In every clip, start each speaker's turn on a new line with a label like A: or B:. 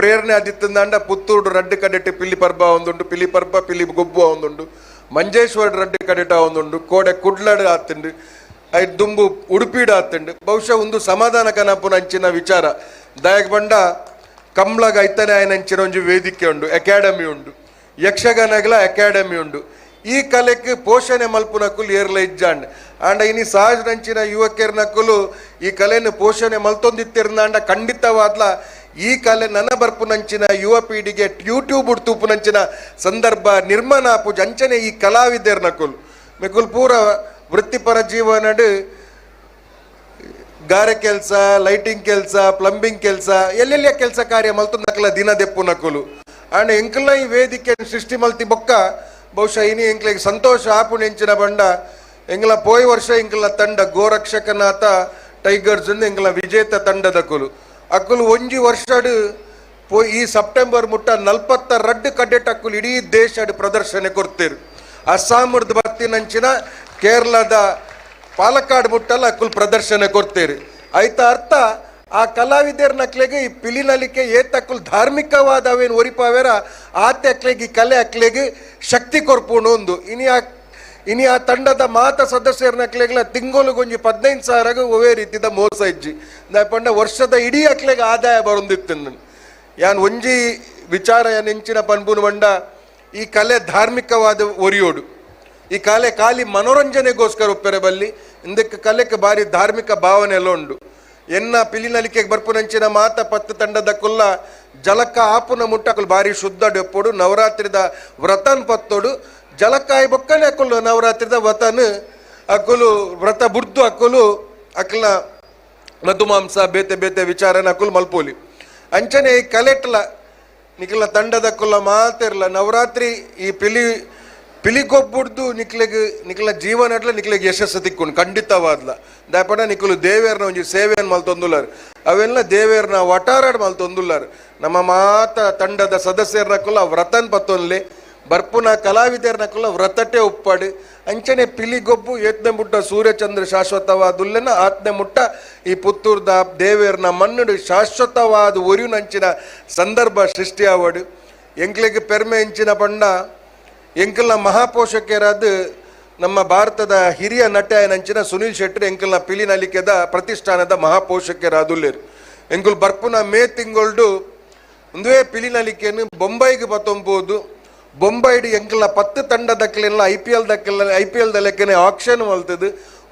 A: ಪ್ರೇರಣೆ ಆದಿತ್ತಂದಾಂಡ ಪುತ್ತೂರು ರಡ್ಡು ಕಡೆಟ್ ಪಿಲಿ ಪರ್ಬ ಒಂದುಂಡು, ಪಿಲಿ ಪರ್ಬ ಪಿಲಿ ಗೊಬ್ಬು ಒಂದುಂಡು, ಮಂಜೇಶ್ವರ ರಡ್ಡು ಕಡೆಟ ಒಂದುಂಡು, ಕೋಡೆ ಕುಡ್ಲಡ್ ಆತುಂಡು, I ದುಂಬು ಉಡುಪಿಡ್ ಆತುಂಡು. ಬಹುಶಃ ಒಂದು ಸಮಾಧಾನ ಕನಪುನ ಅಂಚಿನ ವಿಚಾರ. ದಾಯಗ್ ಬಂಡ ಕಂಬ್ಳಗ ಐತನೆ ಆಯನಂಚಿನ ಒಂಜಿ ವೇದಿಕೆ ಉಂಡು, ಅಕಾಡೆಮಿ ಉಂಡು, ಯಕ್ಷಗಾನಗಳ ಅಕಾಡೆಮಿ ಉಂಡು. ಈ ಕಲೆಕ್ ಪೋಷಣೆ ಮಲ್ಪುನಕುಲು ಏರ್ಲ ಇಜ್ಜಾಂಡ್. ಆಂಡ ಇನಿ ಸಹಜ ಯುವಕರ್ನಕುಲು ಈ ಕಲೆನ ಪೋಷಣೆ ಮಲ್ತೊಂದಿತ್ತಿರ್ನಾಂಡ ಖಂಡಿತವಾದ್ಲ ಈ ಕಲೆ ನನ ಬರ್ಪುನಂಚಿನ ಯುವ ಪೀಳಿಗೆ ಯೂಟ್ಯೂಬ್ ತೂಪುನಂಚಿನ ಸಂದರ್ಭ ನಿರ್ಮಾಣ ಆಪುಜಿ. ಅಂಚನೆ ಈ ಕಲಾವಿದರ್ನಕುಲು ಮೆಕುಲ್ ಪೂರ ವೃತ್ತಿಪರ ಜೀವನಡ್ ಗಾರೆ ಕೆಲಸ, ಲೈಟಿಂಗ್ ಕೆಲಸ, ಪ್ಲಂಬಿಂಗ್ ಕೆಲಸ, ಎಲ್ಲೆಲ್ಲಿಯ ಕೆಲಸ ಕಾರ್ಯ ಮಲ್ತೊಂದಕ್ಲ ದಿನ ದೆಪ್ಪುನಕುಲು. ಆಂಡ ಎಂಕಲ್ನ ಈ ವೇದಿಕೆ ಸೃಷ್ಟಿ ಮಲ್ತಿ ಬೊಕ್ಕ ಬಹುಶಃ ಇನಿ ಎಂಕ್ಲೆಗ್ ಸಂತೋಷ ಆಪುಣೆಂಚಿನ ಬಂಡ ಎಂಗ್ಲ ಪೋಯ್ ವರ್ಷ ಎಂಕಲ್ನ ತಂಡ ಗೋರಕ್ಷಕನಾಥ ಟೈಗರ್ಸ್ ಎಂಕಲ್ನ ವಿಜೇತ ತಂಡದಕುಲು. ಅಕುಲು ಒಂಜಿ ವರ್ಷಡ್ ಪೋಯ್ ಈ ಸೆಪ್ಟೆಂಬರ್ ಮುಟ್ಟ 42 ಕಡೆಟ್ ಅಕ್ಕುಲು ಇಡೀ ದೇಶಡ್ ಪ್ರದರ್ಶನ ಕೊಡ್ತೀರು. ಅಸ್ಸಾಮರ್ದು ಬತ್ತಿನಂಚಿನ ಕೇರಳದ ಪಾಲಕ್ಕಾಡ್ ಮುಟ್ಟಲ್ಲ ಅಕ್ಕುಲು ಪ್ರದರ್ಶನ ಕೊಡ್ತೀರಿ. ಆಯ್ತ ಅರ್ಥ ಆ ಕಲಾವಿದರ ನಕ್ಲೆಗೆ ಈ ಪಿಲಿನಲಿಕೆ ಏತಕ್ಕುಲು ಧಾರ್ಮಿಕವಾದ ಅವೇನು ಒರಿಪಾವೇರ ಆತೆ ಅಕ್ಲೆಗೆ ಈ ಕಲೆ ಅಕ್ಲೆಗೆ ಶಕ್ತಿ ಕೊರ್ಪುಣು ಒಂದು. ಇನಿ ಆ ತಂಡದ ಮಾತ ಸದಸ್ಯರ ನಕ್ಲೆಗ್ಲ ತಿಂಗೊಳಿಗೊಂಜಿ 15,000 ಒವೇ ರೀತಿದ ಮೋಸ ಇಜ್ಜಿ. ಪಂಡ ವರ್ಷದ ಇಡೀ ಅಕ್ಲೆಗೆ ಆದಾಯ ಬರೊಂದಿತ್ತು. ಯಾನ್ ಒಂಜಿ ವಿಚಾರ ಯಾನ್ ಎಂಚಿನ ಪನ್ಪುನು ಬಂಡ, ಈ ಕಲೆ ಧಾರ್ಮಿಕವಾದ ಒರಿಯೋಡು. ಈ ಕಲೆ ಖಾಲಿ ಮನೋರಂಜನೆಗೋಸ್ಕರ ಒಪ್ಪೆರೆ ಬಲ್ಲಿ. ಇಂದಕ್ಕೆ ಕಲೆಕ್ಕೆ ಬಾರಿ ಧಾರ್ಮಿಕ ಭಾವನೆ ಎಲ್ಲ ಉಂಡು. ಎನ್ನ ಪಿಲಿನಲಿಕೆಗೆ ಬರ್ಪುನಂಚಿನ ಮಾತ 10 ತಂಡದ ಕುಲ್ಲ ಜಲಕ ಆಪುನ ಮುಟ್ಟಕುಲು ಬಾರಿ ಶುದ್ಧ ಡೆಪ್ಪೊಡು, ನವರಾತ್ರಿದ ವ್ರತನ್ ಪತ್ತೊಡು. ಜಲಕಾಯಿ ಬೊಕ್ಕನೆ ಅಕುಲು ನವರಾತ್ರಿದ ವ್ರತನ್ ಅಕುಲು ವ್ರತ ಬುಡ್ದು ಅಕುಲು ಅಕ್ಲ ಮಧುಮಾಂಸ ಬೇತೆ ಬೇತೆ ವಿಚಾರನ ಅಕುಲು ಮಲ್ಪೋಲಿ. ಅಂಚನೆ ಈ ಕಲೆಟ್ಲ ನಿಕ್ಲ ತಂಡದ ಕುಲ್ಲ ಮಾತಿರ್ಲ ನವರಾತ್ರಿ ಈ ಪಿಲಿ ಪಿಲಿಗೊಬ್ಬುಡ್ದು ನಿಕ್ಲೆಗ್ ನಿಕ್ಲ ಜೀವನ ನಿಕ್ಲೆಗ್ ಯಶಸ್ಸು ತಿಕ್ಕೊಂಡು ಖಂಡಿತವಾದ್ಲ. ದಾಪಡ ನಿಕುಲು ದೇವೇರ್ನ ಒಂಜಿ ಸೇವೆಯನ್ನು ಮಲ್ತೊಂದುಲ್ಲಾರ್, ಅವೆಲ್ಲ ದೇವೇರ್ನ ವಟಾರಡ್ ಮಲ್ತೊಂದುಲ್ಲಾರ್. ನಮ್ಮ ಮಾತ ತಂಡದ ಸದಸ್ಯರ ವ್ರತನ್ ಪತ್ತೊನ್ಲೆ, ಬರ್ಪುನ ಕಲಾವಿದರ್ನಕುಲ ವ್ರತಟೆ ಉಪ್ಪಾಡು. ಅಂಚನೆ ಪಿಲಿಗೊಬ್ಬು ಏತ್ನೆ ಮುಟ್ಟ ಸೂರ್ಯಚಂದ್ರ ಶಾಶ್ವತವಾದುಲ್ಲೆನ ಆತ್ನೆ ಮುಟ್ಟ ಈ ಪುತ್ತೂರ್ದ ದೇವೇರ್ನ ಮಣ್ಣುಡು ಶಾಶ್ವತವಾದ ಒರಿಯುನಂಚಿನ ಸಂದರ್ಭ ಸೃಷ್ಟಿಯಾವಡು. ಎಂಕ್ಲೆಗ್ ಪೆರ್ಮೆ ಎಂಚಿನ ಪಂಡ, ಎಂಕಲ್ನ ಮಹಾಪೋಷಕರಾದ ನಮ್ಮ ಭಾರತದ ಹಿರಿಯ ನಟ ನಂಚಿನ ಸುನೀಲ್ ಶೆಟ್ಟಿ ಎಂಕಲ್ನ ಪಿಲಿನಲಿಕೆದ ಪ್ರತಿಷ್ಠಾನದ ಮಹಾಪೋಷಕರಾದುಲ್ಲೇರು. ಎಂಕುಲ್ ಬರ್ಪುನ ಮೇ ತಿಂಗೊಳ್ಡು ಒಂದುವೇ ಪಿಲಿನಲಿಕೆಯನ್ನು ಬೊಂಬೈಗೆ ಬತ್ತೊಂಬೋದು. ಬೊಂಬೈಡ್ ಎಂಕಲ್ನ 10 ತಂಡ ದಕ್ಕಲೆಲ್ಲ ಐಪಿಎಲ್ ದಕ್ಕಲ ಐಪಿಎಲ್ ದಲೆಕ್ಕನೆ ಆಕ್ಷನ್ ಮಲ್ತದು.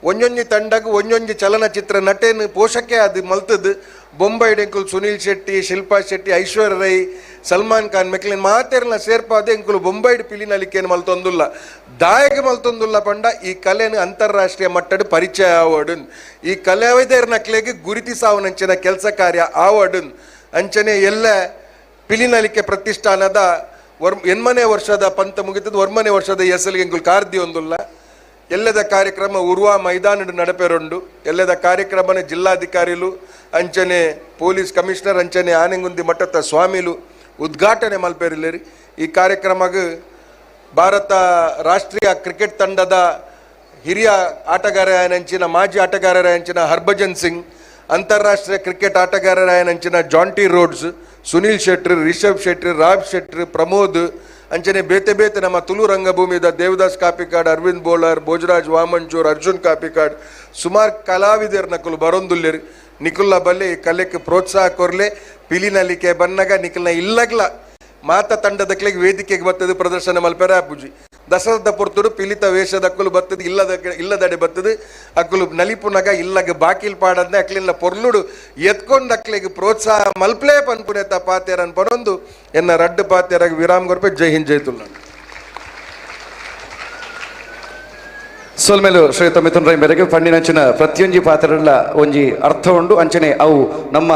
A: ಒಂಜೊಂಜಿ ತಂಡಗ್ ಒಂಜೊಂಜಿ ಚಲನಚಿತ್ರ ನಟೇನು ಪೋಷಕೆ ಅದು ಮಲ್ತದು. ಬೊಂಬೈಡ್ ಎಂಕುಲು ಸುನೀಲ್ ಶೆಟ್ಟಿ, ಶಿಲ್ಪಾ ಶೆಟ್ಟಿ, ಐಶ್ವರ್ಯ ರೈ, ಸಲ್ಮಾನ್ ಖಾನ್ ಮೆಕ್ಲಿನ್ ಮಾತೆರ್ನ ಸೇರ್ಪಾದ ಎಂಕುಲು ಬೊಂಬೈಡ್ ಪಿಲಿನಲಿಕೆನು ಮಲ್ತೊಂದುಲ್ಲ. ದಾಯಕ ಮಲ್ತೊಂದುಲ್ಲ ಪಂಡ, ಈ ಕಲೆನು ಅಂತಾರಾಷ್ಟ್ರೀಯ ಮಟ್ಟದ ಪರಿಚಯ ಆವಡು, ಈ ಕಲಾವಿದರ ನಕ್ಲೆಗೆ ಗುರುತಿಸಾವನಂಚಿನ ಕೆಲಸ ಕಾರ್ಯ ಆವಡು. ಅಂಚನೆ ಎಲ್ಲ ಪಿಲಿನಲಿಕೆ ಪ್ರತಿಷ್ಠಾನದ 8ನೇ ವರ್ಷದ ಪಂತ ಮುಗಿತದ, 9ನೇ ವರ್ಷದ ಎಸಲಿಗೆ ಎಂಕುಲು ಕಾರ್ದಿ ಒಂದುಲ್ಲ. ಎಲ್ಲದ ಕಾರ್ಯಕ್ರಮ ಉರ್ವಾ ಮೈದಾನಡ್ ನಡಪೆರುಂಡು. ಎಲ್ಲದ ಕಾರ್ಯಕ್ರಮನ ಜಿಲ್ಲಾಧಿಕಾರಿಲು, ಅಂಚನೆ ಪೊಲೀಸ್ ಕಮಿಷನರ್, ಅಂಚನೆ ಆನೆಗುಂದಿ ಮಠದ ಸ್ವಾಮಿಲು ಉದ್ಘಾಟನೆ ಮಲ್ಪೆರಿಲ್ಲೇರಿ. ಈ ಕಾರ್ಯಕ್ರಮಗ್ ಭಾರತ ರಾಷ್ಟ್ರೀಯ ಕ್ರಿಕೆಟ್ ತಂಡದ ಹಿರಿಯ ಆಟಗಾರರಂಚಿನ ಮಾಜಿ ಆಟಗಾರರಂಚಿನ ಹರ್ಭಜನ್ ಸಿಂಗ್, ಅಂತಾರಾಷ್ಟ್ರೀಯ ಕ್ರಿಕೆಟ್ ಆಟಗಾರರಾಯನಂಚಿನ ಜಾಂಟಿ ರೋಡ್ಸ್, ಸುನೀಲ್ ಶೆಟ್ರ್, ರಿಷಬ್ ಶೆಟ್ರ್, ರಾಬ್ ಶೆಟ್ರ್, ಪ್ರಮೋದ್, ಅಂಚನೆ ಬೇತೆ ಬೇತೆ ನಮ್ಮ ತುಳು ರಂಗಭೂಮಿದ ದೇವದಾಸ್ ಕಾಪಿಕಾಡ್, ಅರವಿಂದ್ ಬೋಳಾರ್, ಭೋಜರಾಜ್ ವಾಮಂಜೂರ್, ಅರ್ಜುನ್ ಕಾಪಿಕಾಡ್, ಸುಮಾರು ಕಲಾವಿದರ್ ನಕುಲು ಬರೊಂದುಲ್ಲೆರ್. ನಿಕುಲ್ಲ ಬಲ್ಲೆ, ಈ ಕಲೆಕ್ ಪ್ರೋತ್ಸಾಹ ಕೊರ್ಲೆ. ಪಿಲಿನಲಿಕೆ ಬನ್ನಗ ನಿಕಲ್ನ ಇಲ್ಲಗ್ಲ ಮಾತ ತಂಡದಕ್ಲೆಗ್ ವೇದಿಕೆಗೆ ಬರ್ತದೆ ಪ್ರದರ್ಶನ ಮಲ್ಪೆರ ಆಪುಜಿ. ದಸರದ ಪೊರ್ತುಡು ಪಿಲಿತ ವೇಷದಕ್ಕುಲು ಬರ್ತದೆ, ಇಲ್ಲದ ಇಲ್ಲದಡೆ ಬರ್ತದೆ. ಅಕ್ಕುಲು ನಲಿಪುನಗ ಇಲ್ಲಗ ಬಾಕಿಲ್ ಪಾಡದ್ನೆ ಅಕ್ಲಿಲ್ಲ ಪೊರ್ಲುಡು ಎತ್ಕೊಂಡ್ ಅಕ್ಲೆಗ್ ಪ್ರೋತ್ಸಾಹ ಮಲ್ಪ್ಲೇ ಪನ್ಪುನೆತ ಪಾತೆರನ್ ಪನೊಂದು ಎನ್ನ ರಡ್ಡು ಪಾತೆರಾಗ ವಿರಾಮ್ ಕೊರ್ಪೆ. ಜೈ ಹಿಂದ್, ಜೈ ತುಳುನಾಡು.
B: ಸೊಲ್ಮೆಲು ಶ್ರೀಯುತ ಮಿಥುನ್ ರೈ ಮೇರೆಗೆ. ಪಂಡಿನಂಚಿನ ಪ್ರತಿಯೊಂಜಿ ಪಾತ್ರಗಳ ಒಂಜಿ ಅರ್ಥ ಉಂಡು. ಅಂಚನೆ ಅವು ನಮ್ಮ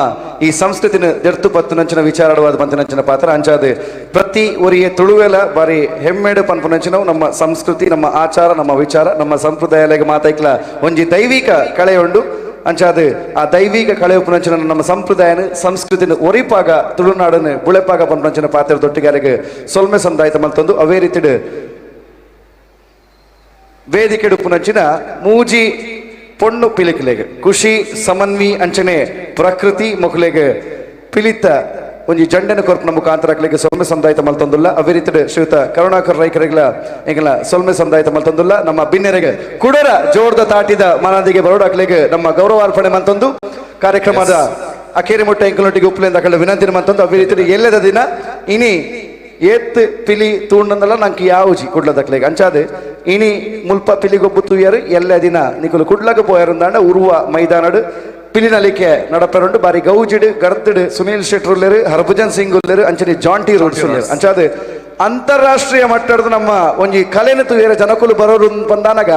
B: ಈ ಸಂಸ್ಕೃತಿನ ದೆರ್ತು ಪತ್ತುನಂಚಿನ ವಿಚಾರವಾದ ಪಂತಿನಂಚಿನ ಪಾತ್ರ. ಅಂಚಾದ ಪ್ರತಿ ಒರಿಯ ತುಳುವೆಲ ಬಾರಿ ಹೆಮ್ಮೆಡು ಪನ್ಪುನಂಚಿನವು ನಮ್ಮ ಸಂಸ್ಕೃತಿ, ನಮ್ಮ ಆಚಾರ, ನಮ್ಮ ವಿಚಾರ, ನಮ್ಮ ಸಂಪ್ರದಾಯಲೆಗೆ ಮಾತೈಕ್ಲ ಒಂಜಿ ದೈವಿಕ ಕಳೆ ಉಂಡು. ಅಂಚಾದ ಆ ದೈವಿಕ ಕಳೆ ಉಪ್ಪುನಂಚಿನ ನಮ್ಮ ಸಂಪ್ರದಾಯನ ಸಂಸ್ಕೃತಿನ ಒರಿಪಾಗ, ತುಳುನಾಡನ್ನು ಬುಳೆಪಾಗ ಪನ್ಪುನಂಚಿನ ಪಾತ್ರ ದೊಟ್ಟಿಗಾರಿಗೆ ಸೊಲ್ಮೆ ಸಂದಾಯಿತ ಮಲ್ತೊಂದು, ಅವೇ ರೀತಿಡ್ ವೇದಿಕೆಡುಪ್ಪುನಂಚಿನ ಮೂಜಿ ಪೊಣ್ಣು ಪಿಲಿಕುಲೆಗ್ ಖುಷಿ, ಸಮನ್ವಿ, ಅಂಚನೆ ಪ್ರಕೃತಿ ಮೊಕಲೆಗ್ ಪಿಲಿತ ಒಂಜಿ ಜಂಡನ ಕೊರ್ಪುನ ಮುಖಾಂತರ ಅಕ್ಲೆಗ್ ಸೊಲ್ಮೆ ಸಂದಾಯಿತ ಮಲ್ತೊಂದುಲ್ಲ. ಅದೇ ರೀತಿ ಶ್ರೀಯುತ ಕರುಣಾಕರ್ ರೈಕರೆಗ್ಲ ಎಂಕಲ್ನ ಸೊಲ್ಮೆ ಸಂದಾಯಿತ ಮಲ್ತೊಂದುಲ್ಲ. ನಮ್ಮ ಬಿನ್ನೆರೆಗೆ ಕುಡರ ಜೋರ್ದ ತಾಟಿದ ಮನದಿಗೆ ಬರೋಡ ಅಕ್ಲೆಗ್ ನಮ್ಮ ಗೌರವಾರ್ಪಣೆ ಮಲ್ತೊಂದು ಕಾರ್ಯಕ್ರಮದ ಅಖೇರಿ ಮುಟ್ಟ ಎಂಕಲೊಟ್ಟಿಗೆ ಉಪ್ಪುಲೆಂದ ಅಕಲ್ನ ವಿನಂತಿ ಮಲ್ತೊಂದು. ಅದೇ ರೀತಿ ಎಲ್ಲದ ದಿನ ಇನಿ ಏತ್ ಪಿಲಿ ತೂಂಡಂದಲ್ಲ ನಂಗೆ ಯಾವುಜಿ ಕುಡ್ಲದಕ್ಲೆಗ್ ಅಂಚಾದೆ ಇನಿ ಮುಲ್ಪ ಪಿಲಿಗೊಬ್ಬು ತೂಯರು. ಎಲ್ಲ ದಿನ ನಿಕುಲು ಕುಡ್ಲಗ ಪೋಯರಂದಾಂಡ ಉರುವ ಮೈದಾನಡು ಪಿಲಿನಲಿಕೆ ನಡಪರುಂಡು. ಬಾರಿ ಗೌಜಿಡು ಗರ್ತಿಡು ಸುನೀಲ್ ಶೆಟ್ಟರ್ ಉಲ್ಲೆರು, ಹರ್ಭಜನ್ ಸಿಂಗ್ ಉಲ್ಲೆರು, ಅಂಚನೆ ಜಾಂಟಿ ರೋಡ್ಸ್ ಉಲ್ಲೆರು. ಅಂಚಾದೆ ಅಂತಾರಾಷ್ಟ್ರೀಯ ಮಟ್ಟದ ನಮ್ಮ ಒಂಜಿ ಕಲೆನ ತೂಯರ ಜನಕುಲು ಬರೋರು ಬಂದಾನಗ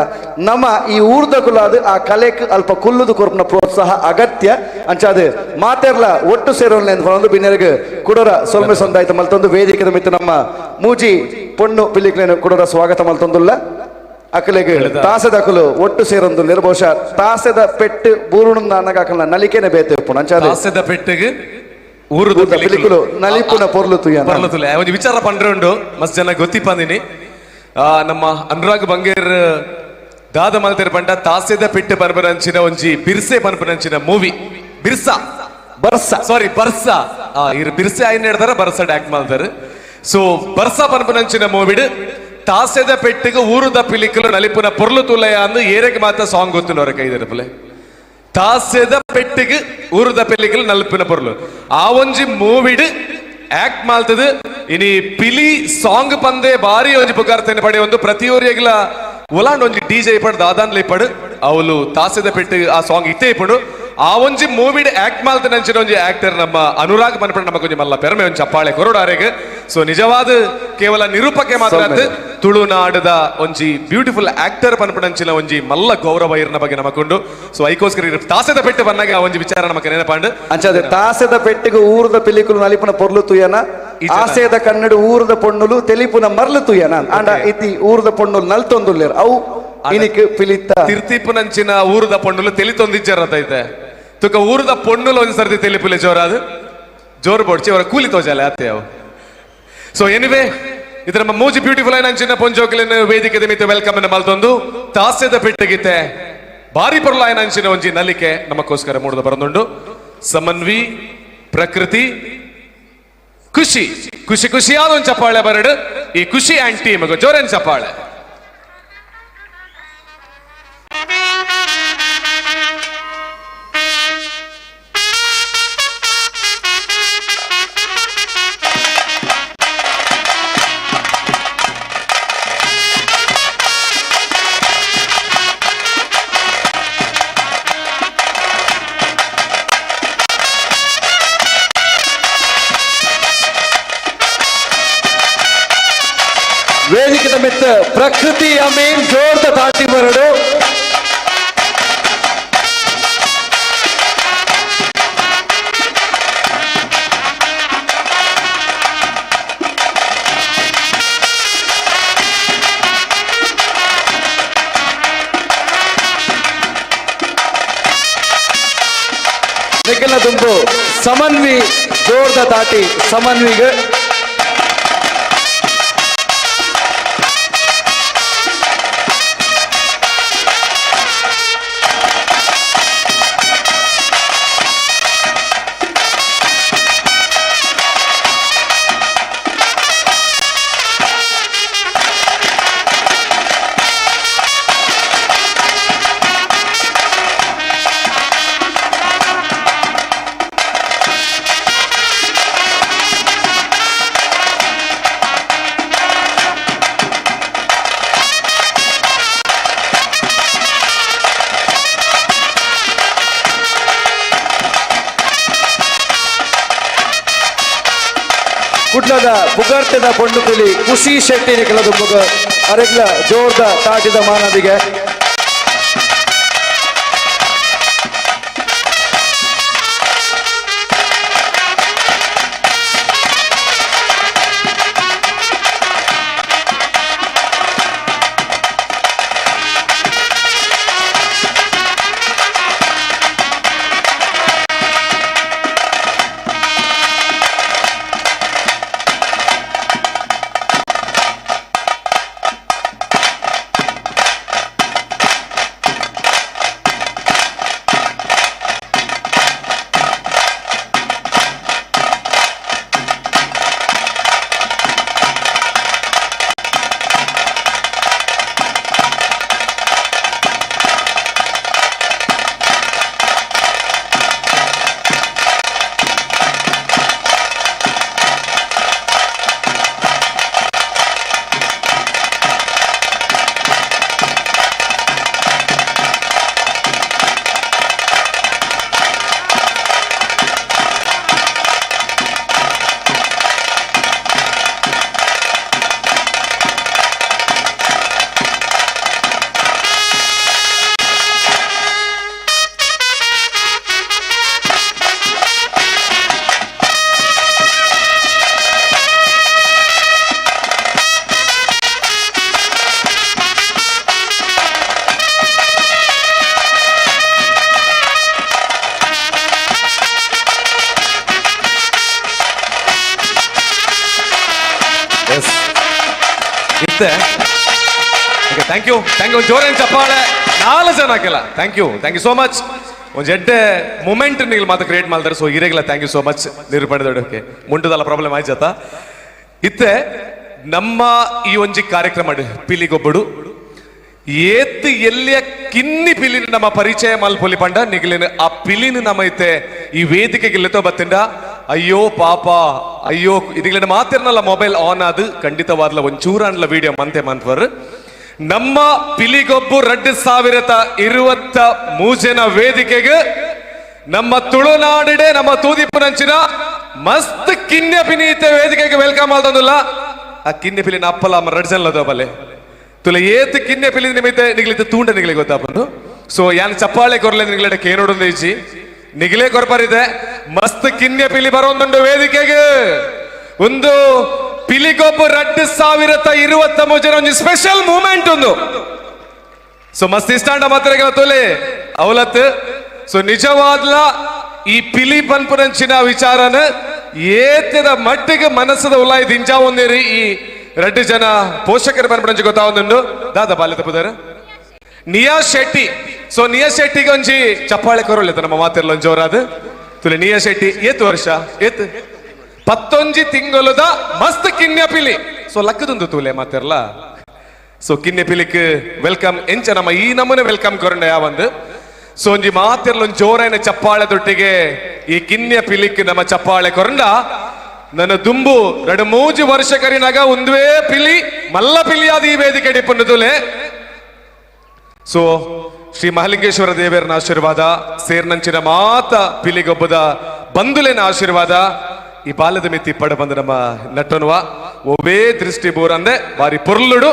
B: ನಮ್ಮ ಈ ಊರ್ದ ಕುಲಾದ ಆ ಕಲೆಕ್ ಅಲ್ಪ ಕುಲ್ಲುದು ಕೊರ್ಪುನ ಪ್ರೋತ್ಸಾಹ ಅಗತ್ಯ. ಅಂಚಾದ ಮಾತೆರ್ಲ ಒಟ್ಟು ಸೇರೋನ್ಲೆ ಅಂತ ಬಿನ್ನೆರೆಗ್ ಕುಡರ ಸೊಲ್ಮೆ ಸಂದಾಯ್ತ ಮಲ್ತೊಂದು ವೇದಿಕೆದ ಮಿತ್ತು ನಮ್ಮ ಮೂಜಿ ಪೊಣ್ಣು ಪಿಲಿಕ್ಲೇನು ಕುಡರ ಸ್ವಾಗತ ಮಲ್ತೊಂದುಲ್ಲ. ಅಕಲೆಗ್ ತಾಸೆದ ಅಕಲು ಒಟ್ಟು ಸೇರೊಂದುಲ್ಲೆರ್. ಬಹುಶಃ ತಾಸೆದ ಪೆಟ್ಟು ಬೂರುಣಂದ ಅನ್ನಗ ಅಕಲ್ನ ನಲಿಕೆನೆ ಬೇತೆ ಉಪ್ಪುಂಡು. ಅಂಚಾದ
C: ತಾಸೆದ ಪೆಟ್ಟಿಗೆ ಊರುದ
B: ಊರ್ದ ಪಿಲಿಕುಲು ನಲಿಪುನ ಪೊರ್ಲು ತುಯ್ಯನ.
C: ಪೊರ್ಲು. ಒಂಜಿ ವಿಚಾರ ಪಂಡ್ರೆ ಉಂಡು, ಮಸ್ತ್ ಜನ ಗೊತ್ತಿಪ್ಪಂದಿನಿ. ನಮ್ಮ ಅನುರಾಗ್ ಬಂಗೇರ್ ದಾದ ಮಲ್ತೆರ್ ಪಂಡ ತಾಸೆದ ಪೆಟ್ಟು ಪನ್ಪುನಂಚಿನ ಒಂಜಿ ಬಿರ್ಸೆ ಪನ್ಪುನಂಚಿನ ಮೂವಿ ಬಿರ್ಸಾ.
B: ಬರ್ಸ.
C: ಸಾರಿ, ಬರ್ಸಾ. ಇರ್ ಬಿರ್ಸೆ ಆಯ್ನ ಹೇಳ್ತಾರ, ಬರ್ಸ ಆಕ್ಟ್ ಮಾಡ್ತಾರೆ. ಸೊ ಬರ್ಸಾ ಪನ್ಪುನಂಚಿನ ಮೂವಿಡ್ ತಾಸೆದ ಪೆಟ್ಟಿಗೆ ಊರುದ ಪಿಲಿಕುಲು ನಲಿಪುನ ಪೊರ್ಲು ತುಲಯ ಅಂದು ಏರೆಗ್ ಮಾತ ಸಾಂಗ್ ಗೊತ್ತಿನವರ ಕೈದಿರಪಲೆ. ತಾಸೆದ ಪೆಟ್ಟಿಗೆ ಊರುದ ಪಿಲಿಕುಲು ನಲಿಪುನ ಪೊರ್ಲು ಆ ಒಂಜಿ ಮೂವಿಡ್ ಆಕ್ಟ್ ಮಾಡ್ತದೆ. ಇನಿ ಪಿಲಿ ಸಾಂಗ್ ಪಂದೆ ಬಾರಿ ಒಂಜಿ ಪುಗಾರ್ತೇನೆ ಪಡೆ ಒಂದು ಪ್ರತಿಯೊರಿಯಗ್ಲ ಉಲಾಂಡ್ ಒಂಜಿ ಡಿಜೆ ಇಪ್ಪಡು, ದಾದಾನ್ಲ ಇಪ್ಪಡು, ಅವಳು ತಾಸೆದ ಪೆಟ್ಟು ಆ ಸಾಂಗ್ ಇತ್ತೇ ಇಪ್ಪಡು. ಆ ಒಂಜಿ ಮೂವಿಡ್ ಆಕ್ಟ್ ಮಾಲ್ತ ನಂಚಿನ ಒಂಜಿ ಆಕ್ಟರ್ ನಮ್ಮ ಅನುರಾಗ್ ಪನ್ಪುನ ನಮಕ್ ಒಂಜಿ ಮಲ್ಲ ಪೆರ್ಮೆ. ಒಂಜಿ ಚಪ್ಪಾಳೆ ಕೊರೊಡಾರೆಗ್. ಸೊ ನಿಜವಾದ ಕೇವಲ ನಿರೂಪಕೆ ಮಾತ್ರ ಅತ್ತ್, ತುಳುನಾಡದ ಒಂಜಿ ಬ್ಯೂಟಿಫುಲ್ ಆಕ್ಟರ್ ಪನ್ಪುನಂಚಿನ ಒಂಜಿ ಮಲ್ಲ ಗೌರವ ಇರ್ನ ಬಗ್ಗೆ ನಮಕುಂಡು. ಸೊ ಐಕೋಸ್ಕರ ಇರ್ ತಾಸೆದ ಪೆಟ್ಟು ಬಂದಾಗ ಆ ಒಂಜಿ ವಿಚಾರ ನಮಕ್ ನೆನಪಾಂಡ್.
B: ಅಂಚಾದೆ ತಾಸೆದ ಪೆಟ್ಟಿಗೆ ಊರದ ಪಿಲಿಕುಲು ನಲಿಪುನ ಪೊರ್ಲು ತುಯ್ಯನ,
C: ಈ ಜನ.
B: ಆಸೆದ ಕನ್ನಡ ಊರದ ಪೊಣ್ಣುಲು ತೆಲಿಪುನ ಮರ್ಲು ತುಯ್ಯನ. ಆಂಡ ಇತಿ ಊರದ ಪೊಣ್ಣುಲು ನಲ್ತೊಂದುಲ್ಲೆರ್, ಅವು ಇನಿಕ್ ಪಿಲಿತ್ತ
C: ತಿರ್ತಿಪ್ಪುನಂಚಿನ ಊರುದ ಪೊಣ್ಣುಲು ತೆಲಿತೊಂದಿಜ್ಜರತೈತೆ ತುಕ. ಊರುದ ಪೊಣ್ಣುಲು ಒಂಜಿ ಸರ್ತಿ ತೆಲಿಪುಲೆ ಜೋರಾದ್ ಜೋರು ಬೋಡ್ಚಿ ಅವರ ಕೂಲಿ ತೋಜಾಲೆ ಅತ್ತೆ ಅವು. ಸೊ ಎನಿವೆ, ಇದರ ನಮ್ಮ ಮೂಜಿ ಬ್ಯೂಟಿಫುಲ್ ಆಯ್ನ ಪೊಂಜೋಕುಲೆನ್ ವೇದಿಕೆ ಮಿತ್ತ welcome ಅನ್ನು ಮಲ್ತೊಂದು ತಾಸ್ಯದ ಪೆಟ್ಟಿಗಿತ್ತೆ ಬಾರಿ ಪೊರ್ಲಾಯನ ಅಂಚಿನ ಒಂಜಿ ನಲಿಕೆ ನಮಕ್ಕೋಸ್ಕರ ಮೂಡದ ಬರಂದುಂಡು. ಸಮನ್ವಿ, ಪ್ರಕೃತಿ, ಖುಷಿ. ಖುಷಿ ಖುಷಿಯಾದ ಒಂದು ಚಪ್ಪಾಳೆ ಬರಡು ಈ ಖುಷಿ ಅಂಡ್ ಟೀಮ್. ಜೋರೇನ್ ಚಪ್ಪಾಳೆ.
B: ವೇದಿಕೆದ ಮಿತ್ತ ಪ್ರಕೃತಿ ಅಮೀನ್ ಜೋರ್ದ ತಾಟಿ ಬರಡು. ನಿಖಿಲ ದುಂಬು ಸಮನ್ವಿ, ಜೋರ್ದ ತಾಟಿ ಸಮನ್ವಿಗೆ. ಕುಡ್ಲದ ಪುಗರ್ತೆದ ಪೊಣ್ಣು ಪಿಲಿ ಖುಷಿ ಶೆಟ್ಟಿ ನಿಖಿಲ ದುಂಬುಗ ಅರೆಗ್ಲ ಜೋರ್ದ ತಾಟಿದ ಮಾನದಿಗೆ.
C: S ಇತ್ತೆ. Okay, thank you, thank you. ಜೋರೇನ್ ಚಪ್ಪಾಳೆ ನಾಲ್ಕು ಜನ ಹಾಕಿಲ್ಲ. Thank you, thank you so much. ಒಂಜಿ ಎಡ್ಡೆ ಮೂಮೆಂಟ್ ನೀವು ಮಾತ್ರ ಕ್ರಿಯೇಟ್ ಮಾಡ್ತಾರೆ. ಸೊ ಇರೆಗ್ಲ thank you so much ನಿರೂಪಣೆ. ಓಕೆ, ಮುಂಡುದಲ್ಲ ಪ್ರಾಬ್ಲಮ್ ಆಯ್ಜತ. ಇತ್ತೆ ನಮ್ಮ ಈ ಒಂಜಿ ಕಾರ್ಯಕ್ರಮ ಪಿಲಿಗೊಬ್ಬಡು ಏತ್ ಎಲ್ಲಿಯ ಕಿನ್ನಿ ಪಿಲಿನ ನಮ್ಮ ಪರಿಚಯ ಮಲ್ಪೊಲಿ ಪಂಡ ನಿಗಲಿನ ಆ ಪಿಲಿನ ನಮ್ಮ ಇತ್ತೆ ಈ ವೇದಿಕೆಗೆ ಲೆತ್ತೋ ಬತ್ತಿಂಡ. ಅಯ್ಯೋ ಪಾಪ, ಅಯ್ಯೋ, ಇದಿಗ್ಲಿನ ಮಾತಿರ್ನಲ್ಲ ಮೊಬೈಲ್ ಆನ್ ಆದ್ ಖಂಡಿತವಾದ್ಲ ಒಂಚೂರಾನ್ಲ ವಿಡಿಯೋ ಮಂತೆ ಮಂತ್ವರ್. ನಮ್ಮ ಪಿಲಿಗೊಬ್ಬು 2023ನ ವೇದಿಕೆಗೆ ನಮ್ಮ ತುಳುನಾಡಿಡೆ ನಮ್ಮ ತೂದಿಪ್ಪುನಂಚಿನ ಮಸ್ತ್ ಕಿನ್ಯ ಪಿನೀತೆ ವೇದಿಕೆಗೆ welcome ಆಲ್ತಂದುಲ್ಲ. ಆ ಕಿನ್ಯ ಪಿಲಿನ ಅಪ್ಪಲ ಅಮ್ಮ ರಡ್ ಜನ ಬಲೆ ತುಲ ಏತ್ ಕಿನ್ಯ ಪಿಲಿ ನಿಮಿತ್ತ ನಿಗ್ಲಿತ್ತು ತೂಂಡ ನಿಗ್ಲಿ ಗೊತ್ತಾಪಂದು. ಸೊ ಯಾನ್ ಚಪ್ಪಾಳೆ ಕೊರ್ಲೆ ನಿಗ್ಲಡೆ ಕೇನೋಡೊಂದು ಇಜ್ಜಿ, ನಿಗಲೇ ಕೊರ್ಪರಿದೆ. ಮಸ್ತ್ ಕಿನ್ಯ ಪಿಲಿ ಬರೋಂದುಂಡು ವೇದಿಕೆಗೆ. ಒಂದು ಪಿಲಿಗೊಬ್ಬು 2023ರ ಒಂದು ಸ್ಪೆಷಲ್ ಮೂಮೆಂಟ್ ಒಂದು. ಸೊ ಮಸ್ತ್ ಇಷ್ಟಾಂಡ ಮಾತ್ರ ತೋಲೆ ಅವಲತ್. ಸೊ ನಿಜವಾದ್ಲ ಈ ಪಿಲಿ ಪನ್ಪುನಂಚಿನ ವಿಚಾರನ ಏತದ ಮಟ್ಟಿಗೆ ಮನಸ್ಸದ ಉಲಾಯಿ ದಿಂಜಾ ಒಂದೇರಿ ಈ ರಡ್ಡು ಜನ ಪೋಷಕರ ಪನ್ಪುನಂಚಿ ಗೊತ್ತಾವೊಂದುಂಡು. ದಾದ ಬಾಲ್ಯ ತಪ್ಪುದಾರ ನಿಯಾ ಶೆಟ್ಟಿ. ಸೊ ನಿಯಾ ಶೆಟ್ಟಿಗೆ ಒಂಜಿ ಚಪ್ಪಾಳೆ ಕೊರೊಳ್ಳೆ ನಮ್ಮ ಮಾತಿರ್ಲ ಜೋರಾದ ತುಲೆ. ನಿಯಾ ಶೆಟ್ಟಿ ಏತ್ ವರ್ಷ? ಏತ್? 19 ತಿಂಗಳುದ ಮಸ್ತ್ ಕಿನ್ಯ ಪಿಲಿ. ಸೊ ಲಕ್ಕದೊಂದು ತೂಲೆ ಮಾತಿರ್ಲ. ಸೊ ಕಿನ್ಯ ಪಿಲಿಕ್ welcome ಎಂಚ ನಮ್ಮ ಈ ನಮೂನೆ welcome ಕೊರಂಡ ಯಾವಂದು. ಸೊ ಒಂಜಿ ಮಾತಿರ್ಲ ಒಂಜಿ ಜೋರಾಯಿನ ಚಪ್ಪಾಳೆ ದೊಟ್ಟಿಗೆ ಈ ಕಿನ್ಯ ಪಿಲಿಕ್ ನಮ್ಮ ಚಪ್ಪಾಳೆ ಕೊರಂಡ. ನನ್ನ ದುಂಬು ರಡು ಮೂಜಿ ವರ್ಷ ಕರಿನಾಗ ಒಂದುವೇ ಪಿಲಿ ಮಲ್ಲ ಪಿಲಿಯಾದ ಈ ವೇದಿಕೆ ಡಿಪ್ಪುಂಡು ತುಲೆ. ಸೊ ಶ್ರೀ ಮಹಾಲಿಂಗೇಶ್ವರ ದೇವರನ ಆಶೀರ್ವಾದ, ಸೇರ್ನಂಚಿನ ಮಾತ ಪಿಲಿಗೊಬ್ಬದ ಬಂಧುಲೇನ ಆಶೀರ್ವಾದ ಈ ಬಾಲ್ಯದ ಮಿತ್ತಿ ಪಡ ಬಂದ ನಮ್ಮ ನಟನುವ ಒಬ್ಬೇ ದೃಷ್ಟಿ ಬೋರಂದೆ ಬಾರಿ ಪೊರ್ಲುಡು.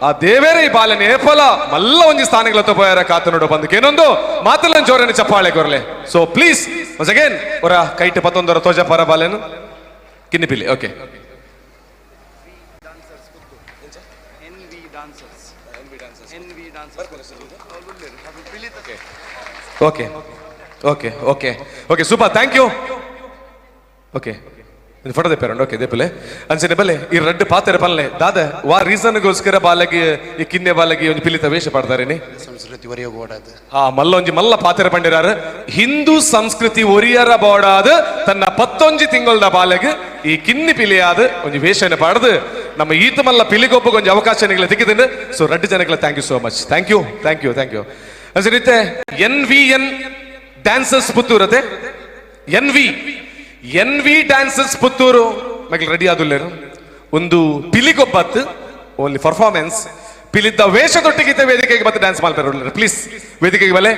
C: ಆ ದೇವೇರ ಈ ಬಾಲ್ಯನ ಏಪಲ ಮಲ್ಲ ಒಂಜಿ ಸ್ಥಾನಗಳ ತಗೋಯಾರ ಕಾತನೋಡು ಬಂದಕ್ಕೆ ಏನೊಂದು ಮಾತಲ್ಲ ಜೋರನೆ ಚಪ್ಪಾಳೆ ಕೊರ್ಲೆ. So please once again ಒರ ಕೈಟ್ ಪತ್ತೊಂದರ ತೋಜ ಪರ ಬಾಲೆನು ಕಿನ್ನಿ ಪಿಲಿ. Okay, okay, okay, okay, okay, super, thank you. Okay, photo ದೆಪ್ಪಾರಂಡು. Okay, ದೆಪ್ಪಲೆ ಅಂಚನೆ ಬಲೆ. ಈ ರಡ್ಡು ಪಾತ್ರೆ ಪಲ್ಲೆ ದಾದ ವಾ ರೀಸನ್ಗೋಸ್ಕರ ಬಾಲಗಿ ಈ ಕಿನ್ನೆ ಬಾಲಗಿ ಒಂಜಿ ಪಿಲಿತ ವೇಷ ಪಾಡ್ತಾರೆ ನಿ?
D: ಸಂಸ್ಕೃತಿ ಒರಿಯ ಓಡಾದ.
C: ಆ ಮಲ್ಲ ಒಂಜಿ ಮಲ್ಲ ಪಾತ್ರೆ ಪಂಡಿರಾರು. ಹಿಂದೂ ಸಂಸ್ಕೃತಿ ಒರಿಯರ ಬೋಡಾದ ತನ್ನ 19 ತಿಂಗಳದ ಬಾಲೆಗ್ ಈ ಕಿನ್ನಿ ಪಿಲಿಯಾದ ಒಂಜಿ ವೇಷನ ಪಾಡ್ದು ನಮ್ಮ ಈತ ಮಲ್ಲ ಪಿಲಿಗೊಬ್ಬ ಒಂಜಿ ಅವಕಾಶ ನಿಗಲ ತಿಕ್ಕಿದ್ದೀನಿ. ಸೊ ರಡ್ಡು ಜನಗಳ thank you so much. Thank you, thank you, thank you. ಅದೇ ರೀತಿ N V N dancers Puttur ಅತೆ. N V N V dancers Puttur ಮಗಳು ರೆಡಿ ಆದುಲ್ಲೇರು. ಒಂದು ಪಿಲಿಗೊಬ್ಬತ್ತು ಓನ್ಲಿ ಪರ್ಫಾರ್ಮೆನ್ಸ್ ಪಿಲಿದ್ದ ವೇಷದೊಟ್ಟಿಗೆ ವೇದಿಕೆಗೆ ಮತ್ತೆ ಡ್ಯಾನ್ಸ್ ಮಾಡ್ತಾರೆ. ಪ್ಲೀಸ್ ವೇದಿಕೆಗೆ ಬಲೆ.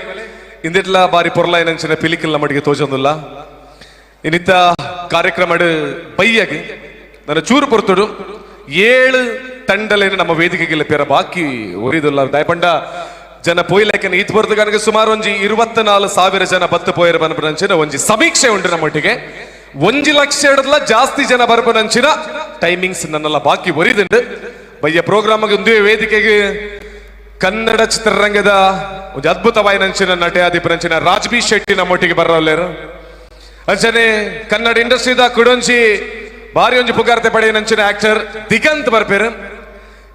C: ಇಂದಿಟ್ಲ ಬಾರಿ ಪೊರ್ಲ ಏನಂಚಿನ ಪಿಲಿಕಿಲ್ಲ ಮಡಿಗೆ ತೋಜೊಂದುಲ್ಲ. ಇನ್ನಿತ್ತ ಕಾರ್ಯಕ್ರಮ ಬೈಯಗ್ ನನ್ನ ಚೂರು ಪೊರ್ತುಡು ಏಳು ತಂಡಲೇನು ನಮ್ಮ ವೇದಿಕೆಗೆ ಪೇರ ಬಾಕಿ ಒರಿದುಲ್ಲ. ದಯಪಂಡ ಜನ ಪೋಯ್ಲೆಕ್ಕನ ಈತ್ ಬರ್ತದ ಕನಕ ಸುಮಾರು ಒಂಜಿ 24,000 ಜನ ಬತ್ತು ಪೋಯರ ಬನಪನಂಚಿನ ಒಂಜಿ ಸಮೀಕ್ಷೆ ಉಂಟು ನಮ್ಮೊಟ್ಟಿಗೆ. 1 ಲಕ್ಷ ಹಿಡಿದ್ಲ ಜಾಸ್ತಿ ಜನ ಬರ್ಪನಂಚಿನ ಟೈಮಿಂಗ್ಸ್ ನನ್ನೆಲ್ಲ ಬಾಕಿ ಒರಿದುಂಡು. ಬಯ್ಯ ಪ್ರೋಗ್ರಾಮ್ ಒಂದೇ ವೇದಿಕೆಗೆ ಕನ್ನಡ ಚಿತ್ರರಂಗದ ಒಂದು ಅದ್ಭುತವಾಯಿನಂಚಿನ ನಟೆಯಾದಿಪನಂಚಿನ ರಾಜ್ ಬಿ ಶೆಟ್ಟಿ ನಮ್ಮೊಟ್ಟಿಗೆ ಬರೋಲ್ಲೇರು. ಅಂಚನೆ ಕನ್ನಡ ಇಂಡಸ್ಟ್ರಿದ ಕುಡೊಂಜಿ ಬಾರಿ ಒಂಜಿ ಪುಗಾರ್ತೆ ಪಡೆಯನಂಚಿನ ಆಕ್ಟರ್ ದಿಗಂತ್ ಬರ್ಪೇರು.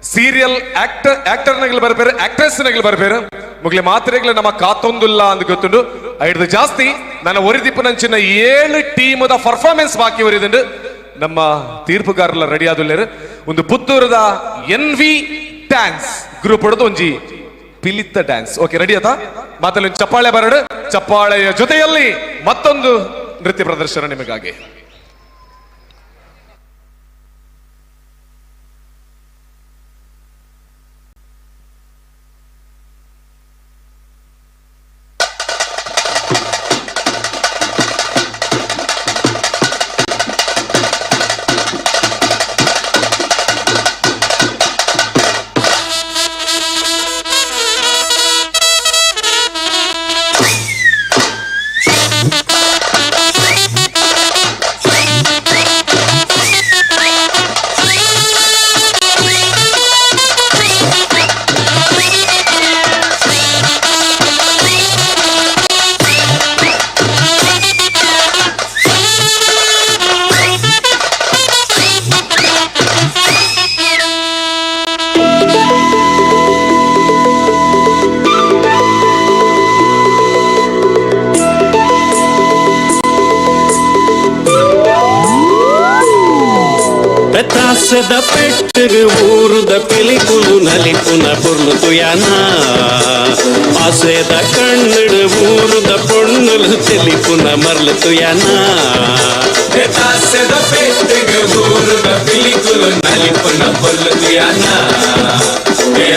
C: Serial actor actor ನಗಲು ಬರ್ಪೇರು, actress ನಗಲು ಬರ್ಪೇರು. ಮುಗ್ಲೆ ಮಾತ್ರೆಗಳು ನಮ್ಮ ಕಾತೊಂದುಲ್ಲ ಅಂತ ಗೊತ್ತುಂಡು. ಐಡ್ದು ಜಾಸ್ತಿ ನನ್ನ ಒರಿದಿಪ್ಪನಂಚಿನ ಏಳು ಟೀಮದ ಪರ್ಫಾರ್ಮೆನ್ಸ್ ಬಾಕಿ ಒರಿದುಂಡು. ನಮ್ಮ ತೀರ್ಪುಗಾರಲ್ಲ ರೆಡಿ ಆದುಲ್ಲೇರು. ಒಂದು ಪುತ್ತೂರದ N V dance group ಹೊಡೆದು ಒಂಜಿ ಪಿಲಿತ್ತ dance. Okay, ready ಆತ? ಮಾತಲ್ಲಿ ಒಂದು ಚಪ್ಪಾಳೆ ಬರಡು. ಚಪ್ಪಾಳೆಯ ಜೊತೆಯಲ್ಲಿ ಮತ್ತೊಂದು ನೃತ್ಯ ಪ್ರದರ್ಶನ ನಿಮಗಾಗಿ.
D: ಆಸೆದ ಪೆಟ್ಟುಗು ಊರುದ ಪಿಲಿಕುಲು ನಲಿಪುನ ಪೊರ್ಲು ತುಯಾನ ಆಸೆದ ಕಣ್ಣುಡು ಊರುದ ಪೊಣ್ಣುಲು ತೆಲಿಪುನ ಮರ್ಲು ತುಯಾನ
E: ತಾಸೆದ ಪೆಟ್ಟಿಗೆ ಊರುದ ಪಿಲಿಕುಲು ನಲಿಪುನ ಪೊರ್ಲು ತುಯಾನ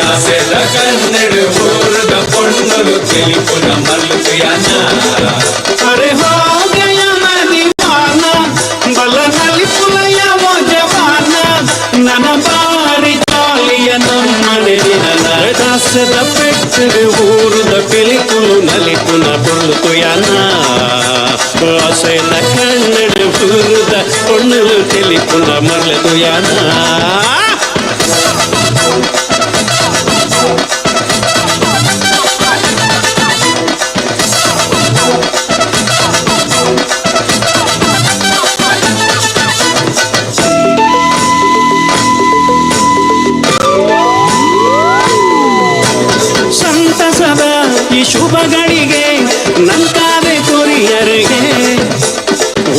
E: ಆಸೆದ ಕನ್ನಡ ಊರುದ ಪೊಣ್ಣುಲು ತಿಳಿಪುನ ಮರ್ಲು ತುಯಾನ.
D: ಅರೆ ಹೋ ಗಯಾ ನಾ ದಿವಾನ ಬಲ ನಲಿಪುಲಯ ಓ ಜವಾನ ನನ ಬಾರಿ ಜಾಲಿಯ ನಮ್ಮನೆ ದಿನನ ದಾಸದ ಪೆಟ್ಟುಗು ಊರುದ ಪಿಲಿಕುಲು ನಲಿಪುನ ಪೊರ್ಲು ತುಯಾನ ಆಸೆದ ಕಣ್ಣಡು ಊರುದ ಪೊಣ್ಣುಲು ತಿಳಿಪುನ ಮರ್ಲು ತುಯಾನ. ಸಂತಸದ ಈ ಶುಭಗಳಿಗೆ ನಂತಾದೆ ಕೊರಿಯರಿಗೆ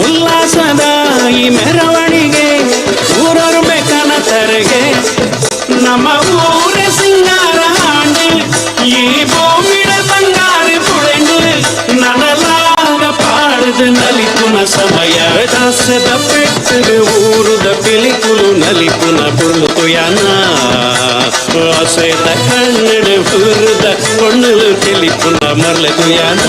D: ಉಲ್ಲಾಸದ ಈ ಮೆರವಣಿಗೆ ಊರೊರ್ಮೆ ಕನತರಿಗೆ ನಮ್ಮ ಊರ ಸಿಂಗಾರ ಆಂಡು ಈ ಭೂಮಿಡ ಬಂಗಾರ ಪುಳೆಂಡು ನನಲಾಗ ಪಾಡದು ನಲಿಪುನ ಸಮಯ ದಾಸದ ಪೆಟ್ಟುಗು ಊರುದ ಪಿಲಿಕುಲು ನಲಿಪುನ ಪೊರ್ಲು ತುಯಾನ ಆಸೆದ ಕಣ್ಣುಡು ಊರುದ ಪೊಣ್ಣುಲು ತಿಳಿಪುನ ಮರ್ಲು ತುಯಾನ.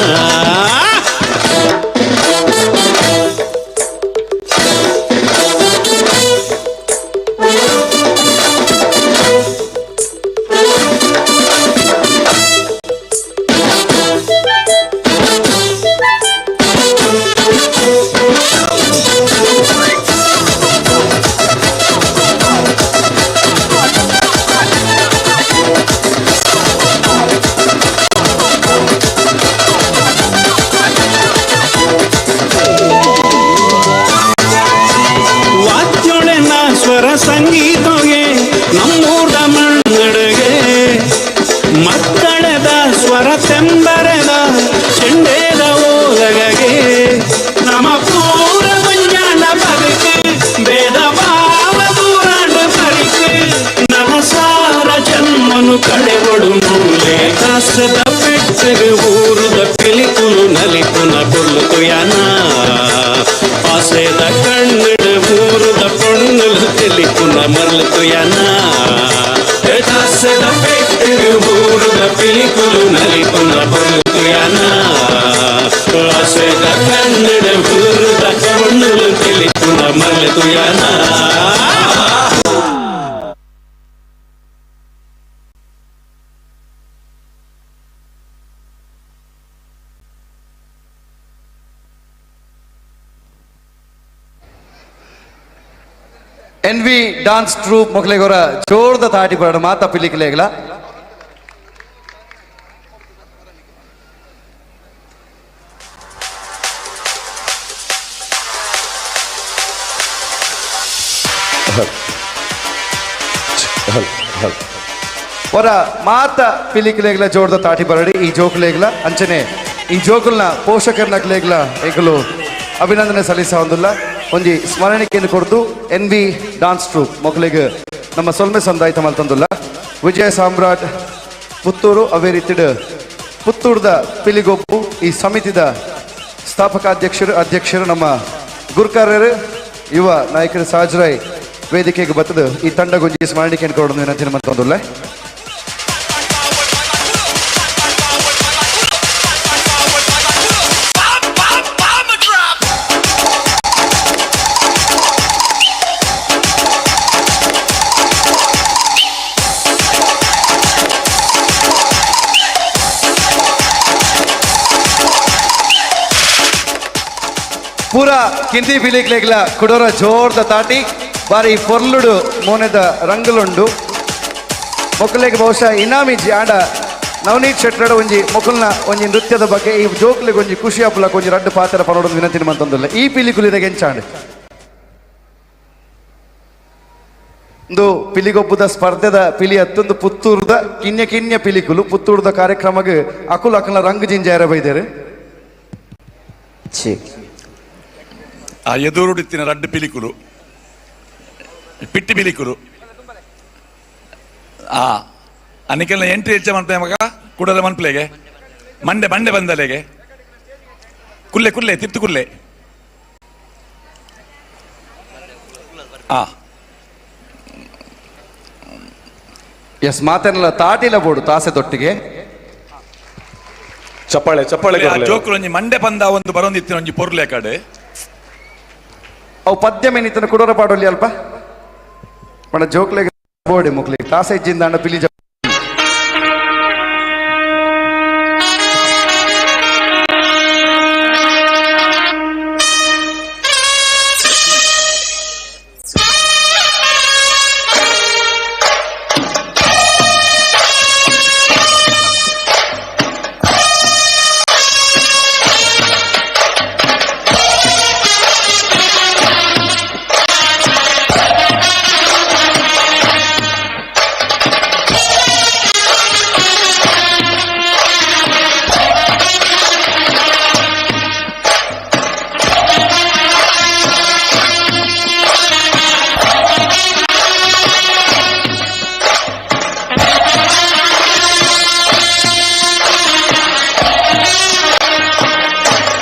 D: ವಾದ್ಯೊಳೆನ ಸ್ವರ ಸಂಗೀತಗೆ ನಮ್ಮೂರ ಮಣ್ಣಡುಗೆ ಮಕ್ಕಳದ ಸ್ವರ ತೆಂಬರೆದ ಚೆಂಡೇದ ಓಲಗಗೆ ನಮ್ಮ ಪೂರ ಮಂಜಾನ ಬದುಕು ಭೇದ ಭಾವ ದೂರಾಂಡು ಬರಿಕು ನನ ಸಾರ ಜನ್ಮನು ಕಳೆವಡು ಮೂಲೆ ದಾಸದ ಪೆಟ್ಟುಗು ಊರುದ ಪಿಲಿಕುಲು ನಲಿಪುನ ಪೊರ್ಲು ತುಯಾನ ಆಸೆದ ಕಣ್ಣುಡು ಊರುದ ಪೊಣ್ಣುಲು ತಿಳಿಪುನ ಮರ್ಲು ತುಯಾನ
E: ತಾಸೆದ ಪೆಟ್ಟಿಗೆ ಊರುದ ಪಿಲಿಕುಲು ನಲಿಪುನ ಪೊರ್ಲು ತುಯಾನ ಆಸೆದ ಕನ್ನಡ ಊರುದ ಪೊಣ್ಣುಲು ತಿಳಿಪುನ ಮರ್ಲು ತುಯಾನ.
B: N V dance troupe ಮೊಕ್ಲೆಗೊರ ಜೋರ್ದ ತಾಟಿ ಬರಡ ಮಾತಾ ಪಿಲಿಕ್ಲೇಗ್ಲ. ವರ ಮಾತ ಪಿಲಿಕ್ಲೇಗ್ಲ ಜೋರ್ದ ತಾಟಿ ಬರಡಿ ಈ ಜೋಕ್ಲೇಗ್ಲ ಅಂಚನೆ ಈ ಜೋಕುಲ್ನ ಪೋಷಕರ್ನಕ್ಲೇಗ್ಲ ಏಕಲು ಅಭಿನಂದನೆ ಸಲ್ಲಿಸ ಒಂದುಲ್ಲ ಒಂಜಿ ಸ್ಮರಣಿಕೆಯನ್ನು ಕೊಡ್ದು N V dance troupe ಮೊಕ್ಲೆಗ್ ನಮ್ಮ ಸೊಲ್ಮೆ ಸಂದಾಯ್ತ ಮಲ್ತಂದುಲ್ಲ. ವಿಜಯ ಸಾಮ್ರಾಟ್ ಪುತ್ತೂರು ಅವೇ ರೀತಿಡ್ ಪುತ್ತೂರ್ದ ಪಿಲಿಗೊಪ್ಪು ಈ ಸಮಿತಿದ ಸ್ಥಾಪಕಾಧ್ಯಕ್ಷರು ಅಧ್ಯಕ್ಷರು ನಮ್ಮ ಗುರ್ಕಾರರು ಯುವ ನಾಯಕರು ಸಹಜರಾಯ್ ವೇದಿಕೆಗೆ ಬತ್ತದು ಈ ತಂಡಗೊಂಜಿ ಸ್ಮರಣಿಕೆಯನ್ನು ಕೊಡೋದು ವಿನಂತಿ ಮತ್ತೊಂದುಲ್ಲ. ಪೂರ ಕಿಂದಿ ಪಿಲಿಕ್ಲೆಗ್ಲ ಕುಡೋರ ಜೋರ್ದ ತಾಟಿ ಬಾರಿ ಪೊರ್ಲುಡು ಮೋನೆದ ರಂಗುಲುಂಡು ಮೊಕ್ಕಲೆಗ್ ಬಹುಶಃ ಇನಾಮಿಜಿ ಆಂಡ ನವನೀತ್ ಶೆಟ್ಟರಡ ಒಂಜಿ ಮೊಕಲ್ನ ಒಂಜಿ ನೃತ್ಯದ ಬಗ್ಗೆ ಈ ಜೋಕ್ಲೆಗ್ ಒಂಜಿ ಖುಷಿ ಆಪುಲಕ ಒಂಜಿ ರಡ್ಡು ಪಾತ್ರ ಪನೋಡೊಂದು ವಿನಂತಿ ಮಂತೊಂದುಲ್ಲ. ಈ ಪಿಲಿಕುಲಿದ ಗೆಂಚಾಂಡ್ ಇಂದು ಪಿಲಿಗೊಬ್ಬದ ಸ್ಪರ್ಧೆದ ಪಿಲಿ ಅತ್ತೊಂದು ಪುತ್ತೂರ್ದ ಕಿನ್ಯ ಕಿನ್ಯ ಪಿಲಿಕುಲು ಪುತ್ತೂರ್ದ ಕಾರ್ಯಕ್ರಮಗ್ ಅಕುಲು ಅಕಲ್ನ ರಂಗು ಜಿಂಜಾರ ಬೈದೇರು.
F: ಆ ಎದುರುಡಿತ್ತಿನ ರಡ್ಡು ಪಿಲಿಕುಲು ಪಿಟ್ಟಿ ಪಿಲಿಕುಲು ಆ ಅನಿಕೆಲ್ಲ ಎಂಟ್ರಿ ಹೆಚ್ಚ ಮನ್ಪೆ ಮಗ ಕುಡಲ ಮನ್ಪ್ಲೆಗೆ ಮಂಡೆ ಮಂಡೆ ಬಂದಲೆಗೆ ಕುಲ್ಲೆ ಕುಲ್ಲೆ ತಿರ್ತು ಕುಲ್ಲೆ ಆ
B: ಎಸ್ ಮಾತನ್ನೆಲ್ಲ ತಾಟಿಲ ಬೋಡು ತಾಸೆ ದೊಟ್ಟಿಗೆ.
C: ಚಪ್ಪಾಳೆ ಚಪ್ಪಾಳೆ ಕೊರ್ಲೆ.
F: ಜೋಕುಲು ಒಂಜಿ ಮಂಡೆ ಬಂದ ಒಂದು ಬರೊಂದಿತ್ತಿನ ಒಂಜಿ ಪೊರ್ಲೆ ಕಡೆ.
B: ಅವು ಪದ್ಯ ಮೇನಿತನ ಕುಡೋರ ಪಾಡೊಲಿ ಅಲ್ಪ ಪಂಡ ಜೋಕ್ಲೆಗ್ ಬೋಡೆ ಮುಕ್ಲೆ ತಾಸೆ ಇಜ್ಜಿಂದ ಅಣ್ಣ ಪಿಲಿ.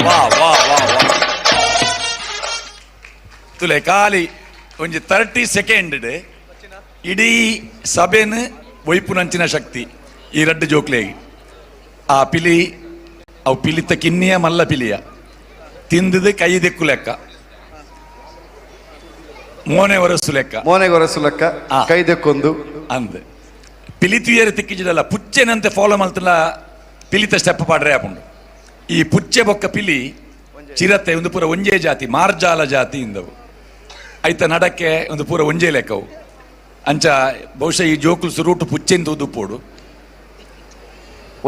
F: ವಾ ವಾ ವಾ ವಾ ತುಲೆ ಖಾಲಿ ಒಂಜಿ 30 ಸೆಕೆಂಡ್ ಇಡೀ ಸಭೆನ್ ಒಯ್ಪುನಂಚಿನ ಶಕ್ತಿ ಈ ರಡ್ಡು ಜೋಕ್ಲೆಗ್. ಆ ಪಿಲಿ ಅವು ಪಿಲಿತ ಕಿನ್ನಿಯ ಮಲ್ಲ ಪಿಲಿಯ ತಿಂದದು ಕೈ ದಿಕ್ಕು ಲೆಕ್ಕ, ಮೋನೆ ಒರೆಸು ಲೆಕ್ಕ.
B: ಮೋನೆಗೆ ಒರೆಸು ಲೆಕ್ಕ.
F: ಆ.
B: ಕೈ ದೆಕ್ಕೊಂದು.
F: ಅಂದ್ ಪಿಲಿ ತುಯರ್ ತಿಕ್ಕಿಜಿಡಲ್ಲ, ಪುಚ್ಚೆನಂತೆ ಫಾಲೋ ಮಲ್ತಲ್ಲ ಪಿಲಿತ ಸ್ಟೆಪ್ ಪಾಡ್ರೆ ಆಪುಂಡು. ಈ ಪುಚ್ಚೆ ಬೊಕ್ಕ ಪಿಲಿ ಚಿರತೆ ಒಂದು ಪೂರ ಒಂಜೇ ಜಾತಿ, ಮಾರ್ಜಾಲ ಜಾತಿ ಇಂದವು. ಐತ ನಡಕ್ಕೆ ಒಂದು ಪೂರ ಒಂಜೇ ಲೆಕ್ಕವು. ಅಂಚ ಬಹುಶಃ ಈ ಜೋಕುಲು ಸುರೂಟು ಪುಚ್ಚೆನ್ ತೂದು ಪೋಡು.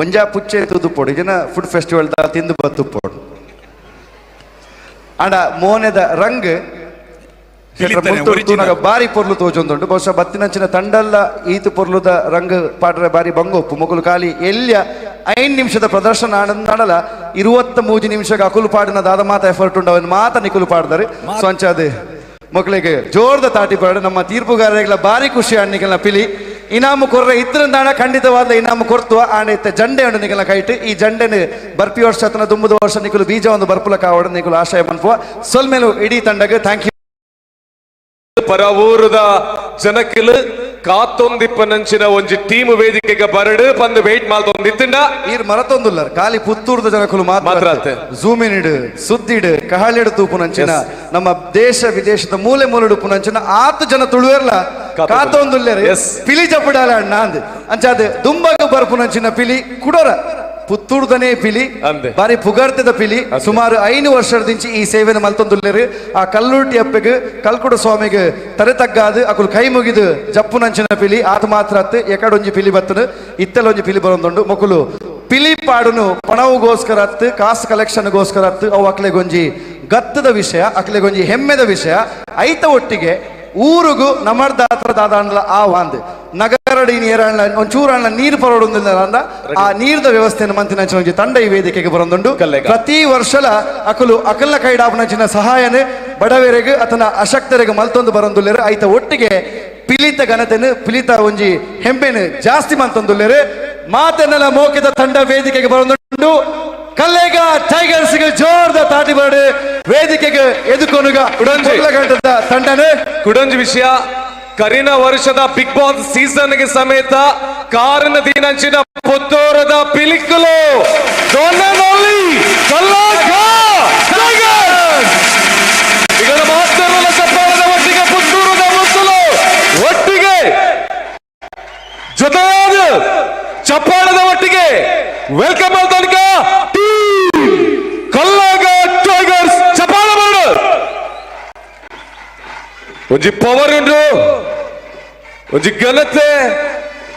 B: ಒಂಜಾ ಪುಚ್ಚೆ ತೂದು ಪೋಡು, ಜನ ಫುಡ್ ಫೆಸ್ಟಿವಲ್ ದ ತಿಂದು ಬತ್ತು ಪೋಡು. ಅಂಡ ಮೋನೆದ ರಂಗ್
F: ಪಿಲಿತನೆ
B: ಮುರ್ತುಡು
F: original.
B: ತೂನಗ ಬಾರಿ ಪೊರ್ಲು ತೋಜೊಂದುಂಡು. ಬಹುಶಃ ಬತ್ತಿನಂಚಿನ ತಂಡಲ್ಲ ಈತು ಪೊರ್ಲುದ ರಂಗ್ ಪಾಡ್ರೆ ಬಾರಿ ಬಂಗೊಪ್ಪು. ಮೊಗಲು ಖಾಲಿ ಎಲ್ಯ 5 ನಿಮಿಷದ ಪ್ರದರ್ಶನ ಆನಂದಡಲ 23 ನಿಮಿಷಕ್ಕೆ ಅಕುಲು ಪಾಡಿನ ದಾದ ಮಾತ ಎಫರ್ಟ್ ಉಂಡು, ಅವನ್ ಮಾತ ನಿಕುಲು ಪಾಡ್ದಾರೆ. ಸೊ ಅಂಚಾದ ಮಕ್ಕಳಿಗೆ ಜೋರ್ದ ತಾಟಿ ಪಾಡು. ನಮ್ಮ ತೀರ್ಪುಗಾರರಿಗೆಲ್ಲ ಬಾರಿ ಖುಷಿ ಅಣ್ಣಿಗೆಲ್ಲ ಪಿಲಿ ಇನಾಮು ಕೊರ್ರೆ ಇದ್ರಂದಾಣ ಖಂಡಿತವಾದ ಇನಾಮು ಕೊರ್ತುವ. ಆಂಡ ಇತ್ತೆ ಜಂಡೆ ಉಂಡು ನಿಕಲ ಕೈಟ್. ಈ ಜಂಡೆನು ಬರ್ಪಿ ವರ್ಷ ಅತನ ದುಂಬುದ ವರ್ಷ ನಿಕುಲು ಬೀಜ ಒಂದು ಬರ್ಪುಲ ಕಾವಡು ನಿಕುಲು ಆಶಯ ಮನ್ಪುವ. ಸೊಲ್ಮೇಲು ಇಡೀ ತಂಡಗ್ thank you.
C: ಪರವೂರುದ ಜನಕಿಲ್ ಕಾತೊಂದಿಪ್ಪನಂಚಿನ ಒಂಜಿ ಟೀಮ್ ವೇದಿಕೆಗೆ ಬರಡು ಪಂದು ವೇಟ್ ಮಾಲ್ತೊಂದಿತ್ತಿಂಡ.
B: ಈರ್ ಮರತೊಂದುಲ್ಲರ್ ಖಾಲಿ ಪುತ್ತೂರ್ದ ಜನಕುಲು
C: ಮಾತ್ರ
B: ಮಾತ್ರ
C: ಅತ್ತೆ.
B: ಝೂಮಿನಿಡು ಸುದ್ದಿಡು ಕಹಳಿಡು ತೂಪುನಂಚಿನ ನಮ್ಮ ದೇಶ ವಿದೇಶದ ಮೂಲೆ ಮೂಲೆ ಉಪ್ಪುನಂಚಿನ ಆತು ಜನ ತುಳುವೆರ್ಲ ಕಾತೊಂದುಲ್ಲೆರ್. ಪಿಲಿ ಜಪುಡಾಲ ಅಣ್ಣ ಅಂದ್ ಅಂಚಾದ ದುಂಬಗ ಬರ್ಪುನಂಚಿನ ಪಿಲಿ ಕುಡೋರ ಪುತ್ತೂರ್ದನೇ ಪಿಲಿ.
C: ಅಂದೆ.
B: ಬಾರಿ ಪುಗರ್ತೆದ ಪಿಲಿ. ಸುಮಾರು 5 ವರ್ಷದಿಂಚಿ ಈ ಸೇವೆನ ಮಲ್ತೊಂದುಲ್ಲೆರ್. ಆ ಕಲ್ಲುರ್ಟಿ ಅಪ್ಪೆಗ್ ಕಲ್ಕುಡ ಸ್ವಾಮಿಗೆ ತರೆ ತಗ್ಗಾದು ಅಕುಲು ಕೈ ಮುಗಿದು ಜಪ್ಪುನಂಚಿನ ಪಿಲಿ. ಆತ ಮಾತ್ರ ಅತ್ತು, ಎಕಡೊಂಜಿ ಪಿಲಿ ಬತ್ತನು, ಇತ್ತೆಲೊಂಜಿ ಪಿಲಿ ಬರೊಂದುಂಡು. ಮೊಕುಲು ಪಿಲಿ ಪಾಡುನು ಪಣವುಗೋಸ್ಕರ ಅತ್ತು, ಕಾಸು ಕಲೆಕ್ಷನ್ಗೋಸ್ಕರ ಅತ್ತು. ಅವು ಅಕ್ಲೆಗೊಂಜಿ ಗತ್ತದ ವಿಷಯ, ಅಕ್ಲೆಗೊಂಜಿ ಹೆಮ್ಮೆದ ವಿಷಯ. ಐತ ಒಟ್ಟಿಗೆ ಊರುಗು ನಮರ್ದಾತ್ರ ದಾದಾಂಡ್ಲ ಆ ವಾಂದ್ ನಗರಡಿ ನೀರಾಣ್ಲ ಒಂಚೂರಾಣ್ಲ ನೀರು ಪರೋಡುಂದಿಲ್ಲ ಅಂದ ಆ ನೀರ್ದ ವ್ಯವಸ್ಥೆಯನ್ನು ಮಂತಿನಂಚಿನ ಒಂಜಿ ತಂಡ ಈ ವೇದಿಕೆಗೆ ಬರೊಂದುಂಡು.
C: ಕಲ್ಲೇಗ.
B: ಪ್ರತಿ ವರ್ಷಲ ಅಕುಲು ಅಕಲ್ನ ಕೈಡಾಪನಂಚಿನ ಸಹಾಯನೆ ಬಡವರೆಗ್ ಅತನ ಅಶಕ್ತರಿಗೆ ಮಲ್ತೊಂದು ಬರೊಂದುಲ್ಲೆರು. ಐತ ಒಟ್ಟಿಗೆ ಪಿಲಿತ ಘನತೆನು ಪಿಲಿತ ಒಂಜಿ ಹೆಂಬೆನು ಜಾಸ್ತಿ ಮಂತೊಂದುಲ್ಲೆರು. ಮಾತೆನ್ನೆಲ್ಲ ಮೋಕಿದ ತಂಡ ವೇದಿಕೆಗೆ ಬರೊಂದುಂಡು. ಕಲ್ಲೇಗ ಟೈಗರ್ಸ್ ಜೋರ್ದ ತಾಟಿ ಬರಡು ವೇದಿಕೆಗೆ ಎದುಕೊನುಗ.
C: ಕುಡಂಜಿ.
B: ಗಂಟದ ತಂಡನೆ.
C: ಕುಡಂಜಿ ವಿಷಯ, ಕರಿನ ವರ್ಷದ ಬಿಗ್ ಬಾಸ್ ಸೀಸನ್ಗೆ ಸಮೇತ ಕಾರಿನ ದಿನಂಚಿನ ಪುತ್ತೂರದ ಪಿಲಿಕುಲು ದೊಣ್ಣನೊಲ್ಲಿ ಕಲ್ಲಾಗ ಟೈಗರ್ಸ್. ಇದರ ಮಾತ್ರವಲ್ಲ, ಚಪ್ಪಾಳದ ಒಟ್ಟಿಗೆ ಪುತ್ತೂರದ ಮುತ್ತುಲು ಒಟ್ಟಿಗೆ ಜೊತೆಯಾದ ಚಪ್ಪಾಳದ ಒಟ್ಟಿಗೆ welcome ತನಕ ಕಲ್ಲಾಗ ಟೈಗರ್ಸ್. ಚಪ್ಪಾಳ ಮಾಡು. ಒಂಜಿ ಪವರ್ ಉಂಡು, ಒಂಜಿ ಘನತೆ,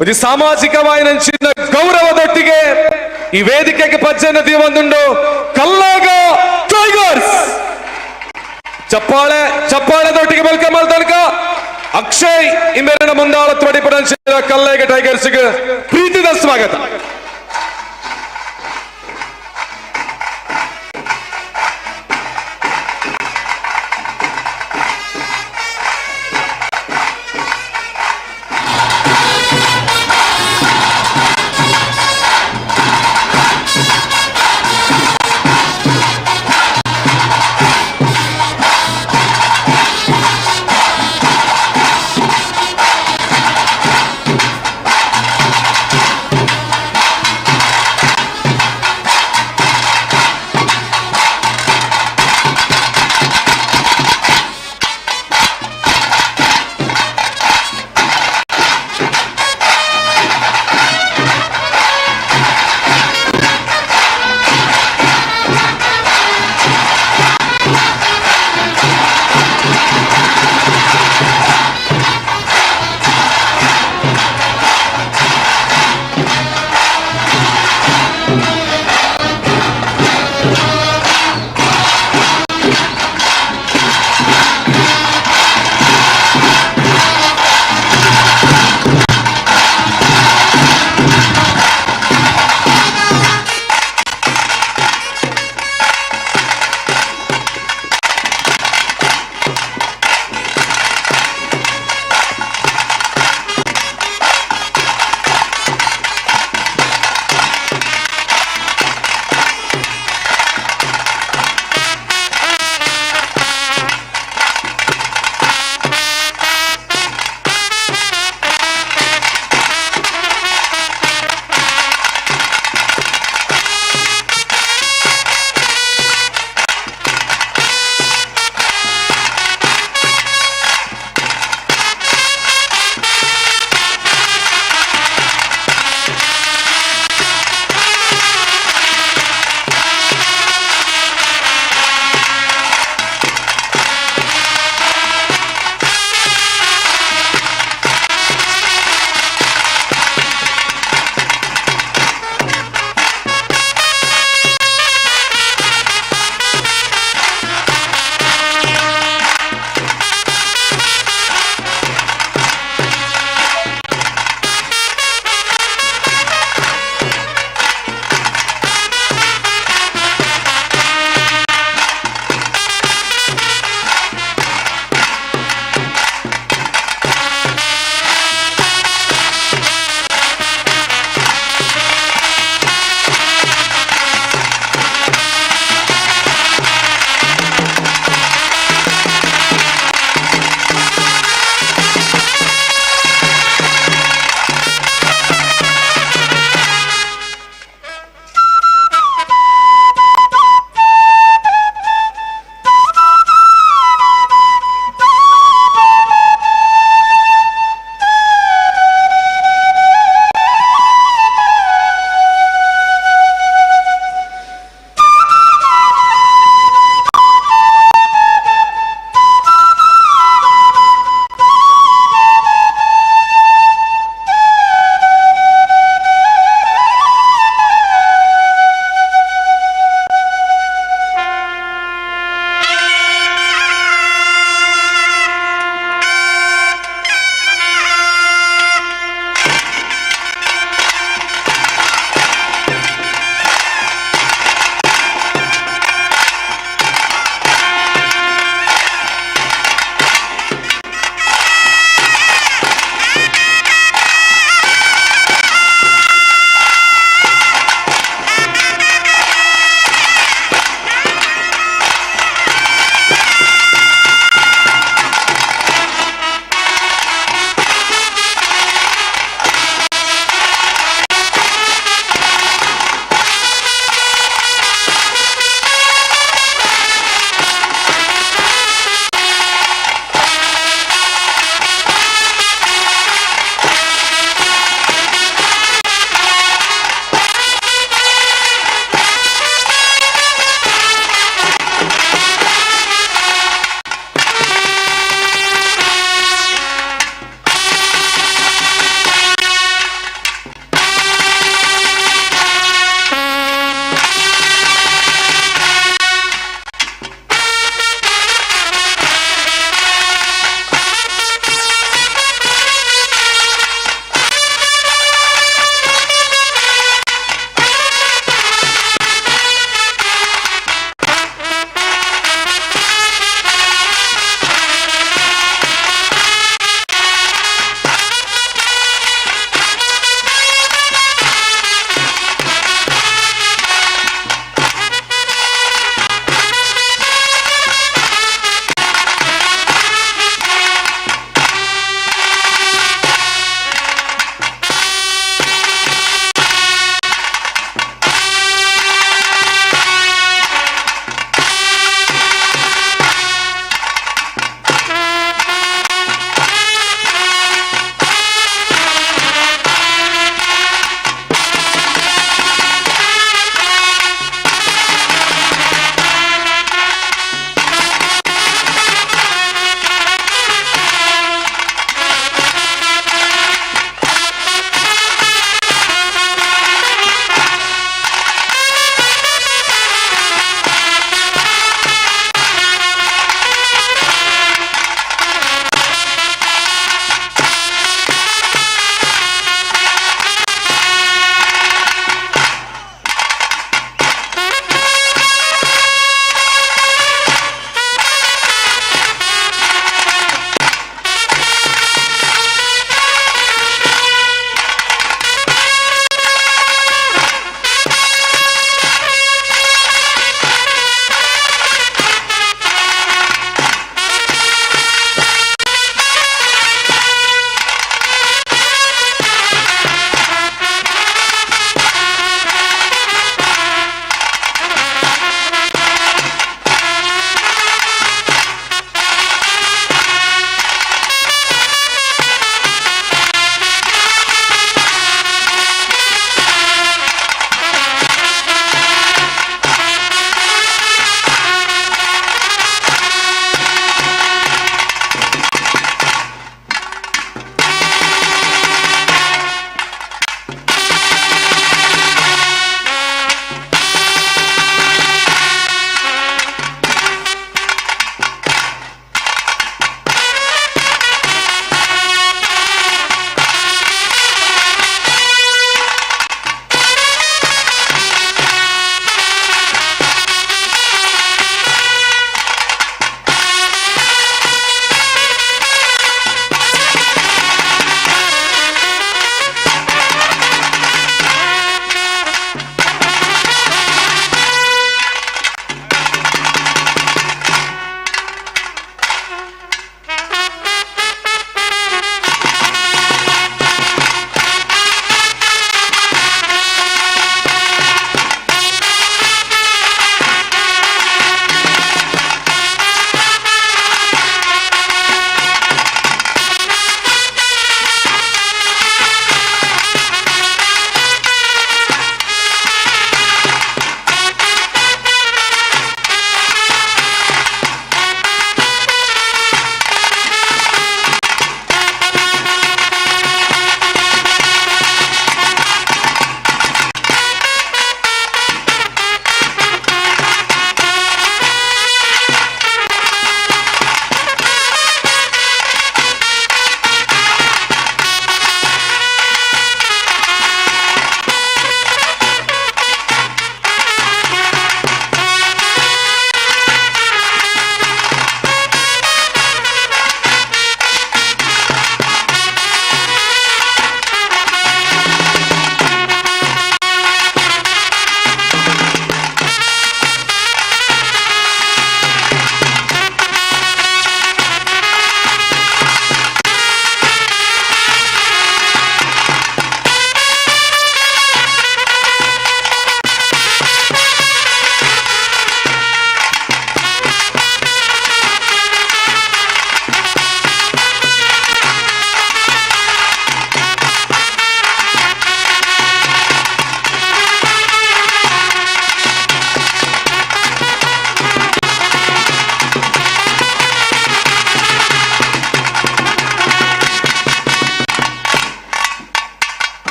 C: ಒಂಜಿ ಸಾಮಾಜಿಕವಾಯಿನಂಚಿನ ಗೌರವದೊಟ್ಟಿಗೆ ಈ ವೇದಿಕೆಗೆ ಪಜ್ಜೆಯನ್ನು ದೀವೊಂದುಂಡು ಕಲ್ಲಾಗ ಟೈಗರ್ಸ್. ಚಪ್ಪಾಳೆ ಚಪ್ಪಾಳೆದೊಟ್ಟಿಗೆ welcome ತನಕ ಅಕ್ಷಯ್ ಇಮ್ಮೆರನ ಮುಂದಾಳ ತ್ವಡಿಪಡಂಚಿನ ಕಲ್ಲೇಗ ಟೈಗರ್ಸ್ ಪ್ರೀತಿದ ಸ್ವಾಗತ.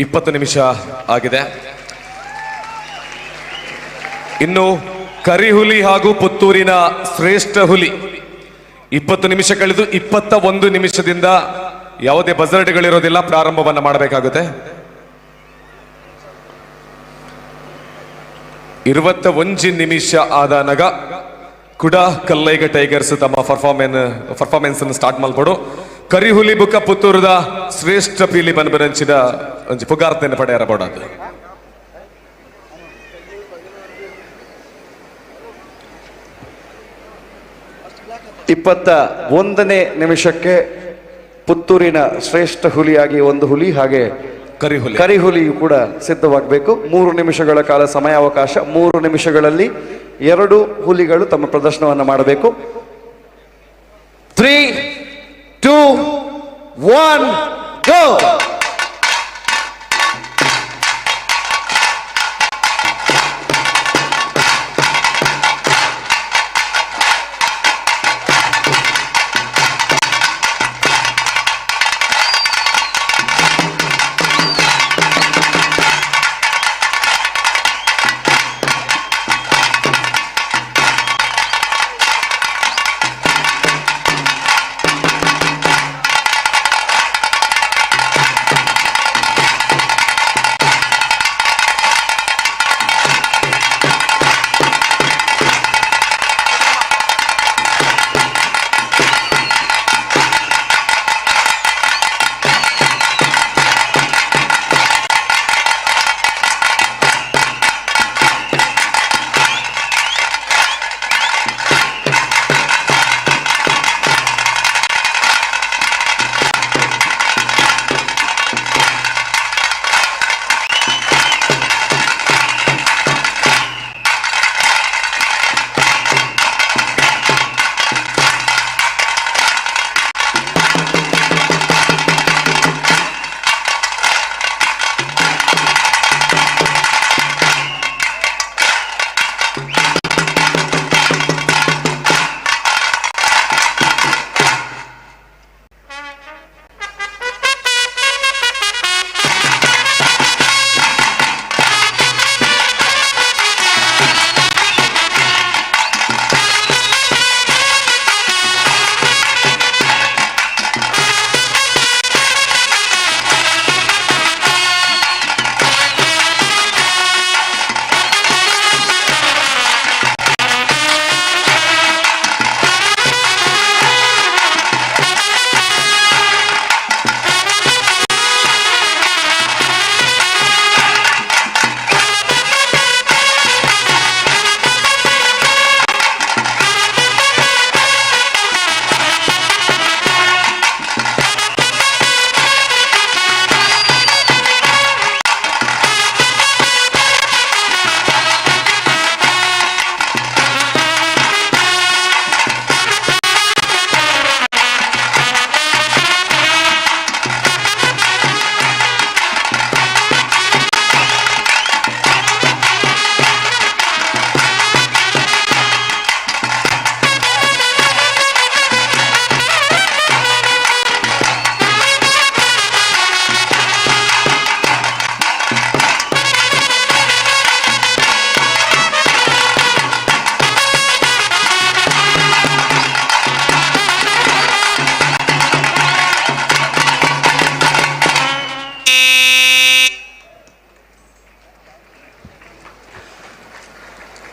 C: 20 ನಿಮಿಷ ಆಗಿದೆ. ಇನ್ನು ಕರಿಹುಲಿ ಹಾಗೂ ಪುತ್ತೂರಿನ ಶ್ರೇಷ್ಠ ಹುಲಿ 20 ನಿಮಿಷ ಕಳೆದು 21 ನಿಮಿಷದಿಂದ ಯಾವುದೇ ಬಜರ್ಟ್ಗಳಿರೋದಿಲ್ಲ, ಪ್ರಾರಂಭವನ್ನ ಮಾಡಬೇಕಾಗುತ್ತೆ. 21 ನಿಮಿಷ ಆದನಗ ಕುಡ ಕಲ್ಲೈಗ ಟೈಗರ್ಸ್ ತಮ್ಮ ಪರ್ಫಾರ್ಮೆನ್ಸ್ ಅನ್ನು ಸ್ಟಾರ್ಟ್ ಮಾಡ್ಕೊಡು. ಕರಿಹುಲಿ ಬುಕ್ಕ ಪುತ್ತೂರದ ಶ್ರೇಷ್ಠ ಪೀಲಿ ಬನ್ಬರಂಚಿನ ಒಂಜಿ ಪುಗಾರ್ತೆಯನ್ನು ಪಡೆಯರಬೋಡಾದ.
B: 21ನೇ ನಿಮಿಷಕ್ಕೆ ಪುತ್ತೂರಿನ ಶ್ರೇಷ್ಠ ಹುಲಿಯಾಗಿ ಒಂದು ಹುಲಿ ಹಾಗೆ
C: ಕರಿಹುಲಿ
B: ಕರಿಹುಲಿಯು ಕೂಡ ಸಿದ್ಧವಾಗಬೇಕು. 3 ನಿಮಿಷಗಳ ಕಾಲ ಸಮಯಾವಕಾಶ. 3 ನಿಮಿಷಗಳಲ್ಲಿ 2 ಹುಲಿಗಳು ತಮ್ಮ ಪ್ರದರ್ಶನವನ್ನು ಮಾಡಬೇಕು. 3 2 1 ಗೋ.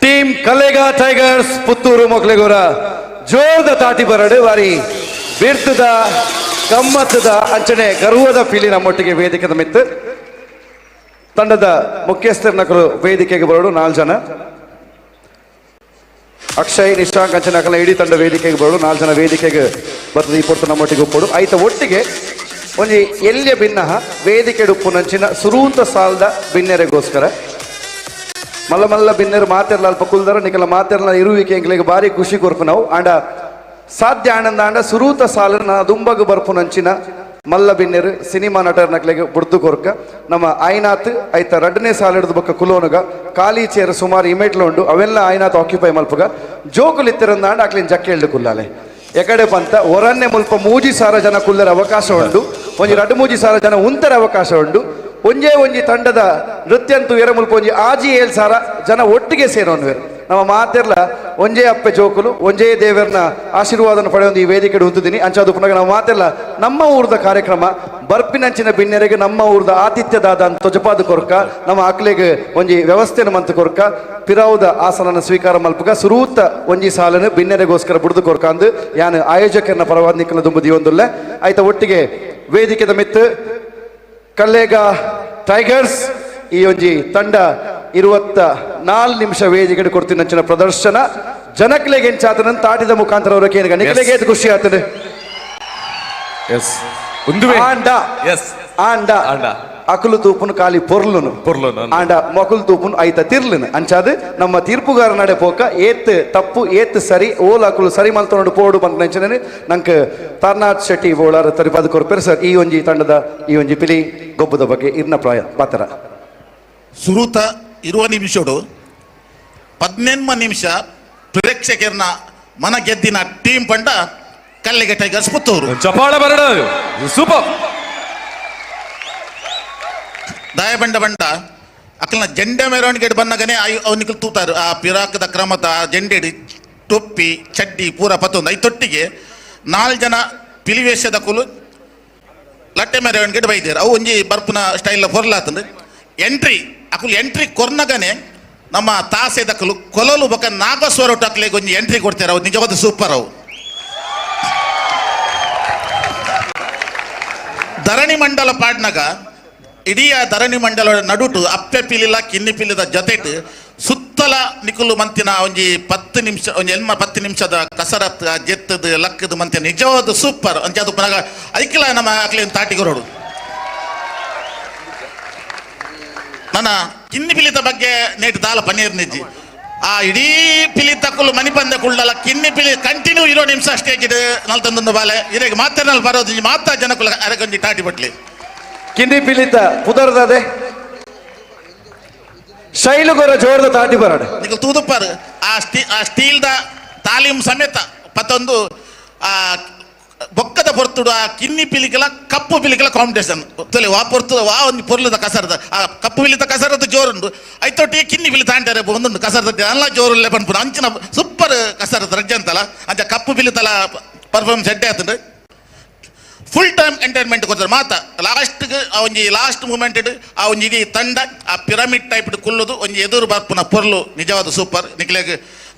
B: ಟೀಮ್ ಕಲೆಗ ಟೈಗರ್ಸ್ ಪುತ್ತೂರು ಮೊಕ್ಲೆಗೋರ ಜೋರದ ತಾಟಿ ಬರಡು ವಾರಿ ಬಿರ್ತದ ಗಮ್ಮತ್ತದ ಅಂಚನೆ ಗರ್ವದ ಪೀಲಿ ನಮ್ಮೊಟ್ಟಿಗೆ ವೇದಿಕೆ ಮಿತ್ತು ತಂಡದ ಮುಖ್ಯಸ್ಥರನಕರು ವೇದಿಕೆಗೆ ಬರೋಡು 4 ಜನ. ಅಕ್ಷಯ್, ನಿಶಾಂಕ್, ಅಂಚನೆ ಅಕಲ ಇಡೀ ತಂಡ ವೇದಿಕೆಗೆ ಬರೋಡು 4 ಜನ ವೇದಿಕೆಗೆ ಬರ್ತದೆ. ಈ ಪೊರ್ತು ನಮ್ಮೊಟ್ಟಿಗೆ ಉಪ್ಪೋಡು ಆಯ್ತ ಒಟ್ಟಿಗೆ ಒಂಜಿ ಎಲ್ಲಿಯ ಭಿನ್ನಹ ವೇದಿಕೆ ಉಪ್ಪು ನಂಚಿನ ಸುರೂತ ಸಾಲದ ಬಿನ್ನೆರೆಗೋಸ್ಕರ ಮಲ್ಲ ಮಲ್ಲ ಬಿನ್ನೆರು ಮಾತೆರ್ಲ ಅಲ್ಪ ಕುಲ್ದರ ನಿಕಲ ಮಾತೆರ್ಲ ಇರುವಿಕೆ ಎಂಕ್ಲೆಗ್ ಬಾರಿ ಖುಷಿ ಕೊರ್ಪು ನಾವು. ಆಂಡ ಸಾಧ್ಯ ಆನಂದ ಆಂಡ ಸುರೂತ ಸಾಲನ ದುಂಬಗು ಬರ್ಪು ನಂಚಿನ ಮಲ್ಲ ಬಿನ್ನೆರು ಸಿನಿಮಾ ನಟರ್ ನಕ್ಲೆಗ್ ಬುಡ್ದು ಕೊರ್ಕ ನಮ್ಮ ಆಯ್ನಾಥ್ ಐತ 2ನೇ ಸಾಲ ಹಿಡಿದು ಬೊಕ್ಕ ಕುಲೋನುಗ ಖಾಲಿ ಚೇರ್ ಸುಮಾರು ಇಮೇಟ್ಲು ಉಂಡು ಅವೆಲ್ಲ ಆಯ್ನಾಥ್ ಆಕ್ಯುಪೈ ಮಲ್ಪುಗ ಜೋಕುಲು ಇತ್ತಿರಂದ ಆಂಡ ಅಕ್ಲಿನ್ ಜಕ್ಕೆ ಎಲ್ಡು ಕುಲ್ಲಾಲೆ ಎಕಡೆ ಪಂತ ಒರನ್ನೆ ಮುಲ್ಪ 3,000 ಜನ ಕುಲ್ಲರ ಅವಕಾಶ ಉಂಡು, ಒಂಜಿ 2-3 ಸಾವಿರ ಜನ ಉಂತರ ಅವಕಾಶ ಉಂಡು. ಒಂಜೇ ಒಂಜಿ ತಂಡದ ನೃತ್ಯಂತೂ ಎರ ಮುಲ್ಪ ಒಂಜಿ ಆಜಿ ಏಳ್ ಸಾರ ಜನ ಒಟ್ಟಿಗೆ ಸೇರೋನ್ವೇರು. ನಮ್ಮ ಮಾತೆರ್ಲ ಒಂಜೇ ಅಪ್ಪೆ ಜೋಕುಲು, ಒಂಜೇ ದೇವರನ ಆಶೀರ್ವಾದನ ಪಡೆಯೊಂದು ಈ ವೇದಿಕೆ ಉಂತಿದ್ದೀನಿ. ಅಂಚಾದು ಪುನಗ ನಾವು ಮಾತೆಲ್ಲ ನಮ್ಮ ಊರದ ಕಾರ್ಯಕ್ರಮ ಬರ್ಪಿನಂಚಿನ ಬಿನ್ನೆರೆಗೆ ನಮ್ಮ ಊರದ ಆತಿಥ್ಯದಾದ ತೊಜಪಾದ ಕೊರ್ಕ, ನಮ್ಮ ಅಕ್ಲೆಗ್ ಒಂಜಿ ವ್ಯವಸ್ಥೆನ ಮಂತ್ ಕೊರ್ಕ, ಪಿರಾವುದ ಆಸನನ ಸ್ವೀಕಾರ ಮಲ್ಪುಗ, ಸುರೂತ ಒಂಜಿ ಸಾಲನ್ನು ಬಿನ್ನೆರೆಗೋಸ್ಕರ ಬುಡ್ದು ಕೊರ್ಕ ಅಂದು ಯಾನ್ ಆಯೋಜಕರನ್ನ ಪರವಾದ ನಿಕ್ಕಲ ದುಂಬು ದಿಯೊಂದುಲ್ಲೆ. ಆಯ್ತ ಒಟ್ಟಿಗೆ ವೇದಿಕೆದ ಮಿತ್ತು ಕಲ್ಲೇಗ ಟೈಗರ್ಸ್ ಈ ಒಂಜಿ ತಂಡ 24 ನಿಮಿಷ ವೇದಿಕೆ ಕೊಡ್ತೀನಿ ಪ್ರದರ್ಶನ ಜನಕ್ಲೆಗೆ ಎಂಚಾತನ ತಾಟಿದ ಮುಖಾಂತರ ಅವರ ಕೇಳಿಗ ನಿಕ್ಲೆಗೆ ಏತ್ ಖುಷಿ ಆಗ್ತದೆ.
C: ಎಸ್ ಉಂದುವೆ.
B: ಆಂಡ
C: ಎಸ್
B: ಆಂಡ
C: ಆಂಡ.
B: ಅಕುಲು ತೂಪುನು ಖಾಲಿ ಪೊರ್ಲುನು.
C: ಪೊರ್ಲುನು.
B: ಆಂಡ ಮೊಕುಲು ತೂಪುನು ಐತ ತಿರ್ಲುನು. ಅಂಚಾದ ನಮ್ಮ ತೀರ್ಪುಗಾರ ನಡೆ ಪೋಕ ಏತ್ ತಪ್ಪು ಏತ್ ಸರಿ ಓಲ್ ಅಕುಲು ಸರಿ ಮಲ್ತೊಂಡು ಪೋಡು ಬಂದ ನಂಕ್ ತಾರ್ನಾಥ್ ಶೆಟ್ಟಿ ಬೋಳಾರ ತರಿಪಾದ ಕೊರ್ಪೆರ್ ಸರ್. ಈ ಒಂಜಿ ತಂಡದ ಈ ಒಂಜಿ ಪಿಲಿ ಗೊಬ್ಬದ ಬಗ್ಗೆ ಇರ್ನ ಪ್ರಾಯ ಪಾತ್ರ.
G: ಸುರೂತ ಇರುವ ನಿಮಿಷಡು 18 ನಿಮಿಷ ಪ್ರೇಕ್ಷಕರನ್ನ ಮನ ಗೆದ್ದಿನ ಟೀಮ್ ಪಂಡ ಕಲ್ಲಿಗೆ ಟೈಗರ್ಸ್ ಪುತ್ತೂರು.
C: ಚಪಾಳ ಬರಡ ಸೂಪರ್.
G: ದಾಯ ಬಂಡ ಬಂಡ ಅಕ್ಕಲ್ನ ಜೆಂಡೆ ಮೆರವಣಿಗೆ ಬನ್ನಗನೆ ಅವನಿಗೆ ತೂತಾರು ಆ ಪಿರಾಕದ ಕ್ರಮದ ಆ ಜೆಂಡೆಡ್ ಟೊಪ್ಪಿ ಚಡ್ಡಿ ಪೂರ ಪತ್ತೊಂದು ಐತೊಟ್ಟಿಗೆ 4 ಜನ ಪಿಲಿವೇಶದ ಕುಲು ಲಟ್ಟೆ ಮೆರವಣಿಗೆ ಬೈದೇರು. ಅವು ಒಂಜಿ ಬರ್ಪುನ ಸ್ಟೈಲ್ ಹೊರ್ಲಾತಂದು ಎಂಟ್ರಿ ಅಕುಲು ಎಂಟ್ರಿ ಕೊರ್ನಗನೆ ನಮ್ಮ ತಾಸೆದಕಲು ಕೊಲಲು ಬೊಕ ನಾಗಸ್ವರ ಅಕ್ಲೆಗೆ ಒಂಜಿ ಎಂಟ್ರಿ ಕೊಡ್ತಾರೆ. ಅವು ನಿಜವಾದ ಸೂಪರ್. ಅವು ಧರಣಿ ಮಂಡಲ ಪಾಡ್ನಗ ಇಡೀ ಆ ಧರಣಿ ಮಂಡಲ ನಡುಟು ಅಪ್ಪೆ ಪಿಲಿಲ ಕಿನ್ನಿ ಪಿಲಿದ ಜೊತೆಟ್ ಸುತ್ತಲ ನಿಕುಲು ಮಂತಿನ ಒಂಜಿ 10 ನಿಮಿಷ ಒಂಜಿ ಎಲ್ಮ 10 ನಿಮಿಷದ ಕಸರತ್ ಜೆತ್ತದ ಲಕ್ಕದ ಮಂತಿನ ನಿಜವಾದ ಸೂಪರ್. ಅಂಚ ಅದು ಪನಗ ಐಕ್ಲ ನಮ್ಮ ಅಕ್ಲೆ ತಾಟಿಗರೋಡು. ನನ್ನ ಕಿನ್ನಿ ಪಿಲಿತ ಬಗ್ಗೆ ನೇಟ್ ದಾಲ ಪನ್ನೀರ್ ನಿಜ್ಜಿ ಆ ಇಡೀ ಪಿಲಿ ತಕ್ಕಲು ಮನಿ ಬಂದ ಕುಳ್ಳಲ್ಲ ಕಿನ್ನಿ ಪಿಲಿ ಕಂಟಿನ್ಯೂ ಇರೋ ನಿಮಿಷ ಸ್ಟೇಜ್ ನಲ್ತಂದೊಂದು ಬಾಲೆ ಇರೆಗೆ ಮಾತ್ರ ನಲ್ಲಿ ಬರೋದು ಮಾತ್ರ ಜನಕುಲ ಅರಗೊಂಜಿ ಟಾಟಿ ಬಟ್ಲಿ.
B: ಕಿನ್ನಿ ಪಿಲಿತ ಪುದರ್ದದೆ ಶೈಲುಗೊರ ಜೋರದ ತಾಟಿ ಬರಡೆ.
G: ನಿಕಲ್ ತೂದುಪ್ಪಾರು ಆ ಸ್ಟೀಲ್ದ ತಾಲೀಮ್ ಸಮೇತ ಪತ್ತೊಂದು ಆ ಬೊಕ್ಕದ ಪೊರ್ತುಡು ಆ ಕಿನ್ನಿ ಪಿಲಿಕಲ ಕಪ್ಪು ಪಿಲಿಕಲ ಕಾಂಪಿಟೇಷನ್ ತೊಲೆ ವಾ ಪೊರ್ತು ವಾ ಒಂದು ಪೊರ್ಲದ ಕಸರದ ಆ ಕಪ್ಪು ಪಿಲಿತ ಕಸರದ್ದು ಜೋರುಂಡು ಐತೊಟ್ಟಿಗೆ ಕಿನ್ನಿ ಪಿಲಿ ತಾಂಟಾರೆ ಒಂದುಂಡು ಕಸರದ ಅಲ್ಲ ಜೋರುಲ್ಲೆ ಪನ್ಪುನ ಅಂಚಿನ ಸೂಪರ್ ಕಸರದ್ದು ರಜ್ಜೆ ಅಂತಲ್ಲ ಅಂಚ ಕಪ್ಪು ಪಿಲಿತಲ ಪರ್ಫಾರ್ಮೆನ್ಸ್ ಎಡ್ಡೆ ಆತಂಡು. Full time entertainment ಕೊಡ್ತಾರೆ ಮಾತ ಲಾಸ್ಟ್ಗೆ ಆ ಒಂಜಿ ಲಾಸ್ಟ್ ಮೂಮೆಂಟ್ ಆ ಒಂಜಿ ಇಡೀ ತಂಡ ಆ ಪಿರಮಿಡ್ ಟೈಪ್ ಕುಲ್ಲುದು ಒಂಜಿ ಎದುರು ಬರ್ಪುನ ಪೊರ್ಲು ನಿಜವಾದ ಸೂಪರ್. ನಿಕ್ಲೆಗ್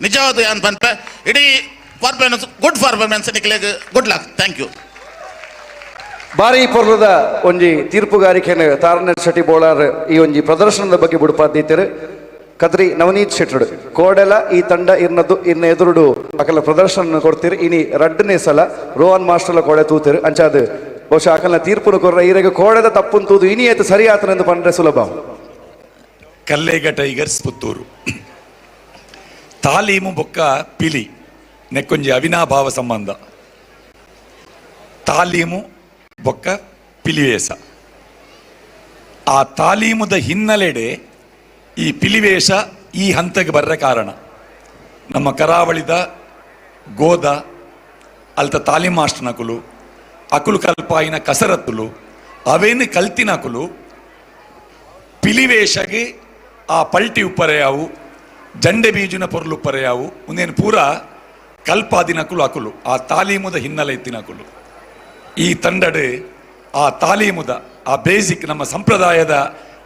G: ನಿಜವಾದ ಏನ್ ಪನ್ಪೆ ಇಡೀ performance good performance ನಿಕ್ಲೆಗ್ good luck thank you.
B: ಬಾರಿ ಪೊರ್ಲದ ಒಂಜಿ ತೀರ್ಪುಗಾರಿಕೆಯನ್ನು ತಾರನಾಥ್ ಶೆಟ್ಟಿ ಬೋಳಾರ್ ಈ ಒಂಜಿ ಪ್ರದರ್ಶನದ ಬಗ್ಗೆ ಬುಡುಪಾದ್ದೀತರು. ಕದ್ರಿ ನವನೀತ್ ಶೆಟ್ಟರು ಕೋಡೆಲ ಈ ತಂಡ ಇರ್ನದ್ದು ಇರ್ನ ಎದುರುಡು ಅಕಲ ಪ್ರದರ್ಶನ ಕೊಡ್ತೀರಿ. ಇನಿ ರಡ್ಡನೇ ಸಲ ರೋಹನ್ ಮಾಸ್ಟರ್ಲ ಕೋಡೆ ತೂತಿರು. ಅಂಚಾದ ಬಹುಶಃ ಅಕಲ್ನ ತೀರ್ಪುನು ಕೊರ್ರ ಈರೆಗೆ ಕೋಡೆದ ತಪ್ಪುನ್ ತೂದು ಇನಿ ಆಯ್ತು ಸರಿ ಆತನೆಂದು ಪಂಡ್ರೆ ಸುಲಭ.
F: ಕಲ್ಲೇಗ ಟೈಗರ್ಸ್ ಪುತ್ತೂರು ತಾಲೀಮು ಬೊಕ್ಕ ಪಿಲಿ ನೆಕ್ಕೊಂಜಿ ಅವಿನಾಭಾವ ಸಂಬಂಧ. ತಾಲೀಮು ಬೊಕ್ಕ ಪಿಲಿವೇಸ ಆ ತಾಲೀಮುದ ಹಿನ್ನೆಲೆಡೆ ಈ ಪಿಲಿವೇಶ ಈ ಹಂತಕ್ಕೆ ಬರ್ರ ಕಾರಣ ನಮ್ಮ ಕರಾವಳಿದ ಗೋದ ಅಲ್ತ ತಾಲೀಮ್ ಮಾಸ್ಟರ್ನಕುಲು ಅಕುಲು ಕಲ್ಪಾಯಿನ ಕಸರತ್ತುಲು ಅವೇನು ಕಲ್ತಿನಕುಲು ಪಿಲಿವೇಶಗೆ ಆ ಪಲ್ಟಿ ಉಪ್ಪರೆಯಾವು ಜಂಡೆ ಬೀಜುನ ಪೊರ್ಲು ಉಪ್ಪರೆಯಾವು ಒಂದೇನು ಪೂರ ಕಲ್ಪಾದಿನಕುಲು ಅಕುಲು ಆ ತಾಲೀಮುದ ಹಿನ್ನೆಲೆ ಇತ್ತಿನಕುಲು. ಈ ತಂಡಡು ಆ ತಾಲೀಮುದ ಆ ಬೇಸಿಕ್ ನಮ್ಮ ಸಂಪ್ರದಾಯದ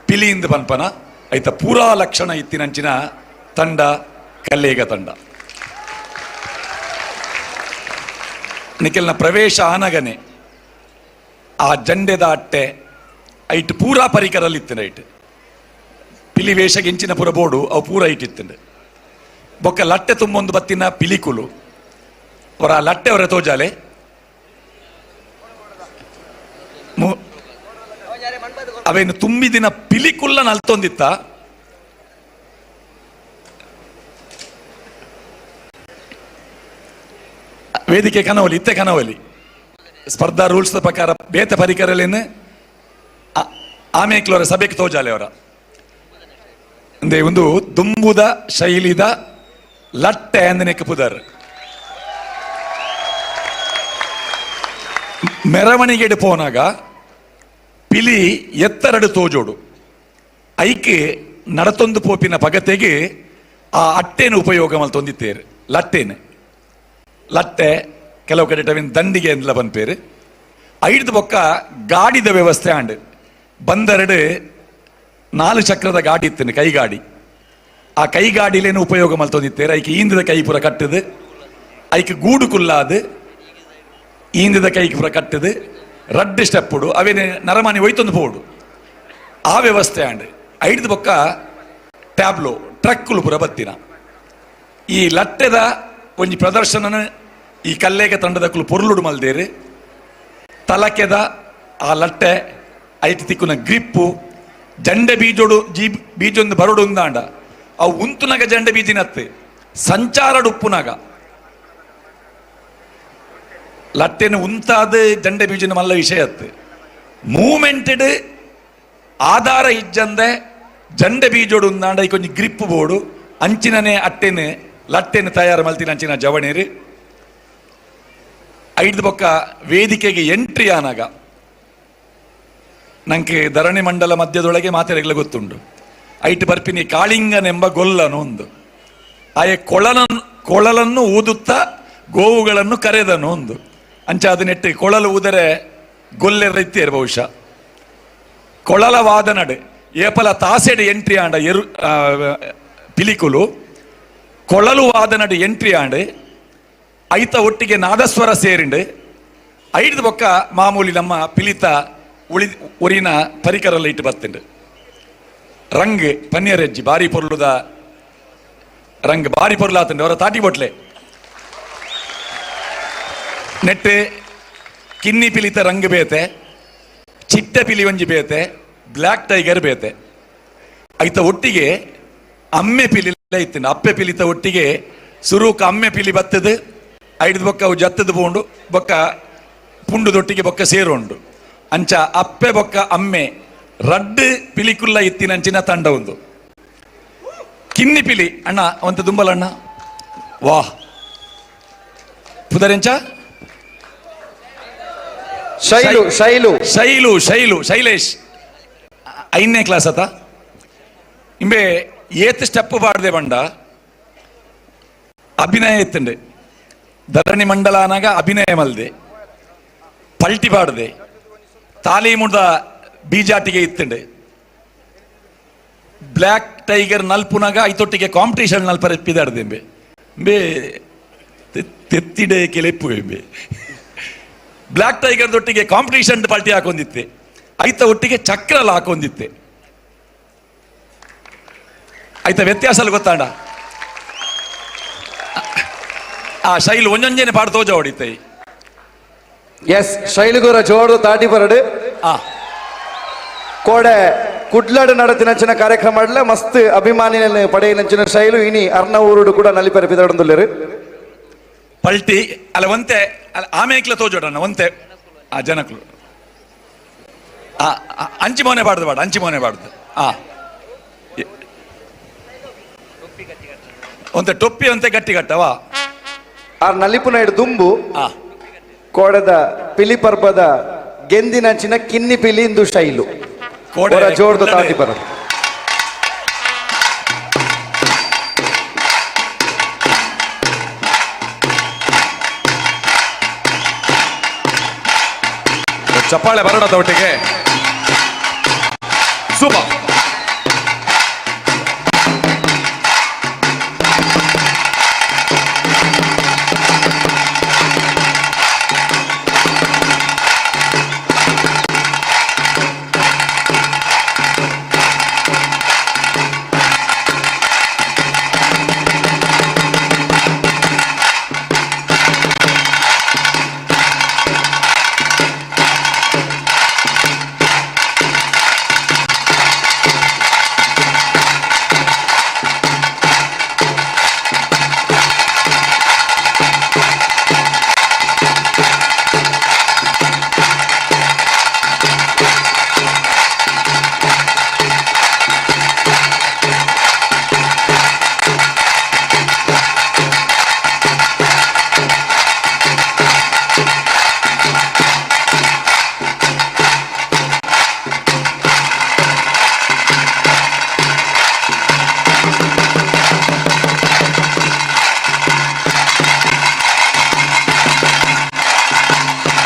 F: ಪಿಲಿಯಿಂದ ಪನ್ಪನ ಐತ ಪೂರಾ ಲಕ್ಷಣ ಇತ್ತಿನಂಚಿನ ತಂಡ ಕಲ್ಲೇಗ ತಂಡ. ನಿಖಲ್ನ ಪ್ರವೇಶ ಆನಗನೆ ಆ ಜಂಡೆದ ಅಟ್ಟೆ ಐಟ್ ಪೂರಾ ಪರಿಕರಲ್ಲಿ ಇತ್ತಿನ ಐಟ್ ಪಿಲಿ ವೇಷ ಗಿಂಚಿನ ಪೂರ ಬೋಡು ಅವು ಪೂರ ಇಟ್ಟಿತ್ತಂಡು. ಬೊಕ್ಕ ಲಟ್ಟೆ ತುಂಬೊಂದು ಬತ್ತಿನ ಪಿಲಿಕುಲು ಅವರ ಆ ಲಟ್ಟೆ ಅವರ ತೋಜಾಲೆ ಅವೇನು ತುಂಬಿದಿನ ಪಿಲಿಕುಲ್ಲ ನಲ್ತೊಂದಿತ್ತ ವೇದಿಕೆ ಕನವಲಿ ಇತ್ತೆ ಕನವಲಿ ಸ್ಪರ್ಧಾ ರೂಲ್ಸ್ ಪ್ರಕಾರ ಬೇತ ಪರಿಕರಲೇನು ಆಮೇಕ್ಲವರ ಸಭೆಗೆ ತೋಜಾಲೆ ಅವರ ಅಂದೆ ಒಂದು ದುಂಬುದ ಶೈಲಿದ ಲಟ್ಟೆ ಅಂದನೆಕ್ ಪುದರ್ ಮೆರವಣಿಗೆ ಪೋನಾಗ ಪಿಲಿ ಪಿಲಿ ಎತ್ತರಡು ತೋಜೋಡು ಐಕ್ ನಡತೊಂದು ಪೋಪಿನ ಪಗತೆಗೆ ಆ ಅಟ್ಟೆನ ಉಪಯೋಗ ಮಲ್ತೊಂದಿತ್ತೇರು. ಲಟ್ಟೆನು ಲಟ್ಟೆ ಕೆಲವು ಕಡೆ ಟವಿನ ದಂಡಿಗೆ ಅಂದ್ಲ ಪನ್ಪೇರು. ಐಡ್ದು ಬೊಕ್ಕ ಗಾಡಿದ ವ್ಯವಸ್ಥೆ ಆಂಡ್. ಬಂದರಡು 4 ಚಕ್ರದ ಗಾಡಿ ಇತ್ತೇನೆ, ಕೈಗಾಡಿ. ಆ ಕೈಗಾಡಿಲೇನು ಉಪಯೋಗ ಮಲ್ತೊಂದಿತ್ತೇರು. ಐಕ್ ಈಂದದ ಕೈ ಪೂರ ಕಟ್ಟದು, ಐಕ್ ಗೂಡು ಕುಲ್ಲಾದು ಈಂದದ ಕೈ ಪೂರ ಕಟ್ಟದು, ರಡ್ಡು ಸ್ಟೆಪ್ಪುಡು ಅವೇನೆ ನರಮಾನಿ ಒಯ್ತೊಂದು ಪೋಡು. ಆ ವ್ಯವಸ್ಥೆ ಆಂಡ್. ಐಡ್ದು ಬೊಕ್ಕ ಟ್ಯಾಬ್ಲೋ ಟ್ರಕ್ಕುಲು ಪೂರ ಬತ್ತಿನ ಈ ಲಟ್ಟೆದ ಒಂಜಿ ಪ್ರದರ್ಶನನ ಈ ಕಲ್ಲೇಗ ತಂಡದಕ್ಕಲು ಪೊರ್ಲುಡು ಮಲ್ದೇರು. ತಲಕೆದ ಆ ಲಟ್ಟೆ ಐತಿ ತಿಕ್ಕುನ ಗ್ರಿಪ್ಪು ಜಂಡೆ ಬೀಜೋಡು ಜೀ ಬೀಜೊಂದು ಬರೋಡು ಉಂದಾಂಡ ಅವು ಉಂತುನಗ ಜಂಡೆ ಬೀಜಿನತ್ತೆ ಸಂಚಾರಡುಪ್ಪುನಗ ಲಟ್ಟೆನ ಉಂತಾದ ಜಂಡೆ ಬೀಜನ ಮಲ್ಲ ವಿಷಯ ಅತ್ತು. ಮೂಮೆಂಟೆಡ್ ಆಧಾರ ಇಜ್ಜಂದೆ ಜಂಡೆ ಬೀಜೋಡು ಉಂದಾಂಡ ಈ ಕೊಂಚ ಗ್ರಿಪ್ ಬೋಡು ಅಂಚಿನನೆ ಅಟ್ಟೆನೆ ಲಟ್ಟೆನ ತಯಾರು ಮಲ್ತಿನ ಅಂಚಿನ ಜವಣೇರು. ಐದು ಬೊಕ್ಕ ವೇದಿಕೆಗೆ ಎಂಟ್ರಿ ಆನಾಗ ನಂಗೆ ಧರಣಿ ಮಂಡಲ ಮಧ್ಯದೊಳಗೆ ಮಾತೆರೆಗ್ಲ ಗೊತ್ತುಂಡು. ಐಟ್ ಬರ್ಪಿನಿ ಕಾಳಿಂಗನೆಂಬ ಗೊಲ್ಲನು ಒಂದು ಆಯೆ ಕೊಳಲನ್ನು ಊದುತ್ತಾ ಗೋವುಗಳನ್ನು ಕರೆದನು ಒಂದು ಅಂಚ ಅದು ನೆಟ್ಟು ಕೊಳಲು ಊದರೆ ಗೊಲ್ಲೆರ ಇತ್ತೇರು ಬಹುಶಃ. ಕೊಳಲ ವಾದನಡು ಏಪಲ ತಾಸೆಡು ಎಂಟ್ರಿ ಆಂಡ ಎರು ಪಿಲಿಕುಲು ಕೊಳಲು ವಾದನಡು ಎಂಟ್ರಿ ಆಂಡ್ ಐತ ಒಟ್ಟಿಗೆ ನಾದಸ್ವರ ಸೇರಿಂಡು. ಐದು ಬೊಕ್ಕ ಮಾಮೂಲಿ ನಮ್ಮ ಪಿಲಿತ ಉಳಿ ಒರಿನ ಪರಿಕರಲ್ಲ ಇಟ್ಟು ಬತ್ತಿಂಡು. ರಂಗ್ ಪನ್ನಿಯರೆಜ್ಜಿ ಬಾರಿ ಪೊರ್ಲುದ ರಂಗ್ ಬಾರಿ ಪೊರ್ಲಾತಂಡು ಅವರ ತಾಟಿ ಬೊಟ್ಲೆ ನೆಟ್ಟು ಕಿನ್ನಿ ಪಿಲಿತ ರಂಗ್ ಬೇತೆ, ಚಿಟ್ಟೆ ಪಿಲಿ ಒಂಜಿ ಬೇತೆ, ಬ್ಲ್ಯಾಕ್ ಟೈಗರ್ ಬೇತೆ. ಐತ ಒಟ್ಟಿಗೆ ಅಮ್ಮೆ ಪಿಲಿ ಇತ್ತಿನ ಅಪ್ಪೆ ಪಿಲಿತ ಒಟ್ಟಿಗೆ ಸುರೂಕ ಅಮ್ಮೆ ಪಿಲಿ ಬತ್ತದು. ಐದು ಬೊಕ್ಕ ಅವು ಜತ್ತದ ಪೋಂಡು ಬೊಕ್ಕ ಪುಂಡುದೊಟ್ಟಿಗೆ ಬೊಕ್ಕ ಸೇರುಂಡು. ಅಂಚ ಅಪ್ಪೆ ಬೊಕ್ಕ ಅಮ್ಮೆ ರಡ್ಡು ಪಿಲಿಕುಲ್ಲ ಇತ್ತಿನ ಅಂಚಿನ ತಂಡ ಒಂದು. ಕಿನ್ನಿ ಪಿಲಿ ಅಣ್ಣ ಅವಂತ ದುಂಬಲ ಅಣ್ಣ ವಾಹ್ ಪುದರೆಂಚ
B: ಶೈಲು ಶೈಲು
F: ಶೈಲು ಶೈಲು ಶೈಲೇಶ್ 5ನೇ ಕ್ಲಾಸ್ ಅತ. ಇಂಬೆ ಏತ್ ಸ್ಟೆಪ್ ಪಾಡ್ದೆ ಬಂಡ ಅಭಿನಯ ಇತ್ತಂಡೆ. ಧರಣಿ ಮಂಡಲ ಅನಾಗ ಅಭಿನಯ ಮಲ್ದೆ ಪಲ್ಟಿ ಪಾಡದೆ ತಾಲೀಮುದ ಬೀಜಾಟಿಗೆ ಇತ್ತಂಡೆ. ಬ್ಲ್ಯಾಕ್ ಟೈಗರ್ ನಲ್ಪುನಾಗ ಐತೊಟ್ಟಿಗೆ ಕಾಂಪಿಟೇಷನ್ ನಲ್ಪರ ಪಿದಾಡ್ದೆ ಇಂಬೆ ಇಂಬೆ ತೆತ್ತಿಡೆ ಕೆಲೆಪ್ಪು ಇಂಬೆ ಬ್ಲ್ಯಾಕ್ ಟೈಗರ್ ದೊಟ್ಟಿಗೆ ಕಾಂಪಿಟೇಷನ್ ಪಲ್ಟಿ ಹಾಕೊಂಡಿತ್ತೆ. ಐತ ಒಟ್ಟಿಗೆ ಚಕ್ರಲ ಹಾಕೊಂಡಿತ್ತೆ. ಐತ ವ್ಯತ್ಯಾಸ ಗೊತ್ತಾಂಡ ಆ ಶೈಲು ಒಂಜೊಂಜನೆ ಪಾಡ್ ತೋಜ ಹೊಡಿತೈ.
B: ಎಸ್ ಶೈಲುಗುರ ಜೋಡು ತಾಟಿ ಬರಡು.
F: ಆ
B: ಕೋಡೆ ಕುಡ್ಲಡು ನಡತಿನಂಚಿನ ಕಾರ್ಯಕ್ರಮ ಆಡ್ಲೆ ಮಸ್ತ್ ಅಭಿಮಾನಿನ ಪಡೆಯಿನಂಚಿನ ಶೈಲು ಇನಿ ಅರ್ನ ಊರುಡು ಕೂಡ ನಲಿಪೆರೆ ಪಿದಡೊಂದುಲ್ಲೆರು.
F: ಪಲ್ಟಿ ಅಲ್ಲ ಒಂತೆ ಅಲ್ಲ ಆಮೇಕ್ಲ ತೋಜೋಡಣ್ಣ ಒಂತೆ ಆ ಜನಕ್ಲು ಆ ಆ, ಅಂಚಿ ಮೋನೆ ಬಾಡ್ದು ಬಾಡ ಅಂಚಿ ಮೋನೆ ಬಾಡ್ದು ಆ ಒಂತೆ ಟೊಪ್ಪಿ ಒಂತೆ ಗಟ್ಟಿ ಕಟ್ಟವಾ.
B: ಆ ನಲಿಪುನ ಹಿಡ್ ದುಂಬು
F: ಆ
B: ಕೋಡೆದ ಪಿಲಿ ಪರ್ಬದ ಗೆಂದಿನಂಚಿನ ಕಿನ್ನಿ ಪಿಲಿ ಇಂದು ಶೈಲು
F: ಕೋಡೆ
B: ಒರ ಜೋಡ್ದು
F: ಕುಡ್ಲಡೆ.
B: ತಾಟಿ ಬರಡು.
C: ಚಪ್ಪಾಳೆ ಬರೋಣ ಒಟ್ಟಿಗೆ. ಸೂಪರ್.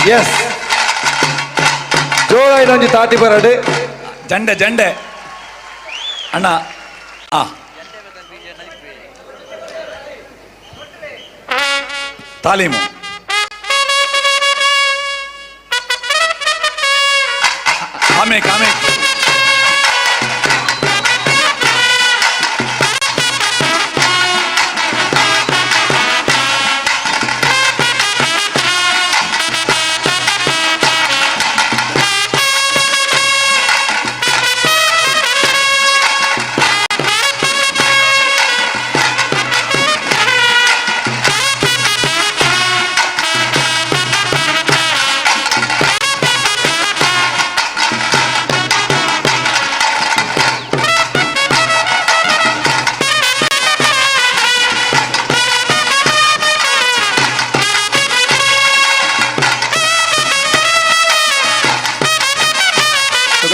B: S ಜೋರಾಯಿನೊಂಜಿ ತಾಟಿ ಬರಡೆ.
F: ಜಂಡೆ ಜಂಡೆ ಅಣ್ಣ. ಆ ತಾಲೀಮು ಆಮೇಕ್ ಆಮೇಕ್.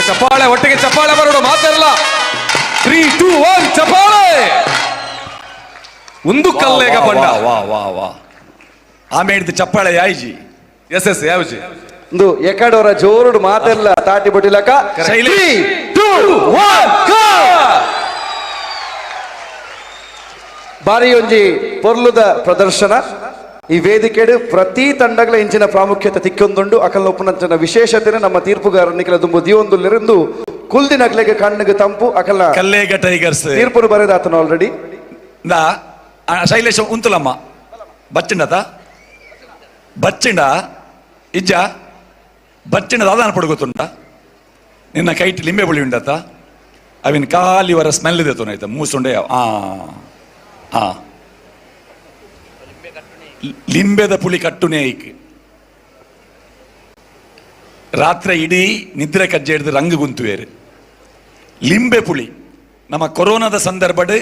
C: ಚಪ್ಪಾಳೆ, ಒಟ್ಟಿಗೆ ಚಪ್ಪಾಳೆ ಬರೋಣ ಮಾತಾಡಲ್ಲ. 3 2 1 ಚಪ್ಪಾಳೆ. ಒಂದು ಕಲ್ಲೇಗ ಪಂಡ.
F: ವಾ ವಾ ವಾ ಆಮೇಲೆ ಚಪ್ಪಾಳೆ ಯಾಯಿಜಿ.
C: S S ಯಾವ್ಜಿ.
B: ಒಂದು ಎಕಡೋರ ಜೋರುಡು ಮಾತೆಲ್ಲ ತಾಟಿ ಬೊಟ್ಟಿಲಕ.
F: ಶೈಲೇಶ್.
B: 3 2 1 ಗೋ. ಬಾರಿ ಒಂಜಿ ಪೊರ್ಲುದ ಪ್ರದರ್ಶನ ಈ ವೇದಿಕೆಡು. ಪ್ರತಿ ತಂಡಗಳ ಇಂಚಿನ ಪ್ರಾಮುಖ್ಯತೆ ತಿಕ್ಕೊಂದುಂಡು. ಅಕಲ್ನ ಉಪ್ಪುನಂಚಿನ ವಿಶೇಷತೆನ ನಮ್ಮ ತೀರ್ಪುಗಾರ ನಿಖಲ ದುಂಬು ದಿಯೊಂದುಲ್ಲೆರೆಂದು ಕುಲ್ದಿನಕ್ಲೆಗೆ ಕಣ್ಣಿಗೆ ತಂಪು ಅಕಲ್ನ
F: ಕಲ್ಲೇಗ ಟೈಗರ್ಸ್
B: ತೀರ್ಪುನು ಬರೆದಾತನ ಆಲ್ರೆಡಿ.
F: ಇಂದ ಶೈಲೇಶ್ ಉಂತುಲಮ್ಮ ಬಚ್ಚಿಂಡತ ಬಚ್ಚಿಂಡ ಇಜ್ಜ ಬಚ್ಚಿಂಡ ದಾದಾನ ಪೊಡು ಗೊತ್ತುಂಟ. ನಿನ್ನ ಕೈಟ್ ಲಿಂಬೆ ಬುಳಿ ಉಂಡತ ಅವಿನ ಖಾಲಿ ವರ ಸ್ಮೆಲ್ ಇದೆ ತೋನಾಯ್ತ ಮೂಸುಂಡೆ. ಆ ಆ ಲಿಂಬೆದ ಪುಳಿ ಕಟ್ಟುನೇ ಐಕ್ ರಾತ್ರಿ ಇಡೀ ನಿದ್ರೆ ಕಜ್ಜೆ ಹಿಡಿದು ರಂಗು ಗುಂತುವೇರು ಲಿಂಬೆ ಪುಳಿ. ನಮ್ಮ ಕೊರೋನಾದ ಸಂದರ್ಭಡ್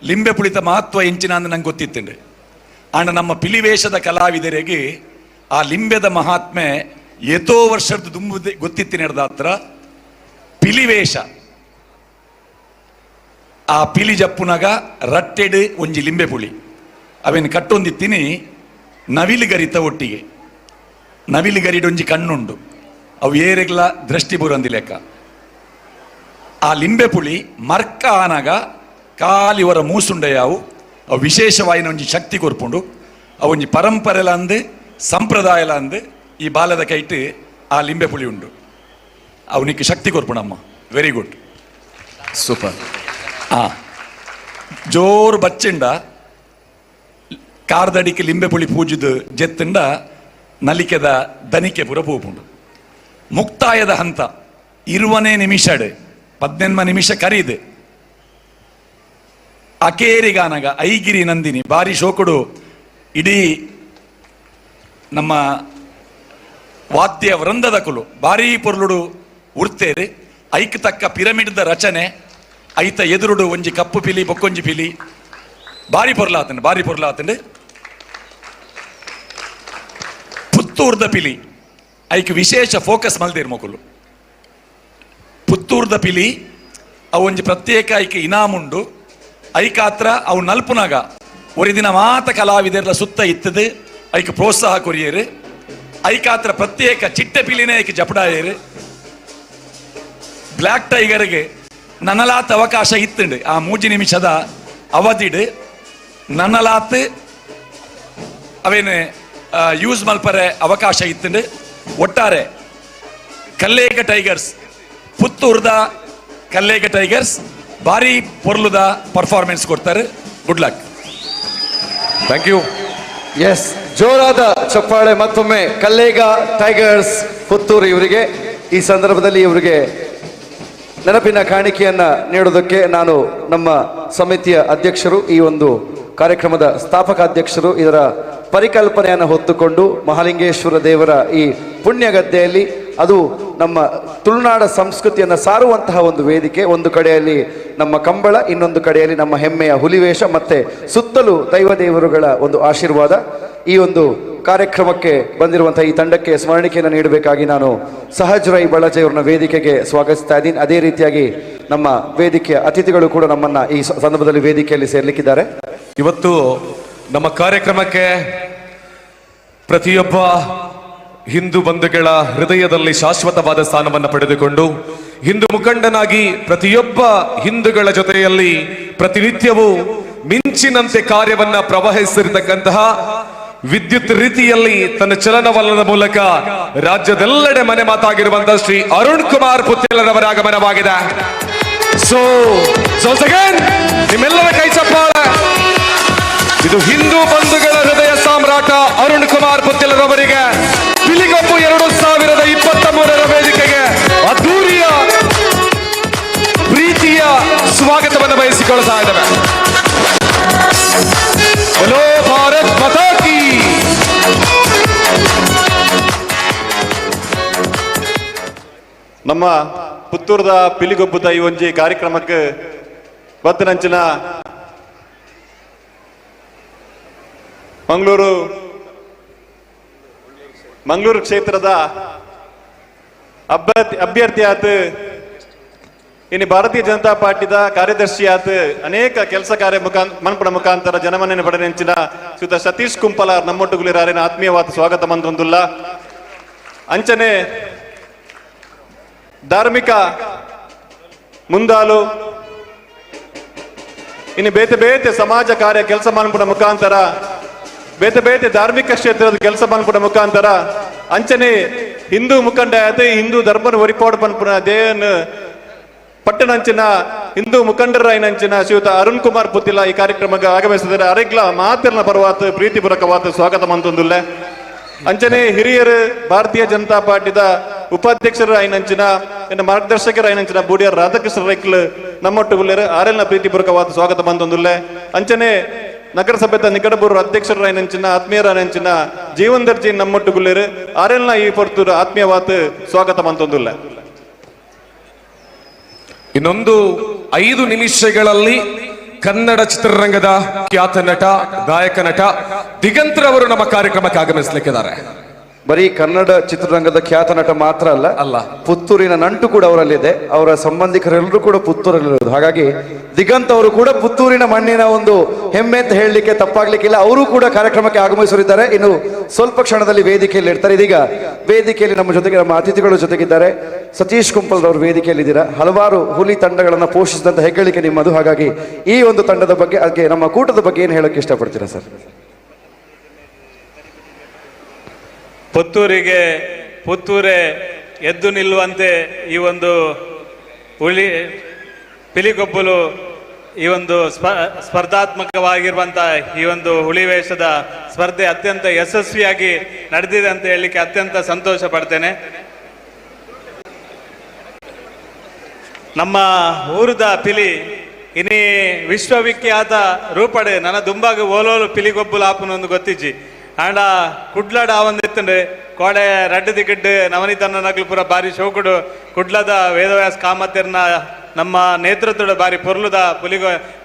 F: ಲಿಂಬೆ ಪುಳಿತ ಮಹತ್ವ ಎಂಚಿನ ಅಂದ್ ನಂಗೆ ಗೊತ್ತಿತ್ತುಂಡು. ಆಂಡ ನಮ್ಮ ಪಿಲಿವೇಶದ ಕಲಾವಿದರಿಗೆ ಆ ಲಿಂಬೆದ ಮಹಾತ್ಮೆ ಏತೋ ವರ್ಷದ ದುಂಬು ಗೊತ್ತಿತ್ತು ನಡೆದ ಹತ್ರ. ಪಿಲಿವೇಶ ಆ ಪಿಲಿ ಜಪ್ಪುನಗ ರಟ್ಟೆಡು ಒಂಜಿ ಲಿಂಬೆ ಪುಳಿ ಅವೇನು ಕಟ್ಟೊಂದಿತ್ತೀನಿ ನವಿಲು ಗರಿತ ಒಟ್ಟಿಗೆ. ನವಿಲು ಗರಿಡೊಂಜಿ ಕಣ್ಣುಂಡು, ಅವು ಏರೆಗ್ಲ ದೃಷ್ಟಿ ಬುರಂದಿ ಲೆಕ್ಕ. ಆ ಲಿಂಬೆ ಪುಳಿ ಮರ್ಕ ಆನಗ ಕಾಲಿವರ ಮೂಸುಂಡೆಯಾವು ಅವು ವಿಶೇಷವಾಯಿನ ಒಂಜಿ ಶಕ್ತಿ ಕೊರ್ಪುಂಡು. ಅವು ಒಂಜಿ ಪರಂಪರೆಲ ಅಂದು ಸಂಪ್ರದಾಯಲ ಅಂದು ಈ ಬಾಲದ ಕೈಟ್ ಆ ಲಿಂಬೆ ಪುಳಿ ಉಂಡು. ಅವನಿಗೆ ಶಕ್ತಿ ಕೊರ್ಪುಣಮ್ಮ. Very good.
C: Super.
F: ಆ ಜೋರು ಬಚ್ಚಿಂಡ ಕಾರ್ದಡಿಕೆ ಲಿಂಬೆ ಪುಳಿ ಪೂಜಿದು ಜೆತ್ತುಂಡ ನಲಿಕೆದ ದನಿಕೆ ಪುರ ಪೂಪುಂಡು. ಮುಕ್ತಾಯದ ಹಂತ ಇರುವನೇ ನಿಮಿಷಡ್ 18 ನಿಮಿಷ ಕರೀದು ಅಕೇರಿಗಾನಗ ಐಗಿರಿ ನಂದಿನಿ ಬಾರಿ ಶೋಕುಡು. ಇಡೀ ನಮ್ಮ ವಾದ್ಯ ವೃಂದದ ಕುಲು ಬಾರಿ ಪೊರ್ಲುಡು ಉಡ್ತೇರು. ಐಕ್ ತಕ್ಕ ಪಿರಮಿಡ್ದ ರಚನೆ, ಐತ ಎದುರುಡು ಒಂಜಿ ಕಪ್ಪು ಪಿಲಿ ಬೊಕ್ಕೊಂಜಿ ಪಿಲಿ, ಬಾರಿ ಪೊರ್ಲಾತಂಡು, ಬಾರಿ ಪೊರ್ಲಾತಂಡು. ಪುತ್ತೂರ್ದ ಪಿಲಿ ಐಕ್ ವಿಶೇಷ ಫೋಕಸ್ ಮಲ್ದೇರ್ ಮೊಕುಲು. ಪುತ್ತೂರ್ದ ಪಿಲಿ ಅವು ಒಂಜಿ ಪ್ರತ್ಯೇಕ ಐಕ್ ಇನಾಮುಂಡು. ಐಕಾತ್ರ ಅವು ನಲ್ಪುನಾಗ ಒರಿ ದಿನ ಮಾತ ಕಲಾವಿದರ್ಲ ಸುತ್ತ ಇತ್ತದು ಐಕ್ ಪ್ರೋತ್ಸಾಹ ಕೊರಿಯರು. ಐಕಾತ್ರ ಪ್ರತ್ಯೇಕ ಚಿಟ್ಟೆ ಪಿಲಿನೇ ಐಕ್ ಜಪಡಾಯರು. ಬ್ಲ್ಯಾಕ್ ಟೈಗರ್ಗೆ ನನಲಾತ್ ಅವಕಾಶ ಇತ್ತುಂಡು. ಆ ಮೂಜಿ ನಿಮಿಷದ ಅವಧಿಡ್ ನನಲಾತ್ ಅವೇನು ಯೂಸ್ ಮಲ್ಪರೆ ಅವಕಾಶ ಇತ್ತುಂಡು. ಒಟ್ಟಾರೆ ಕಲ್ಲೇಗ ಟೈಗರ್ಸ್, ಪುತ್ತೂರ್ದ ಕಲ್ಲೇಗ ಟೈಗರ್ಸ್ ಭಾರಿ ಪೊರ್ಲುದ ಪರ್ಫಾರ್ಮೆನ್ಸ್ ಕೊಡ್ತಾರೆ. Good luck.
C: Thank you.
B: S, ಜೋರಾದ ಚಪ್ಪಾಳೆ ಮತ್ತೊಮ್ಮೆ ಕಲ್ಲೇಗ ಟೈಗರ್ಸ್ ಪುತ್ತೂರು ಇವರಿಗೆ. ಈ ಸಂದರ್ಭದಲ್ಲಿ ಇವರಿಗೆ ನೆನಪಿನ ಕಾಣಿಕೆಯನ್ನ ನೀಡೋದಕ್ಕೆ ನಾನು ನಮ್ಮ ಸಮಿತಿಯ ಅಧ್ಯಕ್ಷರು, ಈ ಒಂದು ಕಾರ್ಯಕ್ರಮದ ಸ್ಥಾಪಕಾಧ್ಯಕ್ಷರು, ಇದರ ಪರಿಕಲ್ಪನೆಯನ್ನು ಹೊತ್ತುಕೊಂಡು ಮಹಾಲಿಂಗೇಶ್ವರ ದೇವರ ಈ ಪುಣ್ಯ ಗದ್ದೆಯಲ್ಲಿ, ಅದು ನಮ್ಮ ತುಳುನಾಡ ಸಂಸ್ಕೃತಿಯನ್ನು ಸಾರುವಂತಹ ಒಂದು ವೇದಿಕೆ. ಒಂದು ಕಡೆಯಲ್ಲಿ ನಮ್ಮ ಕಂಬಳ, ಇನ್ನೊಂದು ಕಡೆಯಲ್ಲಿ ನಮ್ಮ ಹೆಮ್ಮೆಯ ಹುಲಿವೇಷ, ಮತ್ತೆ ಸುತ್ತಲೂ ದೈವ ದೇವರುಗಳ ಒಂದು ಆಶೀರ್ವಾದ. ಈ ಒಂದು ಕಾರ್ಯಕ್ರಮಕ್ಕೆ ಬಂದಿರುವಂತಹ ಈ ತಂಡಕ್ಕೆ ಸ್ಮರಣಿಕೆಯನ್ನು ನೀಡಬೇಕಾಗಿ ನಾನು ಸಹಜ್ ರೈ ಬಳಜೆಯವರನ್ನ ವೇದಿಕೆಗೆ ಸ್ವಾಗತಿಸ್ತಾ ಇದ್ದೀನಿ. ಅದೇ ರೀತಿಯಾಗಿ ನಮ್ಮ ವೇದಿಕೆಯ ಅತಿಥಿಗಳು ಕೂಡ ನಮ್ಮನ್ನ ಈ ಸಂದರ್ಭದಲ್ಲಿ ವೇದಿಕೆಯಲ್ಲಿ ಸೇರ್ಲಿಕ್ಕಿದ್ದಾರೆ.
C: ಇವತ್ತು ನಮ್ಮ ಕಾರ್ಯಕ್ರಮಕ್ಕೆ ಪ್ರತಿಯೊಬ್ಬ Hindu ಬಂಧುಗಳ ಹೃದಯದಲ್ಲಿ ಶಾಶ್ವತವಾದ ಸ್ಥಾನವನ್ನು ಪಡೆದುಕೊಂಡು ಹಿಂದೂ ಮುಖಂಡನಾಗಿ ಪ್ರತಿಯೊಬ್ಬ ಹಿಂದೂಗಳ ಜೊತೆಯಲ್ಲಿ ಪ್ರತಿನಿತ್ಯವೂ ಮಿಂಚಿನಂತೆ ಕಾರ್ಯವನ್ನ ಪ್ರವಹಿಸಿರ್ತಕ್ಕಂತಹ, ವಿದ್ಯುತ್ ರೀತಿಯಲ್ಲಿ ತನ್ನ ಚಲನವಲನದ ಮೂಲಕ ರಾಜ್ಯದೆಲ್ಲೆಡೆ ಮನೆ ಮಾತಾಗಿರುವಂತಹ ಶ್ರೀ ಅರುಣ್ ಕುಮಾರ್ ಪುತ್ತಿಲರವರ ಆಗಮನವಾಗಿದೆ. ಸೊ ಅಗೇನ್ ನಿಮ್ಮೆಲ್ಲರ ಕೈ ಚಪ್ಪಾಳೆ. ಇದು ಹಿಂದೂ ಬಂಧುಗಳ ಹೃದಯ ಸಾಮ್ರಾಟ ಅರುಣ್ ಕುಮಾರ್ ಪುತ್ತಿಲರವರಿಗೆ ಪಿಲಿಗೊಬ್ಬು 2023ರ ವೇದಿಕೆಗೆ ಅದ್ದೂರಿಯ ಪ್ರೀತಿಯ ಸ್ವಾಗತವನ್ನು ಬಯಸಿಕೊಳ್ತಾ ಇದ್ದೇವೆ. बोलो भारत माता की.
H: ನಮ್ಮ ಪುತ್ತೂರದ ಪಿಲಿಗೊಬ್ಬುದ ಈ ಒಂಜಿ ಕಾರ್ಯಕ್ರಮಕ್ಕೆ ಬತ್ತನಂಚಿನ ಮಂಗಳೂರು ಮಂಗಳೂರು ಕ್ಷೇತ್ರದ ಅಭ್ಯರ್ಥಿಯಾದ, ಇನ್ನು ಭಾರತೀಯ ಜನತಾ ಪಾರ್ಟಿದ ಕಾರ್ಯದರ್ಶಿಯಾದ, ಅನೇಕ ಕೆಲಸ ಕಾರ್ಯ ಮನ್ಪುನ ಮುಖಾಂತರ ಜನಮನ್ನಣೆ ಪಡೆದಂಚಿನ ಶ್ರೀಯುತ ಸತೀಶ್ ಕುಂಪಲ ನಮ್ಮೊಟ್ಟುಗುಲಿರಾರಿನ ಆತ್ಮೀಯವಾದ ಸ್ವಾಗತ ಮಂದೊಂದುಲ್ಲ. ಅಂಚನೆ ಧಾರ್ಮಿಕ ಮುಂದಾಲು, ಇನ್ನು ಬೇತೆ ಬೇತೆ ಸಮಾಜ ಕಾರ್ಯ ಕೆಲಸ ಮನ್ಪುನ ಮುಖಾಂತರ, ಬೇತೆ ಬೇತೆ ಧಾರ್ಮಿಕ ಕ್ಷೇತ್ರದ ಕೆಲಸ ಮನ್ಪುನ ಮುಖಾಂತರ, ಅಂಚನೆ ಹಿಂದೂ ಮುಖಂಡ ಆದ ಹಿಂದೂ ಧರ್ಮನ ಒರಿಪಾಡು ಪನ್ಪುನ ದೇಯನ್ ಪಟ್ಟಣಂಚಿನ ಹಿಂದೂ ಮುಖಂಡರಾಯಿನಂಚಿನ ಶ್ರೀಯುತ ಅರುಣ್ ಕುಮಾರ್ ಪುತ್ತಿಲ ಈ ಕಾರ್ಯಕ್ರಮಕ್ಕೆ ಆಗಮಿಸಿದರೆ ಅರೆಗ್ಲ ಮಾತಿರ್ನ ಪರ್ವಾತ್ ಪ್ರೀತಿಪೂರ್ವಕವಾದ ಸ್ವಾಗತ ಮಂತೊಂದುಲ್ಲೆ. ಅಂಚನೆ ಹಿರಿಯರು ಭಾರತೀಯ ಜನತಾ ಪಾರ್ಟಿದ ಉಪಾಧ್ಯಕ್ಷರ ಐನಂಚಿನ ಎನ್ನ ಮಾರ್ಗದರ್ಶಕರ ಐನಂಚಿನ ಬೂಡಿಯರ್ ರಾಧಾಕೃಷ್ಣ ರೈಕ್ಲು ನಮ್ಮೊಟ್ಟುಗುಲ್ಲೇರು, ಆರೆಲ್ನ ಪ್ರೀತಿಪೂರ್ವಕವಾದ ಸ್ವಾಗತ ಮಂತೊಂದುಲ್ಲೆ. ಅಂಚನೆ ನಗರಸಭೆದ ನಿಕಟಪೂರ್ವ ಅಧ್ಯಕ್ಷರ ಐನಂಚಿನ ಆತ್ಮೀಯರ ಐನಂಚಿನ ಜೀವನ್ ದರ್ಜಿ ನಮ್ಮೊಟ್ಟುಗುಲ್ಲೇರು, ಆರೆಲ್ನ ಈ ಪೊರ್ತೂರು ಆತ್ಮೀಯವಾದ ಸ್ವಾಗತ ಮಂತೊಂದುಲ್ಲೆ.
C: ಇನ್ನೊಂದು 5 ನಿಮಿಷಗಳಲ್ಲಿ ಕನ್ನಡ ಚಿತ್ರರಂಗದ ಖ್ಯಾತ ನಟ, ಗಾಯಕ ನಟ ದಿಗಂತರವರು ನಮ್ಮ ಕಾರ್ಯಕ್ರಮಕ್ಕೆ ಆಗಮಿಸಲಿಕ್ಕಿದ್ದಾರೆ.
B: ಬರೀ ಕನ್ನಡ ಚಿತ್ರರಂಗದ ಖ್ಯಾತ ನಟ ಮಾತ್ರ ಅಲ್ಲ
C: ಅಲ್ಲ,
B: ಪುತ್ತೂರಿನ ನಂಟು ಕೂಡ ಅವರಲ್ಲಿದೆ. ಅವರ ಸಂಬಂಧಿಕರೆಲ್ಲರೂ ಕೂಡ ಪುತ್ತೂರಲ್ಲಿರೋದು. ಹಾಗಾಗಿ ದಿಗಂತ್ ಅವರು ಕೂಡ ಪುತ್ತೂರಿನ ಮಣ್ಣಿನ ಒಂದು ಹೆಮ್ಮೆ ಅಂತ ಹೇಳಲಿಕ್ಕೆ ತಪ್ಪಾಗ್ಲಿಕ್ಕಿಲ್ಲ. ಅವರು ಕೂಡ ಕಾರ್ಯಕ್ರಮಕ್ಕೆ ಆಗಮಿಸಲಿದ್ದಾರೆ. ಇನ್ನು ಸ್ವಲ್ಪ ಕ್ಷಣದಲ್ಲಿ ವೇದಿಕೆಯಲ್ಲಿ ಇರ್ತಾರೆ. ಇದೀಗ ವೇದಿಕೆಯಲ್ಲಿ ನಮ್ಮ ಜೊತೆಗೆ ನಮ್ಮ ಅತಿಥಿಗಳ ಜೊತೆಗಿದ್ದಾರೆ. ಸತೀಶ್ ಕುಂಪಲ್ ಅವರು ವೇದಿಕೆಯಲ್ಲಿದ್ದೀರಾ. ಹಲವಾರು ಹುಲಿ ತಂಡಗಳನ್ನು ಪೋಷಿಸಿದಂತ ಹೆಗ್ಗಳಿಕೆ ನಿಮ್ಮದು. ಹಾಗಾಗಿ ಈ ಒಂದು ತಂಡದ ಬಗ್ಗೆ, ಹಾಗೆ ನಮ್ಮ ಕೂಟದ ಬಗ್ಗೆ ಏನು ಹೇಳಕ್ಕೆ ಇಷ್ಟಪಡ್ತೀರಾ ಸರ್?
I: ಪುತ್ತೂರಿಗೆ ಪುತ್ತೂರೇ ಎದ್ದು ನಿಲ್ಲುವಂತೆ ಈ ಒಂದು ಹುಲಿ ಪಿಲಿಗೊಬ್ಬಲು ಈ ಒಂದು ಸ್ಪರ್ಧಾತ್ಮಕವಾಗಿರುವಂಥ ಈ ಒಂದು ಹುಲಿ ವೇಷದ ಸ್ಪರ್ಧೆ ಅತ್ಯಂತ ಯಶಸ್ವಿಯಾಗಿ ನಡೆದಿದೆ ಅಂತ ಹೇಳಲಿಕ್ಕೆ ಅತ್ಯಂತ ಸಂತೋಷ ಪಡ್ತೇನೆ. ನಮ್ಮ ಊರದ ಪಿಲಿ ಇನಿ ವಿಶ್ವವಿಖ್ಯಾತ ರೂಪಡೆ ನನ್ನ ದುಂಬಾಗ ಓಲೋಲು ಪಿಲಿಗೊಬ್ಬಲು ಆಪನೊಂದು ಗೊತ್ತಿಜ್ಜಿ. ಆಂಡ ಕುಡ್ಲಡ ಆವಂದಿತ್ತಂಡು ಕೋಡೆ ರಡ್ಡು ದಿಕ್ಕಡ್ಡು ನವನೀತನ್ನ ನಗಲು ಬಾರಿ ಶೋಕುಡು ಕುಡ್ಲದ ವೇದವ್ಯಾಸ ಕಾಮತಿರ್ನ ನಮ್ಮ ನೇತೃತ್ವದ ಬಾರಿ ಪೊರ್ಲುದ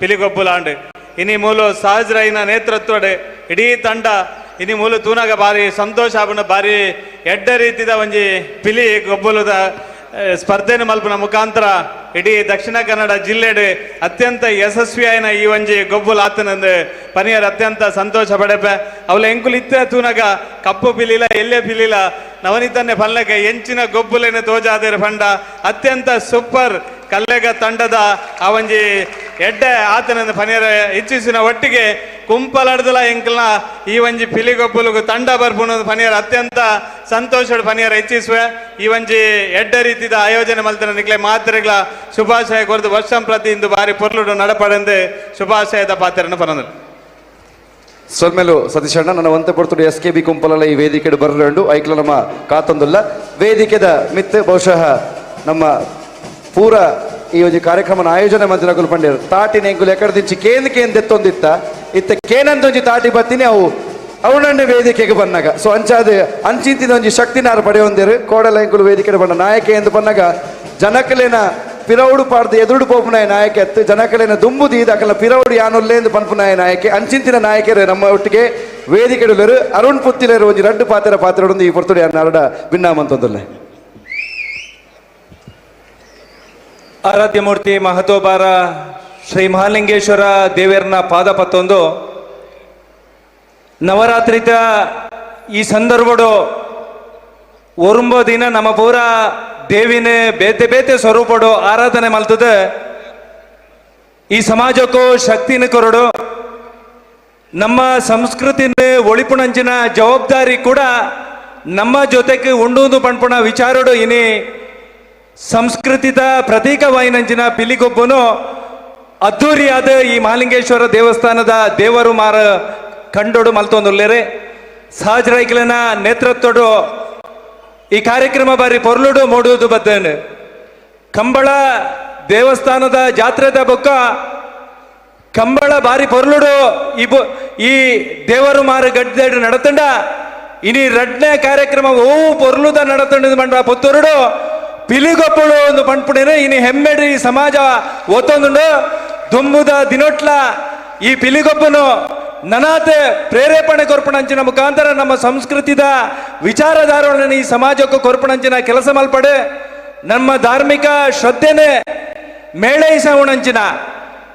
I: ಪಿಲಿಗೊಬ್ಬುಲಾಂಡ್. ಇನಿ ಮೂಲು ಸಹಜರೈನ ನೇತೃತ್ವಡೆ ಇಡೀ ತಂಡ ಇನಿ ಮೂಲು ತೂನಾಗ ಬಾರಿ ಸಂತೋಷ ಆಪುಂಡು. ಬಾರಿ ಎಡ್ಡ ರೀತಿದ ಒಂಜಿ ಪಿಲಿ ಗೊಬ್ಬುಲುದ ಸ್ಪರ್ಧೆನ ಮಲ್ಪುನ ಮುಖಾಂತರ ಇಡೀ ದಕ್ಷಿಣ ಕನ್ನಡ ಜಿಲ್ಲೆಡ್ ಅತ್ಯಂತ ಯಶಸ್ವಿಯಾಯಿನ ಈ ಒಂಜಿ ಗೊಬ್ಬುಲು ಆತನಂದು ಪನಿಯರ್ ಅತ್ಯಂತ ಸಂತೋಷ ಪಡೆಪೆ. ಅವಳ ಎಂಕುಲು ಇತ್ತ ತೂನಗ ಕಪ್ಪು ಪಿಲಿಲ ಎಲ್ಲೇ ಪಿಲಿಲ ನವನಿತನ್ನೆ ಪಲ್ಲಕ ಎಂಚಿನ ಗೊಬ್ಬುಲೇನ ತೋಜಾದೇರು ಫಂಡ ಅತ್ಯಂತ ಸೂಪರ್ ಕಲ್ಲೆಗ ತಂಡದ ಆ ಒಂಜಿ ಎಡ್ಡೆ ಆತನಂದು ಪನಿಯರ ಇಚ್ಛಿಸಿನ ಒಟ್ಟಿಗೆ ಕುಂಪಲಡ್ದಲ ಎಂಕಲ್ನ ಈ ಒಂಜಿ ಪಿಲಿಗೊಬ್ಬುಲುಗು ತಂಡ ಬರ್ಪುನ ಪನಿಯರ್ ಅತ್ಯಂತ ಸಂತೋಷಡ್ ಪನಿಯರ ಇಚ್ಛಿಸುವೆ. ಈ ಒಂಜಿ ಎಡ್ಡೆ ರೀತಿದ ಆಯೋಜನೆ ಮಲ್ತನ ನಿಕ್ಲೆ ಮಾತ್ರೆಗಳ ಶುಭಾಶಯ ಕೊರದು ವರ್ಷಂ ಪ್ರತಿ ಇಂದು ಬಾರಿ ಪೊರ್ಲುಡು ನಡಪಡೆಂದು ಶುಭಾಶಯದ ಪಾತ್ರನ ಪನಂದರು.
B: ಸೊಲ್ಮೆಲು ಸತೀಶ್ ಅಣ್ಣ. ನನ್ನ ಒಂತೆ ಪೊರ್ತುಡು S K B ಕುಂಪಲಲ್ಲ ಈ ವೇದಿಕೆ ಬರಲುಂಡು ಐಕ್ಲ ನಮ್ಮ ಕಾತೊಂದುಲ್ಲ ವೇದಿಕೆದ ಮಿತ್ ಬಹುಶಃ ನಮ್ಮ ಪೂರ ಈ ಒಂಜಿ ಕಾರ್ಯಕ್ರಮನ ಆಯೋಜನೆ ಮಂತ್ರಿನಕುಲು ಪಂಡೇರು ತಾಟಿನ ಎಂಕುಲು ಎಕಡೆ ಕೇಂದ್ರ ಕೇಂದ್ರ ಎತ್ತೊಂದಿತ್ತ ಇತ್ತ ಕೇನಂದೊಂಜಿ ತಾಟಿ ಬತ್ತೀನಿ ಅವು ಅವನನ್ನೇ ವೇದಿಕೆಗೆ ಬಂದಾಗ. ಸೊ ಅಂಚಾದ ಅಂಚಿಂತಿನ ಒಂಜಿ ಶಕ್ತಿನಾರು ಪಡೆಯೊಂದಿರು ಕೋಡಲ ಎಂಕುಲು ವೇದಿಕೆ ಬಂದ ನಾಯಕೆ ಎಂದು ಬಂದಾಗ ಜನಕಲೇನ ಪಿರೌಡು ಪಾಡ್ದು ಎದುರುಡು ಪೋಪುನಾಯ ನಾಯಕೆ ಅತ್ತು ಜನಕಲೇನ ದುಂಬು ದೀದ ಅಕಲ ಪಿರೌಡು ಯಾನುಲ್ಲೇಂದು ಪನ್ಪುನಾಯ ನಾಯಕೆ ಅಂಚಿಂತಿನ ನಾಯಕರು ನಮ್ಮ ಒಟ್ಟಿಗೆ ವೇದಿಕೆ ಅರುಣ್ ಪುತ್ತಿಲೇರು ಒಂಜಿ ರಡ್ಡು ಪಾತ್ರ ಪಾತ್ರ ಈ ಪೊರ್ತುಡು ಯಾರು ಭಿನ್ನಾಮಂತೊಂದುಲ್ಲೆ.
I: ಆರಾಧ್ಯಮೂರ್ತಿ ಮಹತೋಬಾರ ಶ್ರೀ ಮಹಾಲಿಂಗೇಶ್ವರ ದೇವರನ ಪಾದ ಪತ್ತೊಂದು ನವರಾತ್ರಿತ ಈ ಸಂದರ್ಭಡು ಒರುಂಬೋ ದಿನ ನಮ್ಮ ಪೂರ ದೇವಿನ ಬೇತೆ ಬೇತೆ ಸ್ವರೂಪಡು ಆರಾಧನೆ ಮಲ್ತದೆ. ಈ ಸಮಾಜಕ್ಕೂ ಶಕ್ತಿನ ಕೊರಡು, ನಮ್ಮ ಸಂಸ್ಕೃತಿನ ಒಳಿಪುಣಂಚಿನ ಜವಾಬ್ದಾರಿ ಕೂಡ ನಮ್ಮ ಜೊತೆಗೆ ಉಂಡು ಪಣ್ಪುಣ ವಿಚಾರಡು ಇನಿ ಸಂಸ್ಕೃತಿದ ಪ್ರತೀಕವಾಯಿನಂಚಿನ ಪಿಲಿಗೊಬ್ಬನು ಅದ್ದೂರಿಯಾದ ಈ ಮಹಾಲಿಂಗೇಶ್ವರ ದೇವಸ್ಥಾನದ ದೇವರು ಮಾರ ಕಂಡೋಡು ಮಲ್ತೊಂದುಲ್ಲೇರೆ. ಸಹಜರೈಕ್ಲನ ನೇತೃತ್ವಡು ಈ ಕಾರ್ಯಕ್ರಮ ಬಾರಿ ಪೊರ್ಲುಡು ಮೂಡುವುದು ಬದ್ದೇನೆ. ಕಂಬಳ ದೇವಸ್ಥಾನದ ಜಾತ್ರೆದ ಬೊಕ್ಕ ಕಂಬಳ ಬಾರಿ ಪೊರ್ಲುಡು ಈ ದೇವರು ಮಾರು ಗಡ್ಡೆ ನಡತಂಡ ಇನಿ ರಡ್ನೆ ಕಾರ್ಯಕ್ರಮ ಓ ಪೊರ್ಲುದ ನಡತಂಡ ಮಂಡ ಪುತ್ತೂರುಡು ಪಿಲಿಗೊಪ್ಪಳು ಒಂದು ಪಂಡ್ಪುಡೇನೆ ಇನಿ ಹೆಮ್ಮೆಡಿ ಸಮಾಜ ಒತ್ತೊಂದುಂಡು. ದುಂಬುದ ದಿನೊಟ್ಲ ಈ ಪಿಲಿಗೊಪ್ಪನು ನನಾತೆ ಪ್ರೇರೇಪಣೆ ಕೊರ್ಪಣಂಚಿನ ಮುಖಾಂತರ ನಮ್ಮ ಸಂಸ್ಕೃತಿದ ವಿಚಾರಧಾರಗಳನ್ನು ಈ ಸಮಾಜಕ್ಕೂ ಕೊರ್ಪಣಂಚಿನ ಕೆಲಸ ಮಲ್ಪಡೆ, ನಮ್ಮ ಧಾರ್ಮಿಕ ಶ್ರದ್ಧೆನೆ ಮೇಳೈಸವಣಂಚಿನ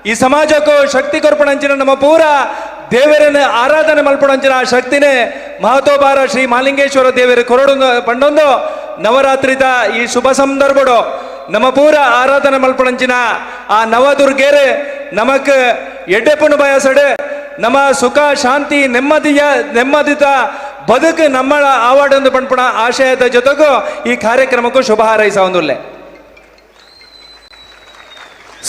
I: ಈ ಸಮಾಜಕ್ಕೂ ಶಕ್ತಿ ಕೊರ್ಪಣಂಚಿನ ನಮ್ಮ ಪೂರ ದೇವರನ್ನ ಆರಾಧನೆ ಮಲ್ಪಣಂಚಿನ ಆ ಶಕ್ತಿನೇ ಮಹತೋಬಾರ ಶ್ರೀ ಮಾಲಿಂಗೇಶ್ವರ ದೇವರ ಕೊರಡು ಪಂಡೊಂದು ನವರಾತ್ರಿದ ಈ ಶುಭ ಸಂದರ್ಭಡು ನಮ್ಮ ಪೂರ ಆರಾಧನೆ ಮಲ್ಪಣಂಚಿನ ಆ ನವದುರ್ಗೇರೆ ನಮಕ್ ಎಡ್ಡೆಪುಣು ಬಯಸಡೆ ನಮ್ಮ ಸುಖ ಶಾಂತಿ ನೆಮ್ಮದಿಯ ನೆಮ್ಮದಿತ ಬದುಕು ನಮ್ಮ ಆವಾಡೊಂದು ಪಣ್ಪುಣ ಆಶಯದ ಜೊತೆಗೂ ಈ ಕಾರ್ಯಕ್ರಮಕ್ಕೂ ಶುಭ ಹಾರೈಸ ಒಂದುಲ್ಲೆ.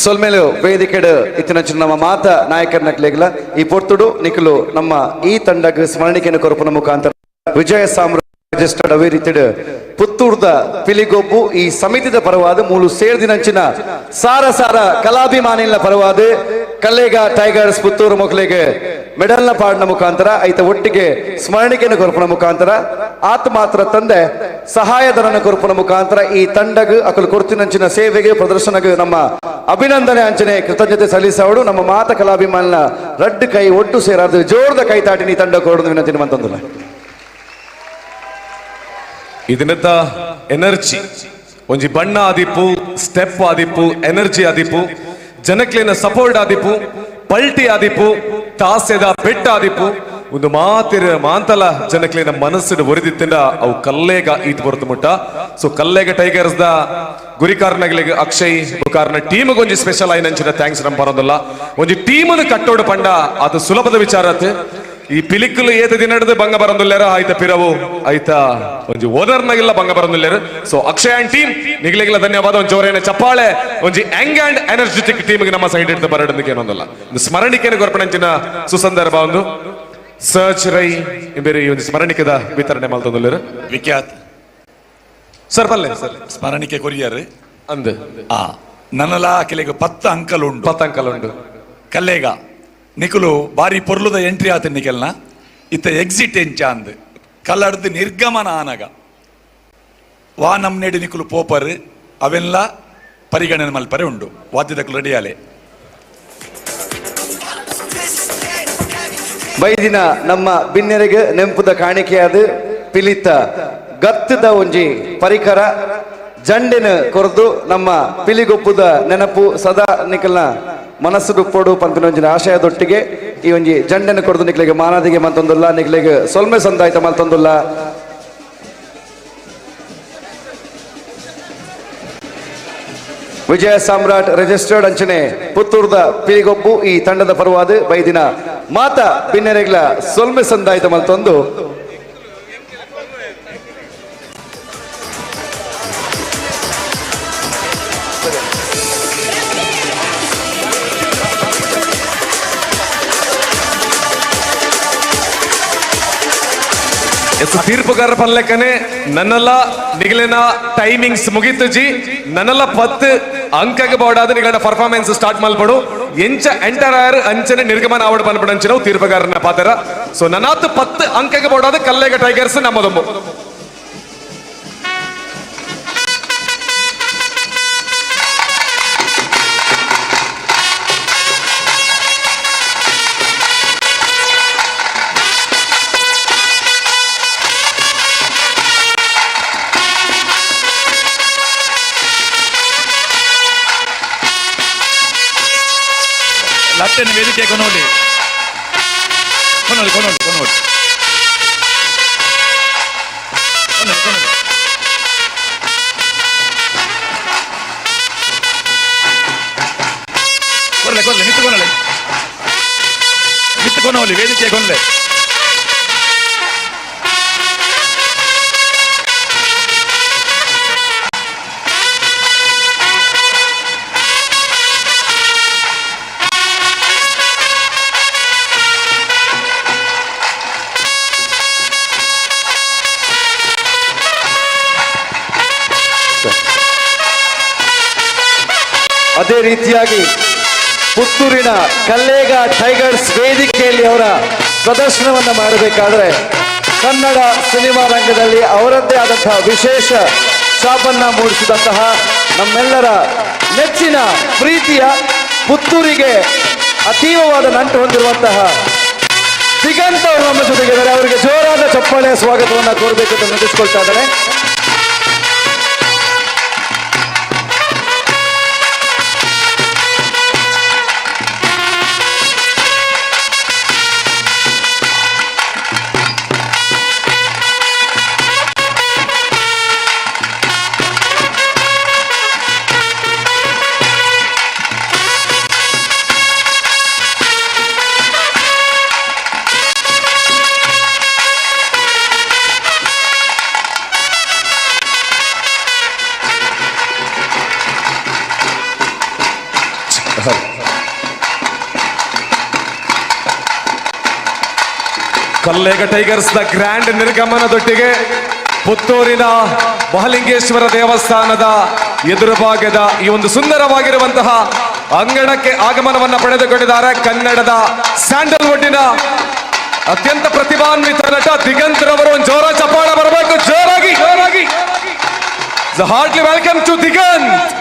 B: ಸೊಲ್ಮೇಲು ವೇದಿಕೆಡ್ ಇತ್ತಿನಂಚಿನ ನಮ್ಮ ಮಾತ ನಾಯಕರನಕ್ಲೆಗ್ಲ ಈ ಪೊರ್ತುಡು ನಿಖಲು ನಮ್ಮ ಈ ತಂಡಗ್ ಸ್ಮರಣಿಕೆಯನ್ನು ಕೊರಪುನ ಮುಖಾಂತರ ವಿಜಯ ಸಾಮ್ರಾಜ್ಯ ರಿಜಿಸ್ಟರ್ಡ್ ಅವೇ ರೀತಿಡ್ ಪುತ್ತೂರ್ದ ಪಿಲಿಗೊಬ್ಬು ಈ ಸಮಿತಿದ ಪರವಾದ ಮೂಲು ಸೇರ್ದಿನಂಚಿನ ಸಾರ ಸಾರ ಕಲಾಭಿಮಾನಿನ ಪರವಾದ ಕಲ್ಲೇಗ ಟೈಗರ್ಸ್ ಪುತ್ತೂರು ಮೊಕ್ಲೆಗೆ ಮೆಡಲ್ನ ಪಾಡಿನ ಮುಖಾಂತರ ಐತ ಒಟ್ಟಿಗೆ ಸ್ಮರಣಿಕೆಯನ್ನು ಕೊರಪುನ ಮುಖಾಂತರ ಆತ ಮಾತ್ರ ತಂದೆ ಸಹಾಯಧನನ ಕೊರಪುನ ಮುಖಾಂತರ ಈ ತಂಡಗ್ ಅಕಲು ಕೊರ್ತಿನಂಚಿನ ಸೇವೆಗೆ ಪ್ರದರ್ಶನಗೆ ನಮ್ಮ ಅಭಿನಂದನೆ ಅಂಚನೆ ಕೃತಜ್ಞತೆ ಸಲ್ಲಿಸವಡು. ನಮ್ಮ ಮಾತ ಕಲಾಭಿಮಾನಿನ ರಡ್ಡು ಕೈ ಒಟ್ಟು ಸೇರಾದ ಜೋರದ ಕೈ ತಾಟಿನಿ ತಂಡ ಕೊರಡು ವಿನಂತಿ ಮಂತಂದುಲ್ಲ.
C: ಇದನ್ನತ್ತ ಎನರ್ಜಿ ಒಂಜಿ ಬಣ್ಣ ಆದಿಪ್ಪು, ಸ್ಟೆಪ್ ಆದಿಪ್ಪು, ಎನರ್ಜಿ ಆದಿಪ್ಪು, ಜನಕ್ಲೆನ ಸಪೋರ್ಟ್ ಆದಿಪ್ಪು, ಪಲ್ಟಿ ಆದಿಪ್ಪು, ತಾಸೆದ ಪೆಟ್ಟ ಆದಿಪ್ಪು, ಒಂದು ಮಾತಿರ ಮಾಂತಲ ಜನಕ್ಲೆನ ಮನಸ್ಸಿನ ಒರಿದಿತ್ತಿಂದ ಅವು ಕಲ್ಲೇಗ ಈತ್ ಬರುತ್ತ ಮುಟ್ಟ. ಸೊ ಕಲ್ಲೇಗ ಟೈಗರ್ಸ್ the ಗುರಿಕಾರನಗಳಿಗೆ ಅಕ್ಷಯ್ ಬುಕಾರ್ನ ಟೀಮ್ ಒಂಜಿ ಸ್ಪೆಷಲ್ ಆಯ್ನಂಚಿನ thanks ನಮ್ ಬರೋದಿಲ್ಲ. ಒಂಜಿ ಟೀಮ್ ಕಟ್ಟೋಡು ಪಂಡ ಅದು ಸುಲಭದ ವಿಚಾರ. ಈ ಪಿಲಿಕ್ಕಲು ಏತ ದಿನಡ್ದು ಬಂಗ ಬರಂದುಲ್ಲೇರ ಆಯ್ತ ಪಿರವು ಆಯ್ತ ಒಂಜಿ ಓನರ್ನಾಗಿಲ್ಲ ಬಂಗ ಬರಂದುಲ್ಲೇರು. So Akshay and team ನಿಗ್ಲಿಗೆಲ್ಲ ಧನ್ಯವಾದ. ಒಂಜಿ ಜೋರೇನ ಚಪ್ಪಾಳೆ ಒಂಜಿ Young and energetic team ನಮ್ಮ ಸೈಡ್ ಹಿಡಿದು ಬರಡೋದಕ್ಕೆ ಏನೊಂದಲ್ಲ. ಒಂದು ಸ್ಮರಣಿಕೆನ ಗೊರ್ಪಣಂಚಿನ ಸುಸಂದರ್ಭ ಒಂದು ಸರ್ಚ್ ರೈ ಬೇರೆ ಈ ಒಂದು ಸ್ಮರಣಿಕೆದ ವಿತರಣೆ ಮಲ್ತೊಂದುಲ್ಲೇರು.
F: ವಿಖ್ಯಾತ್
C: ಸರ್ ಬಲ್ಲೆ ಸರ್.
F: ಸ್ಮರಣಿಕೆ ಕೊರಿಯರ್
C: ಅಂದ್
F: ಆ ನನ್ನಲ ಕೆಲಗ 10 ಅಂಕಲ್ ಉಂಡು.
C: 10 ಅಂಕಲ್ ಉಂಡು.
F: ಕಲ್ಲೇಗ ನಿಕುಲು ಬಾರಿ ಪೊರ್ಲುದ ಎಂಟ್ರಿ ಆತ ನಿಕೆಲ್ನ ಇತ್ತ ಎಕ್ಸಿಟ್ ಎಂಚ ಅಂದ್ ಕಲ್ಲಡ್ದು ನಿರ್ಗಮನ ಆನಗ ವಾ ನಮ್ನೆಡಿ ನಿಕುಲು ಪೋಪರ್ ಅವೆಲ್ಲ ಪರಿಗಣನೆ ಮಲ್ಪರೆ ಉಂಡು. ವಾದ್ಯದಕ್ಕಲು ರೆಡಿಯಾಲೆ.
B: ಬೈದಿನ ನಮ್ಮ ಬಿನ್ನೆರೆಗೆ ನೆಂಪುದ ಕಾಣಿಕೆಯಾದ ಪಿಲಿತ ಗತ್ತದ ಒಂಜಿ ಪರಿಕರ ಜಂಡಿನ ಕೊರದು ನಮ್ಮ ಪಿಲಿಗೊಪ್ಪುದ ನೆನಪು ಸದಾ ನಿಕಲ್ನ ಮನಸ್ಸು ದುಪ್ಪೋಡು ಪನ್ಪಿನ ಒಂಜಿನ ಆಶಯದೊಟ್ಟಿಗೆ ಈ ಒಂಜಿ ಜಂಡನ ಕೊರದು ನಿಕ್ಲೆಗೆ ಮಾನಾದಿಗೆ ಮಲ್ತೊಂದುಲ್ಲ, ನಿಕ್ಲೆಗೆ ಸೊಲ್ಮೆ ಸಂದಾಯ್ತ ಮಲ್ತೊಂದುಲ್ಲ. ವಿಜಯ ಸಾಮ್ರಾಟ್ ರಿಜಿಸ್ಟರ್ಡ್ ಅಂಚನೆ ಪುತ್ತೂರ್ದ ಪಿಲಿಗೊಪ್ಪು ಈ ತಂಡದ ಪರವಾದ ಬೈದಿನ ಮಾತಾ ಬಿನ್ನೆರೆಗ್ಲ ಸೊಲ್ಮೆ ಸಂದಾಯ್ತ ಮಲ್ತೊಂದು.
C: ಎಸ್ ತೀರ್ಪುಗಾರ ಪಲ್ಲೆಕ್ಕನೆ ನನ್ನೆಲ್ಲ ನಿಗಲಿನ ಟೈಮಿಂಗ್ಸ್ ಮುಗೀತು ಜಿ. ನನ್ನೆಲ್ಲ 10 ಅಂಕಗೆ ಬೋರ್ಡಾದ ನಿಗಲಿನ ಪರ್ಫಾರ್ಮೆನ್ಸ್ ಸ್ಟಾರ್ಟ್ ಮಲ್ಪಡು. ಎಂಚ ಎಂಟರ್ ಆಯರ್ ಅಂಚನೆ ನಿರ್ಗಮನ ಆವಡ್ ಪನ್ಪಡಂಚಿನ ತೀರ್ಪುಗಾರನ ಪಾತ್ರ. ಸೊ ನನ್ನಾತು 10 ಅಂಕಗೆ ಬೋರ್ಡಾದ ಕಲ್ಲೇಗ ಟೈಗರ್ಸ್ ನಮ್ಮದೊಂಬು.
F: ಲಟ್ಟೆನ ವೇದಿಕೆ ಕೊನೋಲಿ ಕೊನೋಲಿ ಕೊನೋಲಿ ಕೊನೋಲಿ ಕೊನೋಲಿ ಕೊನೋಲಿ. ಕೊರ್ಲೆ ಕೊರ್ಲೆ ಮಿತ್ತುಕೊನಲೆ ಮಿತ್ತುಕೊನೋಲಿ ವೇದಿಕೆ ಕೊನ್ಲೆ.
B: ಅದೇ ರೀತಿಯಾಗಿ ಪುತ್ತೂರಿನ ಕಲ್ಲೇಗ ಟೈಗರ್ಸ್ ವೇದಿಕೆಯಲ್ಲಿ ಅವರ ಪ್ರದರ್ಶನವನ್ನು ಮಾಡಬೇಕಾದ್ರೆ ಕನ್ನಡ ಸಿನಿಮಾ ರಂಗದಲ್ಲಿ ಅವರದ್ದೇ ಆದಂತಹ ವಿಶೇಷ ಛಾಪನ್ನ ಮೂಡಿಸಿದಂತಹ ನಮ್ಮೆಲ್ಲರ ನೆಚ್ಚಿನ ಪ್ರೀತಿಯ ಪುತ್ತೂರಿಗೆ ಅತೀವವಾದ ನಂಟು ಹೊಂದಿರುವಂತಹ ದಿಗಂತ ಅವರು ನಮ್ಮ ಜೊತೆಗಿದ್ದಾರೆ. ಅವರಿಗೆ ಜೋರಾದ ಚಪ್ಪಾಳೆಯ ಸ್ವಾಗತವನ್ನು ಕೋರಬೇಕು ಅಂತ ವಿನಂತಿಸಿಕೊಳ್ತಾ ಇದ್ದಾರೆ.
C: ಕಲ್ಲೇಗ tigers the grand ನಿರ್ಗಮನದೊಟ್ಟಿಗೆ ಪುತ್ತೂರಿನ ಮಹಲಿಂಗೇಶ್ವರ ದೇವಸ್ಥಾನದ ಎದುರು ಭಾಗದ ಈ ಒಂದು ಸುಂದರವಾಗಿರುವಂತಹ ಅಂಗಣಕ್ಕೆ ಆಗಮನವನ್ನು ಪಡೆದುಕೊಂಡಿದ್ದಾರೆ ಕನ್ನಡದ ಸ್ಯಾಂಡಲ್ವುಡ್ಡಿನ ಅತ್ಯಂತ ಪ್ರತಿಭಾನ್ವಿತ ನಟ ದಿಗಂತರವರು. ಒಂದು ಜೋರ ಚಪ್ಪಾಳೆ ಬರಬೇಕು, ಜೋರಾಗಿ ಜೋರಾಗಿ. Heartly welcome to Diganth.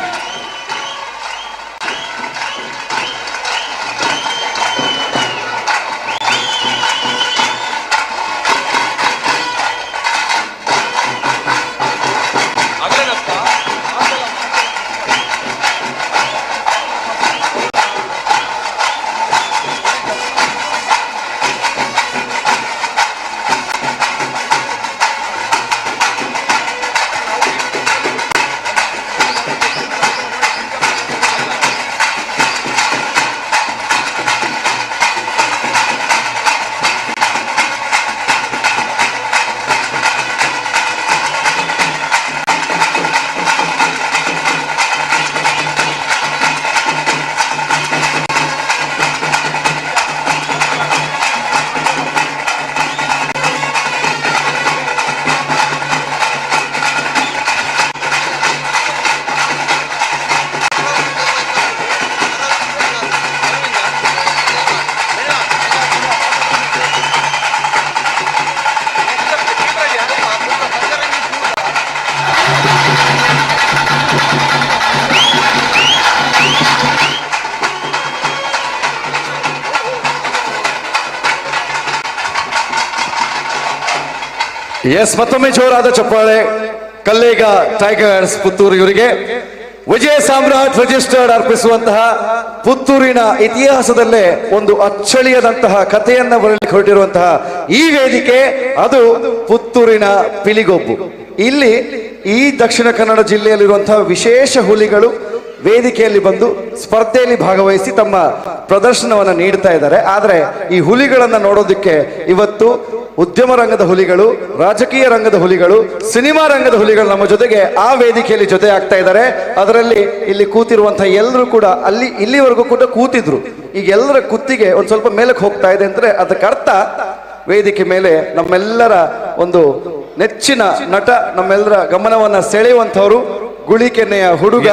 B: Yes, ಮತ್ತೊಮ್ಮೆ ಜೋರಾದ ಚಪ್ಪಾಳೆ ಕಲ್ಲೇಗ ಟೈಗರ್ಸ್ ಪುತ್ತೂರು ಇವರಿಗೆ. ವಿಜಯ ಸಾಮ್ರಾಟ್ ರಿಜಿಸ್ಟರ್ಡ್ ಅರ್ಪಿಸುವಂತಹ ಪುತ್ತೂರಿನ ಇತಿಹಾಸದಲ್ಲೇ ಒಂದು ಅಚ್ಚಳಿಯದಂತಹ ಕಥೆಯನ್ನ ಬರಲಿಕ್ಕೆ ಹೊರಟಿರುವಂತಹ ಈ ವೇದಿಕೆ ಅದು ಪುತ್ತೂರಿನ ಪಿಲಿಗೊಬ್ಬು. ಇಲ್ಲಿ ಈ ದಕ್ಷಿಣ ಕನ್ನಡ ಜಿಲ್ಲೆಯಲ್ಲಿರುವಂತಹ ವಿಶೇಷ ಹುಲಿಗಳು ವೇದಿಕೆಯಲ್ಲಿ ಬಂದು ಸ್ಪರ್ಧೆಯಲ್ಲಿ ಭಾಗವಹಿಸಿ ತಮ್ಮ ಪ್ರದರ್ಶನವನ್ನು ನೀಡ್ತಾ ಇದ್ದಾರೆ. ಆದರೆ ಈ ಹುಲಿಗಳನ್ನು ನೋಡೋದಕ್ಕೆ ಇವತ್ತು ಉದ್ಯಮ ರಂಗದ ಹುಲಿಗಳು, ರಾಜಕೀಯ ರಂಗದ ಹುಲಿಗಳು, ಸಿನಿಮಾ ರಂಗದ ಹುಲಿಗಳು ನಮ್ಮ ಜೊತೆಗೆ ಆ ವೇದಿಕೆಯಲ್ಲಿ ಜೊತೆ ಆಗ್ತಾ ಇದ್ದಾರೆ. ಅದರಲ್ಲಿ ಇಲ್ಲಿ ಕೂತಿರುವಂತಹ ಎಲ್ಲರೂ ಕೂಡ ಅಲ್ಲಿ ಇಲ್ಲಿವರೆಗೂ ಕೂಡ ಕೂತಿದ್ರು. ಈಗ ಎಲ್ಲರ ಕುತ್ತಿಗೆ ಒಂದು ಸ್ವಲ್ಪ ಮೇಲಕ್ಕೆ ಹೋಗ್ತಾ ಇದೆ ಅಂದ್ರೆ ಅದಕ್ಕೆ ಅರ್ಥ ವೇದಿಕೆ ಮೇಲೆ ನಮ್ಮೆಲ್ಲರ ಒಂದು ನೆಚ್ಚಿನ ನಟ, ನಮ್ಮೆಲ್ಲರ ಗಮನವನ್ನ ಸೆಳೆಯುವಂಥವ್ರು, ಗುಳಿಕೆನೆಯ ಹುಡುಗ,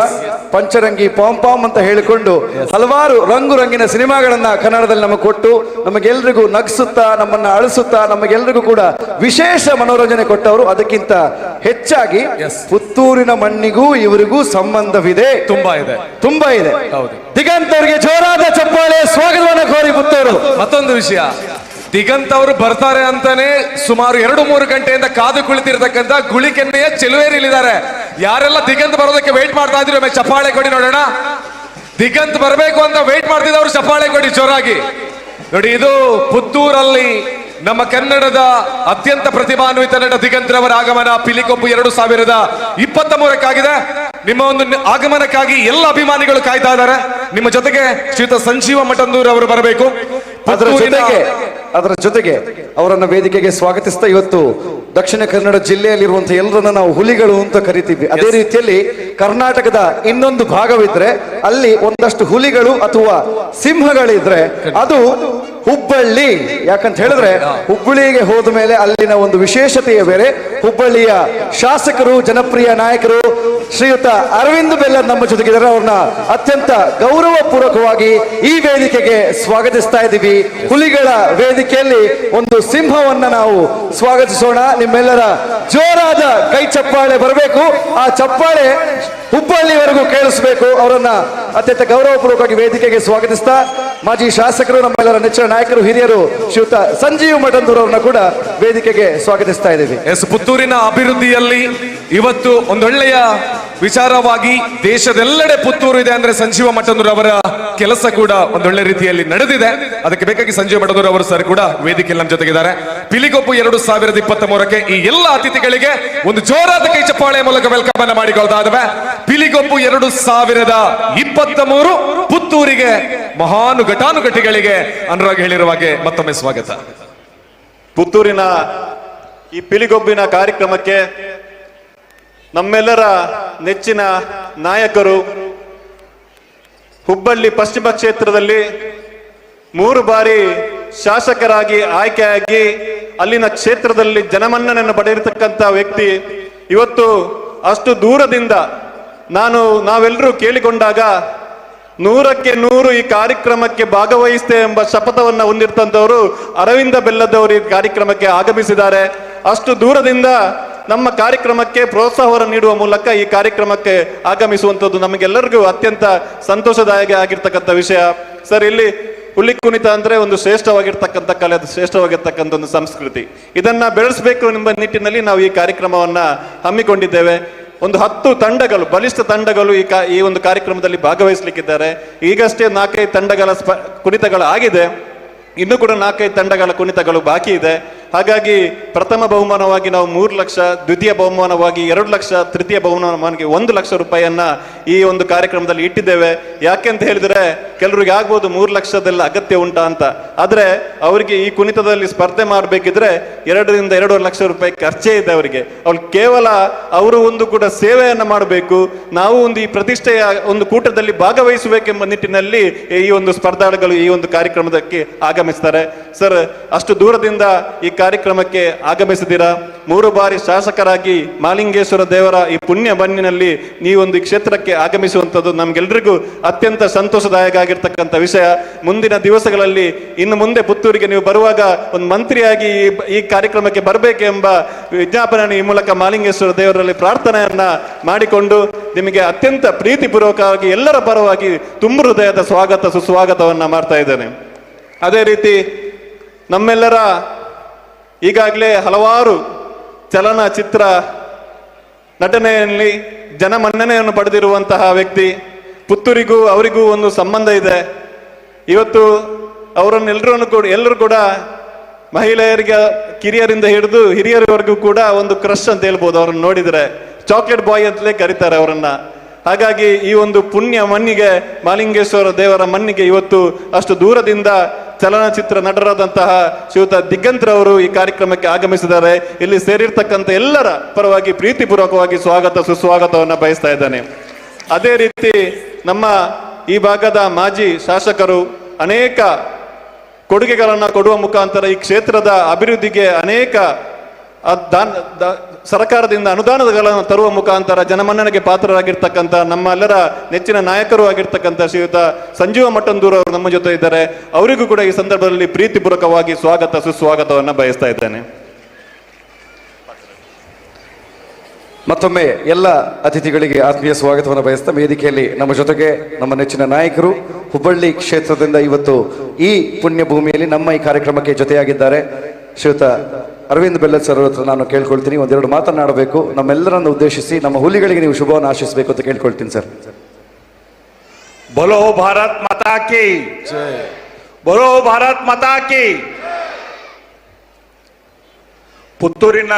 B: ಪಂಚರಂಗಿ ಪಾಂ ಪಾಂ ಅಂತ ಹೇಳಿಕೊಂಡು ಹಲವಾರು ರಂಗು ರಂಗಿನ ಸಿನಿಮಾಗಳನ್ನ ಕನ್ನಡದಲ್ಲಿ ನಮಗೆ ಕೊಟ್ಟು ನಮಗೆಲ್ರಿಗೂ ನಗಿಸುತ್ತಾ, ನಮ್ಮನ್ನ ಅಳಿಸುತ್ತಾ, ನಮಗೆಲ್ರಿಗೂ ಕೂಡ ವಿಶೇಷ ಮನೋರಂಜನೆ ಕೊಟ್ಟವರು. ಅದಕ್ಕಿಂತ ಹೆಚ್ಚಾಗಿ ಪುತ್ತೂರಿನ ಮಣ್ಣಿಗೂ ಇವರಿಗೂ ಸಂಬಂಧವಿದೆ,
C: ತುಂಬಾ ಇದೆ,
B: ತುಂಬಾ ಇದೆ. ದಿಗಂತ್ ಅವರಿಗೆ ಜೋರಾದ ಚಪ್ಪಾಳೆ ಸ್ವಾಗತವನ್ನು ಕೋರಿ ಪುತ್ತೂರು.
C: ಮತ್ತೊಂದು ವಿಷಯ, ದಿಗಂತ್ ಅವರು ಬರ್ತಾರೆ ಅಂತಾನೆ ಸುಮಾರು 2-3 ಗಂಟೆಯಿಂದ ಕಾದು ಕುಳಿತಿರ್ತಕ್ಕಂಥ ಗುಳಿಕೆನ್ನೆಯ ಚೆಲುವೇರಿಲಿದ್ದಾರೆ. ಯಾರೆಲ್ಲ ದಿಗಂತ್ ಬರೋದಕ್ಕೆ ವೇಟ್ ಮಾಡ್ತಾ ಇದ್ರು ಒಮ್ಮೆ ಚಪ್ಪಾಳೆ ಕೊಡಿ ನೋಡೋಣ. ದಿಗಂತ್ ಬರಬೇಕು ಅಂತ ವೇಟ್ ಮಾಡ್ತಿದ್ದವರು ಚಪ್ಪಾಳೆ ಕೊಡಿ ಜೋರಾಗಿ. ನೋಡಿ, ಇದು ಪುತ್ತೂರಲ್ಲಿ ನಮ್ಮ ಕನ್ನಡದ ಅತ್ಯಂತ ಪ್ರತಿಭಾನ್ವಿತ ನಟ ದಿಗಂತ್ರವರ ಆಗಮನ ಪಿಲಿಕೊಪ್ಪು 2023ಕ್ಕಾಗಿದೆ. ನಿಮ್ಮ ಒಂದು ಆಗಮನಕ್ಕಾಗಿ ಎಲ್ಲ ಅಭಿಮಾನಿಗಳು ಕಾಯ್ತಾ ಇದ್ದಾರೆ. ನಿಮ್ಮ ಜೊತೆಗೆ ಶ್ರೀಯುತ ಸಂಜೀವ ಮಠಂದೂರ್ ಅವರು ಬರಬೇಕು.
B: ಅದರ ಜೊತೆಗೆ ಅವರನ್ನ ವೇದಿಕೆಗೆ ಸ್ವಾಗತಿಸ್ತಾ, ಇವತ್ತು ದಕ್ಷಿಣ ಕನ್ನಡ ಜಿಲ್ಲೆಯಲ್ಲಿರುವಂತಹ ಎಲ್ಲರನ್ನ ನಾವು ಹುಲಿಗಳು ಅಂತ ಕರಿತೀವಿ. ಅದೇ ರೀತಿಯಲ್ಲಿ ಕರ್ನಾಟಕದ ಇನ್ನೊಂದು ಭಾಗವಿದ್ರೆ ಅಲ್ಲಿ ಒಂದಷ್ಟು ಹುಲಿಗಳು ಅಥವಾ ಸಿಂಹಗಳಿದ್ರೆ ಅದು ಹುಬ್ಬಳ್ಳಿ. ಯಾಕಂತ ಹೇಳಿದ್ರೆ ಹುಬ್ಬಳ್ಳಿಗೆ ಹೋದ ಮೇಲೆ ಅಲ್ಲಿನ ಒಂದು ವಿಶೇಷತೆಯೇ ಬೇರೆ. ಹುಬ್ಬಳ್ಳಿಯ ಶಾಸಕರು, ಜನಪ್ರಿಯ ನಾಯಕರು ಶ್ರೀಯುತ ಅರವಿಂದ್ ಬೆಲ್ಲದ್ ನಮ್ಮ ಜೊತೆಗಿದ್ದಾರೆ. ಅವ್ರನ್ನ ಅತ್ಯಂತ ಗೌರವಪೂರ್ವಕವಾಗಿ ಈ ವೇದಿಕೆಗೆ ಸ್ವಾಗತಿಸ್ತಾ ಇದ್ದೀವಿ. ಹುಲಿಗಳ ವೇದಿಕೆಯಲ್ಲಿ ಒಂದು ಸಿಂಹವನ್ನ ನಾವು ಸ್ವಾಗತಿಸೋಣ. ನಿಮ್ಮೆಲ್ಲರ ಜೋರಾದ ಕೈ ಚಪ್ಪಾಳೆ ಬರಬೇಕು. ಆ ಚಪ್ಪಾಳೆ ಹುಬ್ಬಳ್ಳಿವರೆಗೂ ಕೇಳಿಸಬೇಕು. ಅವರನ್ನ ಅತ್ಯಂತ ಗೌರವಪೂರ್ವಕವಾಗಿ ವೇದಿಕೆಗೆ ಸ್ವಾಗತಿಸ್ತಾ ಮಾಜಿ ಶಾಸಕರು, ನಮ್ಮೆಲ್ಲರ ನೆಚ್ಚಿನ ನಾಯಕರು, ಹಿರಿಯರು ಶ್ರೀಯುತ ಸಂಜೀವ್ ಮಠಂದೂರ್ ಅವರನ್ನ ಕೂಡ ವೇದಿಕೆಗೆ ಸ್ವಾಗತಿಸ್ತಾ ಇದ್ದೀವಿ.
C: ಎಸ್, ಪುತ್ತೂರಿನ ಅಭಿವೃದ್ಧಿಯಲ್ಲಿ ಇವತ್ತು ಒಂದೊಳ್ಳೆಯ ವಿಚಾರವಾಗಿ ದೇಶದೆಲ್ಲೆಡೆ ಪುತ್ತೂರು ಇದೆ ಅಂದ್ರೆ ಸಂಜೀವ ಮಠಂದೂರ್ ಅವರ ಕೆಲಸ ಕೂಡ ಒಂದೊಳ್ಳೆ ರೀತಿಯಲ್ಲಿ ನಡೆದಿದೆ. ಅದಕ್ಕೆ ಬೇಕಾಗಿ ಸಂಜೀವ ಮಠಂದೂರ್ ಅವರು ಸರ್ ಕೂಡ ವೇದಿಕೆಯಲ್ಲಿ ನಮ್ಮ ಜೊತೆಗಿದ್ದಾರೆ. ಪಿಲಿಗೊಪ್ಪು 2023ಕ್ಕೆ ಈ ಎಲ್ಲ ಅತಿಥಿಗಳಿಗೆ ಒಂದು ಜೋರಾದ ಕೈ ಚಪ್ಪಾಳೆ ಮೂಲಕ welcome ಅನ್ನ ಮಾಡಿಕೊಳ್ತಾ ಇದ್ದೇವೆ. ಪಿಲಿಗೊಪ್ಪು 2023 ಪುತ್ತೂರಿಗೆ ಮಹಾನು ಘಟಾನುಘಟಿಗಳಿಗೆ ಅನುರಾಗ್ ಹೇಳಿರುವ ಹಾಗೆ ಮತ್ತೊಮ್ಮೆ ಸ್ವಾಗತ.
H: ಪುತ್ತೂರಿನ ಈ ಪಿಲಿಗೊಬ್ಬಿನ ಕಾರ್ಯಕ್ರಮಕ್ಕೆ ನಮ್ಮೆಲ್ಲರ ನೆಚ್ಚಿನ ನಾಯಕರು, ಹುಬ್ಬಳ್ಳಿ ಪಶ್ಚಿಮ ಕ್ಷೇತ್ರದಲ್ಲಿ 3 ಬಾರಿ ಶಾಸಕರಾಗಿ ಆಯ್ಕೆಯಾಗಿ ಅಲ್ಲಿನ ಕ್ಷೇತ್ರದಲ್ಲಿ ಜನಮನ್ನಣೆಯನ್ನು ಪಡೆದಿರತಕ್ಕಂಥ ವ್ಯಕ್ತಿ, ಇವತ್ತು ಅಷ್ಟು ದೂರದಿಂದ ನಾವೆಲ್ಲರೂ ಕೇಳಿಕೊಂಡಾಗ 100ಕ್ಕೆ 100 ಈ ಕಾರ್ಯಕ್ರಮಕ್ಕೆ ಭಾಗವಹಿಸ್ತೇ ಎಂಬ ಶಪಥವನ್ನು ಹೊಂದಿರ್ತಂಥವರು ಅರವಿಂದ ಬೆಲ್ಲದವರು ಈ ಕಾರ್ಯಕ್ರಮಕ್ಕೆ ಆಗಮಿಸಿದ್ದಾರೆ. ಅಷ್ಟು ದೂರದಿಂದ ನಮ್ಮ ಕಾರ್ಯಕ್ರಮಕ್ಕೆ ಪ್ರೋತ್ಸಾಹವನ್ನು ನೀಡುವ ಮೂಲಕ ಈ ಕಾರ್ಯಕ್ರಮಕ್ಕೆ ಆಗಮಿಸುವಂಥದ್ದು ನಮಗೆಲ್ಲರಿಗೂ ಅತ್ಯಂತ ಸಂತೋಷದಾಯಕ ಆಗಿರ್ತಕ್ಕಂಥ ವಿಷಯ. ಸರ್, ಇಲ್ಲಿ ಹುಲಿ ಕುಣಿತ ಅಂದ್ರೆ ಒಂದು ಶ್ರೇಷ್ಠವಾಗಿರ್ತಕ್ಕಂಥ ಕಲೆ, ಅದು ಶ್ರೇಷ್ಠವಾಗಿರ್ತಕ್ಕಂಥ ಒಂದು ಸಂಸ್ಕೃತಿ. ಇದನ್ನ ಬೆಳೆಸಬೇಕು ಎಂಬ ನಿಟ್ಟಿನಲ್ಲಿ ನಾವು ಈ ಕಾರ್ಯಕ್ರಮವನ್ನ ಹಮ್ಮಿಕೊಂಡಿದ್ದೇವೆ. ಒಂದು 10 ತಂಡಗಳು, ಬಲಿಷ್ಠ ತಂಡಗಳು ಈ ಒಂದು ಕಾರ್ಯಕ್ರಮದಲ್ಲಿ ಭಾಗವಹಿಸಲಿಕ್ಕಿದ್ದಾರೆ. ಈಗಷ್ಟೇ 4-5 ತಂಡಗಳ ಕುಣಿತಗಳಾಗಿದೆ, ಇನ್ನೂ ಕೂಡ 4-5 ತಂಡಗಳ ಕುಣಿತಗಳು ಬಾಕಿ ಇದೆ. ಹಾಗಾಗಿ ಪ್ರಥಮ ಬಹುಮಾನವಾಗಿ ನಾವು 3 ಲಕ್ಷ, ದ್ವಿತೀಯ ಬಹುಮಾನವಾಗಿ 2 ಲಕ್ಷ, ತೃತೀಯ ಬಹುಮಾನವಾಗಿ 1 ಲಕ್ಷ ರೂಪಾಯಿಯನ್ನ ಈ ಒಂದು ಕಾರ್ಯಕ್ರಮದಲ್ಲಿ ಇಟ್ಟಿದ್ದೇವೆ. ಯಾಕೆಂತ ಹೇಳಿದ್ರೆ ಕೆಲವರಿಗೆ ಆಗ್ಬೋದು 3 ಲಕ್ಷದೆಲ್ಲ ಅಗತ್ಯ ಉಂಟಾ ಅಂತ. ಆದ್ರೆ ಅವರಿಗೆ ಈ ಕುಣಿತದಲ್ಲಿ ಸ್ಪರ್ಧೆ ಮಾಡಬೇಕಿದ್ರೆ 2ರಿಂದ 2.5 ಲಕ್ಷ ರೂಪಾಯಿ ಖರ್ಚೇ ಇದೆ ಅವರಿಗೆ. ಅವ್ರು ಕೇವಲ ಅವರು ಒಂದು ಕೂಡ ಸೇವೆಯನ್ನ ಮಾಡಬೇಕು, ನಾವು ಒಂದು ಈ ಪ್ರತಿಷ್ಠೆಯ ಒಂದು ಕೂಟದಲ್ಲಿ ಭಾಗವಹಿಸಬೇಕೆಂಬ ನಿಟ್ಟಿನಲ್ಲಿ ಈ ಒಂದು ಸ್ಪರ್ಧಾಳುಗಳು ಈ ಒಂದು ಕಾರ್ಯಕ್ರಮದಕ್ಕೆ ಆಗಮಿಸ್ತಾರೆ. ಸರ್, ಅಷ್ಟು ದೂರದಿಂದ ಈ ಕಾರ್ಯಕ್ರಮಕ್ಕೆ ಆಗಮಿಸಿದ್ದೀರಾ. 3 ಬಾರಿ ಶಾಸಕರಾಗಿ ಮಾಲಿಂಗೇಶ್ವರ ದೇವರ ಈ ಪುಣ್ಯ ಮಣ್ಣಿನಲ್ಲಿ ನೀವೊಂದು ಈ ಕ್ಷೇತ್ರಕ್ಕೆ ಆಗಮಿಸುವಂಥದ್ದು ನಮ್ಗೆಲ್ರಿಗೂ ಅತ್ಯಂತ ಸಂತೋಷದಾಯಕ ಆಗಿರ್ತಕ್ಕಂಥ ವಿಷಯ. ಮುಂದಿನ ದಿವಸಗಳಲ್ಲಿ ಇನ್ನು ಮುಂದೆ ಪುತ್ತೂರಿಗೆ ನೀವು ಬರುವಾಗ ಒಂದು ಮಂತ್ರಿಯಾಗಿ ಈ ಕಾರ್ಯಕ್ರಮಕ್ಕೆ ಬರಬೇಕೆಂಬ ವಿಜ್ಞಾಪನೆಯನ್ನು ಈ ಮೂಲಕ ಮಾಲಿಂಗೇಶ್ವರ ದೇವರಲ್ಲಿ ಪ್ರಾರ್ಥನೆಯನ್ನ ಮಾಡಿಕೊಂಡು ನಿಮಗೆ ಅತ್ಯಂತ ಪ್ರೀತಿಪೂರ್ವಕವಾಗಿ ಎಲ್ಲರ ಪರವಾಗಿ ತುಂಬು ಹೃದಯದ ಸ್ವಾಗತ ಸುಸ್ವಾಗತವನ್ನ ಮಾಡ್ತಾ ಇದ್ದೇನೆ. ಅದೇ ರೀತಿ ನಮ್ಮೆಲ್ಲರ ಈಗಾಗಲೇ ಹಲವಾರು ಚಲನಚಿತ್ರ ನಟನೆಯಲ್ಲಿ ಜನಮನ್ನಣೆಯನ್ನು ಪಡೆದಿರುವಂತಹ ವ್ಯಕ್ತಿ, ಪುತ್ತೂರಿಗೂ ಅವರಿಗೂ ಒಂದು ಸಂಬಂಧ ಇದೆ. ಇವತ್ತು ಅವರನ್ನೆಲ್ಲರನ್ನು ಕೂಡ ಎಲ್ಲರೂ ಕೂಡ ಮಹಿಳೆಯರಿಗೆ ಕಿರಿಯರಿಂದ ಹಿಡಿದು ಹಿರಿಯರವರೆಗೂ ಕೂಡ ಒಂದು ಕ್ರಶ್ ಅಂತ ಹೇಳ್ಬೋದು. ಅವರನ್ನು ನೋಡಿದರೆ ಚಾಕ್ಲೇಟ್ ಬಾಯ್ ಅಂತಲೇ ಕರೀತಾರೆ ಅವರನ್ನ. ಹಾಗಾಗಿ ಈ ಒಂದು ಪುಣ್ಯ ಮಣ್ಣಿಗೆ, ಮಾಲಿಂಗೇಶ್ವರ ದೇವರ ಮಣ್ಣಿಗೆ ಇವತ್ತು ಅಷ್ಟು ದೂರದಿಂದ ಚಲನಚಿತ್ರ ನಟರಾದಂತಹ ಶ್ರೀಯುತ ದಿಗಂತ್ರ ಅವರು ಈ ಕಾರ್ಯಕ್ರಮಕ್ಕೆ ಆಗಮಿಸಿದ್ದಾರೆ. ಇಲ್ಲಿ ಸೇರಿರ್ತಕ್ಕಂಥ ಎಲ್ಲರ ಪರವಾಗಿ ಪ್ರೀತಿಪೂರ್ವಕವಾಗಿ ಸ್ವಾಗತ ಸುಸ್ವಾಗತವನ್ನು ಬಯಸ್ತಾ ಇದ್ದಾನೆ. ಅದೇ ರೀತಿ ನಮ್ಮ ಈ ಭಾಗದ ಮಾಜಿ ಶಾಸಕರು ಅನೇಕ ಕೊಡುಗೆಗಳನ್ನು ಕೊಡುವ ಮುಖಾಂತರ ಈ ಕ್ಷೇತ್ರದ ಅಭಿವೃದ್ಧಿಗೆ ಅನೇಕ ಸರ್ಕಾರದಿಂದ ಅನುದಾನಗಳನ್ನು ತರುವ ಮುಖಾಂತರ ಜನಮನ್ನಣೆಗೆ ಪಾತ್ರರಾಗಿರ್ತಕ್ಕಂಥ ನಮ್ಮೆಲ್ಲರ ನೆಚ್ಚಿನ ನಾಯಕರು ಆಗಿರ್ತಕ್ಕಂಥ ಶ್ರೀಯುತ ಸಂಜೀವ ಮಠಂದೂರು ಅವರು ನಮ್ಮ ಜೊತೆ ಇದ್ದಾರೆ. ಅವರಿಗೂ ಕೂಡ ಈ ಸಂದರ್ಭದಲ್ಲಿ ಪ್ರೀತಿಪೂರ್ವಕವಾಗಿ ಸ್ವಾಗತ ಸುಸ್ವಾಗತವನ್ನು ಬಯಸ್ತಾ ಇದ್ದೇನೆ.
B: ಮತ್ತೊಮ್ಮೆ ಎಲ್ಲ ಅತಿಥಿಗಳಿಗೆ ಆತ್ಮೀಯ ಸ್ವಾಗತವನ್ನು ಬಯಸ್ತಾ ವೇದಿಕೆಯಲ್ಲಿ ನಮ್ಮ ಜೊತೆಗೆ ನಮ್ಮ ನೆಚ್ಚಿನ ನಾಯಕರು ಹುಬ್ಬಳ್ಳಿ ಕ್ಷೇತ್ರದಿಂದ ಇವತ್ತು ಈ ಪುಣ್ಯ ಭೂಮಿಯಲ್ಲಿ ನಮ್ಮ ಈ ಕಾರ್ಯಕ್ರಮಕ್ಕೆ ಜೊತೆಯಾಗಿದ್ದಾರೆ ಶ್ರೀಯುತ ಅರವಿಂದ್ ಬೆಲ್ಲದ್ ಸರ್ ಹತ್ರ ನಾನು ಕೇಳ್ಕೊಳ್ತೀನಿ, ಒಂದೆರಡು ಮಾತನಾಡಬೇಕು ನಮ್ಮೆಲ್ಲರನ್ನು ಉದ್ದೇಶಿಸಿ. ನಮ್ಮ ಹುಲಿಗಳಿಗೆ ನೀವು ಶುಭವನ್ನು ಆಶಿಸಬೇಕು ಅಂತ ಕೇಳ್ಕೊಳ್ತೀನಿ ಸರ್.
J: बोलो भारत माता की, बोलो भारत माता की. ಪುತ್ತೂರಿನ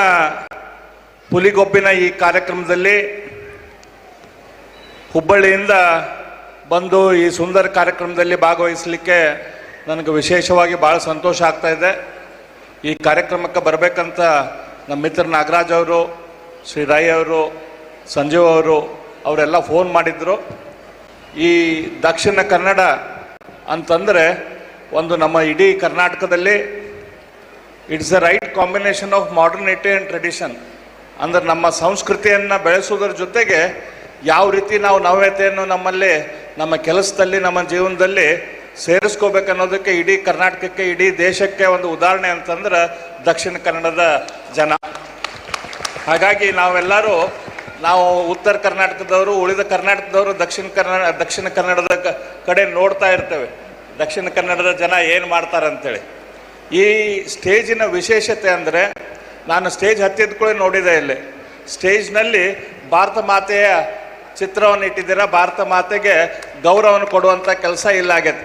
J: ಪುಲಿಗೊಬ್ಬಿನ ಈ ಕಾರ್ಯಕ್ರಮದಲ್ಲಿ ಹುಬ್ಬಳ್ಳಿಯಿಂದ ಬಂದು ಈ ಸುಂದರ ಕಾರ್ಯಕ್ರಮದಲ್ಲಿ ಭಾಗವಹಿಸಲಿಕ್ಕೆ ನನಗೆ ವಿಶೇಷವಾಗಿ ಭಾಳ ಸಂತೋಷ ಆಗ್ತಾ ಇದೆ. ಈ ಕಾರ್ಯಕ್ರಮಕ್ಕೆ ಬರಬೇಕಂತ ನಮ್ಮ ಮಿತ್ರ ನಾಗರಾಜ್ ಅವರು, ಶ್ರೀ ರೈ ಅವರು, ಸಂಜೀವ್ ಅವರು ಅವರೆಲ್ಲ ಫೋನ್ ಮಾಡಿದರು. ಈ ದಕ್ಷಿಣ ಕನ್ನಡ ಅಂತಂದರೆ ಒಂದು ನಮ್ಮ ಇಡೀ ಕರ್ನಾಟಕದಲ್ಲಿ it's a right combination of modernity and tradition. ಅಂದರೆ ನಮ್ಮ ಸಂಸ್ಕೃತಿಯನ್ನು ಬೆಳೆಸೋದ್ರ ಜೊತೆಗೆ ಯಾವ ರೀತಿ ನಾವು ನವ್ಯತೆಯನ್ನು ನಮ್ಮಲ್ಲಿ, ನಮ್ಮ ಕೆಲಸದಲ್ಲಿ, ನಮ್ಮ ಜೀವನದಲ್ಲಿ ಸೇರಿಸ್ಕೋಬೇಕನ್ನೋದಕ್ಕೆ ಇಡೀ ಕರ್ನಾಟಕಕ್ಕೆ, ಇಡೀ ದೇಶಕ್ಕೆ ಒಂದು ಉದಾಹರಣೆ ಅಂತಂದ್ರೆ ದಕ್ಷಿಣ ಕನ್ನಡದ ಜನ. ಹಾಗಾಗಿ ನಾವೆಲ್ಲರೂ, ನಾವು ಉತ್ತರ ಕರ್ನಾಟಕದವರು, ಉಳಿದ ಕರ್ನಾಟಕದವರು ದಕ್ಷಿಣ ಕನ್ನಡದ ಕಡೆ ನೋಡ್ತಾ ಇರ್ತೇವೆ, ದಕ್ಷಿಣ ಕನ್ನಡದ ಜನ ಏನು ಮಾಡ್ತಾರೆ ಅಂತೇಳಿ. ಈ ಸ್ಟೇಜಿನ ವಿಶೇಷತೆ ಅಂದರೆ, ನಾನು ಸ್ಟೇಜ್ ಹತ್ತಿದ ಕೂಡ ನೋಡಿದೆ, ಇಲ್ಲಿ ಸ್ಟೇಜ್ನಲ್ಲಿ ಭಾರತ ಮಾತೆಯ ಚಿತ್ರವನ್ನು ಇಟ್ಟಿದ್ದೀರ. ಭಾರತ ಮಾತೆಗೆ ಗೌರವವನ್ನು ಕೊಡುವಂಥ ಕೆಲಸ ಇಲ್ಲಾಗೈತೆ.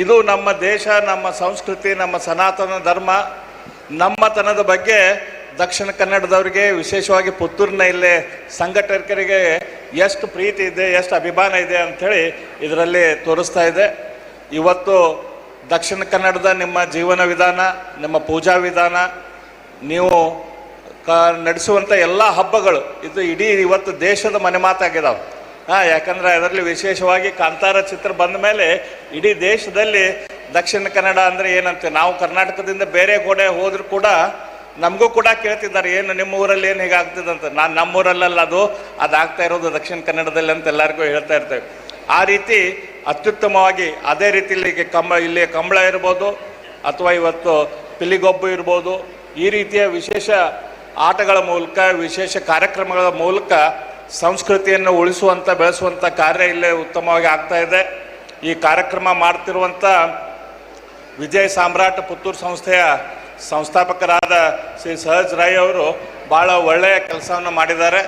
J: ಇದು ನಮ್ಮ ದೇಶ, ನಮ್ಮ ಸಂಸ್ಕೃತಿ, ನಮ್ಮ ಸನಾತನ ಧರ್ಮ, ನಮ್ಮತನದ ಬಗ್ಗೆ ದಕ್ಷಿಣ ಕನ್ನಡದವರಿಗೆ, ವಿಶೇಷವಾಗಿ ಪುತ್ತೂರಿನ ಇಲ್ಲಿ ಸಂಘಟಕರಿಗೆ ಎಷ್ಟು ಪ್ರೀತಿ ಇದೆ, ಎಷ್ಟು ಅಭಿಮಾನ ಇದೆ ಅಂಥೇಳಿ ಇದರಲ್ಲಿ ತೋರಿಸ್ತಾ ಇದೆ. ಇವತ್ತು ದಕ್ಷಿಣ ಕನ್ನಡದ ನಿಮ್ಮ ಜೀವನ ವಿಧಾನ, ನಿಮ್ಮ ಪೂಜಾ ವಿಧಾನ, ನೀವು ನಡೆಸುವಂಥ ಎಲ್ಲ ಹಬ್ಬಗಳು, ಇದು ಇಡೀ ಇವತ್ತು ದೇಶದ ಮನೆ ಮಾತಾಗಿದಾವೆ. ಯಾಕಂದರೆ ಅದರಲ್ಲಿ ವಿಶೇಷವಾಗಿ ಕಾಂತಾರ ಚಿತ್ರ ಬಂದ ಮೇಲೆ ಇಡೀ ದೇಶದಲ್ಲಿ ದಕ್ಷಿಣ ಕನ್ನಡ ಅಂದರೆ ಏನಂತೆ, ನಾವು ಕರ್ನಾಟಕದಿಂದ ಬೇರೆ ಕಡೆ ಹೋದರೂ ಕೂಡ ನಮಗೂ ಕೂಡ ಕೇಳ್ತಿದ್ದಾರೆ, ಏನು ನಿಮ್ಮ ಊರಲ್ಲಿ ಏನು ಹೀಗಾಗ್ತಿದೆ ಅಂತ. ನಾನು ನಮ್ಮೂರಲ್ಲಲ್ಲ, ಅದಾಗ್ತಾ ಇರೋದು ದಕ್ಷಿಣ ಕನ್ನಡದಲ್ಲಿ ಅಂತ ಎಲ್ಲರಿಗೂ ಹೇಳ್ತಾ ಇರ್ತೇವೆ. ಆ ರೀತಿ ಅತ್ಯುತ್ತಮವಾಗಿ ಅದೇ ರೀತಿಯಲ್ಲಿ ಇಲ್ಲಿ ಕಂಬಳ ಇರ್ಬೋದು ಅಥವಾ ಇವತ್ತು ಪಿಲಿಗೊಬ್ಬು ಇರ್ಬೋದು, ಈ ರೀತಿಯ ವಿಶೇಷ ಆಟಗಳ ಮೂಲಕ, ವಿಶೇಷ ಕಾರ್ಯಕ್ರಮಗಳ ಮೂಲಕ ಸಂಸ್ಕೃತಿಯನ್ನು ಉಳಿಸುವಂಥ, ಬೆಳೆಸುವಂಥ ಕಾರ್ಯ ಇಲ್ಲೇ ಉತ್ತಮವಾಗಿ ಆಗ್ತಾ ಇದೆ. ಈ ಕಾರ್ಯಕ್ರಮ ಮಾಡ್ತಿರುವಂಥ ವಿಜಯ ಸಾಮ್ರಾಟ್ ಪುತ್ತೂರು ಸಂಸ್ಥೆಯ ಸಂಸ್ಥಾಪಕರಾದ ಶ್ರೀ ಸಹಜ್ ರೈ ಅವರು ಭಾಳ ಒಳ್ಳೆಯ ಕೆಲಸವನ್ನು ಮಾಡಿದ್ದಾರೆ.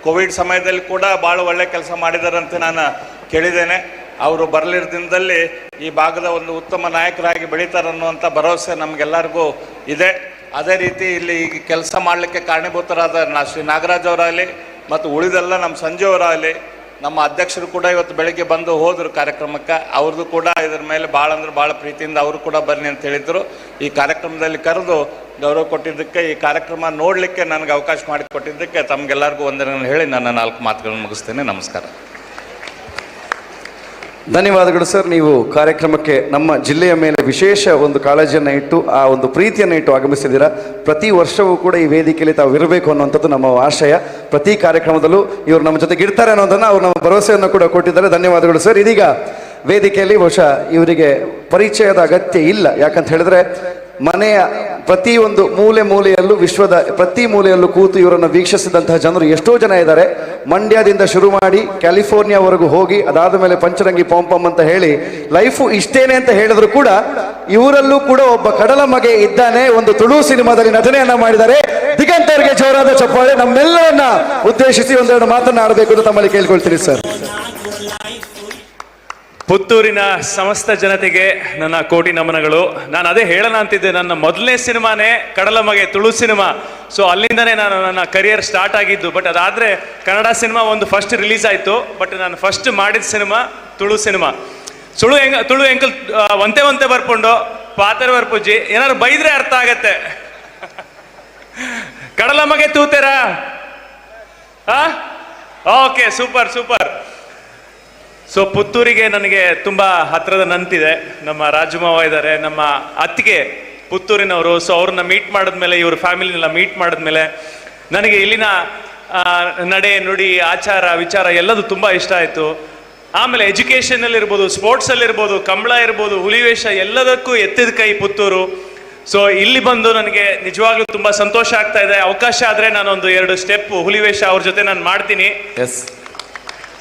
J: ಕೋವಿಡ್ ಸಮಯದಲ್ಲಿ ಕೂಡ ಭಾಳ ಒಳ್ಳೆಯ ಕೆಲಸ ಮಾಡಿದ್ದಾರೆ ಅಂತ ನಾನು ಕೇಳಿದ್ದೇನೆ. ಅವರು ಬರಲಿರೋ ದಿನದಲ್ಲಿ ಈ ಭಾಗದ ಒಂದು ಉತ್ತಮ ನಾಯಕರಾಗಿ ಬೆಳೀತಾರೆ ಅನ್ನುವಂಥ ಭರವಸೆ ನಮಗೆಲ್ಲರಿಗೂ ಇದೆ. ಅದೇ ರೀತಿ ಇಲ್ಲಿ ಈಗ ಕೆಲಸ ಮಾಡಲಿಕ್ಕೆ ಕಾರಣೀಭೂತರಾದ ಶ್ರೀ ನಾಗರಾಜ್ ಅವರಾಗಲಿ ಮತ್ತು ಉಳಿದೆಲ್ಲ ನಮ್ಮ ಸಂಜಯ್ ಅವರಾಗಲಿ, ನಮ್ಮ ಅಧ್ಯಕ್ಷರು ಕೂಡ ಇವತ್ತು ಬೆಳಗ್ಗೆ ಬಂದು ಹೋದರು ಕಾರ್ಯಕ್ರಮಕ್ಕೆ. ಅವ್ರದ್ದು ಕೂಡ ಇದ್ರ ಮೇಲೆ ಭಾಳ ಅಂದ್ರೆ ಭಾಳ ಪ್ರೀತಿಯಿಂದ ಅವರು ಕೂಡ ಬನ್ನಿ ಅಂತ ಹೇಳಿದರು. ಈ ಕಾರ್ಯಕ್ರಮದಲ್ಲಿ ಕರೆದು ಗೌರವ ಕೊಟ್ಟಿದ್ದಕ್ಕೆ, ಈ ಕಾರ್ಯಕ್ರಮ ನೋಡಲಿಕ್ಕೆ ನನಗೆ ಅವಕಾಶ ಮಾಡಿಕೊಟ್ಟಿದ್ದಕ್ಕೆ ತಮಗೆಲ್ಲರಿಗೂ ವಂದನೆಗಳನ್ನು ಹೇಳಿ ನನ್ನ ನಾಲ್ಕು ಮಾತುಗಳನ್ನು ಮುಗಿಸ್ತೇನೆ. ನಮಸ್ಕಾರ.
B: ಧನ್ಯವಾದಗಳು ಸರ್. ನೀವು ಕಾರ್ಯಕ್ರಮಕ್ಕೆ ನಮ್ಮ ಜಿಲ್ಲೆಯ ಮೇಲೆ ವಿಶೇಷ ಒಂದು ಕಾಳಜಿಯನ್ನು ಇಟ್ಟು, ಆ ಒಂದು ಪ್ರೀತಿಯನ್ನು ಇಟ್ಟು ಆಗಮಿಸಿದ್ದೀರಾ. ಪ್ರತಿ ವರ್ಷವೂ ಕೂಡ ಈ ವೇದಿಕೆಯಲ್ಲಿ ತಾವು ಇರಬೇಕು ಅನ್ನುವಂಥದ್ದು ನಮ್ಮ ಆಶಯ. ಪ್ರತಿ ಕಾರ್ಯಕ್ರಮದಲ್ಲೂ ಇವರು ನಮ್ಮ ಜೊತೆಗೆ ಇರ್ತಾರೆ ಅನ್ನೋದನ್ನು ಅವರು ನಮ್ಮ ಭರವಸೆಯನ್ನು ಕೂಡ ಕೊಟ್ಟಿದ್ದಾರೆ. ಧನ್ಯವಾದಗಳು ಸರ್. ಇದೀಗ ವೇದಿಕೆಯಲ್ಲಿ ಬಹುಶಃ ಇವರಿಗೆ ಪರಿಚಯದ ಅಗತ್ಯ ಇಲ್ಲ. ಯಾಕಂತ ಹೇಳಿದ್ರೆ, ಮನೆಯ ಪ್ರತಿಯೊಂದು ಮೂಲೆ ಮೂಲೆಯಲ್ಲೂ, ವಿಶ್ವದ ಪ್ರತಿ ಮೂಲೆಯಲ್ಲೂ ಕೂತು ಇವರನ್ನು ವೀಕ್ಷಿಸಿದಂತಹ ಜನರು ಎಷ್ಟೋ ಜನ ಇದ್ದಾರೆ. ಮಂಡ್ಯದಿಂದ ಶುರು ಮಾಡಿ ಕ್ಯಾಲಿಫೋರ್ನಿಯಾವರೆಗೂ ಹೋಗಿ, ಅದಾದ ಮೇಲೆ ಪಂಚರಂಗಿ ಪಾಂಪಮ್ ಅಂತ ಹೇಳಿ, ಲೈಫು ಇಷ್ಟೇನೆ ಅಂತ ಹೇಳಿದ್ರು ಕೂಡ ಇವರಲ್ಲೂ ಕೂಡ ಒಬ್ಬ ಕಡಲ ಮಗೆ ಇದ್ದಾನೆ, ಒಂದು ತುಳು ಸಿನಿಮಾದಲ್ಲಿ ನಟನೆಯನ್ನ ಮಾಡಿದ್ದಾರೆ. ದಿಗಂತ್ ಅವರಿಗೆ ಜೋರಾದ ಚಪ್ಪಾಳೆ. ನಮ್ಮೆಲ್ಲರನ್ನ ಉದ್ದೇಶಿಸಿ ಒಂದೆರಡು ಮಾತನ್ನ ಆಡಬೇಕು ಅಂತ ತಮ್ಮಲ್ಲಿ ಕೇಳ್ಕೊಳ್ತೀನಿ ಸರ್.
I: ಪುತ್ತೂರಿನ ಸಮಸ್ತ ಜನತೆಗೆ ನನ್ನ ಕೋಟಿ ನಮನಗಳು. ನಾನು ಅದೇ ಹೇಳೋಣ ಅಂತಿದ್ದೆ. ನನ್ನ ಮೊದಲನೇ ಸಿನಿಮಾನೇ ಕಡಲ ಮಗೆ, ತುಳು ಸಿನಿಮಾ. ಸೊ ಅಲ್ಲಿಂದನೇ ನಾನು ನನ್ನ ಕರಿಯರ್ ಸ್ಟಾರ್ಟ್ ಆಗಿದ್ದು. ಬಟ್ ಅದಾದರೆ ಕನ್ನಡ ಸಿನಿಮಾ ಒಂದು ಫಸ್ಟ್ ರಿಲೀಸ್ ಆಯಿತು. ಬಟ್ ನಾನು ಫಸ್ಟ್ ಮಾಡಿದ ಸಿನಿಮಾ ತುಳು ಸಿನಿಮಾ. ಸುಳು ಹೆಂಗ ತುಳು ಎಂಕಲ್ ಒಂತೆ ಒಂತೆ ಬರ್ಪುಂಡು, ಪಾತೆರ ಬರ್ಪುಜಿ. ಏನಾದ್ರು ಬೈದ್ರೆ ಅರ್ಥ ಆಗತ್ತೆ. ಕಡಲ ಮಗೆ ತೂತೆರಾ? ಹಾ, okay, super super. So ಪುತ್ತೂರಿಗೆ ನನಗೆ ತುಂಬಾ ಹತ್ರದ ನಂಟಿದೆ. ನಮ್ಮ ರಾಜಮಾವ ಇದ್ದಾರೆ, ನಮ್ಮ ಅತ್ತಿಗೆ ಪುತ್ತೂರಿನವರು. ಸೊ ಅವ್ರನ್ನ ಮೀಟ್ ಮಾಡಿದ್ಮೇಲೆ, ಇವ್ರ ಫ್ಯಾಮಿಲಿನೆಲ್ಲ ಮೀಟ್ ಮಾಡಿದ್ಮೇಲೆ ನನಗೆ ಇಲ್ಲಿನ ನಡೆ ನುಡಿ, ಆಚಾರ ವಿಚಾರ ಎಲ್ಲದೂ ತುಂಬಾ ಇಷ್ಟ ಆಯಿತು. ಆಮೇಲೆ ಎಜುಕೇಷನ್ ಅಲ್ಲಿ ಇರ್ಬೋದು, ಸ್ಪೋರ್ಟ್ಸ್ ಅಲ್ಲಿ ಇರ್ಬೋದು, ಕಂಬಳ ಇರ್ಬೋದು, ಹುಲಿವೇಷ, ಎಲ್ಲದಕ್ಕೂ ಎತ್ತಿದ ಕೈ ಪುತ್ತೂರು. ಸೊ ಇಲ್ಲಿ ಬಂದು ನನಗೆ ನಿಜವಾಗ್ಲೂ ತುಂಬಾ ಸಂತೋಷ ಆಗ್ತಾ ಇದೆ. ಅವಕಾಶ ಆದ್ರೆ ನಾನೊಂದು ಎರಡು ಸ್ಟೆಪ್ ಹುಲಿವೇಷ ಅವ್ರ ಜೊತೆ ನಾನು ಮಾಡ್ತೀನಿ.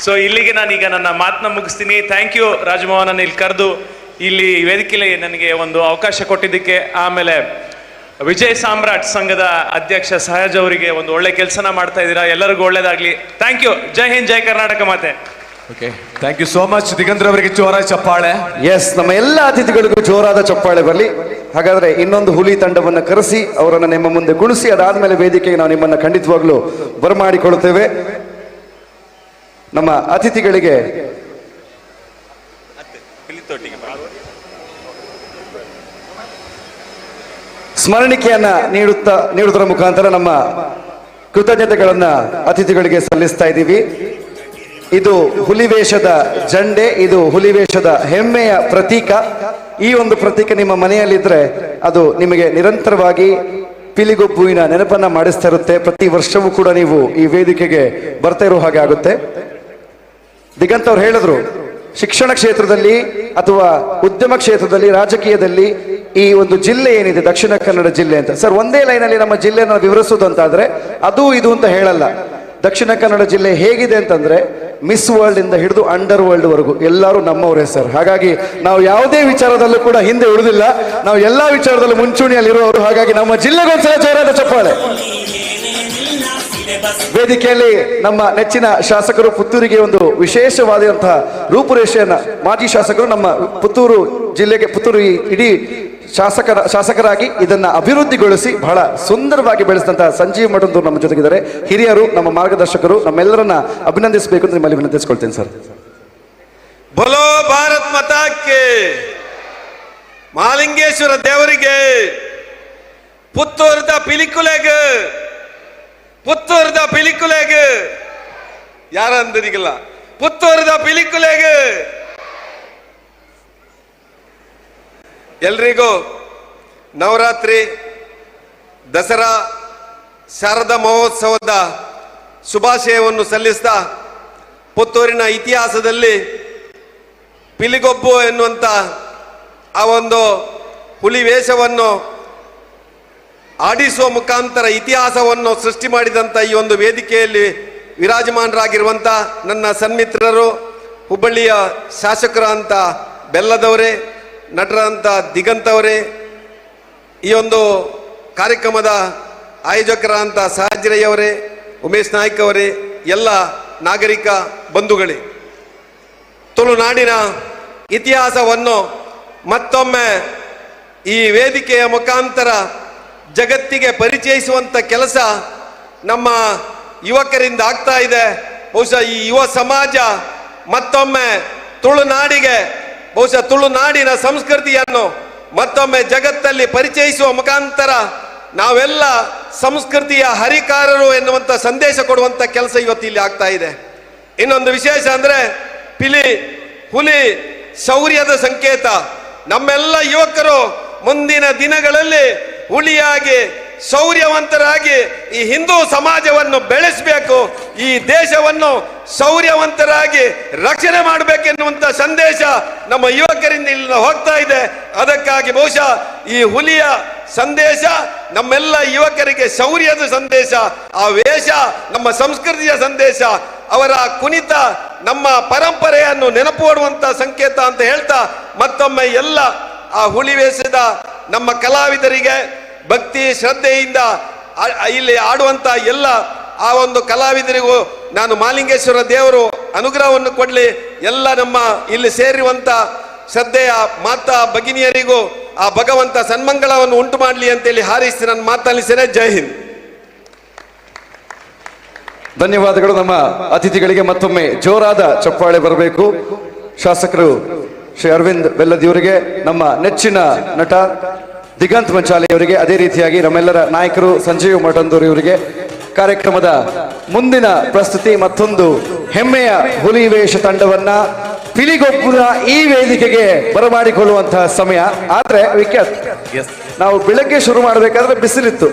I: ಸೊ ಇಲ್ಲಿಗೆ ನಾನೀಗ ನನ್ನ ಮಾತನ್ನ ಮುಗಿಸ್ತೀನಿ. Thank you Rajmohan, ಇಲ್ಲಿ ಕರೆದು ಇಲ್ಲಿ ವೇದಿಕೆಯಲ್ಲಿ ನನಗೆ ಒಂದು ಅವಕಾಶ ಕೊಟ್ಟಿದ್ದಕ್ಕೆ. ಆಮೇಲೆ ವಿಜಯ್ ಸಾಮ್ರಾಟ್ ಸಂಘದ ಅಧ್ಯಕ್ಷ ಸಹಜ್ ಅವರಿಗೆ, ಒಂದು ಒಳ್ಳೆ ಕೆಲಸನ ಮಾಡ್ತಾ ಇದ್ದೀರಾ. ಎಲ್ಲರಿಗೂ ಒಳ್ಳೇದಾಗ್ಲಿ. Thank you. Jai Hind, Jai Karnataka ಮಾತೆ.
C: Okay, thank you so much. Diganth ಅವರಿಗೆ ಜೋರ ಚಪ್ಪಾಳೆ.
B: ಎಸ್, ನಮ್ಮ ಎಲ್ಲ ಅತಿಥಿಗಳಿಗೂ ಜೋರಾದ ಚಪ್ಪಾಳೆ ಬರಲಿ. ಹಾಗೆ ಹಾಗಾದರೆ ಇನ್ನೊಂದು ಹುಲಿ ತಂಡವನ್ನು ಕರೆಸಿ ಅವರನ್ನು ನಿಮ್ಮ ಮುಂದೆ ಕುಣಿಸಿ, ಅದಾದಮೇಲೆ ವೇದಿಕೆಗೆ ನಾವು ನಿಮ್ಮನ್ನು ಖಂಡಿತವಾಗ್ಲೂ ಬರಮಾಡಿಕೊಳ್ಳುತ್ತೇವೆ. ನಮ್ಮ ಅತಿಥಿಗಳಿಗೆ ಸ್ಮರಣಿಕೆಯನ್ನ ನೀಡುವುದರ ಮುಖಾಂತರ ನಮ್ಮ ಕೃತಜ್ಞತೆಗಳನ್ನ ಅತಿಥಿಗಳಿಗೆ ಸಲ್ಲಿಸ್ತಾ ಇದ್ದೀವಿ. ಇದು ಹುಲಿವೇಷದ ಜಂಡೆ, ಇದು ಹುಲಿವೇಷದ ಹೆಮ್ಮೆಯ ಪ್ರತೀಕ. ಈ ಒಂದು ಪ್ರತೀಕ ನಿಮ್ಮ ಮನೆಯಲ್ಲಿದ್ದರೆ ಅದು ನಿಮಗೆ ನಿರಂತರವಾಗಿ ಪಿಲಿಗೊಬ್ಬುವಿನ ನೆನಪನ್ನ ಮಾಡಿಸ್ತಾ ಇರುತ್ತೆ. ಪ್ರತಿ ವರ್ಷವೂ ಕೂಡ ನೀವು ಈ ವೇದಿಕೆಗೆ ಬರ್ತಾ ಇರೋ ಹಾಗೆ ಆಗುತ್ತೆ. ದಿಗಂತ್ ಅವ್ರು ಹೇಳಿದ್ರು, ಶಿಕ್ಷಣ ಕ್ಷೇತ್ರದಲ್ಲಿ ಅಥವಾ ಉದ್ಯಮ ಕ್ಷೇತ್ರದಲ್ಲಿ, ರಾಜಕೀಯದಲ್ಲಿ ಈ ಒಂದು ಜಿಲ್ಲೆ ಏನಿದೆ ದಕ್ಷಿಣ ಕನ್ನಡ ಜಿಲ್ಲೆ ಅಂತ ಸರ್, ಒಂದೇ ಲೈನಲ್ಲಿ ನಮ್ಮ ಜಿಲ್ಲೆಯನ್ನು ವಿವರಿಸೋದು ಅಂತಾದ್ರೆ ಅದು ಇದು ಅಂತ ಹೇಳಲ್ಲ. ದಕ್ಷಿಣ ಕನ್ನಡ ಜಿಲ್ಲೆ ಹೇಗಿದೆ ಅಂತಂದ್ರೆ ಮಿಸ್ ವರ್ಲ್ಡ್ ಇಂದ ಹಿಡಿದು ಅಂಡರ್ ವರ್ಲ್ಡ್ ವರೆಗೂ ಎಲ್ಲರೂ ನಮ್ಮವರೇ ಸರ್. ಹಾಗಾಗಿ ನಾವು ಯಾವುದೇ ವಿಚಾರದಲ್ಲೂ ಕೂಡ ಹಿಂದೆ ಉಳಿದಿಲ್ಲ, ನಾವು ಎಲ್ಲಾ ವಿಚಾರದಲ್ಲೂ ಮುಂಚೂಣಿಯಲ್ಲಿರುವವರು. ಹಾಗಾಗಿ ನಮ್ಮ ಜಿಲ್ಲೆಗೊಂದ್ಸಲ ಜೋರಾದ ಚಪ್ಪಾಳೆ. ವೇದಿಕೆಯಲ್ಲಿ ನಮ್ಮ ನೆಚ್ಚಿನ ಶಾಸಕರು, ಪುತ್ತೂರಿಗೆ ಒಂದು ವಿಶೇಷವಾದಂತಹ ರೂಪುರೇಷೆಯನ್ನ ಮಾಜಿ ಶಾಸಕರು ನಮ್ಮ ಪುತ್ತೂರು ಜಿಲ್ಲೆಗೆ, ಪುತ್ತೂರು ಇಡೀ ಶಾಸಕರಾಗಿ ಇದನ್ನ ಅಭಿವೃದ್ಧಿಗೊಳಿಸಿ ಬಹಳ ಸುಂದರವಾಗಿ ಬೆಳೆಸಿದಂತಹ ಸಂಜೀವ್ ಮಠಂದೂರು ನಮ್ಮ ಜೊತೆಗಿದ್ದಾರೆ. ಹಿರಿಯರು, ನಮ್ಮ ಮಾರ್ಗದರ್ಶಕರು, ನಮ್ಮೆಲ್ಲರನ್ನ ಅಭಿನಂದಿಸಬೇಕು ಅಂತ ನಿಮ್ಮಲ್ಲಿ ವಿನಂತಿಸಿಕೊಳ್ತೇನೆ ಸರ್.
K: ಬಲೋ ಭಾರತ್ ಮಾತಾಕ್ಕೆ, ಮಹಾಲಿಂಗೇಶ್ವರ ದೇವರಿಗೆ, ಪುತ್ತೂರದ ಪಿಲಿಕುಲೆಗ್, ಪುತ್ತೂರದ ಪಿಲಿಕುಲೆಗ್, ಯಾರ ಅಂದರಿಗಿಲ್ಲ, ಪುತ್ತೂರದ ಪಿಲಿಕುಲೆಗ್ ಎಲ್ರಿಗೂ ನವರಾತ್ರಿ, ದಸರಾ, ಶಾರದಾ ಮಹೋತ್ಸವದ ಶುಭಾಶಯವನ್ನು ಸಲ್ಲಿಸ್ತಾ, ಪುತ್ತೂರಿನ ಇತಿಹಾಸದಲ್ಲಿ ಪಿಲಿಗೊಬ್ಬು ಎನ್ನುವಂಥ ಆ ಒಂದು ಹುಲಿ ವೇಷವನ್ನು ಆಡಿಸುವ ಮುಖಾಂತರ ಇತಿಹಾಸವನ್ನು ಸೃಷ್ಟಿ ಮಾಡಿದಂಥ ಈ ಒಂದು ವೇದಿಕೆಯಲ್ಲಿ ವಿರಾಜಮಾನರಾಗಿರುವಂಥ ನನ್ನ ಸನ್ಮಿತ್ರರು, ಹುಬ್ಬಳ್ಳಿಯ ಶಾಸಕರಂತ ಬೆಲ್ಲದವರೇ, ನಟರಂತ ದಿಗಂತವರೇ, ಈ ಒಂದು ಕಾರ್ಯಕ್ರಮದ ಆಯೋಜಕರಂತ ಸಹಜರಯ್ಯವರೇ, ಉಮೇಶ್ ನಾಯ್ಕ್ ಅವರೇ, ಎಲ್ಲ ನಾಗರಿಕ ಬಂಧುಗಳೇ, ತುಳುನಾಡಿನ ಇತಿಹಾಸವನ್ನು ಮತ್ತೊಮ್ಮೆ ಈ ವೇದಿಕೆಯ ಮುಖಾಂತರ ಜಗತ್ತಿಗೆ ಪರಿಚಯಿಸುವಂಥ ಕೆಲಸ ನಮ್ಮ ಯುವಕರಿಂದ ಆಗ್ತಾ ಇದೆ. ಬಹುಶಃ ಈ ಯುವ ಸಮಾಜ ಮತ್ತೊಮ್ಮೆ ತುಳುನಾಡಿಗೆ, ಬಹುಶಃ ತುಳುನಾಡಿನ ಸಂಸ್ಕೃತಿಯನ್ನು ಮತ್ತೊಮ್ಮೆ ಜಗತ್ತಲ್ಲಿ ಪರಿಚಯಿಸುವ ಮುಖಾಂತರ ನಾವೆಲ್ಲ ಸಂಸ್ಕೃತಿಯ ಹರಿಕಾರರು ಎನ್ನುವಂಥ ಸಂದೇಶ ಕೊಡುವಂಥ ಕೆಲಸ ಇವತ್ತು ಇಲ್ಲಿ ಆಗ್ತಾ ಇದೆ. ಇನ್ನೊಂದು ವಿಶೇಷ ಅಂದರೆ ಪಿಲಿ, ಹುಲಿ ಶೌರ್ಯದ ಸಂಕೇತ. ನಮ್ಮೆಲ್ಲ ಯುವಕರು ಮುಂದಿನ ದಿನಗಳಲ್ಲಿ ಹುಲಿಯಾಗಿ, ಶೌರ್ಯವಂತರಾಗಿ ಈ ಹಿಂದೂ ಸಮಾಜವನ್ನು ಬೆಳೆಸಬೇಕು, ಈ ದೇಶವನ್ನು ಶೌರ್ಯವಂತರಾಗಿ ರಕ್ಷಣೆ ಮಾಡಬೇಕೆನ್ನುವಂಥ ಸಂದೇಶ ನಮ್ಮ ಯುವಕರಿಂದ ಇಲ್ಲಿ ಹೋಗ್ತಾ ಇದೆ. ಅದಕ್ಕಾಗಿ ಬಹುಶಃ ಈ ಹುಲಿಯ ಸಂದೇಶ ನಮ್ಮೆಲ್ಲ ಯುವಕರಿಗೆ ಶೌರ್ಯದ ಸಂದೇಶ, ಆ ವೇಷ ನಮ್ಮ ಸಂಸ್ಕೃತಿಯ ಸಂದೇಶ, ಅವರ ಕುಣಿತ ನಮ್ಮ ಪರಂಪರೆಯನ್ನು ನೆನಪು ಮಾಡುವಂಥ ಸಂಕೇತ ಅಂತ ಹೇಳ್ತಾ ಮತ್ತೊಮ್ಮೆ ಎಲ್ಲ ಆ ಹುಲಿ ವೇಷದ ನಮ್ಮ ಕಲಾವಿದರಿಗೆ ಭಕ್ತಿ ಶ್ರದ್ಧೆಯಿಂದ ಇಲ್ಲಿ ಆಡುವಂಥ ಎಲ್ಲ ಆ ಒಂದು ಕಲಾವಿದರಿಗೂ ನಾನು ಮಾಲಿಂಗೇಶ್ವರ ದೇವರು ಅನುಗ್ರಹವನ್ನು ಕೊಡಲಿ. ಎಲ್ಲ ನಮ್ಮ ಇಲ್ಲಿ ಸೇರಿರುವಂಥ ಶ್ರದ್ಧೆಯ ಮಾತಾ ಭಗಿನಿಯರಿಗೂ ಆ ಭಗವಂತ ಸನ್ಮಂಗಳವನ್ನು ಉಂಟು ಮಾಡಲಿ ಅಂತೇಳಿ ಹಾರೈಸಿ ನನ್ನ ಮಾತಲ್ಲಿದ್ದೇನೆ. ಜೈ ಹಿಂದ್.
B: ಧನ್ಯವಾದಗಳು ನಮ್ಮ ಅತಿಥಿಗಳಿಗೆ. ಮತ್ತೊಮ್ಮೆ ಜೋರಾದ ಚಪ್ಪಾಳೆ ಬರಬೇಕು. ಶಾಸಕರು ಶ್ರೀ ಅರವಿಂದ್ ಬೆಲ್ಲದಿಯವರಿಗೆ, ನಮ್ಮ ನೆಚ್ಚಿನ ನಟ ದಿಗಂತ್ ಮಂಚಾಲೆಯವರಿಗೆ, ಅದೇ ರೀತಿಯಾಗಿ ನಮ್ಮೆಲ್ಲರ ನಾಯಕರು ಸಂಜೀವ್ ಮಠಂದೂರು ಇವರಿಗೆ. ಕಾರ್ಯಕ್ರಮದ ಮುಂದಿನ ಪ್ರಸ್ತುತಿ ಮತ್ತೊಂದು ಹೆಮ್ಮೆಯ ಹುಲಿ ವೇಷ ತಂಡವನ್ನ ಪಿಲಿಗೊಬ್ಬನ ಈ ವೇದಿಕೆಗೆ ಬರಮಾಡಿಕೊಳ್ಳುವಂತಹ ಸಮಯ. ಆದ್ರೆ ವಿಖ್ಯಾತ್, ನಾವು ಬೆಳಗ್ಗೆ ಶುರು ಮಾಡಬೇಕಾದ್ರೆ ಬಿಸಿಲಿತ್ತು.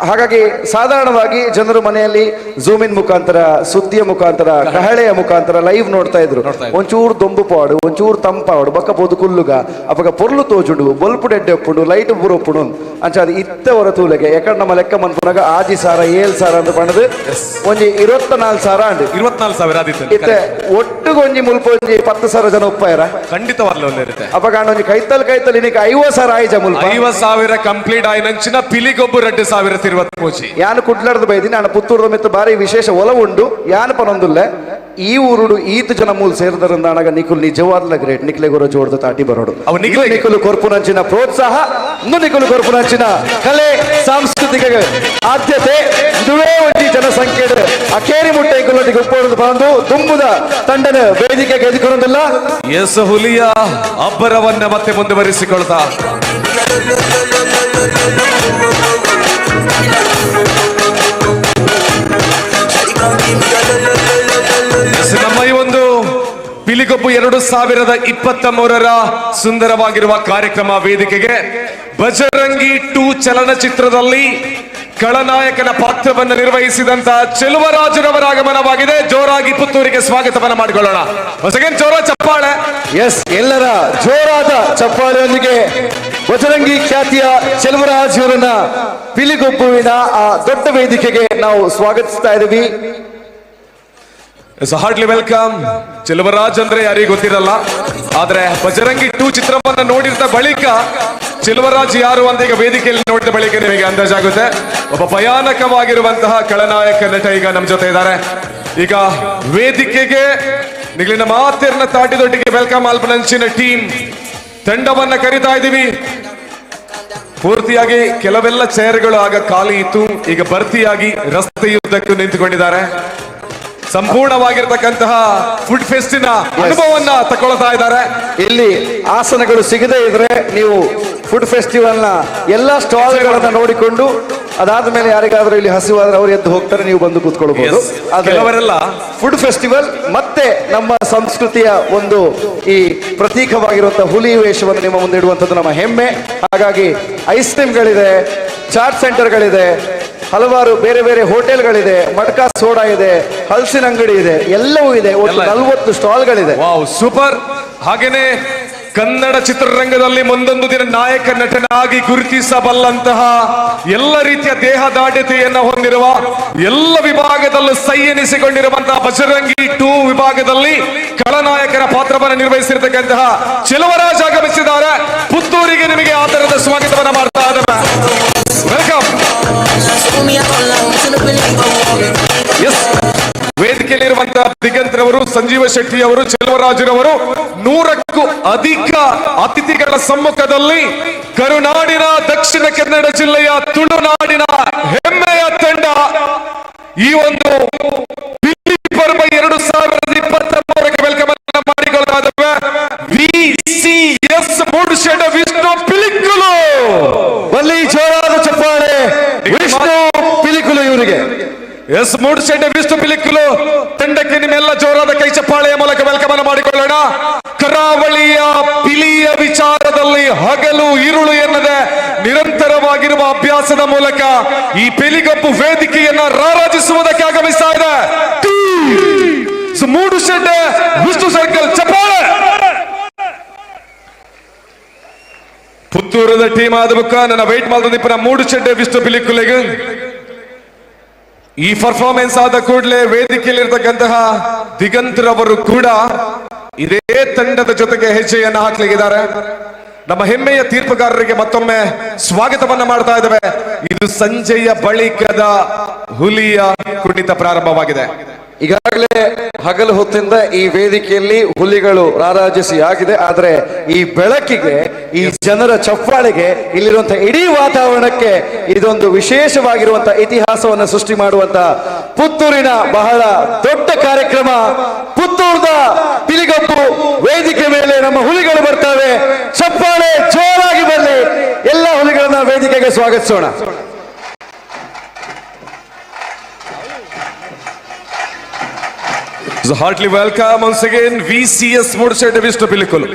B: ಹಾಗಾಗಿ ಸಾಧಾರಣವಾಗಿ ಜನರು ಮನೆಯಲ್ಲಿ ಝೂಮಿನ್ ಮುಖಾಂತರ, ಸುದ್ದಿಯ ಮುಖಾಂತರ, ಕಹಳೆಯ ಮುಖಾಂತರ ಲೈವ್ ನೋಡ್ತಾ ಇದ್ರು. ಒಂಚೂರು ದೊಂಬು ಪಾಡು, ಒಂಚೂರು ತಂಪಾಡು, ಬಕ್ಕ ಬೋದು ಕುಲ್ಲುಗ ಅಪಗ ಪೊರ್ಲು ತೋಜುಂಡು, ಬೊಲ್ಪು ಡೆಡ್ಡೆ ಒಪ್ಪುಂಡು, ಲೈಟ್ ಬುರೊಪ್ಪುಂಡು ಅಂಚ ಅದು ಇತ್ತ ಹೊರ ತೂಲೆಗೆ. ಯಾಕಂದ್ರೆ ನಮ್ಮ ಲೆಕ್ಕ ಮನ್ಪುನಾಗ 6,000 7,000 ಅಂತ ಪಂಡದು ಒಂಜಿ 24,000 ಅಂಡು
C: 24,000
B: ಇತ್ತೆ ಒಟ್ಟುಗೆ ಒಂಜಿ ಮುಲ್ಪ ಒಂಜಿ 10,000 ಜನ ಉಪ್ಪಾಯರ
C: ಖಂಡಿತವಾಗ್ಲೂ.
B: ಅಪಗ ಒಂಜಿ ಕೈತಲ್ ಕೈತಲ್ ಇನ್ನಿಗೆ 50,000 ಆಯ್ಜ ಮುಲ್ಪ
C: 50,000 ಕಂಪ್ಲೀಟ್ ಆಯ್ನಂಚಿನ ಪಿಲಿಗೊಬ್ಬು 2,023.
B: ಯಾನು ಕುಡ್ಲಾರ್ದು ಬೈದಿನಿ. ನಾನು ಪುತ್ತೂರದ ಮಿತ್ತು ಬಾರಿ ವಿಶೇಷ ಒಲವು ಉಂಡು. ಯಾನು ಪನೊಂದುಲ್ಲೆ ಈ ಊರುಡು ಈತ್ ಜನ ಮೂಲ ಸೇರಿದರಂದಾಣಗ ನಿಕುಲ್ ನಿಜವಾದ್ಲ ಗ್ರೇಟ್. ನಿಕ್ಲೆ ಗುರು ಜೋಡ್ದು ತಾಟಿ ಬರೋಡು.
C: ಅವು ನಿಕ್ಲೆಗೆ.
B: ನಿಕುಲು ಕೊರ್ಪುನಂಚಿನ ಪ್ರೋತ್ಸಾಹ, ಇನ್ನು ನಿಕುಲು ಕೊರ್ಪುನಂಚಿನ ಕಲೆ ಸಾಂಸ್ಕೃತಿಕ ಆದ್ಯತೆ ಇದುವೇ ಒಂಜಿ ಜನಸಂಖ್ಯೆ ಅಕೇರಿ ಮುಟ್ಟೆ ಇಂಕುಲೊಟ್ಟಿಗೆ ಉಪ್ಪೊಡುದು ಬಂದು ದುಂಬುದ ತಂಡನ ವೇದಿಕೆ ಗೆದ್ದುಕೊಳ್ಳೋದಿಲ್ಲ.
C: ಎಸ್, ಹುಲಿಯ ಅಬ್ಬರವನ್ನ ಮತ್ತೆ ಮುಂದುವರಿಸಿಕೊಳ್ತಾ ಎಸ್, ನಮ್ಮ ಈ ಒಂದು ಪಿಲಿಗೊಬ್ಬು 2023ರ ಸುಂದರವಾಗಿರುವ ಕಾರ್ಯಕ್ರಮ ವೇದಿಕೆಗೆ ಬಜರಂಗಿ 2 ಚಲನಚಿತ್ರದಲ್ಲಿ ಖಳನಾಯಕನ ಪಾತ್ರವನ್ನು ನಿರ್ವಹಿಸಿದಂತಹ ಚೆಲುವರಾಜರವರ ಆಗಮನವಾಗಿದೆ. ಜೋರಾಗಿ ಪುತ್ತೂರಿಗೆ ಸ್ವಾಗತವನ್ನು ಮಾಡಿಕೊಳ್ಳೋಣ. ಸೆಕೆಂಡ್ ಜೋರ ಚಪ್ಪಾಳೆ.
B: ಎಸ್, ಎಲ್ಲರ ಜೋರಾದ ಚಪ್ಪಾಳೆಯೊಂದಿಗೆ ಬಜರಂಗಿ ಖ್ಯಾತಿಯ ಚೆಲುವರಾಜ್ ಅವರನ್ನ ಪಿಲಿಗೊಬ್ಬುವಿನ ಆ ದೊಡ್ಡ ವೇದಿಕೆಗೆ ನಾವು ಸ್ವಾಗತಿಸ್ತಾ ಇದ್ದೀವಿ.
C: Hartley welcome. Cheluvaraj ಅಂದ್ರೆ ಯಾರಿಗೂ ಗೊತ್ತಿರಲ್ಲ, ಆದ್ರೆ ಬಜರಂಗಿ 2 ಚಿತ್ರವನ್ನ ನೋಡಿದ ಬಳಿಕ ಚೆಲುವರಾಜ್ ಯಾರು ಅಂತ ಈಗ ವೇದಿಕೆಯಲ್ಲಿ ನೋಡಿದ ಬಳಿಕ ನಿಮಗೆ ಅಂದಾಜಾಗುತ್ತೆ. ಒಬ್ಬ ಭಯಾನಕವಾಗಿರುವಂತಹ ಖಳನಾಯಕ ನಟ ಈಗ ನಮ್ಮ ಜೊತೆ ಇದ್ದಾರೆ. ಈಗ ವೇದಿಕೆಗೆ ನಿಗಲಿನ ಮಾತೆರ್ನ ತಾಟಿದೊಟ್ಟಿಗೆ welcome ಆಲ್ಪನಂಚಿನ ಟೀಮ್ ತಂಡವನ್ನ ಕರಿತಾ ಇದ್ದೀವಿ. ಪೂರ್ತಿಯಾಗಿ ಕೆಲವೆಲ್ಲ ಚೇರ್ಗಳು ಆಗ ಖಾಲಿ ಇತ್ತು, ಈಗ ಭರ್ತಿಯಾಗಿ ರಸ್ತೆಯುದ್ದಕ್ಕೂ ನಿಂತುಕೊಂಡಿದ್ದಾರೆ. ಸಂಪೂರ್ಣವಾಗಿರ್ತಕ್ಕಂತಹ ಫುಡ್ ಫೆಸ್ಟಿನ ಅನುಭವವನ್ನ ತಗೊಳ್ತಾ ಇದ್ದಾರೆ.
B: ಇಲ್ಲಿ ಆಸನಗಳು ಸಿಗದೇ ಇದ್ರೆ ನೀವು ಫುಡ್ ಫೆಸ್ಟಿವಲ್ ನ ಎಲ್ಲಾ ಸ್ಟಾಲ್ಗಳನ್ನ ನೋಡಿಕೊಂಡು ಅದಾದ ಮೇಲೆ ಯಾರಿಗಾದ್ರೂ ಇಲ್ಲಿ ಹಸಿವಾದ್ರೆ ಅವರು ಎದ್ದು ಹೋಗ್ತಾರೆ, ನೀವು ಬಂದು ಕೂತ್ಕೊಳ್ಬಹುದು.
C: Yes. ಕೆಲವರೆಲ್ಲ
B: ಫುಡ್ ಫೆಸ್ಟಿವಲ್ ಮತ್ತೆ ನಮ್ಮ ಸಂಸ್ಕೃತಿಯ ಒಂದು ಈ ಪ್ರತೀಕವಾಗಿರುವಂತಹ ಹುಲಿ ವೇಷವನ್ನು ನಿಮ್ಮ ಮುಂದೆ ಇಡುವಂಥದ್ದು ನಮ್ಮ ಹೆಮ್ಮೆ. ಹಾಗಾಗಿ ಐಸ್ ಕ್ರೀಮ್ಗಳಿದೆ, ಚಾಟ್ ಸೆಂಟರ್ಗಳಿದೆ, ಹಲವಾರು ಬೇರೆ ಬೇರೆ ಹೋಟೆಲ್ಗಳಿದೆ, ಮಟ್ಕಾ ಸೋಡಾ ಇದೆ, ಹಲಸಿನ ಅಂಗಡಿ ಇದೆ, ಎಲ್ಲವೂ ಇದೆ. ಒಟ್ಟು
C: ಎಲ್ಲ ಇದೆ.
B: 40 ಸ್ಟಾಲ್ಗಳಿದೆ.
C: ವಾವ್, ಸೂಪರ್. ಹಾಗೇನೆ ಕನ್ನಡ ಚಿತ್ರರಂಗದಲ್ಲಿ ಮುಂದೊಂದು ದಿನ ನಾಯಕ ನಟನಾಗಿ ಗುರುತಿಸಬಲ್ಲಂತಹ ಎಲ್ಲ ರೀತಿಯ ದೇಹ ದಾಢ್ಯತೆಯನ್ನು ಹೊಂದಿರುವ, ಎಲ್ಲ ವಿಭಾಗದಲ್ಲೂ ಸೈ ಎನಿಸಿಕೊಂಡಿರುವಂತಹ ಬಜರಂಗಿ 2 ವಿಭಾಗದಲ್ಲಿ ಖಳನಾಯಕರ ಪಾತ್ರವನ್ನು ನಿರ್ವಹಿಸಿರ್ತಕ್ಕಂತಹ ಚೆಲುವರಾಜ್ ಆಗಮಿಸಿದ್ದಾರೆ. ಪುತ್ತೂರಿಗೆ ನಿಮಗೆ ಆದರದ ಸ್ವಾಗತವನ್ನು ಮಾಡ್ತಾ ಇದ್ದೇವೆ. Welcome. S, ವೇದಿಕೆಯಲ್ಲಿರುವಂತಹ ದಿಗಂತ್ರವರು, ಸಂಜೀವ ಶೆಟ್ಟಿ ಅವರು, ಚೆಲುವರಾಜರವರು, 100ಕ್ಕೂ ಅಧಿಕ ಅತಿಥಿಗಳ ಸಮ್ಮುಖದಲ್ಲಿ ಕರುನಾಡಿನ ದಕ್ಷಿಣ ಕನ್ನಡ ಜಿಲ್ಲೆಯ ತುಳುನಾಡಿನ ಹೆಮ್ಮೆಯ ತಂಡ ಈ ಒಂದು ಪಿಲಿ ಪರ್ವ 2023ಕ್ಕೆ welcome ಮಾಡಿಕೊಳ್ಳುತ್ತಾ ಇದ್ದೇವೆ. ವಿಸಿಎಸ್ ಮೂಡುಶೆಡ್ಡೆ ವಿಷ್ಣು ಪಿಲಿಕುಲು.
B: ಬಲ್ಲಿ ಜೋರಾದ ಚಪ್ಪಾಳೆ ವಿಷ್ಣು ಪಿಲಿಕುಲು ಇವರಿಗೆ.
C: ಎಸ್, ಮೂಡುಶೆಡ್ಡೆ ವಿಷ್ಣು ಪಿಲಿಕುಲು ತಂಡಕ್ಕೆ ನಿಮ್ಮೆಲ್ಲ ಜೋರಾದ ಕೈ ಚಪ್ಪಾಳೆಯ ಮೂಲಕ welcome ಅನ್ನು ಮಾಡಿಕೊಳ್ಳೋಣ. ಕರಾವಳಿಯ ಪಿಲಿಯ ವಿಚಾರದಲ್ಲಿ ಹಗಲು ಇರುಳು ಎನ್ನದೆ ನಿರಂತರವಾಗಿರುವ ಅಭ್ಯಾಸದ ಮೂಲಕ ಈ ಪಿಲಿಗಬ್ಬು ವೇದಿಕೆಯನ್ನ ರಾರಾಜಿಸುವುದಕ್ಕೆ ಆಗಮಿಸ್ತಾ ಇದೆ ಮೂಡುಶೆಡ್ಡೆ ವಿಷ್ಣು ಸರ್ಕಲ್. ಚಪ್ಪಾಳೆ. ಪುತ್ತೂರದ ಟೀಮ್ ಆದ ಬುಕ್ಕ ನನ್ನ ವೆಯ್ಟ್ ಮಾಡಿದ ಮೂಡುಶೆಡ್ಡೆ ವಿಷ್ಣು ಪಿಲಿಕುಲೆಗೆ ಈ ಪರ್ಫಾರ್ಮೆನ್ಸ್ ಆದ ಕೂಡಲೇ ವೇದಿಕೆಯಲ್ಲಿರ್ತಕ್ಕಂತಹ ದಿಗಂತರವರು ಕೂಡ ಇದೇ ತಂಡದ ಜೊತೆಗೆ ಹೆಜ್ಜೆಯನ್ನು ಹಾಕ್ಲಿಕ್ಕಿದ್ದಾರೆ. ನಮ್ಮ ಹೆಮ್ಮೆಯ ತೀರ್ಪುಗಾರರಿಗೆ ಮತ್ತೊಮ್ಮೆ ಸ್ವಾಗತವನ್ನ ಮಾಡ್ತಾ ಇದ್ದೇವೆ. ಇದು ಸಂಜೆಯ ಬಳಿಕದ ಹುಲಿಯ ಕುಣಿತ ಪ್ರಾರಂಭವಾಗಿದೆ.
B: ಈಗಾಗಲೇ ಹಗಲು ಹೊತ್ತಿಂದ ಈ ವೇದಿಕೆಯಲ್ಲಿ ಹುಲಿಗಳು ರಾರಾಜಿಸಿ ಆಗಿದೆ. ಆದರೆ ಈ ಬೆಳಕಿಗೆ, ಈ ಜನರ ಚಪ್ಪಾಳೆಗೆ, ಇಲ್ಲಿರುವಂತಹ ಇಡೀ ವಾತಾವರಣಕ್ಕೆ ಇದೊಂದು ವಿಶೇಷವಾಗಿರುವಂತಹ ಇತಿಹಾಸವನ್ನು ಸೃಷ್ಟಿ ಮಾಡುವಂತಹ ಪುತ್ತೂರಿನ ಬಹಳ ದೊಡ್ಡ ಕಾರ್ಯಕ್ರಮ ಪುತ್ತೂರದ ಪಿಲಿಗಬ್ಬು ವೇದಿಕೆ ಮೇಲೆ ನಮ್ಮ ಹುಲಿಗಳು ಬರ್ತವೆ. ಚಪ್ಪಾಳೆ ಜೋರಾಗಿ ಬರಲಿ. ಎಲ್ಲ ಹುಲಿಗಳನ್ನ ವೇದಿಕೆಗೆ ಸ್ವಾಗತಿಸೋಣ.
C: So heartily welcome once again VCS Moodushetty Vishnu Pilikulu.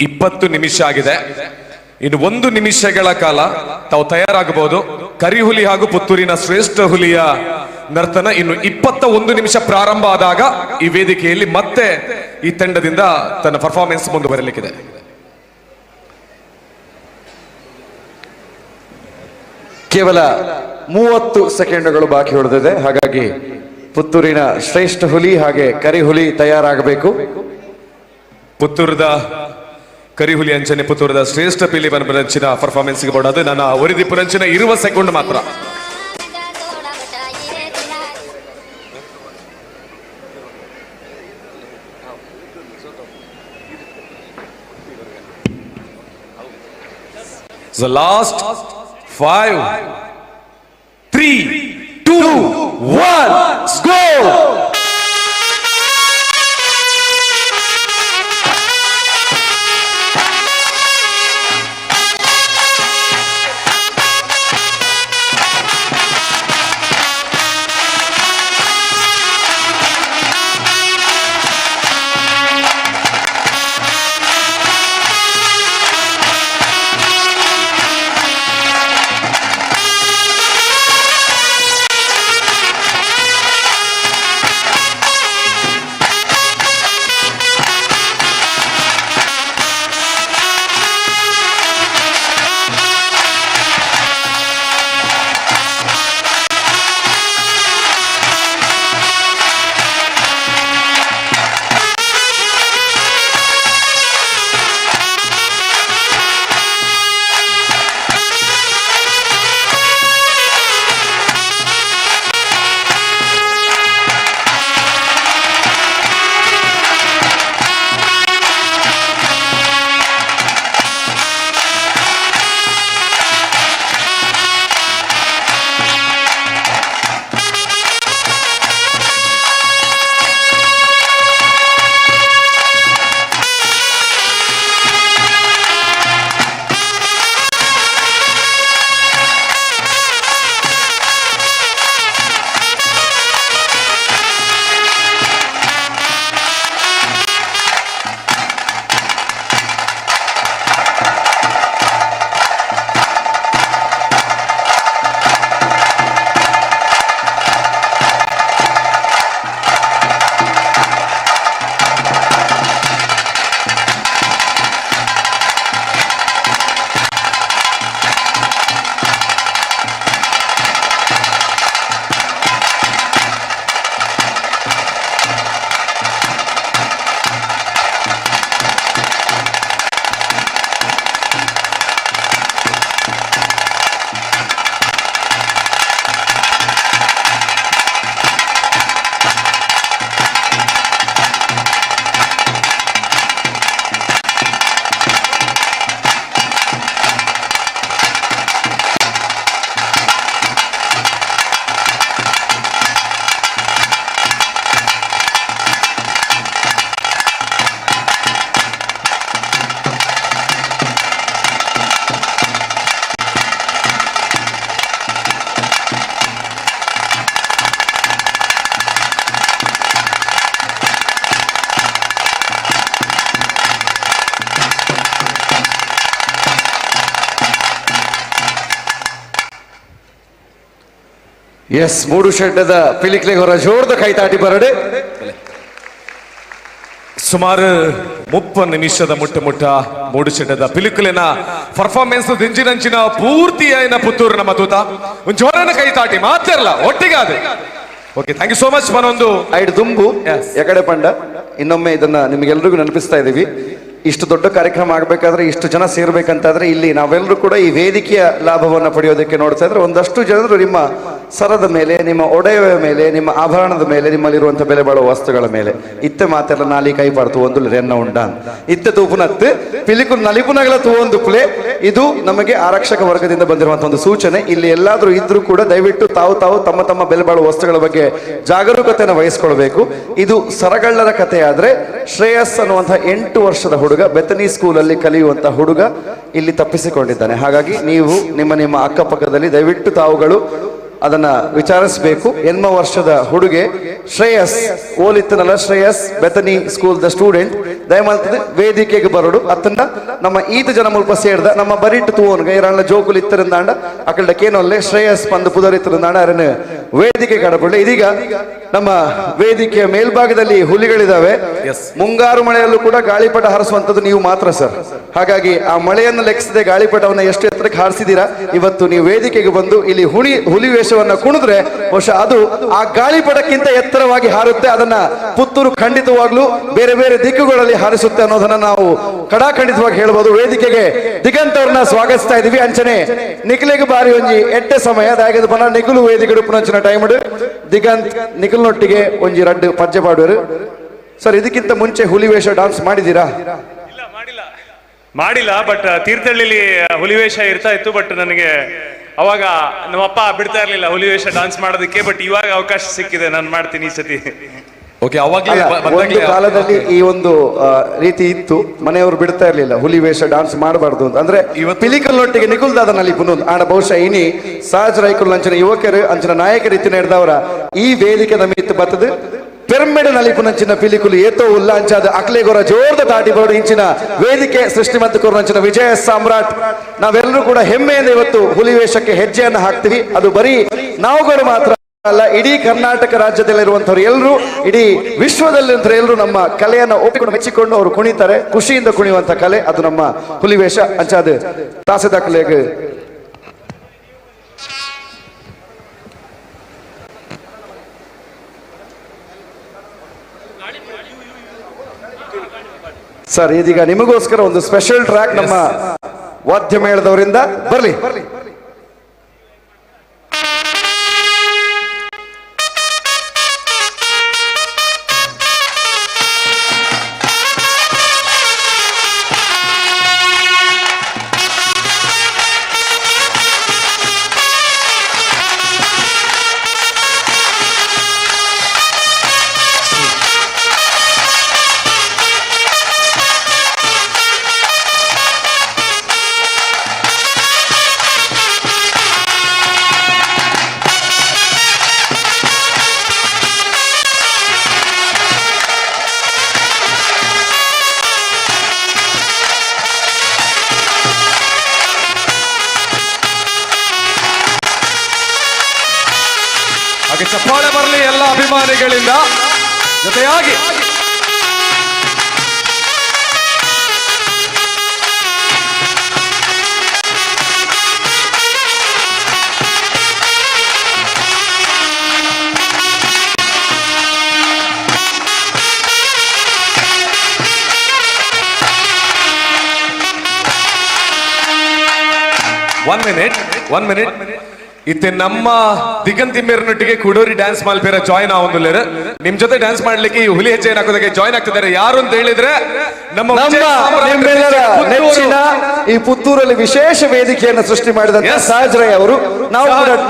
C: 20 ನಿಮಿಷ ಆಗಿದೆ. ಇನ್ನು 1 ನಿಮಿಷಗಳ ಕಾಲ ತಾವು ತಯಾರಾಗಬಹುದು. ಕರಿಹುಲಿ ಹಾಗೂ ಪುತ್ತೂರಿನ ಶ್ರೇಷ್ಠ ಹುಲಿಯ ನರ್ತನ ಇನ್ನು 21 ನಿಮಿಷ ಪ್ರಾರಂಭ ಆದಾಗ ಈ ವೇದಿಕೆಯಲ್ಲಿ ಮತ್ತೆ ಈ ತಂಡದಿಂದ ತನ್ನ ಪರ್ಫಾರ್ಮೆನ್ಸ್ ಮುಂದುವರಲಿಕ್ಕಿದೆ.
B: ಕೇವಲ 30 ಸೆಕೆಂಡುಗಳು ಬಾಕಿ ಉಳಿದಿದೆ. ಹಾಗಾಗಿ ಪುತ್ತೂರಿನ ಶ್ರೇಷ್ಠ ಹುಲಿ ಹಾಗೆ ಕರಿಹುಲಿ ತಯಾರಾಗಬೇಕು.
C: ಪುತ್ತೂರದ ಕರಿಹುಲಿ ಅಂಚನೆ ಪುತ್ತೂರದ ಶ್ರೇಷ್ಠ ಪಿಲಿ ಬನಪನಂಚಿನ ಪರ್ಫಾರ್ಮೆನ್ಸ್ ಬೋಡದು ನನ್ನ ಒರಿದಿಪ್ಪುನಂಚಿನ 20 ಸೆಕೆಂಡ್ ಮಾತ್ರ. The last 5, 3, 2, 1, go!
B: S ಮೂಡುಶೆಡ್ಡದ ಪಿಲಿಕ್ಲೆ ಹೊರ ಜೋರ್ದ ಕೈತಾಟಿ ಬರಡೆ.
C: ಸುಮಾರು 30 ನಿಮಿಷದ ಮುಟ್ಟ ಮುಟ್ಟ ಮೂಡುಶೆಡ್ಡದ ಪಿಲಿಕುಲಿನ ಪರ್ಫಾರ್ಮೆನ್ಸ್ ದಿಂಜಿನಂಚಿನ ಪೂರ್ತಿಯಾಯಿನ ಪುತ್ತೂರು ನಮ್ಮ ತೂತ ಒಂದು ಜೋರನ ಕೈತಾಟಿ ಮಾತಿರಲ್ಲ ಒಟ್ಟಿಗಾದೆ. Okay, thank you so much. ಮನೊಂದು
B: ಐಡ್ ದುಂಬು ಎಕಡೆ ಪಂಡ ಇನ್ನೊಮ್ಮೆ ಇದನ್ನ ನಿಮಗೆಲ್ರಿಗೂ ನೆನಪಿಸ್ತಾ ಇದ್ದೀವಿ. ಇಷ್ಟು ದೊಡ್ಡ ಕಾರ್ಯಕ್ರಮ ಆಗಬೇಕಾದ್ರೆ, ಇಷ್ಟು ಜನ ಸೇರ್ಬೇಕಂತಾದ್ರೆ ಇಲ್ಲಿ ನಾವೆಲ್ಲರೂ ಕೂಡ ಈ ವೇದಿಕೆಯ ಲಾಭವನ್ನು ಪಡೆಯೋದಕ್ಕೆ ನೋಡ್ತಾ ಇದ್ರೆ ಒಂದಷ್ಟು ಜನರು ನಿಮ್ಮ ಸರದ ಮೇಲೆ, ನಿಮ್ಮ ಒಡೆಯ ಮೇಲೆ, ನಿಮ್ಮ ಆಭರಣದ ಮೇಲೆ, ನಿಮ್ಮಲ್ಲಿರುವಂಥ ಬೆಲೆ ಬಾಳುವ ವಸ್ತುಗಳ ಮೇಲೆ ಇತ್ತೆ ಮಾತೆಲ್ಲ ನಾಲಿ ಕೈ ಪಾಡ್ತು ಒಂದು ರೆನ್ನ ಉಂಡ ಇತ್ತೆ ತೂಪುನತ್ತು ಪಿಲಿಕು ನಲಿಪುನಗಳ ತೂವೊಂದು ಪ್ಲೇ. ಇದು ನಮಗೆ ಆರಕ್ಷಕ ವರ್ಗದಿಂದ ಬಂದಿರುವಂತಹ ಒಂದು ಸೂಚನೆ. ಇಲ್ಲಿ ಎಲ್ಲಾದರೂ ಇದ್ರೂ ಕೂಡ ದಯವಿಟ್ಟು ತಾವು ತಾವು ತಮ್ಮ ತಮ್ಮ ಬೆಲೆ ಬಾಳುವ ವಸ್ತುಗಳ ಬಗ್ಗೆ ಜಾಗರೂಕತೆಯನ್ನು ವಹಿಸ್ಕೊಳ್ಬೇಕು. ಇದು ಸರಗಳ್ಳರ ಕಥೆಯಾದ್ರೆ ಶ್ರೇಯಸ್ ಅನ್ನುವಂತಹ 8 ವರ್ಷದ ಹುಡುಗ, ಬೆತನಿ ಸ್ಕೂಲಲ್ಲಿ ಕಲಿಯುವಂತಹ ಹುಡುಗ ಇಲ್ಲಿ ತಪ್ಪಿಸಿಕೊಂಡಿದ್ದಾನೆ. ಹಾಗಾಗಿ ನೀವು ನಿಮ್ಮ ನಿಮ್ಮ ಅಕ್ಕಪಕ್ಕದಲ್ಲಿ ದಯವಿಟ್ಟು ತಾವುಗಳು ಅದನ್ನ ವಿಚಾರಿಸಬೇಕು. 8 ವರ್ಷದ ಹುಡುಗೆ Shreyas ಓಲಿತ್ತನಲ್ಲ, Shreyas Bethany school the student, ದಯಮಾಲ್ತದೆ ವೇದಿಕೆಗೆ ಬರೋಡು. ಅತ್ತನ್ನ ನಮ್ಮ ಈತ ಜನ ಮುಲ್ಪ ಸೇರ್ದ ನಮ್ಮ ಬರಿಟ್ಟು ತೂವನ್ಗ ಇರಾಣ ಜೋಕುಲು ಇತ್ತರಿಂದಾಂಡ ಅಕಲ್ಡ ಕೇನೊಲ್ಲೆ ಶ್ರೇಯಸ್ ಪಂದು ಪುದರಿತ್ತರಿಂದಾಂಡ ಅರನ ವೇದಿಕೆ ಕಡಪಡ್ಲೆ. ಇದೀಗ ನಮ್ಮ ವೇದಿಕೆಯ ಮೇಲ್ಭಾಗದಲ್ಲಿ ಹುಲಿಗಳಿದಾವೆ. ಮುಂಗಾರು ಮಳೆಯಲ್ಲೂ ಕೂಡ ಗಾಳಿಪಟ ಹಾರಿಸುವಂತದ್ದು ನೀವು ಮಾತ್ರ ಸರ್. ಹಾಗಾಗಿ ಆ ಮಳೆಯನ್ನು ಲೆಕ್ಕಿಸದೆ ಗಾಳಿಪಟವನ್ನು ಎಷ್ಟು ಎತ್ತರಕ್ಕೆ ಹಾರಿಸಿದೀರಾ. ಇವತ್ತು ನೀವು ವೇದಿಕೆಗೆ ಬಂದು ಇಲ್ಲಿ ಹುಲಿ ವೇಷವನ್ನ ಕುಣಿದ್ರೆ ಬಹುಶಃ ಅದು ಆ ಗಾಳಿಪಟಕ್ಕಿಂತ ಎತ್ತರವಾಗಿ ಹಾರುತ್ತೆ. ಅದನ್ನ ಪುತ್ತೂರು ಖಂಡಿತವಾಗ್ಲೂ ಬೇರೆ ಬೇರೆ ದಿಕ್ಕುಗಳಲ್ಲಿ ಹಾರಿಸುತ್ತೆ ಅನ್ನೋದನ್ನ ನಾವು ಕಡಾಖಂಡಿತವಾಗಿ ಹೇಳ್ಬೋದು. ವೇದಿಕೆಗೆ ದಿಗಂತ್ ಅವ್ರನ್ನ ಸ್ವಾಗತಿಸ್ತಾ ಇದೀವಿ. ಅಂಚನೆ ನಿಖಿಲಿಗೆ ಬಾರಿ ಒಂಜಿ ಎಟ್ಟೆ ಸಮಯ ದಾಯಕದ ಪನ ನಿಖಿಲು ವೇದಿಕೆ ಪುನಂಚಿನ ಟೈಮ್ ದಿಗಂತ್ ನಿಖಿಲ್ನೊಟ್ಟಿಗೆ ಒಂಜಿ ರಡ್ಡು ಪಜ್ಜೆ ಪಾಡುವರು. ಸರ್, ಇದಕ್ಕಿಂತ ಮುಂಚೆ ಹುಲಿ ವೇಷ ಡಾನ್ಸ್ ಮಾಡಿದೀರಾ?
I: ಮಾಡಿಲ್ಲ, ಬಟ್ ತೀರ್ಥಹಳ್ಳಿಲಿ ಹುಲಿವೇಷ ಇರ್ತಾ ಇತ್ತು. ಬಟ್ ನನಗೆ ಅವಾಗ ನಮ್ಮಪ್ಪ ಬಿಡ್ತಾ ಇರ್ಲಿಲ್ಲ ಹುಲಿವೇಷ ಡಾನ್ಸ್ ಮಾಡೋದಕ್ಕೆ. ಬಟ್ ಇವಾಗ ಅವಕಾಶ ಸಿಕ್ಕಿದೆ, ನಾನು ಮಾಡ್ತೀನಿ ಈ ಸತಿ.
C: ಓಕೆ, ಅವಾಗಲೇ
B: ಒಂದು ಕಾಲದಲ್ಲಿ ಈ ಒಂದು ರೀತಿ ಇತ್ತು, ಮನೆಯವರು ಬಿಡ್ತಾ ಇರ್ಲಿಲ್ಲ ಹುಲಿ ವೇಷ ಡಾನ್ಸ್ ಮಾಡಬಾರ್ದು ಅಂತ. ಅಂದ್ರೆ ಪಿಲಿಕಲ್ನೊಟ್ಟಿಗೆ ನಿಖುಲ್ದಾದನಲ್ಲಿ ಪುನೊಂದು ಆಣ ಬಹುಶಃ ಇನಿ ಸಹಜ ರೈಕುಲ್ ಅಂಚಿನ ಯುವಕರು ಅಂಚಿನ ನಾಯಕ ರೀತಿ ನಡೆದವರ ಈ ವೇದಿಕೆ ನಮಿತ್ತು ಬತ್ತದು ಪೆರ್ಮೆಡ್ ನಲಿಪುನಂಚಿನ ಪಿಲಿಕುಲು ಏತೋ ಉಲ್ಲ ಅಂಚಾದ ಅಕ್ಲೆಗೊರ ಜೋರ್ದ ತಾಟಿ ಬೋರ್ಡ್ ಇಂಚಿನ ವೇದಿಕೆ ಸೃಷ್ಟಿ ಮತ್ತು ಕೊರನಂಚಿನ ವಿಜಯ ಸಾಮ್ರಾಟ್. ನಾವೆಲ್ಲರೂ ಕೂಡ ಹೆಮ್ಮೆಯಿಂದ ಇವತ್ತು ಹುಲಿ ವೇಷಕ್ಕೆ ಹೆಜ್ಜೆಯನ್ನು ಹಾಕ್ತೀವಿ. ಅದು ಬರೀ ನಾವುಗಳು ಮಾತ್ರ ಅಲ್ಲ, ಇಡೀ ಕರ್ನಾಟಕ ರಾಜ್ಯದಲ್ಲಿರುವಂಥವ್ರು ಎಲ್ಲರೂ, ಇಡೀ ವಿಶ್ವದಲ್ಲಿರುವಂಥವ್ರು ಎಲ್ಲರೂ ನಮ್ಮ ಕಲೆಯನ್ನು ಒಪ್ಪಿಕೊಂಡು ಮೆಚ್ಚಿಕೊಂಡು ಅವರು ಕುಣಿತಾರೆ. ಖುಷಿಯಿಂದ ಕುಣಿಯುವಂಥ ಕಲೆ ಅದು ನಮ್ಮ ಹುಲಿವೇಷ. ಅಂಚಾದ ತಾಸೆದಾಖಲೆಗೆ ಸರ್, ಇದೀಗ ನಿಮಗೋಸ್ಕರ ಒಂದು ಸ್ಪೆಷಲ್ ಟ್ರ್ಯಾಕ್ ನಮ್ಮ ವಾದ್ಯ ಮೇಳದವರಿಂದ ಬರಲಿ.
C: ಹಾಗೆ ಚಪ್ಪಾಳೆ ಬರಲಿ ಎಲ್ಲ ಅಭಿಮಾನಿಗಳಿಂದ. ಜೊತೆಯಾಗಿ one minute, one minute. ಇತ್ತೆ ನಮ್ಮ ದಿಗಂತಿಮ್ಮೇರನೊಟ್ಟಿಗೆ ಕುಡೋರಿ ಡ್ಯಾನ್ಸ್ ಮಾಲ್ಪೇರ ಜಾಯಿನ್ ಆವೊಂದುಲ್ಲೇರು. ನಿಮ್ ಜೊತೆ ಡ್ಯಾನ್ಸ್ ಮಾಡ್ಲಿಕ್ಕೆ ಈ ಹುಲಿ ಹೆಜ್ಜೆ ಹಾಕೋದಕ್ಕೆ ಜಾಯಿನ್ ಆಗ್ತಿದ್ದಾರೆ. ಯಾರು ಅಂತ ಹೇಳಿದ್ರೆ ನಮ್ಮ
B: ನಿಮ್ಮೆಲ್ಲರ ನೆಚ್ಚಿನ ಈ ಪುತ್ತೂರಲ್ಲಿ ವಿಶೇಷ ವೇದಿಕೆಯನ್ನು ಸೃಷ್ಟಿ ಮಾಡಿದಂತ ಸಹಜ್ ರೈ ಅವರು.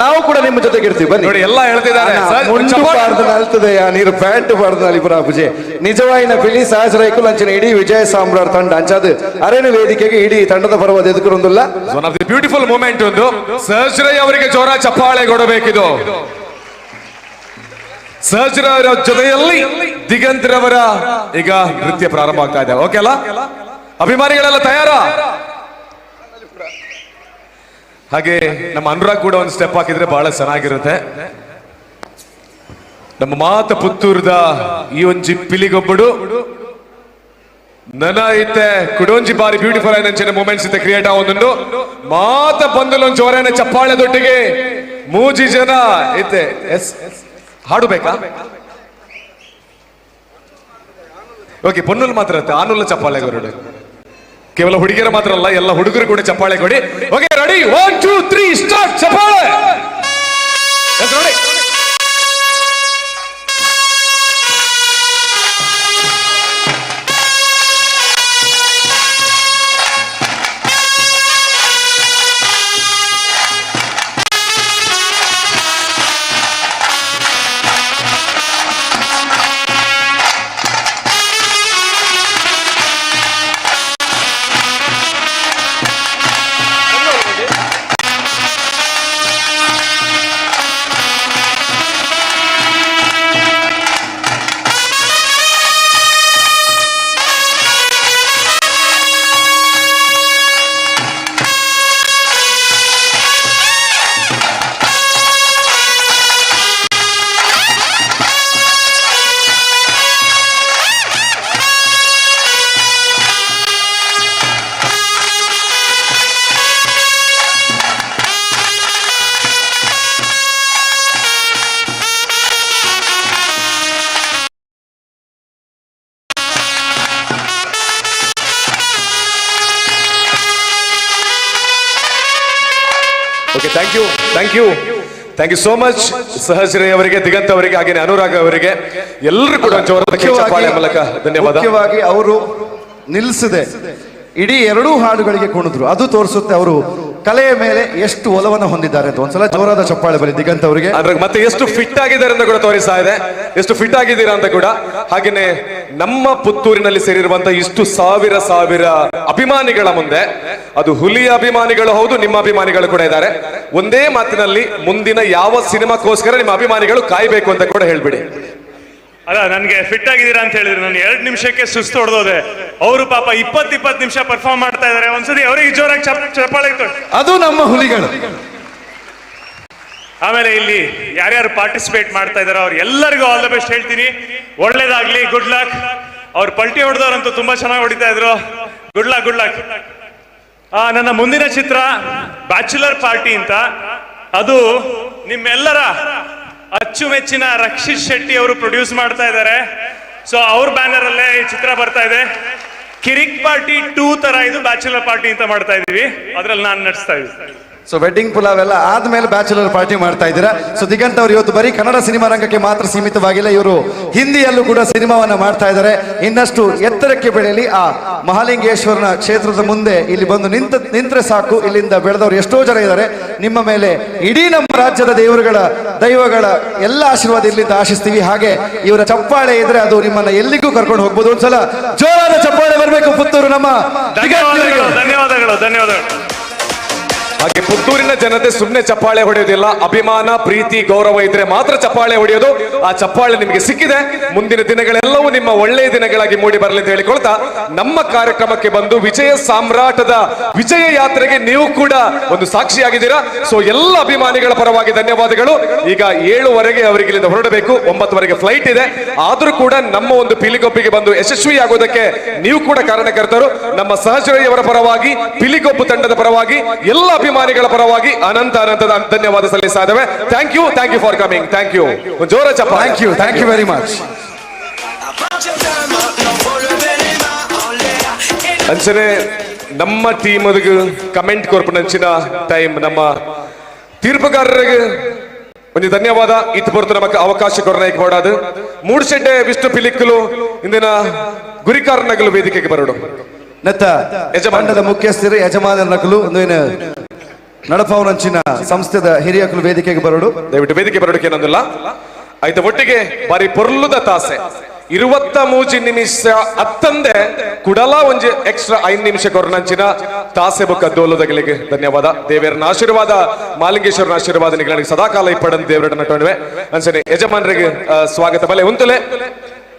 B: ನಾವು ಕೂಡ ನಿಮ್ಮ ಜೊತೆಗೆ ಇರ್ತೀವಿ, ಬನ್ನಿ.
C: ನೋಡಿ ಎಲ್ಲ ಹೇಳ್ತಿದ್ದಾರೆ.
B: ಮುಂಡು ಬಾರ್ದು ನಲ್ತದೆಯಾ ನೀರು ಪ್ಯಾಂಟ್ ಬಾರ್ದು ನಲಿಪುರ ಪೂಜೆ ನಿಜವಾಯಿನ ಪಿಲಿ ಸಹಜ್ ರೈಕುಲ್ ಅಂಚಿನ ಇಡೀ ವಿಜಯ ಸಾಮ್ರಾಟ್ ತಂಡ ಅಂಚಾದ ಅರೇನು ವೇದಿಕೆಗೆ ಇಡೀ ತಂಡದ ಪರವಾದ ಎದುಕರೊಂದಿಲ್ಲ.
C: One of the beautiful moment ಒಂದು ಸಹಜ್ ರೈ ಅವರಿಗೆ ಜೋರ ಚಪ್ಪಾಳೆ ಕೊಡಬೇಕಿದು. ಸಹಜ್ ರೈ ಅವರ ಜೊತೆಯಲ್ಲಿ ದಿಗಂತ್ರವರ ಈಗ ನೃತ್ಯ ಪ್ರಾರಂಭ ಆಗ್ತಾ ಇದೆ. ಓಕೆ ಅಲ್ಲ ಅಭಿಮಾನಿಗಳೆಲ್ಲ ತಯಾರಾ? ಹಾಗೆ ನಮ್ಮ ಅನುರಾಗ್ ಕೂಡ ಒಂದು ಸ್ಟೆಪ್ ಹಾಕಿದ್ರೆ ಬಹಳ ಚೆನ್ನಾಗಿರುತ್ತೆ. ನಮ್ಮ ಮಾತ ಪುತ್ತೂರ್ದ ಈ ಒಂಜಿ ಪಿಲಿಗೊಬ್ಬಡು ನನ ಇತ್ತೆ ಕುಡೊಂಜಿ ಬಾರಿ ಬ್ಯೂಟಿಫುಲ್ ಆಯ್ನಂಚಿನ ಮೂಮೆಂಟ್ಸ್ ಇತ್ತೆ ಕ್ರಿಯೇಟ್ ಆವೊಂದುಂಡು. ಮಾತ ಬಂದುಲೊಂದು ಜೋರಾನ ಚಪ್ಪಾಳೆ ದೊಟ್ಟಿಗೆ ಮೂಜಿ ಜನ ಇತ್ತೆ. ಎಸ್, ಹಾಡು ಬೇಕಾ? ಓಕೆ, ಪೊನ್ನುಲ್ ಮಾತ್ರ ಇರುತ್ತೆ, ಆನುಲ್ಲ ಚಪ್ಪಾಳೆ ಕೊರಡು. ಕೇವಲ ಹುಡುಗಿಯರ ಮಾತ್ರ ಅಲ್ಲ, ಎಲ್ಲ ಹುಡುಗರು ಕೂಡ ಚಪ್ಪಾಳೆ ಕೊಡಿ. Okay, ready, 1 2 3 start. ಚಪ್ಪಾಳೆ. Ready. Okay, thank you, thank you, thank you so much Sahaj Rai ಅವರಿಗೆ, ದಿಗಂತ್ ಅವರಿಗೆ, ಹಾಗೇನೆ ಅನುರಾಗ್ ಅವರಿಗೆ, ಎಲ್ಲರೂ ಕೂಡ ಜೋರಾದ ಚಪ್ಪಾಳೆ ಮೂಲಕ ಧನ್ಯವಾದ.
B: ಮುಖ್ಯವಾಗಿ ಅವರು ನಿಲ್ಲಿಸದೆ ಇಡೀ ಎರಡೂ ಹಾಡುಗಳಿಗೆ ಕುಣಿದ್ರು. ಅದು ತೋರಿಸುತ್ತೆ ಅವರು ಕಲೆಯ ಮೇಲೆ ಎಷ್ಟು ಒಲವನ್ನು ಹೊಂದಿದ್ದಾರೆ ಅಂತ. ಒಂದ್ಸಲ ಜೋರಾದ ಚಪ್ಪಾಳೆ ಬರೀ ದಿಗಂತ್ ಅವರಿಗೆ.
C: ಅದ್ರ ಮತ್ತೆ ಎಷ್ಟು ಫಿಟ್ ಆಗಿದ್ದಾರೆ ಅಂತ ಕೂಡ ತೋರಿಸ್ತಾ ಇದೆ, ಎಷ್ಟು ಫಿಟ್ ಆಗಿದ್ದೀರಾ ಅಂತ ಕೂಡ. ಹಾಗೇನೆ ನಮ್ಮ ಪುತ್ತೂರಿನಲ್ಲಿ ಸೇರಿರುವಂತಹ ಇಷ್ಟು ಸಾವಿರ ಸಾವಿರ ಅಭಿಮಾನಿಗಳ ಮುಂದೆ, ಅದು ಹುಲಿಯ ಅಭಿಮಾನಿಗಳು ಹೌದು, ನಿಮ್ಮ ಅಭಿಮಾನಿಗಳು ಕೂಡ ಇದ್ದಾರೆ. ಒಂದೇ ಮಾತಿನಲ್ಲಿ ಮುಂದಿನ ಯಾವ ಸಿನಿಮಾಕ್ಕೋಸ್ಕರ ನಿಮ್ಮ ಅಭಿಮಾನಿಗಳು ಕಾಯ್ಬೇಕು ಅಂತ ಕೂಡ ಹೇಳ್ಬಿಡಿ.
I: ಅಲ್ಲ, ನನ್ಗೆ ಫಿಟ್ ಆಗಿದ್ದೀರಾ ಅಂತ ಹೇಳಿದ್ರು, ನಾನು 2 ನಿಮಿಷಕ್ಕೆ ಸುಸ್ತು ಹೊಡೆದೋದೆ. ಅವರು ಪಾಪ 20-20 ನಿಮಿಷ ಪರ್ಫಾರ್ಮ್ ಮಾಡ್ತಾ ಇದಾರೆ. ಒಂದ್ಸತಿ ಅವರಿಗೆ ಜೋರಾಗಿ ಚಪ್ಪಾಳೆ ಕೊಡಿ.
B: ಅದು ನಮ್ಮ ಹುಲಿಗಳು.
I: ಆಮೇಲೆ ಇಲ್ಲಿ ಯಾರ್ಯಾರು ಪಾರ್ಟಿಸಿಪೇಟ್ ಮಾಡ್ತಾ ಇದಾರೋ ಅವ್ರು ಎಲ್ಲರಿಗೂ all the best ಹೇಳ್ತೀನಿ. ಒಳ್ಳೇದಾಗ್ಲಿ, ಗುಡ್ ಲಕ್. ಅವ್ರು ಪಲ್ಟಿ ಹೊಡೆದವ್ರಂತೂ ತುಂಬಾ ಚೆನ್ನಾಗಿ ಹೊಡಿತಾ ಇದ್ರು. Good luck, good luck. ನನ್ನ ಮುಂದಿನ ಚಿತ್ರ ಬ್ಯಾಚುಲರ್ ಪಾರ್ಟಿ ಅಂತ. ಅದು ನಿಮ್ಮೆಲ್ಲರ ಅಚ್ಚುಮೆಚ್ಚಿನ ರಕ್ಷಿತ್ ಶೆಟ್ಟಿ ಅವರು ಪ್ರೊಡ್ಯೂಸ್ ಮಾಡ್ತಾ ಇದ್ದಾರೆ. ಸೊ ಅವ್ರ ಬ್ಯಾನರ್ ಅಲ್ಲೇ ಈ ಚಿತ್ರ ಬರ್ತಾ ಇದೆ. ಕಿರಿಕ್ ಪಾರ್ಟಿ 2 ತರ ಇದು ಬ್ಯಾಚುಲರ್ ಪಾರ್ಟಿ ಅಂತ ಮಾಡ್ತಾ ಇದೀವಿ. ಅದ್ರಲ್ಲಿ ನಾನು ನಟಿಸ್ತಾ ಇದ್ದೀನಿ.
B: ಸೊ ವೆಡ್ಡಿಂಗ್ ಪುಲಾವ್ ಎಲ್ಲ ಆದ್ಮೇಲೆ ಬ್ಯಾಚುಲರ್ ಪಾರ್ಟಿ ಮಾಡ್ತಾ ಇದ್ದೀರಾ. ಸೊ ದಿಗಂತ್ ಅವರು ಇವತ್ತು ಬರೀ ಕನ್ನಡ ಸಿನಿಮಾ ರಂಗಕ್ಕೆ ಮಾತ್ರ ಸೀಮಿತವಾಗಿಲ್ಲ, ಇವರು ಹಿಂದಿಯಲ್ಲೂ ಕೂಡ ಸಿನಿಮಾವನ್ನ ಮಾಡ್ತಾ ಇದ್ದಾರೆ. ಇನ್ನಷ್ಟು ಎತ್ತರಕ್ಕೆ ಬೆಳೆಯಲಿ. ಆ ಮಹಾಲಿಂಗೇಶ್ವರನ ಕ್ಷೇತ್ರದ ಮುಂದೆ ಇಲ್ಲಿ ಬಂದು ನಿಂತ್ರೆ ಸಾಕು, ಇಲ್ಲಿಂದ ಬೆಳೆದವರು ಎಷ್ಟೋ ಜನ ಇದ್ದಾರೆ. ನಿಮ್ಮ ಮೇಲೆ ಇಡೀ ನಮ್ಮ ರಾಜ್ಯದ ದೇವರುಗಳ, ದೈವಗಳ ಎಲ್ಲ ಆಶೀರ್ವಾದ ಇಲ್ಲಿಂದ ಆಶಿಸ್ತೀವಿ. ಹಾಗೆ ಇವರ ಚಪ್ಪಾಳೆ ಇದ್ರೆ ಅದು ನಿಮ್ಮನ್ನ ಎಲ್ಲಿಗೂ ಕರ್ಕೊಂಡು ಹೋಗ್ಬೋದು. ಒಂದ್ಸಲ ಜೋರಾದ ಚಪ್ಪಾಳೆ ಬರಬೇಕು ಪುತ್ತೂರು ನಮ್ಮ ದಿಗಂತ್ ಇವರಿಗೆ.
I: ಧನ್ಯವಾದಗಳು, ಧನ್ಯವಾದಗಳು.
C: ಹಾಗೆ ಪುತ್ತೂರಿನ ಜನತೆ ಸುಮ್ಮನೆ ಚಪ್ಪಾಳೆ ಹೊಡೆಯೋದಿಲ್ಲ. ಅಭಿಮಾನ, ಪ್ರೀತಿ, ಗೌರವ ಇದ್ರೆ ಮಾತ್ರ ಚಪ್ಪಾಳೆ ಹೊಡೆಯೋದು. ಆ ಚಪ್ಪಾಳೆ ನಿಮಗೆ ಸಿಕ್ಕಿದೆ. ಮುಂದಿನ ದಿನಗಳೆಲ್ಲವೂ ನಿಮ್ಮ ಒಳ್ಳೆಯ ದಿನಗಳಾಗಿ ಮೂಡಿ ಬರಲಿ ಅಂತ ಹೇಳಿಕೊಳ್ತಾ, ನಮ್ಮ ಕಾರ್ಯಕ್ರಮಕ್ಕೆ ಬಂದು ವಿಜಯ ಸಾಮ್ರಾಟದ ವಿಜಯ ಯಾತ್ರೆಗೆ ನೀವು ಕೂಡ ಒಂದು ಸಾಕ್ಷಿಯಾಗಿದ್ದೀರಾ. ಸೊ ಎಲ್ಲ ಅಭಿಮಾನಿಗಳ ಪರವಾಗಿ ಧನ್ಯವಾದಗಳು. ಈಗ 7ವರೆಗೆ ಅವರಿಗೆ ಇಲ್ಲಿಂದ ಹೊರಡಬೇಕು, 9ವರೆಗೆ ಫ್ಲೈಟ್ ಇದೆ. ಆದ್ರೂ ಕೂಡ ನಮ್ಮ ಒಂದು ಪಿಲಿಗೊಪ್ಪಿಗೆ ಬಂದು ಯಶಸ್ವಿಯಾಗೋದಕ್ಕೆ ನೀವು ಕೂಡ ಕಾರಣಕರ್ತರು. ನಮ್ಮ ಸಹಜರವರ ಪರವಾಗಿ, ಪಿಲಿಗೊಪ್ಪು ತಂಡದ ಪರವಾಗಿ, ಎಲ್ಲ ಅಭಿಮಾನಿಗಳ ಪರವಾಗಿ ಅನಂತ ಅನಂತ ಧನ್ಯವಾದ ಸಲ್ಲಿಸ್ತಾ ಇದ್ದೇವೆ. Thank you, thank you for coming, thank you. ಒಂದು ಜೋರ ಚಪ್ಪಾಳೆ.
B: Thank you, thank you very much.
C: ಅಂಚನೆ ನಮ್ಮ ಟೀಮ್ ಕಮೆಂಟ್ ಕೊರ್ಪುನಂಚಿನ ಟೈಮ್ ನಮ್ಮ ತೀರ್ಪುಗಾರರಿಗೆ ಒಂದು ಧನ್ಯವಾದ. ಇತ್ತು ಪೊರ್ತು ನಮಕ್ ಅವಕಾಶ ಕೊರನಾಯ್ಕ ಬೋಡಾದು ಮೂಡುಶೆಡ್ಡೆ ವಿಷ್ಣು ಪಿಲಿಕ್ಕಲು ಇಂದಿನ ಗುರಿಕಾರನಗಲು ವೇದಿಕೆಗೆ ಬರೋಡು.
B: ನೆತ್ತ ತಂಡದ ಮುಖ್ಯಸ್ಥರು, ಯಜಮಾನರ ನಕಲು ಒಂದು ನಡಪಾವನಂಚಿನ ಸಂಸ್ಥೆದ ಹಿರಿಯಕಲು ವೇದಿಕೆಗೆ ಬರೋಡು.
C: ದಯವಿಟ್ಟು ವೇದಿಕೆ ಬರೋಡಕ್ಕೆ ಏನೊಂದಿಲ್ಲ ಆಯ್ತು. ಒಟ್ಟಿಗೆ ಬಾರಿ ಪೊರ್ಲುದ ತಾಸೆ 23 ನಿಮಿಷ ಅತ್ತಂದೆ ಕುಡಲ ಒಂಜಿ ಎಕ್ಸ್ಟ್ರಾ 5 ನಿಮಿಷ ಕೊರನಂಚಿನ ತಾಸೆ ಬೊಕ್ಕ ದೋಲುದಗಳಿಗೆ ಧನ್ಯವಾದ. ದೇವರನ ಆಶೀರ್ವಾದ, ಮಾಲಿಂಗೇಶ್ವರನ ಆಶೀರ್ವಾದ ನಿಗಳಿಗೆ ಸದಾಕಾಲ ಇಪ್ಪಡನ್ ದೇವರನ್ನ ನಟೋಣವೆ. ಅಂಚನೆ ಯಜಮಾನರಿಗೆ ಸ್ವಾಗತ ಬಲೆ ಉಂತುಲೆ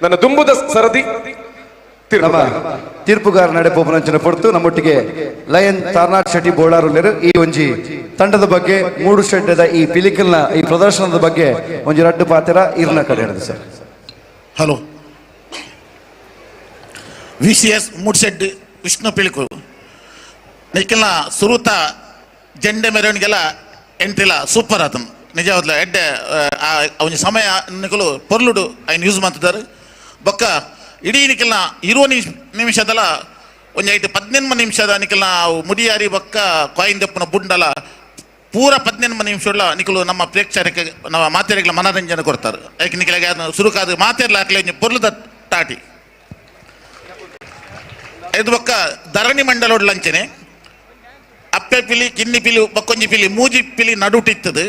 C: ನನ್ನ ದುಂಬುದ ಸರದಿ.
B: ನಮ್ಮ ತೀರ್ಪುಗಾರ ನಡೆ ಪೋಪನಂಚಿನ ಪೊರ್ತು ನಮ್ಮೊಟ್ಟಿಗೆ ಲಯನ್ ತಾರ್ನಾಥ್ ಶೆಟ್ಟಿ ಬೋಳಾರುಲ್ಲೇರು ಈ ಒಂಜಿ ತಂಡದ ಬಗ್ಗೆ, ಮೂಡುಶೆಡ್ಡದ ಈ ಪಿಲಿಕಲ್ನ ಈ ಪ್ರದರ್ಶನದ ಬಗ್ಗೆ ಒಂಜಿ ರಡ್ಡು ಪಾತ್ರ ಇರ್ನ ಕಡೆ ಹಿಡಿದು sir.
G: Hello, V C S Moodushed Vishnu Pilikul ನಿಖಿಲ್ನ ಸುರುತ ಜೆಂಡೆ ಮೆರವಣಿಗೆಲ್ಲ ಎಂಟ್ರಿಲ ಸೂಪರ್ ಆತನು. ನಿಜವಾದ್ಲ ಎಡ್ಡೆ ಅವನ ಸಮಯ ನಿಕಲು ಪೊರ್ಲುಡು ಐನ್ ಯೂಸ್ ಮಾಡ್ತಿದ್ದಾರೆ. ಬೊಕ್ಕ ಇಡೀ ನಿಖಿಲ್ನ 20 ನಿಮಿಷದಲ್ಲ ಒಂಜಿ ಐಟ್ 18 ನಿಮಿಷದ ನಿಖಿಲ್ನ ಮುಡಿಯಾರಿ ಬೊಕ್ಕ ಕಾಯಿನ್ ದೆಪ್ಪುನ ಬುಂಡಲ ಪೂರ 18 ನಿಮಿಷ ನಿಖಲು ನಮ್ಮ ಪ್ರೇಕ್ಷಕರಿಗೆ, ನಮ್ಮ ಮಾತೆರಿಗಳ ಮನರಂಜನೆ ಕೊಡ್ತಾರೆ. ಯಾಕೆ ನಿಖಿಲಾಗ ಸುರುಕಾದ ಮಾತೆರ್ಲ ಹಾಕ್ಲೆ ಒಂಜಿ ಪೊರ್ಲುದ ತಾಟಿ ಇದು. ಬೊಕ್ಕ ಧರಣಿ ಮಂಡಲೋಡ್ಲಂಚನೆ ಅಪ್ಪೆ ಪಿಲಿ, ಕಿನ್ನಿ ಪಿಲಿ, ಬೊಕ್ಕೊಂಜಿ ಪಿಲಿ, ಮೂಜಿ ಪಿಲಿ ನಡುಟಿತ್ತದು.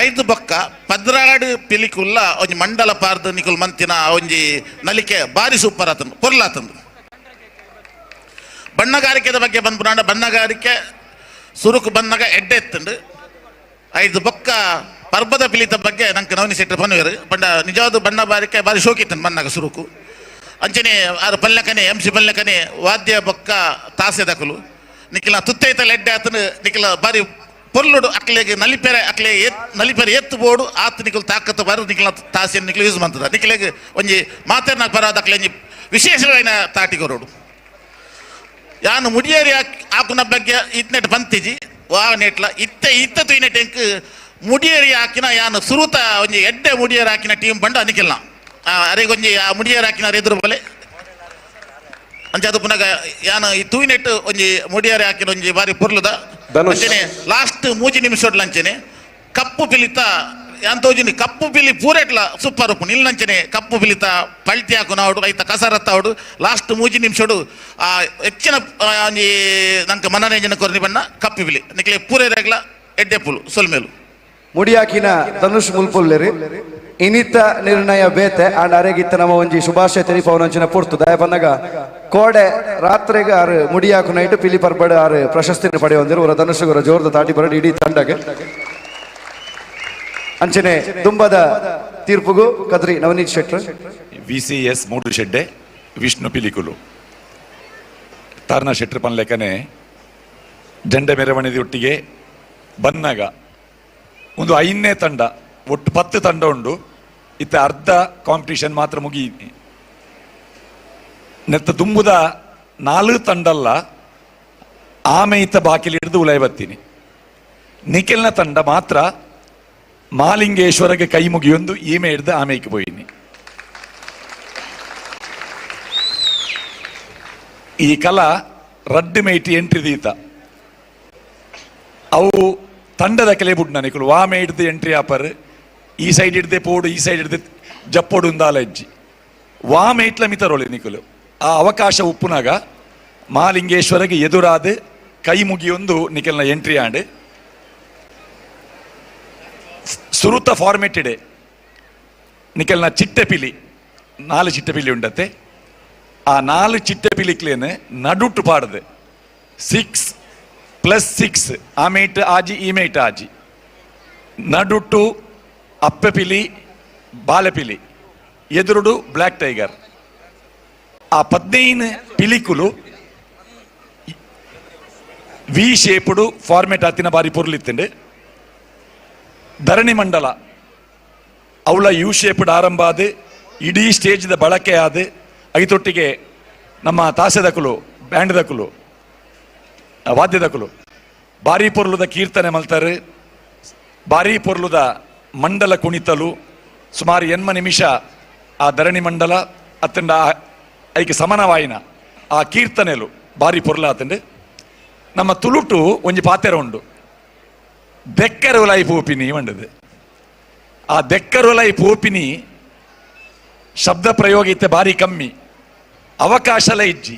G: ಐದು ಬೊಕ್ಕ 12 ಪಿಲಿಕುಲ್ಲ ಒಂಜಿ ಮಂಡಲ ಪಾರ್ದು ನಿಕುಲ್ ಮಂತಿನ ಒಂಜಿ ನಲಿಕೆ ಬಾರಿ ಸೂಪರ್ ಆತಂದು, ಪೊರ್ಲಾತಂದು. ಬಣ್ಣಗಾರಿಕೆದ ಬಗ್ಗೆ ಬಂದ್ಬಿಡ, ಬಣ್ಣಗಾರಿಕೆ ಸುರುಕು ಬಂದಾಗ ಎಡ್ಡೆ ಎತ್ತಂಡು. ಐದು ಬೊಕ್ಕ ಪರ್ಬದ ಪಿಲಿತ ಬಗ್ಗೆ ನಂಗೆ ನವನಿ ಶೆಟ್ಟರ್ ಪನ್ವೇರು ಬಣ್ಣ ನಿಜವಾದ ಬಣ್ಣ ಬಾರಿಕೆ ಬಾರಿ ಶೋಕಿತ್ತನು ಬಣ್ಣಗ ಸುರುಕು. ಅಂಚನೆ ಆರು ಪಲ್ಯಕನೆ ಎಂ ಸಿ ಪಲ್ಯಕನೆ ವಾದ್ಯ ಬೊಕ್ಕ ತಾಸೆದಕಲು ನಿಖಿಲ ತುತ್ತೈತಲ ಎಡ್ಡೆ ಆತನು. ನಿಖಿಲ ಬಾರಿ ಪೊರ್ಲುಡು ಅಕ್ಲೆಗೆ ನಲಿಪೆರೆ ಅಕ್ಲೆ ಏತ್ ನಲಿಪೆರೆ ಎತ್ತು ಬೋಡು ಆತ ನಿಖಲ್ ತಾಕತ್ತು ಬಾರು ನಿಖಿಲ ತಾಸೆ ನಿಖಿಲ ಯೂಸ್ ಮಂತದ. ನಿಖಿಲೆಗ್ ಒಂಜಿ ಮಾತೆರ್ನ ಪರಾದ ಅಕ್ಲೆ ಒಂಜಿ ವಿಶೇಷವಾಯಿನ ತಾಟಿಗೊರೋಡು. ಯಾನು ಮುಡಿಯೇರಿ ಆಕುನ ಬಗ್ಗೆ ಇತ್ನೆಟ್ ಬಂತಿಜಿ ವಾ ನೆಟ್ಲ ಇತ್ತೆ ಇತ್ತ ತುಯ್ನೆಟ್ ಎಂಕ್ ಮುಡಿಯೇರಿ ಹಾಕಿನ ಯಾನು ಸುರುತ ಒಂಜಿ ಎಡ್ಡೆ ಮುಡಿಯೇರಿ ಹಾಕಿನ ಟೀಮ್ ಬಂಡ ಅನಿಕಿಲ್ಲ. ಅರೆಗೊಂಜಿ ಆ ಮುಡಿಯೇರಿ ಹಾಕಿನ ಎದುರು ಬಲೆ ಅಂಚ ಅದು ಪುನಗ ಯಾನು ಈ ತೂಯಿನೆಟ್ ಒಂಜಿ ಮುಡಿಯೇರಿ ಹಾಕಿನ ಒಂಜಿ ಬಾರಿ ಪೊರ್ಲುದ. ಅಂಚನೆ ಲಾಸ್ಟ್ ಮೂಜಿ ನಿಮಿಷ ಅಂಚನೆ ಕಪ್ಪು ಪಿಲಿತ ಅಂತೋಜಿನಿ ಕಪ್ಪು ಪಿಲಿ ಪೂರೆಟ್ಲ ಸೂಪರ್ ಉಪ್ಪು ನಿಲ್ಲಂಚನೆ ಕಪ್ಪು ಪಿಲಿತ ಪಲ್ಟಿ ಹಾಕು ನಾವುಡು ಐತ ಕಸರತ್ತ ಅವಡು ಲಾಸ್ಟ್ ಮೂಜಿ ನಿಮಿಷಡು ಆ ಹೆಚ್ಚಿನ ಒಂಜಿ ನಂಗೆ ಮನರಂಜನೆ ಕೊರ್ನಿ ಬಣ್ಣ ಕಪ್ಪು ಪಿಲಿ ನಿಕ್ಲೆ ಪೂರೆ ರೆಗ್ಲ ಎಡ್ಡೆಪ್ಪುಲು ಸೊಲ್ಮೇಲು.
B: ಮುಡಿಯಾಕಿನ ಧನುಷ್ ಮುಲ್ಪುಲ್ಲೆರಿ ಇನಿತ ನಿರ್ಣಯ ಬೇತೆ ಆಂಡ ಅರೆಗಿತ್ತ ನಮ್ಮ ಒಂಜಿ ಶುಭಾಶಯ ತೆರಿಪವನಂಚಿನ ಪೊರ್ತು ದಯ ಪನ್ನಗ ಕೋಡೆ ರಾತ್ರೆಗೆ ಆರು ಮುಡಿಯಾಕು ನೈಟ್ ಪಿಲಿ ಪರ್ಬಡ್ ಆರು ಪ್ರಶಸ್ತಿನ ಪಡೆಯೊಂದಿರು ಅವರ ಧನುಷ್ ಗುರ ಜೋರದ ತಾಟಿ ಬರಡ್ ಇಡೀ ತಂಡಗೆ. ಅಂಚನೆ ದುಂಬದ ತೀರ್ಪುಗು Kadri Navaneeth Shettar.
F: V C S Moodubidde Vishnu Pilikulu ತಾರ್ನ ಶೆಟ್ರು ಪನ್ಲೆಕ್ಕನೆ ಜಂಡ ಮೆರವಣಿಗೆ ಒಟ್ಟಿಗೆ ಬನ್ನಾಗ ಒಂದು 5ನೇ ತಂಡ, ಒಟ್ಟು 10 ತಂಡ ಉಂಡು. ಇತ್ತ ಅರ್ಧ ಕಾಂಪಿಟಿಷನ್ ಮಾತ್ರ ಮುಗಿ ನೆತ್ತ ತುಂಬುದ 4 ತಂಡಲ್ಲ ಆಮೆ ಇತ್ತ ಬಾಕಿಲಿ ಹಿಡಿದು ಉಲೈ ಬತ್ತೀನಿ. ನಿಖಿಲ್ನ ತಂಡ ಮಾತ್ರ ಮಾಲಿಂಗೇಶ್ವರಗೆ ಕೈ ಮುಗಿಯೊಂದು ಈಮೆ ಹಿಡ್ದು ಆಮೇಕೆ ಪೋಯಿನಿ. ಈ ಕಲಾ ರಡ್ಡು ಮೇಟಿ ಎಂಟ್ರಿ ದೀತ ಅವು ತಂಡದ ಕೆಲೆ ಬುಡ್ನ ನಿಕುಲು ವಾಮೆ ಹಿಡ್ದು ಎಂಟ್ರಿ ಆಪರ್ ಈ ಸೈಡ್ ಹಿಡ್ದೆ ಪೋಡು ಈ ಸೈಡ್ ಹಿಡ್ದು ಜಪ್ಪೋಡು ಉಂದಾಲ ಹೆಜ್ಜಿ ವಾಮೆ ಇಟ್ಲ ಮಿತರೋಳಿ ನಿಕುಲು ಆ ಅವಕಾಶ ಉಪ್ಪುನಾಗ ಮಾಲಿಂಗೇಶ್ವರಗೆ ಎದುರಾದ ಕೈ ಮುಗಿಯೊಂದು ನಿಖಲ್ನ ಎಂಟ್ರಿ ಆಂಡ್ ಸುರುತ ಫಾರ್ಮೆಟ್ ಇಡೆ ನಿಖಲ್ನ ಚಿಟ್ಟೆ ಪಿಲಿ 4 ಚಿಟ್ಟೆ ಪಿಲಿ ಉಂಡತ್ತೆ ಆ 4 ಚಿಟ್ಟೆ ಪಿಲಿಕ್ಲೇನು ನಡುಟು ಪಾಡದು 6 + 6 ಆ ಮೇಟ್ ಆಜಿ ಈ ಮೇಟ್ ಆಜಿ ನಡುಟು ಅಪ್ಪೆ ಪಿಲಿ ಬಾಲೆ ಪಿಲಿ ಎದುರುಡು ಬ್ಲ್ಯಾಕ್ ಟೈಗರ್ ಆ 15 ಪಿಲಿಕುಲು ವಿ ಶೇಪುಡು ಫಾರ್ಮೆಟ್ ಆತಿನ ಬಾರಿ ಪೊರ್ಲಿತ್ತಂಡು. ಧರಣಿ ಮಂಡಲ ಅವಳ you shaped ಆರಂಭ ಆದ ಇಡೀ ಸ್ಟೇಜ್ದ ಬಳಕೆ ಆದ ಐತೊಟ್ಟಿಗೆ ನಮ್ಮ ತಾಸೆದಕುಲು ಬ್ಯಾಂಡ್ದಕುಲು ವಾದ್ಯದಕುಲು ಬಾರಿ ಪೊರ್ಲುದ ಕೀರ್ತನೆ ಮಲ್ತಾರೆ ಬಾರಿ ಪೊರ್ಲುದ ಮಂಡಲ ಕುಣಿತಲು ಸುಮಾರು 80 ನಿಮಿಷ ಆ ಧರಣಿ ಮಂಡಲ ಅತ್ತಂಡ ಐಕೆ ಸಮನವಾಯಿನ ಆ ಕೀರ್ತನೆಲು ಬಾರಿ ಪೊರ್ಲಾತಂಡು. ನಮ್ಮ ತುಳುಟು ಒಂಜಿ ಪಾತೆರ ಉಂಡು ದೆಕ್ಕರುಲೈ ಪೋಪಿನಿ ಮಂಡದು. ಆ ದೆಕ್ಕರುಲೈ ಪೋಪಿನಿ ಶಬ್ದ ಪ್ರಯೋಗ ಇತ್ತೆ ಬಾರಿ ಕಮ್ಮಿ ಅವಕಾಶಲ ಇಜ್ಜಿ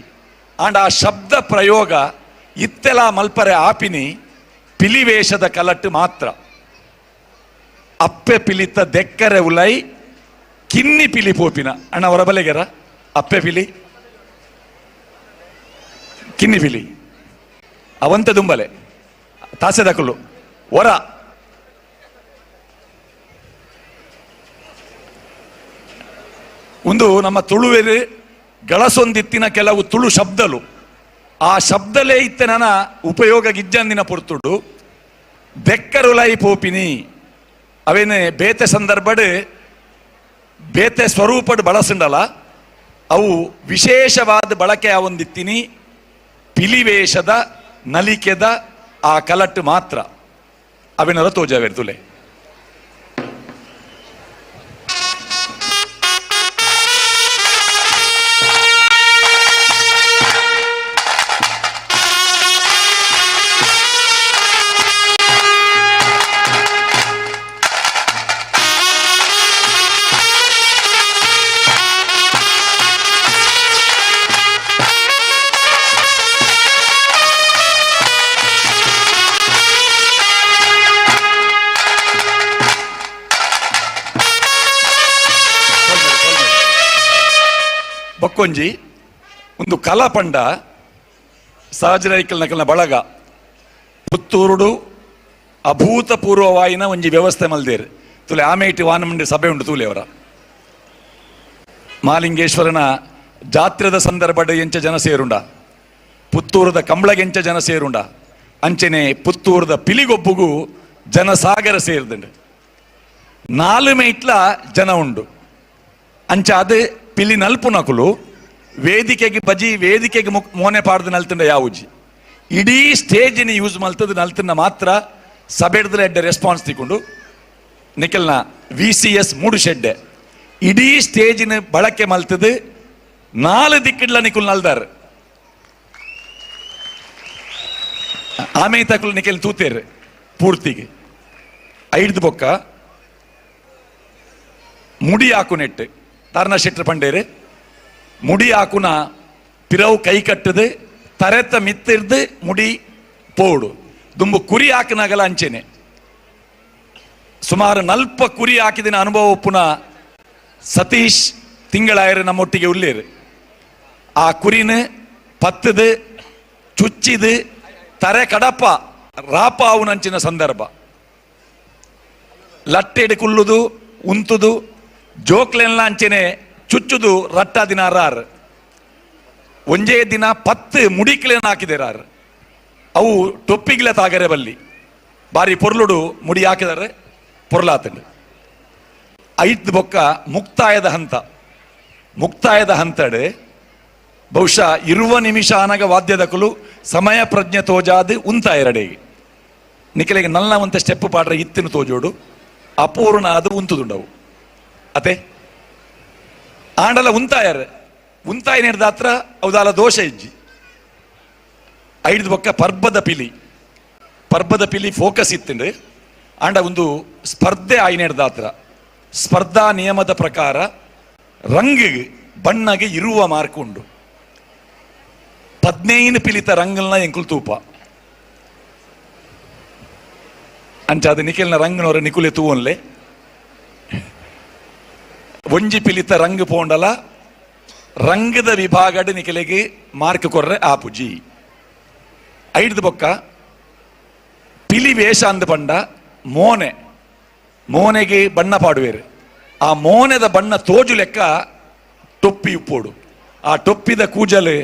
F: ಆಂಡ ಆ ಶಬ್ದ ಪ್ರಯೋಗ ಇತ್ತೆಲ ಮಲ್ಪರೆ ಆಪಿನಿ ಪಿಲಿವೇಷದ ಕಲಟ್ಟು ಮಾತ್ರ. ಅಪ್ಪೆ ಪಿಲಿತ ದೆಕ್ಕರೆ ಉಲೈ ಕಿನ್ನಿ ಪಿಲಿ ಪೋಪಿನ ಅಣ್ಣ ಹೊರಬಲೆಗೆರ ಅಪ್ಪೆ ಪಿಲಿ ಕಿನ್ನಿ ಪಿಲಿ ಅವಂತ ದುಂಬಲೆ ತಾಸೆದಕುಲು ಹೊರ ಒಂದು ನಮ್ಮ ತುಳುವೆರು ಗಳಸೊಂದಿತ್ತಿನ ಕೆಲವು ತುಳು ಶಬ್ದಲು ಆ ಶಬ್ದಲೇ ಇತ್ತೆ ನನ್ನ ಉಪಯೋಗ ಗಿಜ್ಜಂದಿನ ಪೊರ್ತುಡು ದೆಕ್ಕರುಲೈ ಪೋಪಿನಿ ಅವೇನೆ ಬೇತೆ ಸಂದರ್ಭಡ್ ಬೇತೆ ಸ್ವರೂಪಡ್ ಬಳಸಂಡಲ ಅವು ವಿಶೇಷವಾದ ಬಳಕೆ ಒಂದಿತ್ತಿನಿ ಪಿಲಿವೇಷದ ನಲಿಕೆದ ಆ ಕಲಟ್ಟು ಮಾತ್ರ ಅವೇನರ ತೋಜಾವೇರ್ ತುಲೆ. ಬಕ್ಕೊಂಜಿ ಒಂದು ಕಲಾಪಂಡ ಸಹಜರೈಕಲ್ ನಕಲ್ನ ಬಳಗ ಪುತ್ತೂರುಡು ಅಭೂತಪೂರ್ವವಾಯಿನ ಒಂಜಿ ವ್ಯವಸ್ಥೆ ಮಲ್ದೇರು ತುಲೆ ಆಮೇಟಿ ವಾನಮಂಡಿ ಸಭೆ ಉಂಟು ತೂಲೆ ಅವರ ಮಾಲಿಂಗೇಶ್ವರನ ಜಾತ್ರೆದ ಸಂದರ್ಭದ ಎಂಚ ಜನ ಸೇರುಂಡ ಪುತ್ತೂರದ ಕಂಬಳಗೆಂಚ ಜನ ಸೇರುಂಡ ಅಂಚನೆ ಪುತ್ತೂರದ ಪಿಲಿಗೊಬ್ಬುಗು ಜನಸಾಗರ ಸೇರಿದಂಡು 4 ಮೇಟ್ಲ ಜನ ಉಂಡು ಅಂಚ ಅದು ಪಿಲಿ ನಲ್ಪುನಕುಲು ವೇದಿಕೆಗೆ ಬಜಿ ವೇದಿಕೆಗೆ ಮೋನೆ ಪಾಡ್ದು ನಲ್ತಂಡ ಯಾವುಜಿ ಇಡೀ ಸ್ಟೇಜಿನ ಯೂಸ್ ಮಲ್ತದ ನಲ್ತಂಡ ಮಾತ್ರ ಸಬೆಡ್ದಲ ಎಡ್ಡೆ ರೆಸ್ಪಾನ್ಸ್ ತಿಕ್ಕೊಂಡು ನಿಖಲ್ನ VCS Moodubidde ಇಡೀ ಸ್ಟೇಜಿನ ಬಳಕೆ ಮಲ್ತದ 4 ದಿಕ್ಕಿಡ್ಲ ನಿಕುಲ್ ನಲ್ದಾರ್. ಆಮೆ ತಕುಲು ನಿಕೆಲ್ ತೂತೇರು ಪೂರ್ತಿಗೆ. ಐಡ್ದು ಬೊಕ್ಕ ಮುಡಿ ಹಾಕುನೆಟ್ಟು ತಾರನ ಶೆಟ್ರು ಪಂಡೇರು ಮುಡಿ ಹಾಕುನ ಪಿರವು ಕೈ ಕಟ್ಟದು ತರೆತ ಮಿತ್ತಿರ್ದು ಮುಡಿ ಪೋಡು ದುಂಬು ಕುರಿ ಹಾಕಿನಾಗಲ ಅಂಚೆನೆ. ಸುಮಾರು ನಲ್ಪ ಕುರಿ ಹಾಕಿದಿನ ಅನುಭವ ಒಪ್ಪುನ ಸತೀಶ್ ತಿಂಗಳಾಯರು ನಮ್ಮೊಟ್ಟಿಗೆ ಉಳ್ಳೇರು. ಆ ಕುರಿನ ಪತ್ತದು ಚುಚ್ಚಿದು ತರೆ ಕಡಪ ರಾಪ ಆವುನಂಚಿನ ಸಂದರ್ಭ. ಲಟ್ಟೆಡ್ ಕುಲ್ಲುದು ಉಂತುದು ಜೋಕ್ಲೆನ್ಲ ಅಂಚೆನೆ ಚುಚ್ಚುದು ರಟ್ಟ ದಿನ ರಾರ್. ಒಂಜೇ ದಿನ 10 ಮುಡಿಕ್ಲೇನ ಹಾಕಿದೆ ರಾರ್. ಅವು ಟೊಪ್ಪಿಗ್ಲೆ ತಾಗರೆ ಬಲ್ಲಿ ಬಾರಿ ಪೊರ್ಲುಡು ಮುಡಿ ಹಾಕಿದರೆ ಪೊರ್ಲಾತಂಡು. ಐದು ಬೊಕ್ಕ ಮುಕ್ತಾಯದ ಹಂತ. ಮುಕ್ತಾಯದ ಹಂತಡು ಬಹುಶಃ ಇರುವ ನಿಮಿಷ ಆನಗ ವಾದ್ಯದಕುಲು ಸಮಯ ಪ್ರಜ್ಞೆ ತೋಜಾದು ಉಂತ ಎರಡೆಗೆ ನಿಕಲೆಗೆ ನಲ್ಲ ಒಂತ ಸ್ಟೆಪ್ ಪಾಡ್ರೆ ಇತ್ತಿನ ತೋಜೋಡು ಅಪೂರ್ಣ ಅದು ಉಂತುದುಂಡವು ಅತೆ ಆಂಡಲ ಉಂತಾಯರ್ ಉಂತಾಯ ದಾತ್ರ ಅವದಾಲ ದೋಷ ಇಜ್ಜಿ. ಐದು ಬೊಕ್ಕ ಪರ್ಬದ ಪಿಲಿ. ಪರ್ಬದ ಪಿಲಿ ಫೋಕಸ್ ಇತ್ತಿಂಡು. ಆಂಡ ಒಂದು ಸ್ಪರ್ಧೆ ಆಯ್ನೇಡ್ದಾತ್ರ ಸ್ಪರ್ಧಾ ನಿಯಮದ ಪ್ರಕಾರ ರಂಗಿಗೆ ಬಣ್ಣಗೆ ಇರುವ ಮಾರ್ಕ್ ಉಂಡು. 15 ಪಿಲಿತ ರಂಗಲ್ನ ಎಂಕುಲ್ ತೂಪ ಅಂಚಾದ ನಿಖಿಲ್ನ ರಂಗನವರ ನಿಕುಲೆ ತೂವನ್ಲೆ ಒಂಜಿ ಪಿಲಿತ ರಂಗ್ ಪೋಂಡಲ ರಂಗದ ವಿಭಾಗಡ್ ನಿಖಿಲೆಗೆ ಮಾರ್ಕ್ ಕೊರ್ರೆ ಆಪುಜಿ. ಐಡ್ದು ಬೊಕ್ಕ ಪಿಲಿ ವೇಷ ಅಂದ ಪಂಡ ಮೋನೆ ಮೋನೆಗೆ ಬಣ್ಣ ಪಾಡುವೇರು. ಆ ಮೋನೆದ ಬಣ್ಣ ತೋಜು ಲೆಕ್ಕ ಟೊಪ್ಪಿ ಉಪ್ಪೋಡು. ಆ ಟೊಪ್ಪಿದ ಕೂಜಲು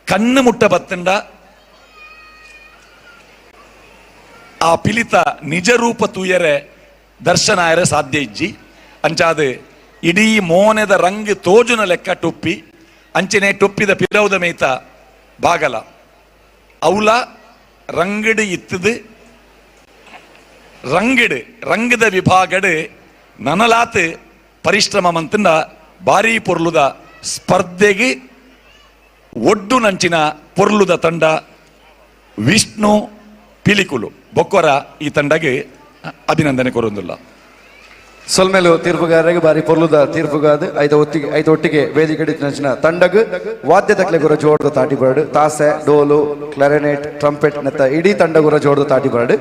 F: ಕಣ್ಣು ಮುಟ್ಟ ಬತ್ತಂಡ ಆ ಪಿಲಿತ ನಿಜ ರೂಪ ತೂಯರೆ ದರ್ಶನ ಆಯರೆ ಸಾಧ್ಯ ಇಜ್ಜಿ. ಅಂಚಾದ ಇಡೀ ಮೋನೆದ ರಂಗ್ ತೋಜುನ ಲೆಕ್ಕ ಟೊಪ್ಪಿ ಅಂಚನೆ ಟೊಪ್ಪಿದ ಪಿರೌದ ಮೇತ ಬಾಗಲ ಅವಲ ರಂಗಡು ಇತ್ತದು. ರಂಗಡು ರಂಗದ ವಿಭಾಗಡು ನನಲಾತ್ ಪರಿಶ್ರಮ ಮಂತಂಡ ಭಾರೀ ಪೊರ್ಲುದ ಸ್ಪರ್ಧೆಗೆ ಒಡ್ಡು ನಂಚಿನ ಪೊರ್ಲುದ ತಂಡ ವಿಷ್ಣು ಪಿಲಿಕುಲು ಬೊಕ್ಕೊರ ಈ ತಂಡಗೆ ಅಭಿನಂದನೆ ಕೊರೊಂದುಲ್ಲ.
B: ಸೊಲ್ಮೆಲು ತೀರ್ಪುಗಾರರಿಗೆ ಬಾರಿ ಪೊರ್ಲುದ ತೀರ್ಪುಗಾದ ಐದ ಒತ್ತಿಗೆ ಐದ ಒಟ್ಟಿಗೆ ವೇದಿಕೆ ನಂಚಿನ ತಂಡಗ್ ವಾದ್ಯ ತಕ್ಲೆ ಗುರ ಜೋಡ್ದ ತಾಟಿ ಬರ್ಡ್ ತಾಸೆ ಡೋಲು ಕ್ಲಾರಿನೆಟ್ ಟ್ರಂಪೆಟ್ ನೆತ್ತ ಇಡೀ ತಂಡ ಗುರ ಜೋಡ್ದ ತಾಟಿ ಬರ್ಡ್.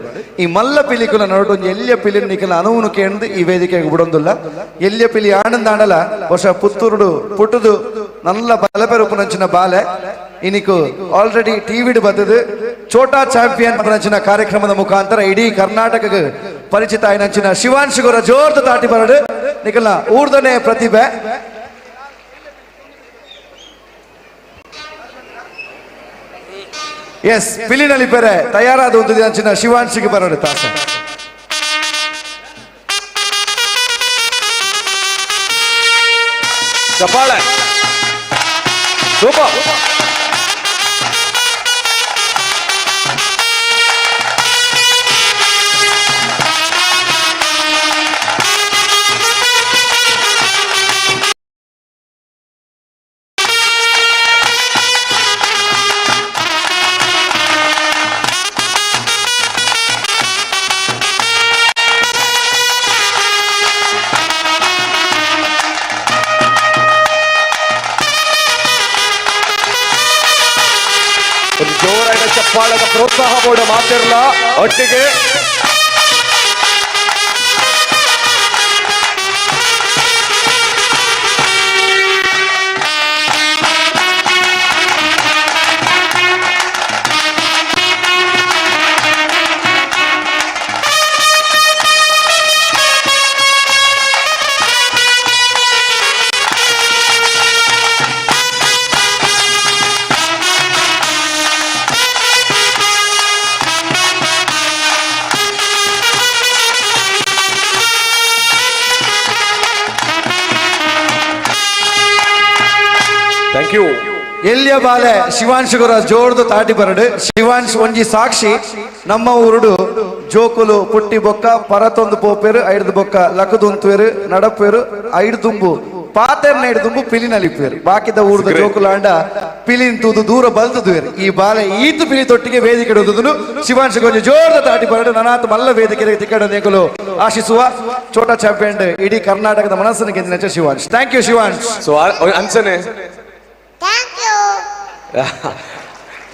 B: ಈ ಮಲ್ಲ ಪಿಲಿಕುಲ ನಡುಟು ಒಂಜಿ ಎಲ್ಯ ಪಿಲಿ ನಿಕಲ ಅನುವುನು ಕೇಂದ್ ಈ ವೇದಿಕೆಗೆ ಬಿಡೊಂದುಲ್ಲ. ಎಲ್ಯ ಪಿಲಿ ಆನಂದಾಂಡಲ ವರ್ಷ ಪುತ್ತೂರುಡು ಪುಟ್ಟುದು ನಲ್ಲ ಬಲಪೆರುಪುನಂಚಿನ ಬಾಲೆ ಇನಿಕು ಆಲ್ರೆಡಿ ಟಿವಿಡ್ ಬತ್ತದು ಛೋಟಾ ಚಾಂಪಿಯನ್ ನಂಚಿನ ಕಾರ್ಯಕ್ರಮದ ಮುಖಾಂತರ ಇಡೀ ಕರ್ನಾಟಕಕ್ಕೆ ಪರಿಚಿತ ಆಯ್ನಂಚಿನ ಶಿವಾಂಶ್ ಗುರ ಜೋರ್ದ ತಾಟಿ ಬರಡು ನಿಕಲ್ನ ಊರ್ದನೆ ಪ್ರತಿಭೆ. ಎಸ್ ಪಿಲಿನಲ್ಲಿ ಪೆರೆ ತಯಾರಾದ ಒಂದು ಅಂಚಿನ ಶಿವಾಂಶಿಗೆ ಬರಡು ತಾಸ.
C: ಚಪ್ಪಾಳೆ ಸೂಪರ್. ಜೋರಾದ ಚಪ್ಪಾಳದ ಪ್ರೋತ್ಸಾಹ ಬೋರ್ಡ್ ಮಾತಿರಲ್ಲ ಒಟ್ಟಿಗೆ. Thank you.
B: ಎಲ್ಲಿಯ ಬಾಲೆ ಶಿವಾಂಶ್ ಗುರ ಜೋರ್ದು ತಾಟಿ ಬರಡು. ಶಿವಾಂಶ್ ಒಂಜಿ ಸಾಕ್ಷಿ ನಮ್ಮ ಊರುಡು ಜೋಕುಲು ಪುಟ್ಟಿ ಬೊಕ್ಕ ಪರತೊಂದು ಪೋಪೇರು ಐಡ್ದು ಬೊಕ್ಕ ಲಕದುಂತುವೇರು ನಡಪೇರು ಐಡ್ ದುಂಬು ಪಾತೆರ್ನ ಹಿಡಿದುಂಬು ಪಿಲಿ ನಲಿಪೇರು ಬಾಕಿದ ಊರ್ದ ಜೋಕುಲಾಂಡ ಪಿಲಿನ್ ತೂದು ದೂರ ಬಲ್ತದುವೇರು. ಈ ಬಾಲೆ ಈತು ಪಿಲಿ ತೊಟ್ಟಿಗೆ ವೇದಿಕೆ ಇಡುವುದು ಶಿವಾಂಶ ಕೊಂಚ ಜೋರದ ತಾಟಿ ಬರಡು ನನಾತ್ ಮಲ್ಲ ವೇದಿಕೆ ತಿಕ್ಕಡ ಆಶಿಸುವ ಛೋಟಾ ಚಾಂಪಿಯನ್ ಇಡೀ ಕರ್ನಾಟಕದ ಮನಸ್ಸನ್ನು ಗೆದ್ದಿನ Shivansh. Thank you Shivansh.
C: So ಅಂಚನೆ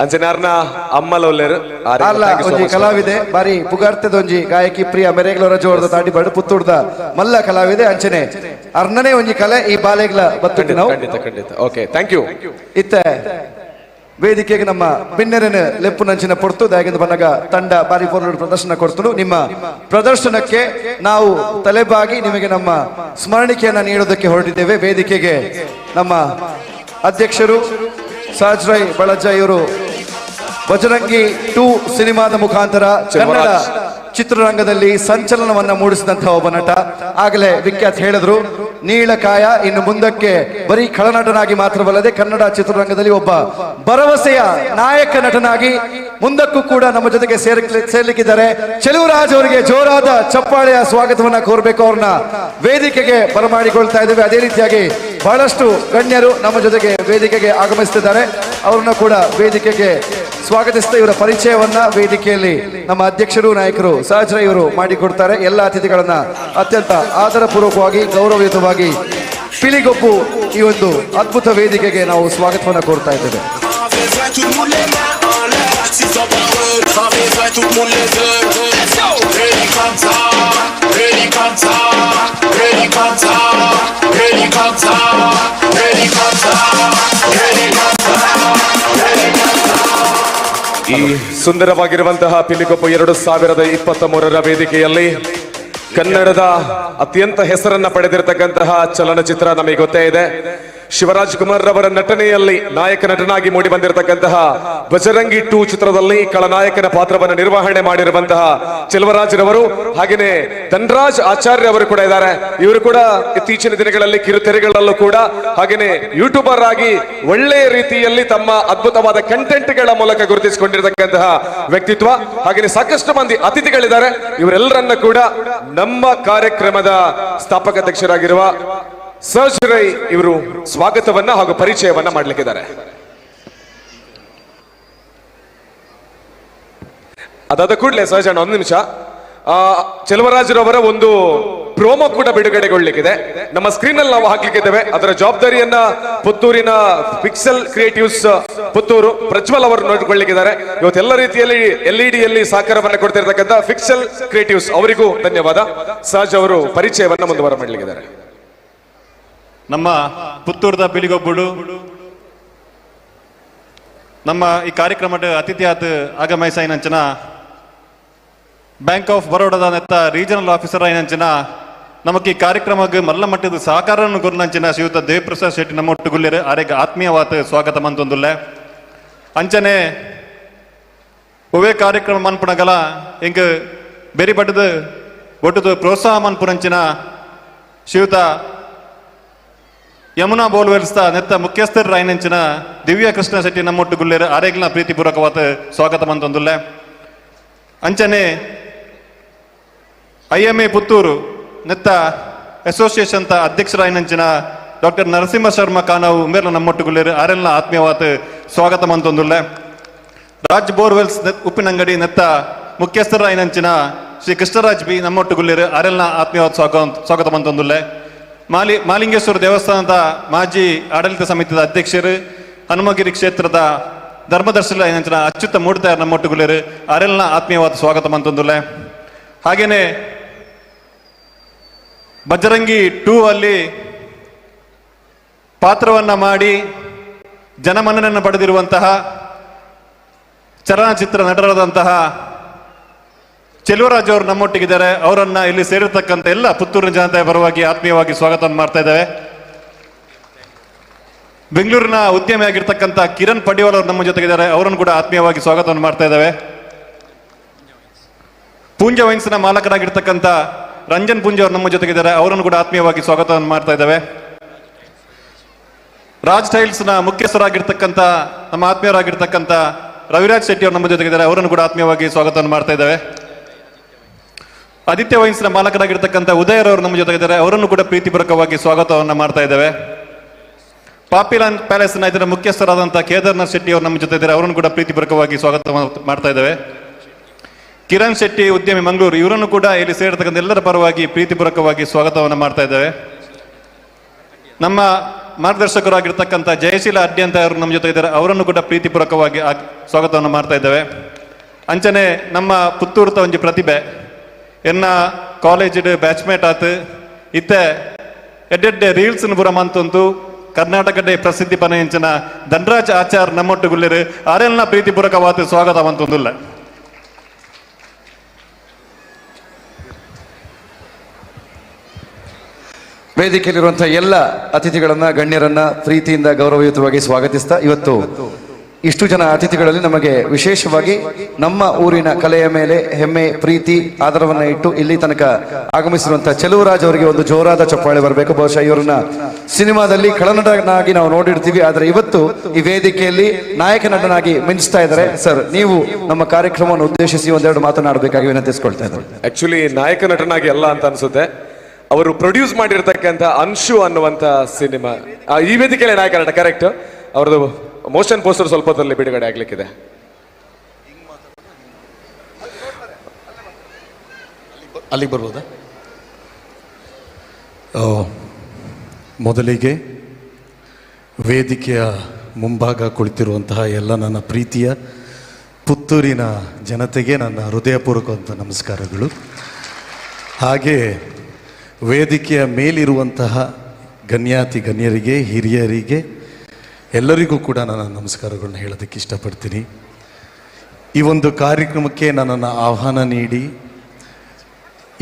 C: ಅಂಚನೆ ಅರ್ನ ಅಮ್ಮಲ ಉಲ್ಲೇರು.
B: ಅಲ್ಲ ಒಂಜಿ ಕಲಾವಿದೆ ಬಾರಿ ಪುಗಾರ್ತೆದ ಒಂಜಿ ಗಾಯಕಿ ಪ್ರಿಯ ಮೆರೆಗ್ಲವರ ಜೋರದ ತಾಟಿ ಬರಡು ಪುತ್ತೂರ್ದ ಮಲ್ಲ ಕಲಾವಿದೆ ಅಂಚನೆ ಅರ್ನನೇ ಒಂಜಿ ಕಲೆ ಈ ಬಾಲೆಗ್ಲ ಬತ್ತುಂಡು ನಾವು.
C: ಖಂಡಿತ ಖಂಡಿತ. Okay, thank you.
B: ಇತ್ತೆ ವೇದಿಕೆಗೆ ನಮ್ಮ ಬಿನ್ನೆರನ ಲೆಪ್ಪು ನಂಚಿನ ಪೊರ್ತು ದಾಗಿಂದ ಬನ್ನಗ ತಂಡ ಬಾರಿ ಪೊರ್ಲು ಪ್ರದರ್ಶನ ಕೊಡ್ತನು. ನಿಮ್ಮ ಪ್ರದರ್ಶನಕ್ಕೆ ನಾವು ತಲೆಬಾಗಿ ನಿಮಗೆ ನಮ್ಮ ಸ್ಮರಣಿಕೆಯನ್ನು ನೀಡೋದಕ್ಕೆ ಹೊರಟಿದ್ದೇವೆ. ವೇದಿಕೆಗೆ ನಮ್ಮ ಅಧ್ಯಕ್ಷರು ಸಹಜ್ ರೈ ಬಳಜ್ಜ ಇವರು ಬಜರಂಗಿ 2 ಸಿನಿಮಾದ ಮುಖಾಂತರ ಕನ್ನಡ ಚಿತ್ರರಂಗದಲ್ಲಿ ಸಂಚಲನವನ್ನ ಮೂಡಿಸಿದಂತಹ ಒಬ್ಬ ನಟ. ಆಗಲೇ ವಿಖ್ಯಾತ್ ಹೇಳಿದ್ರು, ನೀಳಕಾಯ ಇನ್ನು ಮುಂದಕ್ಕೆ ಬರೀ ಖಳನಟನಾಗಿ ಮಾತ್ರವಲ್ಲದೆ ಕನ್ನಡ ಚಿತ್ರರಂಗದಲ್ಲಿ ಒಬ್ಬ ಭರವಸೆಯ ನಾಯಕ ನಟನಾಗಿ ಮುಂದಕ್ಕೂ ಕೂಡ ನಮ್ಮ ಜೊತೆಗೆ ಸೇರ್ಲಿಕ್ಕಿದ್ದಾರೆ. ಚೆಲುವರಾಜ್ ಅವರಿಗೆ ಜೋರಾದ ಚಪ್ಪಾಳೆಯ ಸ್ವಾಗತವನ್ನ ಕೋರಬೇಕು. ಅವ್ರನ್ನ ವೇದಿಕೆಗೆ ಬರಮಾಡಿಕೊಳ್ತಾ ಇದ್ದೇವೆ. ಅದೇ ರೀತಿಯಾಗಿ ಬಹಳಷ್ಟು ಗಣ್ಯರು ನಮ್ಮ ಜೊತೆಗೆ ವೇದಿಕೆಗೆ ಆಗಮಿಸುತ್ತಿದ್ದಾರೆ. ಅವ್ರನ್ನ ಕೂಡ ವೇದಿಕೆಗೆ ಸ್ವಾಗತಿಸ್ತಾ ಇವರ ಪರಿಚಯವನ್ನ ವೇದಿಕೆಯಲ್ಲಿ ನಮ್ಮ ಅಧ್ಯಕ್ಷರು ನಾಯಕರು ಸಹಜ ಇವರು ಮಾಡಿಕೊಡ್ತಾರೆ. ಎಲ್ಲ ಅತಿಥಿಗಳನ್ನ ಅತ್ಯಂತ ಆದರಪೂರ್ವಕವಾಗಿ ಗೌರವಯುತವಾಗಿ ಪಿಲಿಗೊಪ್ಪು ಈ ಒಂದು ಅದ್ಭುತ ವೇದಿಕೆಗೆ ನಾವು ಸ್ವಾಗತವನ್ನು ಕೋರ್ತಾ ಇದ್ದೇವೆ.
C: ಈ ಸುಂದರವಾಗಿರುವಂತಹ ಪಿಲಿಗೊಪ್ಪು 2023 ವೇದಿಕೆಯಲ್ಲಿ ಕನ್ನಡದ ಅತ್ಯಂತ ಹೆಸರನ್ನ ಪಡೆದಿರತಕ್ಕಂತಹ ಚಲನಚಿತ್ರ ನಮಗೆ ಗೊತ್ತೇ ಇದೆ. ಶಿವರಾಜ್ ಕುಮಾರ್ ರವರ ನಟನೆಯಲ್ಲಿ ನಾಯಕ ನಟನಾಗಿ ಮೂಡಿ ಬಂದಿರತಕ್ಕಂತಹ ಬಜರಂಗಿ 2 ಚಿತ್ರದಲ್ಲಿ ಖಳನಾಯಕನ ಪಾತ್ರವನ್ನು ನಿರ್ವಹಣೆ ಮಾಡಿರುವಂತಹ ಚೆಲುವರಾಜ್ ರವರು, ಹಾಗೇನೆ ಧನರಾಜ್ ಆಚಾರ್ಯ ಅವರು ಕೂಡ ಇದ್ದಾರೆ. ಇವರು ಕೂಡ ಇತ್ತೀಚಿನ ದಿನಗಳಲ್ಲಿ ಕಿರುತೆರೆಗಳಲ್ಲೂ ಕೂಡ ಹಾಗೇನೆ ಯೂಟ್ಯೂಬರ್ ಆಗಿ ಒಳ್ಳೆಯ ರೀತಿಯಲ್ಲಿ ತಮ್ಮ ಅದ್ಭುತವಾದ ಕಂಟೆಂಟ್ಗಳ ಮೂಲಕ ಗುರುತಿಸಿಕೊಂಡಿರತಕ್ಕಂತಹ ವ್ಯಕ್ತಿತ್ವ. ಹಾಗೇನೆ ಸಾಕಷ್ಟು ಮಂದಿ ಅತಿಥಿಗಳಿದ್ದಾರೆ. ಇವರೆಲ್ಲರನ್ನ ಕೂಡ ನಮ್ಮ ಕಾರ್ಯಕ್ರಮದ ಸ್ಥಾಪಕ ಅಧ್ಯಕ್ಷರಾಗಿರುವ ಸಹಜ್ ರೈ ಇವರು ಸ್ವಾಗತವನ್ನ ಹಾಗೂ ಪರಿಚಯವನ್ನ ಮಾಡಲಿಕ್ಕಿದ್ದಾರೆ. ಅದಾದ ಕೂಡಲೇ ಸಹಜಣ್ಣ ಒಂದು ನಿಮಿಷ, ಚೆಲುವರಾಜರವರ ಒಂದು ಪ್ರೋಮೋ ಕೂಡ ಬಿಡುಗಡೆಗೊಳ್ಳಿಕ್ಕಿದೆ. ನಮ್ಮ ಸ್ಕ್ರೀನ್ ಅಲ್ಲಿ ನಾವು ಹಾಕ್ಲಿಕ್ಕಿದ್ದೇವೆ. ಅದರ ಜವಾಬ್ದಾರಿಯನ್ನ ಪುತ್ತೂರಿನ ಪಿಕ್ಸೆಲ್ ಕ್ರಿಯೇಟಿವ್ಸ್ ಪುತ್ತೂರು ಪ್ರಜ್ವಲ್ ಅವರು ನೋಡಿಕೊಳ್ಳಿಕ್ಕಿದ್ದಾರೆ. ಇವತ್ತೆಲ್ಲ ರೀತಿಯಲ್ಲಿ LED ಯಲ್ಲಿ ಸಹಕಾರವನ್ನು ಕೊಡ್ತಿರ್ತಕ್ಕಂಥ ಪಿಕ್ಸೆಲ್ ಕ್ರಿಯೇಟಿವ್ಸ್ ಅವರಿಗೂ ಧನ್ಯವಾದ. ಸಹಜ್ ಅವರು ಪರಿಚಯವನ್ನ ಮುಂದುವರ ಮಾಡಲಿಕ್ಕಿದ್ದಾರೆ.
H: ನಮ್ಮ ಪುತ್ತೂರ್ದ ಪಿಲಿಗೊಬ್ಬುಡು ನಮ್ಮ ಈ ಕಾರ್ಯಕ್ರಮದ ಅತಿಥಿಯಾದ ಆಗಮಿಸಾಯಿನಂಚಿನ ಬ್ಯಾಂಕ್ ಆಫ್ ಬರೋಡಾದ ನೆತ್ತ ರೀಜನಲ್ ಆಫೀಸರ್ ಆಯಿನಂಚಿನ ನಮಕ್ ಈ ಕಾರ್ಯಕ್ರಮಕ್ಕೆ ಮಲ್ಲ ಮಟ್ಟದ ಸಹಕಾರವನ್ನು ಗುರುನಂಚಿನ ಶ್ರೀಯುತ ದೇವಪ್ರಸಾದ್ ಶೆಟ್ಟಿ ನಮ್ಮ ಒಟ್ಟುಗುಲ್ಲೇರು ಆರೆಗ್ ಆತ್ಮೀಯವಾದ ಸ್ವಾಗತ ಮಂತೊಂದುಲ್ಲೆ. ಅಂಚನೆ ಒವೇ ಕಾರ್ಯಕ್ರಮ ಮನ್ಪುಣಗಲ ಇಂಕ್ ಬೆರಿ ಬಟ್ಟದ ಒಟ್ಟುದು ಪ್ರೋತ್ಸಾಹ ಮನ್ಪುನಂಚಿನ ಶ್ರೀಯುತ ಯಮುನಾ ಬೋಲ್ವೆಲ್ಸ್ತ ನೆತ್ತ ಮುಖ್ಯಸ್ಥರ ರಾಯನಂಚಿನ ದಿವ್ಯ ಕೃಷ್ಣ ಶೆಟ್ಟಿ ನಮ್ಮೊಟ್ಟು ಗುಲ್ಲೇರು ಆರೇಗ್ಲ ಪ್ರೀತಿಪೂರ್ವಕವಾದ ಸ್ವಾಗತ ಮಂತೊಂದುಲ್ಲೆ. ಅಂಚನೆ IMA Puttur ನೆತ್ತ ಅಸೋಸಿಯೇಷನ್ ತ ಅಧ್ಯಕ್ಷರಾಯನಂಚಿನ ಡಾಕ್ಟರ್ ನರಸಿಂಹ ಶರ್ಮಾ ಕಾನವು ಮೇರ್ಲ ನಮ್ಮೊಟ್ಟು ಗುಲ್ಲೇರು ಆರೆಲ್ನ ಆತ್ಮೀಯವಾದ ಸ್ವಾಗತ ಮಂತೊಂದುಲ್ಲೆ. ರಾಜ್ ಬೋರ್ವೆಲ್ಸ್ ಉಪ್ಪಿನಂಗಡಿ ನೆತ್ತ ಮುಖ್ಯಸ್ಥರಾಯನಂಚಿನ ಶ್ರೀ ಕೃಷ್ಣರಾಜ್ ಬಿ ನಮ್ಮೊಟ್ಟು ಗುಲ್ಲೇರು ಆರೆಲ್ನ ಆತ್ಮೀಯವಾದ ಸ್ವಾಗತ ಮಂತೊಂದುಲ್ಲೆ. ಮಾಲಿಂಗೇಶ್ವರ ದೇವಸ್ಥಾನದ ಮಾಜಿ ಆಡಳಿತ ಸಮಿತಿಯ ಅಧ್ಯಕ್ಷರು ಹನುಮಗಿರಿ ಕ್ಷೇತ್ರದ ಧರ್ಮದರ್ಶನ ಏನಂಚಿನ ಅಚ್ಯುತ ಮೂಡ್ತಾಯರ್ ನಮ್ಮೊಟ್ಟುಗುಲೇರು ಅರೆಲ್ನ ಆತ್ಮೀಯವಾದ ಸ್ವಾಗತ ಮಂತೊಂದುಲ್ಲೆ. ಹಾಗೇನೆ ಬಜರಂಗಿ 2 ಅಲ್ಲಿ ಪಾತ್ರವನ್ನ ಮಾಡಿ ಜನಮನ್ನಣೆಯನ್ನು ಪಡೆದಿರುವಂತಹ ಚಲನಚಿತ್ರ ನಟರಾದಂತಹ ಚೆಲುವರಾಜ್ ಅವರು ನಮ್ಮೊಟ್ಟಿಗಿದ್ದಾರೆ. ಅವರನ್ನ ಇಲ್ಲಿ ಸೇರಿರ್ತಕ್ಕಂಥ ಎಲ್ಲ ಪುತ್ತೂರಿನ ಜನತೆಯ ಪರವಾಗಿ ಆತ್ಮೀಯವಾಗಿ ಸ್ವಾಗತವನ್ನು ಮಾಡ್ತಾ ಇದ್ದೇವೆ. ಬೆಂಗಳೂರಿನ ಉದ್ಯಮಿಯಾಗಿರ್ತಕ್ಕಂಥ ಕಿರಣ್ ಪಡಿವಾಲ್ ಅವರು ನಮ್ಮ ಜೊತೆಗಿದ್ದಾರೆ. ಅವರನ್ನು ಕೂಡ ಆತ್ಮೀಯವಾಗಿ ಸ್ವಾಗತವನ್ನು ಮಾಡ್ತಾ ಇದ್ದೇವೆ. ಪೂಂಜ ವೈನ್ಸ್ನ ಮಾಲಕರಾಗಿರ್ತಕ್ಕಂಥ ರಂಜನ್ ಪೂಂಜ ಅವರು ನಮ್ಮ ಜೊತೆಗಿದ್ದಾರೆ. ಅವರನ್ನು ಕೂಡ ಆತ್ಮೀಯವಾಗಿ ಸ್ವಾಗತವನ್ನು ಮಾಡ್ತಾ ಇದ್ದೇವೆ. ರಾಜ್ ಟೈಲ್ಸ್ನ ಮುಖ್ಯಸ್ಥರಾಗಿರ್ತಕ್ಕಂಥ ನಮ್ಮ ಆತ್ಮೀಯರಾಗಿರ್ತಕ್ಕಂಥ ರವಿರಾಜ್ ಶೆಟ್ಟಿ ಅವರು ನಮ್ಮ ಜೊತೆಗಿದ್ದಾರೆ. ಅವರನ್ನು ಕೂಡ ಆತ್ಮೀಯವಾಗಿ ಸ್ವಾಗತವನ್ನು ಮಾಡ್ತಾ ಇದ್ದೇವೆ. ಆದಿತ್ಯ ವೈನ್ಸ್ನ ಮಾಲಕರಾಗಿರ್ತಕ್ಕಂಥ ಉದಯರವರು ನಮ್ಮ ಜೊತೆ ಇದ್ದಾರೆ, ಅವರನ್ನು ಕೂಡ ಪ್ರೀತಿಪೂರ್ವಕವಾಗಿ ಸ್ವಾಗತವನ್ನು ಮಾಡ್ತಾ ಇದ್ದೇವೆ. ಪಾಪಿಲಾನ್ ಪ್ಯಾಲೇಸ್ನ ಇದರ ಮುಖ್ಯಸ್ಥರಾದಂಥ ಕೇದಾರ್ನಾಥ್ ಶೆಟ್ಟಿ ಅವರು ನಮ್ಮ ಜೊತೆ ಇದ್ದಾರೆ, ಅವರನ್ನು ಕೂಡ ಪ್ರೀತಿಪೂರ್ವಕವಾಗಿ ಸ್ವಾಗತ ಮಾಡ್ತಾ ಇದ್ದೇವೆ. ಕಿರಣ್ ಶೆಟ್ಟಿ ಉದ್ಯಮಿ ಮಂಗಳೂರು, ಇವರನ್ನು ಕೂಡ ಇಲ್ಲಿ ಸೇರಿರ್ತಕ್ಕಂಥ ಎಲ್ಲರ ಪರವಾಗಿ ಪ್ರೀತಿಪೂರ್ವಕವಾಗಿ ಸ್ವಾಗತವನ್ನು ಮಾಡ್ತಾ ಇದ್ದೇವೆ. ನಮ್ಮ ಮಾರ್ಗದರ್ಶಕರಾಗಿರ್ತಕ್ಕಂಥ ಜಯಶೀಲ ಅಡ್ಯಂತ ಅವರು ನಮ್ಮ ಜೊತೆ ಇದ್ದಾರೆ, ಅವರನ್ನು ಕೂಡ ಪ್ರೀತಿಪೂರ್ವಕವಾಗಿ ಸ್ವಾಗತವನ್ನು ಮಾಡ್ತಾ ಇದ್ದೇವೆ. ಅಂಚನೆ ನಮ್ಮ ಪುತ್ತೂರುತ ಒಂಜಿ ಪ್ರತಿಭೆ, ಎನ್ನ ಕಾಲೇಜ್ ಬ್ಯಾಚ್ಮೇಟ್ ಆತು, ಇತ್ತೆ ಎಡ್ಡೆಡ್ಡೆ ರೀಲ್ಸ್ ಪುರ ಮಂತುಂತು ಕರ್ನಾಟಕದ ಪ್ರಸಿದ್ಧಿ ಪನಯಂಚನ ಧನರಾಜ್ ಆಚಾರ್ ನಮ್ಮೊಟ್ಟುಗುಲ್ಲಿರು, ಆರೆಲ್ನ ಪ್ರೀತಿಪೂರ್ವಕವಾದ ಸ್ವಾಗತ ಮಂತೊಂದುಲ್ಲ.
B: ವೇದಿಕೆಯಲ್ಲಿರುವಂತಹ ಎಲ್ಲ ಅತಿಥಿಗಳನ್ನ, ಗಣ್ಯರನ್ನ ಪ್ರೀತಿಯಿಂದ ಗೌರವಯುತವಾಗಿ ಸ್ವಾಗತಿಸ್ತಾ, ಇವತ್ತು ಇಷ್ಟು ಜನ ಅತಿಥಿಗಳಲ್ಲಿ ನಮಗೆ ವಿಶೇಷವಾಗಿ ನಮ್ಮ ಊರಿನ ಕಲೆಯ ಮೇಲೆ ಹೆಮ್ಮೆ, ಪ್ರೀತಿ, ಆದರವನ್ನ ಇಟ್ಟು ಇಲ್ಲಿ ತನಕ ಆಗಮಿಸಿರುವಂತಹ ಚೆಲುವರಾಜ್ ಅವರಿಗೆ ಒಂದು ಜೋರಾದ ಚಪ್ಪಾಳೆ ಬರಬೇಕು. ಬಹುಶಃ ಇವರನ್ನ ಸಿನಿಮಾದಲ್ಲಿ ಖಳನಟನಾಗಿ ನಾವು ನೋಡಿರ್ತೀವಿ, ಆದರೆ ಇವತ್ತು ಈ ವೇದಿಕೆಯಲ್ಲಿ ನಾಯಕ ನಟನಾಗಿ ಮಿಂಚ್ತಾ ಇದ್ದಾರೆ. ಸರ್, ನೀವು ನಮ್ಮ ಕಾರ್ಯಕ್ರಮವನ್ನು ಉದ್ದೇಶಿಸಿ ಒಂದೆರಡು ಮಾತನಾಡಬೇಕಾಗಿ ವಿನಂತಿಸಿಕೊಳ್ತಾ ಇದ್ದಾರೆ.
C: ಆಕ್ಚುಲಿ ನಾಯಕ ನಟನಾಗಿ ಅಲ್ಲ ಅಂತ ಅನ್ಸುತ್ತೆ, ಅವರು ಪ್ರೊಡ್ಯೂಸ್ ಮಾಡಿರ್ತಕ್ಕಂಥ ಅನ್ಶು ಅನ್ನುವಂಥ ಸಿನಿಮಾ ಈ ವೇದಿಕೆಯಲ್ಲಿ ನಾಯಕ ನಟ, ಕರೆಕ್ಟ್. ಅವರದು ಮೋಷನ್ ಪೋಸ್ಟರ್ ಸ್ವಲ್ಪ ಹೊತ್ತಲ್ಲಿ ಬಿಡುಗಡೆ ಆಗ್ಲಿಕ್ಕಿದೆ.
L: ಅಲ್ಲಿಗೆ ಬರ್ಬೋದಾ? ಮೊದಲಿಗೆ ವೇದಿಕೆಯ ಮುಂಭಾಗ ಕುಳಿತಿರುವಂತಹ ಎಲ್ಲ ನನ್ನ ಪ್ರೀತಿಯ ಪುತ್ತೂರಿನ ಜನತೆಗೆ ನನ್ನ ಹೃದಯಪೂರ್ವಕವಂಥ ನಮಸ್ಕಾರಗಳು. ಹಾಗೆ ವೇದಿಕೆಯ ಮೇಲಿರುವಂತಹ ಗಣ್ಯಾತಿ ಗಣ್ಯರಿಗೆ, ಹಿರಿಯರಿಗೆ, ಎಲ್ಲರಿಗೂ ಕೂಡ ನನ್ನ ನಮಸ್ಕಾರಗಳನ್ನ ಹೇಳೋದಕ್ಕೆ ಇಷ್ಟಪಡ್ತೀನಿ. ಈ ಒಂದು ಕಾರ್ಯಕ್ರಮಕ್ಕೆ ನನ್ನನ್ನು ಆಹ್ವಾನ ನೀಡಿ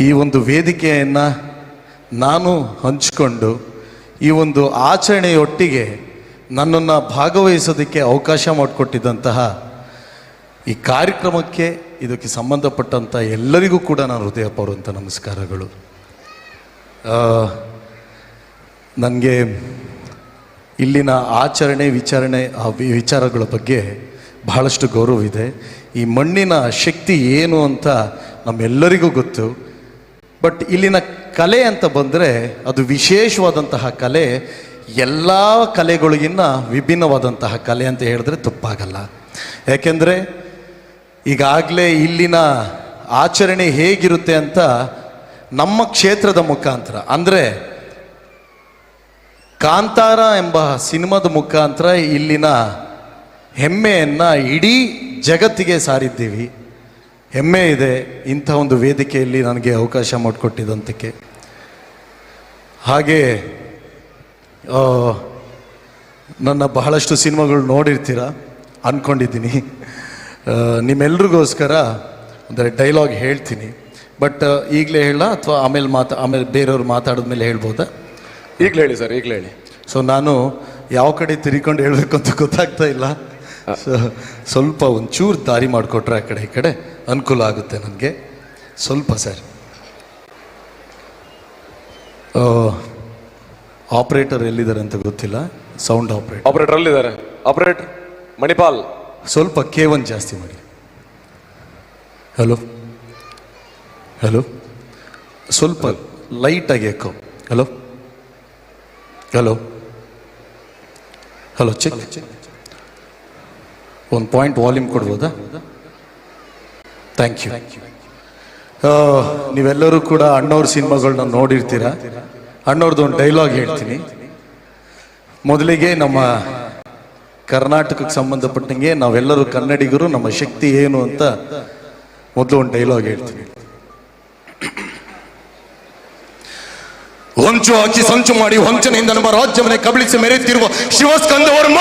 L: ಈ ಒಂದು ವೇದಿಕೆಯನ್ನು ನಾನು ಹಂಚಿಕೊಂಡು ಈ ಒಂದು ಆಚರಣೆಯೊಟ್ಟಿಗೆ ನನ್ನನ್ನು ಭಾಗವಹಿಸೋದಕ್ಕೆ ಅವಕಾಶ ಮಾಡಿಕೊಟ್ಟಿದ್ದಂತಹ ಈ ಕಾರ್ಯಕ್ರಮಕ್ಕೆ, ಇದಕ್ಕೆ ಸಂಬಂಧಪಟ್ಟಂಥ ಎಲ್ಲರಿಗೂ ಕೂಡ ನಾನು ಹೃದಯಪೂರ್ವಕ ನಮಸ್ಕಾರಗಳು. ನನಗೆ ಇಲ್ಲಿನ ಆಚರಣೆ ವಿಚಾರಣೆ ಆ ವಿಚಾರಗಳ ಬಗ್ಗೆ ಬಹಳಷ್ಟು ಗೌರವ ಇದೆ. ಈ ಮಣ್ಣಿನ ಶಕ್ತಿ ಏನು ಅಂತ ನಮ್ಮೆಲ್ಲರಿಗೂ ಗೊತ್ತು. ಬಟ್ ಇಲ್ಲಿನ ಕಲೆ ಅಂತ ಬಂದರೆ ಅದು ವಿಶೇಷವಾದಂತಹ ಕಲೆ, ಎಲ್ಲ ಕಲೆಗಳಿಗಿನ್ನ ವಿಭಿನ್ನವಾದಂತಹ ಕಲೆ ಅಂತ ಹೇಳಿದ್ರೆ ತಪ್ಪಾಗಲ್ಲ. ಯಾಕೆಂದರೆ ಈಗಾಗಲೇ ಇಲ್ಲಿನ ಆಚರಣೆ ಹೇಗಿರುತ್ತೆ ಅಂತ ನಮ್ಮ ಕ್ಷೇತ್ರದ ಮುಖಾಂತರ, ಅಂದರೆ ಕಾಂತಾರ ಎಂಬ ಸಿನಿಮಾದ ಮುಖಾಂತರ ಇಲ್ಲಿನ ಹೆಮ್ಮೆಯನ್ನು ಇಡೀ ಜಗತ್ತಿಗೆ ಸಾರಿದ್ದೀವಿ. ಹೆಮ್ಮೆ ಇದೆ ಇಂಥ ಒಂದು ವೇದಿಕೆಯಲ್ಲಿ ನನಗೆ ಅವಕಾಶ ಮಾಡಿಕೊಟ್ಟಿದ್ದಂತಕ್ಕೆ. ಹಾಗೆ ನನ್ನ ಬಹಳಷ್ಟು ಸಿನಿಮಾಗಳು ನೋಡಿರ್ತೀರ ಅಂದ್ಕೊಂಡಿದ್ದೀನಿ. ನಿಮ್ಮೆಲ್ರಿಗೋಸ್ಕರ ಅಂದರೆ ಡೈಲಾಗ್ ಹೇಳ್ತೀನಿ, ಬಟ್ ಈಗಲೇ ಹೇಳ ಅಥವಾ ಆಮೇಲೆ ಆಮೇಲೆ ಬೇರೆಯವ್ರು ಮಾತಾಡಿದ್ಮೇಲೆ ಹೇಳ್ಬೋದಾ?
C: ಈಗಲೇ ಹೇಳಿ ಸರ್, ಈಗಲೇ ಹೇಳಿ.
L: ಸೊ ನಾನು ಯಾವ ಕಡೆ ತಿರ್ಕೊಂಡು ಹೇಳಬೇಕು ಅಂತ ಗೊತ್ತಾಗ್ತಾ ಇಲ್ಲ. ಸೊ ಸ್ವಲ್ಪ ಒಂಚೂರು ದಾರಿ ಮಾಡಿಕೊಟ್ರೆ ಆ ಕಡೆ ಈ ಕಡೆ ಅನುಕೂಲ ಆಗುತ್ತೆ ನನಗೆ ಸ್ವಲ್ಪ. ಸರ್, ಆಪ್ರೇಟರ್ ಎಲ್ಲಿದ್ದಾರೆ ಅಂತ ಗೊತ್ತಿಲ್ಲ, ಸೌಂಡ್ ಆಪ್ರೇಟರ್.
C: ಆಪರೇಟರ್ ಅಲ್ಲಿದ್ದಾರೆ, ಆಪರೇಟರ್ ಮಣಿಪಾಲ್.
L: ಸ್ವಲ್ಪ K1 ಜಾಸ್ತಿ ಮಾಡಿ. ಹಲೋ ಹಲೋ, ಸ್ವಲ್ಪ ಲೈಟಾಗಿ echo. Hello hello hello, check. ಒಂದು ಪಾಯಿಂಟ್ ವಾಲ್ಯೂಮ್ ಕೊಡ್ಬೋದಾ? Thank you. ನೀವೆಲ್ಲರೂ ಕೂಡ ಅಣ್ಣವ್ರ ಸಿನಿಮಾಗಳನ್ನ ನೋಡಿರ್ತೀರ. ಅಣ್ಣವ್ರದ್ದು ಒಂದು ಡೈಲಾಗ್ ಹೇಳ್ತೀನಿ. ಮೊದಲಿಗೆ ನಮ್ಮ ಕರ್ನಾಟಕಕ್ಕೆ ಸಂಬಂಧಪಟ್ಟಂಗೆ ನಾವೆಲ್ಲರೂ ಕನ್ನಡಿಗರು, ನಮ್ಮ ಶಕ್ತಿ ಏನು ಅಂತ ಮೊದಲು ಒಂದು ಡೈಲಾಗ್ ಹೇಳ್ತೀನಿ.
M: ಹೊಂಚು ಹಾಕಿ ಸಂಚು ಮಾಡಿ ಹೊಂಚನೆಯಿಂದ ನಮ್ಮ ರಾಜ್ಯವನ್ನೇ ಕಬಳಿಸಿ ಮೆರೆಯುತ್ತಿರುವ ಶಿವಸ್ಕಂದವರ್ಮ,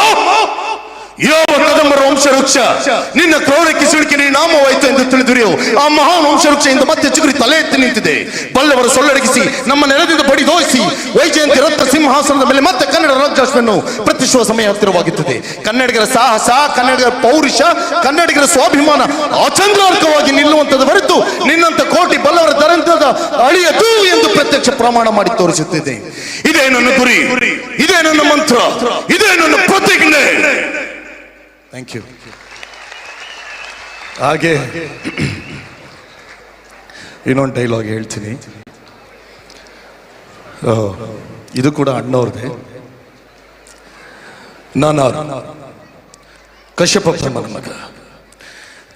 M: ಯಾವ ಕದಂಬರ ವಂಶವೃಕ್ಷ ನಿನ್ನ ಕ್ರೌರ್ಯಕ್ಕೆ ಸಿಲುಕಿ ನಾಮವಾಯಿತು ಎಂದು ತಿಳಿದುರಿಯು. ಆ ಮಹಾನ್ ವಂಶವೃಕ್ಷದಿಂದ ಮತ್ತೆ ಚಿಗುರಿ ತಲೆ ಎತ್ತಿ ನಿಂತಿದೆ. ಬಲ್ಲವರು ಸೊಲ್ಲಡಗಿಸಿ ನಮ್ಮ ನೆಲದಿಂದ ಬಡಿದೋಯಿಸಿ ವೈಜಯಂತಿ ರತ್ನ ಸಿಂಹಾಸನದ ಮೇಲೆ ಮತ್ತೆ ಕನ್ನಡ ರಾಜ್ಯಾಶ್ವನ್ನು ಪ್ರತಿಷ್ಠುವ ಸಮಯ ಹತ್ತಿರವಾಗುತ್ತದೆ. ಕನ್ನಡಿಗರ ಸಾಹಸ, ಕನ್ನಡಿಗರ ಪೌರುಷ, ಕನ್ನಡಿಗರ ಸ್ವಾಭಿಮಾನ ಅಚಂದ್ರಾರ್ಕವಾಗಿ ನಿಲ್ಲುವಂಥದ್ದು ಹೊರತು ನಿನ್ನಂತ ಕೋಟಿ ಬಲ್ಲವರ ದರಂತದ ಅಳಿಯದು ಎಂದು ಪ್ರತ್ಯಕ್ಷ ಪ್ರಮಾಣ ಮಾಡಿ ತೋರಿಸುತ್ತಿದೆ. ಇದೇ ನನ್ನ ಗುರಿ, ಇದೇ ನನ್ನ ಮಂತ್ರ, ಇದೇ ನನ್ನ ಪ್ರತಿಜ್ಞೆ.
L: Thank you. ಹಾಗೆ ಇನ್ನೊಂದು ಡೈಲಾಗ್ ಹೇಳ್ತೀನಿ. ಇದು ಕೂಡ ಅಣ್ಣವ್ರದೇ. ನಾನು ಕಶ್ಯಪ ಬ್ರಹ್ಮನ ಮಗ,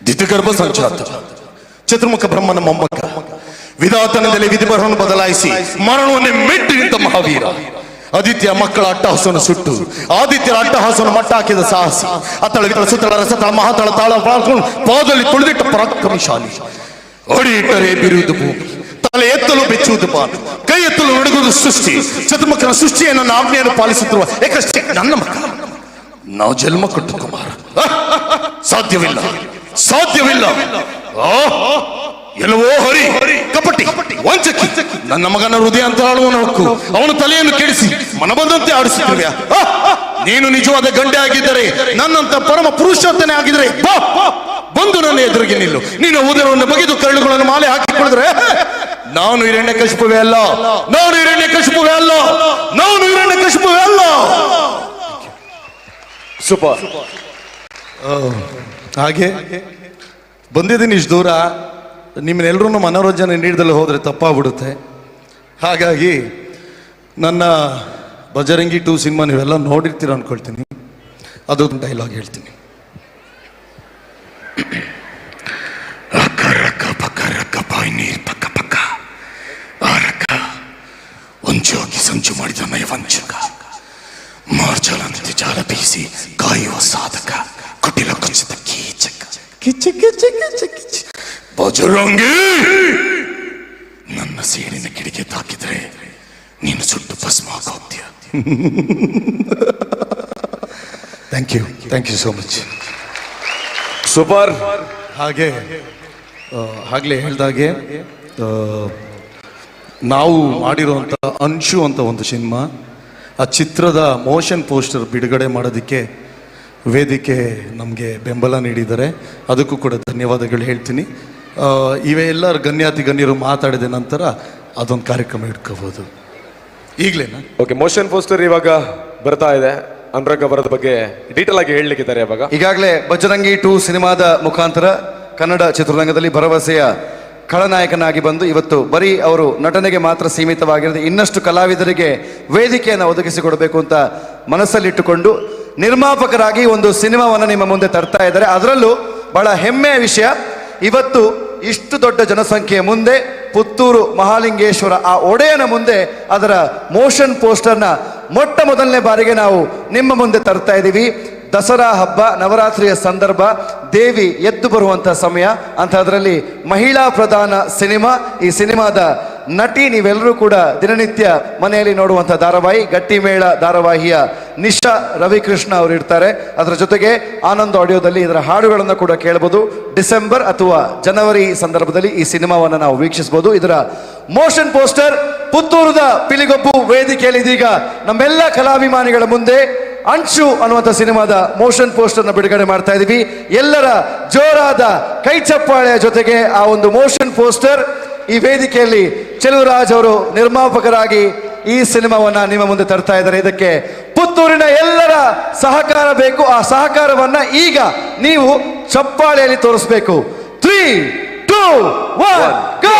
L: ದಿತಿಗರ್ಭ ಸಂಜಾತ, ಚತುರ್ಮುಖ ಬ್ರಹ್ಮನ ಮೊಮ್ಮಗ, ವಿಧಾತನದಲ್ಲಿ ವಿಧಿಬರಹವನ್ನು ಬದಲಾಯಿಸಿ ಮರಣವನ್ನೇ ಮೆಟ್ಟಿ ನಿಂತ ಮಹಾವೀರ, ಆದಿತ್ಯ ಮಕ್ಕಳ ಅಟ್ಟಹಾಸವನ್ನು ಸುಟ್ಟು ಆದಿತ್ಯರ ಅಟ್ಟಹಾಸವನ್ನು ಮಟ್ಟ ಹಾಕಿದ ಸಾಹಸಿ, ಅತಳ ವಿತಳ ಸುತ್ತಳ ರಸತಳ ಮಹಾತಳ ತಾಳ ಪಾದಲ್ಲಿ ತುಳಿದಿಟ್ಟ ಪರಾಕ್ರಮಶಾಲಿ, ಅಡಿ ಇಟ್ಟರೆ ಬಿರುವುದು ಭೂಮಿ, ತಲೆ ಎತ್ತಲು ಬೆಚ್ಚುವುದು ಬಾನು, ಕೈ ಎತ್ತಲು ನಡುಗುವುದು ಸೃಷ್ಟಿ, ಚತುರ್ಮುಖನ ಸೃಷ್ಟಿಯನ್ನು ನನ್ನ ಆಜ್ಞೆಯನ್ನು ಪಾಲಿಸುತ್ತಿರುವ ಏಕಷ್ಟೇ ನನ್ನ ಮಗ, ನಾವು ಜನ್ಮ ಕೊಟ್ಟು ಕುಮಾರ. ಸಾಧ್ಯವಿಲ್ಲ, ಸಾಧ್ಯವಿಲ್ಲ. ಎಲ್ಲವೋ ಹರಿ ಕಪಟಿ ವಂಚಕಿ, ನನ್ನ ಮಗನ ಹೃದಯ ಅಂತರಾಳವನ್ನು ಹೊಕ್ಕು ಅವನ ತಲೆಯನ್ನು ಕೆಡಿಸಿ ಮನಬಂದಂತೆ ಆಡಿಸುತ್ತಿರುವೆ. ನೀನು ನಿಜವಾದ ಗಂಡೆ ಆಗಿದ್ದರೆ, ನನ್ನಂತ ಪರಮ ಪುರುಷೋತ್ತನೇ ಆಗಿದ್ದರೆ ಬಾ, ಬಂದು ನನ್ನ ಎದುರಿಗೆ ನಿಲ್ಲು. ನೀನು ಉದರವನ್ನು ಬಗೆದು ಕರಳುಗಳನ್ನು ಮಾಲೆ ಹಾಕಿಕೊಳ್ಳಿದ್ರೆ ನಾನು ಹಿರಣ್ಯ ಕಶಿಪುವೆ ಅಲ್ಲ, ನಾನು ಹಿರಣ್ಯ ಕಶಿಪುವೆ ಅಲ್ಲ, ನಾನು ಹಿರಣ್ಯ ಕಶಿಪುವೆ ಅಲ್ಲ.
C: ಸೂಪರ್.
L: ಹಾಗೆ ಬಂದಿದ್ದೀನಿ ಇಷ್ಟು ದೂರ, ನಿಮ್ಮನ್ನೆಲ್ಲರೂ ಮನೋರಂಜನೆ ನೀಡದಲ್ಲಿ ಹೋದರೆ ತಪ್ಪಾಗ್ಬಿಡುತ್ತೆ. ಹಾಗಾಗಿ ನನ್ನ ಬಜರಂಗಿ 2 ಸಿನಿಮಾ ನೀವೆಲ್ಲ ನೋಡಿರ್ತೀರ ಅಂದ್ಕೊಳ್ತೀನಿ. ಅದೊಂದು ಡೈಲಾಗ್ ಹೇಳ್ತೀನಿ. ಅಕ್ಕ ರಕ್ಕ ಪಕ್ಕ ರಕ್ಕ ಬಾಯಿ ನೀರು ಪಕ್ಕ ಪಕ್ಕ ಆ ರಕ್ಕ ಹೊಂಚು ಹಾಕಿ ಸಂಚು ಮಾಡಿದ ನಯವಂಚಕ, ಮಾರ್ಜಾಲಂತೆ ಜಾಲ ಬೀಸಿ ಕಾಯುವ ಸಾಧಕ, ಕುಟಿಲ ಕುಚಿತ ಕೀಚಕ ಕಿಚ ಕಿಚ ಕಿಚ ಕಿಚ ಬಜರಂಗಿ, ನನ್ನ ಸೇರಿನ ಕಿಡಿಗೆ ತಾಕಿದ್ರೆ ನೀನು ಸುಟ್ಟು ಭಸ್ಮ ಆಗೋಗ್ತೀಯ. Thank you, thank you so much.
C: Super.
L: ಹಾಗೆ ಆಗಲೇ ಹೇಳ್ದಾಗೆ ನಾವು ಮಾಡಿರುವಂಥ ಅನ್ಶು ಅಂತ ಒಂದು ಸಿನಿಮಾ, ಆ ಚಿತ್ರದ ಮೋಷನ್ ಪೋಸ್ಟರ್ ಬಿಡುಗಡೆ ಮಾಡೋದಕ್ಕೆ ವೇದಿಕೆ ನಮಗೆ ಬೆಂಬಲ ನೀಡಿದ್ದಾರೆ. ಅದಕ್ಕೂ ಕೂಡ ಧನ್ಯವಾದಗಳು ಹೇಳ್ತೀನಿ. ಇವೆಲ್ಲ ಗಣ್ಯಾತಿ ಗಣ್ಯರು ಮಾತಾಡಿದ ನಂತರ ಅದೊಂದು ಕಾರ್ಯಕ್ರಮ ಇಟ್ಕೋಬೋದು ಈಗಲೇನಾ?
C: Okay, motion poster ಇವಾಗ ಬರ್ತಾ ಇದೆ. ಅನುರಾಗ್ ಅವರದ ಬಗ್ಗೆ ಡೀಟೇಲ್ ಆಗಿ ಹೇಳಲಿಕ್ಕಿದ್ದಾರೆ ಇವಾಗ.
B: ಈಗಾಗಲೇ ಬಜರಂಗಿ 2 ಸಿನಿಮಾದ ಮುಖಾಂತರ ಕನ್ನಡ ಚಿತ್ರರಂಗದಲ್ಲಿ ಭರವಸೆಯ ಖಳನಾಯಕನಾಗಿ ಬಂದು ಇವತ್ತು ಬರೀ ಅವರು ನಟನೆಗೆ ಮಾತ್ರ ಸೀಮಿತವಾಗಿರದೆ ಇನ್ನಷ್ಟು ಕಲಾವಿದರಿಗೆ ವೇದಿಕೆಯನ್ನು ಒದಗಿಸಿಕೊಡಬೇಕು ಅಂತ ಮನಸ್ಸಲ್ಲಿಟ್ಟುಕೊಂಡು ನಿರ್ಮಾಪಕರಾಗಿ ಒಂದು ಸಿನಿಮಾವನ್ನು ನಿಮ್ಮ ಮುಂದೆ ತರ್ತಾ ಇದ್ದಾರೆ. ಅದರಲ್ಲೂ ಬಹಳ ಹೆಮ್ಮೆಯ ವಿಷಯ, ಇವತ್ತು ಇಷ್ಟು ದೊಡ್ಡ ಜನಸಂಖ್ಯೆಯ ಮುಂದೆ ಪುತ್ತೂರು ಮಹಾಲಿಂಗೇಶ್ವರ ಆ ಒಡೆಯನ ಮುಂದೆ ಅದರ ಮೋಷನ್ ಪೋಸ್ಟರ್ನ ಮೊಟ್ಟ ಮೊದಲನೇ ಬಾರಿಗೆ ನಾವು ನಿಮ್ಮ ಮುಂದೆ ತರ್ತಾ ಇದ್ದೀವಿ. ದಸರಾ ಹಬ್ಬ, ನವರಾತ್ರಿಯ ಸಂದರ್ಭ, ದೇವಿ ಎದ್ದು ಬರುವಂಥ ಸಮಯ, ಅಂಥದ್ರಲ್ಲಿ ಮಹಿಳಾ ಪ್ರಧಾನ ಸಿನಿಮಾ. ಈ ಸಿನಿಮಾದ ನಟಿ ನೀವೆಲ್ಲರೂ ಕೂಡ ದಿನನಿತ್ಯ ಮನೆಯಲ್ಲಿ ನೋಡುವಂಥ ಧಾರಾವಾಹಿ ಗಟ್ಟಿಮೇಳ ಧಾರಾವಾಹಿಯ ನಿಶಾ ರವಿಕೃಷ್ಣ ಅವರು ಇರ್ತಾರೆ. ಅದರ ಜೊತೆಗೆ ಆನಂದ್ ಆಡಿಯೋದಲ್ಲಿ ಇದರ ಹಾಡುಗಳನ್ನು ಕೂಡ ಕೇಳ್ಬೋದು. ಡಿಸೆಂಬರ್ ಅಥವಾ ಜನವರಿ ಸಂದರ್ಭದಲ್ಲಿ ಈ ಸಿನಿಮಾವನ್ನು ನಾವು ವೀಕ್ಷಿಸ್ಬೋದು. ಇದರ ಮೋಷನ್ ಪೋಸ್ಟರ್ ಪುತ್ತೂರದ ಪಿಲಿಗೊಬ್ಬು ವೇದಿಕೆಯಲ್ಲಿ ಇದೀಗ ನಮ್ಮೆಲ್ಲ ಕಲಾಭಿಮಾನಿಗಳ ಮುಂದೆ ಅಂಶು ಅನ್ನುವಂಥ ಸಿನಿಮಾದ ಮೋಷನ್ ಪೋಸ್ಟರ್ನ ಬಿಡುಗಡೆ ಮಾಡ್ತಾ ಇದ್ದೀವಿ. ಎಲ್ಲರ ಜೋರಾದ ಕೈ ಚಪ್ಪಾಳೆಯ ಜೊತೆಗೆ ಆ ಒಂದು ಮೋಷನ್ ಪೋಸ್ಟರ್ ಈ ವೇದಿಕೆಯಲ್ಲಿ ಚೆಲುವರಾಜ್ ಅವರು ನಿರ್ಮಾಪಕರಾಗಿ ಈ ಸಿನಿಮಾವನ್ನ ನಿಮ್ಮ ಮುಂದೆ ತರ್ತಾ ಇದ್ದಾರೆ. ಇದಕ್ಕೆ ಪುತ್ತೂರಿನ ಎಲ್ಲರ ಸಹಕಾರ ಬೇಕು. ಆ ಸಹಕಾರವನ್ನ ಈಗ ನೀವು ಚಪ್ಪಾಳೆಯಲ್ಲಿ ತೋರಿಸಬೇಕು. 3 2 1 ಗೋ!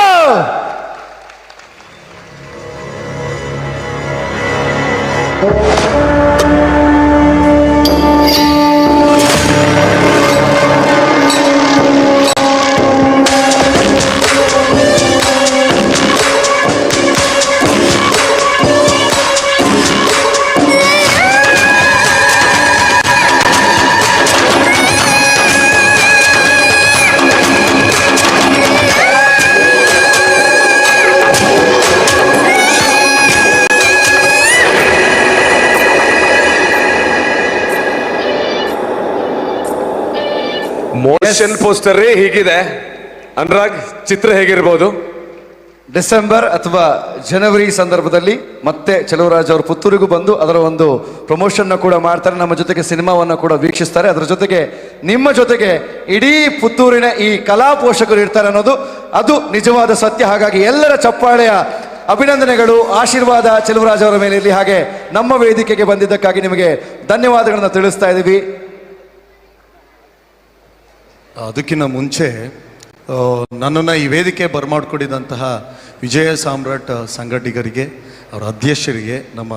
C: ಮೋಷನ್ ಪೋಸ್ಟರ್ ಹೀಗಿದೆ. ಅನುರಾಗ್, ಚಿತ್ರ ಹೇಗಿರ್ಬೋದು?
B: ಡಿಸೆಂಬರ್ ಅಥವಾ ಜನವರಿ ಸಂದರ್ಭದಲ್ಲಿ ಮತ್ತೆ ಚೆಲುವರಾಜ್ ಅವರು ಪುತ್ತೂರಿಗೂ ಬಂದು ಅದರ ಒಂದು ಪ್ರಮೋಷನ್ನ ಕೂಡ ಮಾಡ್ತಾರೆ. ನಮ್ಮ ಜೊತೆಗೆ ಸಿನಿಮಾವನ್ನು ಕೂಡ ವೀಕ್ಷಿಸ್ತಾರೆ. ಅದರ ಜೊತೆಗೆ ನಿಮ್ಮ ಜೊತೆಗೆ ಇಡೀ ಪುತ್ತೂರಿನ ಈ ಕಲಾ ಪೋಷಕರು ಇರ್ತಾರೆ ಅನ್ನೋದು ಅದು ನಿಜವಾದ ಸತ್ಯ. ಹಾಗಾಗಿ ಎಲ್ಲರ ಚಪ್ಪಾಳೆಯ ಅಭಿನಂದನೆಗಳು, ಆಶೀರ್ವಾದ ಚೆಲುವರಾಜ್ ಅವರ ಮೇಲೆ ಇರಲಿ. ಹಾಗೆ ನಮ್ಮ ವೇದಿಕೆಗೆ ಬಂದಿದ್ದಕ್ಕಾಗಿ ನಿಮಗೆ ಧನ್ಯವಾದಗಳನ್ನು ತಿಳಿಸ್ತಾ ಇದ್ದೀವಿ.
L: ಅದಕ್ಕಿಂತ ಮುಂಚೆ ನನ್ನನ್ನು ಈ ವೇದಿಕೆ ಬರಮಾಡಿಕೊಡಿದಂತಹ ವಿಜಯ ಸಾಮ್ರಾಟ್ ಸಂಘಟಕರಿಗೆ, ಅವರ ಅಧ್ಯಕ್ಷರಿಗೆ, ನಮ್ಮ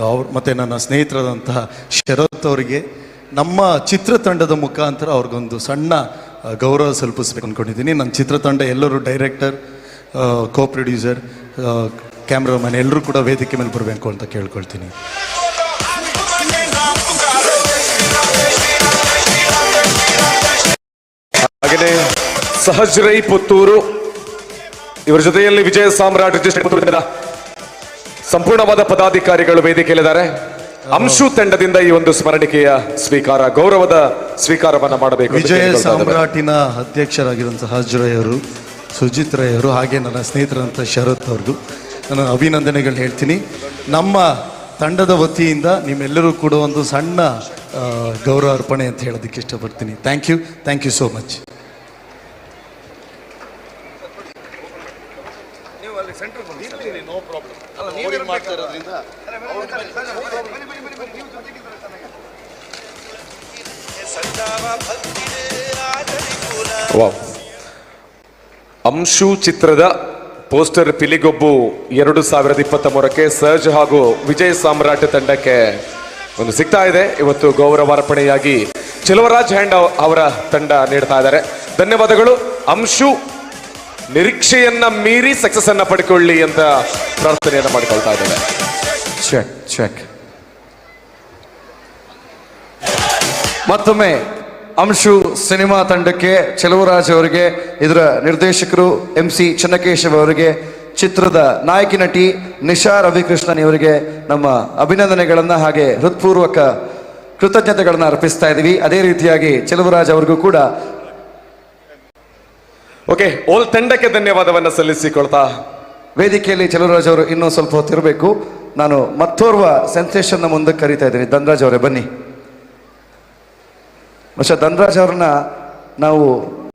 L: ಅವ್ರ ಮತ್ತು ನನ್ನ ಸ್ನೇಹಿತರಾದಂತಹ ಶರತ್ ಅವರಿಗೆ ನಮ್ಮ ಚಿತ್ರತಂಡದ ಮುಖಾಂತರ ಅವ್ರಿಗೊಂದು ಸಣ್ಣ ಗೌರವ ಸಲ್ಲಿಸಬೇಕು ಅಂದ್ಕೊಂಡಿದ್ದೀನಿ. ನನ್ನ ಚಿತ್ರತಂಡ ಎಲ್ಲರೂ, ಡೈರೆಕ್ಟರ್, ಕೋ ಪ್ರೊಡ್ಯೂಸರ್, ಕ್ಯಾಮ್ರಾಮನ್ ಎಲ್ಲರೂ ಕೂಡ ವೇದಿಕೆ ಮೇಲೆ ಬರಬೇಕು ಅಂತ ಕೇಳ್ಕೊಳ್ತೀನಿ.
C: ಹಾಗೆಯೇ ಸಹಜ್ ರೈ ಪುತ್ತೂರು ಇವರ ಜೊತೆಯಲ್ಲಿ ವಿಜಯ ಸಾಮ್ರಾಟ್ ಪುತ್ತೂರಿನ ಸಂಪೂರ್ಣವಾದ ಪದಾಧಿಕಾರಿಗಳು ವೇದಿಕೆಯಲ್ಲಿದ್ದಾರೆ. ಅಂಶು ತಂಡದಿಂದ ಈ ಒಂದು ಸ್ಮರಣಿಕೆಯ ಸ್ವೀಕಾರ, ಗೌರವದ ಸ್ವೀಕಾರವನ್ನ ಮಾಡಬೇಕು ಅಂತ
L: ವಿಜಯ
C: ಕೇಳಿಕೊಳ್ತಾ ಇದ್ದೇವೆ.
L: ಸಾಮ್ರಾಟಿನ ಅಧ್ಯಕ್ಷರಾಗಿರುವಂಥ ಸಹಜ್ ರೈ ಅವರು, ಸುಜಿತ್ ರೈ ಅವರು, ಹಾಗೆ ನನ್ನ ಸ್ನೇಹಿತರಂಥ ಶರತ್ ಅವ್ರಿಗೂ ನನ್ನ ಅಭಿನಂದನೆಗಳು ಹೇಳ್ತೀನಿ. ನಮ್ಮ ತಂಡದ ವತಿಯಿಂದ ನಿಮ್ಮೆಲ್ಲರೂ ಕೂಡ ಒಂದು ಸಣ್ಣ ಗೌರವ ಅರ್ಪಣೆ ಅಂತ ಹೇಳೋದಕ್ಕೆ ಇಷ್ಟಪಡ್ತೀನಿ. Thank you, thank you so much.
C: Wow. Anshu ಚಿತ್ರದ ಪೋಸ್ಟರ್ ಪಿಲಿಗೊಬ್ಬು 2023ಕ್ಕೆ ಸರ್ಜ್ ಹಾಗೂ ವಿಜಯ್ ಸಾಮ್ರಾಟ್ ತಂಡಕ್ಕೆ ಒಂದು ಸಿಗ್ತಾ ಇದೆ. ಇವತ್ತು ಗೌರವಾರ್ಪಣೆಯಾಗಿ ಚೆಲುವರಾಜ್ ಹ್ಯಾಂಡ್ ಅವರ ತಂಡ ನೀಡ್ತಾ ಇದ್ದಾರೆ. ಧನ್ಯವಾದಗಳು. ಅಂಶು ನಿರೀಕ್ಷೆಯನ್ನ ಮೀರಿ ಸಕ್ಸಸ್ ಅನ್ನ ಪಡ್ಕೊಳ್ಳಿ ಅಂತ ಪ್ರಾರ್ಥನೆಯನ್ನ ಮಾಡಿಕೊಳ್ತಾ ಇದ್ದೇವೆ.
B: Check check. ಮತ್ತೊಮ್ಮೆ ಅಂಶು ಸಿನಿಮಾ ತಂಡಕ್ಕೆ, ಚೆಲುವರಾಜ್ ಅವರಿಗೆ, ಇದರ ನಿರ್ದೇಶಕರು ಎಂ ಸಿ ಚೆನ್ನಕೇಶವ್ ಅವರಿಗೆ, ಚಿತ್ರದ ನಾಯಕಿ ನಟಿ ನಿಶಾ ರವಿಕೃಷ್ಣನ್ ಇವರಿಗೆ ನಮ್ಮ ಅಭಿನಂದನೆಗಳನ್ನು ಹಾಗೆ ಹೃತ್ಪೂರ್ವಕ ಕೃತಜ್ಞತೆಗಳನ್ನು ಅರ್ಪಿಸ್ತಾ ಇದ್ದೀವಿ. ಅದೇ ರೀತಿಯಾಗಿ ಚೆಲುವರಾಜ್ ಅವರಿಗೂ ಕೂಡ.
C: ಓಕೆ, ಓಲ್ ತಂಡಕ್ಕೆ ಧನ್ಯವಾದವನ್ನು ಸಲ್ಲಿಸಿಕೊಳ್ತಾ
B: ವೇದಿಕೆಯಲ್ಲಿ ಚೆಲುವರಾಜ್ ಅವರು ಇನ್ನೂ ಸ್ವಲ್ಪ ಹೊತ್ತಿರಬೇಕು. ನಾನು ಮತ್ತೋರ್ವ ಸೆನ್ಸೇಷನ್ನ ಮುಂದಕ್ಕೆ ಕರೀತಾ ಇದ್ದೀನಿ. ಧನರಾಜ್ ಅವರೇ ಬನ್ನಿ. ಬಹುಶಃ ಧನರಾಜ್ ಅವ್ರನ್ನ ನಾವು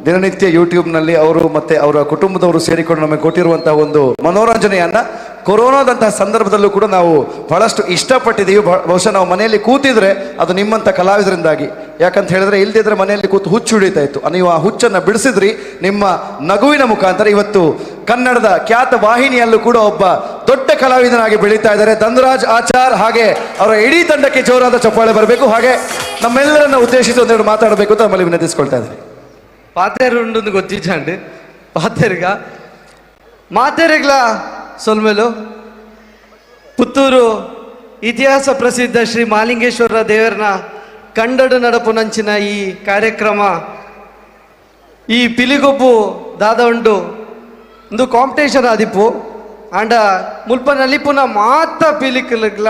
B: ದಿನನಿತ್ಯ ಯೂಟ್ಯೂಬ್ನಲ್ಲಿ ಅವರು ಮತ್ತೆ ಅವರ ಕುಟುಂಬದವರು ಸೇರಿಕೊಂಡು ನಮಗೆ ಕೊಟ್ಟಿರುವಂತಹ ಒಂದು ಮನೋರಂಜನೆಯನ್ನ ಕೊರೋನಾದಂತಹ ಸಂದರ್ಭದಲ್ಲೂ ಕೂಡ ನಾವು ಬಹಳಷ್ಟು ಇಷ್ಟಪಟ್ಟಿದ್ದೀವಿ. ಬಹುಶಃ ನಾವು ಮನೆಯಲ್ಲಿ ಕೂತಿದ್ರೆ ಅದು ನಿಮ್ಮಂಥ ಕಲಾವಿದರಿಂದಾಗಿ. ಯಾಕಂತ ಹೇಳಿದ್ರೆ ಇಲ್ದಿದ್ರೆ ಮನೆಯಲ್ಲಿ ಕೂತು ಹುಚ್ಚು ಹಿಡಿತಾ ಇತ್ತು. ನೀವು ಆ ಹುಚ್ಚನ್ನು ಬಿಡಿಸಿದ್ರಿ ನಿಮ್ಮ ನಗುವಿನ ಮುಖಾಂತರ. ಇವತ್ತು ಕನ್ನಡದ ಖ್ಯಾತ ವಾಹಿನಿಯಲ್ಲೂ ಕೂಡ ಒಬ್ಬ ದೊಡ್ಡ ಕಲಾವಿದನಾಗಿ ಬೆಳೀತಾ ಇದ್ದಾರೆ ಧನರಾಜ್ ಆಚಾರ್. ಹಾಗೆ ಅವರ ಇಡೀ ತಂಡಕ್ಕೆ ಜೋರಾದ ಚಪ್ಪಾಳೆ ಬರಬೇಕು. ಹಾಗೆ ನಮ್ಮೆಲ್ಲರನ್ನ ಉದ್ದೇಶಿಸಿ ಒಂದೆರಡು ಮಾತಾಡಬೇಕು ಅಂತ ನಮ್ಮಲ್ಲಿ ವಿನಂತಿಸ್ಕೊಳ್ತಾ ಇದ್ದೀನಿ.
N: ಪಾತೇರು ಉಂಡು ಗೊತ್ತಿಜ್ಜಾಂಡ್ ಪಾತೇರ್ಗ ಮಾತೇರಿಗ್ಲ ಸೊಲ್ಮೆಲು. ಪುತ್ತೂರು ಇತಿಹಾಸ ಪ್ರಸಿದ್ಧ ಶ್ರೀ ಮಾಲಿಂಗೇಶ್ವರ ದೇವರನ ಕಂಡಡು ನಡಪುನಂಚಿನ ಈ ಕಾರ್ಯಕ್ರಮ, ಈ ಪಿಲಿಗೊಬ್ಬು ದಾದ ಉಂಡು ಒಂದು ಕಾಂಪಿಟೇಷನ್ ಆದಿಪ್ಪು. ಆಂಡ ಮುಲ್ಪ ನಲಿಪುನ ಮಾತ ಪಿಲಿಕುಲಗ್ಲ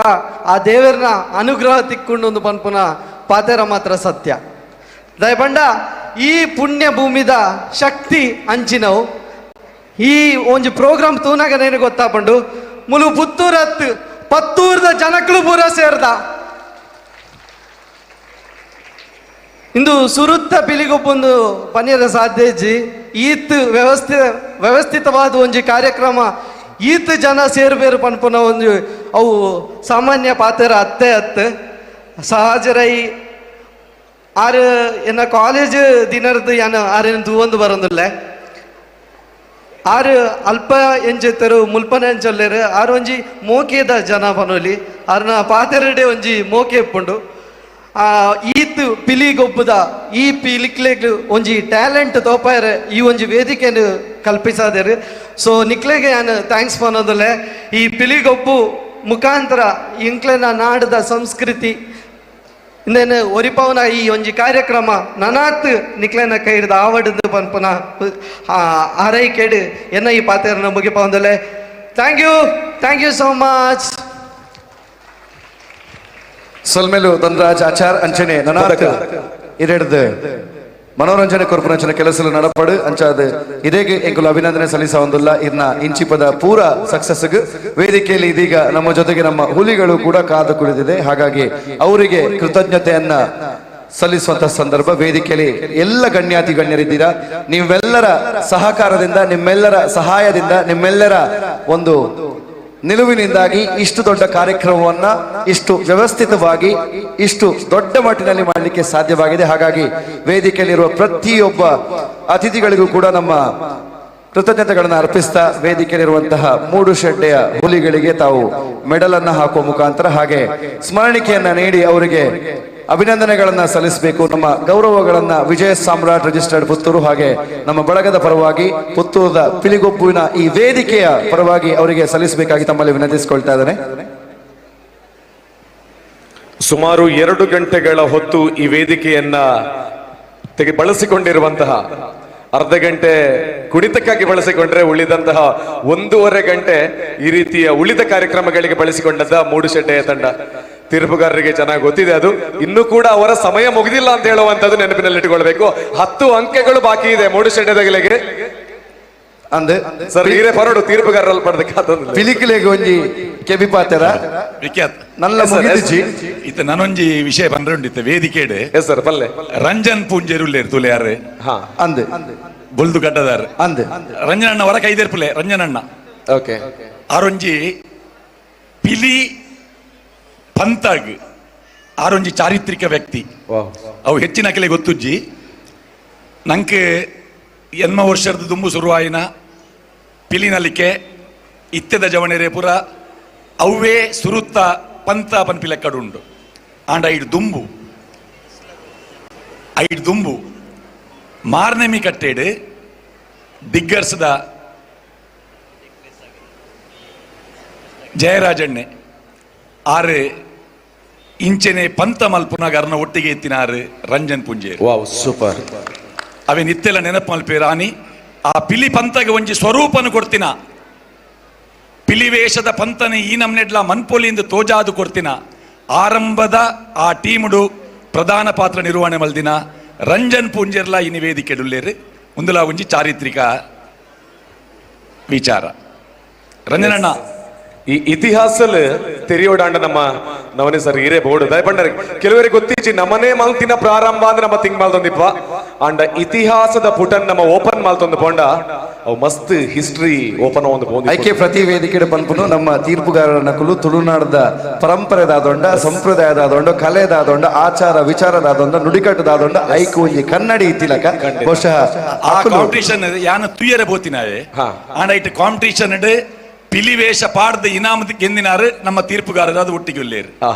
N: ಆ ದೇವರನ ಅನುಗ್ರಹ ತಿಕ್ಕೊಂಡು ಒಂದು ಪನ್ಪುನ ಪಾತೇರ ಮಾತ್ರ ಸತ್ಯ. ದಯಪಂಡ ಈ ಪುಣ್ಯ ಭೂಮಿದ ಶಕ್ತಿ ಅಂಚಿನವು. ಈ ಒಂಜಿ ಪ್ರೋಗ್ರಾಮ್ ತೂನಾಗ ನೇನು ಗೊತ್ತಾಪಂಡು ಮುಲು ಪುತ್ತೂರತ್ ಪತ್ತೂರ್ದ ಜನಕ್ಲು ಪೂರ ಸೇರ್ದ. ಇಂದು ಸುರುತ್ತ ಪಿಲಿಗೊಬ್ಬೊಂದು ಪನಿಯರ ಸಾಧ್ಯ ಇಜ್ಜಿ. ಈತ್ ವ್ಯವಸ್ಥಿತವಾದ ಒಂಜಿ ಕಾರ್ಯಕ್ರಮ, ಈತ್ ಜನ ಸೇರ್ಬೇರು ಪನ್ಪುನ ಒಂಜಿ ಅವು ಸಾಮಾನ್ಯ ಪಾತ್ರ ಅತ್ತೆ ಅತ್ತೆ ಸಹಜರೈ ಆರು ಎನ್ನ ಕಾಲೇಜ್ ದಿನರ್ದು ಯಾನ ಆರೇನು ತೂವೊಂದು ಬರೋದಿಲ್ಲ. ಆರು ಅಲ್ಪ ಎಂಚೆತ್ತರು ಮುಲ್ಪನೆ ಎಂಚೊಲ್ಲೇರು ಆರು ಒಂಜಿ ಮೋಕೆದ ಜನ ಪನೊಲಿ ಆರ್ನ ಪಾತೆರಡೆ ಒಂಜಿ ಮೋಕೆ ಇಪ್ಪುಂಡು. ಈತ್ ಪಿಲಿಗೊಬ್ಬುದ ಈ ಪಿಲಿಕ್ಲೆಗ್ ಒಂಜಿ ಟ್ಯಾಲೆಂಟ್ ತೋಪಾಯರೆ ಈ ಒಂಜಿ ವೇದಿಕೆಯನ್ನು ಕಲ್ಪಿಸಾದೇರು. ಸೊ ನಿಕ್ಲೆಗೆ ನಾನು thanks ಪನೋದಲೆ. ಈ ಪಿಲಿಗೊಬ್ಬು ಮುಖಾಂತರ ಇಂಕ್ಲೆನ ನಾಡದ ಸಂಸ್ಕೃತಿ ಇಂದೇನು ಒರಿಪವನ ಈ ಒಂಜಿ ಕಾರ್ಯಕ್ರಮ ನನಾತ್ ನಿಕ್ಲೆನ ಕೈಡ್ದ ಆವಡದು ಪನ್ಪುನ ಆರೈಕೆಡ್ ಎನ್ನ ಈ ಪಾತೆರನ ಮುಗಿಪವಂದಲೆ. Thank you, thank you so much.
B: ಸೊಲ್ಮೆಲು ಧನರಾಜ್ ಆಚಾರ್ ಅಂಚನೆ ನನಾತ್ ಇರೆಡ್ದು ಮನೋರಂಜನೆ ಕೊರ್ಪುನಂಚನೆ ಕೆಲಸಲು ನಡಪಡು ಅಂಚಾದ ಇದೇಗೆ ಎಂಕುಲು ಅಭಿನಂದನೆ ಸಲ್ಲಿಸ ಇರ್ನ ಇಂಚಿಪದ ಪೂರ ಸಕ್ಸಸ್ ವೇದಿಕೆಯಲ್ಲಿ ಇದೀಗ ನಮ್ಮ ಜೊತೆಗೆ ನಮ್ಮ ಹುಲಿಗಳು ಕೂಡ ಕಾದು ಕುಳಿತಿದೆ. ಹಾಗಾಗಿ ಅವರಿಗೆ ಕೃತಜ್ಞತೆಯನ್ನ ಸಲ್ಲಿಸುವಂತ ಸಂದರ್ಭ. ವೇದಿಕೆಯಲ್ಲಿ ಎಲ್ಲ ಗಣ್ಯಾತಿ ಗಣ್ಯರಿದ್ದೀರಾ. ನೀವೆಲ್ಲರ ಸಹಕಾರದಿಂದ, ನಿಮ್ಮೆಲ್ಲರ ಸಹಾಯದಿಂದ, ನಿಮ್ಮೆಲ್ಲರ ಒಂದು ನಿಲುವಿನಿಂದಾಗಿ ಇಷ್ಟು ದೊಡ್ಡ ಕಾರ್ಯಕ್ರಮವನ್ನ ಇಷ್ಟು ವ್ಯವಸ್ಥಿತವಾಗಿ ಇಷ್ಟು ದೊಡ್ಡ ಮಟ್ಟಿನಲ್ಲಿ ಮಾಡಲಿಕ್ಕೆ ಸಾಧ್ಯವಾಗಿದೆ. ಹಾಗಾಗಿ ವೇದಿಕೆಯಲ್ಲಿರುವ ಪ್ರತಿಯೊಬ್ಬ ಅತಿಥಿಗಳಿಗೂ ಕೂಡ ನಮ್ಮ ಕೃತಜ್ಞತೆಗಳನ್ನು ಅರ್ಪಿಸ್ತಾ ವೇದಿಕೆಯಲ್ಲಿರುವಂತಹ ಮೂಡುಶೆಡ್ಡೆಯ ಹುಲಿಗಳಿಗೆ ತಾವು ಮೆಡಲ್ ಅನ್ನು ಹಾಕುವ ಮುಖಾಂತರ ಹಾಗೆ ಸ್ಮರಣಿಕೆಯನ್ನ ನೀಡಿ ಅವರಿಗೆ ಅಭಿನಂದನೆಗಳನ್ನ ಸಲ್ಲಿಸಬೇಕು. ನಮ್ಮ ಗೌರವಗಳನ್ನ ವಿಜಯ ಸಾಮ್ರಾಟ್ ರಿಜಿಸ್ಟರ್ಡ್ ಪುತ್ತೂರು ಹಾಗೆ ನಮ್ಮ ಬಳಗದ ಪರವಾಗಿ ಪುತ್ತೂರದ ಪಿಲಿಗೊಬ್ಬುವಿನ ಈ ವೇದಿಕೆಯ ಪರವಾಗಿ ಅವರಿಗೆ ಸಲ್ಲಿಸಬೇಕಾಗಿ ತಮ್ಮಲ್ಲಿ ವಿನಂತಿಸಿಕೊಳ್ತಾ ಇದ್ದೇನೆ.
C: ಸುಮಾರು 2 ಗಂಟೆಗಳ ಹೊತ್ತು ಈ ವೇದಿಕೆಯನ್ನ ಬಳಸಿಕೊಂಡಿರುವಂತಹ, ಅರ್ಧ ಗಂಟೆ ಕುಡಿತಕ್ಕಾಗಿ ಬಳಸಿಕೊಂಡ್ರೆ ಉಳಿದಂತಹ 1.5 ಗಂಟೆ ಈ ರೀತಿಯ ಉಳಿದ ಕಾರ್ಯಕ್ರಮಗಳಿಗೆ ಬಳಸಿಕೊಂಡದ್ದ ಮೂಡುಶೆಡ್ಡೆಯ ತಂಡ. ತೀರ್ಪುಗಾರರಿಗೆ ಚೆನ್ನಾಗಿ ಗೊತ್ತಿದೆ ಅದು. ಇನ್ನೂ ಕೂಡ ಅವರ ಸಮಯ ಮುಗಿದಿಲ್ಲ ಅಂತ ಹೇಳುವಂತದ್ದು ನೆನಪಿನಲ್ಲಿಟ್ಟುಕೊಳ್ಬೇಕು. 10 ಅಂಕಗಳು ಬಾಕಿ ಇದೆ ಮೂಡುಶೆಡ್ಡೆದಗಳಿಗೆ.
B: ಅಂದ್
C: ಸರ್ ಹೀರೆ ಪರಡು ತೀರ್ಪುಗಾರರಲ್ಲಿ ಪಡೆದಕ್ಕಾತಂದ್ರೆ
B: ಪಿಲಿಕಿಲೆಗೆ ಒಂಜಿ ಕೆಬಿ ಪಾತೆರ
F: ವಿಖ್ಯಾತ್
B: ನಲ್ಲ ಮುಗಿದಿಜಿ.
F: ಇತ್ತ ನಾನೊಂಜಿ ವಿಷಯ ಬಂದ್ರುಂಡಿತ್ತ ವೇದಿಕೆಡೆ.
C: ಎಸ್ ಸರ್ ಪಲ್ಲೆ
F: ರಂಜನ್ ಪೂಂಜೆರು ಉಲ್ಲೇರು ತುಲೆ ಯಾರು
B: ಅಂದ್
F: ಬೊಲ್ದು ಗಡ್ಡದಾರ
B: ಅಂದ್
F: ರಂಜನ್ ಅಣ್ಣ ಹೊರ ಕೈದೇರ್ಪುಲೆ ರಂಜನ್ ಅಣ್ಣ.
C: ಓಕೆ
F: ಆರೊಂಜಿ ಪಿಲಿ ಪಂತಾಗ್ ಆರೊಂಜಿ ಚಾರಿತ್ರಿಕ ವ್ಯಕ್ತಿ. ಅವು ಹೆಚ್ಚಿನ ಕೆಲೆ ಗೊತ್ತುಜ್ಜಿ. ನಂಗೆ ಎನ್ಮ ವರ್ಷದ ದುಂಬು ಶುರುವಾಯಿನ ಪಿಲಿನಲಿಕೆ ಇತ್ತೆದ ಜವಣೆರೆ ಪುರ ಅವೇ ಸುರುತ್ತ ಪಂತ ಪನ್ಪಿಲೆಕ್ಕಡುಂಡು. ಆಂಡ ಐಡ್ ದುಂಬು ಐಡ್ ದುಂಬು ಮಾರ್ನೆಮಿ ಕಟ್ಟೇಡು ದಿಗ್ಗರ್ಸದ ಜಯರಾಜಣ್ಣೆ ಆರು ಇಂಚೆನೆ ಪಂತ ಮಲ್ಪುನಾಗ ಅರ್ನ ಒಟ್ಟಿಗೆ ಎತ್ತಿನಾರು ರಂಜನ್ ಪುಂಜೆ.
C: Wow super.
F: ಅವೆ ನಿತ್ಯಲ ನೆನಪು ಮಲ್ಪೆ ರಾಣಿ ಆ ಪಿಲಿ ಪಂತಗೆ ಒಂಜಿ ಸ್ವರೂಪನು ಕೊಡ್ತಿನ, ಪಿಲಿ ವೇಷದ ಪಂತನೆ ಈ ನಮ್ನೆಡ್ಲ ಮನ್ಪೊಲಿಯಿಂದ ತೋಜಾದು ಕೊಡ್ತಿನ. ಆರಂಭದ ಆ ಟೀಮುಡು ಪ್ರಧಾನ ಪಾತ್ರ ನಿರ್ವಹಣೆ ಮಲ್ದಿನ ರಂಜನ್ ಪೂಂಜೆರ್ಲ ಈ ವೇದಿಕೆಡುಲ್ಲೇರು. ಮುಂದಲ ಒಂಜಿ ಚಾರಿತ್ರಿಕ ವಿಚಾರ ರಂಜನಣ್ಣ.
C: ಈ ಇತಿಹಾಸಲ್ ತೆರಿಯೋಡಾಂಡ ನಮ್ಮ ನವನಿ ಸರ್ ಹಿರೇ ಬೋರ್ಡ್ ದಯಪಂಡರೆ ಕೆಲವರಿಗೆ ಗೊತ್ತೀಚಿ ನಮ್ಮನೆ ಮಲ್ತಿನ ಪ್ರಾರಂಭ ಅಂದ್ರೆ ನಮ್ಮ ತಿಂಗ್ ಮಾಲ್ತೊಂದಿಪ್ಪ. ಅಂಡ ಇತಿಹಾಸದ ಪುಟನ್ ನಮ್ಮ ಓಪನ್ ಮಾಲ್ತೊಂದು ಪೋಂಡ ಅವು ಮಸ್ತ್ ಹಿಸ್ಟ್ರಿ ಓಪನ್ ಒಂದು ಪೋಂದು.
B: ಐಕೆ ಪ್ರತಿ ವೇದಿಕೆ ಪನ್ಪುನು ನಮ್ಮ ತೀರ್ಪುಗಾರರ ನಕಲು ತುಳುನಾಡದ ಪರಂಪರೆದಾದೊಂಡ, ಸಂಪ್ರದಾಯದಾದೊಂಡ, ಕಲೆದಾದೊಂಡ, ಆಚಾರ ವಿಚಾರದಾದೊಂಡ, ನುಡಿಕಟ್ಟುದಾದೊಂಡ ಐಕು ಒಂಜಿ ಕನ್ನಡಿ ಇತ್ತಿಲಕ ಬಹುಶಃ
F: ಆ ಕಾಂಪಿಟಿಷನ್ ಯಾನ ತುಯ್ಯರೆ ಬೋತಿನಾವೆ. ಆಂಡ it competition ಪಿಲಿವೇಷ ಪಾಡ್ದ ಇನಾಮದ ಗೆಂದಿನಾರು ನಮ್ಮ ತೀರ್ಪುಗಾರರು ಅದು ಒಟ್ಟಿಗೆ ಉಲ್ಲೇರು.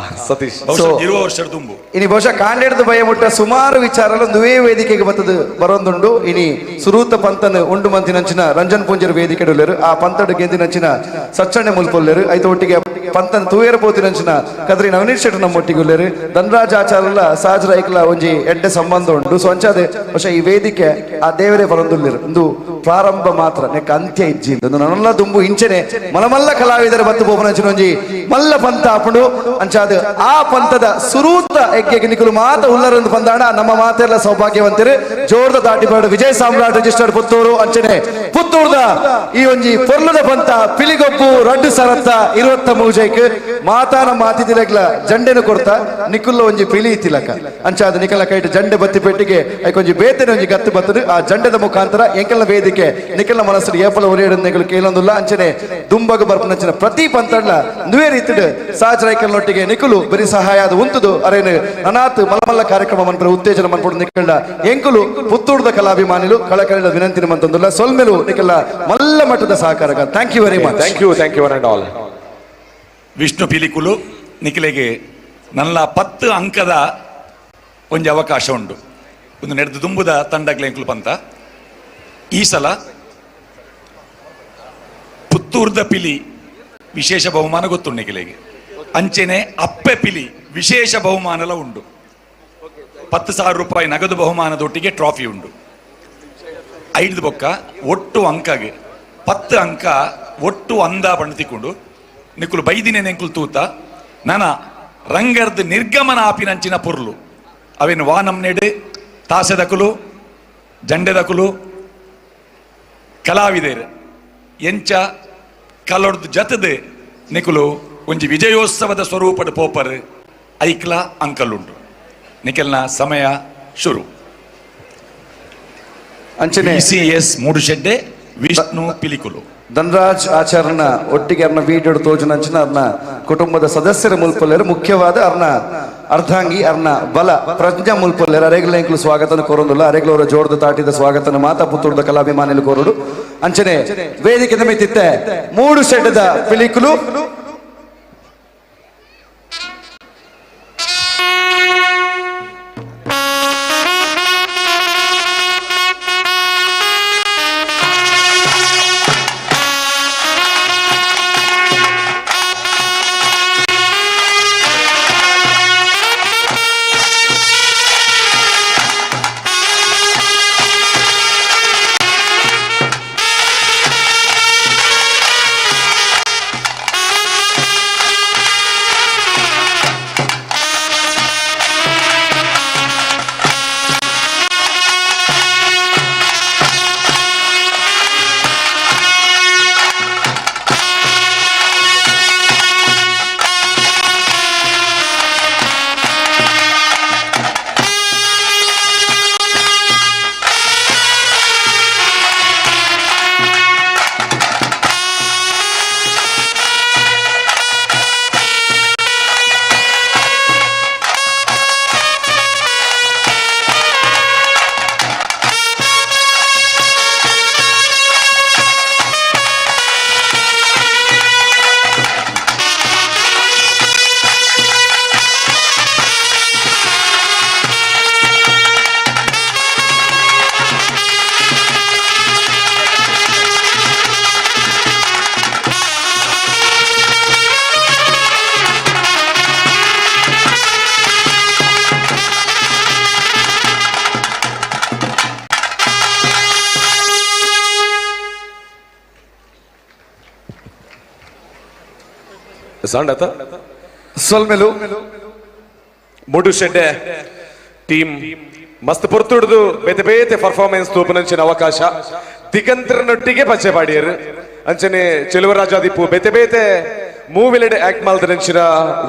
C: ಸತೀಶ್
F: ಬಹುಶಃ 20 ವರ್ಷದ ತುಂಬು.
B: ಇನಿ ಬಹುಶಃ ಕಾಂಡೆಡ್ದು ಭಯ ಮುಟ್ಟ ಸುಮಾರು ವಿಚಾರಲು ದುವೇ ವೇದಿಕೆಗೆ ಬತ್ತದು ಬರೋದುಂಡು. ಇನಿ ಸುರೂತ ಪಂತನ ಉಂಡು ಮಂತಿನಂಚಿನ ರಂಜನ್ ಪೂಂಜರ್ ವೇದಿಕೆ ಉಲ್ಲೇರು. ಆ ಪಂತಡು ಗೆಂದಿನಂಚಿನ ಸಚ್ಚಣ್ಣೆ ಮುಲ್ಪೊಲ್ಲೇರು. ಐತ ಒಟ್ಟಿಗೆ ಪಂತನ ತೂಯರ ಪೋತಿನಂಚಿನ ಕದ್ರಿ ನವನೀಶ್ ಶೆಟ್ಟಿ ನಮ್ಮ ಒಟ್ಟಿಗೆ ಉಲ್ಲೇರು. ಧನರಾಜ್ ಆಚಾರಲ್ಲ ಸಹಜ ರೈಕ್ಲ ಒಂಜಿ ಎಡ್ಡೆ ಸಂಬಂಧ ಉಂಡು. ಸೊ ಅಂಚಾದೆ ಬಹುಶಃ ಈ ವೇದಿಕೆ ಆ ದೇವರೇ ಬರೊಂದುಲ್ಲೇರು. ಒಂದು ಪ್ರಾರಂಭ ಮಾತ್ರ ನೆಕ್ ಅಂತ್ಯ ಇಜ್ಜಿ. ನನ್ನೆಲ್ಲ ದುಂಬು ಇಂಚನೆ ಮಲಮಲ್ಲ ಕಲಾವಿದರ ಬತ್ತು ಬೋಪನಂಚಿನ ಒಂಜಿ ಮಲ್ಲ ಪಂತ ಆಪುಂಡು. ಅಂಚಾದ ಆ ಪಂತದ ಸುರೂತ ಎಗ್ಗೆಗೆ ನಿಕುಲು ಮಾತ ಉಲ್ಲರಂದು ಬಂದಾಣ ನಮ್ಮ ಮಾತೆಲ್ಲ ಸೌಭಾಗ್ಯವಂತರು. ಜೋರ್ದ ದಾಟಿ ಬರಡು ವಿಜಯ ಸಾಮ್ರಾಟ್ ರಿಜಿಸ್ಟರ್ಡ್ ಪುತ್ತೂರು ಅಂಚನೆ ಪುತ್ತೂರ್ದ ಈ ಒಂಜಿ ಪೊರ್ಲದ ಪಂತ ಪಿಲಿಗೊಬ್ಬು ರಡ್ಡು ಸರತ್ತ 23 ಮಾತಾ ನಮ್ಮ ಅತಿಥಿಲೆಗ್ಲ ಜಂಡೆನು ಕೊಡ್ತಾ ನಿಕುಲ್ಲ ಒಂಜಿ ಪಿಲಿ ಇತ್ತಿಲಕ ಅಂಚಾದ ನಿಕಲ ಕೈಟ್ ಜಂಡೆ ಬತ್ತಿ ಪೆಟ್ಟಿಗೆ ಐಕೊಂಜಿ ಬೇತನೆ ಒಂಜಿ ಗತ್ತು ಬತ್ತದು. ಆ ಜಂಡೆದ ಮುಖಾಂತರ ಎಂಕಲ್ನ ವೇದಿಕೆ ನಿಕಲ್ನ ಮನಸ್ಸು ಏಪಲ ಒರಿಯಡು ನಿಕಲು ಕೇಳೊಂದುಲ್ಲ. ಅಂಚನೆ ದುಂಬಗ ಬರ್ಪನಂಚಿನ ಪ್ರತಿ ಪಂತಡ್ಲ ನುವೇ ರೀತಿಡ್ ಸಹಜ ರೈಕಲ್ನೊಟ್ಟಿಗೆ ನಿಕುಲು ಬರಿ ಸಹಾಯ ಅದು ಉಂತುದು ಅರೇನು ಅನಾಥ್ ಮಲ್ಲ ಕಾರ್ಯಕ್ರಮ ಮನ್ಪುರ ಉತ್ತೇಜನ ಮನ್ಪುಡು ನಿಕಲ್ಡ ಎಂಕುಲು ಪುತ್ತೂರ್ದ ಕಲಾಭಿಮಾನಿಲು ಕಳಕಳಿದ ವಿನಂತಿನ ಮಂತಂದುಲ್ಲ. ಸೊಲ್ಮೆಲು ನಿಕಲ್ಲ ಮಲ್ಲ ಮಟ್ಟದ ಸಹಕಾರ. Thank you very much.
C: Thank you, thank you one and all.
F: Vishnu Pilikulu ನಿಖಿಲೆಗೆ ನನ್ನ 10 ಅಂಕದ ಒಂಜಿ ಅವಕಾಶ ಉಂಡು. ಒಂದು ನೆಡ್ದು ದುಂಬುದ ತಂಡಗ್ಲೆ ಎಂಕುಲು ಪಂತ ಈ ಸಲ ಪುತ್ತೂರ್ದ ಪಿಲಿ ವಿಶೇಷ ಬಹುಮಾನ ಗೊತ್ತುಂಡು ನಿಖಿಲೆಗೆ. ಅಂಚೆನೆ ಅಪ್ಪೆ ಪಿಲಿ ವಿಶೇಷ ಬಹುಮಾನಲ ಉಂಡು. 10,000 ರೂಪಾಯಿ ನಗದು ಬಹುಮಾನದೊಟ್ಟಿಗೆ ಟ್ರಾಫಿ ಉಂಡು. ಐದು ಬೊಕ್ಕ ಒಟ್ಟು ಅಂಕಗೆ 10 ಅಂಕ ಒಟ್ಟು ಅಂದ ಬಣ್ಣ ತಿಕ್ಕೊಂಡು ನಿಕುಲು ಬೈದಿನ ನೆಂಕುಲು ತೂತ ನನ ರಂಗರ್ದ್ ನಿರ್ಗಮನ ಆಪಿನಂಚಿನ ಪೊರ್ಲು ಅವೇನು ವಾನಂನೆಡೆ ತಾಸೆದಕುಲು ಜಂಡೆದಕುಲು ಕಲಾವಿದೇರು ಎಂಚ ಕಲೊಡ್ದು ಜತದೆ ನಿಕುಲು ಒಂಜಿ ವಿಜಯೋತ್ಸವದ ಸ್ವರೂಪದ ಪೋಪರ್ ಐಕ್ಲ ಅಂಕಲುಂಡು. ನಿಖಲ್ನ ಸಮಯ ಶುರು.
B: ಅಂಚನೆ
F: C S Moodushedde Vishnu Pilikulu.
B: Dhanraj ಆಚಾರ್ಯನ ಒಟ್ಟಿಗೆ ಅರ್ನ ವೀಡಿಯೋ ತೋಜುನಂಚಿನ ಅರ್ನ ಕುಟುಂಬದ ಸದಸ್ಯರ ಮುಲ್ಪಲ್ಲೇರು, ಮುಖ್ಯವಾದ ಅರ್ನ ಅರ್ಧಾಂಗಿ ಅರ್ನ ಬಲ ಪ್ರಜ್ಞಾ ಮುಲ್ಪಲ್ಲೇರು. ಅರೆಗ್ಲ ಎಂಕ್ಲು ಸ್ವಾಗತನ ಕೋರೊಂದುಲ್ಲ, ಅರೆಗ್ಲವರ ಜೋಡ್ದು ತಾಟಿದ ಸ್ವಾಗತನ ಮಾತಾ ಪುತ್ತೂರ್ದ ಕಲಾಭಿಮಾನಿಲು ಕೋರುಡು. ಅಂಚನೆ ವೇದಿಕೆ ಮಿತ್ತಿತ್ತೆ ಮೂಡು ಶೆಡ್ದ ಪಿಲಿಕುಲು.
C: ಸಾಂಡತ
B: ಸೊಲ್ಮೆಲು
C: ಮೂಡುಶೆಡ್ಡೆ ಟೀಮ್ ಮಸ್ತ್ ಪೊರ್ತುಡ್ದು ಬೇತೆ ಬೇತೆ ಪರ್ಫಾರ್ಮೆನ್ಸ್ ತೂಪುನಂಚಿನ ಅವಕಾಶ ದಿಗಂತರನೊಟ್ಟಿಗೆ ಪಚ್ಚೆ ಪಾಡಿಯರು. ಅಂಚನೆ ಚೆಲುವರಾಜಾದಿಪ್ಪು ಬೇತೆ ಬೇತೆ ಮೂವಿಲೆಡೆ ಆಕ್ಟ್ ಮಾಲ್ದನಂಚಿನ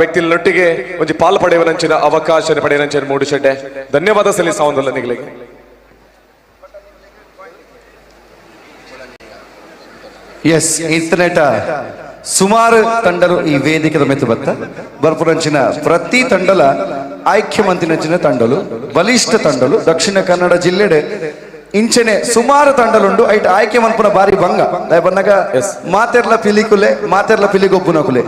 C: ವ್ಯಕ್ತಿಲನೊಟ್ಟಿಗೆ ಒಂಜಿ ಪಾಲ್ ಪಡೆಯುವನಂಚಿನ ಅವಕಾಶ ಪಡೆಯನಂಚಿನ ಮೂಡುಶೆಡ್ಡೆ ಧನ್ಯವಾದ ಸಲ್ಲಿಸಾವಂದಲ್ಲ ನಿಗಳಿಗೆ.
B: ಎಸ್, ಇಂಟರ್ನೆಟ್ ಸುಮಾರು ತಂಡರು ಈ ವೇದಿಕೆದ ಮೆತ್ತು ಬತ್ತ ಬರ್ಪುರಂಚಿನ ಪ್ರತಿ ತಂಡಲ ಆಯ್ಕೆ ಮಂತಿನಂಚಿನ ತಂಡಲು ಬಲಿಷ್ಠ ತಂಡಲು ದಕ್ಷಿಣ ಕನ್ನಡ ಜಿಲ್ಲೆಡೆ ಇಂಚನೆ ಸುಮಾರು ತಂಡಲುಂಡು. ಐಟ್ ಆಯ್ಕೆ ಮನ್ಪುನ ಬಾರಿ ಭಂಗ ಬಂದಾಗ ಮಾತೆರ್ಲ ಪಿಲಿಕುಲೆ ಮಾತೆರ್ಲ ಪಿಲಿಗೊಬ್ಬುನಕುಲೆ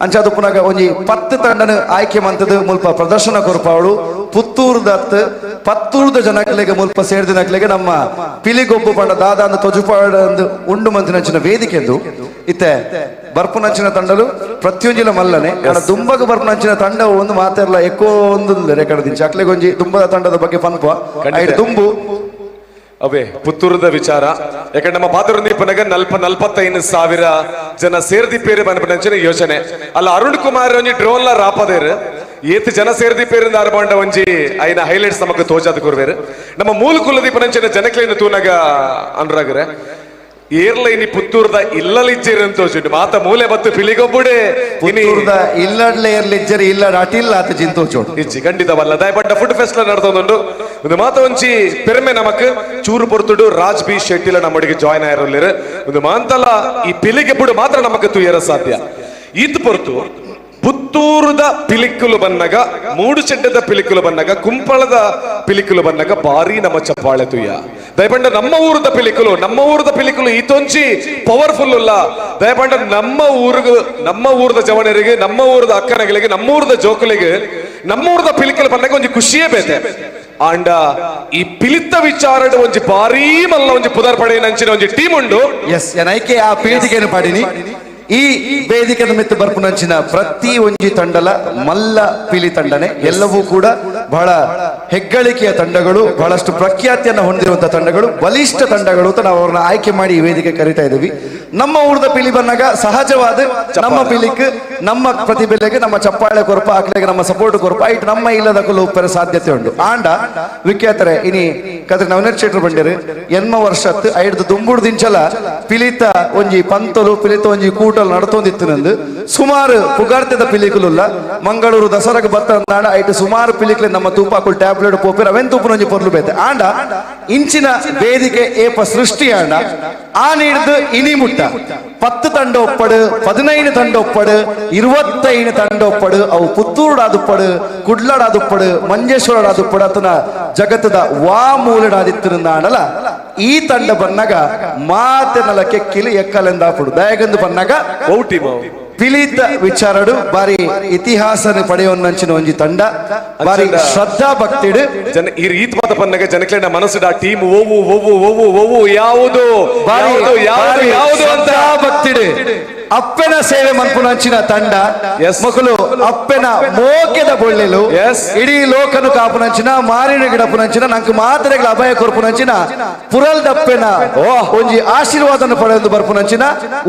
B: ಅಂಚಾದ ಪುನಗ ಒಂಜಿ 10 ತಂಡನ ಆಯ್ಕೆ ಮಂತದ ಮುಲ್ಪ ಪ್ರದರ್ಶನ ಕೊರ್ಪಾವಳು. ಪುತ್ತೂರ್ದತ್ ಪತ್ತೂರ್ದ ಜನಕಲೆಗೆ ಮುಲ್ಪ ಸೇರ್ದಿನಕ್ಲೆಗೆ ನಮ್ಮ ಪಿಲಿಗೊಬ್ಬು ಪಂಡ ದಾದ ಅಂದ್ ತೊಜುಪಾಡ ಉಂಡು ಮಂತಿನಂಚಿನ ವೇದಿಕೆಂದು ಇತ್ತೆ ಬರ್ಪುನಂಚಿನ ತಂಡಲು ಪ್ರತಿಯೊಂಜಿಲ ಮಲ್ಲನೆ ದುಂಬಗ ಬರ್ಪುನಂಚಿನ ತಂಡ ಒಂದು ಮಾತೆರ್ಲ ಎಕ್ಕೋ ಒಂದು ರೆಕಾರ್ಡ್ ದಿಂಚ ಅಕ್ಲೆಗೊಂಜಿ ದುಂಬದ ತಂಡದ ಬಗ್ಗೆ ಪನ್ಪ ಐಟ್ ದುಂಬು
C: ಅವೇ ಪುತ್ತೂರದ ವಿಚಾರ. ಯಾಕಂದ್ರೆ ನಮ್ಮ ಪಾತ್ರನೀಪನಗ 45,000 ಜನ ಸೇರ್ದಿ ಪೇರು ಬನಪನಂಚಿನ ಯೋಚನೆ ಅಲ್ಲ. ಅರುಣ್ ಕುಮಾರ್ ಒಂಜಿ ಡ್ರೋನ್ ಲ ರಾಪದೇರು ಏತ್ ಜನ ಸೇರ್ದಿ ಪೇರಿಂದ ಅರಬಾಂಡ ಒಂಜಿ ಐನ ಹೈಲೈಟ್ಸ್ ನಮಕ್ ತೋಜಾದ ಕೊರ್ವೇರು. ನಮ್ಮ ಮೂಲ ಕುಲದೀಪನಂಚಿನ ಜನಕ್ಲೇನು ತೂನಗ ಅನುರಾಗರೆ ಏರ್ಲೈನ್ ಪುತ್ತೂರ್ದ ಇಲ್ಲಲಿಜ್ಜೇರು ತೋಜುಂಡು ಮಾತ ಮೂಲೆ ಬತ್ತು ಪಿಲಿಗೊಬ್ಬುಡೆ
B: ಪುತ್ತೂರ್ದ ಇಲ್ಲಡ್ಲೆ ಏರ್ಲಿಜ್ಜರಿ ಇಲ್ಲ ಅಟಿಲ್ಲ ಆತ ಜಿಂತೋಚೋಡು
C: ಇಜ್ಜಿ ಖಂಡಿತವಲ್ಲ. ದಯಪಟ್ಟ ಫುಡ್ ಫೆಸ್ಟ್ ನಡ್ತೊಂದುಂಡು ಒಂದು ಮಾತ ಒಂಜಿ ಪೆರ್ಮೆ ನಮಕ್ ಚೂರು ಪೊರ್ತುಡು ರಾಜ್ ಬಿ ಶೆಟ್ಟಿಲ ನಮ್ಮೊಡಿಗೆ ಜಾಯ್ನ್ ಆಯಿರಲ್ಲೇರು. ಒಂದು ಮಾಂತಲ ಈ ಪಿಲಿಗೆಬ್ಬುಡು ಮಾತ್ರ ನಮಕ್ ತುಯ್ಯರ ಸಾಧ್ಯ. ಈತ್ ಪೊರ್ತು ಪುತ್ತೂರುದ ಪಿಲಿಕ್ಕುಲು ಬನ್ನಗ, ಮೂಡುಚೆಡ್ಡದ ಪಿಲಿಕ್ಕುಲು ಬನ್ನಗ, ಕುಂಪಳದ ಪಿಲಿಕ್ಕುಲು ಬನ್ನಗ ಭಾರಿ ನಮ್ಮ ಚಪ್ಪಾಳೆ ತುಯ್ಯ. ದಯಪಂಡ ನಮ್ಮ ಊರದ ಪಿಲಿಕುಲು, ನಮ್ಮ ಊರದ ಪಿಲಿಕುಲು ಈತೊಂಚಿ ಪವರ್ಫುಲ್ ಅಲ್ಲ. ದಯಪಂಡ ನಮ್ಮ ಊರಿಗೆ, ನಮ್ಮ ಊರದ ಜವನರಿಗೆ, ನಮ್ಮ ಊರದ ಅಕ್ಕನಗಳಿಗೆ, ನಮ್ಮ ಊರದ ಜೋಕುಲಿಗೆ ನಮ್ಮ ಊರದ ಪಿಲಿಕುಲು ಬನ್ನಗ ಒಂಜಿ ಖುಷಿಯೇ ಬೇತೆ. ಆಂಡ ಈ ಪಿಲಿತ ವಿಚಾರಡ್ ಒಂಜಿ ಭಾರೀ ಮಲ್ಲ ಒಂಜಿ ಪುದರ್ ಪಡೆಯನಂಚಿನ ಒಂಜಿ ಟೀಮ್ ಉಂಡು.
B: ಎಸ್, ಐಕೆ ಆ ಪೀಠಿಗೆನು ಪಾಡಿನಿ. ಈ ವೇದಿಕೆದ ಮಿತ್ತು ಬರ್ಪುನಂಚಿನ ಪ್ರತಿ ಒಂಜಿ ತಂಡಲ ಮಲ್ಲ ಪಿಲಿ ತಂಡನೆ ಎಲ್ಲವೂ ಕೂಡ ಬಹಳ ಹೆಗ್ಗಳಿಕೆಯ ತಂಡಗಳು, ಬಹಳಷ್ಟು ಪ್ರಖ್ಯಾತಿಯನ್ನು ಹೊಂದಿರುವಂತಹ ತಂಡಗಳು, ಬಲಿಷ್ಠ ತಂಡಗಳು ಅಂತ ನಾವು ಅವ್ರನ್ನ ಆಯ್ಕೆ ಮಾಡಿ ಈ ವೇದಿಕೆ ಕರಿತಾ ಇದ್ದೀವಿ. ನಮ್ಮ ಊರದ ಪಿಲಿ ಬಂದಾಗ ಸಹಜವಾದ ನಮ್ಮ ಪಿಲಿಕ್ ನಮ್ಮ ಪ್ರತಿಭೆಲೆಗೆ ನಮ್ಮ ಚಪ್ಪಾಳೆ ಕೊರಪ, ಆಕ್ಲೆಗೆ ನಮ್ಮ ಸಪೋರ್ಟ್ ಕೊರಪ, ಐಟ್ ನಮ್ಮ ಇಲ್ಲದ ಕುಲು ಸಾಧ್ಯತೆ ಉಂಟು. ಆಂಡ ವಿಖ್ಯಾತರೆ ಇನಿ ಕದ್ರೆ ನವನರ್ ಶೆಟ್ರು ಬಂಡಿರು ಎನ್ಮ ವರ್ಷತ್ ಐಡ್ದು ದುಂಬುಡು ದಿಂಚಲ ಪಿಲಿತ ಒಂಜಿ ಪಂತಲು ಪಿಲಿತ ಒಂಜಿ ಕೂಟ ಶೂಟಲ್ ನಡತೊಂದಿತ್ತು. ಸುಮಾರು ಪುಗಾರ್ತೆದ ಪಿಲಿಕುಲುಲ್ಲ ಮಂಗಳೂರು ದಸರಾಗ ಬತ್ತ ಐಟ್ ಸುಮಾರು ಪಿಲಿಕ್ಲೆ ನಮ್ಮ ತೂಪಾಕುಲ್ ಟ್ಯಾಬ್ಲೆಟ್ ಪೋಪೆರ್ ಅವೆನ್ ತೂಪುನೊಂಜಿ ಪೊರ್ಲು ಬೇತೆ. ಆಂಡ ಇಂಚಿನ ವೇದಿಕೆ ಏಪ ಸೃಷ್ಟಿ ಆಂಡ ಆ ನೀಡ್ದು ಇನಿ ಮುಟ್ಟ 10 ತಂಡ ಒಪ್ಪಡು, 15 ತಂಡ ಒಪ್ಪಡು, 25 ತಂಡ ಒಪ್ಪಡು, ಅವು ಪುತ್ತೂರುಡಾದುಪ್ಪಡು, ಕುಡ್ಲಡಾದುಪ್ಪಡು, ಮಂಜೇಶ್ವರಡಾದುಪ್ಪಡು, ಅತನ ಜಗತ್ತದ ವಾ ಮೂಲೆಡಾದಿತ್ತಿರುಂದಾಂಡಲ ಈ ತಂಡ ಬನ್ನಗ ಮಾತೆನಲ ಕೆಕ್ಕಿಲಿ ಎಕ್ಕಲೆಂದಾಪುಡು. ದಯಗಂದು ಬನ್ನಗ ಪಿಲಿತ ವಿಚಾರಡು ಬಾರಿ ಇತಿಹಾಸನ ಪಡೆಯುವನ್ನಂಚಿನ ಒಂಜಿ ತಂಡ, ಬಾರಿ ಶ್ರದ್ಧಾ ಭಕ್ತಿಡು.
C: ಜನ ಈ ರೀತಿ ಮಾತ ಪನ್ನಗ ಜನಕ್ಲೆನ ಮನಸ್ಸುಡ ಟೀಮ್ ಓವು ಓವು ಓವು ಓವು ಯಾವುದು ಯಾವುದು ಯಾವುದು ಯಾವುದು ಅಂತ
B: ಭಕ್ತಿಡು ಅಪ್ಪೆನ ಸೇವೆ ಮನ್ಪುನಂಚಿನ ತಂಡ. ಮಕ್ಕಳು ಅಪ್ಪೆನ ಮೋಕೆದ ಬೊಳ್ಳೆಲು, ಇಡೀ ಲೋಕನು ಕಾಪುನಂಚಿನ, ಮಾರಿನ ಗಿಡಪುನಂಚಿನ, ನಂಗೆ ಮಾತ್ರೆಗಳ ಅಭಯ ಕೊರ್ಪುನಂಚಿನ ಪುರಲ್ ದಪ್ಪೆನ ಒಂಜಿ ಆಶೀರ್ವಾದನ ಪಡೆದು ಬರ್ಪುನಂಚಿನ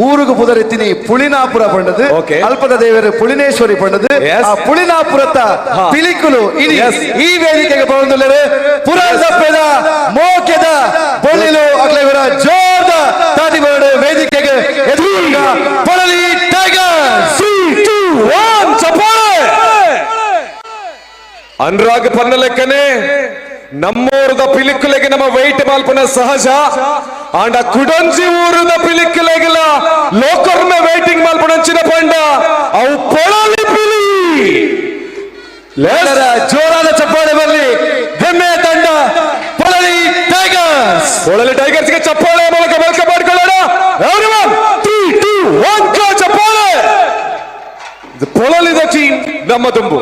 B: ಊರುಗು ಪುದರಿತ್ತಿನಿ ಪುಳಿನಾಪುರ ಪಂಡದು, ಅಲ್ಪದ ದೇವರು ಪುಳಿನೇಶ್ವರಿ ಪಂಡದು. ಆ ಪುಳಿನಾಪುರತ ಪಿಲಿಕುಲು ಇನಿ ಈ ವೇದಿಕೆಗೆ ಬರೊಂದುಲ್ಲೆರ್. ಪುರಲ್ ದಪ್ಪೆದ ಮೋಕೆದ ಬೊಳ್ಳೆಲು ಅಕ್ಲೆ ಇವರ ಜೋರ್ದ ತಾದಿ ಬರಡು ವೇದಿಕೆಗೆ ಎದುರುಗ ಪೊಳಲಿ ಟೈಗರ್ಸ್.
C: 3 2 1 ಚಪ್ಪಾಳೆ. ಅನುರಾಗ್ ಪನ್ನ ಲೆಕ್ಕನೆ ನಮ್ಮೂರದ ಪಿಲಿಕ್ಕುಲೆಗೆ ನಮ್ಮ ವೈಟ್ ಮಾಲ್ಪನ ಸಹಜ. ಆಂಡ ಕುಡಂಜಿ ಊರದ ಪಿಲಿಕ್ಕುಲೆಗೆಲ ಲೋಕರ್ಮೆ ವೈಟಿಂಗ್ ಮಾಲ್ಪನಂಚಿನ ಪಂಡ ಅವು ಪೊಳಲಿ ಪಿಲಿ.
B: ಎಲ್ಲರ ಜೋರಾದ ಚಪ್ಪಾಳೆ ಬರಲಿ ಹೆಮ್ಮೆಯ ತಂಡ ಪೊಳಲಿ ಟೈಗರ್ಸ್.
C: ಪೊಳಲಿ ಟೈಗರ್ಸ್ಗೆ ಚಪ್ಪಾಳೆ ಮೂಲಕ welcome ಮಾಡಿಕೊಳ್ಳೋಣ. ಎವ್ರಿವನ್ 3 2 1 ಚಪ್ಪಾಳೆ. ಪೊಳಲಿದ ಟೀಮ್ ನಮ್ಮ ತುಂಬು.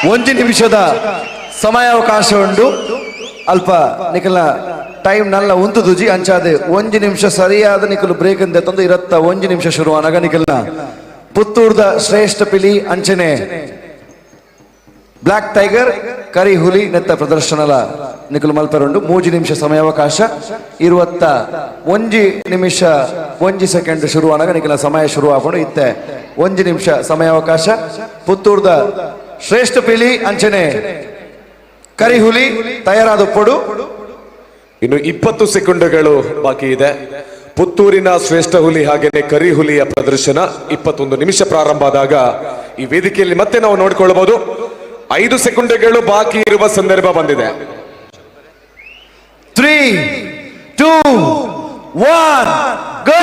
B: ಒಂಜಿ ನಿಮಿಷದ ಸಮಯಾವಕಾಶ ಉಂಡು. ಅಲ್ಪ ನಿಕಲ್ನ ಟೈಮ್ ನಲ್ಲ ಉಂತು ತುಜಿ ಅಂಚಾದೆ ಒಂಜಿ ನಿಮಿಷ ಸರಿಯಾದ ನಿಕಲು ಬ್ರೇಕ್ ಅಂತ ತಂದು ಇರತ್ತ ಒಂಜಿ ನಿಮಿಷ ಶುರು ಅನಗ ನಿಕಲ್ನ ಪುತ್ತೂರ್ದ ಶ್ರೇಷ್ಠ ಪಿಲಿ ಅಂಚನೆ ಬ್ಲಾಕ್ ಟೈಗರ್ ಕರಿ ಹುಲಿ ನೆತ್ತ ಪ್ರದರ್ಶನಲ ನಿಕಲು ಮಲ್ಪರುಂಡು. ಮೂಜಿ ನಿಮಿಷ ಸಮಯಾವಕಾಶ ಇರುವತ್ತ ಒಂಜಿ ನಿಮಿಷ ಒಂಜಿ ಸೆಕೆಂಡ್ ಶುರು ಅನಗ ನಿಕಲ ಸಮಯ ಶುರು ಆಪುಂಡು. ಇತ್ತೆ ಒಂಜಿ ನಿಮಿಷ ಸಮಯಾವಕಾಶ ಪುತ್ತೂರ್ದ ಶ್ರೇಷ್ಠ ಪಿಲಿ ಅಂಚನೆ ಕರಿಹುಲಿ ತಯಾರಾದ ಪೊಡು.
C: ಇನ್ನು 20 ಸೆಕೆಂಡುಗಳು ಬಾಕಿ ಇದೆ. ಪುತ್ತೂರಿನ ಶ್ರೇಷ್ಠ ಹುಲಿ ಹಾಗೇನೆ ಕರಿಹುಲಿಯ ಪ್ರದರ್ಶನ 21 ನಿಮಿಷ ಪ್ರಾರಂಭ ಆದಾಗ ಈ ವೇದಿಕೆಯಲ್ಲಿ ಮತ್ತೆ ನಾವು ನೋಡಿಕೊಳ್ಳಬಹುದು. 5 ಸೆಕೆಂಡುಗಳು ಬಾಕಿ ಇರುವ ಸಂದರ್ಭ ಬಂದಿದೆ.
B: 3 2 1 ಗೋ.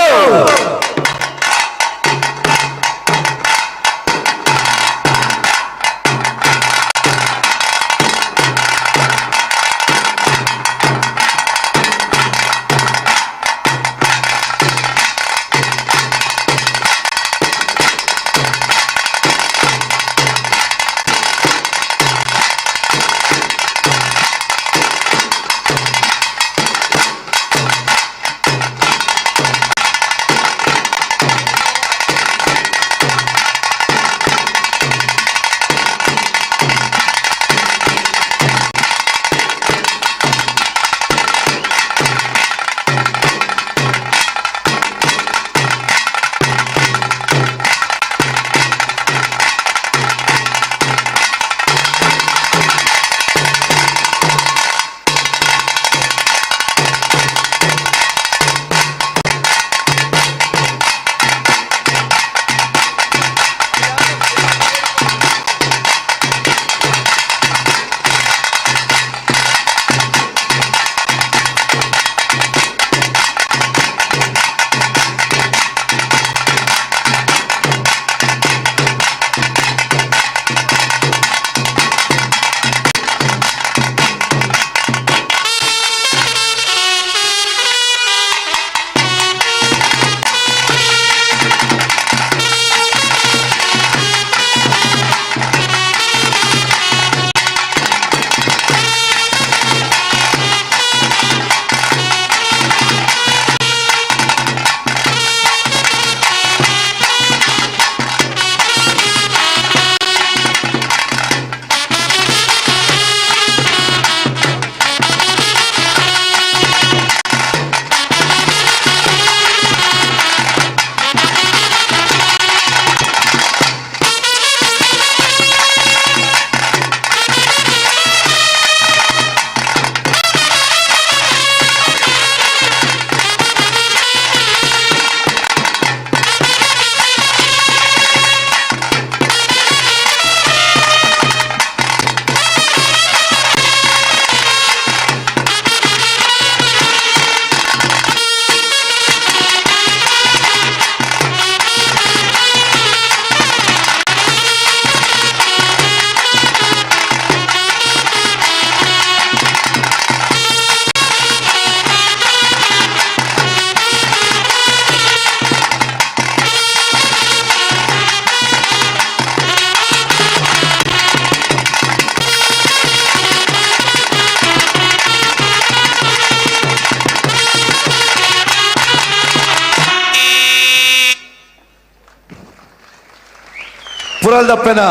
B: ಪುರಲ್ದಪ್ಪನ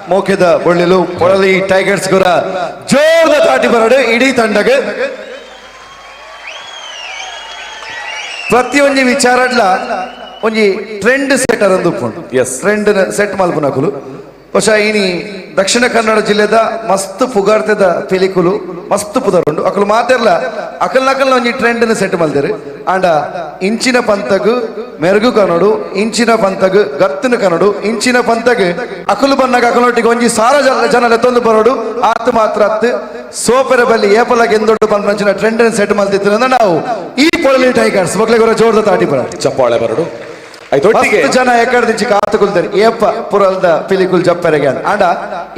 B: ಮೋಕೆದ ಬೊಳ್ಳಿಲು ಪೊಳಲಿ ಟೈಗರ್ಸ್ ಗುರ ಜೋರದ ತಾಟಿ ಬರಡು ಇಡೀ ತಂಡಗ. ಪ್ರತಿಯೊಂಜಿ ವಿಚಾರಡ್ಲ ಒಂಜಿ ಟ್ರೆಂಡ್ ಸೆಟರ್ ಅಂದು ಟ್ರೆಂಡ್ ಸೆಟ್ ಮಲ್ಪುನಕುಲು. ಬಹುಶಃ ಇನಿ ದಕ್ಷಿಣ ಕನ್ನಡ ಜಿಲ್ಲೆದ ಮಸ್ತ್ ಪುಗಾರ್ತೆದ ಪಿಲಿಕುಲು ಮಸ್ತ್ ಪುದರುಂಡು. ಅಕಲು ಮಾತೆರ್ಲ ಅಕಲ್ ನಕಲ್ನ ಒಂಜಿ ಟ್ರೆಂಡ್ ಸೆಟ್ ಮಲ್ದೆರು. ಆಂಡ ಇಂಚಿನ ಪಂತಗು ಮೆರುಗು ಕನ್ನಡು, ಇಂಚಿನ ಪಂತಗು ಗತ್ತಿನ ಕನ್ನಡು, ಇಂಚಿನ ಪಂತಗು ಅಕಲು ಬನ್ನಾಗ ಅಕಲೊಟ್ಟಿಗೆ ಒಂಜಿ ಸಾರ ಜನ ಲೆತ್ತೊಂದು ಬರೋಡು ಆತು ಮಾತ್ರ ಅತ್ತು ಸೋಪೆರ ಬಲ್ಲಿ ಏಪಲ ಗೆಂದೊಡ್ಡು ಪಂಚಿನ ಟ್ರೆಂಡ್ ಸೆಟ್ ಮಲ್ತಿತ್ತು ನಾವು ಈ ಪೊಳಲಿ ಟೈಗರ್ಸ್ ಮಕ್ಳಿಗೆ ಜೋರದ ತಾಟಿ ಬರ
C: ಚಪ್ಪಾಳೆ ಬರಡು.
B: ಜನ ಎಕ್ಕಡದಿಂಚಿ ಕಾತು ಕುಲ್ತಾರೆ ಏಪ ಪುರಲ್ದ ಪಿಲಿಕುಲ್ ಜಪ್ಪರೆಗೆ ಆಂಡ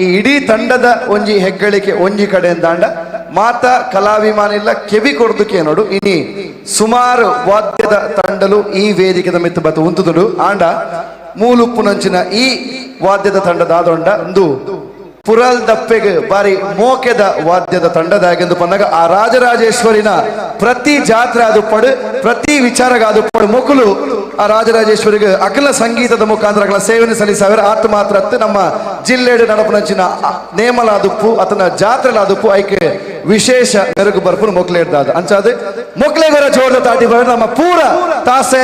B: ಈ ಇಡೀ ತಂಡದ ಒಂಜಿ ಹೆಗ್ಗಳಿಕೆ ಒಂಜಿ ಕಡೆಯಿಂದ ಆಂಡ ಮಾತ ಕಲಾಭಿಮಾನಿಲ್ಲ ಕೆವಿ ಕೊಡ್ದುಕೆ ನೋಡು. ಇನಿ ಸುಮಾರು ವಾದ್ಯದ ತಂಡಲು ಈ ವೇದಿಕೆದ ಮಿತ್ತು ಬತ್ತು ಉಂತುದುಡು. ಆಂಡ ಮೂಲುಪ್ಪುನಂಚಿನ ಈ ವಾದ್ಯದ ತಂಡದ ಆದೊಂಡ ಒಂದು ಪುರಲ್ ದಪ್ಪೆಗೆ ಬಾರಿ ಮೋಕೆದ ವಾದ್ಯದ ತಂಡದಾಗೆಂದು ಪನ್ನಗ ಆ ರಾಜರಾಜೇಶ್ವರಿನ ಪ್ರತಿ ಜಾತ್ರೆ ಅದು ಪಡು, ಪ್ರತಿ ವಿಚಾರಗ ಅದು ಪಡು ಮೊಕುಲು ಆ ರಾಜರಾಜೇಶ್ವರಿಗೆ ಅಖಿಲ ಸಂಗೀತದ ಮುಖಾಂತರ ಅಕಲ ಸೇವನೆ ಸಲ್ಲಿಸಾವಿರ. ಆತ ಮಾತ್ರ ಅತ್ತು ನಮ್ಮ ಜಿಲ್ಲೆಡು ನಡಪನಂಚಿನ ನೇಮಲಾದುಪ್ಪು ಅತನ ಜಾತ್ರೆಲಾದುಪ್ಪು ಐಕೆ ವಿಶೇಷ ಮೆರುಗು ಬರ್ಪುನು ಮೊಕ್ಲೇಡ್ದಾದ ಅಂಚಾದ ಮೊಕ್ಲೆಗರ ಜೋರದ ತಾಟಿ ಬರ ನಮ್ಮ ಪೂರ ತಾಸೆ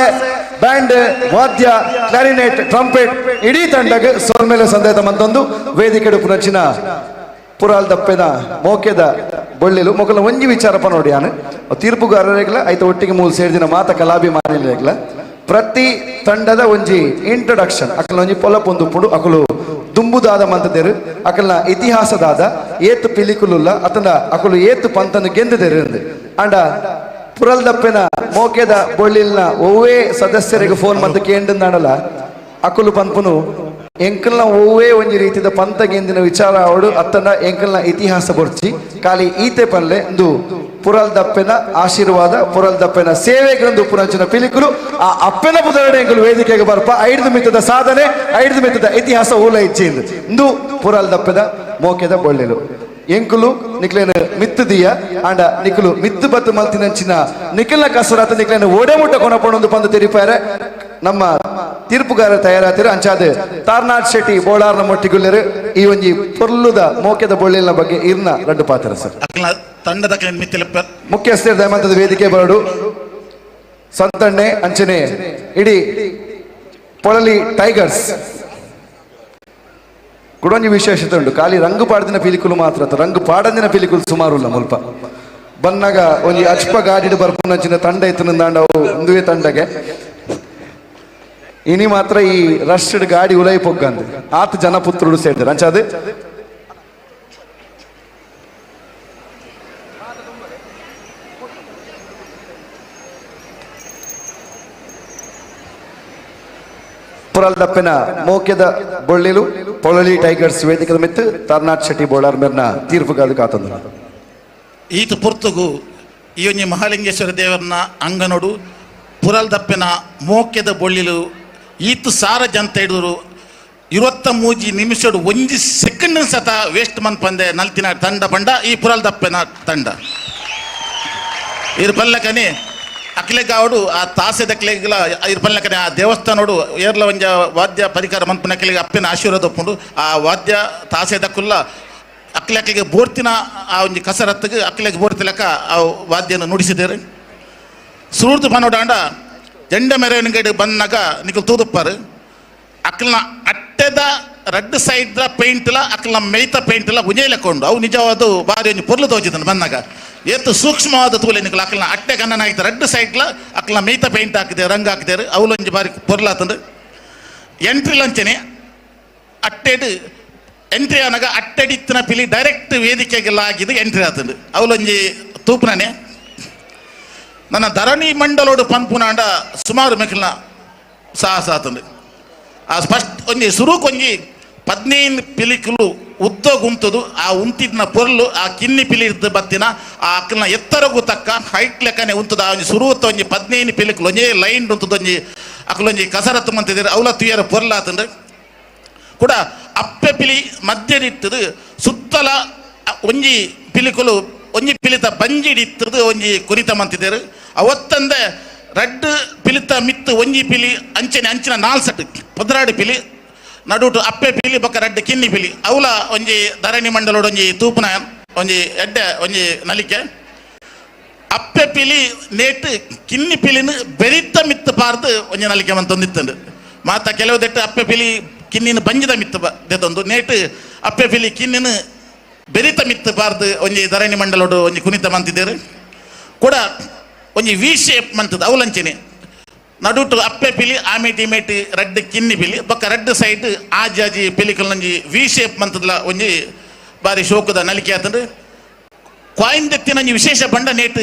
B: ಬ್ಯಾಂಡ್ ವಾದ್ಯ ಕ್ಲಾರಿನೆಟ್ ಟ್ರಂಪೆಟ್ ಇಡೀ ತಂಡಗೆ ಸೋಲ್ಮೇಲೆ ಸಂದೇತ ಮಂತೊಂದು ವೇದಿಕೆ ಪುನಚಿನ ಪುರಾಲ್ ದಪ್ಪೆನ ಮೋಕೆದ ಬೊಳ್ಳಿಲು ಮೊಕಲ ಒಂಜಿ ವಿಚಾರಪ್ಪ ನೋಡಿ ಯಾನು ತೀರ್ಪುಗಾರರಿಗ್ಲ ಐತ ಒಟ್ಟಿಗೆ ಮೂಲ ಸೇರಿದಿನ ಮಾತ ಕಲಾಭಿಮಾನಿಗಳಿಗ್ಲ ಪ್ರತಿ ತಂಡದ ಒಂಜಿ ಇಂಟ್ರೊಡಕ್ಷನ್ ಅಕಲ್ನ ಒಂಜಿ ಪೊಲಪೊಂದು ಪುಡು ಅಕಲು ದುಂಬುದಾದ ಮಂತದೇರು ಅಕಲ್ನ ಇತಿಹಾಸದಾದ ಏತು ಪಿಲಿಕುಲುಲ್ಲ ಅತನ ಅಕಲು ಏತು ಪಂತನ ಗೆಂದದೇರು ಅಂಡ ಪುರಲ್ದಪ್ಪೆನ ಮೋಕೆದ ಬೊಳ್ಳಿಲ್ನ ಒವ್ವೇ ಸದಸ್ಯರಿಗೆ ಫೋನ್ ಮಂತ ಕೇಂಡಲ್ಲ ಅಕುಲು ಪನ್ಪುನು ಎಂಕಲ್ನ ಒವ್ವೇ ಒಂಜಿ ರೀತಿದ ಪಂತ ಗೆಂದಿನ ವಿಚಾರ ಅವಡು ಅತ್ತನ ಎಂಕಲ್ನ ಇತಿಹಾಸ ಬೊರ್ಚಿ ಖಾಲಿ ಈತೆ ಪನ್ಲೆ ಇಂದು ಪುರಲ್ ದಪ್ಪೆನ ಆಶೀರ್ವಾದ ಪುರಲ್ ದಪ್ಪೆನ ಸೇವೆಗೆಂದು ಪುರಂಚಿನ ಪಿಲಿಕುಲು ಆ ಅಪ್ಪೆನ ಪುದರಡೆ ಎಂಕುಲು ವೇದಿಕೆಗೆ ಬರ್ಪ ಐದು ಮಿತ್ತದ ಸಾಧನೆ ಐದು ಮಿತ್ತದ ಇತಿಹಾಸ ಊಲ ಇಚ್ಛೆಂದು ಇಂದು ಪುರಲ್ ದಪ್ಪೆದ ಮೋಕೆದ ಬೊಳ್ಳೆಲು ಎಂಕುಲು ನಿಕ್ಲೇನ ಮಿತ್ತುದಿಯ ಆಂಡ ನಿಕುಲು ಮಿತ್ತು ಬತ್ತು ಮಲ್ತಿನಂಚಿನ ನಿಖಿಲ್ನ ಕಸರತ್ ನಿಕ್ಲೇನ ಓಡೆ ಮುಟ್ಟ ಕೊನಪೊಂದು ಪಂದು ತೆರಿಪಾರೆ ನಮ್ಮ ತೀರ್ಪುಗಾರ ತಯಾರಾತಿರು ಅಂಚಾದ ತಾರ್ನಾಥ್ ಶೆಟ್ಟಿ ಬೋಳಾರ್ನ ಮೊಟ್ಟಿಗುಲ್ಲೆರು ಈ ಒಂಜಿ ಪೊರ್ಲುದ ಮೋಕೆದ ಬೊಳ್ಳಿನ ಬಗ್ಗೆ ಇರ್ನ ರಡ್ಡು ಪಾತ್ರ ಸರ್.
G: ತಂಡದ
B: ಮುಖ್ಯಸ್ಥರು ದಯಮಂತದ ವೇದಿಕೆ ಬರಡು ಸಂತಣ್ಣೆ ಅಂಚನೆ ಇಡೀ ಪೊಳಲಿ ಟೈಗರ್ಸ್ ಕುಡೊಂಜಿ ವಿಶೇಷತೆ ಉಂಟು. ಖಾಲಿ ರಂಗು ಪಾಡ್ದಿನ ಪಿಲಿಕುಲು ಮಾತ್ರ ರಂಗು ಪಾಡಂದಿನ ಪಿಲಿಕುಲು ಸುಮಾರು ಇಲ್ಲ ಮುಲ್ಪ ಬನ್ನಾಗ ಒಂಜಿ ಅಚ್ಪ ಗಾಡಿಡ್ ಬರ್ಪುನಂಚಿನ ತಂಡ ಇತ್ತು ಅವು ಒಂದುವೇ ತಂಡಗೆ ಇನಿ ಮಾತ್ರ ಈ ರಶ್ಡ್ ಗಾಡಿ ಉಲೈ ಪೊಗ್ಗಂದು ಆತ ಜನಪುತ್ರುಡು ಸೇರ್ತಾರೆ ಅಂಚಾದ ಪುರಲ್ದಪ್ಪೆನ ಮೋಕೆದ ಬೊಳ್ಳಿಲು ಪೊಳಲಿ ಟೈಗರ್ಸ್ ವೇದಿಕೆದ ಮಿತ್ತು ತಾರ್ನಾಥ್ ಶೆಟ್ಟಿ ಬೋಳಾರ್ ಮೇರ್ನ ತೀರ್ಪುಗಾದ ಕಾತಂದ್ರು.
G: ಈತ ಪೊರ್ತುಗು ಈ ಒಂಜಿ ಮಹಾಲಿಂಗೇಶ್ವರ ದೇವರನ್ನ ಅಂಗನೋಡು ಪುರಲ್ದಪ್ಪೆನ ಮೋಕೆದ ಬೊಳ್ಳಿಲು ಈತು ಸಾರ ಜಂತ ಹಿಡಿದ್ರು 23 ನಿಮಿಷಡು ಒಂಜಿ ಸೆಕೆಂಡ್ ಸತ ವೇಸ್ಟ್ ಮನ್ಪಂದೆ ನಲ್ತಿನ ತಂಡ ಬಂಡ ಈ ಪುರಲ್ದಪ್ಪೆನ ತಂಡ ಇರ್ ಪಲ್ಲಕನೆ ಅಕ್ಲೆಗಾವಡು ಆ ತಾಸೆದಕ್ಲೆಗ್ಲ ಇರ್ ಪಲ್ಲಕನೆ ಆ ದೇವಸ್ಥಾನೋಡು ಏರ್ಲ ಒಂಜ ವಾದ್ಯ ಪರಿಕಾರ ಮನ್ಪನಕ್ಲೆಗೆ ಅಪ್ಪೆನ ಆಶೀರ್ವಾದ ಒಪ್ಪುಂಡು ಆ ವಾದ್ಯ ತಾಸೆದಕ್ಕುಲ್ಲ ಅಕ್ಲೆಕ್ಲೆಗೆ ಬೋರ್ತಿನ ಆ ಒಂಜಿ ಕಸರತ್ತಿಗೆ ಅಕ್ಲೆಗೆ ಬೋರ್ತಿಲಕ್ಕ ಆ ವಾದ್ಯನ ನುಡಿಸಿದ್ದಾರೆ. ಸುರುರ್ದು ಪನೋಡಾಂಡ ಜಂಡ ಮೆರವಣಿಗೆ ಬಂದಾಗ ನಿಕಲ್ ತೂದುಪ್ಪಾರು ಅಕ್ಲನ ಅಟ್ಟೆದ ರಡ್ಡು ಸೈಡ್ದ ಪೇಂಟ್ಲ ಅಕ್ಲನ ಮೇಯ್ತ ಪೇಂಟ್ಲ ಉಂಜೆಲೆಕೊಂಡು ಅವು ನಿಜವಾದ ಬಾರಿ ಒಂಜಿ ಪೊರ್ಲು ತೋಜಿದನು ಬಂದಾಗ ಏತು ಸೂಕ್ಷ್ಮವಾದ ತೂಲೆ ನಿಕಲ್ ಅಕ್ಲನ ಅಟ್ಟೆ ಕನ್ನನಾಗಿತ್ತು ರಡ್ಡು ಸೈಡ್ಲ ಅಕ್ಲನ ಮೇಯ್ತ ಪೇಂಟ್ ಹಾಕಿದೆ ರಂಗ್ ಹಾಕಿದ್ದಾರೆ ಅವಲೊಂಜಿ ಬಾರಿ ಪೊರ್ಲಾತಂದು. ಎಂಟ್ರಿ ಲಂಚನೆ ಅಟ್ಟೆಡು ಎಂಟ್ರಿ ಆನಾಗ ಅಟ್ಟೆಡಿತ್ತಿನ ಪಿಲಿ ಡೈರೆಕ್ಟ್ ವೇದಿಕೆಗೆಲ್ಲ ಆಗಿದ್ದು ಎಂಟ್ರಿ ಆತಂದು ಅವಲೊಂಜಿ ತೂಪುನನೆ ನನ್ನ ಧರಣಿ ಮಂಡಲೋಡು ಪನ್ಪುನಾಂಡ ಸುಮಾರು ಮೆಕ್ಲಿನ ಸಾಹಸ ಆತಂದು. ಆ ಫಸ್ಟ್ ಒಂಜಿ ಸುರುಕ್ ಒಂಜಿ 15 ಪಿಲಿಕುಲು ಉದ್ದ ಗುಂತದು ಆ ಉಂತಿದ್ನ ಪೊರ್ಲು ಆ ಕಿನ್ನಿ ಪಿಲಿ ಇದ್ದು ಬತ್ತಿನ ಆ ಅಕ್ಕನ ಎತ್ತರಗೂ ತಕ್ಕ ಹೈಟ್ ಲೆಕ್ಕನೆ ಉಂತದ ಆ ಒಂಜಿ ಸುರುತ್ತ ಒಂಜಿ 15 ಪಿಲಿಕುಲು ಒಂಜೇ ಲೈನ್ ಉಂತದ ಒಂಜಿ ಅಕ್ಲೊಂಜಿ ಕಸರತ್ತು ಮಂತಿದ್ದೀರ ಅವಲ ತುಯರ ಪೊರ್ಲಾತಂದು. ಕೂಡ ಅಪ್ಪೆ ಪಿಲಿ ಮಧ್ಯದಿತ್ತದು ಸುತ್ತಲ ಒಂಜಿ ಪಿಲಿಕುಲು ಒಂಜಿ ಪಿಲಿತ ಬಂಜಿಡಿತ್ತದು ಒಂಜಿ ಕುರಿತ ಮಂತಿದ್ದೇರು ಅವತ್ತಂದೆ ರಡ್ಡು ಪಿಲಿತ ಮಿತ್ತು ಒಂಜಿ ಪಿಲಿ ಅಂಚನೆ ಅಂಚಿನ 4 ಸಟ್ 12 ಪಿಲಿ ನಡುಟು ಅಪ್ಪೆ ಪಿಲಿ ಬೊಕ್ಕ ರಡ್ಡು ಕಿನ್ನಿ ಪಿಲಿ ಅವಲ ಒಂಜಿ ಧರಣಿ ಮಂಡಲೋಡು ಒಂಜಿ ತೂಪುನ ಒಂಜಿ ಎಡ್ಡೆ ಒಂಜಿ ನಲಿಕೆ ಅಪ್ಪೆ ಪಿಲಿ ನೇಟ್ ಕಿನ್ನಿ ಪಿಲಿನ ಬೆರಿತ ಮಿತ್ತು ಪಾರ್ದು ಒಂಜಿ ನಲಿಕೆ ಮಂತೊಂದಿತ್ತಂಡು ಮಾತ ಕೆಲವು ದೆಟ್ಟು ಅಪ್ಪೆ ಪಿಲಿ ಕಿನ್ನಿನ ಬಂಜಿದ ಮಿತ್ತು ದೆತ್ತೊಂದು ನೇಟ್ ಅಪ್ಪೆ ಪಿಲಿ ಕಿನ್ನಿನ ಬೆರಿತ ಮಿತ್ತು ಪಾರ್ದು ಒಂಜಿ ಧರಣಿ ಮಂಡಲೋಡು ಒಂಜಿ ಕುಣಿತ ಮಂತಿದ್ದೇರು ಕೂಡ ಒಂಜಿ ವಿ ಶೇಪ್ ಮಂತದ ಅವಲಂಚನೆ ನಡುಟು ಅಪ್ಪೆ ಪಿಲಿ ಆಮೇಟಿ ಇಮೇಟಿ ರಡ್ಡು ಕಿನ್ನಿ ಪಿಲಿ ಬೊಕ್ಕ ರಡ್ಡು ಸೈಡ್ ಆಜಾಜಿ ಪಿಲಿಕಲ್ ಒಂಜಿ ವಿ ಶೇಪ್ ಮಂತದಲ ಒಂಜಿ ಬಾರಿ ಶೋಕದ ನಲಿಕೆ ಆತಂದ್ರೆ ಕ್ವಾಯಿಂದೆತ್ತಿನ ಒಂಜಿ ವಿಶೇಷ ಬಂಡ ನೇಟ್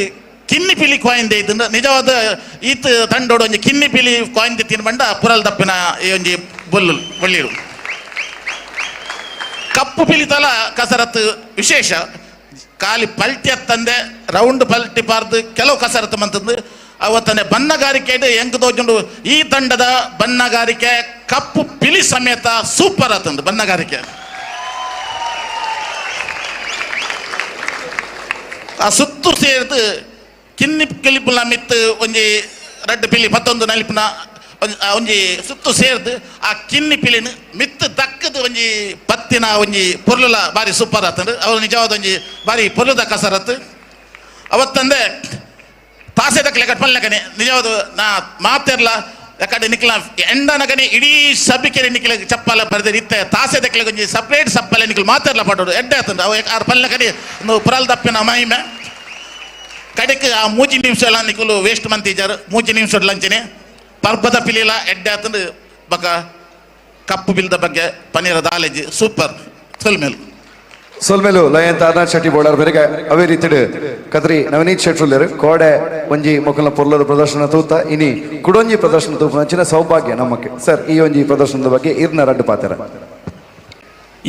G: ಕಿನ್ನಿ ಪಿಲಿ ಕ್ವಾಯಿಂದೆ ಇತ್ತಂದ್ರೆ ನಿಜವಾದ ಈತ ತಂಡೋಡು ಒಂಜಿ ಕಿನ್ನಿ ಪಿಲಿ ಕ್ವಾಯಿಂದೆತ್ತಿನ ಬಂಡ ಪುರಲ್ ದಪ್ಪಿನ ಈ ಒಂಜಿ ಬೊಲ್ಲು ಬೊಳ್ಳಿರು ಕಪ್ಪು ಪಿಲಿತಲ ಕಸರತ್ತು ವಿಶೇಷ ಖಾಲಿ ಪಲ್ಟಿ ಅತ್ತಂದೆ ರೌಂಡ್ ಪಲ್ಟಿ ಪಾರ್ದು ಕೆಲವು ಕಸರತ್ತು ಮಂತಂದು ಅವತ್ತನೆ ಬಣ್ಣಗಾರಿಕೆ ಹೆಂಗ್ ತೋಜುಂಡು ಈ ತಂಡದ ಬಣ್ಣಗಾರಿಕೆ ಕಪ್ಪು ಪಿಲಿ ಸಮೇತ ಸೂಪರ್ ಆತಂದು ಬಣ್ಣಗಾರಿಕೆ. ಆ ಸುತ್ತು ಸೇರ್ದು ಕಿನ್ನಿ ಕಿಲಿಪುಲ ಮಿತ್ತು ಒಂಜಿ ರಡ್ಡ್ ಪಿಲಿ ಪತ್ತೊಂದು ನಲಿಪುನ ಒಂಜಿ ಸುತ್ತು ಸೇರ್ದು ಆ ಕಿನ್ನಿ ಪಿಲಿನ ಮಿತ್ತು ದಕ್ಕದ ಒಂಜಿ ಪತ್ತಿನ ಒಂಜಿ ಪೊರ್ಲುಲ ಬಾರಿ ಸೂಪರ್ ಆತಂಡು. ಅವರು ನಿಜವಾದ ಒಂಜಿ ಬಾರಿ ಪೊರ್ಲುದ ಕಸರತ್ತು. ಅವತ್ತಂದೆ ತಾಸೆ ದಕ್ಕಲೆ ಕಟ್ಪಲ್ನಕನೆ ನಿಜವಾದ ನಾ ಮಾತೆರ್ಲ ಯಾಕಂದ್ರೆ ನಿಕ್ಲ ಎಂಡನಕನೆ ಇಡೀ ಸಭಿಕೆರೆ ನಿಕ್ಲ ಚಪ್ಪಲ ಬರ್ದೆ ಇತ್ತೆ ತಾಸೆ ದಕ್ಕಲೆ ಒಂಜಿ ಸಪ್ರೇಟ್ ಸಪ್ಪಲೆ ನಿಕ್ಲ ಮಾತೆರ್ಲ ಪಡೋಡು ಎಡ್ಡೆ ಆತಂಡು. ಅವು ಆರು ಪಲ್ನಕನೆ ಒಂದು ಪುರಲ್ ದಪ್ಪಿನ ಮಹಿಮೆ ಕಡೆಕ್ ಆ ಮೂಜಿ ನಿಮಿಷ ಎಲ್ಲ ನಿಕುಲು ವೇಸ್ಟ್ ಮಂತಿಜಾರು. ಮೂಜಿ ನಿಮಿಷ ಲಂಚನೆ ಪರ್ಬದ ಪಿಲಿಲ ಎಡ್ಡೆ ಆತಂದು ಬಕ ಕಪ್ಪು ಬಿಲ್ದ ಬಗ್ಗೆ ಪನ್ನೀರ ದಾಲೇಜಿ ಸೂಪರ್ ಸೊಲ್ಮೇಲು
B: ಸೊಲ್ಮೇಲು ಲಯಂತ ಅರ್ನಾಥ್ ಶೆಟ್ಟಿ ಬೋಳಾರ್ ಬೆರಗ. ಅವೇ ರೀತಿಡ್ ಕದ್ರಿ ನವನೀತ್ ಶೆಟ್ರುಲ್ಲೆರ್ ಕೋಡೆ ಒಂಜಿ ಮೊಕಲ್ನ ಪೊರ್ಲದ ಪ್ರದರ್ಶನ ತೂತ ಇನಿ ಕುಡೊಂಜಿ ಪ್ರದರ್ಶನ ತೂಪುನಂಚಿನ ಸೌಭಾಗ್ಯ ನಮಕ್. ಸರ್, ಈ ಒಂಜಿ ಪ್ರದರ್ಶನದ ಬಗ್ಗೆ ಇರ್ನ ರಡ್ಡು ಪಾತೆರ.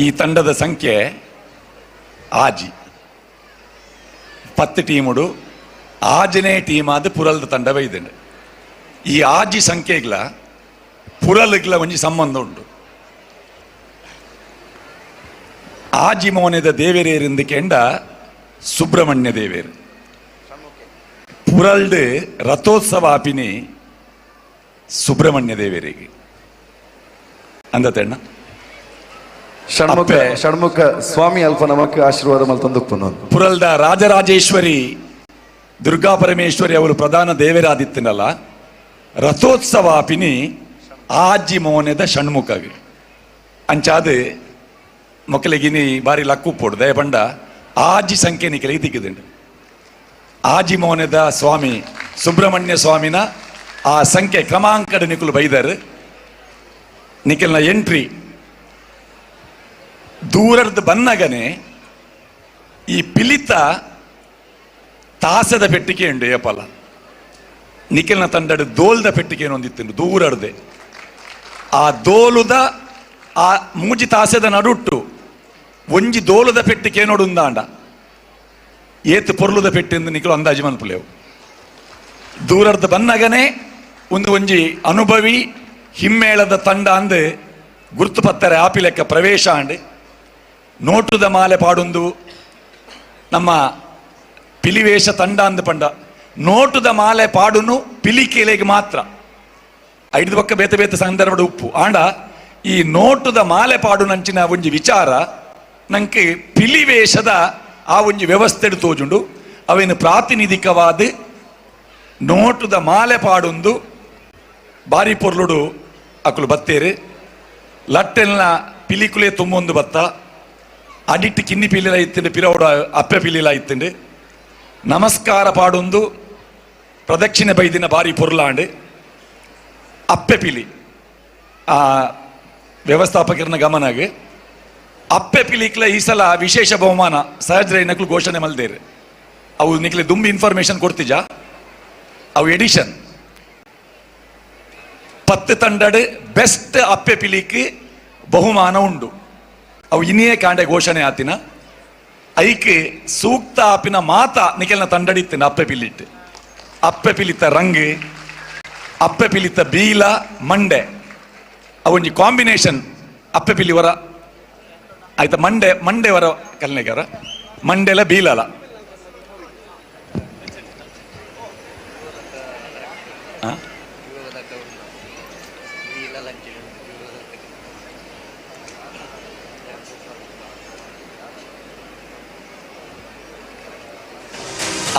F: ಈ ತಂಡದ ಸಂಖ್ಯೆ ಆಜಿ, 10 ಟೀಮುಡು ಆಜನೇ ಟೀಮ್ ಆದ ಪುರಲ್ದ ತಂಡ ಬೈದಂಡು. ಈ ಆಜಿ ಸಂಖ್ಯೆಗ್ಲ ಪುರಲ್ಗ್ಲ ಒಂಜಿ ಸಂಬಂಧ ಉಂಟು. ಆಜಿ ಮೋನೆದ ದೇವೇರೇರಿಂದ ಕೆಂಡ ಸುಬ್ರಹ್ಮಣ್ಯ ದೇವೇರು ಪುರಲ್ಡ್ ರಥೋತ್ಸವ ಆಪಿನಿ ಸುಬ್ರಹ್ಮಣ್ಯ ದೇವರಿಗೆ ಅಂದತೆಣ್ಣ.
B: ಷಣ್ಮುಖ ಷಣ್ಮುಖ ಸ್ವಾಮಿ ಅಲ್ಪ ನಮಕ್ ಆಶೀರ್ವಾದ ಮಲ್ತೊಂದುಪ್ಪುನು.
F: ಪುರಲ್ದ ರಾಜರಾಜೇಶ್ವರಿ ದುರ್ಗಾ ಪರಮೇಶ್ವರಿ ಅವರು ಪ್ರಧಾನ ದೇವರಾದಿತ್ತನಲ್ಲ, ರಥೋತ್ಸವ ಆಪಿನಿ ಆಜಿ ಮೋನೆದ ಷಣ್ಮುಖಗೆ ಅಂಚಾದ ಮೊಕ್ಕಲಿಗಿನಿ ಬಾರಿ ಲಕ್ಕುಪ್ಪೋಡು ದಯಪಂಡ ಆಜಿ ಸಂಖ್ಯೆ ನಿಕಲಿಗೆ ತಿಕ್ಕಿದುಂಡು. ಆಜಿ ಮೋನೆದ ಸ್ವಾಮಿ ಸುಬ್ರಹ್ಮಣ್ಯ ಸ್ವಾಮಿನ ಆ ಸಂಖ್ಯೆ ಕ್ರಮಾಂಕದ ನಿಕುಲು ಬೈದರು. ನಿಖಲ್ನ ಎಂಟ್ರಿ ದೂರದ್ದು ಬನ್ನಗನೆ ಈ ಪಿಲಿತ ತಾಸದ ಪೆಟ್ಟಿಗೆ ಉಂಡು ಏಪಲ ನಿಖಲ್ನ ತಂಡಡು ದೋಲ್ದ ಪೆಟ್ಟಿಗೆ ಒಂದಿತ್ತು ದೂರಡ್ದೆ. ಆ ದೋಲುದ ಆ ಮೂಜಿ ತಾಸದ ನಡುಟ್ಟು ಒಂಜಿ ದೋಲದ ಪೆಟ್ಟಿಗೆ ನೋಡುಂದಾಂಡ ಏತ್ ಪೊರ್ಲುದ ಪೆಟ್ಟಿಂದು ನಿಖಲು ಅಂದಾಜು ಮನ್ಪುಲೇವು. ದೂರರ್ದ ಬನ್ನಗನೆ ಒಂದು ಒಂಜಿ ಅನುಭವಿ ಹಿಮ್ಮೇಳದ ತಂಡ ಅಂದು ಗುರ್ತು ಪತ್ತರೆ ಆಪಿಲೆಕ್ಕ ಪ್ರವೇಶ ಅಂಡ್ ನೋಟುದ ಮಾಲೆ ಪಾಡುಂದು ನಮ್ಮ ಪಿಲಿವೇಶ ತಂಡ ಅಂದು ಪಂಡ ನೋಟುದ ಮಾಲೆ ಪಾಡುನು ಪಿಲಿಕೇಲೆಗೆ ಮಾತ್ರ ಐದು ಪಕ್ಕ ಬೇತೆ ಬೇತೆ ಸಂದರ್ಭದ ಉಪ್ಪು ಆಂಡ ಈ ನೋಟುದ ಮಾಲೆ ಪಾಡುನಂಚಿನ ಒಂಜಿ ವಿಚಾರ ನಂಗೆ ಪಿಲಿವೇಶದ ಆ ಒಂಜಿ ವ್ಯವಸ್ಥೆ ತೋಜುಂಡು. ಅವೇನು ಪ್ರಾತಿನಿಧಿಕವಾದ ನೋಟುದ ಮಾಲೆ ಪಾಡುಂದು ಬಾರಿ ಪೊರ್ಲುಡು ಅಕುಲು ಬತ್ತೇರು. ಲಟ್ಟೆಲ್ನ ಪಿಲಿಕುಲೆ ತುಂಬೊಂದು ಬತ್ತ ಅಡಿಟ್ಟು ಕಿನ್ನಿ ಪಿಲಿಲ ಇತ್ತಂಡು ಪಿರವಡ ಅಪ್ಪೆ ಪಿಲಿಲ ಇತ್ತಂಡು ನಮಸ್ಕಾರ ಪಾಡೊಂದು ಪ್ರದಕ್ಷಿಣೆ ಬೈದಿನ ಬಾರಿ ಪೊರ್ಲಾಂಡು ಅಪ್ಪೆ ಪಿಲಿ ಆ ವ್ಯವಸ್ಥಾಪಕರನ ಗಮನಗೆ ಅಪ್ಪೆ ಪಿಲಿಕ್ಲ ಈ ಸಲ ವಿಶೇಷ ಬಹುಮಾನ ಸಹಜ ನಕ್ಲು ಘೋಷಣೆ ಮಲ್ದೇರು. ಅವು ನಿಕ್ಲೆ ದುಂಬಿ ಇನ್ಫಾರ್ಮೇಶನ್ ಕೊಡ್ತಿಜ. ಅವು ಎಡಿಷನ್ 10 ತಂಡಡ್ ಬೆಸ್ಟ್ ಅಪ್ಪೆ ಪಿಲಿಕ್ ಬಹುಮಾನ ಉಂಡು. ಅವು ಇನಿಯೇ ಕಾಂಡೆ ಘೋಷಣೆ ಆತಿನ ಐಕ್ ಸೂಕ್ತ ಆಪಿನ ಮಾತ ನಿಖಲ್ನ ತಂಡಡಿತ್ತಿನ ಅಪ್ಪೆ ಪಿಲಿಟ್ ಅಪ್ಪೆ ಪಿಲಿತ ರಂಗ್ ಅಪ್ಪೆ ಪಿಲಿತ ಬೀಲ ಮಂಡೆ ಅವೊಂಜಿ ಕಾಂಬಿನೇಷನ್ ಅಪ್ಪೆ ಪಿಲಿ ವರ ಆಯ್ತಾ ಮಂಡೆ ಮಂಡೆ ವರ ಕಲ್ನೆಗರ ಮಂಡೆಲ ಬೀಲಲ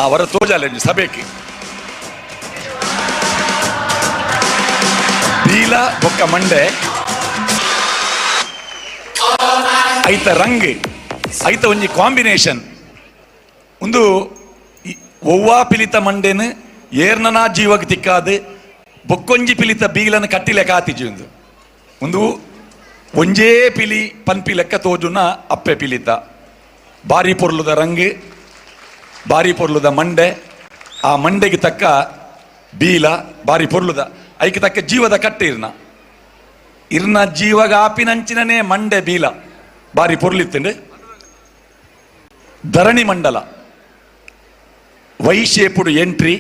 F: ಆ ವರ ತೋಜಾಲೆ ಸಭೆಗೆ ಬೀಲ ಬೊಕ್ಕ ಮಂಡೆ ಐತ ರಂಗ್ ಐತ ಒಂಜಿ ಕಾಂಬಿನೇಷನ್ ಒಂದು ಒವ್ವಾ ಪಿಲಿತ ಮಂಡೆನು ಏರ್ನನಾ ಜೀವಕ್ಕೆ ತಿಕ್ಕಾದು ಬೊಕ್ಕೊಂಜಿ ಪಿಲಿತ ಬೀಲನ್ನು ಕಟ್ಟಿ ಲೆಕ್ಕ ಆತಿಜಿ. ಒಂದು ಒಂದು ಒಂಜೇ ಪಿಲಿ ಪನ್ಪಿ ಲೆಕ್ಕ ತೋಜುನ ಅಪ್ಪೆ ಪಿಲಿತ ಬಾರಿ ಪೊರ್ಲುದ ರಂಗ್ ಬಾರಿ ಪೊರ್ಲುದ ಮಂಡೆ ಆ ಮಂಡೆಗೆ ತಕ್ಕ ಬೀಲ ಬಾರಿ ಪೊರ್ಲುದ ಐಕೆ ತಕ್ಕ ಜೀವದ ಕಟ್ಟೆ ಇರ್ನ ಇರ್ನ ಜೀವಗ ಆಪಿನಂಚಿನನೇ ಮಂಡೆ ಬೀಲ ಬಾರಿ ಪೊರ್ಲಿತ್ತಂಡು. ಧರಣಿ ಮಂಡಲ ವೈಶೇಪುಡು ಎಂಟ್ರಿ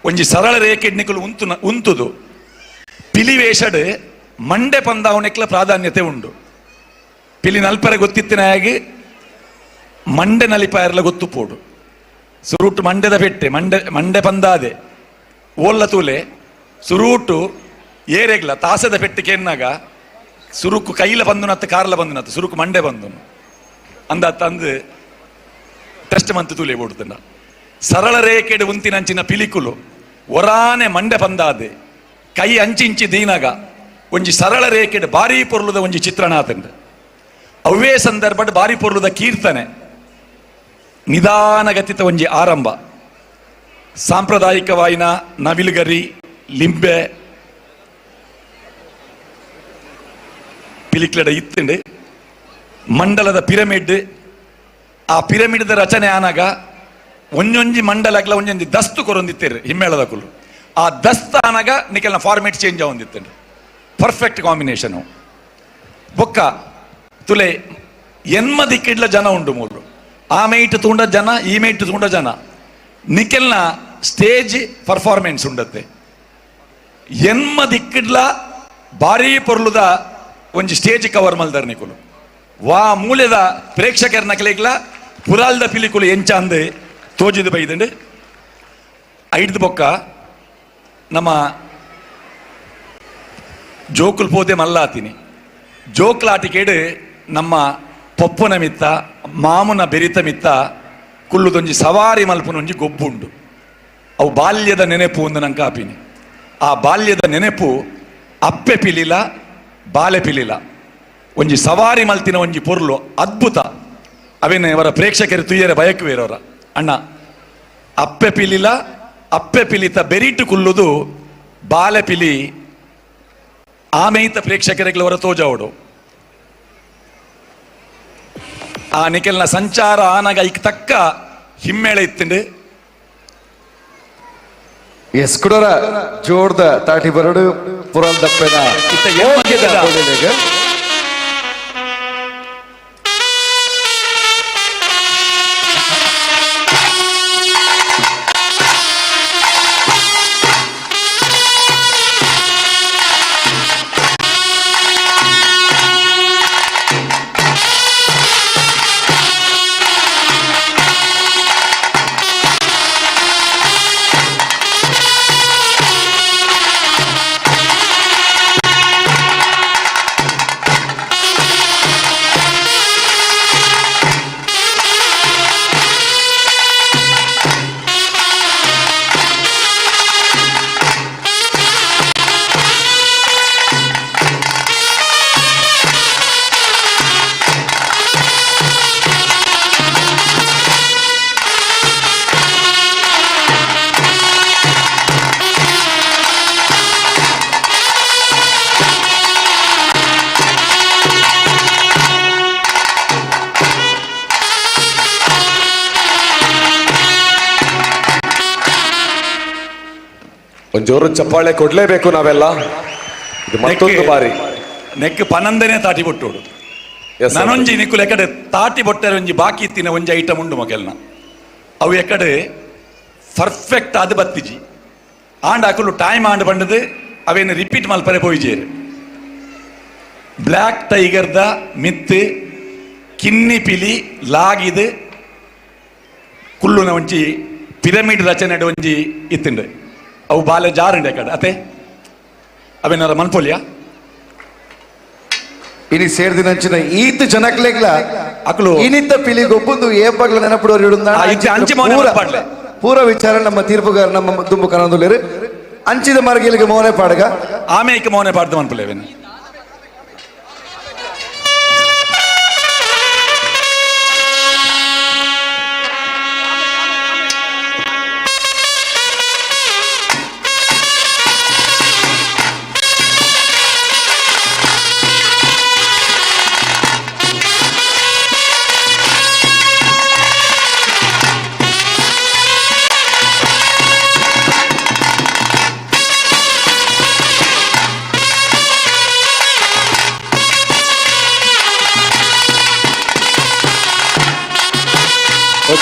F: ಒಂಜಿ ಸರಳ ರೇಖೆ ನಿಕುಲು ಉಂತು ಉಂತುದು ಪಿಲಿವೇಷಡ್ ಮಂಡೆ ಪಂದಾವಣೆಕ್ಲ ಪ್ರಾಧಾನ್ಯತೆ ಉಂಡು. ಪಿಲಿ ನಲ್ಪರೆ ಗೊತ್ತಿತ್ತಿನಾಗಿ ಮಂಡೆ ನಲಿಪಾಯರ್ಲ ಗೊತ್ತು ಪೋಡು. ಸುರುಟು ಮಂಡೆದ ಪೆಟ್ಟೆ ಮಂಡೆ ಮಂಡೆ ಪಂದಾದೆ ಓಲ್ಲ ತೂಲೆ ಸುರೂಟು ಏರೆಗ್ಲ ತಾಸದ ಪೆಟ್ಟು ಕೆನ್ನಾಗ ಸುರುಕು ಕೈಲ ಬಂದು ಕಾರ್ಲ ಬಂದು ಸುರುಕು ಮಂಡೆ ಬಂದು ಅಂದ ತಂದು ಟೆಸ್ಟ್ ಮಂತು ತೂಲೆ ಬೋಡುತ್ತಂಡ. ಸರಳ ರೇಖೆಡು ಉಂತಿನಂಚಿನ ಪಿಲಿಕುಲು ಒರಾನೆ ಮಂಡೆ ಪಂದಾದೆ ಕೈ ಅಂಚಿಂಚಿ ದೀನಾಗ ಒಂಜಿ ಸರಳ ರೇಖೆಡು ಬಾರಿ ಪೊರ್ಲುದ ಒಂಜಿ ಚಿತ್ರಣ ಆತಂಡು. ಅವೇ ಸಂದರ್ಭಡ್ ಬಾರಿ ಪೊರ್ಲುದ ಕೀರ್ತನೆ ನಿಧಾನಗತಿತ ಒಂಜಿ ಆರಂಭ. ಸಾಂಪ್ರದಾಯಿಕವಾಯಿನ ನವಿಲುಗರಿ ಲಿಂಬೆ ಪಿಲಿಕ್ಲಡ ಇತ್ತಂಡು. ಮಂಡಲದ ಪಿರಮಿಡ್, ಆ ಪಿರಮಿಡ್ದ ರಚನೆ ಆನಾಗ ಒಂಜೊಂಜಿ ಮಂಡಲಗ್ಲ ಒಂಜೊಂಜಿ ದಸ್ತು ಕೊರೊಂದಿತ್ತೇರು ಹಿಮ್ಮೇಳದ ಕುಲು. ಆ ದಸ್ತ ಆನಾಗ ನಿಕೆಲ್ನ ಫಾರ್ಮೇಟ್ ಚೇಂಜ್ ಆವೊಂದಿತ್ತಂಡು. ಪರ್ಫೆಕ್ಟ್ ಕಾಂಬಿನೇಷನ್ ಬೊಕ್ಕ ತುಲೆ ಎನ್ಮ ದಿಕ್ಕಿಡ್ಲ ಜನ ಉಂಡು ಮೂಲು. ಆ ಮೇಟ್ ತೂಂಡ ಜನ, ಈ ಮೇಟ್ ತೂಂಡ ಜನ, ನಿಕೆಲ್ನ ಸ್ಟೇಜ್ ಪರ್ಫಾರ್ಮೆನ್ಸ್ ಉಂಡತ್ತೆ. ಎನ್ಮ ದಿಕ್ಕಿಡ್ಲ ಭಾರೀ ಪೊರ್ಲುದ ಒಂಜಿ ಸ್ಟೇಜ್ ಕವರ್ ಮಲ್ದರ್ ನಿಕುಲು. ವಾ ಮೂಲೆದ ಪ್ರೇಕ್ಷಕರ ನಕಲಿಗ್ಲ ಪುರಾಲ್ದ ಪಿಲಿಕುಲು ಎಂಚ ಅಂದ್ ತೋಜಿದ ಬೈದಂಡು. ಐಡ್ದು ಬೊಕ್ಕ ನಮ್ಮ ಜೋಕುಲ್ ಪೋದೆ ಮಲ್ಲಾತೀನಿ. ಜೋಕ್ಲಾಟಿಕೇಡು ನಮ್ಮ ಪೊಪ್ಪುನ ಮಿತ್ತ ಮಾಮುನ ಬೆರಿತ ಮಿತ್ತ ಕುಳ್ಳುದೊಂಜಿ ಸವಾರಿ ಮಲ್ಪುನೊಂಜಿ ಗೊಬ್ಬುಂಡು. ಅವು ಬಾಲ್ಯದ ನೆನೆಪು ಒಂದು ನಂಗೆ ಆಪಿನಿ. ಆ ಬಾಲ್ಯದ ನೆನೆಪು ಅಪ್ಪೆ ಪಿಲಿಲ ಬಾಲೆ ಪಿಲಿಲ ಒಂಜಿ ಸವಾರಿ ಮಲ್ತಿನ ಒಂಜಿ ಪೊರ್ಲು ಅದ್ಭುತ. ಅವೇನ ಇವರ ಪ್ರೇಕ್ಷಕರು ತುಯ್ಯರೆ ಬಯಕುವೇರವರ ಅಣ್ಣ. ಅಪ್ಪೆ ಪಿಲಿಲ ಅಪ್ಪೆ ಪಿಲಿತ ಬೆರಿಟು ಕುಲ್ಲುದು ಬಾಲೆ ಪಿಲಿ ಆಮೇತ ಪ್ರೇಕ್ಷಕರಿಗಳವರ ತೋಜಾವಡು. ಆ ನಿಕೆಲ್ನ ಸಂಚಾರ ಆನಗ ಐಕ್ ತಕ್ಕ ಹಿಮ್ಮೇಳ ಇತ್ತಂಡು.
B: ಎಸ್ ಕುಡೋರ ಜೋರ್ದ ತಾಟಿ ಬರಡು ಪುರಾಲ್ ದಪ್ಪೆನ
C: ಒಂದ್ ಜೋರು ಚಪ್ಪಾಳೆ ಕೊಡ್ಲೇಬೇಕು ನಾವೆಲ್ಲ. ಇದು ಮತ್ತೊಂದು ಬಾರಿ
F: ನೆಕ್ ಪನಂದನೆ ತಾಟಿ ಬೊಟ್ಟೋಡು. ನಾನೊಂಜಿ ನಿಕ್ಕುಲು ಎಕಡೆ ತಾಟಿ ಬೊಟ್ಟರೆ ಒಂಜಿ ಬಾಕಿ ಇತ್ತಿನ ಒಂಜಿ ಐಟಮ್ ಉಂಡು ಮೊಕೆಲ್ನ. ಅವು ಎಕಡೆ ಪರ್ಫೆಕ್ಟ್ ಅದು ಬತ್ತಿಜಿ ಆಂಡ ಅಕುಲು ಟೈಮ್ ಆಂಡ್ ಬಂಡದು ಅವೇನು ರಿಪೀಟ್ ಮಲ್ಪರೆ ಪೋಯಿಜೇರು. ಬ್ಲ್ಯಾಕ್ ಟೈಗರ್ದ ಮಿತ್ತು ಕಿನ್ನಿ ಪಿಲಿ ಲಾಗಿದು ಕುಳ್ಳುನ ಒಂಜಿ ಪಿರಮಿಡ್ ರಚನೆ ಒಂಜಿ ಇತ್ತುಂಡು. ಅವು ಬಾಲೆ ಜಾರುಂಡೆ ಕಡೆ ಅತೆ ಅವೇನಾರ ಮನ್ಪೊಲಿಯಾ
B: ಇನಿ ಸೇರ್ದಿನಂಚಿನ ಈತ್ ಜನಕ್ಲೆಗ್ಲ
F: ಅಕುಲು
B: ಇನಿತ ಪಿಲಿ ಗೊಬ್ಬುಂದು ಏ ಪಗ್ಲ ನೆನಪುಡೋರು ಇಡುಂದ
F: ಅಂಚಿ ಮೌನ.
B: ಪೂರ ವಿಚಾರ ನಮ್ಮ ತೀರ್ಪುಗಾರ ನಮ್ಮ ದುಂಬು ಕನಂದುಲೇರು ಅಂಚಿದ ಮಾರ್ಗಲಿಗೆ ಮೌನೆ ಪಾಡಗ
F: ಆಮೇಕೆ ಮೌನೆ ಪಾಡ್ದು ಮನ್ಪುಲೇವೇನು.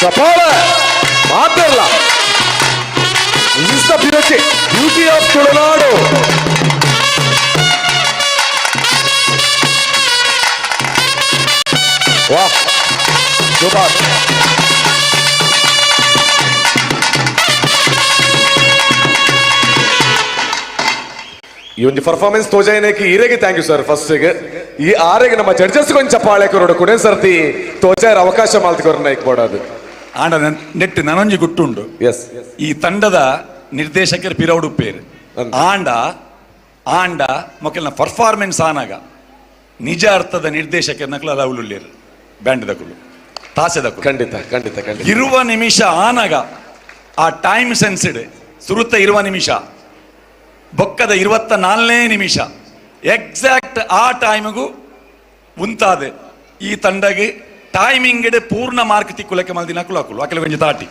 C: ಚಪ್ಪಾಳೆ ಮಾತಿರಲ್ಲ. This is the beauty, beauty of Tulunadu. ವಾಹ್, super. ಈ ಒಂದು performance ತೋಜಾಯನೇಕಿ ಈರೆಗೆ thank you sir. First ಈ ಆರೆಗೆ ನಮ್ಮ ಜಡ್ಜಸ್ ಕೊಂಚ ಚಪ್ಪಾಳೆ ಕೊರಡು ಕುಡೆ ಸರ್ತಿ ತೋಜಾಯರ ಅವಕಾಶ ಮಾಲ್ತಿಕೊರನ್ನ ಇಕ್ಬೋಡದು.
F: ಆಂಡ ನೆಟ್ ನನೊಂಜಿ ಗುಟ್ಟುಂಡು.
C: ಎಸ್.
F: ಈ ತಂಡದ ನಿರ್ದೇಶಕರು ಪಿರೌಡು ಪೇರು ಆಂಡ ಆಂಡ ಮೊಕಲ್ನ ಪರ್ಫಾರ್ಮೆನ್ಸ್ ಆನಾಗ ನಿಜ ಅರ್ಥದ ನಿರ್ದೇಶಕರ ಅಲವುಲುಳ್ಳೇರು ಬ್ಯಾಂಡ್ ದಕುಲು, ತಾಸೆದಕುಲು.
C: ಖಂಡಿತ ಖಂಡಿತ ಖಂಡಿತ.
F: 20 ನಿಮಿಷ ಆನಾಗ ಆ ಟೈಮ್ ಸೆನ್ಸ್ಡ್ ಸುರುತ್ತ 20 ನಿಮಿಷ, ಬೊಕ್ಕದ 24ನೇ ನಿಮಿಷ ಎಕ್ಸಾಕ್ಟ್ ಆ ಟೈಮಿಗೂ ಉಂತಾದೆ ಈ ತಂಡಗೆ ಟೈಮಿಂಗ್ ಪೂರ್ಣ ಮಾರ್ಕ್ ತಿಕ್ಕುಲಕ್ಕೆ ಮಲ್ದಿನ ಅಕುಲು ಅಕಲು ಒಂಜಿ ತಾಟಿ.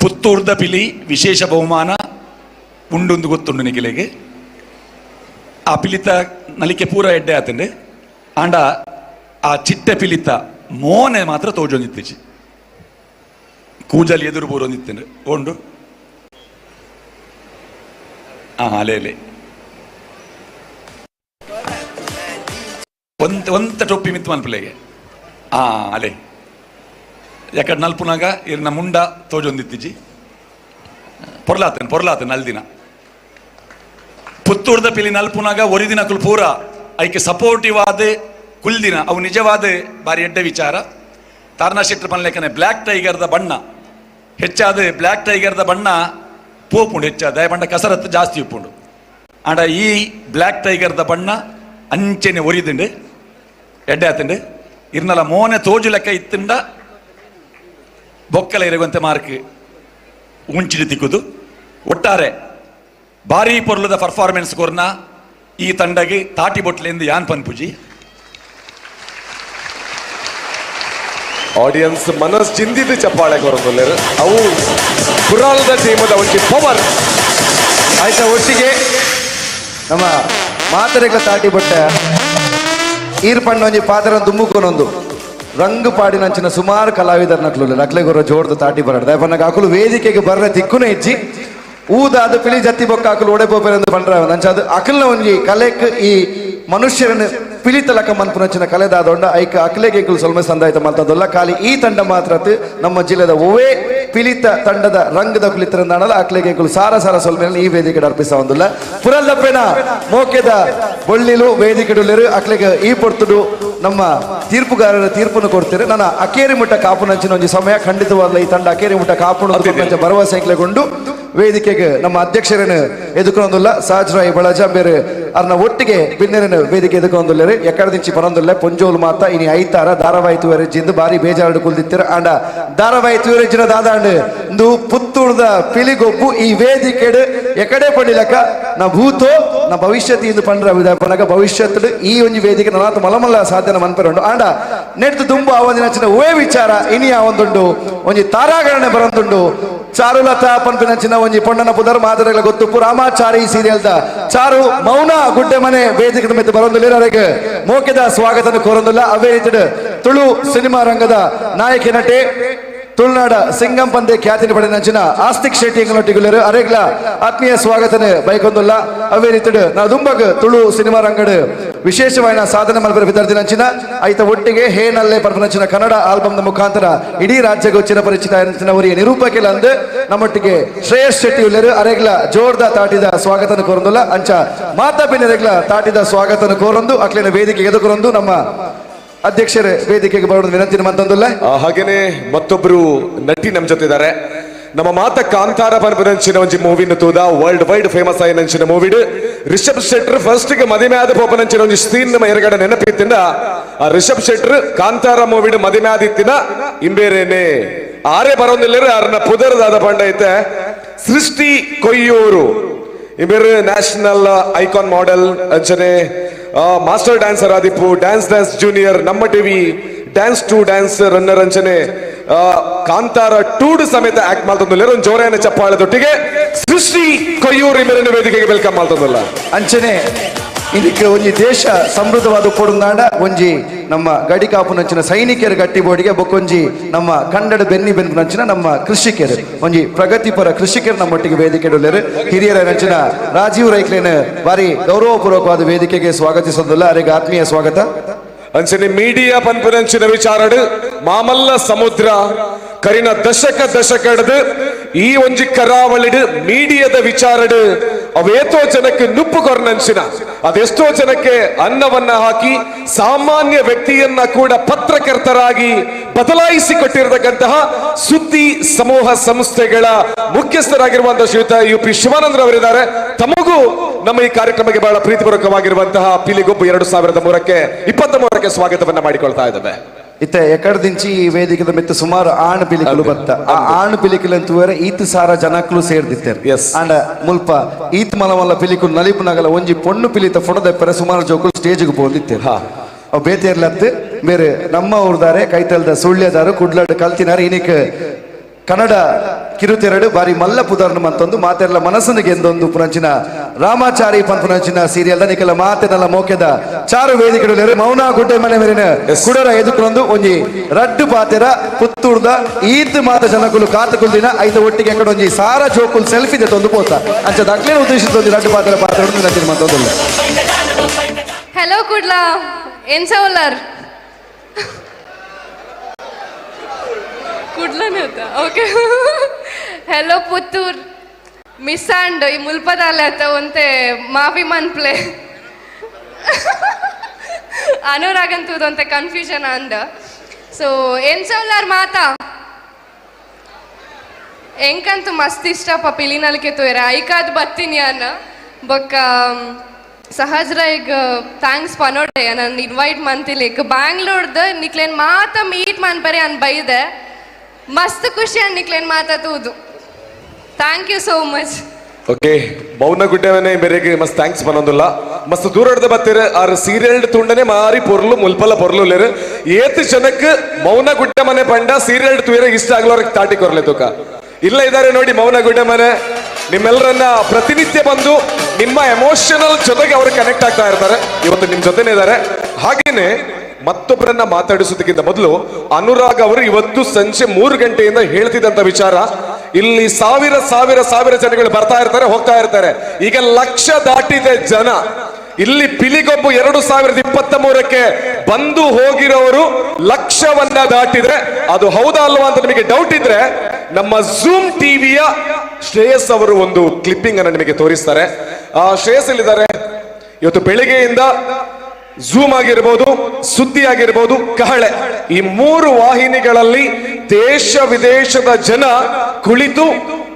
F: ಪುತ್ತೂರ್ದ ಪಿಲಿ ವಿಶೇಷ ಬಹುಮಾನ ಉಂಡುಂದು ಗೊತ್ತುಂಡು ನಿಖಿಲೆಗೆ. ಆ ಪಿಲಿತ ನಲಿಕೆ ಪೂರ ಎಡ್ಡೆ ಆತಂಡೆ. ಆಂಡ ಆ ಚಿಟ್ಟೆ ಪಿಲಿತ ಮೋನೆ ಮಾತ್ರ ತೋಜೊಂದಿತ್ತಿಚಿ, ಕೂಜಲಿ ಎದುರು ಬೂರೊಂದಿತ್ತಂಡೆ ಉಂಡು. ಅಲೆ ಅಲೆ ಒಂತ ಒಂತ ಟೊಪ್ಪಿ ಮಿತ್ತು ಮನ್ಪುಲೆಗೆ. ಅಲೆ ಯಾಕಡೆ ನಲ್ಪುನಾಗ ಇರ್ನ ಮುಂಡ ತೋಜೊಂದಿತ್ತಿಜಿ. ಪೊರ್ಲಾತನ್ ಪೊರ್ಲಾತನ್ ಅಲ್ದಿನ ಪುತ್ತೂರ್ದ ಪಿಲಿ ನಲ್ಪುನಾಗ ಒರಿದಿನಕುಲು ಪೂರ ಐಕೆ ಸಪೋರ್ಟಿವ್ ಆದ ಕುಲ್ದಿನ ಅವು ನಿಜವಾದ ಬಾರಿ ಎಡ್ಡೆ ವಿಚಾರ. ತಾರ್ನಾ ಶೆಟ್ಟರ್ ಪನ್ಲೆಕ್ಕನೆ ಬ್ಲ್ಯಾಕ್ ಟೈಗರ್ದ ಬಣ್ಣ ಹೆಚ್ಚಾದ, ಬ್ಲ್ಯಾಕ್ ಟೈಗರ್ದ ಬಣ್ಣ ಪೋಪುಂಡು ಹೆಚ್ಚಾದ, ಬಣ್ಣ ಕಸರತ್ತು ಜಾಸ್ತಿ ಉಪ್ಪುಂಡು. ಆಂಡ ಈ ಬ್ಲ್ಯಾಕ್ ಟೈಗರ್ದ ಬಣ್ಣ ಅಂಚೆನೆ ಒರಿದಿಂಡು ಎಡ್ಡೆ ಆತಂಡು. ಇರ್ನಲ ಮೋನೆ ತೋಜು ಲೆಕ್ಕ ಇತ್ತಿಂಡ ಬೊಕ್ಕಲ ಇರುವಂತೆ ಮಾರ್ಕ್ ಉಂಚಿಡಿ ತಿಕ್ಕುದು. ಒಟ್ಟಾರೆ ಭಾರೀ ಪೊರ್ಲದ ಪರ್ಫಾರ್ಮೆನ್ಸ್ ಕೊರ್ನ ಈ ತಂಡಗೆ ತಾಟಿ ಬೊಟ್ಲೆಂದು ಯಾನ್ ಪನ್ಪುಜಿ.
C: ಆಡಿಯನ್ಸ್ ಮನಸ್ ಚಿಂದಿದ್ದು ಚಪ್ಪಾಳೆ ಕೊರೊಂದುಲ್ಲೆರ್. ಅವು ಕುರಾಲದ ಟೀಮದ ಒಂಜಿ ಪವರ್.
B: ಆಯ್ತಾ, ಒಟ್ಟಿಗೆ ನಮ್ಮ ಮಾತರೆಗಳ ತಾಟಿ ಬೊಟ್ಟೆ ಈರ್ ಪಣ್ಣ ಒಂಜಿ ಪಾತ್ರ ದುಮ್ಮುಕೊನೊಂದು ರಂಗು ಪಾಡಿನಂಚಿನ ಸುಮಾರು ಕಲಾವಿದರ ನಕ್ಲು ನಕ್ಲೆಗೊರ ಜೋಡ್ದು ತಾಟಿ ಬರಡ್ದ ಪನ್ನಗ ಅಕುಲು ವೇದಿಕೆಗೆ ಬರ್ರ ತಿಕ್ಕುನ ಇಜ್ಜಿ. ಊದಾದ ಪಿಲಿ ಜತ್ತಿ ಬೊಕ್ಕ ಅಕುಲು ಒಡೆ ಪೋಪೆರೆಂದು ಪಂಡ್ರ ಅಂಚ ಅದು ಅಕಲ್ನ ಒಂಜಿ ಕಲೆಕ್ ಈ ಮನುಷ್ಯರನ್ನು ಪಿಲಿತಲಕ ಮನ್ಪುನಂಚಿನ ಕಲೆದಾದೊಂಡ ಐಕ ಅಕ್ಲೆಗೆ ಎಂಕುಲು ಸೊಲ್ಮೆ ಸಂದಾಯ್ತ ಮಲ್ತದಲ್ಲ. ಖಾಲಿ ಈ ತಂಡ ಮಾತ್ರ ನಮ್ಮ ಜಿಲ್ಲೆದ ಒವೇ ಪಿಲಿತ ತಂಡದ ರಂಗದ ಕುಲಿತರಂದಾಣಲ ಅಕ್ಲೆಗೆ ಎಂಕುಲು ಸಾರ ಸಾರ ಸೊಲ್ಮೆ ಈ ವೇದಿಕೆ ಅರ್ಪಿಸ ಒಂದುಲ್ಲ. ಪುರಲ್ದಪ್ಪೆನ ಮೋಕೆದ ಬೊಳ್ಳಿಲು ವೇದಿಕೆಡುಲ್ಲೆರು ಅಕ್ಲೆಗೆ ಈ ಪೊರ್ತುಡು ನಮ್ಮ ತೀರ್ಪುಗಾರರ ತೀರ್ಪನ್ನು ಕೊಡ್ತಾರೆ. ನನ್ನ ಅಕೇರಿ ಮುಟ್ಟ ಕಾಪುನಂಚಿನ ಒಂಜಿ ಸಮಯ ಖಂಡಿತವಾಗ್ಲ ಈ ತಂಡ ಅಕೇರಿ ಮುಟ್ಟ ಕಾಪುನ ಭರವಸೆ ಎಂಕ್ಲೆಗೊಂಡು ವೇದಿಕೆಗೆ ನಮ್ಮ ಅಧ್ಯಕ್ಷರನ್ನು ಎದುಕೊಂದುಲ್ಲ ಸಹಜ್ ರಾಯ್ ಬಳಜ ಬೇರೆ ಅರ್ನ ಒಟ್ಟಿಗೆ ಬಿನ್ನೆರನ್ನು ವೇದಿಕೆ ಎದುಕೊಂದುಲ್ಲೆರು. ಎಕ್ಕಡದಿಂಚಿ ಪನೊಂದುಲ್ಲೆ ಪೊಂಜೋಲು ಮಾತ ಇನಿ ಐತಾರ ಧಾರಾವಾಹಿ ತುವರೆಜ್ಜಿಂದು ಬಾರಿ ಬೇಜಾರು ಕುಲ್ದಿತ್ತಿರ. ಆಂಡ ಧಾರಾವಾಹಿ ತುವರೆಜ್ಜಿನ ದಾದಾಂಡ್ ಇಂದು ಪುತ್ತೂರ್ದ ಪಿಲಿಗೊಬ್ಬು ಈ ವೇದಿಕೆಡು ಎಕಡೆ ಪಡಿಲಕ ನ ಭೂತೋ ನ ಭವಿಷ್ಯತ್ ಇಂದು ಪಂಡ್ರ ಪನಗ ಭವಿಷ್ಯತ್ ಈ ಒಂಜಿ ವೇದಿಕೆ ನನಾತ್ ಮಲಮಲ್ಲ ಸಾಧನೆ ಮನ್ಪೆರುಂಡು. ಆಂಡ ನೆಡ್ದು ದುಂಬು ಆವಂದಿನ ಚಿನ್ನ ಓವೇ ವಿಚಾರ ಇನಿ ಆವೊಂದುಂಡು ಒಂಜಿ ತಾರಾಗಣನೆ ಬರಂದುಂಡು. ಚಾರುಲತಾ ಪನ್ಪಿನಂಚಿನ ಒಂಜಿ ಪೊಣ್ಣನ ಪುದರ್ ಮಾದರಿಗಳ ಗೊತ್ತುಪ್ಪು ರಾಮಾಚಾರಿ ಸೀರಿಯಲ್ದ ಚಾರು ಮೌನ ಗುಡ್ಡೆ ಮನೆ ವೇದಿಕೆ ಮಿತ್ತು ಬರೊಂದುಲ್ಲೆರ್. ಮೋಕೆದ ಸ್ವಾಗತ ಕೋರೊಂದುಲ್ಲ. ಅವೇ ರೀತಿಡ್ ತುಳು ಸಿನಿಮಾ ರಂಗದ ನಾಯಕಿ ನಟೆ ತುಳುನಾಡ ಸಿಂಗಂ ಪಂದೆ ಖ್ಯಾತಿನ ಪಡೆದಂಚಿನ ಆಸ್ತಿಕ್ ಶೆಟ್ಟಿ ಎಂಗಲೊಟ್ಟಿಗುಲ್ಲೆರ್. ಅರೆಗ್ಲ ಆತ್ಮೀಯ ಸ್ವಾಗತನೆ ಬೈಕೊಂದುಲ್ಲ. ಅವೇ ರೀತಿಡ್ ನಾ ದುಂಬಗ್ ತುಳು ಸಿನಿಮಾ ರಂಗಡ್ ವಿಶೇಷವಾದ ಸಾಧನೆ ಮಲ್ಪರ ವಿದ್ಯಾರ್ಥಿನಂಚಿನ ಐತ ಒಟ್ಟಿಗೆ ಹೇ ನಲ್ಲೆ ಪರ್ಪನಂಚಿನ ಕನ್ನಡ ಆಲ್ಬಮ್ನ ಮುಖಾಂತರ ಇಡೀ ರಾಜ್ಯಕ್ಕೆ ಚಿರಪರಿಚಿತ ಅವರಿಗೆ ನಿರೂಪಕಿಲ್ಲ ಅಂದ್ ನಮ್ಮೊಟ್ಟಿಗೆ ಶ್ರೇಯಸ್ ಶೆಟ್ಟಿ ಉಲ್ಲೆರ್. ಅರೆಗ್ಲ ಜೋರ್ದ ತಾಟಿದ ಸ್ವಾಗತನ ಕೋರೊಂದುಲ್ಲ. ಅಂಚ ಮಾತಾ ಬಿನ್ನೆರೆಗ್ಲ ತಾಟಿದ ಸ್ವಾಗತನ ಕೋರೊಂದು ಅಕ್ಲಿನ ವೇದಿಕೆ ಎದುಕೊರೊಂದು ನಮ್ಮ ಅಧ್ಯಕ್ಷರೇ ವೇದಿಕೆಗೆ ಬರೋದು ವಿನಂತಿ ಮಂತಂದುಲ್ಲ.
C: ಹಾಗೇನೆ ಮತ್ತೊಬ್ರು ನಟಿ ನಮ್ ಜೊತೆ ಇದ್ದಾರೆ. ನಮ್ಮ ಮಾತ ಕಾಂತಾರ ಪನ್ಪುನಂಚಿನ ಒಂಜಿ ಮೂವಿನ ತೂದ world wide famous ಆಯಿನಂಚಿನ ಮೂವಿಡ್ ರಿಷಬ್ ಶೆಟ್ಟರ್ ಫಸ್ಟ್ ಗೆ ಮದಿಮೆ ಆದ ಪೋಪನಂಚಿನ ಒಂಜಿ ಸೀನ್ ನಮ್ಮ ಎರಗಡೆ ನೆನಪಿತ್ತಿಂದ ಆ ರಿಷಬ್ ಶೆಟ್ಟರ್ ಕಾಂತಾರ ಮೂವಿಡ್ ಮದಿಮೆ ಆದಿತ್ತಿನ ಇಂಬೇರೇನೆ ಆರೇ ಬರೋದಿಲ್ಲರು. ಆರ್ನ ಪುದರ್ದಾದ ಪಂಡ ಐತೆ ಸೃಷ್ಟಿ ಕೊಯ್ಯೂರು. ಇಂಬೇರು national icon model ಅಂಚನೆ ಮಾಸ್ಟರ್ ಡ್ಯಾನ್ಸರ್ ಆದಿಪ್ಪು, dance dance junior, ನಮ್ಮ TV dance to dance runner ಅಂಚನೆ ಕಾಂತಾರ ಟೂಡ್ ಸಮೇತ ಆಕ್ಟ್ ಮಾಡ್ತಂದಿಲ್ಲ. ಒಂದು ಜೋರಾಯನ ಚಪ್ಪಾಳೆದೊಟ್ಟಿಗೆ ಸೃಷ್ಟಿ ಕೊಯ್ಯೂರು ಇಂಬೇರನ್ನು ವೇದಿಕೆಗೆ welcome ಮಾಡ್ತಂದಿಲ್ಲ.
B: ಅಂಚನೆ ಇದಕ್ಕೆ ಒಂಜಿ ದೇಶ ಸಮೃದ್ಧವಾದ ಕೊಡುಂದಾಂಡ ಒಂಜಿ ನಮ್ಮ ಗಡಿ ಕಾಪುನಂಚಿನ ಸೈನಿಕರ ಗಟ್ಟಿ ಬೋಡಿಗೆ ಬೊಕ್ಕೊಂಜಿ ನಮ್ಮ ಕಂಡಡ ಬೆನ್ನಿ ಬೆನ್ಪುನಂಚಿನ ನಮ್ಮ ಕೃಷಿಕರು ಒಂಜಿ ಪ್ರಗತಿಪರ ಕೃಷಿಕರು ನಮ್ಮೊಟ್ಟಿಗೆ ವೇದಿಕೆ ಉಲ್ಲೆರ್. ಹಿರಿಯರ ನಂಚಿನ ರಾಜೀವ್ ರೈಕ್ಲೇನ್ ಬಾರಿ ಗೌರವಪೂರ್ವಕವಾದ ವೇದಿಕೆಗೆ ಸ್ವಾಗತಿಸೋದಿಲ್ಲ. ಅವರಿಗೆ ಆತ್ಮೀಯ ಸ್ವಾಗತ.
C: ಅಂಚನೆ ಮೀಡಿಯಾ ಪನ್ಪುನಂಚಿನ ವಿಚಾರಡು ಮಾಮಲ್ಲ ಸಮುದ್ರ ಕರಿನ ದಶಕ ದಶಕಡ್ದು ಈ ಒಂಜಿ ಕರಾವಳಿಡ್ ಮೀಡಿಯಾದ ವಿಚಾರಡ್ ಅವೇತೋ ಜನಕ್ಕೆ ನುಪ್ಪು ಕೊರ್ನಂಚಿನ, ಅದೆಷ್ಟೋ ಜನಕ್ಕೆ ಅನ್ನವನ್ನ ಹಾಕಿ ಸಾಮಾನ್ಯ ವ್ಯಕ್ತಿಯನ್ನ ಕೂಡ ಪತ್ರಕರ್ತರಾಗಿ ಬದಲಾಯಿಸಿಕೊಟ್ಟಿರತಕ್ಕಂತಹ ಸುದ್ದಿ ಸಮೂಹ ಸಂಸ್ಥೆಗಳ ಮುಖ್ಯಸ್ಥರಾಗಿರುವಂತಹ ಶ್ರೀಯುತ ಯು ಪಿ ಶಿವಾನಂದರವರಿದ್ದಾರೆ. ತಮಗೂ ನಮ್ಮ ಈ ಕಾರ್ಯಕ್ರಮಕ್ಕೆ ಬಹಳ ಪ್ರೀತಿಪೂರ್ವಕವಾಗಿರುವಂತಹ ಪಿಲಿಗೊಬ್ಬು 2023ಕ್ಕೆ ಸ್ವಾಗತವನ್ನ ಮಾಡಿಕೊಳ್ತಾ ಇದ್ದೇವೆ.
B: ಇತ್ತೆ ಎಕಡ್ದಿಂಚಿ ಈ ವೇದಿಕೆದ ಮಿತ್ತು ಸುಮಾರು ಆಣ್ ಪಿಲಿಕುಲು ಬತ್ತ. ಆ ಆಣ್ ಪಿಲಿಕುಲು ಅಂತುವರೆ ಈತ್ ಸಾರ ಜನಕ್ಲು ಸೇರ್ದಿತ್ತೇರು. ಆಂಡ ಮುಲ್ಪ ಈತ್ ಮಲ ಮಲ್ಲ ಪಿಲಿಕುಲು ನಲಿಪುನಗಲ ಒಂಜಿ ಪೊಣ್ಣು ಪಿಲಿತ ಫೋಟೋ ಸುಮಾರು ಜೋಕುಲು ಸ್ಟೇಜ್ಗೆ ಪೋಂದಿತ್ತೇರು. ಅವು ಬೇತೇರ್ಲತ್ತು ಬೇರೆ ನಮ್ಮ ಊರ್ದಾರೆ, ಕೈತಲ್ದ ಸುಳ್ಯದಾರು, ಕುಡ್ಲಡ್ ಕಲ್ತಿನಾರು, ಇನಿಕ್ ಕನ್ನಡ ಕಿರುತೆರಡು ಬಾರಿ ಮಲ್ಲ ಪುದರ್ನ ಮಂತೊಂದು ಮಾತೆರ್ಲ ಮನಸ್ಸನ್ನು ಗೆಂದೊಂದು ಪುನಂಚಿನ ರಾಮಾಚಾರಿ ಪನ್ಪುನಂಚಿನ ಸೀರಿಯಲ್ ನಿಕಲ ಮಾತೆನಲ್ಲ ಮೋಕೆದ ಚಾರು ವೇದಿಕೆ ಮೌನ ಗುಡ್ಡೆ ಮನೆ ಮೇರಿನ ಕುಡರ ಎದುಕೊಂದು ಒಂಜಿ ರಡ್ಡು ಪಾತೆರ ಪುತ್ತೂರ್ದ ಈತ್ ಮಾತ ಜನಕುಲು ಕಾತುಕುಲ್ದಿನ ಐತ ಒಟ್ಟಿಗೆ ಎಕಡೆ ಒಂಜಿ ಸಾರ ಜೋಕುಲ್ ಸೆಲ್ಫಿ ತೊಂದು ಪೋತ ಅಂಚ ದಕ್ಲೇನ ಉದ್ದೇಶಿತ ಒಂಜಿ ರಡ್ಡು ಪಾತೆರ ಪಾತ್ರ ಮಂತೊಂದುಲ್ಲ.
O: ಹಲೋ ಕುಡ್ಲ, ಎಂಚ ಉಲ್ಲರ್? ಕುಡ್ಲನೇ ಓಕೆ. ಹಲೋ ಪುತ್ತೂರ್, ಮಿಸ್ ಆಂಡ್ ಈ ಮುಲ್ಪದಾಲೆ ಅತ್ತ ಒಂತೆ ಮಾಫಿ ಮನ್ಪ್ಲೆ. ಅನುರಾಗ್ ಅಂತೂದಂತೆ ಕನ್ಫ್ಯೂಷನ್ ಅಂದ. ಸೊ ಎಂಚ ಉಲ್ಲರ್ ಮಾತಾ? ಎಂಕಂತೂ ಮಸ್ತ್ ಇಷ್ಟಪ್ಪ ಪಿಲಿನಲ್ಕೆ ತೋಯರೆ, ಐಕಾದ್ ಬತ್ತೀನಿ ಅನ್ನ. ಬೊಕ್ಕ ಸಹಜ್ ರೈಗ್ thanks ಪನೋಡೆ ನನ್ನ ಇನ್ವೈಟ್ ಮಂತಿಲಿಕ್. ಬ್ಯಾಂಗ್ಳೂರ್ದ ನಿಕ್ಲೇನ್ ಮಾತ ಮೀಟ್ ಮನ್ಪರೆ ಅನ್ ಬೈದೆ, ಮಸ್ತ್ ಖುಷಿ ಅನ್ ನಿಕ್ಲೇನ್ ಮಾತಾ ತೂದು. Thank you so much.
C: Okay, ಮೌನ ಗುಡ್ಡೆವನೆ ಬೇರೆಗೆ ಮಸ್ತ್ thanks ಪನೊಂದುಲ್ಲ. ಮಸ್ತ್ ದೂರ ಬತ್ತೀರ ಆರ್ ಸೀರಿಯಲ್ ತುಂಡನೆ ಮಾರಿ ಪೊರ್ಲು ಮುಲ್ಪಲ ಪೊರ್ಲು ಲೇರು. ಏತ್ ಜನಕ್ ಮೌನ ಗುಡ್ಡೆ ಮನೆ ಪಂಡ ಸೀರಿಯಲ್ ತೂಯರೆ ಇಷ್ಟ ಆಗ್ಲವ್ರಿಗೆ ತಾಟಿ ಕೊರ್ಲೆ ತೂಕ ಇಲ್ಲ ಇದ್ದಾರೆ ನೋಡಿ. ಮೌನ ಗುಡ್ಡೆ ಮನೆ ನಿಮ್ಮೆಲ್ಲರನ್ನ ಪ್ರತಿನಿತ್ಯ ಬಂದು ನಿಮ್ಮ ಎಮೋಷನಲ್ ಜೊತೆಗೆ ಅವರು ಕನೆಕ್ಟ್ ಆಗ್ತಾ ಇರ್ತಾರೆ. ಇವತ್ತು ನಿಮ್ ಜೊತೆನೇ ಇದ್ದಾರೆ. ಹಾಗೇನೆ ಮತ್ತೊಬ್ಬರನ್ನ ಮಾತಾಡಿಸೋದಕ್ಕಿಂತ ಮೊದಲು ಅನುರಾಗ್ ಅವರು ಇವತ್ತು ಸಂಜೆ 3 ಗಂಟೆಯಿಂದ ಹೇಳ್ತಿದ್ದಂತ ವಿಚಾರ, ಇಲ್ಲಿ ಸಾವಿರ ಸಾವಿರ ಸಾವಿರ ಜನಗಳು ಬರ್ತಾ ಇರ್ತಾರೆ, ಹೋಗ್ತಾ ಇರ್ತಾರೆ. ಈಗ ಲಕ್ಷ ದಾಟಿದೆ ಜನ. ಇಲ್ಲಿ ಪಿಲಿಗೊಬ್ಬು 2023ಕ್ಕೆ ಬಂದು ಹೋಗಿರೋರು ಲಕ್ಷವನ್ನ ದಾಟಿದ್ರೆ, ಅದು ಹೌದಾ ಅಲ್ವಾ ಅಂತ ನಿಮಗೆ ಡೌಟ್ ಇದ್ರೆ ನಮ್ಮ ಝೂಮ್ ಟಿವಿಯ ಶ್ರೇಯಸ್ ಅವರು ಒಂದು ಕ್ಲಿಪ್ಪಿಂಗ್ ಅನ್ನು ನಿಮಗೆ ತೋರಿಸ್ತಾರೆ. ಆ ಶ್ರೇಯಸ್ ಎಲ್ಲಿದ್ದಾರೆ? ಇವತ್ತು ಬೆಳಿಗ್ಗೆಯಿಂದ ಝೂಮ್ ಆಗಿರ್ಬೋದು, ಸುದ್ದಿ ಆಗಿರ್ಬೋದು, ಕಹಳೆ, ಈ 3 ವಾಹಿನಿಗಳಲ್ಲಿ ದೇಶ ವಿದೇಶದ ಜನ ಕುಳಿತು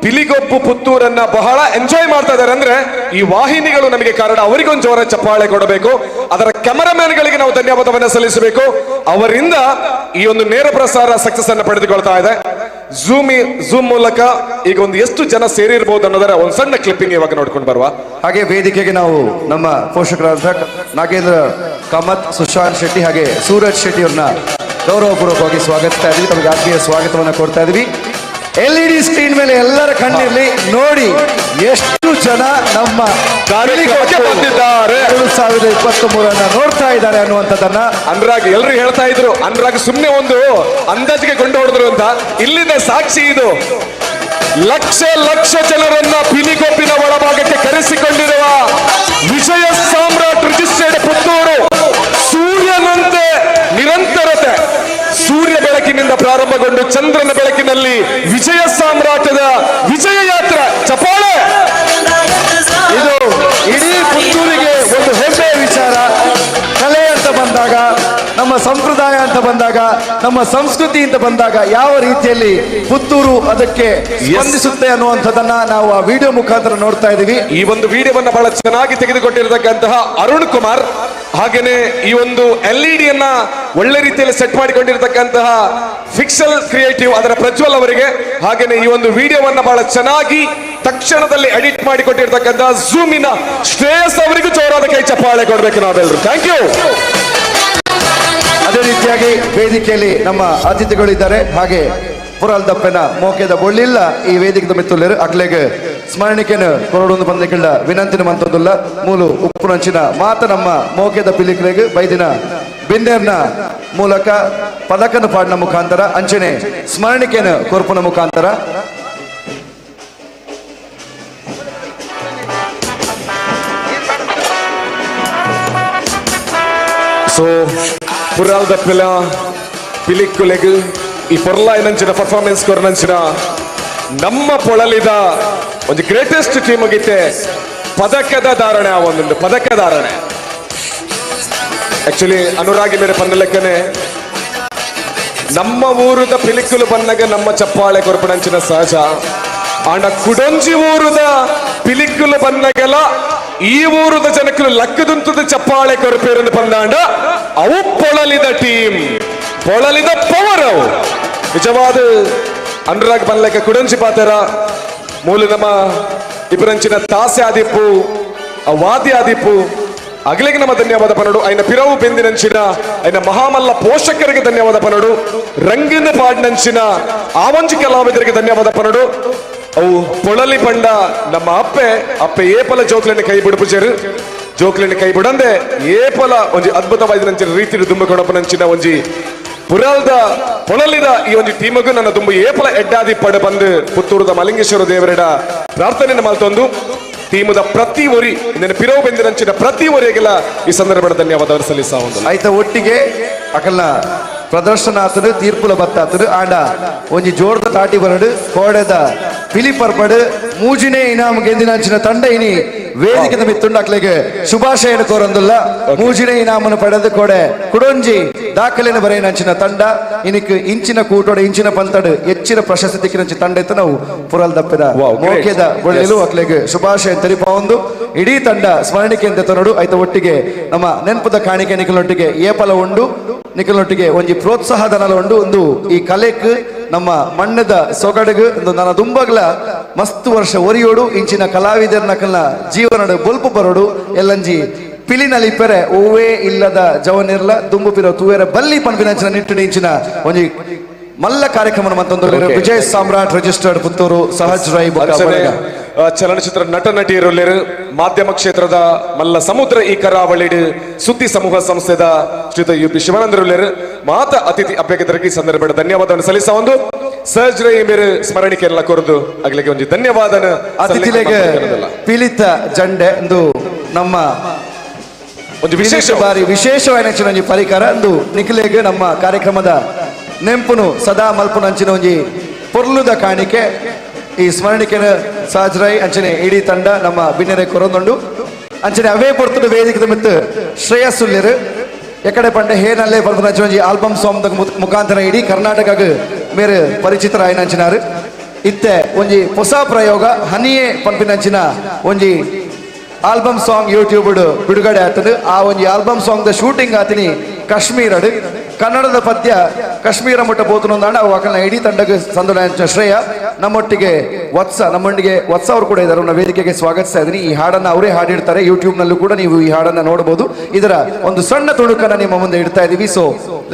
C: ಪಿಲಿಗೊಬ್ಬು ಪುತ್ತೂರನ್ನ ಬಹಳ ಎಂಜಾಯ್ ಮಾಡ್ತಾ ಇದ್ದಾರೆ. ಅಂದ್ರೆ ಈ ವಾಹಿನಿಗಳು ನಮಗೆ ಕಾರಣ. ಅವರಿಗೊಂದು ಜೋರ ಚಪ್ಪಾಳೆ ಕೊಡಬೇಕು. ಅದರ ಕ್ಯಾಮರಾಮ್ಯಾನ್ಗಳಿಗೆ ನಾವು ಧನ್ಯವಾದವನ್ನು ಸಲ್ಲಿಸಬೇಕು. ಅವರಿಂದ ಈ ಒಂದು ನೇರ ಪ್ರಸಾರ ಸಕ್ಸಸ್ ಅನ್ನು ಪಡೆದುಕೊಳ್ತಾ ಇದೆ. ಝೂಮ್ ಮೂಲಕ ಈಗ ಒಂದು ಎಷ್ಟು ಜನ ಸೇರಿರ್ಬೋದು ಅನ್ನೋದರ ಒಂದು ಸಣ್ಣ ಕ್ಲಿಪ್ಪಿಂಗ್ ಇವಾಗ ನೋಡ್ಕೊಂಡು ಬರುವ.
B: ಹಾಗೆ ವೇದಿಕೆಗೆ ನಾವು ನಮ್ಮ ಪೋಷಕರಾದ ನಾಗೇಂದ್ರ ಕಾಮತ್, ಸುಶಾಂತ್ ಶೆಟ್ಟಿ ಹಾಗೆ ಸೂರಜ್ ಶೆಟ್ಟಿ ಅವ್ರನ್ನ ಗೌರವಪೂರ್ವಕವಾಗಿ ಸ್ವಾಗತಿಸ್ತಾ ಇದ್ವಿ. ತಮಗೆ ಆತ್ಮೀಯ ಸ್ವಾಗತವನ್ನು ಕೊಡ್ತಾ ಇದ್ವಿ. LED screen ಮೇಲೆ ಎಲ್ಲರ ಕಣ್ಣಿರ್ಲಿ, ನೋಡಿ ಎಷ್ಟು ಜನ ನಮ್ಮ
C: ಕಾರ್ಯಕ್ರಮಕ್ಕೆ ಬಂದಿದ್ದಾರೆ.
B: 2023 ನೋಡ್ತಾ ಇದ್ದಾರೆ ಅನ್ನುವಂಥದ್ದನ್ನ
C: ಅನುರಾಗ್ ಎಲ್ಲರೂ ಹೇಳ್ತಾ ಇದ್ರು, ಅನುರಾಗ್ ಸುಮ್ನೆ ಒಂದು ಅಂದಾಜಿಗೆ ಕೊಂಡು ಹೊಡೆದ್ರು ಅಂತ. ಇಲ್ಲಿದೆ ಸಾಕ್ಷಿ, ಇದು ಲಕ್ಷ ಲಕ್ಷ ಜನರನ್ನ ಪಿಲಿಗೊಬ್ಬಿನ ಒಳಭಾಗಕ್ಕೆ ಕರೆಸಿಕೊಂಡಿರುವ ವಿಜಯ ಸಾಮ್ರಾಟ್ ರಿಜಿಸ್ಟರ್ಡ್ ಪುತ್ತೂರು. ಸೂರ್ಯನಂತೆ ನಿರಂತರತೆ, ಸೂರ್ಯ ಬೆಳಕಿನಿಂದ ಪ್ರಾರಂಭಗೊಂಡು ಚಂದ್ರನ ಬೆಳಕಿನಲ್ಲಿ ವಿಜಯ ಸಾಮ್ರಾಟದ ವಿಜಯ ಯಾತ್ರೆ. ಚಪಾಳೆ.
B: ಇದು ಇಡೀ ಪುತ್ತೂರಿಗೆ ಒಂದು ಹೆಮ್ಮೆಯ ವಿಚಾರ. ಕಲೆ ಅಂತ ಬಂದಾಗ, ನಮ್ಮ ಸಂಪ್ರದಾಯ ಅಂತ ಬಂದಾಗ, ನಮ್ಮ ಸಂಸ್ಕೃತಿ ಅಂತ ಬಂದಾಗ ಯಾವ ರೀತಿಯಲ್ಲಿ ಪುತ್ತೂರು ಅದಕ್ಕೆ ಸ್ಪಂದಿಸುತ್ತೆ ಅನ್ನುವಂಥದ್ದನ್ನ ನಾವು ಆ ವಿಡಿಯೋ ಮುಖಾಂತರ ನೋಡ್ತಾ ಇದ್ದೀವಿ.
C: ಈ ಒಂದು ವಿಡಿಯೋವನ್ನ ಬಹಳ ಚೆನ್ನಾಗಿ ತೆಗೆದುಕೊಟ್ಟಿರತಕ್ಕಂತಹ ಅರುಣ್ ಕುಮಾರ್, ಹಾಗೇನೆ ಈ ಒಂದು LED ಅನ್ನ ಒಳ್ಳೆ ರೀತಿಯಲ್ಲಿ ಸೆಟ್ ಮಾಡಿಕೊಂಡಿರತಕ್ಕಂತಹ ಫಿಕ್ಸಲ್ ಕ್ರಿಯೇಟಿವ್ ಅದರ ಪ್ರಜ್ವಲ್ ಅವರಿಗೆ, ಹಾಗೇನೆ ಈ ಒಂದು ವಿಡಿಯೋವನ್ನ ಬಹಳ ಚೆನ್ನಾಗಿ ತಕ್ಷಣದಲ್ಲಿ ಎಡಿಟ್ ಮಾಡಿಕೊಟ್ಟಿರ್ತಕ್ಕಂತಹ ಝೂಮಿನ ಶ್ರೇಯಸ್ ಅವರಿಗೂ ಜೋರಾದ ಕೈ ಚಪ್ಪಾಳೆ ಕೊಡಬೇಕು ನಾವೆಲ್ಲರೂ. Thank you.
B: ಅದೇ ರೀತಿಯಾಗಿ ವೇದಿಕೆಯಲ್ಲಿ ನಮ್ಮ ಅತಿಥಿಗಳಿದ್ದಾರೆ. ಹಾಗೆ ಪುರಾಲ್ ದಪ್ಪೆನ ಮೋಕೆದ ಬೊಳ್ಳಿಲ್ಲ ಈ ವೇದಿಕೆದ ಮಿತ್ತುಲ್ಲೇರು ಅಕ್ಲೆಗ್ ಸ್ಮರಣಿಕೆನ ಕೊರಡೊಂದು ಬಂದಕ್ಕಿಲ್ಲ ವಿನಂತಿನ ಮಂತೊಂದುಲ್ಲ. ಮೂಲು ಉಪ್ಪುನಂಚಿನ ಮಾತ ನಮ್ಮ ಮೋಕೆದ ಪಿಲಿಕ್ಲೆಗ್ ಬೈದಿನ ಬಿಂದೇರ್ನ ಮೂಲಕ ಪದಕನ ಪಾಡಿನ ಮುಖಾಂತರ ಅಂಚನೆ ಸ್ಮರಣಿಕೆನ ಕೊರ್ಪುನ ಮುಖಾಂತರ
C: ಸೊ ಪುರಾಲ್ ದಪ್ಪೆಲ ಪಿಲಿಕ್ಕುಲೆಗ್ ಈ ಪೊರ್ಲಾಯಿನಂಚಿನ ಪರ್ಫಾರ್ಮೆನ್ಸ್ ಕೊರ್ನಂಚಿನ ನಮ್ಮ ಪೊಳಲಿದ ಒಂದು ಗ್ರೇಟೆಸ್ಟ್ ಟೀಮ್ ಗಿತ್ತೆ ಪದಕದ ಧಾರಣೆ, ಆ ಒಂದೊಂದು ಪದಕ ಧಾರಣೆ. ಆಕ್ಚುಲಿ ಅನುರಾಗಿ ಮೇರೆ ಪನ್ನಲೆಕ್ಕನೆ ನಮ್ಮ ಊರುದ ಪಿಲಿಕುಲು ಬನ್ನಗ ನಮ್ಮ ಚಪ್ಪಾಳೆ ಕೊರ್ಪಣಂಚಿನ ಸಹಜ. ಆಂಡ ಕುಡೊಂಜಿ ಊರುದ ಪಿಲಿಕುಲು ಬನ್ನಗಲ ಈ ಊರುದ ಜನಕುಲು ಲಕ್ಕದುಂತದ ಚಪ್ಪಾಳೆ ಕೊರಪೇರನ್ನು ಬಂದಾಂಡ ಅವು ಪೊಳಲಿದ ಟೀಮ್, ಪೊಳಲಿದ ಪವರ್ ಅವು. ನಿಜವಾದ ಅನುರಾಗ್ ಬನ್ಲೆಕ್ಕ ಕುಡಂಚಿ ಪಾತೆರ ಮೂಲ ನಮ್ಮ ಇಬ್ಬರಂಚಿನ ತಾಸೆ ಆದಿಪ್ಪು, ವಾದಿ ಆದಿಪ್ಪು, ಅಗಲಿಗೆ ನಮ್ಮ ಧನ್ಯವಾದ ಪನಡು. ಐನ ಪಿರವು ಬೆಂದಿನಂಚಿನ ಐನ ಮಹಾಮಲ್ಲ ಪೋಷಕರಿಗೆ ಧನ್ಯವಾದ ಪನಡು. ರಂಗಿನ ಪಾಡ್ನಂಚಿನ ಆವಂಜಿ ಕಲಾವಿದರಿಗೆ ಧನ್ಯವಾದ ಪನಡು. ಅವು ಪೊಳಲಿ ಪಂಡ ನಮ್ಮ ಅಪ್ಪೆ ಅಪ್ಪೆ ಏಪಲ ಜೋಕ್ಲೆನ ಕೈ ಬಿಡುಪುಜರು, ಜೋಕ್ಲೆನ ಕೈ ಬಿಡಂದೆ ಏಪಲ ಒಂಜಿ ಅದ್ಭುತವಾದ ರೀತಿಯಲ್ಲಿ ದುಂಬು ಕೊಡಪನಂಚಿನ ಒಂಜಿ ಪುರಲ್ದ ಪೊಳಲಿದ ಈ ಒಂಜಿ ಟೀಮಗು ನನ್ನ ದುಂಬು ಏಪಲ ಎಡ್ಡಾದಿ ಪಡ ಬಂದು ಪುತ್ತೂರುದ ಮಲಿಂಗೇಶ್ವರ ದೇವರೆಡ ಪ್ರಾರ್ಥನೆ ಮಲ್ತೊಂದು ಟೀಮದ ಪ್ರತಿ ಒರಿ ಇಂದಿನ ಪಿರವು ಬೆಂದಿನಂಚಿನ ಪ್ರತಿ ಒರಿಗೆಲ್ಲ ಈ ಸಂದರ್ಭದ ಧನ್ಯವಾದ ಸಲ್ಲಿಸ ಒಂದು.
B: ಆಯ್ತ ಒಟ್ಟಿಗೆ ಅಕಲ್ನ ಪ್ರದರ್ಶನ ಆತನು, ತೀರ್ಪುಲ ಬತ್ತಾತನು. ಆಂಡ ಒಂಜಿ ಜೋರ್ದ ತಾಟಿ ಬರಡು. ಕೋಡೆದ ಪಿಲಿ ಪರ್ಪಡು ಮೂಜಿನೇ ಇನಾಮ್ ಗೆಂದಿನಂಚಿನ ತಂಡ ಇನಿ ವೇದಿಕೆದ ಮಿತ್ತುಂಡಕ್ಲೆಗೆ ಶುಭಾಶಯನ ಕೋರಂದುಲ್ಲ. ಮೂಜಿನೇ ಇನಾಮನ್ನು ಪಡೆದು ಕೋಡೆ ಕುಡೊಂಜಿ ದಾಖಲೆನ ಬರೆಯನಂಚಿನ ತಂಡ ಇನಿಕ್ ಇಂಚಿನ ಕೂಟೋಡ ಇಂಚಿನ ಪಂತಡು ಹೆಚ್ಚಿನ ಪ್ರಶಸ್ತಿ ತಿಕ್ಕಿನಂಚಿ ತಂಡ ಇತ್ತು. ನಾವು ಪುರಲ್ ದಪ್ಪಿದ ಮೋಕೆದ ಒಳ್ಳೆಲು ಅಕ್ಲೆಗೆ ಶುಭಾಶಯ ತೆರಿಪಾವೊಂದು ಇಡೀ ತಂಡ ಸ್ಮರಣಿಕೆ ಅಂತ ತನಡು. ಆಯ್ತ ಒಟ್ಟಿಗೆ ನಮ್ಮ ನೆನಪುದ ಕಾಣಿಕೆ ನಿಖಲೊಟ್ಟಿಗೆ ಏಪಲ ಉಂಡು, ನಿಖಲೊಟ್ಟಿಗೆ ಒಂಜಿ ಪ್ರೋತ್ಸಾಹಧನಲ ಉಂಡು. ಒಂದು ಈ ಕಲೆಕ್ ನಮ್ಮ ಮಣ್ಣದ ಸೊಗಡುಗು ಒಂದು ನನ್ನ ದುಂಬಗ್ಲ ಮಸ್ತ್ ವರ್ಷ ಒರಿಯೋಡು, ಇಂಚಿನ ಕಲಾವಿದರ್ನಕಲ್ನ ಜೀವನಡು ಬೊಲ್ಪು ಬರೋಡು. ಎಲ್ಲಂಜಿ ಪಿಲಿನಲ್ಲಿ ಪೆರೆ ಓವೇ ಇಲ್ಲದ ಜವನಿರ್ಲ ದುಂಬು ಪಿರೋ ತೂವೆರ ಬಲ್ಲಿ ಪನ್ಪಿನಂಚಿನ ನಿಟ್ಟಿನ ಇಂಚಿನ ಒಂಜಿ ಮಲ್ಲ ಕಾರ್ಯಕ್ರಮ ಮತ್ತೊಂದು. ವಿಜಯ್ ಸಾಮ್ರಾಟ್ ರಿಜಿಸ್ಟರ್ಡ್ ಪುತ್ತೂರು, ಸಹಜ್ ರೈ ಬೊಕ್ಕ
C: ಅಂಚನೆ,
B: ಬಳಗ.
C: ಚಲನಚಿತ್ರ ನಟ ನಟಿಯರುಲ್ಲೇರು, ಮಾಧ್ಯಮ ಕ್ಷೇತ್ರದ ಮಲ್ಲ ಸಮುದ್ರ ಈ ಕರಾವಳಿಡ್ ಸುದ್ದಿ ಸಮೂಹ ಸಂಸ್ಥೆದ ಶ್ರೀಯುತ ಯು ಪಿ ಶಿವಾನಂದರುಲ್ಲೇರು. ಮಾತ ಅತಿಥಿ ಅಭ್ಯಾಗತರಿಗೆ ಈ ಸಂದರ್ಭದ ಧನ್ಯವಾದವನ್ನು ಸಲ್ಲಿಸ ಒಂದು ಸಹಜ್ ರೈ ಮೇರೆ ಸ್ಮರಣಿಕೆಲ್ಲ ಕೊರದು ಅಗಲಿಗೆ ಒಂದು ಧನ್ಯವಾದನ.
B: ಅತಿಥಿಲೆಗೆ ಪಿಲಿತ ಜಂಡೆ ಎಂದು ನಮ್ಮ
C: ಒಂದು ವಿಶೇಷ
B: ಬಾರಿ ವಿಶೇಷವಾದ ಒಂಜಿ ಪರಿಕರ ಅಂದು ನಿಖಿಲೆಗೆ ನಮ್ಮ ಕಾರ್ಯಕ್ರಮದ ನೆಂಪುನು ಸದಾ ಮಲ್ಪುನಂಚಿನ ಒಂಜಿ ಪೊರ್ಲುದ ಕಾಣಿಕೆ. ಈ ಸ್ಮರಣಿಕೆನ ಸಹಜ್ ರೈ ಅಂಚನೆ ಇಡೀ ತಂಡ ನಮ್ಮ ಬಿನ್ನೆರೆ ಕೊರೊಂದುಂಡು. ಅಂಚನೆ ಅವೇ ಪೊರ್ತುಡು ವೇದಿಕೆ ಮಿತ್ತು ಶ್ರೇಯಸ್ ಉಲ್ಲೇರು. ಎಕಡೆ ಪಂಡೆ ಹೇನಲ್ಲೇ ಪರ್ಪುನಂಚಿನ ಒಂಜಿ ಆಲ್ಬಮ್ ಸಾಂಗ್ ಮುಖಾಂತರ ಇಡೀ ಕರ್ನಾಟಕಗ್ ಮೇರು ಪರಿಚಿತರಾಯಿನಂಚಿನಾರು. ಇತ್ತೆ ಒಂಜಿ ಹೊಸ ಪ್ರಯೋಗ ಹನಿಯೇ ಪನ್ಪಿನಂಚಿನ ಒಂಜಿ album song YouTube ಬಿಡುಗಡೆ ಆತನು. ಆ ಒಂಜಿ album song the shooting ಆತಿನಿ ಕಾಶ್ಮೀರಡ್. ಕನ್ನಡದ ಪದ್ಯ ಕಾಶ್ಮೀರ ಮುಟ್ಟ ಪೋತುನೊಂದಾಂಡ ಅವು ಅಕಲ್ನ ಇಡೀ ತಂಡಕ್ಕೆ ಸಂದೋಣ ಶ್ರೇಯ. ನಮ್ಮೊಟ್ಟಿಗೆ ವತ್ಸ, ನಮ್ಮೊಟ್ಟಿಗೆ ವತ್ಸ ಅವರು ಕೂಡ ಇದ್ದಾರೆ. ಅವ್ರನ್ನ ವೇದಿಕೆಗೆ ಸ್ವಾಗತಿಸ್ತಾ ಇದ್ದೀನಿ. ಈ ಹಾಡನ್ನು ಅವರೇ ಹಾಡಿರ್ತಾರೆ. ಯೂಟ್ಯೂಬ್ನಲ್ಲೂ ಕೂಡ ನೀವು ಈ ಹಾಡನ್ನು ನೋಡಬಹುದು. ಇದರ ಒಂದು ಸಣ್ಣ ತುಣುಕನ್ನು ನಿಮ್ಮ ಮುಂದೆ ಇಡ್ತಾ ಇದೀವಿ. So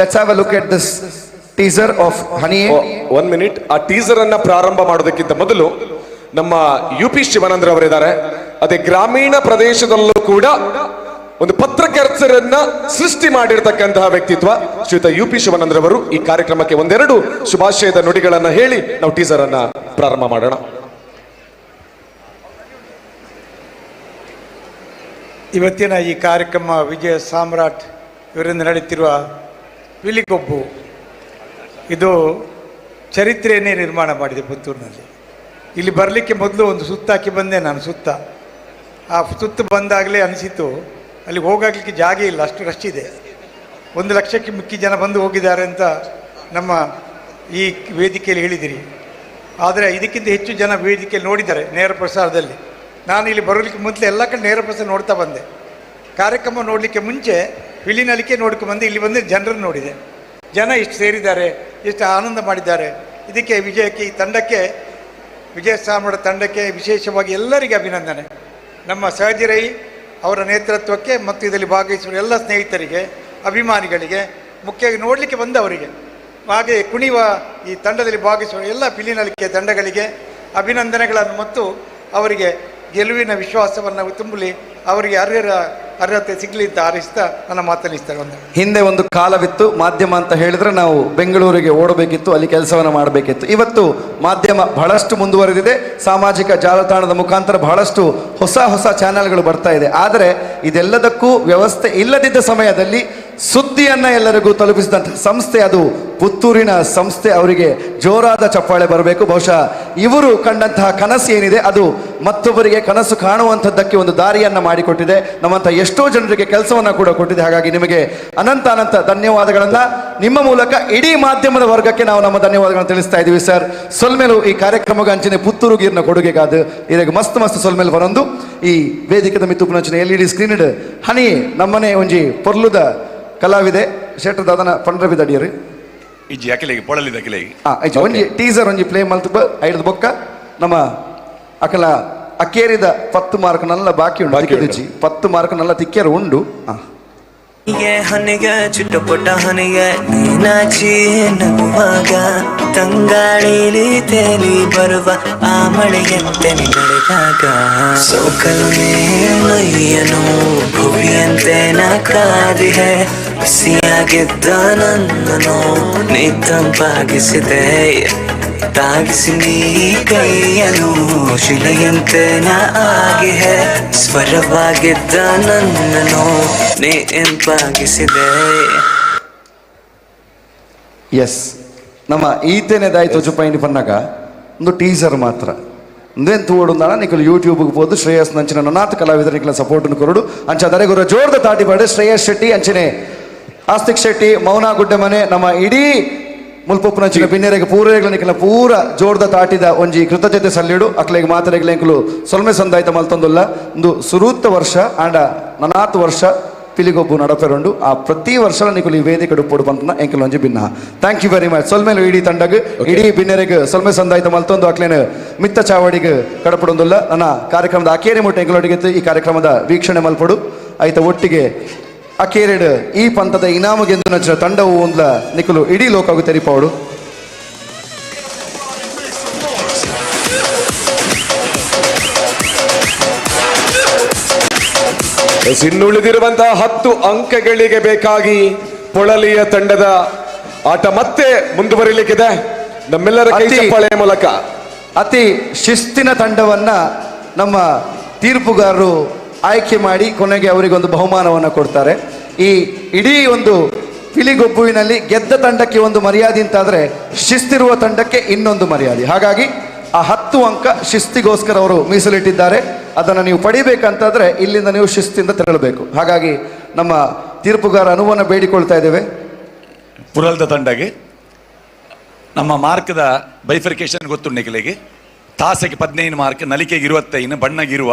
B: let's have a look at this teaser of ಹನಿಯೇ.
C: One minute, ಆ ಟೀಸರ್ ಅನ್ನ ಪ್ರಾರಂಭ ಮಾಡೋದಕ್ಕಿಂತ ಮೊದಲು ನಮ್ಮ ಯು ಪಿ ಶಿವಾನಂದ್ರ ಅವರಿದ್ದಾರೆ. ಅದೇ ಗ್ರಾಮೀಣ ಪ್ರದೇಶದಲ್ಲೂ ಕೂಡ ಒಂದು ಪತ್ರಕರ್ತರನ್ನ ಸೃಷ್ಟಿ ಮಾಡಿರ್ತಕ್ಕಂತಹ ವ್ಯಕ್ತಿತ್ವ ಶ್ರೀಯುತ ಯು ಪಿ ಶಿವಾನಂದ್ರವರು ಈ ಕಾರ್ಯಕ್ರಮಕ್ಕೆ ಒಂದೆರಡು ಶುಭಾಶಯದ ನುಡಿಗಳನ್ನ ಹೇಳಿ ನಾವು ಟೀಸರ್ ಅನ್ನ ಪ್ರಾರಂಭ ಮಾಡೋಣ.
P: ಇವತ್ತಿನ ಈ ಕಾರ್ಯಕ್ರಮ ವಿಜಯ ಸಾಮ್ರಾಟ್ ಇವರಿಂದ ನಡೆಯುತ್ತಿರುವ ಪಿಲಿಗೊಬ್ಬು ಇದು ಚರಿತ್ರೆಯನ್ನೇ ನಿರ್ಮಾಣ ಮಾಡಿದೆ ಪುತ್ತೂರಿನಲ್ಲಿ. ಇಲ್ಲಿ ಬರಲಿಕ್ಕೆ ಮೊದಲು ಒಂದು ಸುತ್ತಾಕಿ ಬಂದೆ ನಾನು. ಸುತ್ತ ಆ ಸುತ್ತು ಬಂದಾಗಲೇ ಅನಿಸಿತು, ಅಲ್ಲಿ ಹೋಗಲಿಕ್ಕೆ ಜಾಗ ಇಲ್ಲ, ಅಷ್ಟು ರಶ್ ಇದೆ. 1 ಲಕ್ಷಕ್ಕೆ ಮಿಕ್ಕಿ ಜನ ಬಂದು ಹೋಗಿದ್ದಾರೆ ಅಂತ ನಮ್ಮ ಈ ವೇದಿಕೆಯಲ್ಲಿ ಹೇಳಿದಿರಿ. ಆದರೆ ಇದಕ್ಕಿಂತ ಹೆಚ್ಚು ಜನ ವೇದಿಕೆಯಲ್ಲಿ ನೋಡಿದ್ದಾರೆ ನೇರ ಪ್ರಸಾರದಲ್ಲಿ. ನಾನು ಇಲ್ಲಿ ಬರಲಿಕ್ಕೆ ಮೊದಲು ಎಲ್ಲ ಕಡೆ ನೇರ ಪ್ರಸಾರ ನೋಡ್ತಾ ಬಂದೆ. ಕಾರ್ಯಕ್ರಮ ನೋಡಲಿಕ್ಕೆ ಮುಂಚೆ ವಿಲಿನಲಿಕೆ ನೋಡ್ಕೊಂಡು ಬಂದು ಇಲ್ಲಿ ಬಂದು ಜನರನ್ನು ನೋಡಿದೆ. ಜನ ಇಷ್ಟು ಸೇರಿದ್ದಾರೆ, ಇಷ್ಟು ಆನಂದ ಮಾಡಿದ್ದಾರೆ. ಇದಕ್ಕೆ ವಿಜಯಕ್ಕೆ, ಈ ತಂಡಕ್ಕೆ, ವಿಜಯ ಸಾಮ್ರಾಟ್ ತಂಡಕ್ಕೆ ವಿಶೇಷವಾಗಿ ಎಲ್ಲರಿಗೆ ಅಭಿನಂದನೆ. ನಮ್ಮ ಸಹಜರೈ ಅವರ ನೇತೃತ್ವಕ್ಕೆ ಮತ್ತು ಇದರಲ್ಲಿ ಭಾಗವಹಿಸುವ ಎಲ್ಲ ಸ್ನೇಹಿತರಿಗೆ, ಅಭಿಮಾನಿಗಳಿಗೆ, ಮುಖ್ಯವಾಗಿ ನೋಡಲಿಕ್ಕೆ ಬಂದವರಿಗೆ, ಹಾಗೆ ಕುಣಿಯುವ ಈ ತಂಡದಲ್ಲಿ ಭಾಗವಹಿಸುವ ಎಲ್ಲ ಪಿಲಿನಲಿಕೆ ತಂಡಗಳಿಗೆ ಅಭಿನಂದನೆಗಳನ್ನು ಮತ್ತು ಅವರಿಗೆ ಗೆಲುವಿನ ವಿಶ್ವಾಸವನ್ನು ತುಂಬಲಿ, ಅವರಿಗೆ ಅರ್ಹತೆ ಸಿಗಲಿ ಅಂತ ಹಾರೈಸ್ತಾ ನನ್ನ ಮಾತನ್ನು ಒಂದು.
B: ಹಿಂದೆ ಒಂದು ಕಾಲವಿತ್ತು, ಮಾಧ್ಯಮ ಅಂತ ಹೇಳಿದ್ರೆ ನಾವು ಬೆಂಗಳೂರಿಗೆ ಓಡಬೇಕಿತ್ತು, ಅಲ್ಲಿ ಕೆಲಸವನ್ನು ಮಾಡಬೇಕಿತ್ತು. ಇವತ್ತು ಮಾಧ್ಯಮ ಬಹಳಷ್ಟು ಮುಂದುವರೆದಿದೆ. ಸಾಮಾಜಿಕ ಜಾಲತಾಣದ ಮುಖಾಂತರ ಬಹಳಷ್ಟು ಹೊಸ ಹೊಸ ಚಾನೆಲ್ಗಳು ಬರ್ತಾ ಇದೆ. ಆದರೆ ಇದೆಲ್ಲದಕ್ಕೂ ವ್ಯವಸ್ಥೆ ಇಲ್ಲದಿದ್ದ ಸಮಯದಲ್ಲಿ ಸುದ್ದಿಯನ್ನ ಎಲ್ಲರಿಗೂ ತಲುಪಿಸಿದಂಥ ಸಂಸ್ಥೆ ಅದು ಪುತ್ತೂರಿನ ಸಂಸ್ಥೆ. ಅವರಿಗೆ ಜೋರಾದ ಚಪ್ಪಾಳೆ ಬರಬೇಕು. ಬಹುಶಃ ಇವರು ಕಂಡಂತಹ ಕನಸು ಏನಿದೆ ಅದು ಮತ್ತೊಬ್ಬರಿಗೆ ಕನಸು ಕಾಣುವಂಥದ್ದಕ್ಕೆ ಒಂದು ದಾರಿಯನ್ನು ಮಾಡಿಕೊಟ್ಟಿದೆ, ನಮ್ಮಂಥ ಎಷ್ಟೋ ಜನರಿಗೆ ಕೆಲಸವನ್ನು ಕೂಡ ಕೊಟ್ಟಿದೆ. ಹಾಗಾಗಿ ನಿಮಗೆ ಅನಂತ ಅನಂತ ಧನ್ಯವಾದಗಳನ್ನ ನಿಮ್ಮ ಮೂಲಕ ಇಡೀ ಮಾಧ್ಯಮದ ವರ್ಗಕ್ಕೆ ನಾವು ನಮ್ಮ ಧನ್ಯವಾದಗಳನ್ನು ತಿಳಿಸ್ತಾ ಇದ್ದೀವಿ ಸರ್. ಸೊಲ್ಮೆಲು ಈ ಕಾರ್ಯಕ್ರಮಕ್ಕೆ ಅಂಚನೆ ಪುತ್ತೂರು ಗೀರ್ನ ಕೊಡುಗೆಗಾದ ಇದಕ್ಕೆ ಮಸ್ತ್ ಮಸ್ತ್ ಸೊಲ್ಮೇಲು ಬರೊಂದು ಈ ವೇದಿಕೆದ ಮಿತ್ತುಪುನಂಚನೆ ಎಲ್ ಇ ಡಿ ಸ್ಕ್ರೀನ್ ಹನಿ ನಮ್ಮನೆ ಒಂಜಿ ಪೊರ್ಲುದ ಕಲಾವಿದೆ ಶೆಟ್ರ್ ದಾದನ ಪಂಡ್ರ ಬಿದಡಿಯರು
F: ಇಜ್ಜಿ ಅಖಿಲೆಗೆ ಪೊಳಲಿದ ಅಖಿಲೆಗೆ.
B: ಒಂಜಿ ಟೀಸರ್ ಒಂಜಿ ಪ್ಲೇ ಮಲ್ತ್ ಐಡ್ದು ಬೊಕ್ಕ ನಮ್ಮ ಅಕಲ ಅಕ್ಕೇರಿದ 10 ಮಾರ್ಕ್ ನಲ್ಲ ಬಾಕಿ ಉಂಟು. ತಿಕ್ಕಿದಿಜ್ಜಿ 10 ಮಾರ್ಕ್ ನಲ್ಲ ತಿಕ್ಕಿಯರು ಉಂಡು.
Q: ಹನಿಗೆ ಚಿಟ್ಟಪುಟ್ಟ ಹನಿಗೆ ನೀನಾಚಿ ನಗುವಾಗ ತಂಗಾಳಿಲಿ ತೇಲಿ ಬರುವ ಆ ಮಳೆಯಂತೆ ನಡೆದಾಗ ಸೋಕಲು ಮೈಯನು ಭುವಿಯಂತೆ ನಾ ಕಾದಿಹೆ ಬಿಸಿಯಾಗಿದ್ದ ನನ್ನನು ನೀ ತಂಪಾಗಿಸಿದೆ ತಾಗಿಸಿ ನೀ ಕೈಯನು ಶಿಲೆಯಂತೆ ನಾ ಆಗಿಹೆ ಸ್ವರವಾಗಿದ್ದ ನನ್ನನು ನೀ ಇಂಪಾಗಿಸಿದೆ.
B: ಎಸ್, ನಮ್ಮ ಈತೇನೆ ದಾಯಿ ತೊಜುಪೈನಿ ಪನ್ನಾಗ ಒಂದು ಟೀಸರ್ ಮಾತ್ರ ಒಂದೇನು ತೂವಡು ನಿಕಲು ಯೂಟ್ಯೂಬ್ಗೆ ಹೋದು ಶ್ರೇಯಸ್ ನಂಚಿನ ನನಾಥ ಕಲಾವಿದರ ನಿಕಲ ಸಪೋರ್ಟ್ ಕೊರಡು ಅಂಚ ದರೆಗುರ ಜೋರ್ದ ತಾಟಿ ಬಾಡು ಶ್ರೇಯಸ್ ಶೆಟ್ಟಿ ಅಂಚನೆ ಆಸ್ತಿಕ್ ಶೆಟ್ಟಿ ಮೌನ ಗುಡ್ಡೆ ಮನೆ ನಮ್ಮ ಇಡೀ ಮುಲ್ಪೊಪ್ಪುನಂಚಿನ ಬಿನ್ನೆರೆಗೆ ಪೂರೆಗಳ ನಿಕಲ ಪೂರ ಜೋರ್ದ ತಾಟಿದ ಒಂಜಿ ಕೃತಜ್ಞತೆ ಸಲ್ಲಿಡು ಅಕ್ಲೆಗ್ ಮಾತರೆಗ್ಲ ಎಂಕುಲು ಸೊಲ್ಮೆ ಸಂದಾಯ್ತ ಮಲ್ತೊಂದುಲ್ಲ. ಒಂದು ಸುರೂತ್ತ ವರ್ಷ ಆಂಡ ನನಾತ್ ವರ್ಷ ಪಿಲಿಗೊಬ್ಬು ನಡಪೆರುಂಡು. ಆ ಪ್ರತಿ ವರ್ಷ ನಿಕುಲು ಈ ವೇದಿಕೆ ಉಪ್ಪುಡು ಪಂತನ ಎಂಕುಲು ಒಂಜಿ ಭಿನ್ನ. Thank you very much. ಸೊಲ್ಮೆಲು ಇಡೀ ತಂಡಗ್ ಇಡೀ ಬಿನ್ನೆರೆಗ್ ಸೊಲ್ಮೆ ಸಂದಾಯ್ತ ಮಲ್ತೊಂದು ಅಕ್ಲೇನು ಮಿತ್ತ ಚಾವಡಿಗೆ ಕಡಪಡೊಂದುಲ್ಲ. ನನ್ನ ಕಾರ್ಯಕ್ರಮದ ಅಕೇರಿ ಮುಟ್ಟೆ ಎಂಕುಲೊಟ್ಟಿಗೆ ಈ ಕಾರ್ಯಕ್ರಮದ ವೀಕ್ಷಣೆ ಮಲ್ಪಡು ಐತ ಒಟ್ಟಿಗೆ ಅಕೇರಿಡ್ ಈ ಪಂಥದ ಇನಾಮು ಗೆಂದು ನಚ್ಚಿನ ತಂಡವು ಒಂದ್ಲ ನಿಕುಲು ಇಡೀ ಲೋಕಗು ತೆರಿಪಾವಡು.
C: ಇನ್ನುಳಿದಿರುವಂತಹ 10 ಅಂಕಗಳಿಗೆ ಬೇಕಾಗಿ ಪೊಳಲಿಯ ತಂಡದ ಆಟ ಮತ್ತೆ ಮುಂದುವರಿಲಿಕ್ಕಿದೆ ನಮ್ಮೆಲ್ಲರ ಕೈ ಚಪ್ಪಾಳೆಯ ಮೂಲಕ.
B: ಅತಿ ಶಿಸ್ತಿನ ತಂಡವನ್ನ ನಮ್ಮ ತೀರ್ಪುಗಾರರು ಆಯ್ಕೆ ಮಾಡಿ ಕೊನೆಗೆ ಅವರಿಗೊಂದು ಬಹುಮಾನವನ್ನು ಕೊಡ್ತಾರೆ. ಈ ಇಡೀ ಒಂದು ಪಿಲಿಗೊಬ್ಬುವಿನಲ್ಲಿ ಗೆದ್ದ ತಂಡಕ್ಕೆ ಒಂದು ಮರ್ಯಾದೆ ಅಂತಾದರೆ ಶಿಸ್ತಿರುವ ತಂಡಕ್ಕೆ ಇನ್ನೊಂದು ಮರ್ಯಾದೆ. ಹಾಗಾಗಿ ಆ 10 ಅಂಕ ಶಿಸ್ತಿಗೋಸ್ಕರ ಅವರು ಮೀಸಲಿಟ್ಟಿದ್ದಾರೆ. ಅದನ್ನು ನೀವು ಪಡಿಬೇಕಂತಾದರೆ ಇಲ್ಲಿಂದ ನೀವು ಶಿಸ್ತಿಂದ ತೆರಳಬೇಕು. ಹಾಗಾಗಿ ನಮ್ಮ ತೀರ್ಪುಗಾರ ಅನುವನ್ನು ಬೇಡಿಕೊಳ್ತಾ ಇದ್ದೇವೆ.
F: ಪುರಲ್ದ ತಂಡಗೆ ನಮ್ಮ ಮಾರ್ಕದ ಬೈಫರ್ಕೇಶನ್ ಗೊತ್ತು ನಿಖಲಿಗೆ. ತಾಸೆಗೆ 15 ಮಾರ್ಕ್, ನಲಿಕೆಗೆ 25, ಬಣ್ಣಗಿರುವ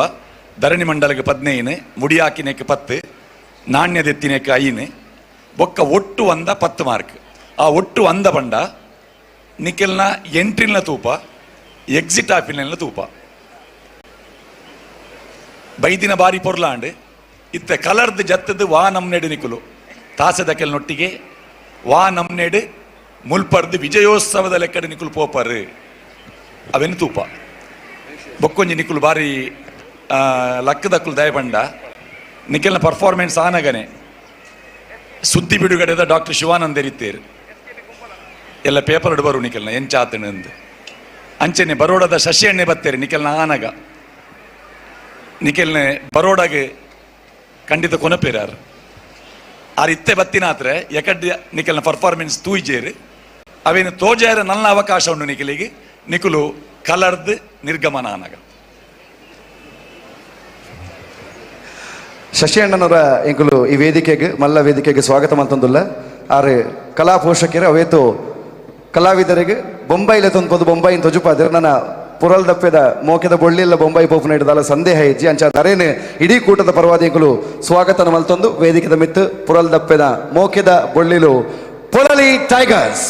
F: ಧರಣಿ ಮಂಡಲಗೆ 15, ಮುಡಿಯಾಕಿನೆಕ್ಕೆ 10, ನಾಣ್ಯದೆತ್ತಿನೆಕ್ಕೆ 5, ಬೊಕ್ಕ ಒಟ್ಟು ಒಂದ 10 ಮಾರ್ಕ್. ಆ ಒಟ್ಟು ಒಂದ ಬಂಡ ನಿಖಲ್ನ ಎಂಟ್ರಿಲ್ನ ತೂಪ, ಎಕ್ಸಿಟ್ ಆಪಿನ ತೂಪ ಬೈದಿನ ಬಾರಿ ಪೊರ್ಲಾಂಡ್ ಇತ್ತ ಕಲರ್ದು ಜತ್ತದು ವಾ ನಮ್ನೆಡು ನಿಕುಲು ತಾಸೆದಕೆಲ್ ನೊಟ್ಟಿಗೆ ವಾ ನಮ್ನೆಡು ಮುಲ್ಪರ್ದು ವಿಜಯೋತ್ಸವದ ಲೆಕ್ಕಡೆ ನಿಕುಲು ಪೋಪರ್ ಅವೆನ್ ತೂಪ ಬೊಕ್ಕೊಂಜಿ ನಿಕುಲು ಬಾರಿ ಲಕ್ಕದಕ್ಕುಲು ದಯಪಂಡ ನಿಖಲ್ನ ಪರ್ಫಾರ್ಮೆನ್ಸ್ ಆನಗನೆ ಸುದ್ದಿ ಬಿಡುಗಡೆದ ಡಾಕ್ಟರ್ ಶಿವಾನಂದ ಎರಿತೇರು ಎಲ್ಲ ಪೇಪರ್ ಬರು ನಿಖಲ್ನ ಎಂಚಾತನಂದು ಅಂಚನೆ ಬರೋಡದ ಶಶಿ ಎಣ್ಣೆ ಬತ್ತೇರಿ ನಿಖಲ್ನ ಆನಗ ನಿಖಲ್ನೆ ಬರೋಡಾಗೆ ಖಂಡಿತ ಕೊನಪೇರಾರು ಆರ್ ಇತ್ತೆ ಬತ್ತಿನಾತ್ರೆ ಎಕಡ್ಡಿ ನಿಖಲ್ನ ಪರ್ಫಾರ್ಮೆನ್ಸ್ ತೂಯ್ಜೇರು ಅವೇನು ತೋಜೇರ ನನ್ನ ಅವಕಾಶ ಉಂಡು ನಿಖಲಿಗೆ ನಿಖಲು ಕಲರ್ದು ನಿರ್ಗಮನ ಆನಗ.
B: ಶಶಿ ಅಣ್ಣನವರ ಎಂಕುಲು ಈ ವೇದಿಕೆಗೆ ಮಲ್ಲ ವೇದಿಕೆಗೆ ಸ್ವಾಗತ ಮಂತಂದುಲ್ಲ. ಆರು ಕಲಾ ಪೋಷಕರು ಅವೇತು ಕಲಾವಿದರಿಗೆ ಬೊಂಬೈಲೆ ತೊಂದ್ಬೋದು ಬೊಂಬೈನ್ ತೊಜುಪಾದ್ರೆ ನನ್ನ ಪುರಲ್ ದಪ್ಪೆದ ಮೋಕೆದ ಬೊಳ್ಳಿಲ್ಲ ಬೊಂಬೈ ಪೋಪುನ ಹಿಡಿದಲ್ಲ ಸಂದೇಹ ಇಜ್ಜಿ ಅಂಚ ಅರೇನೆ ಇಡೀ ಕೂಟದ ಪರವಾದಿಗಳು ಸ್ವಾಗತ ಮಲ್ತೊಂದು ವೇದಿಕೆದ ಮಿತ್ತು ಪುರಲ್ ದಪ್ಪೆದ ಮೋಕೆದ ಬೊಳ್ಳಿಲು ಪೊಳಲಿ ಟೈಗರ್ಸ್.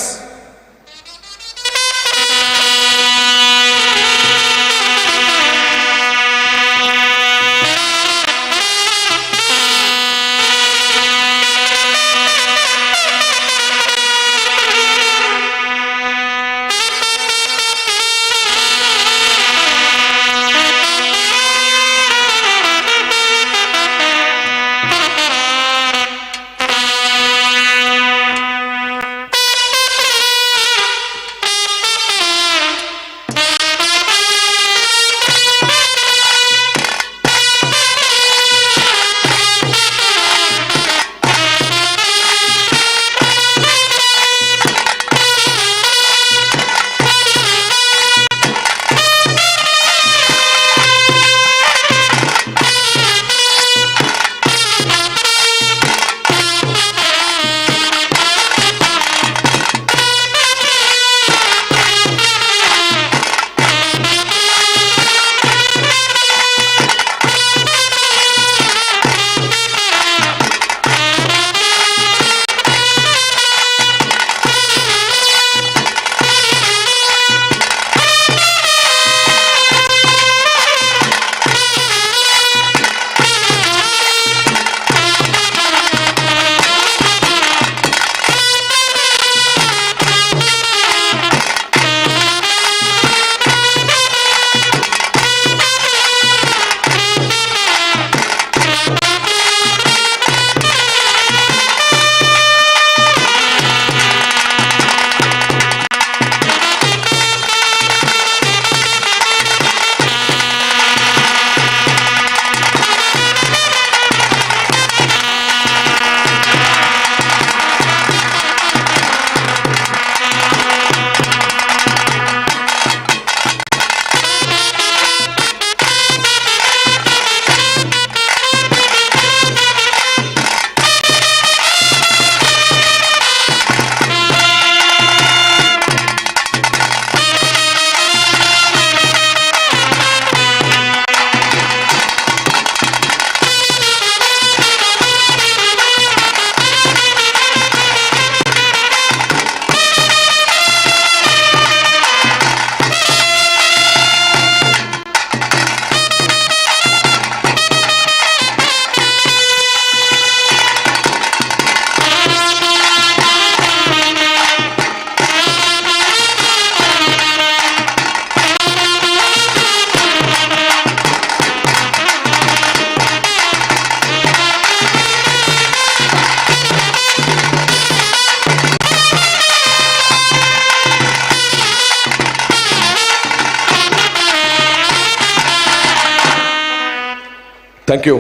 C: Thank you.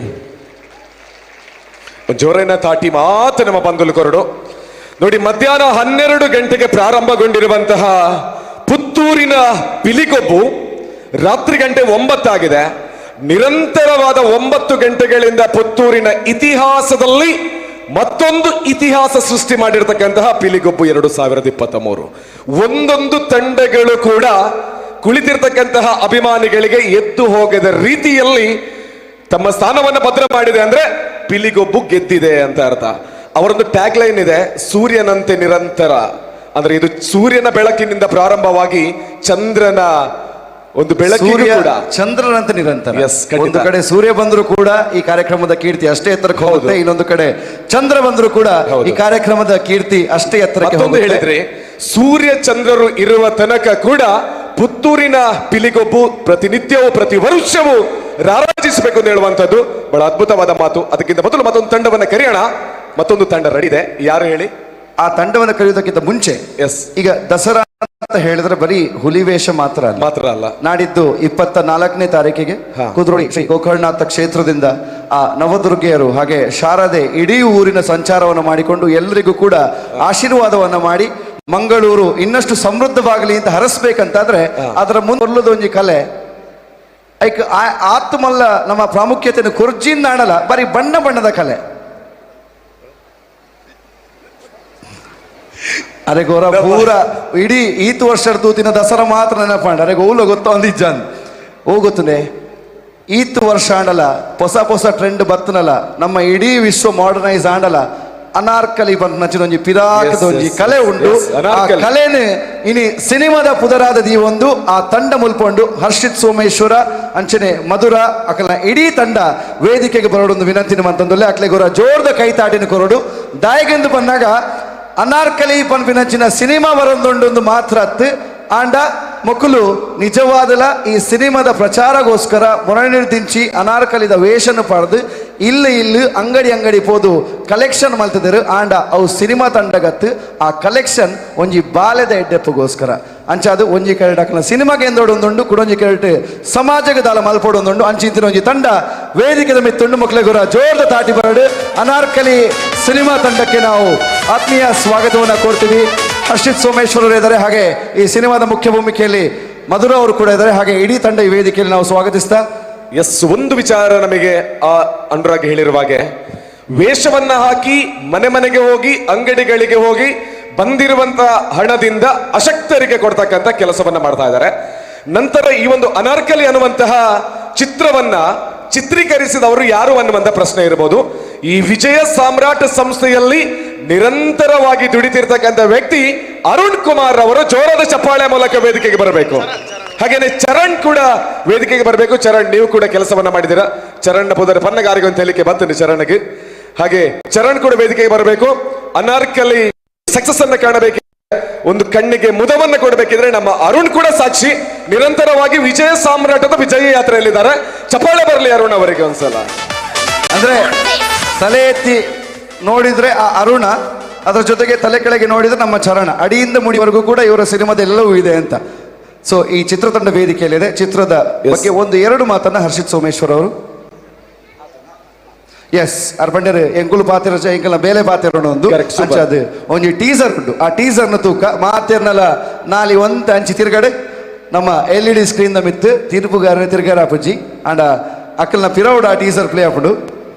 C: ಜೋರೈನ ತಾಟಿ ಮಾತು ನಮ್ಮ ಬಂಧುಲು ಕೊರಡು. ನೋಡಿ, ಮಧ್ಯಾಹ್ನ 12 ಗಂಟೆಗೆ ಪ್ರಾರಂಭಗೊಂಡಿರುವಂತಹ ಪುತ್ತೂರಿನ ಪಿಲಿಗೊಬ್ಬು ರಾತ್ರಿ ಗಂಟೆ 9 ಆಗಿದೆ. ನಿರಂತರವಾದ 9 ಗಂಟೆಗಳಿಂದ ಪುತ್ತೂರಿನ ಇತಿಹಾಸದಲ್ಲಿ ಮತ್ತೊಂದು ಇತಿಹಾಸ ಸೃಷ್ಟಿ ಮಾಡಿರ್ತಕ್ಕಂತಹ ಪಿಲಿಗೊಬ್ಬು 2023. ಒಂದೊಂದು ತಂಡಗಳು ಕೂಡ ಕುಳಿತಿರ್ತಕ್ಕಂತಹ ಅಭಿಮಾನಿಗಳಿಗೆ ಎದ್ದು ಹೋಗದ ರೀತಿಯಲ್ಲಿ ತಮ್ಮ ಸ್ಥಾನವನ್ನು ಭದ್ರ ಮಾಡಿದೆ ಅಂದ್ರೆ ಪಿಲಿಗೊಬ್ಬು ಗೆದ್ದಿದೆ ಅಂತ ಅರ್ಥ. ಅವರೊಂದು ಟ್ಯಾಗ್ ಲೈನ್ ಇದೆ, ಸೂರ್ಯನಂತೆ ನಿರಂತರ. ಅಂದ್ರೆ ಇದು ಸೂರ್ಯನ ಬೆಳಕಿನಿಂದ ಪ್ರಾರಂಭವಾಗಿ ಚಂದ್ರನ ಒಂದು ಬೆಳಕಿಗೆ
B: ಸೂರ್ಯ
C: ಕೂಡ
B: ಚಂದ್ರನಂತೆ ನಿರಂತರ.
C: Yes, ಖಂಡಿತ.
B: ಒಂದು ಕಡೆ ಸೂರ್ಯ ಬಂದರೂ ಕೂಡ ಈ ಕಾರ್ಯಕ್ರಮದ ಕೀರ್ತಿ ಅಷ್ಟೇ ಎತ್ತರಕ್ಕೆ ಹೋಗುತ್ತೆ, ಇನ್ನೊಂದು ಕಡೆ ಚಂದ್ರ ಬಂದರೂ ಕೂಡ ಈ ಕಾರ್ಯಕ್ರಮದ ಕೀರ್ತಿ ಅಷ್ಟೇ ಎತ್ತರಕ್ಕೆ
C: ಮತ್ತೊಂದು
B: ಹೋಗುತ್ತೆ.
C: ಹೇಳಿದ್ರೆ, ಸೂರ್ಯ ಚಂದ್ರರು ಇರುವ ತನಕ ಕೂಡ ಪುತ್ತೂರಿನ ಪಿಲಿಗೊಬ್ಬು ಪ್ರತಿನಿತ್ಯವೂ ಪ್ರತಿ ವರ್ಷವೂ ರಾರಾಜಿಸಬೇಕು ಅಂತ ಹೇಳುವಂತದ್ದು ಬಹಳ ಅದ್ಭುತವಾದ ಮಾತು. ಅದಕ್ಕಿಂತ ಮೊದಲು ಮತ್ತೊಂದು ತಂಡವನ್ನು ಕರೆಯೋಣ. ಮತ್ತೊಂದು ತಂಡ ರೆಡಿ ಇದೆ, ಯಾರು ಹೇಳಿ?
B: ಆ ತಂಡವನ್ನು ಕರೆಯುವುದಕ್ಕಿಂತ ಮುಂಚೆ,
C: ಎಸ್,
B: ಈಗ ದಸರಾ ಅಂತ ಹೇಳಿದ್ರೆ ಬರೀ ಹುಲಿವೇಷ ಮಾತ್ರ ಅಲ್ಲ.
C: ಮಾತ್ರ ಅಲ್ಲ.
B: ನಾಡಿದ್ದು 24ನೇ ತಾರೀಕಿಗೆ ಕುದ್ರೋಳಿ ಶ್ರೀ ಗೋಕರ್ಣನಾಥ ಕ್ಷೇತ್ರದಿಂದ ಆ ನವದುರ್ಗೆಯರು ಹಾಗೆ ಶಾರದೆ ಇಡೀ ಊರಿನ ಸಂಚಾರವನ್ನು ಮಾಡಿಕೊಂಡು ಎಲ್ಲರಿಗೂ ಕೂಡ ಆಶೀರ್ವಾದವನ್ನು ಮಾಡಿ ಮಂಗಳೂರು ಇನ್ನಷ್ಟು ಸಮೃದ್ಧವಾಗಲಿ ಅಂತ ಹರಸ್ಬೇಕಂತಾದ್ರೆ ಅದರ ಮುಂದೆ ಒಂಜಿ ಕಲೆ ಐಕ್ ಆತ್ಮಲ್ಲ ನಮ್ಮ ಪ್ರಾಮುಖ್ಯತೆಯನ್ನು ಕುರ್ಜಿಂದ ಆಡಲ್ಲ, ಬರೀ ಬಣ್ಣ ಬಣ್ಣದ ಕಲೆ. ಅರೆ ಗೋರ ಪೂರ ಇಡೀ ಈತ್ ವರ್ಷದ ತೂತಿನ ದಸರಾ ಮಾತ್ರ ನೆನಪಾಂಡ. ಅರೆ ಓಲ ಗೊತ್ತೊಂದಿಜ್ಜಾನ್ ಓ ಗೊತ್ತನೆ ಈತ್ ವರ್ಷ ಆಂಡಲ ಹೊಸ ಹೊಸ ಟ್ರೆಂಡ್ ಬತ್ತನಲ್ಲ, ನಮ್ಮ ಇಡೀ ವಿಶ್ವ ಮಾಡರ್ನೈಸ್ ಆಂಡಲ. ಅನಾರ್ಕಲಿ ಬಂದ ಒಂಜಿ ಪಿರಾಕದ ಒಂಜಿ ಕಲೆ ಉಂಟು. ಆ
C: ಅನಾರ್ಕಲಿ.
B: ಕಲೆನೆ ಇನಿ ಸಿನಿಮಾದ ಪುದರಾದ ಈ ಒಂದು ಆ ತಂಡ ಮುಲ್ಪೊಂಡು ಹರ್ಷಿತ್ ಸೋಮೇಶ್ವರ ಅಂಚನೆ ಮಧುರ ಅಕಲ ಇಡೀ ತಂಡ ವೇದಿಕೆಗೆ ಬರೋಡೊಂದು ವಿನಂತಿನ ಮಂತಂದುಲ್ಲೆ. ಅಕ್ಲೆ ಗೊರ ಜೋರ್ದ ಕೈತಾಟಿನ ಕೊರಡು. ದಾಯಗೆಂದು ಬಂದಾಗ ಅನಾರ್ಕಲಿ ಪನ್ಪಿನಂಚಿನ ಸಿನಿಮಾ ಬರೊಂದುಂಡು ಮಾತ್ರ ಅತ್ತು ಆಂಡ ಮೊಕ್ಕಲು ನಿಜವಾದಲ ಈ ಸಿನಿಮಾದ ಪ್ರಚಾರಗೋಸ್ಕರ ಮೊರನಿರ್ದಿಂಚಿ ಅನಾರ್ಕಲಿದ ವೇಷನು ಪಡೆದು ಇಲ್ಲಿ ಇಲ್ಲಿ ಅಂಗಡಿ ಅಂಗಡಿ ಪೋದು ಕಲೆಕ್ಷನ್ ಮಲ್ತದರು. ಆಂಡ ಅವು ಸಿನಿಮಾ ತಂಡಗತ್ತು ಆ ಕಲೆಕ್ಷನ್ ಒಂಜಿ ಬಾಲೆದ ಎಡ್ಡೆಪ್ಪಗೋಸ್ಕರ ಅಂಚಾದು ಒಂಜಿ ಕೆರಟ್ ಅಕಲ ಸಿನಿಮಾಗೆ ಎಂದೋಡೊಂದುಂಡು, ಕುಡೊಂಜಿ ಕೆರಟ್ ಸಮಾಜಕ್ಕೆ ದಾಲ ಮಲ್ಪೊಡೊಂದುಂಡು. ಅಂಚಿಂತಿನ ಒಂಜಿ ತಂಡ ವೇದಿಕೆದ ಮಿತ್ತುಂಡು. ಮಕ್ಕಳಿಗುರ ಜೋರ್ದ ತಾಟಿ ಬರಡು. ಅನಾರ್ಕಲಿ ಸಿನಿಮಾ ತಂಡಕ್ಕೆ ನಾವು ಆತ್ಮೀಯ ಸ್ವಾಗತವನ್ನು ಕೋರ್ತೀವಿ. ಹರ್ಷಿತ್ ಸೋಮೇಶ್ವರರು ಇದ್ದಾರೆ, ಹಾಗೆ ಈ ಸಿನಿಮಾದ ಮುಖ್ಯ ಭೂಮಿಕೆಯಲ್ಲಿ ಮಧುರ ಅವರು ಕೂಡ ಇದ್ದಾರೆ, ಹಾಗೆ ಇಡೀ ತಂಡ ಈ ವೇದಿಕೆಯಲ್ಲಿ ನಾವು ಸ್ವಾಗತಿಸ್ತಾ.
C: ಎಸ್, ಒಂದು ವಿಚಾರ ನಮಗೆ ಆ ಅನುರಾಗ್ ಹೇಳಿರುವ ಹಾಗೆ ವೇಷವನ್ನ ಹಾಕಿ ಮನೆ ಮನೆಗೆ ಹೋಗಿ ಅಂಗಡಿಗಳಿಗೆ ಹೋಗಿ ಬಂದಿರುವಂತಹ ಹಣದಿಂದ ಅಶಕ್ತರಿಗೆ ಕೊಡ್ತಕ್ಕಂಥ ಕೆಲಸವನ್ನ ಮಾಡ್ತಾ ಇದ್ದಾರೆ. ನಂತರ ಈ ಒಂದು ಅನಾರ್ಕಲಿ ಅನ್ನುವಂತಹ ಚಿತ್ರವನ್ನ ಚಿತ್ರೀಕರಿಸಿದವರು ಯಾರು ಅನ್ನುವಂಥ ಪ್ರಶ್ನೆ ಇರಬಹುದು. ಈ ವಿಜಯ ಸಾಮ್ರಾಟ್ ಸಂಸ್ಥೆಯಲ್ಲಿ ನಿರಂತರವಾಗಿ ದುಡಿತಿರ್ತಕ್ಕಂಥ ವ್ಯಕ್ತಿ ಅರುಣ್ ಕುಮಾರ್ ಅವರು ಜೋರಾದ ಚಪ್ಪಾಳೆ ಮೂಲಕ ವೇದಿಕೆಗೆ ಬರಬೇಕು. ಹಾಗೇನೆ ಚರಣ್ ಕೂಡ ವೇದಿಕೆಗೆ ಬರಬೇಕು. ಚರಣ್, ನೀವು ಕೂಡ ಕೆಲಸವನ್ನ ಮಾಡಿದ್ದೀರಾ. ಚರಣ್ ಪುದರ್ ಪನ್ನಗಾರಿಗೆ ಅಂತ ಹೇಳಿಕೆ ಬಂತು ಚರಣ್ಗೆ. ಹಾಗೆ ಚರಣ್ ಕೂಡ ವೇದಿಕೆಗೆ ಬರಬೇಕು. ಅನಾರ್ಕಲಿ ಸಕ್ಸಸ್ ಅನ್ನ ಕಾಣಬೇಕು, ಒಂದು ಕಣ್ಣಿಗೆ ಮುದವನ್ನ ಕೊಡಬೇಕಿದ್ರೆ ನಮ್ಮ ಅರುಣ್ ಕೂಡ ಸಾಕ್ಷಿ. ನಿರಂತರವಾಗಿ ವಿಜಯ ಸಾಮ್ರಾಟದ ವಿಜಯ ಯಾತ್ರೆಯಲ್ಲಿದ್ದಾರೆ. ಚಪ್ಪಾಳೆ ಬರಲಿ ಅರುಣ್ ಅವರಿಗೆ ಒಂದ್ಸಲ.
B: ಅಂದ್ರೆ ತಲೆ ಎತ್ತಿ ನೋಡಿದ್ರೆ ಆ ಅರುಣ, ಅದರ ಜೊತೆಗೆ ತಲೆ ಕೆಳಗೆ ನೋಡಿದ್ರೆ ನಮ್ಮ ಚರಣ, ಅಡಿಯಿಂದ ಮುಡಿವರೆಗೂ ಕೂಡ ಇವರ ಸಿನಿಮಾದ ಎಲ್ಲವೂ ಇದೆ ಅಂತ. ಸೊ ಈ ಚಿತ್ರತಂಡ ವೇದಿಕೆಯಲ್ಲಿದೆ. ಚಿತ್ರದ ಬಗ್ಗೆ ಒಂದು ಎರಡು ಮಾತನ್ನ ಹರ್ಷಿತ್ ಸೋಮೇಶ್ವರ್ ಅವರು. ಎಸ್, ಅರ್ಪಂಡರ್ ಎಂಕುಲು ಪಾತಿರ ಎಂಕಲ್ನ ಬೇಲೆ ಪಾತಿರೋಣ ಒಂದು ಅಂಚಾದ ಒಂಜಿ ಟೀಸರ್ ಉಂಟು. ಆ ಟೀಸರ್ನ ತೂಕ ಮಾತಿರ್ನಲ ನಾಲಿ ಒಂತ ಅಂಚಿ ತಿರುಗಡೆ ನಮ್ಮ LED screen the ಮಿತ್ತು ತೀರ್ಪುಗಾರ ತಿರ್ಗಾರ ಅಪ್ಪುಜಿ ಅಂಡ ಅಕ್ಕಲ್ನ ಪಿರೌಡ್ ಆ ಟೀಸರ್ ಪ್ಲೇ ಆಪುಂಡು.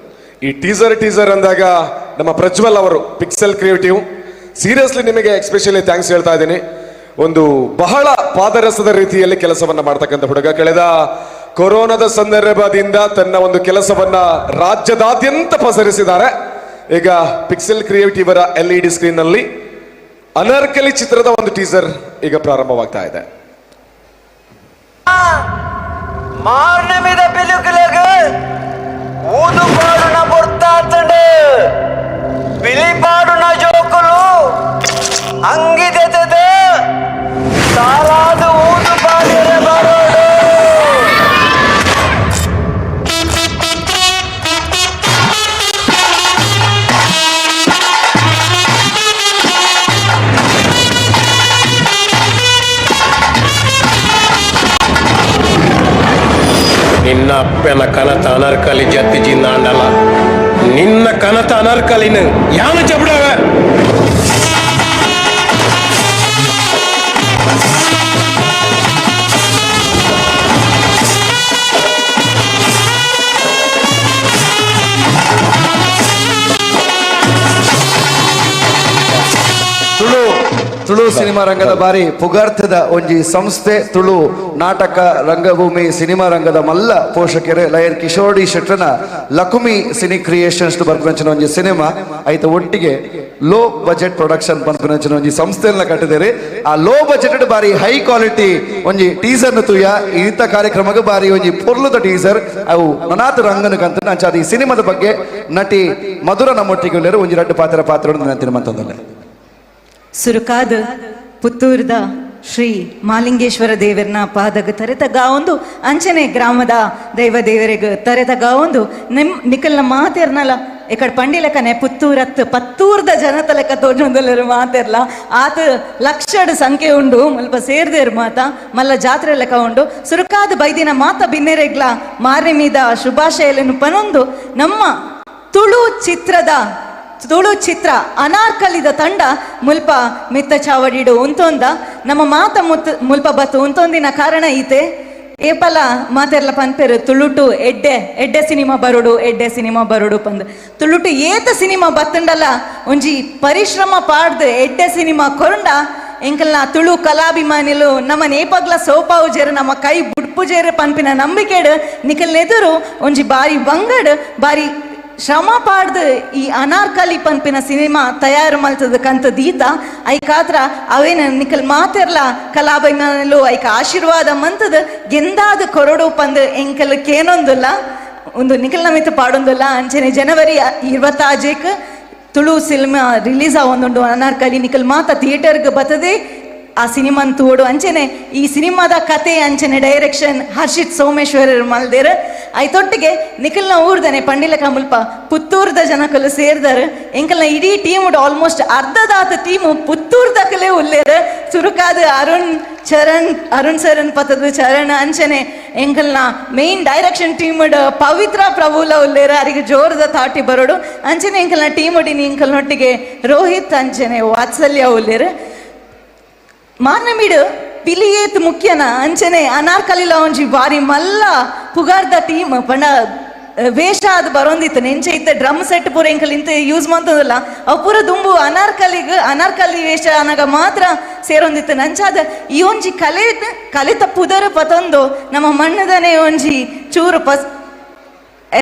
C: ಈ ಟೀಸರ್ ಟೀಸರ್ ಅಂದಾಗ ನಮ್ಮ ಪ್ರಜ್ವಲ್ ಅವರು pixel creative, seriously ನಿಮಗೆ ಎಕ್ಸ್ಪೆಷಲಿ thanks ಹೇಳ್ತಾ ಇದ್ದೀನಿ. ಒಂದು ಬಹಳ ಪಾದರಸದ ರೀತಿಯಲ್ಲಿ ಕೆಲಸವನ್ನ ಮಾಡ್ತಕ್ಕಂಥ ಹುಡುಗ. ಕಳೆದ ಕೊರೋನಾದ ಸಂದರ್ಭದಿಂದ ತನ್ನ ಒಂದು ಕೆಲಸವನ್ನ ರಾಜ್ಯದಾದ್ಯಂತ ಪಸರಿಸಿದ್ದಾರೆ. ಈಗ ಪಿಕ್ಸೆಲ್ ಕ್ರಿಯೇಟಿವರ LED screen ನಲ್ಲಿ ಅನಾರ್ಕಲಿ ಚಿತ್ರದ ಒಂದು ಟೀಸರ್ ಈಗ ಪ್ರಾರಂಭವಾಗ್ತಾ ಇದೆ.
Q: ಮಾರ್ನಮಿದ ಪಿಲುಕುಲಗ ಊದು ಪಾಡುನ ಬೊರ್ತಾತಂಡು ಪಿಲಿ ಪಾಡುನ ಜೋಕುಲು ಅಂಗಿದೆತದ ಸಾಲಾದ ಊದು ಪಾಡಿರ ಬರೋಡು.
D: ನಿನ್ನ
R: ನಿನ್ನ ಅಪ್ಪನ ಕನತ ಅನರ್ಕಲಿ ಜತ್ತಿ ಜಿಂದಾಂಡಲ ನಿನ್ನ ಕನತ ಅನರ್ಕಲಿನ ಯಾನು ಜಬಡವೆ.
B: ತುಳು ತುಳು ಸಿನಿಮಾ ರಂಗದ ಬಾರಿ ಪುಗಾರ್ಥದ ಒಂಜಿ ಸಂಸ್ಥೆ ತುಳು ನಾಟಕ ರಂಗಭೂಮಿ ಸಿನಿಮಾ ರಂಗದ ಮಲ್ಲ ಪೋಷಕರು ಲಯನ್ ಕಿಶೋಡಿ ಶೆಟ್ಟನ ಲಕುಮಿ ಸಿನಿ ಕ್ರಿಯೇಷನ್ಸ್ ಬರ್ಪಂಚಿನ ಒಂಜಿ ಸಿನಿಮಾ ಐತ ಒಟ್ಟಿಗೆ ಲೋ ಬಜೆಟ್ ಪ್ರೊಡಕ್ಷನ್ ಪನ್ಪುನಂಚಿನ ಒಂಜಿ ಸಂಸ್ಥೆಯನ್ನ ಕಟ್ಟಿದ್ದಾರೆ. ಆ ಲೋ ಬಜೆಟ್ ಬಾರಿ ಹೈ ಕ್ವಾಲಿಟಿ ಒಂಜಿ ಟೀಸರ್ ತುಯ ಈತ ಕಾರ್ಯಕ್ರಮಕ್ಕೆ ಬಾರಿ ಒಂಜಿ ಪೊರ್ಲುದ ಟೀಸರ್ ಅವು ನನಾತ ರಂಗನ ಕಂತ ಅಂಚಾದ ಈ ಸಿನಿಮಾದ ಬಗ್ಗೆ ನಟಿ ಮಧುರ ನಮ್ಮೊಟ್ಟಿಗೆ ಒಂಜಿ ರಡ್ಡು ಪಾತ್ರ ಪಾತ್ರ ತಿರುಮಂತಂದಲ್ಲ.
S: ಸುರುಕಾದ ಪುತ್ತೂರ್ದ ಶ್ರೀ ಮಾಲಿಂಗೇಶ್ವರ ದೇವರನ ಪಾದಗ ತರೆತಗಾವೊಂದು ಅಂಚನೆ ಗ್ರಾಮದ ದೈವ ದೇವರಿಗೆ ತರೆತಗಾವೊಂದು ನಿಮ್ ನಿಕಲ್ನ ಮಾತೆರ್ನಲ ಇಕಡ ಪಂಡಿಲಕನೆ ಪುತ್ತೂರತ್ ಪತ್ತೂರ್ದ ಜನತಲಕ ತೋಜೊಂದುಲ್ಲೆರ್ ಮಾತೆರ್ಲ ಆತ ಲಕ್ಷಡ್ ಸಂಖ್ಯೆ ಉಂಡು ಮುಲ್ಪ ಸೇರ್ದೇರ್ ಮಾತ ಮಲ್ಲ ಜಾತ್ರೆ ಲೆಕ್ಕ ಉಂಡು. ಸುರುಕಾದ ಬೈದಿನ ಮಾತ ಬಿನ್ನೆರೆಗ್ಲ ಮಾರಿ ಮೀದ ಶುಭಾಶಯలను ಪನೊಂದು ನಮ್ಮ ತುಳು ಚಿತ್ರದ ತುಳು ಚಿತ್ರ ಅನಾರ್ಕಲಿದ ತಂಡ ಮುಲ್ಪ ಮಿತ್ತ ಚಾವಡಿಡು ಉಂತೊಂದ ನಮ್ಮ ಮಾತ ಮುಲ್ಪ ಬತ್ತು ಉಂತೊಂದಿನ ಕಾರಣ ಈತೆ ಏಪಲ ಮಾತೆರ್ಲ ಪನ್ಪೆರು ತುಳುಟು ಎಡ್ಡೆ ಎಡ್ಡೆ ಸಿನಿಮಾ ಬರೋಡು ಎಡ್ಡೆ ಸಿನಿಮಾ ಬರೋಡು ಪಂದ್ ತುಳುಟು ಏತ ಸಿನಿಮಾ ಬತ್ತುಂಡಲ ಒಂಜಿ ಪರಿಶ್ರಮ ಪಾಡ್ದು ಎಡ್ಡೆ ಸಿನಿಮಾ ಕೊರಂಡ ಎಂಕಲ್ನ ತುಳು ಕಲಾಭಿಮಾನಿಲು ನಮ್ಮ ನೇಪಗ್ಲ ಸೋಪಾವು ಜೇರು ನಮ್ಮ ಕೈ ಬುಡ್ಪು ಜೇರು ಪನ್ಪಿನ ನಂಬಿಕೆಡು ನಿಕಲ್ನೆದುರು ಒಂಜಿ ಬಾರಿ ಬಂಗಡ್ ಬಾರಿ ಶ್ರಮ ಪಾಡ್ದು ಈ ಅನಾರ್ಕಲಿ ಪನ್ಪಿನ ಸಿನಿಮಾ ತಯಾರು ಮಲ್ತದ ಕಂತ ದೀತ ಐಕಾತ್ರ ಅವೇನ ನಿಕಲ್ ಮಾತೆರ್ಲ ಕಲಾಭಿಮಾನಿಲು ಐಕ ಆಶೀರ್ವಾದ ಮಂತದ ಗೆಂದಾದ ಕೊರಡು ಪಂದ್ ಎಂಕಲ್ ಕೇನೊಂದುಲ್ಲ ಒಂದು ನಿಕಲ್ ನಮಿತ ಪಾಡೊಂದುಲ್ಲ. ಅಂಚನೆ ಜನವರಿ 26 ತುಳು ಸಿನಿಮಾ ರಿಲೀಸ್ ಆವೊಂದುಂಡು ಅನಾರ್ಕಲಿ ನಿಕಲ್ ಮಾತ ಥಿಯೇಟರ್ಗೆ ಬರ್ತದೆ ಆ ಸಿನಿಮಾನ್ ತೋಡು. ಅಂಚನೆ ಈ ಸಿನಿಮಾದ ಕತೆ ಅಂಚನೆ ಡೈರೆಕ್ಷನ್ ಹರ್ಷಿತ್ ಸೋಮೇಶ್ವರರ್ ಮಲ್ದೇರ್ ಐತೊಟ್ಟಿಗೆ ನಿಖಲ್ನ ಊರ್ದನೆ ಪಂಡಿಲ ಕಮಲ್ಪ ಪುತ್ತೂರ್ದ ಜನಕಲು ಸೇರ್ದಾರ ಎಂಕಲ್ನ ಇಡೀ ಟೀಮ್ ಆಲ್ಮೋಸ್ಟ್ ಅರ್ಧದಾತ ಟೀಮು ಪುತ್ತೂರ್ದಕಲೇ ಉಲ್ಲೇರ್ ಸುರುಕಾದ ಅರುಣ್ ಚರಣ್ ಅರುಣ್ ಸರನ್ ಪತದ ಚರಣ್ ಅಂಚನೆ ಎಂಕಲ್ನ ಮೇನ್ ಡೈರೆಕ್ಷನ್ ಟೀಮ್ ಪವಿತ್ರ ಪ್ರಭುಲ ಉಲ್ಲೇರ ಅರಿಗೆ ಜೋರದ ತಾಟಿ ಬರೋಡು. ಅಂಚನೆ ಎಂಕಲ್ನ ಟೀಮ್ ಎಂಕಲ್ನೊಟ್ಟಿಗೆ ರೋಹಿತ್ ಅಂಚನೆ ವಾತ್ಸಲ್ಯ ಉಲ್ಲೇರ್ ಮಾರ್ನಮೀಡು ಪಿಲಿಯೇತ್ ಮುಖ್ಯನ ಅಂಚನೆ ಅನಾರ್ಕಲಿಲ ಒಂಜಿ ಬಾರಿ ಮಲ್ಲ ಪುಗಾರ್ದ ಟೀಮ್ ಪಂಡ ವೇಷ ಅದು ಬರೋಂದಿತ್ತು ನೆಂಚೆ ಇತ್ತ ಡ್ರಮ್ ಸೆಟ್ ಪೂರ ಎಂಕಲ್ ಇಂತ ಯೂಸ್ ಮಾಡ್ತದಲ್ಲ ಅವು ಪೂರ ದುಂಬು ಅನಾರ್ಕಲಿಗ್ ಅನಾರ್ಕಲಿ ವೇಷ ಅನಗ ಮಾತ್ರ ಸೇರೊಂದಿತ್ತು. ನಂಚಾದ ಈ ಒಂಜಿ ಕಲೆ ಕಲಿತ ಪುದರ್ ಪತೊಂದು ನಮ್ಮ ಮಣ್ಣದನೆ ಒಂಜಿ ಚೂರು ಪಸ್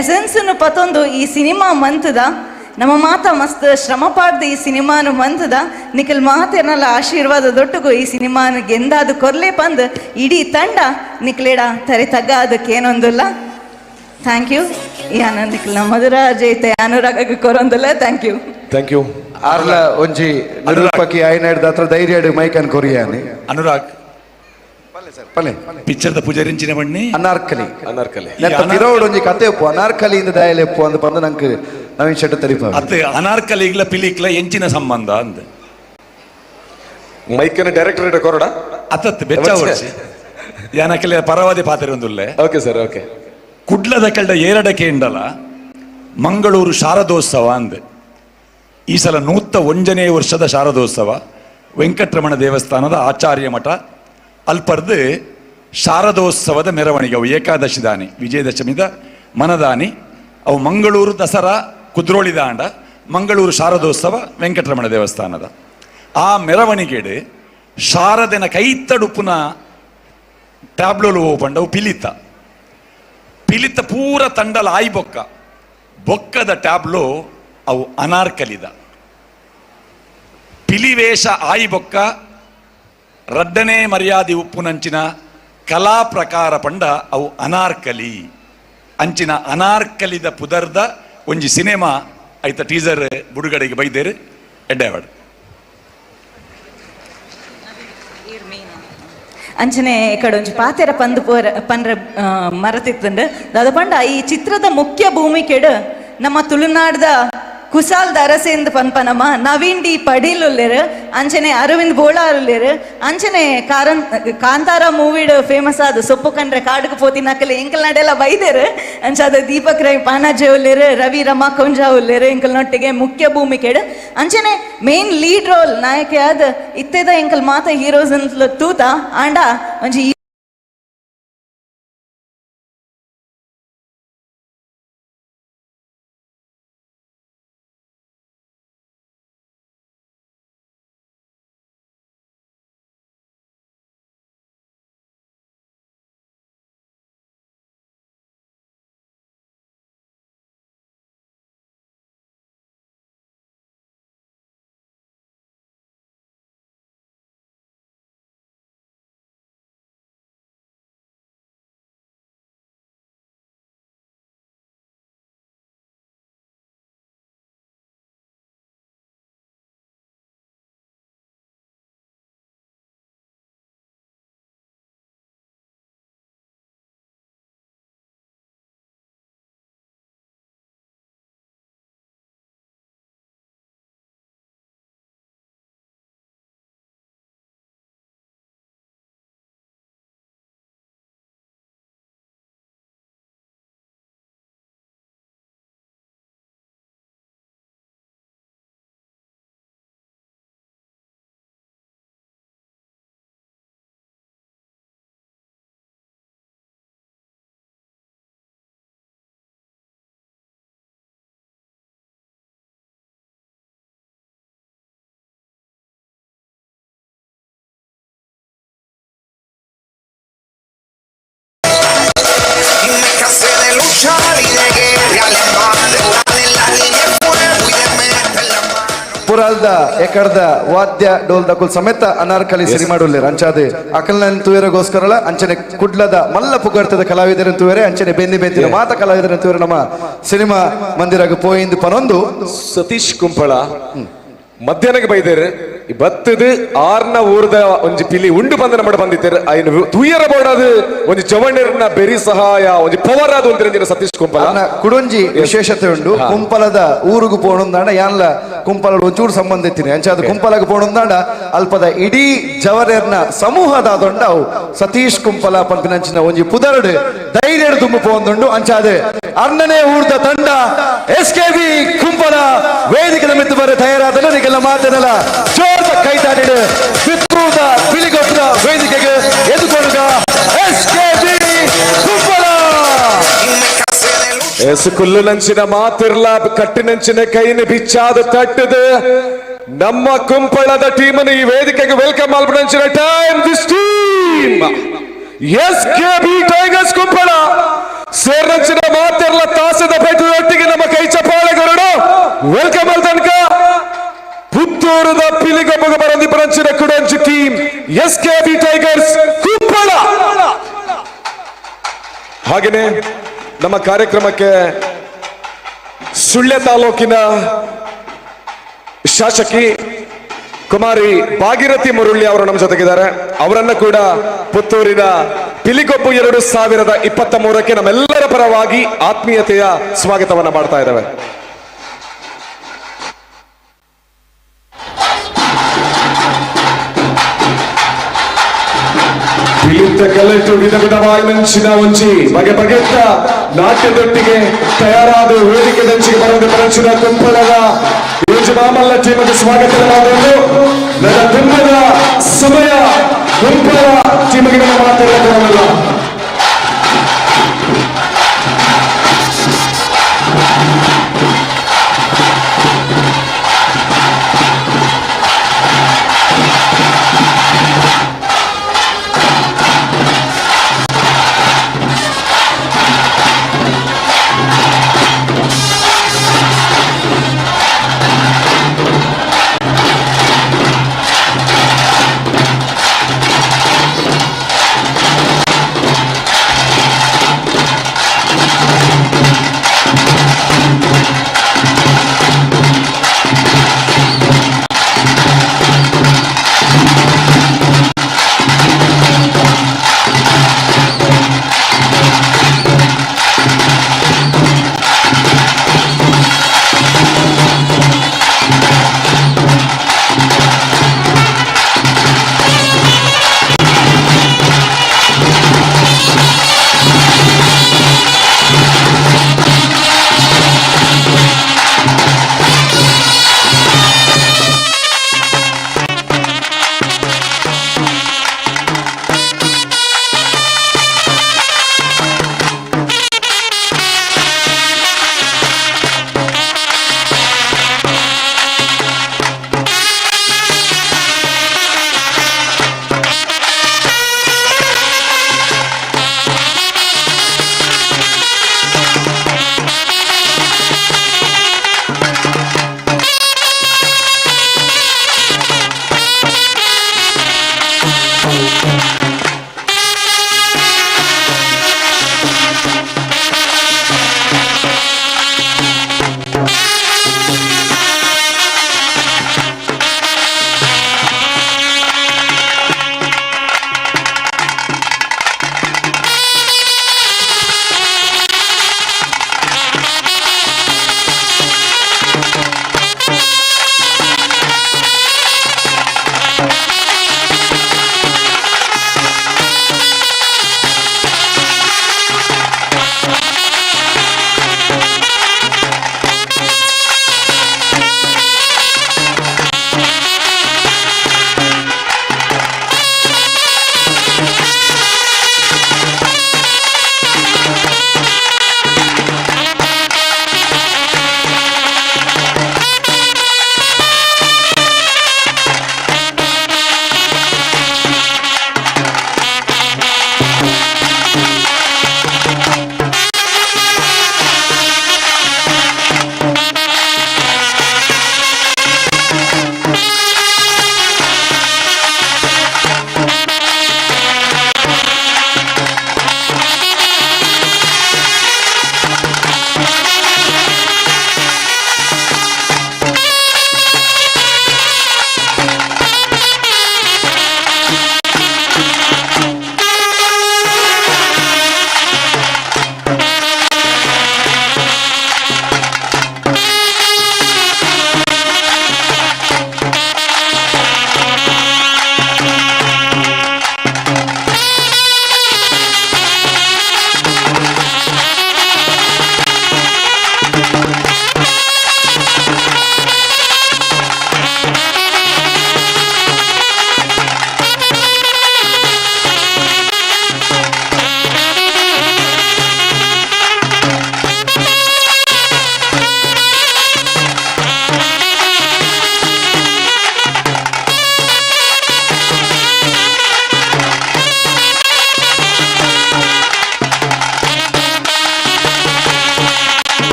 S: ಎಸೆನ್ಸ್ ಪತೊಂದು ಈ ಸಿನಿಮಾ ಮಂತದ ನಮ್ಮ ಮಾತ ಮಸ್ತ್ ಶ್ರಮ ಪಾಡ್ದು ಈ ಸಿನಿಮಾನು ಮಂತದ ನಿಖಲ್ ಮಾತೆರ್ನಲ್ಲ ಆಶೀರ್ವಾದ ದೊಟ್ಟುಗು ಈ ಸಿನಿಮಾನು ಗೆಂದಾದು ಕೊರ್ಲೆ ಪಂದ್ ಇಡೀ ತಂಡ ನಿಕ್ಲೇಡ ತರೆ ತಗ್ಗ ಅದಕ್ಕೇನೊಂದಿಲ್ಲ. Thank you. ಯಾನ ನಿಖಲ್ನ ಮಧುರ ಜೈತೆ ಅನುರಾಗ ಕೊರೊಂದಿಲ್ಲ. Thank you.
B: Thank you. ಆರ್ಲ ಒಂಜಿ ನಿರೂಪಕಿ ಆಯ್ನಾಡ್ದ ಹತ್ರ ಧೈರ್ಯ ಮೈಕನ್ ಕೊರಿಯಾನಿ
F: ಅನುರಾಗ್
B: ಪಲೆ
F: ಪಿಕ್ಚರ್ದ ಪೂಜಾರಿಂಚಿನ ಬಣ್ಣಿ
B: ಅನಾರ್ಕಲಿ
K: ಅನಾರ್ಕಲಿ
B: ತಿರೋಡ್ ಒಂಜಿ ಕತೆ ಉಪ್ಪು ಅನಾರ್ಕಲಿ ಇಂದ ದಯಲೆ ಉಪ್ಪು ಅಂದ್ ಬಂದು ನಂಗೆ ನವೀನ್ ಶೆಟ್ಟಿ ತರಿಪ
F: ಅತ್ತೆ ಅನಾರ್ಕಲಿಗ್ಲ ಪಿಲಿಕ್ಲ ಎಂಚಿನ ಸಂಬಂಧ ಅಂದ
K: ಮೈಕನ ಡೈರೆಕ್ಟರ್ ಕೊರಡ
F: ಅತ್ತತ್ತು ಬೆಚ್ಚ ಓಡಿಸಿ ಯಾನಕಲೆ ಪರವಾದಿ ಪಾತ್ರೆ ಒಂದುಲ್ಲೆ.
K: Okay sir okay.
F: ಕುಡ್ಲದ ಕಳ್ಳ ಏರಡಕೆ ಇಂಡಲ ಮಂಗಳೂರು ಶಾರದೋತ್ಸವ ಅಂದ್ ಈ ಸಲ 101ನೇ ವರ್ಷದ ಶಾರದೋತ್ಸವ ವೆಂಕಟರಮಣ ದೇವಸ್ಥಾನದ ಆಚಾರ್ಯ ಮಠ ಅಲ್ಪರ್ದು ಶಾರದೋತ್ಸವದ ಮೆರವಣಿಗೆ ಅವು ಏಕಾದಶಿ ದಾನಿ ವಿಜಯದಶಮಿದ ಮನದಾನಿ ಅವು ಮಂಗಳೂರು ದಸರಾ ಕುದ್ರೋಳಿ ದಾಂಡ ಮಂಗಳೂರು ಶಾರದೋತ್ಸವ ವೆಂಕಟರಮಣ ದೇವಸ್ಥಾನದ ಆ ಮೆರವಣಿಗೆಡು ಶಾರದೆನ ಕೈತಡುಪುನ ಟ್ಯಾಬ್ಲೋಲು ಪಂಡವು ಪಿಲಿತ ಪಿಲಿತ ಪೂರ ತಂಡಲ ಆಯಿ ಬೊಕ್ಕ ಬೊಕ್ಕದ ಟ್ಯಾಬ್ಲೋ ಅವು ಅನಾರ್ಕಲಿದ ಪಿಲಿವೇಷ ಆಯಿ ಬೊಕ್ಕ ರಡ್ಡನೇ ಮರ್ಯಾದೆ ಉಪ್ಪುನಂಚಿನ ಕಲಾ ಪ್ರಕಾರ ಪಂಡ ಅವು ಅನಾರ್ಕಲಿ ಅಂಚಿನ ಅನಾರ್ಕಲಿದ ಪುದರ್ದ ಒಂಜಿ ಸಿನಿಮಾ ಐತ ಟೀಸರ್ ಬುಡುಗಡೆಗೆ ಬೈದೇರು ಎಡ್ಡೆವಾಡ್.
S: ಅಂಚನೆ ಕಡೊಂಜಿ ಪಾತೆರ ಪಂದು ಪೋರ ಪನ್ರ ಮರತಿತ್ತಂಡು ದಾದ ಪಂಡ ಈ ಚಿತ್ರದ ಮುಖ್ಯ ಭೂಮಿಕೆಡು ನಮ್ಮ ತುಳುನಾಡ್ದ ಕುಸಾಲ್ ದರಸೆಂದ್ ಪನ್ಪನಮ ನವೀನ್ ಡಿ ಪಡೀಲ್ ಉಲ್ಲೆರ್, ಅಂಚನೆ ಅರವಿಂದ್ ಬೋಳಾರ್ ಉಲ್ಲೆರ್, ಅಂಚನೆ ಕಾರನ್ ಕಾಂತಾರ ಮೂವಿಡ್ ಫೇಮಸ್ ಆದ ಸೊಪ್ಪು ಕಂಡ್ರೆ ಕಾಡುಗು ಪೋತಿನಕಲೆ ಎಂಕಲ್ ನಡೆಲ್ಲ ಬೈದೆರ್. ಅಂಚಾದ ದೀಪಕ್ ರೈ ಪಾನಾಜೆ ಉಲ್ಲೆರ್, ರವಿ ರಮಾ ಕೊಂಜಾ ಉಲ್ಲೆರ್ ಎಂಕಲ್ ನೊಟ್ಟಿಗೆ ಮುಖ್ಯ ಭೂಮಿಕೆಡ್. ಅಂಚನೆ main lead role ನಾಯಕೆ ಆದ್ ಇತ್ತೆದ ಎಂಕಲ್ ಮಾತ ಹೀರೋಸ್ ಅಂತಲ ತೂತ ಆಂಡ ಒಂಜಿ
B: ಪುರಾಲ್ದ ಎಕಡ್ದ ವಾದ್ಯ ಡೋಲ್ದ ಕುಲ್ ಸಮೇತ ಅನಾರ್ಕಲಿ ಸಿರಿ ಮಾಡುಲ್ಲೇರ್. ಅಂಚಾದೆ ಅಕಲ್ನ ತೂಯರೆಗೋಸ್ಕರಲ ಅಂಚನೆ ಕುಡ್ಲದ ಮಲ್ಲ ಪುಗರ್ತದ ಕಲಾವಿದರನ್ ತೂಯರೆ, ಅಂಚನೆ ಬೆಂದಿ ಬೆಂದಿನ ಮಾತ ಕಲಾವಿದರನ್ ತೂಯರೆ ನಮ್ಮ ಸಿನಿಮಾ ಮಂದಿರಗ ಪೋಯಿಂದು ಪನೊಂದು.
C: ಸತೀಶ್ ಕುಂಪಳ ಮಧ್ಯಾಹ್ನಕ್ಕೆ ಬೈದೇರು ಬತ್ತದು ಆರ್ನ ಊರ್ದ ಒಂಜಿ ಪಿಲಿ ಉಂಡು ಬಂದ ನಮ್ಮ ಬಂದಿತ್ತೇರು. ಐನು ತೂಯರ ಬೋಡದು ಒಂಜಿ ಜವಣ್ಣರ್ನ ಬೆರಿ ಸಹಾಯ ಒಂಜಿ ಪವರ್ ಆದ ಒಂದಿನ ಸತೀಶ್ ಕುಂಪಲ.
B: ಕುಡೊಂಜಿ ವಿಶೇಷತೆ ಉಂಡು, ಕುಂಪಲದ ಊರುಗು ಪೋಣುಂದಾಂಡ ಯಾನ್ಲ ಕುಂಪಲ ಒಂಚೂರು ಸಂಬಂಧ ಇತ್ತೀನಿ. ಅಂಚಾದ ಕುಂಪಲಗ ಪೋಣುಂದಾಂಡ ಅಲ್ಪದ ಇಡೀ ಜವರೇರ್ನ ಸಮೂಹದಾದೊಂಡ ಅವು ಸತೀಶ್ ಕುಂಪಲ ಪನ್ಪಿನಂಚಿನ ಒಂಜಿ ಪುದರುಡು ಧೈರ್ಯ ತುಂಬು ಪೋಂದುಂಡು. ಅಂಚಾದ ಅರ್ಣನೇ ಊರ್ದ ತಂಡ S K B Kumpala ವೇದಿಕೆ ಮಿತ್ತು ಬರ ತಯಾರಾದ ನಿಗೆಲ್ಲ ಮಾತನಲ್ಲ ಜೋರ್ದ ಕೈತಾಡಿಡು ಪಿತೃದ ಪಿಲಿಗೊಬ್ಬರ ವೇದಿಕೆಗೆ ಎದುಕೊಡುಗ S K B Kumpala.
C: ಎಸುಕುಲ್ಲು ನಂಚಿನ ಮಾತಿರ್ಲ ಕಟ್ಟಿನಂಚಿನ ಕೈನ ಬಿಚ್ಚಾದ ತಟ್ಟದು ನಮ್ಮ ಕುಂಪಳದ ಟೀಮನ್ನು ಈ ವೇದಿಕೆಗೆ welcome ಮಲ್ಪನಂಚಿನ time. This team S K B Tigers Kumpala ಸೇರ್ನಂಚಿನ ಮಾತಿರ್ಲ ತಾಸದ ಪೆಟ್ಟದೊಟ್ಟಿಗೆ ನಮ್ಮ ಕೈ ಚಪ್ಪಾಳೆಗರಡು welcome ಅಲ್ ತನಕ ಪುತ್ತೂರದ ಪಿಲಿಗೊಬ್ಬಗ ಬರಂದಿ ಪರಂಚಿನ ಕುಡಂಚಿ team S K B Tigers Kumpala. ಹಾಗೇನೆ ನಮ್ಮ ಕಾರ್ಯಕ್ರಮಕ್ಕೆ ಸುಳ್ಯ ತಾಲೂಕಿನ ಶಾಸಕಿ ಕುಮಾರಿ ಭಾಗೀರಥಿ ಮುರುಳ್ಳಿ ಅವರು ನಮ್ಮ ಜೊತೆಗಿದ್ದಾರೆ. ಅವರನ್ನ ಕೂಡ ಪುತ್ತೂರಿನ ಪಿಲಿಗೊಬ್ಬು 2023ಕ್ಕೆ ನಮ್ಮೆಲ್ಲರ ಪರವಾಗಿ ಆತ್ಮೀಯತೆಯ ಸ್ವಾಗತವನ್ನ ಮಾಡ್ತಾ ಇದ್ದೇವೆ. ಪಿಲಿತ್ತ ಕಲೆಟು ವಿಧ ವಿಧವಾಗಿ ನಂಚಿನ ಒಂಜಿ ಬಗೆ ಬಗೆತ್ತ ನಾಟ್ಯದೊಟ್ಟಿಗೆ ತಯಾರಾದ ವೇದಿಕೆ ದಂಚಿಗೆ ಬರೋದು ಪರಂಚಿನ ಕುಂಪಳದ ಯೋಜ ಮಾಮಲ್ಲ ಟೀಮಿಗೆ ಸ್ವಾಗತ ಮಾಡೋದು. ನನ್ನ ತುಂಬದ ಸಮಯ ಕುಂಪಳ ಟೀಮಿಗೆ ನಮ್ಮ ಮಾತಾಡೋಲ್ಲ.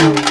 E: Thank you.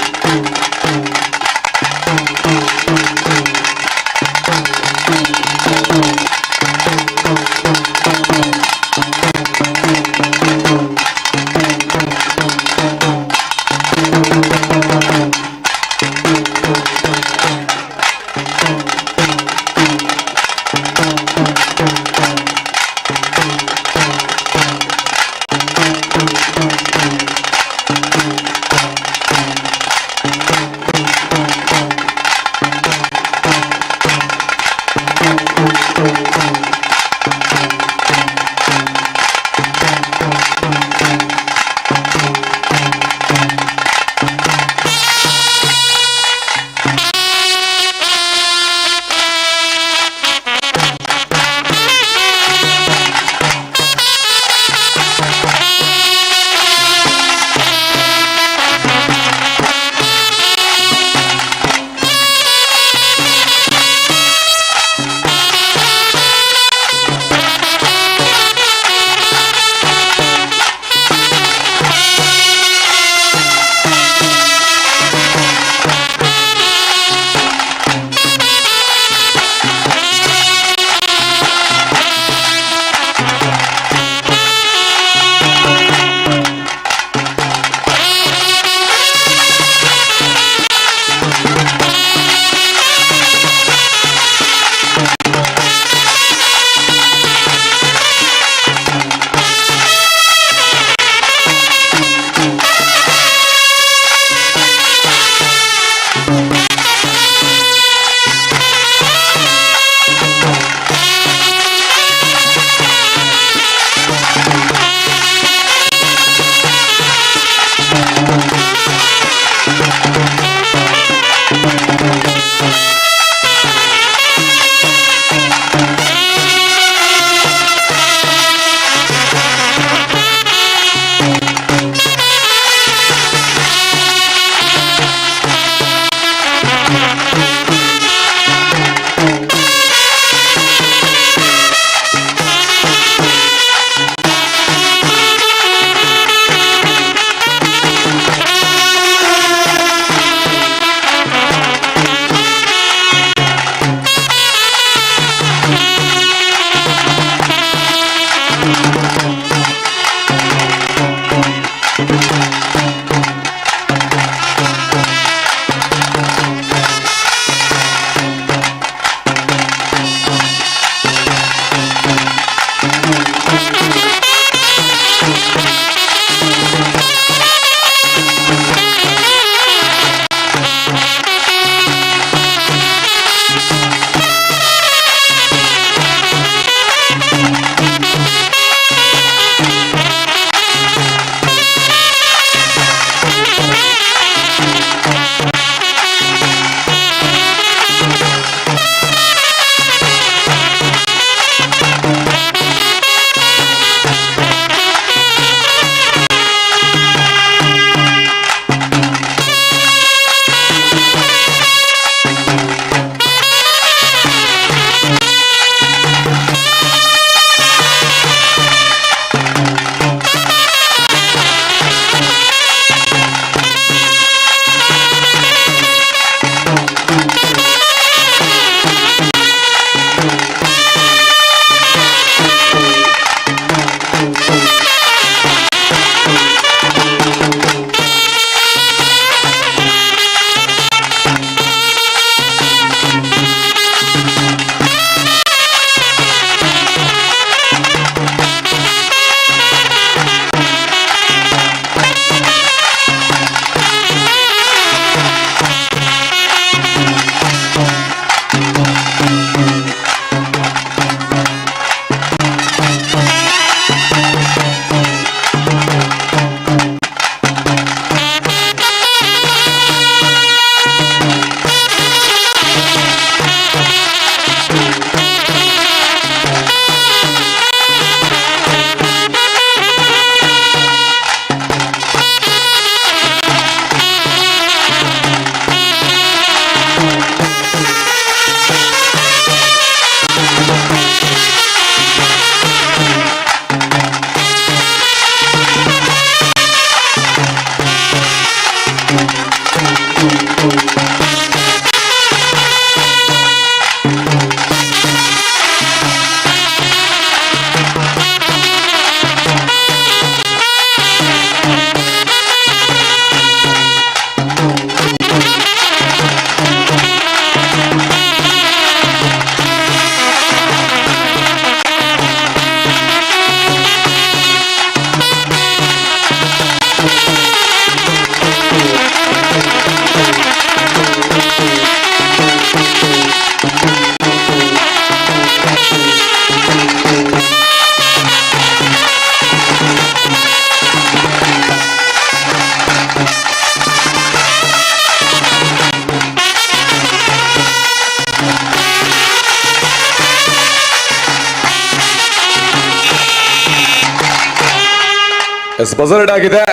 C: S, ಬಜರ್ಡ್ ಆಗಿದೆ.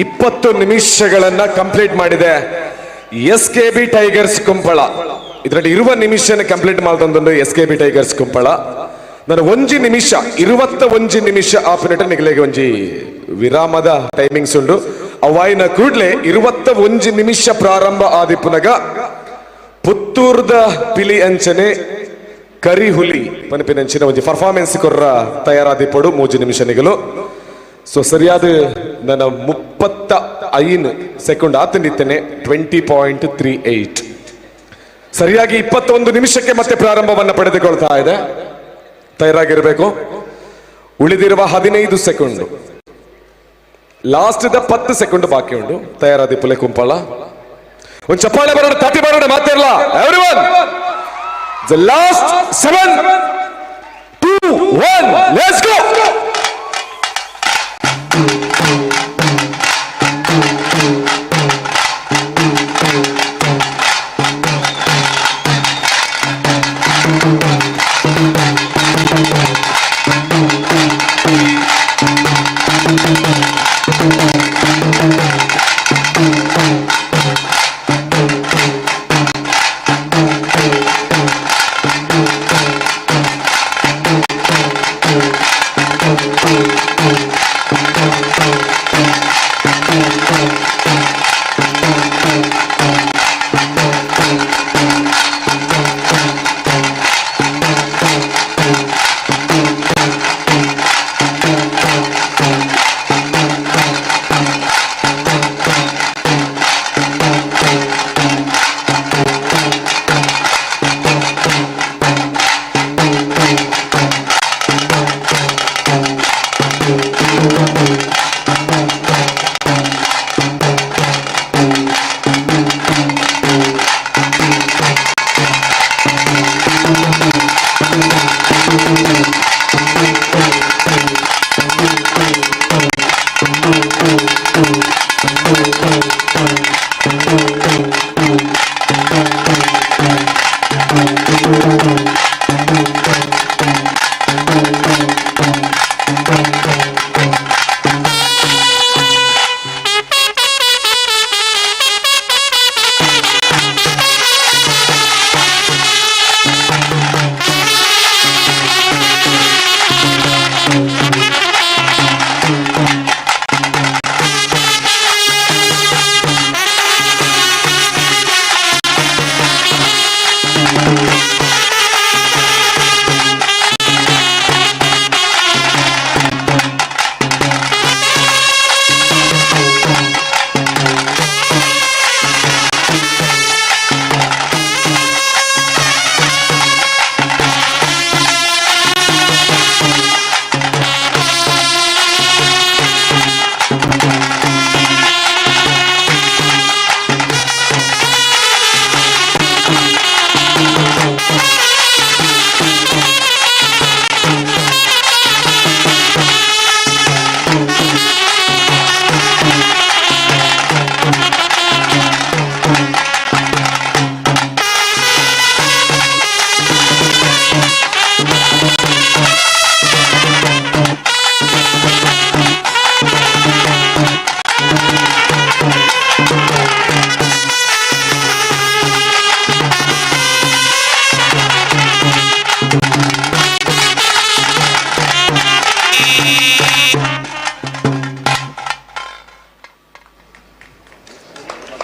C: 20 ನಿಮಿಷಗಳನ್ನ ಕಂಪ್ಲೀಟ್ ಮಾಡಿದೆ S K B tigers Kumbla. ಇದರಲ್ಲಿ ಇರುವ ನಿಮಿಷನ complete ಮಾಡ್ತಂದು S K B tigers Kumbla. ನಾನು ಒಂಜಿ ನಿಮಿಷ 21 ನಿಮಿಷ ಆಪಿನಟ ನಿಗಲಿಗೆ ಒಂಜಿ ವಿರಾಮದ ಟೈಮಿಂಗ್ಸ್ ಉಂಡು. ಅವಾಯಿನ ಕೂಡ್ಲೆ 21 ನಿಮಿಷ ಪ್ರಾರಂಭ ಆದಿಪ್ಪುನಗ ಪುತ್ತೂರ್ದ ಪಿಲಿ ಅಂಚನೆ ಕರಿಹುಲಿ ಪನಪಿನಂಚಿನ ಒಂಜಿ ಪರ್ಫಾರ್ಮೆನ್ಸ್ ಕೊರ್ರ ತಯಾರಾದಿಪ್ಪಡು 3 ನಿಮಿಷ ನಿಗಲು. ಸೊ ಸರಿಯಾದ ನನ್ನ 35 ಸೆಕೆಂಡ್ ಆತಂದಿತ್ತೇನೆ 20.38. ಸರಿಯಾಗಿ 21 ನಿಮಿಷಕ್ಕೆ ಮತ್ತೆ ಪ್ರಾರಂಭವನ್ನು ಪಡೆದುಕೊಳ್ತಾ ಇದೆ. ತಯಾರಾಗಿರಬೇಕು. ಉಳಿದಿರುವ 15 second, last 10 second ಬಾಕಿ ಉಂಟು. ತಯಾರಾದಿ ಪುಲೆ ಕುಂಪಳ. ಒಂದು ಚಪ್ಪಾಳೆ ಬರೋಣ, ತಾಟಿ ಬರೋಣ, ಮಾತಿರಲ್ಲ. Everyone, the last 7 2 1 let's go.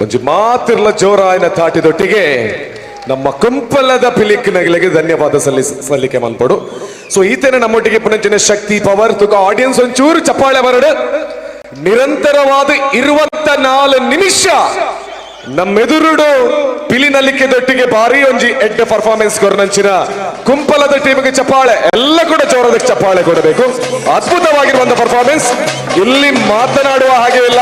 C: ಒಂಜಿ ಮಾತಿರ್ಲ ಜೋರಾಯನ ತಾಟಿದೊಟ್ಟಿಗೆ ನಮ್ಮ ಕುಂಪಲದ ಪಿಲಿಕ್ನಗಳಿಗೆ ಧನ್ಯವಾದ ಸಲ್ಲಿಕೆ ಮನ್ಪಡು. ಸೊ ಈತನ ನಮ್ಮೊಟ್ಟಿಗೆ ಪುನಂಚಿನ ಶಕ್ತಿ ಪವರ್ ತುಕ ಆಡಿಯನ್ಸ್ ಒಂಚೂರು ಚಪ್ಪಾಳೆ ಬರಡು. ನಿರಂತರವಾದ 24 ನಿಮಿಷ ನಮ್ಮೆದುರುಡು ಪಿಲಿನಲ್ಲಿಕೆ ದೊಟ್ಟಿಗೆ ಭಾರಿ ಒಂಜಿ ಎಡ್ಡೆ ಪರ್ಫಾರ್ಮೆನ್ಸ್ ಕೊರನಂಚಿನ ಕುಂಪಲದ ಟೀಮ್ಗೆ ಚಪ್ಪಾಳೆ, ಎಲ್ಲ ಕೂಡ ಜೋರದ ಚಪ್ಪಾಳೆ ಕೊಡಬೇಕು. ಅದ್ಭುತವಾಗಿರುವಂತ ಪರ್ಫಾರ್ಮೆನ್ಸ್. ಇಲ್ಲಿ ಮಾತನಾಡುವ ಹಾಗೆ ಇಲ್ಲ,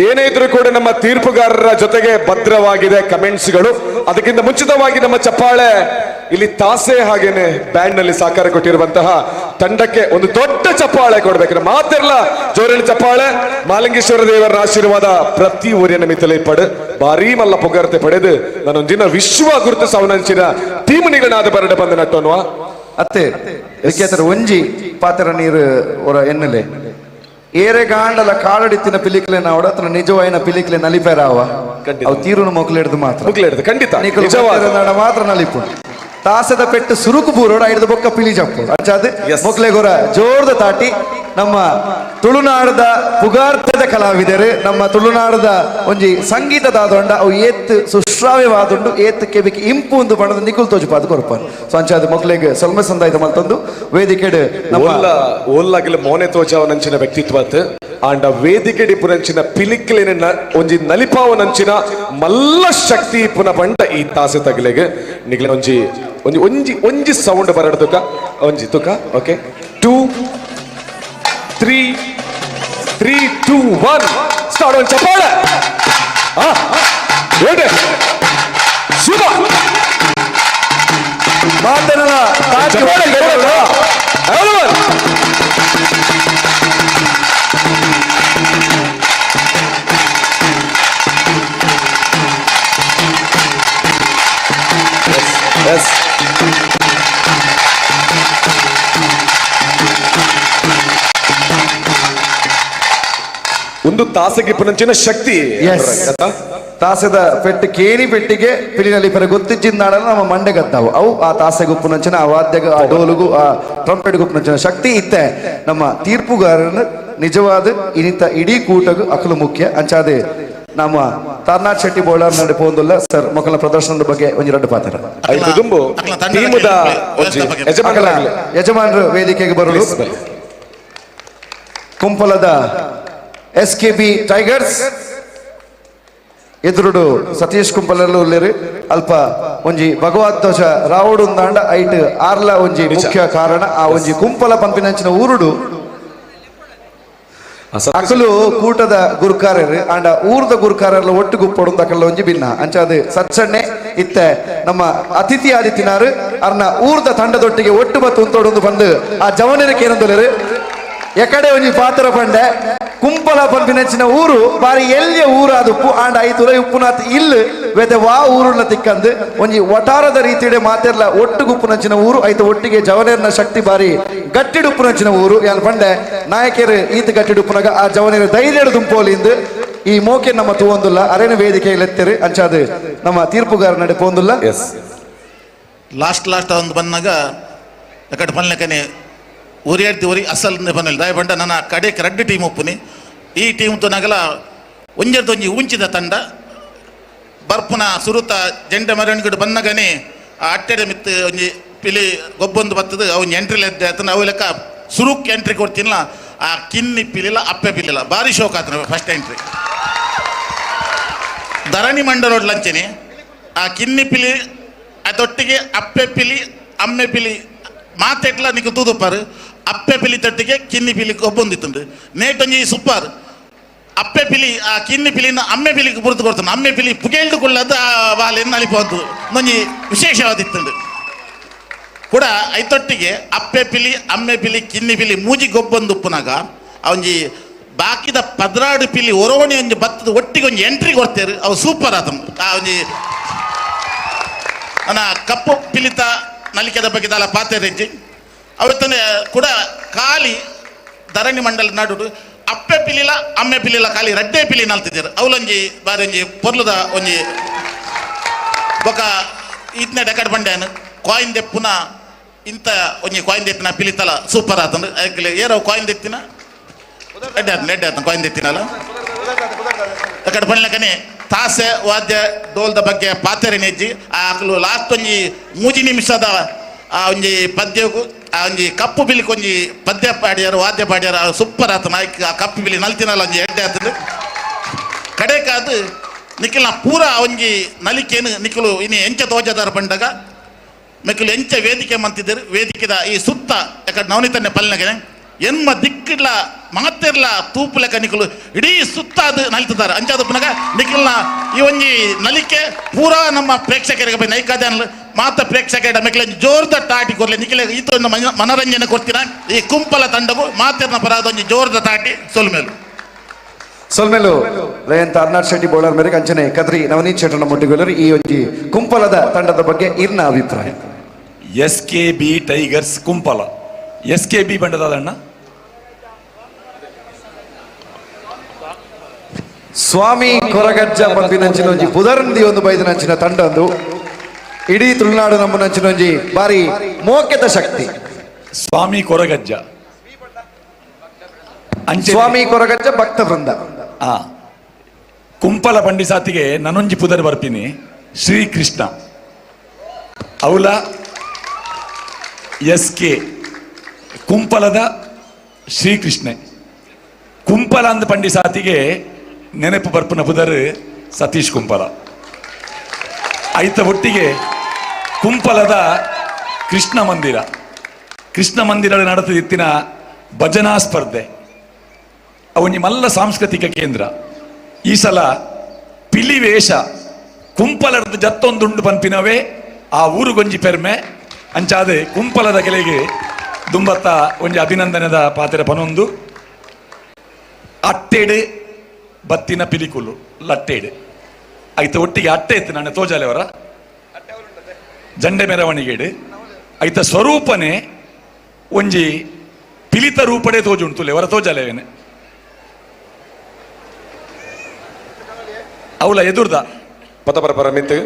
C: ಏನೇ ಇದ್ರೂ ಕೂಡ ನಮ್ಮ ತೀರ್ಪುಗಾರರ ಜೊತೆಗೆ ಭದ್ರವಾಗಿದೆ ಕಮೆಂಟ್ಸ್ಗಳು. ಅದಕ್ಕಿಂತ ಮುಂಚಿತವಾಗಿ ನಮ್ಮ ಚಪ್ಪಾಳೆ ಇಲ್ಲಿ ತಾಸೆ ಹಾಗೇನೆ ಬ್ಯಾಂಡ್ ನಲ್ಲಿ ಸಹಕಾರ ಕೊಟ್ಟಿರುವಂತಹ ತಂಡಕ್ಕೆ ಒಂದು ದೊಡ್ಡ ಚಪ್ಪಾಳೆ ಕೊಡ್ಬೇಕು. ಮಾತಿರಲ್ಲ ಜೋರಿನ ಚಪ್ಪಾಳೆ. ಮಾಲಿಂಗೇಶ್ವರ ದೇವರ ಆಶೀರ್ವಾದ ಪ್ರತಿ ಊರಿನ ಮಿತ್ತಲೆ ಪಡು ಭಾರೀ ಮಲ್ಲ ಪೊಗರ್ತೆ ಪಡೆದು ನಾನೊಂದಿನ ವಿಶ್ವ ಗುರುತು ಸವನಂಚಿನ ಟೀಮ್ ನಿಗಳಾದ ಬರಡೆ ಬಂದ ನಟ್ಟೋನ್ವ
B: ಅತ್ತೆ ವಿಖ್ಯಾತರ ಒಂಜಿ ಪಾತ್ರ ನೀರು ಹೊರ ಎನ್ನಲೆ. ಏರೆ ಗಾಂಡಲ ಕಾಡಡಿತ್ತಿನ ಪಿಲಿಕ್ಲೆ ನಾವಡ ಅತನ ನಿಜವಾಯಿನ ಪಿಲಿಕ್ಲೆ ನಲಿಪೆರಾವ ಅವು ತೀರುನು ಮೊಕ್ಲೆಡ್ದು ಮಾತ್ರ.
C: ಮೊಕ್ಲೆಡ್ದು, ಖಂಡಿತ.
B: ನಿಕುಲು
C: ನಿಜವಾದ.
B: ಬತ್ತೆರನಾಡ ಮಾತ್ರ ನಲಿಪು. ತಾಸದ ಪೆಟ್ಟು ಸುರುಕು ಬೂರೋಡು ಐಡ್ದು ಬೊಕ್ಕ ಪಿಲಿ ಜಪ್ಪು. ಅಂಚಾದ್ ಮೊಕ್ಲೆ ಗೊರ ಜೋರ್ದ ತಾಟಿ. ನಮ್ಮ ತುಳುನಾಡದ ಪುಗಾರ್ತದ ಕಲಾವಿದರು, ನಮ್ಮ ತುಳುನಾಡದ ಒಂಜಿ ಸಂಗೀತದಾದೊಂಡ ಅವು ಏತ್ ಸುಶ್ರಾವ್ಯವಾದುಂಡು, ಏತ್ ಕೆಬಿಕ್ ಇಂಪು ಒಂದು ಬಣ್ಣದ ನಿಕುಲ್ ತೋಜುಪಾದ ಕೊರ್ಪಾರು. ಸೊ ಅಂಚಾದ ಮೊಕ್ಲೆಗ್ ಸೊಲ್ಮೆ ಸಂದಾಯ್ತ ಮಲ್ತೊಂದು ವೇದಿಕೆಡ್ ನಮ್ಮ
C: ಓಲ್ಲ ಓಲ್ಲಾಗಿಲ್ಲ ಮೋನೆ ತೋಜಾವನಂಚಿನ ವ್ಯಕ್ತಿತ್ವತ್ ಆಂಡ ವೇದಿಕೆ ಪುನಂಚಿನ ಪಿಲಿಕ್ಲೆನ ಒಂಜಿ ನಲಿಪಾವನಂಚಿನ ಮಲ್ಲ ಶಕ್ತಿ ಪುನ ಪಂಡ ಈ ತಾಸೆ ತಗಲೆಗ್ ನಿಗ್ಲೆ ಒಂಜಿ ಒಂಜಿ ಒಂಜಿ ಒಂಜಿ ಸೌಂಡ್ ಬರಡ್ ತುಕ ಒಂಜಿ ತುಕ. Okay, 2 3 3 2 1 start. ಒಂದು ಚಪ್ಪಾಳೆ. ಶುಭ
B: ಮಾತೇನಲ್ಲ.
C: ಚಪ್ಪಾಳೆ. Everyone. Yes, yes. ಒಂದು ತಾಸಗೆ ಪುನಂಚಿನ ಶಕ್ತಿ.
B: ತಾಸದ ಪೆಟ್ಟು ಕೇಣಿ ಪೆಟ್ಟಿಗೆ ಪಿಲಿನಲ್ಲಿ ಪರ ಗೊತ್ತಿಜ್ಜಿಂದಾಡಲ ನಮ್ಮ ಮಂಡೆ ಗದ್ದಾವು. ಅವು ಆ ತಾಸೆಗೆ ಉಪ್ಪುನಂಚಿನ ಆ ವಾದ್ಯಗ ಆ ಡೋಲುಗು ಆ ಟ್ರಂಪೆಟ್ಗೆ ಉಪ್ಪುನಂಚಿನ ಶಕ್ತಿ ಇತ್ತೆ. ನಮ್ಮ ತೀರ್ಪುಗಾರನ ನಿಜವಾದ ಇನಿತ ಇಡೀ ಕೂಟಗು ಅಕಲು ಮುಖ್ಯ. ಅಂಚಾದೆ ನಮ್ಮ ತಾರ್ನಾಥ್ ಶೆಟ್ಟಿ ಬೋಳಾರ್ ನಡೆ ಪೋಂದುಲ್ಲ ಸರ್, ಮಕ್ಕಳ ಪ್ರದರ್ಶನದ ಬಗ್ಗೆ ಒಂಜಿ ರಡ್ಡು ಪಾತ್ರ.
C: ಐದು ದುಂಬು ಟೀಮುದ ಒಂಜಿ ಯಜಮಾನರಾಗ್ಲಿ.
B: ಯಜಮಾನರು ವೇದಿಕೆಗೆ ಬರಲು ಕುಂಪಲದ ಎಸ್ ಕೆ ಬಿ ಟೈಗರ್ಸ್ ಎದುರುಡು ಸತೀಶ್ ಕುಂಪಲಲ್ಲೂ ಉಲ್ಲೇರು. ಅಲ್ಪ ಒಂಜಿ ಭಗವತ್ ಧ್ವಜ ರಾವುಡು ದಾಂಡ ಐಟ್ ಆರ್ಲ ಒಂಜಿ ಮುಖ್ಯ ಕಾರಣ ಆ ಒಂಜಿ ಕುಂಪಲ ಪಂಪಿನಂಚಿನ ಊರುಡು ಅಕಲು ಕೂಟದ ಗುರುಕಾರರು ಆಂಡ ಊರ್ದ ಗುರುಕಾರರ್ಲ ಒಟ್ಟು ಗುಪ್ಪೊಡು ಅಕಲ ಒಂಜಿ ಭಿನ್ನ. ಅಂಚಾದ ಸಚ್ಚಣ್ಣೆ ಇತ್ತೆ ನಮ್ಮ ಅತಿಥಿ ಆದಿತ್ತಿನಾರು ಅರ್ನ ಊರ್ದ ತಂಡದೊಟ್ಟಿಗೆ ಒಟ್ಟು ಬತ್ತು ಉಂತೊಡೊಂದು ಬಂದು ಆ ಜವನರಿಗೆ ಏನಂದೊಲೆರು ಎಕಡೆ ಒಂಜಿ ಪಾತ್ರ ಪಂಡೆ ಕುಂಪಲ ಪನ್ಪಿನಂಚಿನ ಊರು ಬಾರಿ ಎಲ್ಲಿಯ ಊರು ಅದು ಆಂಡ ಐತುರ ಉಪ್ಪುನಾತ್ ಇಲ್ಲು ವೆದೆ ವಾ ಊರುಳ್ಳ ತಿಕ್ಕಂದು ಒಂಜಿ ವಟಾರದ ರೀತಿಡೆ ಮಾತೆರ್ಲ ಒಟ್ಟು ಗುಪ್ಪುನಂಚಿನ ಊರು ಐತ ಒಟ್ಟಿಗೆ ಜವನೇರ್ನ ಶಕ್ತಿ ಬಾರಿ ಗಟ್ಟಿಡುಪ್ಪುನಂಚಿನ ಊರು. ಯಾನ್ ಪಂಡೆ ನಾಯಕರು ಈತ ಗಟ್ಟಿಡುಪ್ಪುನಾಗ ಆ ಜವನೇರು ಧೈರ್ಯಡು ದುಂಪೋಲಿಂದು ಈ ಮೋಕೆ ನಮ್ಮ ತೂವೊಂದುಲ್ಲ ಅರೇನ ವೇದಿಕೆಯಲ್ಲಿ ಎತ್ತೆರು. ಅಂಚಾದ ನಮ್ಮ ತೀರ್ಪುಗಾರ ನಡೆ ಪೋಂದುಲ್ಲ.
G: ಲಾಸ್ಟ್ ಲಾಸ್ಟ್ ಒಂದು ಬಂದಾಗ ಎಕಡೆ ಪನ್ಲೆಕನೆ ಒರಿಯಾಡ್ತಿ ಒರಿ ಅಸಲ್ ಪನ್ನೆಲ್ ದಾಯ ಬಂಡ ನನ್ನ ಕಡೆ ರಡ್ಡು ಟೀಮ್ ಒಪ್ಪುನಿ. ಈ ಟೀಮ್ ತುನಗಲ ಒಂಜರ್ದು ಒಂಜಿ ಉಂಚಿದ ತಂಡ ಬರ್ಪುನ ಸುರುತ ಜೆಂಡ ಮೆರವಣಿಗೆ ಬಂದಾಗನೆ ಆ ಅಟ್ಟೆಡೆ ಮಿತ್ತು ಒಂಜಿ ಪಿಲಿ ಗೊಬ್ಬೊಂದು ಬತ್ತದ ಅವು ಎಂಟ್ರಿ ಆತನ ಅವು ಲೆಕ್ಕ ಸುರುಕ್ ಎಂಟ್ರಿ ಕೊಡ್ತೀನಿಲ್ಲ. ಆ ಕಿನ್ನಿ ಪಿಲಿಲ್ಲ ಅಪ್ಪೆ ಪಿಲಿಲ್ಲ ಭಾರಿ ಶೋಕ್ ಆತನ ಫಸ್ಟ್ ಎಂಟ್ರಿ. ಧರಣಿ ಮಂಡಲೋಡ್ ಲಂಚನೆ ಆ ಕಿನ್ನಿ ಪಿಲಿ ಅದೊಟ್ಟಿಗೆ ಅಪ್ಪೆ ಪಿಲಿ ಅಮ್ಮೆ ಪಿಲಿ ಮಾತೆಟ್ಲ ನಿಕ್ಕು ತೂದುಪ್ಪಾರು. ಅಪ್ಪೆ ಪಿಲಿ ತೊಟ್ಟಿಗೆ ಕಿನ್ನಿ ಪಿಲಿ ಗೊಬ್ಬೊಂದಿತ್ತುಂಡು ನೇಟೊಂಜಿ ಸೂಪರ್ ಅಪ್ಪೆ ಪಿಲಿ ಆ ಕಿನ್ನಿ ಪಿಲಿನ ಅಮ್ಮೆ ಪಿಲಿಗೆ ಬುರ್ದು ಕೊಡ್ತಾನೆ. ಅಮ್ಮೆ ಪಿಲಿ ಪುಗೇಳ್ದು ಕೊಳ್ಳದು ಆ ಬಾಲೆಯನ್ನು ನಲಿಪೋದು ಒಂಜಿ ವಿಶೇಷವಾದಿತ್ತುಂಡು ಕೂಡ. ಐತೊಟ್ಟಿಗೆ ಅಪ್ಪೆ ಪಿಲಿ ಅಮ್ಮೆ ಪಿಲಿ ಕಿನ್ನಿ ಪಿಲಿ ಮೂಜಿ ಗೊಬ್ಬೊಂದು ಉಪ್ಪುನಾಗ ಆ ಒಂಜಿ ಬಾಕಿದ ಪದ್ರಾಡು ಪಿಲಿ ಒರೋಣಿ ಒಂಜಿ ಬತ್ತದ ಒಟ್ಟಿಗೆ ಒಂಜಿ ಎಂಟ್ರಿ ಕೊಡ್ತೇರು ಅವು ಸೂಪರ್ ಆತನು. ಆ ಒಂಜಿ ನನ್ನ ಕಪ್ಪು ಪಿಲಿತ ನಲಿಕೆದ ಬಗ್ಗೆ ದಾಲ ಪಾತೆರೆಜ್ಜಿ ಅವತ್ತನೆ ಕೂಡ ಖಾಲಿ ಧರಣಿ ಮಂಡಲ ನಡುಡು ಅಪ್ಪೆ ಪಿಲಿಲ ಅಮ್ಮೆ ಪಿಲಿಲ ಖಾಲಿ ರಡ್ಡೆ ಪಿಲಿ ನಲ್ತಿದ್ದೀರು ಅವಲೊಂಜಿ ಬಾರೊಂಜಿ ಪೊರ್ಲುದ ಒಂಜಿ ಬೊಕ ಇತ್ನೆ ಡೆಕಡ್ ಬಂಡ್ಯಾನು ಕಾಯಿನ್ ದೆಪ್ಪುನ ಇಂತ ಒಂಜಿ ಕಾಯಿನ್ ದೆತ್ತಿನ ಪಿಲಿತಲ ಸೂಪರ್ ಆತಂದು ಏರೋ ಕಾಯಿನ್ ದೆತ್ತಿನ ಎಡ್ಡೆ ಆತನ ಎಡ್ಡೆ ಆತನ ಕಾಯಿನ್ ದೆತ್ತಿನಲ್ಲ ಅಕಡೆ ಪನ್ಲಕನೆ ತಾಸೆ ವಾದ್ಯ ಡೋಲ್ದ ಬಗ್ಗೆ ಪಾತೆರೆ ನೆಜ್ಜಿ ಆ ಅಕಲು ಲಾಸ್ಟ್ ಒಂಜಿ ಮೂಜಿ ನಿಮಿಷದ ಆ ಒಂಜಿ ಪದ್ಯಗು ಆ ಒಂಜಿ ಕಪ್ಪು ಬಿಲಿಕ್ ಒಂಜಿ ಪದ್ಯ ಪಾಡ್ಯಾರ ವಾದ್ಯ ಪಾಡ್ಯಾರ ಸೂಪರ್ ಆತನ ಆ ಕಪ್ಪು ಬಿಲಿ ನಲ್ತಿನಲ್ಲ ಒಂಜಿ ಎಡ್ಡೆ ಆತಂದು ಕಡೆಕಾದು ನಿಖಿಲ್ನ ಪೂರ ಒಂಜಿ ನಲಿಕೇನು ನಿಖಿಲು ಇನಿ ಎಂಚ ತೋಜದಾರ ಪಂಡಗ ಮೆಕ್ಕಲು ಎಂಚ ವೇದಿಕೆ ಮಂತಿದ್ದರು ವೇದಿಕೆದ ಈ ಸುತ್ತ ಯಾಕಂದ್ರೆ ನವನಿತನ್ನೆ ಪಲ್ನಗನೆ ಎನ್ಮ ದಿಕ್ಕಿಡ್ಲ ಮಾತೆರ್ಲ ತೂಪು ಲೆಕ್ಕ ನಿಖಲು ಇಡೀ ಸುತ್ತ ಅದು ನಲಿತಿದ್ದಾರೆ. ಅಂಚಾದ ಪುನಗ ನಿಖಿಲ್ನ ಈ ಒಂಜಿ ನಲಿಕೆ ಪೂರಾ ನಮ್ಮ ಪ್ರೇಕ್ಷಕರಿಗೆ ಬೈ ನೈಕಾದ್ಯಾನ್ಲು ಮಾತ ಪ್ರೇಕ್ಷಕರ ಮೆಕ್ಲೆ ಜೋರ್ದ ತಾಟಿ ಕೊರ್ಲೆ ನಿಖಿಲ ಈತ ಒಂದು ಮನರಂಜನೆ ಕೊಡ್ತೀರ ಈ ಕುಂಪಲ ತಂಡಗು ಮಾತೆರ್ನ ಪರಾದ ಒಂಜಿ ಜೋರ್ದ ತಾಟಿ ಸೊಲ್ಮೇಲು.
B: ಸೊಲ್ಮೇಲು ಲಯನ್ ಅರ್ನಾಥ್ ಶೆಟ್ಟಿ ಬೋಳರ್ ಮೇರೆಗೆ ಅಂಚನೆ ಕದ್ರಿ ನವನೀತ್ ಶೆಟ್ಟನ ಮುಟ್ಟಿಗೊಲ್ಲರು ಈ ಒಂಜಿ ಕುಂಪಲದ ತಂಡದ ಬಗ್ಗೆ ಇರ್ನ ಅಭಿಪ್ರಾಯ.
F: S K B tigers Kumpala. S K B ಬಂಡದಾದಣ್ಣ.
B: ಸ್ವಾಮಿ ಕೊರಗಜ್ಜ ಪನ್ಪಿನಂಚಿನ ಒಂಜಿ ಪುದರ್ಂದಿ ಒಂದು ಬೈದಿನಂಚಿನ ತಂಡಂದು ಇಡೀ ತುಳುನಾಡು ನಮ್ಮನಂಚಿನ ಒಂಜಿ ಬಾರಿ ಮೋಕೆದ ಶಕ್ತಿ.
F: ಸ್ವಾಮಿ ಕೊರಗಜ್ಜ.
B: ಸ್ವಾಮಿ ಕೊರಗಜ್ಜ ಭಕ್ತ ವೃಂದ.
F: ಆ ಕುಂಪಲ ಬಂಡಿಸಾತಿಗೆ ನನೊಂಜಿ ಪುದರ್ ಬರ್ತೀನಿ, ಶ್ರೀಕೃಷ್ಣ ಅವಲ ಎಸ್ ಕೆ ಕುಂಪಲದ ಶ್ರೀಕೃಷ್ಣೆ. ಕುಂಪಲ ಅಂದ ಪಂಡಿಸಾತಿಗೆ ನೆನಪು ಬರ್ಪುನ ಪುದರ್ ಸತೀಶ್ ಕುಂಪಲ. ಐತ ಒಟ್ಟಿಗೆ ಕುಂಪಲದ ಕೃಷ್ಣ ಮಂದಿರ, ಕೃಷ್ಣ ಮಂದಿರ ನಡೆದಿತ್ತಿನ ಭಜನಾ ಸ್ಪರ್ಧೆ ಅವನಿ ಮಲ್ಲ ಸಾಂಸ್ಕೃತಿಕ ಕೇಂದ್ರ. ಈ ಸಲ ಪಿಲಿವೇಷ ಕುಂಪಲದ ಜತ್ತೊಂದುಂಡು ಪನ್ಪಿನವೇ ಆ ಊರುಗೊಂಜಿ ಪೆರ್ಮೆ. ಅಂಚಾದೆ ಕುಂಪಲದ ಕೆಲೆಗೆ ದುಂಬತ್ತ ಒಂಜಿ ಅಭಿನಂದನೆದ ಪಾತ್ರೆ ಪನೊಂದು. ಅಟ್ಟೆಡು ಬತ್ತಿನ ಪಿಲಿಕುಲು ಲಟ್ಟೇಡು ಐತ ಒಟ್ಟಿಗೆ ಅಟ್ಟೆ ಇತ್ತು ನನ್ನ ತೋಜಾಲೆಯವರ ಜಂಡೆ ಮೆರವಣಿಗೆಡು. ಐತ ಸ್ವರೂಪನೆ ಒಂಜಿ ಪಿಲಿತ ರೂಪಡೆ ತೋಜುಂಟು ಅವರ ತೋಜಾಲೆವೇನೆ ಅವಳ ಎದುರ್ದ
C: ಪದ ಪರ ಮಿತ್ತು.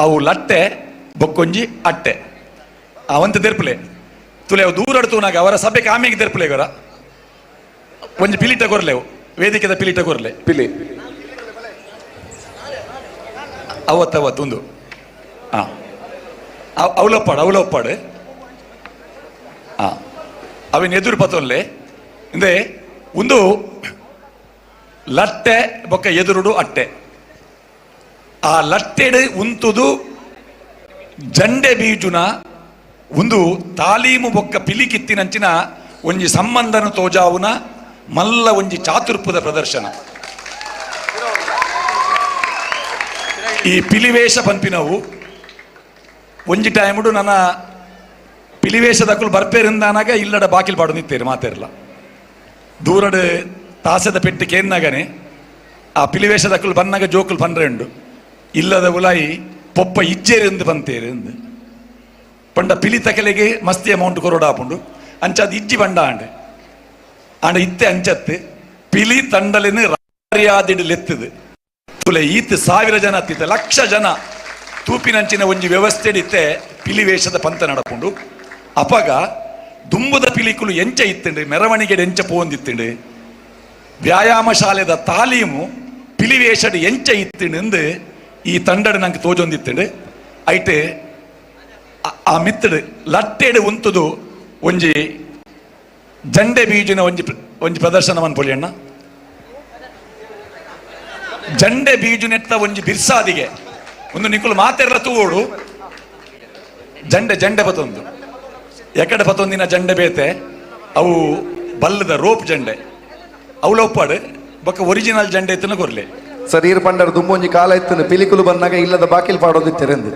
F: ಅವು ಲಟ್ಟೆ ಬೊಕ್ಕೊಂಜಿ ಅಟ್ಟೆ ಅವಂತ ದೆರ್ಪುಲೆ ತುಲೆ ಅವು ದೂರ ತೂನಾಗ ಅವರ ಸಭೆಗೆ ಆಮೆಗೆ ದೆರ್ಪುಲೆ ಗೊರ ಒಂಜಿ ಪಿಲಿಟ ಕೊರ್ಲೆವು ವೇದಿಕೆದ ಪಿಲಿಟ ಕೊರ್ಲೆ
C: ಪಿಲಿ
F: ಅವತ್ತವತ್ತು ಒಂದು ಅವಲೊಪ್ಪಾಡು ಅವಲೊಪ್ಪಾಡು ಅವಿನ ಎದುರು ಪತ್ತೊನ್ಲೆ ಇಂದೆ ಒಂದು ಲಟ್ಟೆ ಬೊಕ್ಕ ಎದುರುಡು ಅಟ್ಟೆ. ಆ ಲಟ್ಟೆಡು ಉಂತುದು ಜಂಡೆ ಬೀಜುನ ಒಂದು ತಾಲೀಮು ಬೊಕ್ಕ ಪಿಲಿಕಿತ್ತಿನಂಚಿನ ಒಂಜಿ ಸಂಬಂಧನ ತೋಜಾವುನ ಮಲ್ಲ ಒಂಜಿ ಚಾತುರ್ಪುದ ಪ್ರದರ್ಶನ. ಈ ಪಿಲಿವೇಷ ಪನ್ಪಿನವು ಒಂಜಿ ಟೈಮುಡು ನನ್ನ ಪಿಲಿವೇಷದಕ್ಕಲು ಬರ್ಪೇರಿಂದಾನಾಗ ಇಲ್ಲಡ ಬಾಕಿಲ್ ಪಾಡು ನಿತ್ತೇರು ಮಾತೇರ್ಲ ದೂರಡು ತಾಸದ ಪೆಟ್ಟು ಕೇನ್ನಾಗನೆ ಆ ಪಿಲಿವೇಷದಕ್ಕಲು ಬನ್ನಾಗ ಜೋಕುಲು ಪನ್ರೆಂಡು ಇಲ್ಲದ ಉಲಾಯಿ ಪೊಪ್ಪ ಇಜ್ಜೇರಿಂದು ಬಂತೇರು ಎಂದು ಪಂಡ ಪಿಲಿ ತಕಲೆಗೆ ಮಸ್ತಿ ಅಮೌಂಟ್ ಕೊರೊಡಾಪುಂಡು ಅಂಚಾದ ಇಜ್ಜಿ ಬಂಡ ಆಂಡೆ ಆಂಡ ಇತ್ತೆ ಅಂಚತ್ತು ಪಿಲಿ ತಂಡಲಿನ ರಾರ್ಯಾದಿಡು ಲೆತ್ತದು ತುಲೆ ಈತ್ ಸಾವಿರ ಜನ ಅತ್ತಿತ್ತ ಲಕ್ಷ ಜನ ತೂಪಿನಂಚಿನ ಒಂಜಿ ವ್ಯವಸ್ಥೆ ಇತ್ತೆ ಪಿಲಿ ವೇಷದ ಪಂತ ನಡಪುಂಡು. ಅಪಗ ದುಂಬುದ ಪಿಲಿಕುಲು ಎಂಚ ಇತ್ತಂಡು ಮೆರವಣಿಗೆ ಎಂಚ ಪೋಂದಿತ್ತಂಡು ವ್ಯಾಯಾಮ ಶಾಲೆದ ತಾಲೀಮು ಪಿಲಿ ವೇಷಡ್ ಎಂಚ ಇತ್ತಂಡು ಈ ತಂಡಡ್ ನಂಗೆ ತೋಜೊಂದಿತ್ತಂಡು. ಐಟೆ ಆ ಮಿತ್ತಡು ಲಟ್ಟೆಡು ಉಂತುದು ಒಂಜಿ ಜಂಡೆ ಬೀಜಿನ ಒಂಜಿ ಒಂಜಿ ಪ್ರದರ್ಶನವನ್ನು ಪೊಲಿಯಣ್ಣ. ಜಂಡೆ ಬೀಜುನೆತ್ತ ಒಂಜಿ ಬಿರ್ಸಾದಿಗೆ ಒಂದು ನಿಕುಲು ಮಾತೆರ್ಲ ತೂವೋಡು ಜಂಡೆ ಜಂಡೆ ಪತೊಂದು ಎಕಡೆ ಪತೊಂದಿನ ಜಂಡೆ ಬೇತೆ ಅವು ಬಲ್ಲದ ರೋಪ್ ಜಂಡೆ ಅವು ಒಪ್ಪಾಡು ಬೊಕ್ಕ ಒರಿಜಿನಲ್ ಜಂಡೆ ಇತ್ತನ ಕೊರ್ಲೆ.
B: ಸರ್ ಈರ್ ಪಂಡರ್ ದುಂಬೊಂಜಿ ಕಾಲ ಇತ್ತು ಪಿಲಿಕುಲು ಬಂದಾಗ ಇಲ್ಲದ ಬಾಕಿಲ್ ಪಾಡೋದಿತ್ತೆರೆಂದು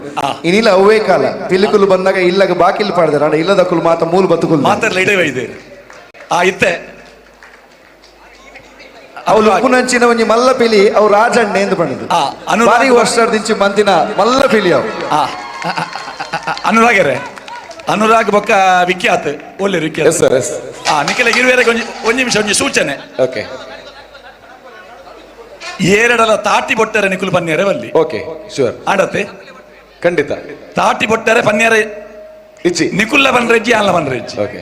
B: ಇನಿಲ್ಲ ಅವೇ ಕಾಲ ಪಿಲಿಕುಲು ಬಂದಾಗ ಇಲ್ಲಗ ಬಾಕಿಲ್ ಪಾಡ್ದಾರ ಅಂಡ ಇಲ್ಲದಕ್ಕುಲು ಮಾತ ಮೂಲ ಬತ್ತುಕುಲು
F: ಮಾತಾಡ್ಲ ಇಡೇ ಇದೆ ಆ ಇತ್ತೆ
B: ಅವು ಉಪ್ಪುನಂಚಿನ ಒಂಜಿ ಮಲ್ಲ ಪಿಲಿ ಅವು ರಾಜಣ್ಣೆ ಎಂದು ಪಂಡದು ಭಾರಿ ವರ್ಷದಿಂಚಿ ಮಂತಿನ ಮಲ್ಲ ಪಿಲಿ ಅವು.
F: ಅನುರಾಗರೆ ಅನುರಾಗ್ ಬೊಕ್ಕ ವಿಖ್ಯಾತ್ ಒಳ್ಳೆ ವಿಖ್ಯಾತ್
C: yes sir S.
F: ನಿಖಲ ಇರುವೆರೆಗೆ ಒಂಜಿ ಒಂಜಿ ನಿಮಿಷ ಒಂಜಿ ಸೂಚನೆ.
C: ಓಕೆ
F: ಏರಡಲ ತಾಟಿ ಬೊಟ್ಟರೆ ನಿಕುಲು ಪನ್ನಿಯರೆ ಬಲ್ಲಿ.
C: ಓಕೆ ಶೂರ್
F: ಆಡತ್ತೆ
C: ಖಂಡಿತ
F: ತಾಟಿ ಬೊಟ್ಟರೆ ಪನ್ನಿಯರೆ
C: ಇಚ್ಚಿ
F: ನಿಕುಲ್ಲ ಬನ್ರೆಜ್ಜಿ ಅಲ್ಲ ಬನ್ರೆಜ್ಜಿ.
C: ಓಕೆ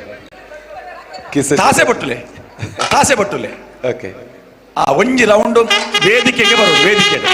F: ತಾಸೆ ಬೊಟ್ಟುಲೆ ತಾಸೆ ಬೊಟ್ಟುಲೆ.
C: ಓಕೆ
F: ಆ ಒಂಜಿ ರೌಂಡ್ ವೇದಿಕೆಗೆ ಬರೋದು ವೇದಿಕೆಗೆ.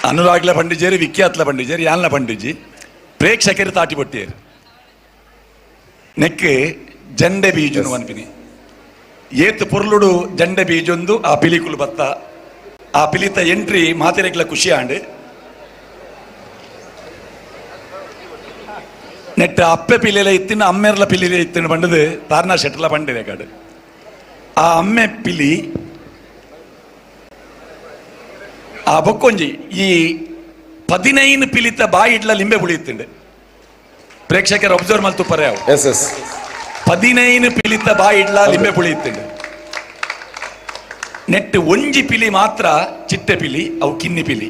F: ಅನುರಾಗ್ಲ ಪಂಡಿಜೇರಿ, ವಿಖ್ಯಾತ್ಲ ಪಂಡಿಜೇರಿ, ಯಾನ್ಲ ಪಂಡಿಜಿ, ಪ್ರೇಕ್ಷಕರು ತಾಟಿ ಪಟ್ಟಿಯರು. ನೆಕ್ ಜಂಡೆ ಬೀಜುನು ಅನ್ಪಿನಿ ಏತ್ ಪೊರ್ಲುಡು ಜಂಡೆ ಬೀಜೊಂದು ಆ ಪಿಲಿಕುಲು ಬತ್ತ ಆ ಪಿಲಿತ ಎಂಟ್ರಿ ಮಾತೆರೆಗ್ಲ ಖುಷಿ ಆಂಡ್. ನೆಟ್ಟ ಅಪ್ಪೆ ಪಿಲಿಲ ಇತ್ತಿನ ಅಮ್ಮೆರ್ಲ ಪಿಲಿಲೆ ಇತ್ತಿನ ಬಂಡದು ತಾರ್ನಾ ಶೆಟ್ಲ ಬಂಡಿದೆ ಕಾಡು. ಆ ಅಮ್ಮೆ ಪಿಲಿ ಆ ಬೊಕ್ಕೊಂಜಿ ಈ 15 ಪಿಲಿತ ಬಾಯಿಡ್ಲ ಲಿಂಬೆ ಬುಳಿಯುತ್ತಂಡೆ. ಪ್ರೇಕ್ಷಕರು ಅಬ್ಸರ್ವ್ ಮಲ್ತು ಪರ್ಯಾವ.
C: ಎಸ್ ಎಸ್
F: 15 ಪಿಲಿತ ಬಾಯಿಡ್ಲ ಲಿಂಬೆ ಪುಳಿಯುತ್ತಂಡೆ. ನೆಟ್ ಒಂಜಿ ಪಿಲಿ ಮಾತ್ರ ಚಿಟ್ಟೆ ಪಿಲಿ, ಅವು ಕಿನ್ನಿ ಪಿಲಿ.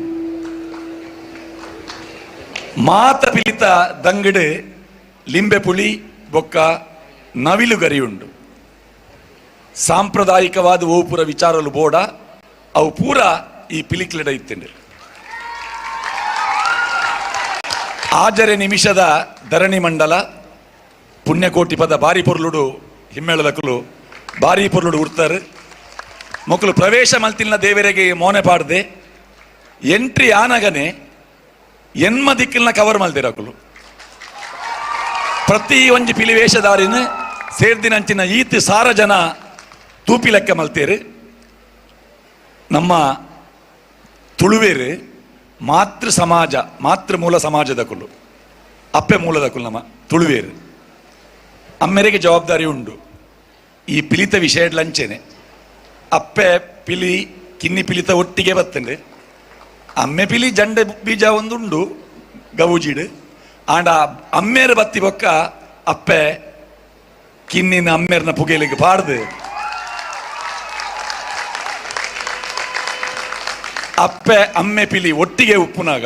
F: ಮಾತ ಪಿಲಿತ ದಂಗಡು ಲಿಂಬೆ ಪುಳಿ ಬೊಕ್ಕ ನವಿಲು ಗರಿ ಉಂಡು. ಸಾಂಪ್ರದಾಯಿಕವಾದ ಓಪುರ ವಿಚಾರಲು ಬೋಡ ಅವು ಪೂರ ಈ ಪಿಲಿಕ್ಲೆಡ ಇತ್ತಂಡೆ. ಆಜರೆ ನಿಮಿಷದ ಧರಣಿ ಮಂಡಲ ಪುಣ್ಯಕೋಟಿ ಪದ ಬಾರಿ ಪೊರ್ಲುಡು ಹಿಮ್ಮೇಳದಕುಲು ಬಾರಿ ಪೊರ್ಲುಡು ಉಡ್ತಾರೆ. ಮೊಕ್ಕಲು ಪ್ರವೇಶ ಮಲ್ತಿಲ್ನ ದೇವರಿಗೆ ಮೋನೆ ಪಾಡ್ದೆ ಎಂಟ್ರಿ ಆನಗನೆ ಎನ್ಮ ದಿಕ್ಕಲ್ನ ಕವರ್ ಮಲ್ದಿರಕುಲು. ಪ್ರತಿ ಒಂಜಿ ಪಿಲಿ ವೇಷಧಾರಿನ ಸೇರ್ದಿನಂಚಿನ ಈತ್ ಸಾರ ಜನ ತೂಪಿ ಲೆಕ್ಕ ಮಲ್ತೇರು. ನಮ್ಮ ತುಳುವೇರು ಮಾತೃ ಸಮಾಜ, ಮಾತೃ ಮೂಲ ಸಮಾಜದ ಕುಲು, ಅಪ್ಪೆ ಮೂಲದ ಕುಲು ನಮ್ಮ ತುಳುವೇರು. ಅಮ್ಮೆರೆಗೆ ಜವಾಬ್ದಾರಿ ಉಂಡು ಈ ಪಿಲಿತ ವಿಷಯ ಲಂಚೇನೆ. ಅಪ್ಪೆ ಪಿಲಿ ಕಿನ್ನಿ ಪಿಲಿತ ಒಟ್ಟಿಗೆ ಬತ್ತಂಡು. ಅಮ್ಮೆ ಪಿಲಿ ಜಂಡೆ ಬೀಜ ಒಂದುಂಡು ಗೌಜಿಡು. ಆಂಡ ಅಮ್ಮೇರು ಬತ್ತಿ ಬೊಕ್ಕ ಅಪ್ಪೆ ಕಿನ್ನಿನ ಅಮ್ಮೇರ್ನ ಪುಗೆಲಿಗೆ ಪಾಡ್ದು ಅಪ್ಪೆ ಅಮ್ಮೆ ಪಿಲಿ ಒಟ್ಟಿಗೆ ಉಪ್ಪುನಾಗ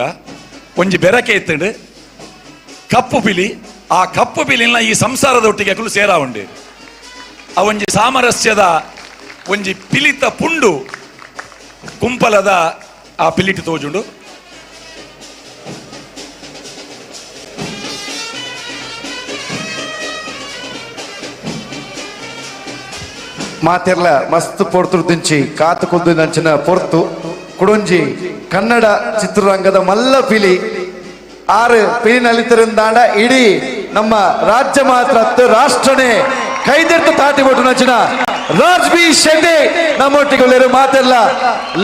F: ಒಂಜಿ ಬೆರಕೆ ಇತ್ತಂಡು ಕಪ್ಪು ಪಿಲಿ. ಆ ಕಪ್ಪು ಪಿಲಿನ ಈ ಸಂಸಾರದ ಒಟ್ಟಿಗೆ ಅಕುಲು ಸೇರಾ ಉಂಡು. ಆ ಒಂಜಿ ಸಾಮರಸ್ಯದ ಒಂಜಿ ಪಿಲಿತ ಪುಂಡು ಕುಂಪಲದ ಆ ಪಿಲಿಟ್ ತೋಜುಂಡು.
B: ಮಾತೆರ್ಲ ಮಸ್ತ್ ಪೊರ್ತುಡು ದಿಂಚಿ ಕಾತು ಕುದ್ದು ನಂಚಿನ ಪೊರ್ತು ಕುಡೊಂಜಿ ಕನ್ನಡ ಚಿತ್ರರಂಗದ ಮಲ್ಲ ಪಿಲಿ ಆರು ಪಿಲಿ ನಲಿತರಿಂದಾಂಡ ಇಡೀ ನಮ್ಮ ರಾಜ್ಯ ಮಾತ್ರ ರಾಷ್ಟ್ರನೇ ಕೈದೆರ್ತು ತಾಟಿ ಬೊಟ್ಟು ನಂಚಿನ ರಾಜ್ ಬಿ ಶೆಟ್ಟಿ ನಮ್ಮೊಟ್ಟಿಗೆ ಮಾತೆಲ್ಲ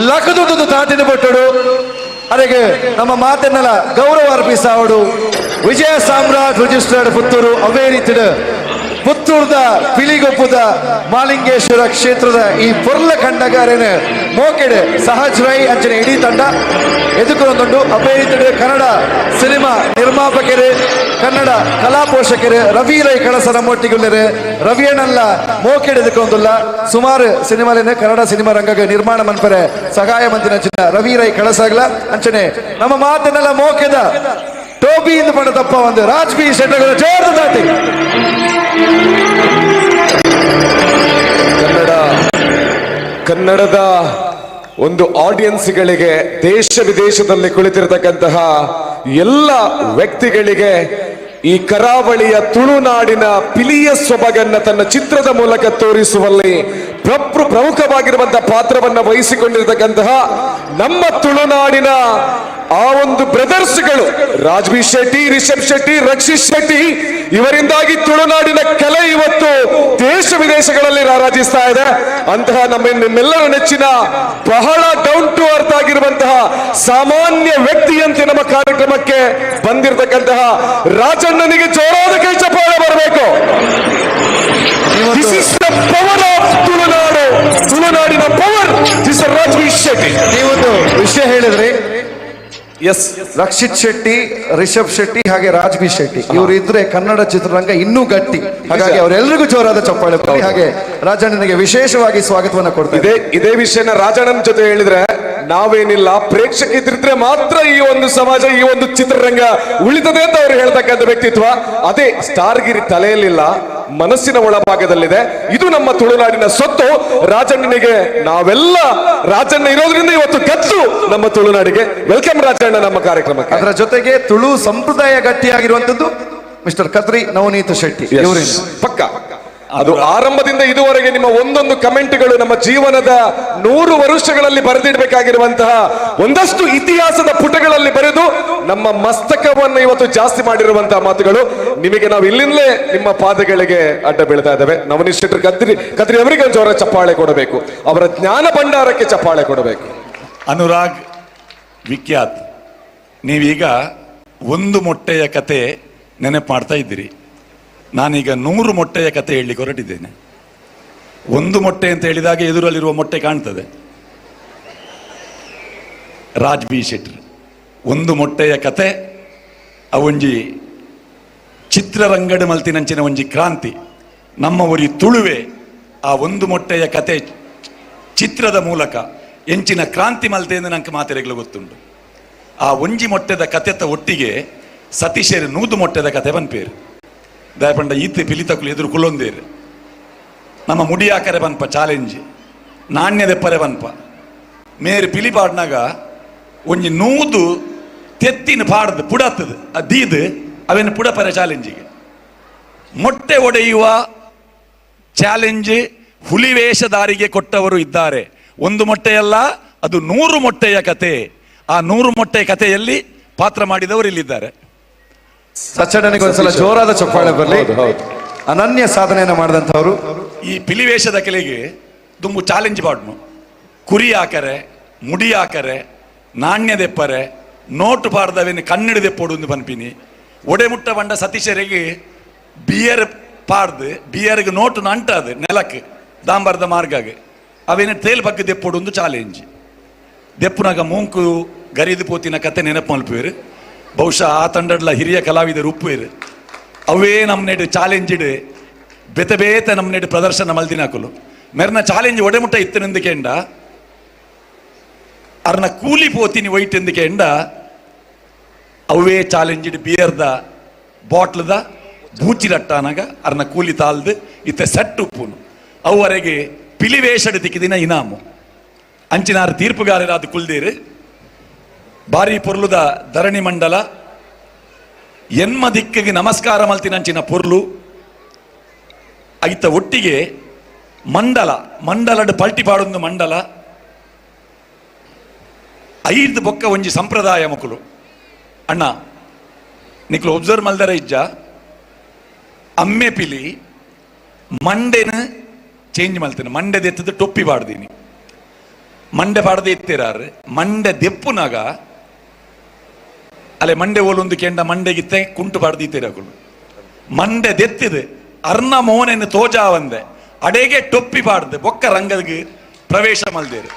B: ಲಕದುದು ತಾಟಿನ ಬೊಟ್ಟಡು. ಅದಕ್ಕೆ ನಮ್ಮ ಮಾತೆನ್ನೆಲ್ಲ ಗೌರವ ಅರ್ಪಿಸಾವಡು. ವಿಜಯ ಸಾಮ್ರಾಟ್ ರಿಜಿಸ್ಟರ್ಡ್ ಪುತ್ತೂರು ಅವೇ ರೀತಿಯ ಪುತ್ತೂರ್ದ ಪಿಲಿಗೊಪ್ಪುದ ಮಾಲಿಂಗೇಶ್ವರ ಕ್ಷೇತ್ರದ ಈ ಪೊರ್ಲ ಕಂಡಗಾರೇನು ಮೋಕೆಡೆ ಸಹಜ್ ರೈ ಅಂಚನೆ ಇಡೀ ತಂಡ ಎದುಕೊಂದುಂಡು. ಅವೇ ರೀತಿಯ ಕನ್ನಡ ಸಿನಿಮಾ ನಿರ್ಮಾಪಕರು, ಕನ್ನಡ ಕಲಾ ಪೋಷಕರು ರವಿ ರೈ ಕಳಸ ನಮ್ಮೊಟ್ಟಿಗುಲ್ಲರು. ರವಿಯಣ್ಣಲ್ಲ ಮೋಕೆಡೆ ಎದುಕೊಂದುಲ್ಲ. ಸುಮಾರು ಸಿನಿಮಾಲೇನೆ ಕನ್ನಡ ಸಿನಿಮಾ ರಂಗಕ್ಕೆ ನಿರ್ಮಾಣ ಮನ್ಪರೆ ಸಹಾಯ ಮಂತಿನ ರವಿ ರೈ ಕಳಸಾಗ್ಲ ಅಂಚನೆ ನಮ್ಮ ಮಾತನ್ನೆಲ್ಲ ಮೋಕೆದ ಟೋಪಿ ಇಂದು ಪಂಡ ತಪ್ಪ ಒಂದು ರಾಜ್ ಬಿ ಶೆಟ್ಟಗಳ ಜೋರ್ದ ದಾಟಿ.
C: ಕನ್ನಡದ ಒಂದು ಆಡಿಯನ್ಸ್ಗಳಿಗೆ, ದೇಶ ವಿದೇಶದಲ್ಲಿ ಕುಳಿತಿರತಕ್ಕಂತಹ ಎಲ್ಲ ವ್ಯಕ್ತಿಗಳಿಗೆ ಈ ಕರಾವಳಿಯ ತುಳುನಾಡಿನ ಪಿಲಿಯ ಸೊಬಗನ್ನ ತನ್ನ ಚಿತ್ರದ ಮೂಲಕ ತೋರಿಸುವಲ್ಲಿ ಪ್ರಮುಖವಾಗಿರುವಂತಹ ಪಾತ್ರವನ್ನ ವಹಿಸಿಕೊಂಡಿರತಕ್ಕಂತಹ ನಮ್ಮ ತುಳುನಾಡಿನ ಆ ಒಂದು ಬ್ರದರ್ಸ್ಗಳು ರಾಜ್ಬಿ ಶೆಟ್ಟಿ, ರಿಷಬ್ ಶೆಟ್ಟಿ, ರಕ್ಷಿತ್ ಶೆಟ್ಟಿ ಇವರಿಂದಾಗಿ ತುಳುನಾಡಿನ ಕಲೆ ಇವತ್ತು ದೇಶ ವಿದೇಶಗಳಲ್ಲಿ ರಾರಾಜಿಸ್ತಾ ಇದೆ. ಅಂತಹ ನಮ್ಮ ನಿಮ್ಮೆಲ್ಲರ ನೆಚ್ಚಿನ ಬಹಳ down to earth ಆಗಿರುವಂತಹ ಸಾಮಾನ್ಯ ವ್ಯಕ್ತಿಯಂತೆ ನಮ್ಮ ಕಾರ್ಯಕ್ರಮಕ್ಕೆ ಬಂದಿರತಕ್ಕಂತಹ ರಾಜಣ್ಣನಿಗೆ ಜೋರಾದ ಕೈ ಚಪ್ಪಾಳೆ ಬರಬೇಕು. This is the power of Tulunadu. ತುಳುನಾಡಿನ ಪವರ್ this ರಾಜ್ಬಿ ಶೆಟ್ಟಿ.
B: ನೀವೊಂದು ವಿಷಯ ಹೇಳಿದ್ರಿ.
C: ಎಸ್,
B: ರಕ್ಷಿತ್ ಶೆಟ್ಟಿ, ರಿಷಬ್ ಶೆಟ್ಟಿ ಹಾಗೆ ರಾಜ್ ಬಿ ಶೆಟ್ಟಿ ಇವರು ಇದ್ರೆ ಕನ್ನಡ ಚಿತ್ರರಂಗ ಇನ್ನೂ ಗಟ್ಟಿ. ಹಾಗಾಗಿ ಅವರೆಲ್ಲರಿಗೂ ಜೋರಾದ ಚಪ್ಪಾಳೆ ಬರಲಿ. ಹಾಗೆ ರಾಜಣ್ಣನಿಗೆ ವಿಶೇಷವಾಗಿ ಸ್ವಾಗತವನ್ನ ಕೊಡ್ತಾರೆ.
C: ಇದೇ ಇದೇ ವಿಷಯನ ರಾಜಣ್ಣನ ಜೊತೆ ಹೇಳಿದ್ರೆ ನಾವೇನಿಲ್ಲ, ಪ್ರೇಕ್ಷಕ ಇದ್ರೆ ಮಾತ್ರ ಈ ಒಂದು ಸಮಾಜ, ಈ ಒಂದು ಚಿತ್ರರಂಗ ಉಳಿತದೆ ಅಂತ ಅವ್ರು ಹೇಳ್ತಕ್ಕಂಥ ವ್ಯಕ್ತಿತ್ವ. ಅದೇ ಸ್ಟಾರ್ಗಿರಿ ತಲೆಯಲ್ಲಿಲ್ಲ, ಮನಸ್ಸಿನ ಒಳಭಾಗದಲ್ಲಿದೆ. ಇದು ನಮ್ಮ ತುಳುನಾಡಿನ ಸೊತ್ತು. ರಾಜಣ್ಣನಿಗೆ ನಾವೆಲ್ಲ, ರಾಜಣ್ಣ ಇರೋದ್ರಿಂದ ಇವತ್ತು ಗತ್ತು ನಮ್ಮ ತುಳುನಾಡಿಗೆ. Welcome Rajanna ನಮ್ಮ ಕಾರ್ಯಕ್ರಮಕ್ಕೆ.
B: ಅದರ ಜೊತೆಗೆ ತುಳು ಸಂಪ್ರದಾಯ ಗಟ್ಟಿಯಾಗಿರುವಂತದ್ದು ಮಿಸ್ಟರ್ ಕದ್ರಿ ನವನೀತ ಶೆಟ್ಟಿ ಇವರಿಂದ
C: ಪಕ್ಕ. ಅದು ಆರಂಭದಿಂದ ಇದುವರೆಗೆ ನಿಮ್ಮ ಒಂದೊಂದು ಕಮೆಂಟ್ಗಳು ನಮ್ಮ ಜೀವನದ 100 ವರ್ಷಗಳಲ್ಲಿ ಬರೆದಿಡಬೇಕಾಗಿರುವಂತಹ ಒಂದಷ್ಟು ಇತಿಹಾಸದ ಪುಟಗಳಲ್ಲಿ ಬರೆದು ನಮ್ಮ ಮಸ್ತಕವನ್ನು ಇವತ್ತು ಜಾಸ್ತಿ ಮಾಡಿರುವಂತಹ ಮಾತುಗಳು ನಿಮಗೆ. ನಾವು ಇಲ್ಲಿಂದಲೇ ನಿಮ್ಮ ಪಾದಗಳಿಗೆ ಅಡ್ಡ ಬೀಳ್ತಾ ಇದ್ದೇವೆ. ನವನೀಶ್ ಶೆಟ್ಟರ್ ಕದ್ರಿ ಕದ್ರಿ ಅವರಿಗೆ ಒಂದು ಜೋರ ಚಪ್ಪಾಳೆ ಕೊಡಬೇಕು, ಅವರ ಜ್ಞಾನ ಭಂಡಾರಕ್ಕೆ ಚಪ್ಪಾಳೆ ಕೊಡಬೇಕು.
F: ಅನುರಾಗ್ ವಿಖ್ಯಾತ್, ನೀವೀಗ ಒಂದು ಮೊಟ್ಟೆಯ ಕತೆ ನೆನಪು ಮಾಡ್ತಾ ಇದ್ದೀರಿ. ನಾನೀಗ 100 ಮೊಟ್ಟೆಯ ಕತೆ ಹೇಳಲಿಕ್ಕೆ ಹೊರಟಿದ್ದೇನೆ. ಒಂದು ಮೊಟ್ಟೆ ಅಂತ ಹೇಳಿದಾಗ ಎದುರಲ್ಲಿರುವ ಮೊಟ್ಟೆ ಕಾಣ್ತದೆ. ರಾಜ್ ಬಿ ಶೆಟ್ಟರ್ ಒಂದು ಮೊಟ್ಟೆಯ ಕತೆ ಅವೊಂಜಿ ಚಿತ್ರರಂಗಡ ಮಲ್ತಿನಂಚಿನ ಒಂಜಿ ಕ್ರಾಂತಿ ನಮ್ಮ ಒರಿ ತುಳುವೆ. ಆ ಒಂದು ಮೊಟ್ಟೆಯ ಕತೆ ಚಿತ್ರದ ಮೂಲಕ ಎಂಚಿನ ಕ್ರಾಂತಿ ಮಲ್ತೆ ಎಂದು ನಂಗೆ ಮಾತೆರೆಗಳು ಗೊತ್ತುಂಟು. ಆ ಒಂಜಿ ಮೊಟ್ಟೆದ ಕತೆತ ಒಟ್ಟಿಗೆ ಸತೀಶೇರು 100 ಮೊಟ್ಟೆದ ಕತೆ ಬನ್ಪೇರು. ದಯಪಂಡ ಈತೆ ಪಿಲಿತಕುಲು ಎದುರು ಕುಲೊಂದೇರು ನಮ್ಮ ಮುಡಿಯಾಕರೆ ಬನ್ಪ ಚಾಲೆಂಜ್ ನಾಣ್ಯದೆಪ್ಪರೆ ಬನ್ಪ ಮೇರು ಪಿಲಿ ಪಾಡ್ನಾಗ ಒಂಜಿ 100 ತೆತ್ತಿನ ಪಾಡ್ದು ಪುಡತ್ತದು ದೀದು ಅವೇನು ಪುಡಪರೆ ಚಾಲೆಂಜಿಗೆ. ಮೊಟ್ಟೆ ಒಡೆಯುವ ಚಾಲೆಂಜ್ ಹುಲಿ ವೇಷಧಾರಿಗೆ ಕೊಟ್ಟವರು ಇದ್ದಾರೆ. ಒಂದು ಮೊಟ್ಟೆಯಲ್ಲ, ಅದು 100 ಮೊಟ್ಟೆಯ ಕತೆ. ಆ 100 ಮೊಟ್ಟೆ ಕಥೆಯಲ್ಲಿ ಪಾತ್ರ ಮಾಡಿದವರು ಇಲ್ಲಿದ್ದಾರೆ.
B: ಸಚ್ಚಡನಿಗೆ ಒಂದ್ಸಲ ಜೋರಾದ ಚಪ್ಪಾಳೆ ಬರಲಿ. ಅನನ್ಯ ಸಾಧನೆಯನ್ನು ಮಾಡಿದಂಥವರು.
F: ಈ ಪಿಲಿವೇಷದ ಕೆಲೆಗೆ ದುಂಬು ಚಾಲೆಂಜ್ ಪಾಡ್ನು ಕುರಿ ಹಾಕರೆ, ಮುಡಿ ಹಾಕರೆ, ನಾಣ್ಯದೆಪ್ಪರೆ, ನೋಟು ಪಾಡ್ದವೇನು ಕನ್ನಡದೆಪ್ಪೋಡು ಪನ್ಪಿನಿ. ಒಡೆ ಮುಟ್ಟ ಬಂಡ ಸತೀಶರಿಗೆ ಬಿಯರ್ ಪಾಡ್ದು ಬಿಯರ್ಗೆ ನೋಟು ನಂಟದು ನೆಲಕ್ಕೆ ದಾಂಬಾರದ ಮಾರ್ಗಾಗೆ ಅವೇನು ತೇಲ್ ಬಗ್ಗೆ ದೆಪ್ಪೋಡು ಒಂದು ಚಾಲೆಂಜ್. ದೆಪ್ಪುನಾಗ ಮೂಂಕು ಗರಿದು ಪೋತಿನ ಕತೆ ನೆನಪು ಮಲ್ಪುವೇರು. ಬಹುಶಃ ಆ ತಂಡಡ್ಲ ಹಿರಿಯ ಕಲಾವಿದರು ಉಪ್ಪುವೇರು. ಅವೇ ನಮ್ಮನೆಡು ಚಾಲೆಂಜ್ ಇಡು ಬೇತೆ ಬೇತೆ ನಮ್ಮನೆಡು ಪ್ರದರ್ಶನ ಮಲ್ದಿನಾಕುಲು. ಮೆರ್ನ ಚಾಲೆಂಜ್ ಒಡೆಮುಟ್ಟ ಇತ್ತನೆಂದು ಕೇಂಡ ಅರ್ನ ಕೂಲಿ ಪೋತಿನಿ ವೈಟ್ ಎಂದು ಕೇಂಡ ಅವೇ ಚಾಲೆಂಜ್ ಇಡು ಬಿಯರ್ದ ಬಾಟ್ಲ್ದ ಬೂಚಿರಟ್ಟಾನಾಗ ಅರ್ನ ಕೂಲಿ ತಾಲ್ದು ಇತ್ತೆ ಸೆಟ್ ಉಪ್ಪುನು ಅವರೆಗೆ ಪಿಲಿವೇಷಡು ತಿಕ್ಕಿದಿನ ಇನಾಮು. ಅಂಚಿನಾರು ತೀರ್ಪುಗಾರರಾದ ಕುಲ್ದೇರು. ಬಾರಿ ಪೊರ್ಲುದ ಧರಣಿ ಮಂಡಲ ಎನ್ಮ ದಿಕ್ಕಿಗೆ ನಮಸ್ಕಾರ ಮಲ್ತಿನಂಚಿನ ಪೊರ್ಲು ಐತ ಒಟ್ಟಿಗೆ ಮಂಡಲ ಮಂಡಲಡ್ ಪಲ್ಟಿ ಪಾಡೊಂದು ಮಂಡಲ ಐದು ಬೊಕ್ಕ ಒಂಜಿ ಸಂಪ್ರದಾಯ ಮಕ್ಕಳು. ಅಣ್ಣ ನಿಕ್ಲು ಒಬ್ಸರ್ವ್ ಮಲ್ದರ ಇಜ್ಜ ಅಮ್ಮೆ ಪಿಲಿ ಮಂಡೆನ ಚೇಂಜ್ ಮಲ್ತೇನೆ. ಮಂಡೆ ದೆತ್ತದ ಟೊಪ್ಪಿ ಪಾಡ್ದೀನಿ, ಮಂಡೆ ಪಾಡದೆ ಎತ್ತಿರಾರು ಮಂಡೆ ದೆಪ್ಪುನಾಗ ಅಲೆ ಮಂಡೆ ಓಲೊಂದು ಕೆಂಡ ಮಂಡೆಗಿತ್ತೆ ಕುಂಟು ಪಾಡ್ದೀತಿರಕುಲು ಮಂಡೆ ದೆತ್ತಿದು ಅರ್ನ ಮೋನೆನ್ನು ತೋಜಾವಂದೆ ಅಡೆಗೆ ಟೊಪ್ಪಿ ಪಾಡ್ದು ಬೊಕ್ಕ ರಂಗದಿಗೆ ಪ್ರವೇಶ ಮಲ್ದೇರು.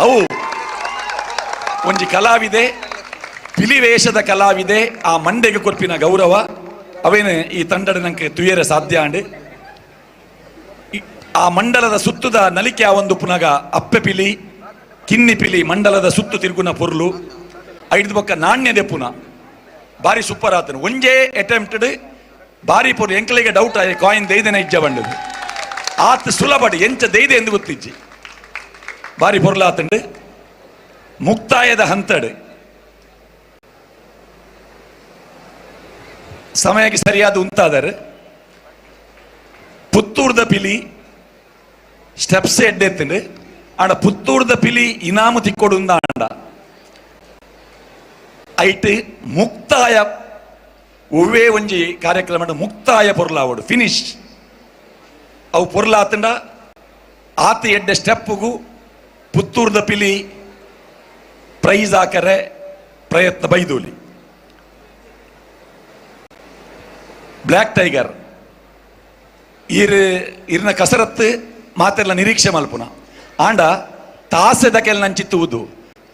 F: ಅವು ಒಂಜಿ ಕಲಾವಿದೆ, ಪಿಲಿ ವೇಷದ ಕಲಾವಿದೆ. ಆ ಮಂಡೆಗೆ ಕೊರ್ಪಿನ ಗೌರವ ಅವೇನು ಈ ತಂಡದ ನಂಗೆ ತುಯರೆ ಸಾಧ್ಯ ಅಂಡ್. ಆ ಮಂಡಲದ ಸುತ್ತದ ನಲಿಕೆ ಆ ಒಂದು ಪುನಗ ಅಪ್ಪೆ ಪಿಲಿ ಕಿನ್ನಿ ಪಿಲಿ ಮಂಡಲದ ಸುತ್ತು ತಿರುಗುನ ಪೊರ್ಲು ಐದು ಬೊಕ್ಕ ನಾಣ್ಯದೆ ಪುನ ಬಾರಿ ಸೂಪರ್ ಆತನು. ಒಂಜೇ ಅಟೆಂಪ್ಟೆಡ್ ಬಾರಿ ಪೊರ್ಲು. ಎಂಕಲಿಗೆ ಡೌಟ್ ಆಯ್ ಕಾಯಿನ್ ದೈದೆನ ಇಜ್ಜ ಬಂಡದು ಆತ ಸುಲಭಡಿ ಎಂಚ ದೈದೆ ಎಂದು ಗೊತ್ತಿಜ್ಜಿ. ಬಾರಿ ಪೊರ್ಲಾತಂಡು. ಮುಕ್ತಾಯದ ಹಂತಡು ಸಮಯಕ್ಕೆ ಸರಿಯಾದ ಉಂತಾದರೆ ಪುತ್ತೂರ್ದ ಪಿಲಿ ಸ್ಟೆಪ್ಸ್ ಎಡ್ಡೆತ್ತಂಡು. ಆಂಡ ಪುತ್ತೂರ್ದ ಪಿಲಿ ಇನಾಮು ತಿಕ್ಕೊಡು ಆಂಡ ಐಟ್ ಮುಕ್ತಾಯ ಒವ್ವೇ ಒಂಜಿ ಕಾರ್ಯಕ್ರಮ ಮುಕ್ತಾಯ ಪೊರ್ಲಾವಡು ಫಿನಿಶ್ ಅವು ಪೊರ್ಲಾತಂಡ ಆತ ಎಡ್ಡೆ ಸ್ಟೆಪ್ಪುಗು ಪುತ್ತೂರ್ದ ಪಿಲಿ ಪ್ರೈಸ್ ಹಾಕರೆ ಪ್ರಯತ್ನ ಬೈದೂಲಿ. ಬ್ಲ್ಯಾಕ್ ಟೈಗರ್ ಈರ್ ಇರ್ನ ಕಸರತ್ತು ಮಾತೆಲ್ಲ ನಿರೀಕ್ಷೆ ಮಲ್ಪುನ ಆಂಡ ತಾಸೆದ ಕೆಲ ನಂಚಿತ್ತುವುದು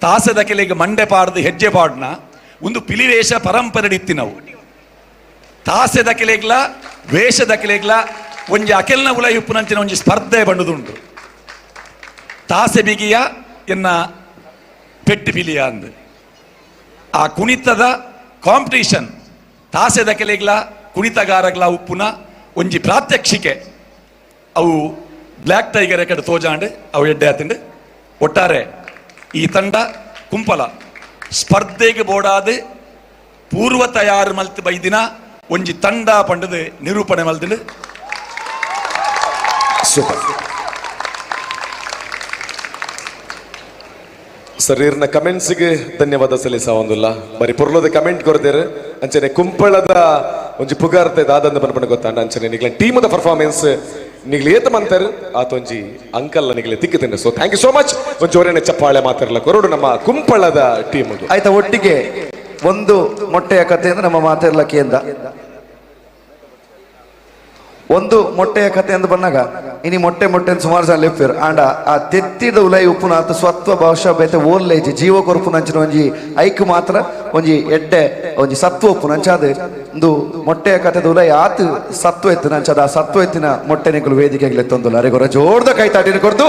F: ತಾಸೆದ ಕೆಲೆಗೆ ಮಂಡೆ ಪಾಡ್ದು ಹೆಜ್ಜೆ ಪಾಡ್ನ ಒಂದು ಪಿಲಿವೇಷ ಪರಂಪರೆ ಇತ್ತಿ ನಾವು ತಾಸೆದ ಕೆಲೆಗ್ಲ ವೇಷದ ಕೆಲೆಗ್ಲ ಒಂಜಿ ಅಕೆಲ್ನ ಉಲಯುಪ್ಪುನಂಚಿನ ಒಂಜಿ ಸ್ಪರ್ಧೆ ಬಂಡುದುಂಟು. ತಾಸೆ ಬಿಗಿಯ ಎನ್ನ ಪೆಟ್ಟು ಪಿಲಿಯ ಅಂದು ಆ ಕುಣಿತದ ಕಾಂಪಿಟೇಷನ್ ತಾಸೆದ ಕೆಲೆಗ್ಲ ಕುಣಿತಗಾರಗ್ಲ ಉಪ್ಪುನ ಒಂಜಿ ಪ್ರಾತ್ಯಕ್ಷಿಕೆ ಅವು ಬ್ಲ್ಯಾಕ್ ಟೈಗರ್ ಎಕಡೆ ತೋಜಾಂಡ್ ಅವು ಎಡ್ಡೆ ಆತಿಂಡು. ಒಟ್ಟಾರೆ ಈ ತಂಡ ಕುಂಪಲ ಸ್ಪರ್ಧೆಗೆ ಬೋಡಾದ ಪೂರ್ವ ತಯಾರು ಮಲ್ತ್ ಬೈದಿನ ಒಂಜಿ ತಂಡ ಪಂಡದು ನಿರೂಪಣೆ ಮಲ್ತಿಂಡು.
B: ಸೂಪರ್.
C: Sir, ಇರ್ನ ಕಮೆಂಟ್ಸ್ಗೆ ಧನ್ಯವಾದ ಸಲ್ಲಿಸ ಒಂದುಲ್ಲ. ಬರಿ ಪೊರ್ಲೋದ ಕಮೆಂಟ್ ಕೊರ್ದೇರು. ಅಂಚನೆ ಕುಂಪಳದ ಒಂಜಿ ಪುಗಾರ್ತೆ ದಾದಂದ ಪನ್ಪಣ ಗೊತ್ತಾಂಡ. ಅಂಚನೆ ನಿಗ್ಲ ಟೀಮದ ಪರ್ಫಾರ್ಮೆನ್ಸ್ ನಿಗ್ಲ ಏತ ಮಂತರ್ ಆತೊಂಜಿ ಅಂಕಲ್ ನಿಗ್ಲೆ ತಿಕ್ಕುತ್ತೇನೆ. So thank you so much. ಒಂಜಿ ಜೋರೇನೆ ಚಪ್ಪಾಳೆ ಮಾತಾಡಲ ಕೊರಡು ನಮ್ಮ ಕುಂಪಳದ ಟೀಮ್.
B: ಆಯ್ತಾ, ಒಟ್ಟಿಗೆ ಒಂದು ಮೊಟ್ಟೆಯ ಕಥೆ ಅಂದ್ರೆ ನಮ್ಮ ಮಾತಿರ್ಲ ಕೇಂದ್ರ. ಒಂದು ಮೊಟ್ಟೆಯ ಕಥೆ ಅಂತ ಬಂದಾಗ ಇನಿ ಮೊಟ್ಟೆ ಮೊಟ್ಟೆ ಅಂತ ಸುಮಾರು ಜನ ಲೆಪ್ಪಿರು. ಆಂಡ ಆ ತೆತ್ತಿದ ಉಲೈ ಉಪ್ಪುನ ಆತ ಸ್ವತ್ವ ಬಹುಶಃ ಬೇತೆ ಓಲ್ಲೇಜಿ ಜೀವ ಕೊರ್ಪುನ ಅಂಚಿನ ಒಂಜಿ ಐಕ್ ಮಾತ್ರ ಒಂಜಿ ಎಡ್ಡೆ ಒಂಜಿ ಸತ್ವ ಉಪ್ಪುನ ಅಂಚಾದ ಒಂದು ಮೊಟ್ಟೆಯ ಕಥೆದ ಉಲೈ ಆತ್ ಸತ್ವ ಎತ್ತಿನ ಅಂಚಾದ ಆ ಸತ್ವ ಎತ್ತಿನ ಮೊಟ್ಟೆ ನಿಕುಲು ವೇದಿಕೆಗೆ ಲೆತ್ತೊಂದುಲ್ಲ. ಅರೆಗೊರ ಜೋರ್ದ ಕೈ ತಾಟಿನ ಕೊರ್ದು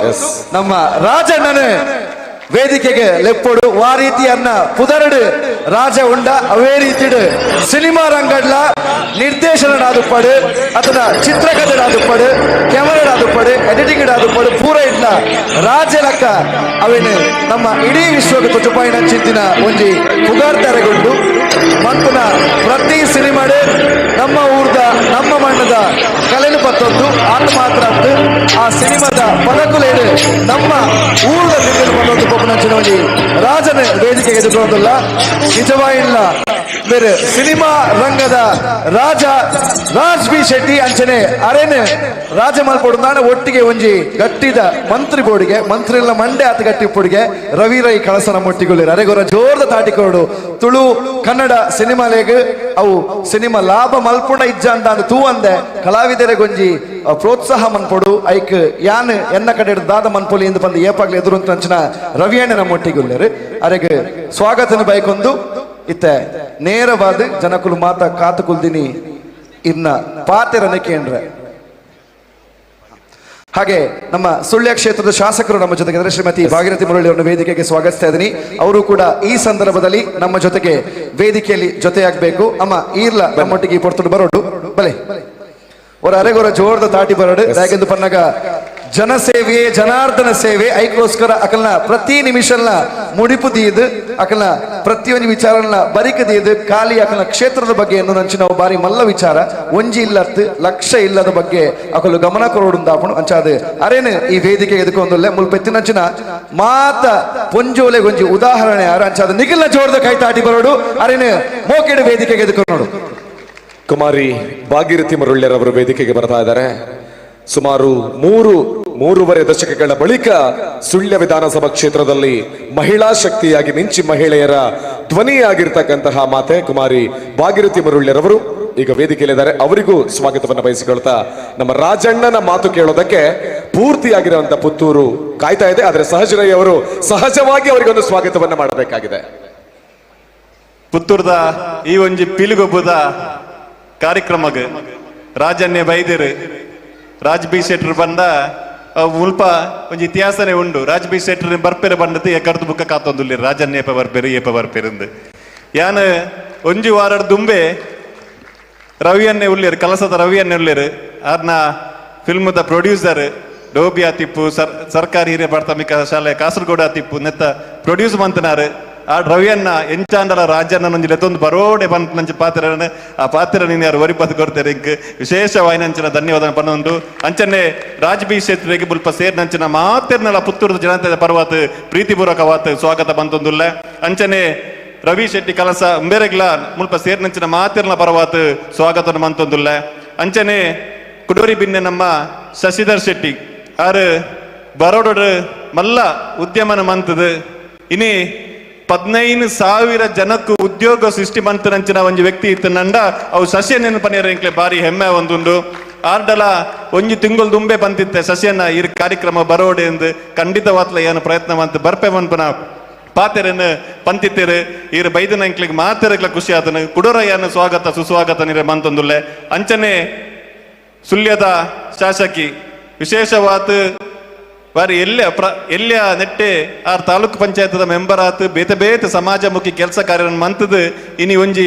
B: ನಮ್ಮ ರಾಜಣ್ಣನೇ ವೇದಿಕೆಗೆ ಲೆಪ್ಪೊಡು. ವಾ ರೀತಿ ಅನ್ನ ಪುದರಡು ರಾಜ ಉಂಡ ಅವೇ ರೀತಿಡು ಸಿನಿಮಾ ರಂಗಡ್ಲ ನಿರ್ದೇಶನ ಆದುಪ್ಪಡು, ಅದನ್ನ ಚಿತ್ರಕಥೆ ಆದುಪ್ಪಡು, ಕ್ಯಾಮರಾ ಆದುಪ್ಪಡು, ಎಡಿಟಿಂಗ್ ಆದುಪ್ಪಡು, ಪೂರ ಇಡ್ಲ ರಾಜ ಲಕ್ಕ ಅವೇನು ನಮ್ಮ ಇಡೀ ವಿಶ್ವಕ್ಕೆ ತುಚುಪಾಯಿನ ಚಿಂತಿನ ಒಂಜಿ ಪುಗಾರ್ತಾರೆಗೊಂಡು ಮಂತನ ಪ್ರತಿ ಸಿನಿಮಾಡು ನಮ್ಮ ಊರ್ದ ನಮ್ಮ ಮಣ್ಣದ ಕಲೆನು ಪತ್ತೊಂದು ಆತ ಮಾತ್ರ ಅತ್ತು ಆ ಸಿನಿಮಾದ ಪದಕುಲೇಡು ನಮ್ಮ ಊರ್ದ ತಿಂಗಳು ಪತ್ತೊಂದು ಪೊಪ್ಪನಂಚಿನ ಒಂಜಿ ರಾಜನ ವೇದಿಕೆಗೆ ಎದುರುವುದಿಲ್ಲ. ನಿಜವಾಗಿಲ್ಲ ಬೇರೆ ಸಿನಿಮಾ ರಂಗದ ರಾಜ ರಾಜ್ ಬಿ ಶೆಟ್ಟಿ ಅಂಚನೆ ಅರೇನೆ ರಾಜ ಮಲ್ಪೊಡು ನಾನ ಒಟ್ಟಿಗೆ ಒಂಜಿ ಗಟ್ಟಿದ ಮಂತ್ರಿ ಬೋರ್ಡಿಗೆ ಮಂತ್ರಿ ಮಂಡೆ ಆತ ಗಟ್ಟಿ ಪೊಡಿಗೆ ರವಿ ರೈ ಕಳಸನ ಮೊಟ್ಟಿಗುಳ್ಳಿರ. ಅರೆಗೊರ ಜೋರ್ದ ತಾಟಿಕೋಡು. ತುಳು ಕನ್ನಡ ಸಿನಿಮಾಲೇಗ್ ಅವು ಸಿನಿಮಾ ಲಾಭ ಮಲ್ಪುಣ ಇಜ್ಜ ಅಂತ ತೂ ಅಂದೆ ಕಲಾವಿದರೆ ಗೊಂಜಿ ಪ್ರೋತ್ಸಾಹ ಮನ್ಪೊಡು. ಐಕ್ ಯಾನ್ ಎನ್ನ ಕಡೆ ದಾದ ಮನ್ಪೊಲಿ ಎಂದು ಬಂದು ಏಪಾಗ್ಲಿ ಎದುರು ಅಂಚಿನ ರವಿಯಣ್ಣನ ಮೊಟ್ಟಿಗುಳ್ಳೇರು. ಅರೆಗೆ ಸ್ವಾಗತನ ಬೈಕೊಂದು ಇತ್ತೆ ನೇರವಾದ ಜನಕುಲು ಮಾತ ಕಾತು ಕುಲ್ದಿನಿ ಇನ್ನ ಪಾತೆರನೆ ಕೇಂದ್ರ. ಹಾಗೆ ನಮ್ಮ ಸುಳ್ಯ ಕ್ಷೇತ್ರದ ಶಾಸಕರು ನಮ್ಮ ಜೊತೆಗೆ ಅಂದ್ರೆ ಶ್ರೀಮತಿ ಭಾಗೀರಥಿ ಮುರಳಿ ಅವರನ್ನು ವೇದಿಕೆಗೆ ಸ್ವಾಗತಿಸ್ತಾ ಇದ್ದೀನಿ. ಅವರು ಕೂಡ ಈ ಸಂದರ್ಭದಲ್ಲಿ ನಮ್ಮ ಜೊತೆಗೆ ವೇದಿಕೆಯಲ್ಲಿ ಜೊತೆಯಾಗಬೇಕು. ಅಮ್ಮ ಈರ್ಲ ನಮ್ಮೊಟ್ಟಿಗೆ ಪೊರ್ತುಡು ಬರೋಡು ಬಲೆ ಅವರ ಅರೆಗೊರ ಜೋರದ ತಾಟಿ ಬರೋಡು. ಯಾಕೆಂದು ಪನ್ನಾಗ ಜನಸೇವೆ ಜನಾರ್ದನ ಸೇವೆ ಐಕೋಸ್ಕರ ಅಕಲ್ನ ಪ್ರತಿ ನಿಮಿಷಲ್ನ ಮುಡಿಪು ದೀದು ಅಕಲ್ನ ಪ್ರತಿಯೊಂದು ವಿಚಾರನ ಬರಿಕ ದೀದು ಖಾಲಿ ಅಕಲ್ನ ಕ್ಷೇತ್ರದ ಬಗ್ಗೆ ಎನ್ನು ನಂಚಿನ ಬಾರಿ ಮಲ್ಲ ವಿಚಾರ ಒಂಜಿ ಇಲ್ಲತ್ತು ಲಕ್ಷ ಇಲ್ಲದ ಬಗ್ಗೆ ಅಕಲು ಗಮನ ಕೊರೋಡುಂದಾಪಣು ಅಂಚಾದ ಅರೇನು ಈ ವೇದಿಕೆ ಎದುಕೊಂದುಲ್ಲೆ ಮುಲ್ಪೆತ್ತಿನಂಚಿನ ಮಾತ ಪೊಂಜೋಲೆ ಒಂಜಿ ಉದಾಹರಣೆ ಯಾರು ಅಂಚಾದ ನಿಖಿಲ್ನ ಜೋರದ ಕೈ ತಾಟಿ ಬರೋಡು. ಅರೇನು ಮೋಕೆಡು ವೇದಿಕೆಗೆ ಎದುಕೊಂಡು.
C: ಕುಮಾರಿ ಭಾಗೀರಥಿ ಮರುಳ್ಯರವರು ವೇದಿಕೆಗೆ ಬರ್ತಾ ಇದ್ದಾರೆ. ಸುಮಾರು 3-3.5 ದಶಕಗಳ ಬಳಿಕ ಸುಳ್ಯ ವಿಧಾನಸಭಾ ಕ್ಷೇತ್ರದಲ್ಲಿ ಮಹಿಳಾ ಶಕ್ತಿಯಾಗಿ ಮಿಂಚಿ ಮಹಿಳೆಯರ ಧ್ವನಿಯಾಗಿರ್ತಕ್ಕಂತಹ ಮಾತೆ ಕುಮಾರಿ ಭಾಗೀರಥಿ ಮರುಳ್ಯರವರು ಈಗ ವೇದಿಕೆಯಲ್ಲಿದ್ದಾರೆ. ಅವರಿಗೂ ಸ್ವಾಗತವನ್ನು ಬಯಸಿಕೊಳ್ತಾ ನಮ್ಮ ರಾಜಣ್ಣನ ಮಾತು ಕೇಳೋದಕ್ಕೆ ಪೂರ್ತಿಯಾಗಿರುವಂತಹ ಪುತ್ತೂರು ಕಾಯ್ತಾ ಇದೆ. ಆದರೆ ಸಹಜರೈ ಅವರು ಸಹಜವಾಗಿ ಅವರಿಗೊಂದು ಸ್ವಾಗತವನ್ನ ಮಾಡಬೇಕಾಗಿದೆ.
H: ಪುತ್ತೂರ್ದ ಈ ಒಂಜಿ ಪಿಲಿಗೊಬ್ಬದ ಕಾರ್ಯಕ್ರಮಗ್ ರಾಜನ್ನೇ ಬೈದಿರು ರಾಜ್ ಬಿ ಶೆಟ್ಟರ್ ಬಂದ ಮುಲ್ಪ ಒಂಜಿ ಇತಿಹಾಸನೇ ಉಂಡು. ರಾಜ್ ಬಿ ಶೆಟ್ಟರ್ ಬರ್ಪೆರೆ ಬಂದದ್ದು ಎಕರ್ದು ಬುಕ್ಕ ಕಾತೊಂದುಲ್ಲಿ ರಾಜನ್ನೇ ಏಪ ಬರ್ಪೆರು ಏಪ ಬರ್ಪೆರಂದು. ಯಾನ್ ಒಂಜಿ ವಾರ ದುಂಬೆ ರವಿಯನ್ನೇ ಉಳ್ಳೇರು, ಕಲಸದ ರವಿಯನ್ನೇ ಉಳ್ಳೇರು. ಆರ್ನ ಫಿಲ್ಮ್ದ ಪ್ರೊಡ್ಯೂಸರ್ ಡೋಬಿ ಆತಿಪ್ಪು, ಸರ್ಕಾರಿ ಹಿರಿಯ ಪ್ರಾಥಮಿಕ ಶಾಲೆ ಕಾಸರಗೋಡು ಆತಿಪ್ಪು ನೆತ್ತ ಪ್ರೊಡ್ಯೂಸ್ ಮಂತನಾರು. ಆ ರವಿಯನ್ನ ಎಂಚಾಂಡಲ ರಾಜಣ್ಣ ಒಂಜಿ ಲೆತ್ತೊಂದು ಬರೋಡೆ ಬಂತ ನಂಚ ಪಾತ್ರ ಆ ಪಾತ್ರ ನೀನು ಯಾರು ಒರಿಪತ್ ಕೊಡ್ತಾರೆ. ಇಂಕ್ ವಿಶೇಷವಾಯಿನಂಚಿನ ಧನ್ಯವಾದ ಪನ್ನೊಂದು. ಅಂಚನೆ ರಾಜ್ ಬಿ ಶೆಟ್ರಿಗೆ ಬುಲ್ಪ ಸೇರ್ನಂಚಿನ ಮಾತೆರ್ನಲ ಪುತ್ತೂರದ ಜನತೆದ ಪರ್ವತ್ ಪ್ರೀತಿಪೂರ್ವಕವಾತ್ ಸ್ವಾಗತ ಬಂತೊಂದುಲ್ಲ. ಅಂಚನೆ ರವಿ ಶೆಟ್ಟಿ ಕಲಸ ಉಂಬೆರೆಗ್ಲ ಮುಲ್ಪ ಸೇರ್ನಂಚಿನ ಮಾತೆರ್ನ ಪರ್ವತ್ ಸ್ವಾಗತ ಮಂತೊಂದುಲ್ಲ. ಅಂಚನೆ ಕುಡೋರಿ ಬಿನ್ನೆ ನಮ್ಮ ಶಶಿಧರ್ ಶೆಟ್ಟಿ ಆರು ಬರೋಡೋಡು ಮಲ್ಲ ಉದ್ಯಮನ ಮಂತದ ಇನಿ 15,000 ಜನಕ್ಕೂ ಉದ್ಯೋಗ ಸೃಷ್ಟಿ ಮಂತನಂಚಿನ ಒಂಜಿ ವ್ಯಕ್ತಿ ಇತ್ತು ನಂಡ ಅವು ಸಸ್ಯ ಪನೀರ ಇಂಕ್ಲೆ ಬಾರಿ ಹೆಮ್ಮೆ ಒಂದುಂಡು. ಆರ್ಡಲ ಒಂಜಿ ತಿಂಗಳು ದುಂಬೆ ಬಂತಿತ್ತೆ ಸಸ್ಯನ ಈ ಕಾರ್ಯಕ್ರಮ ಬರೋಡೆ ಎಂದು ಖಂಡಿತವಾತ್ಲ ಏನು ಪ್ರಯತ್ನ ಮಂತ್ ಬರ್ಪೆ ಮನ್ಪನ ಪಾತೆರನ್ನು ಪಂತಿತ್ತೇರು. ಈರು ಬೈದನ ಇಂಕ್ಲಿಗೆ ಮಾತೆರಗ್ಲ ಖುಷಿ ಆತನು ಕುಡೋರಯ್ಯನ ಸ್ವಾಗತ ಸುಸ್ವಾಗತ ನೀರೆ ಮಂತೊಂದುಲ್ಲೆ. ಅಂಚನೆ ಸುಳ್ಯದ ಶಾಸಕಿ ವಿಶೇಷವಾತ್ ಬಾರಿ ಎಲ್ಲ ಎಲ್ಲಿಯ ನೆಟ್ಟೆ ಆರ್ ತಾಲೂಕು ಪಂಚಾಯತ್ದ ಮೆಂಬರ್ ಆತು ಬೇತೆ ಬೇತೆ ಸಮಾಜಮುಖಿ ಕೆಲಸ ಕಾರ್ಯ ಮಂತದ ಇನಿ ಒಂಜಿ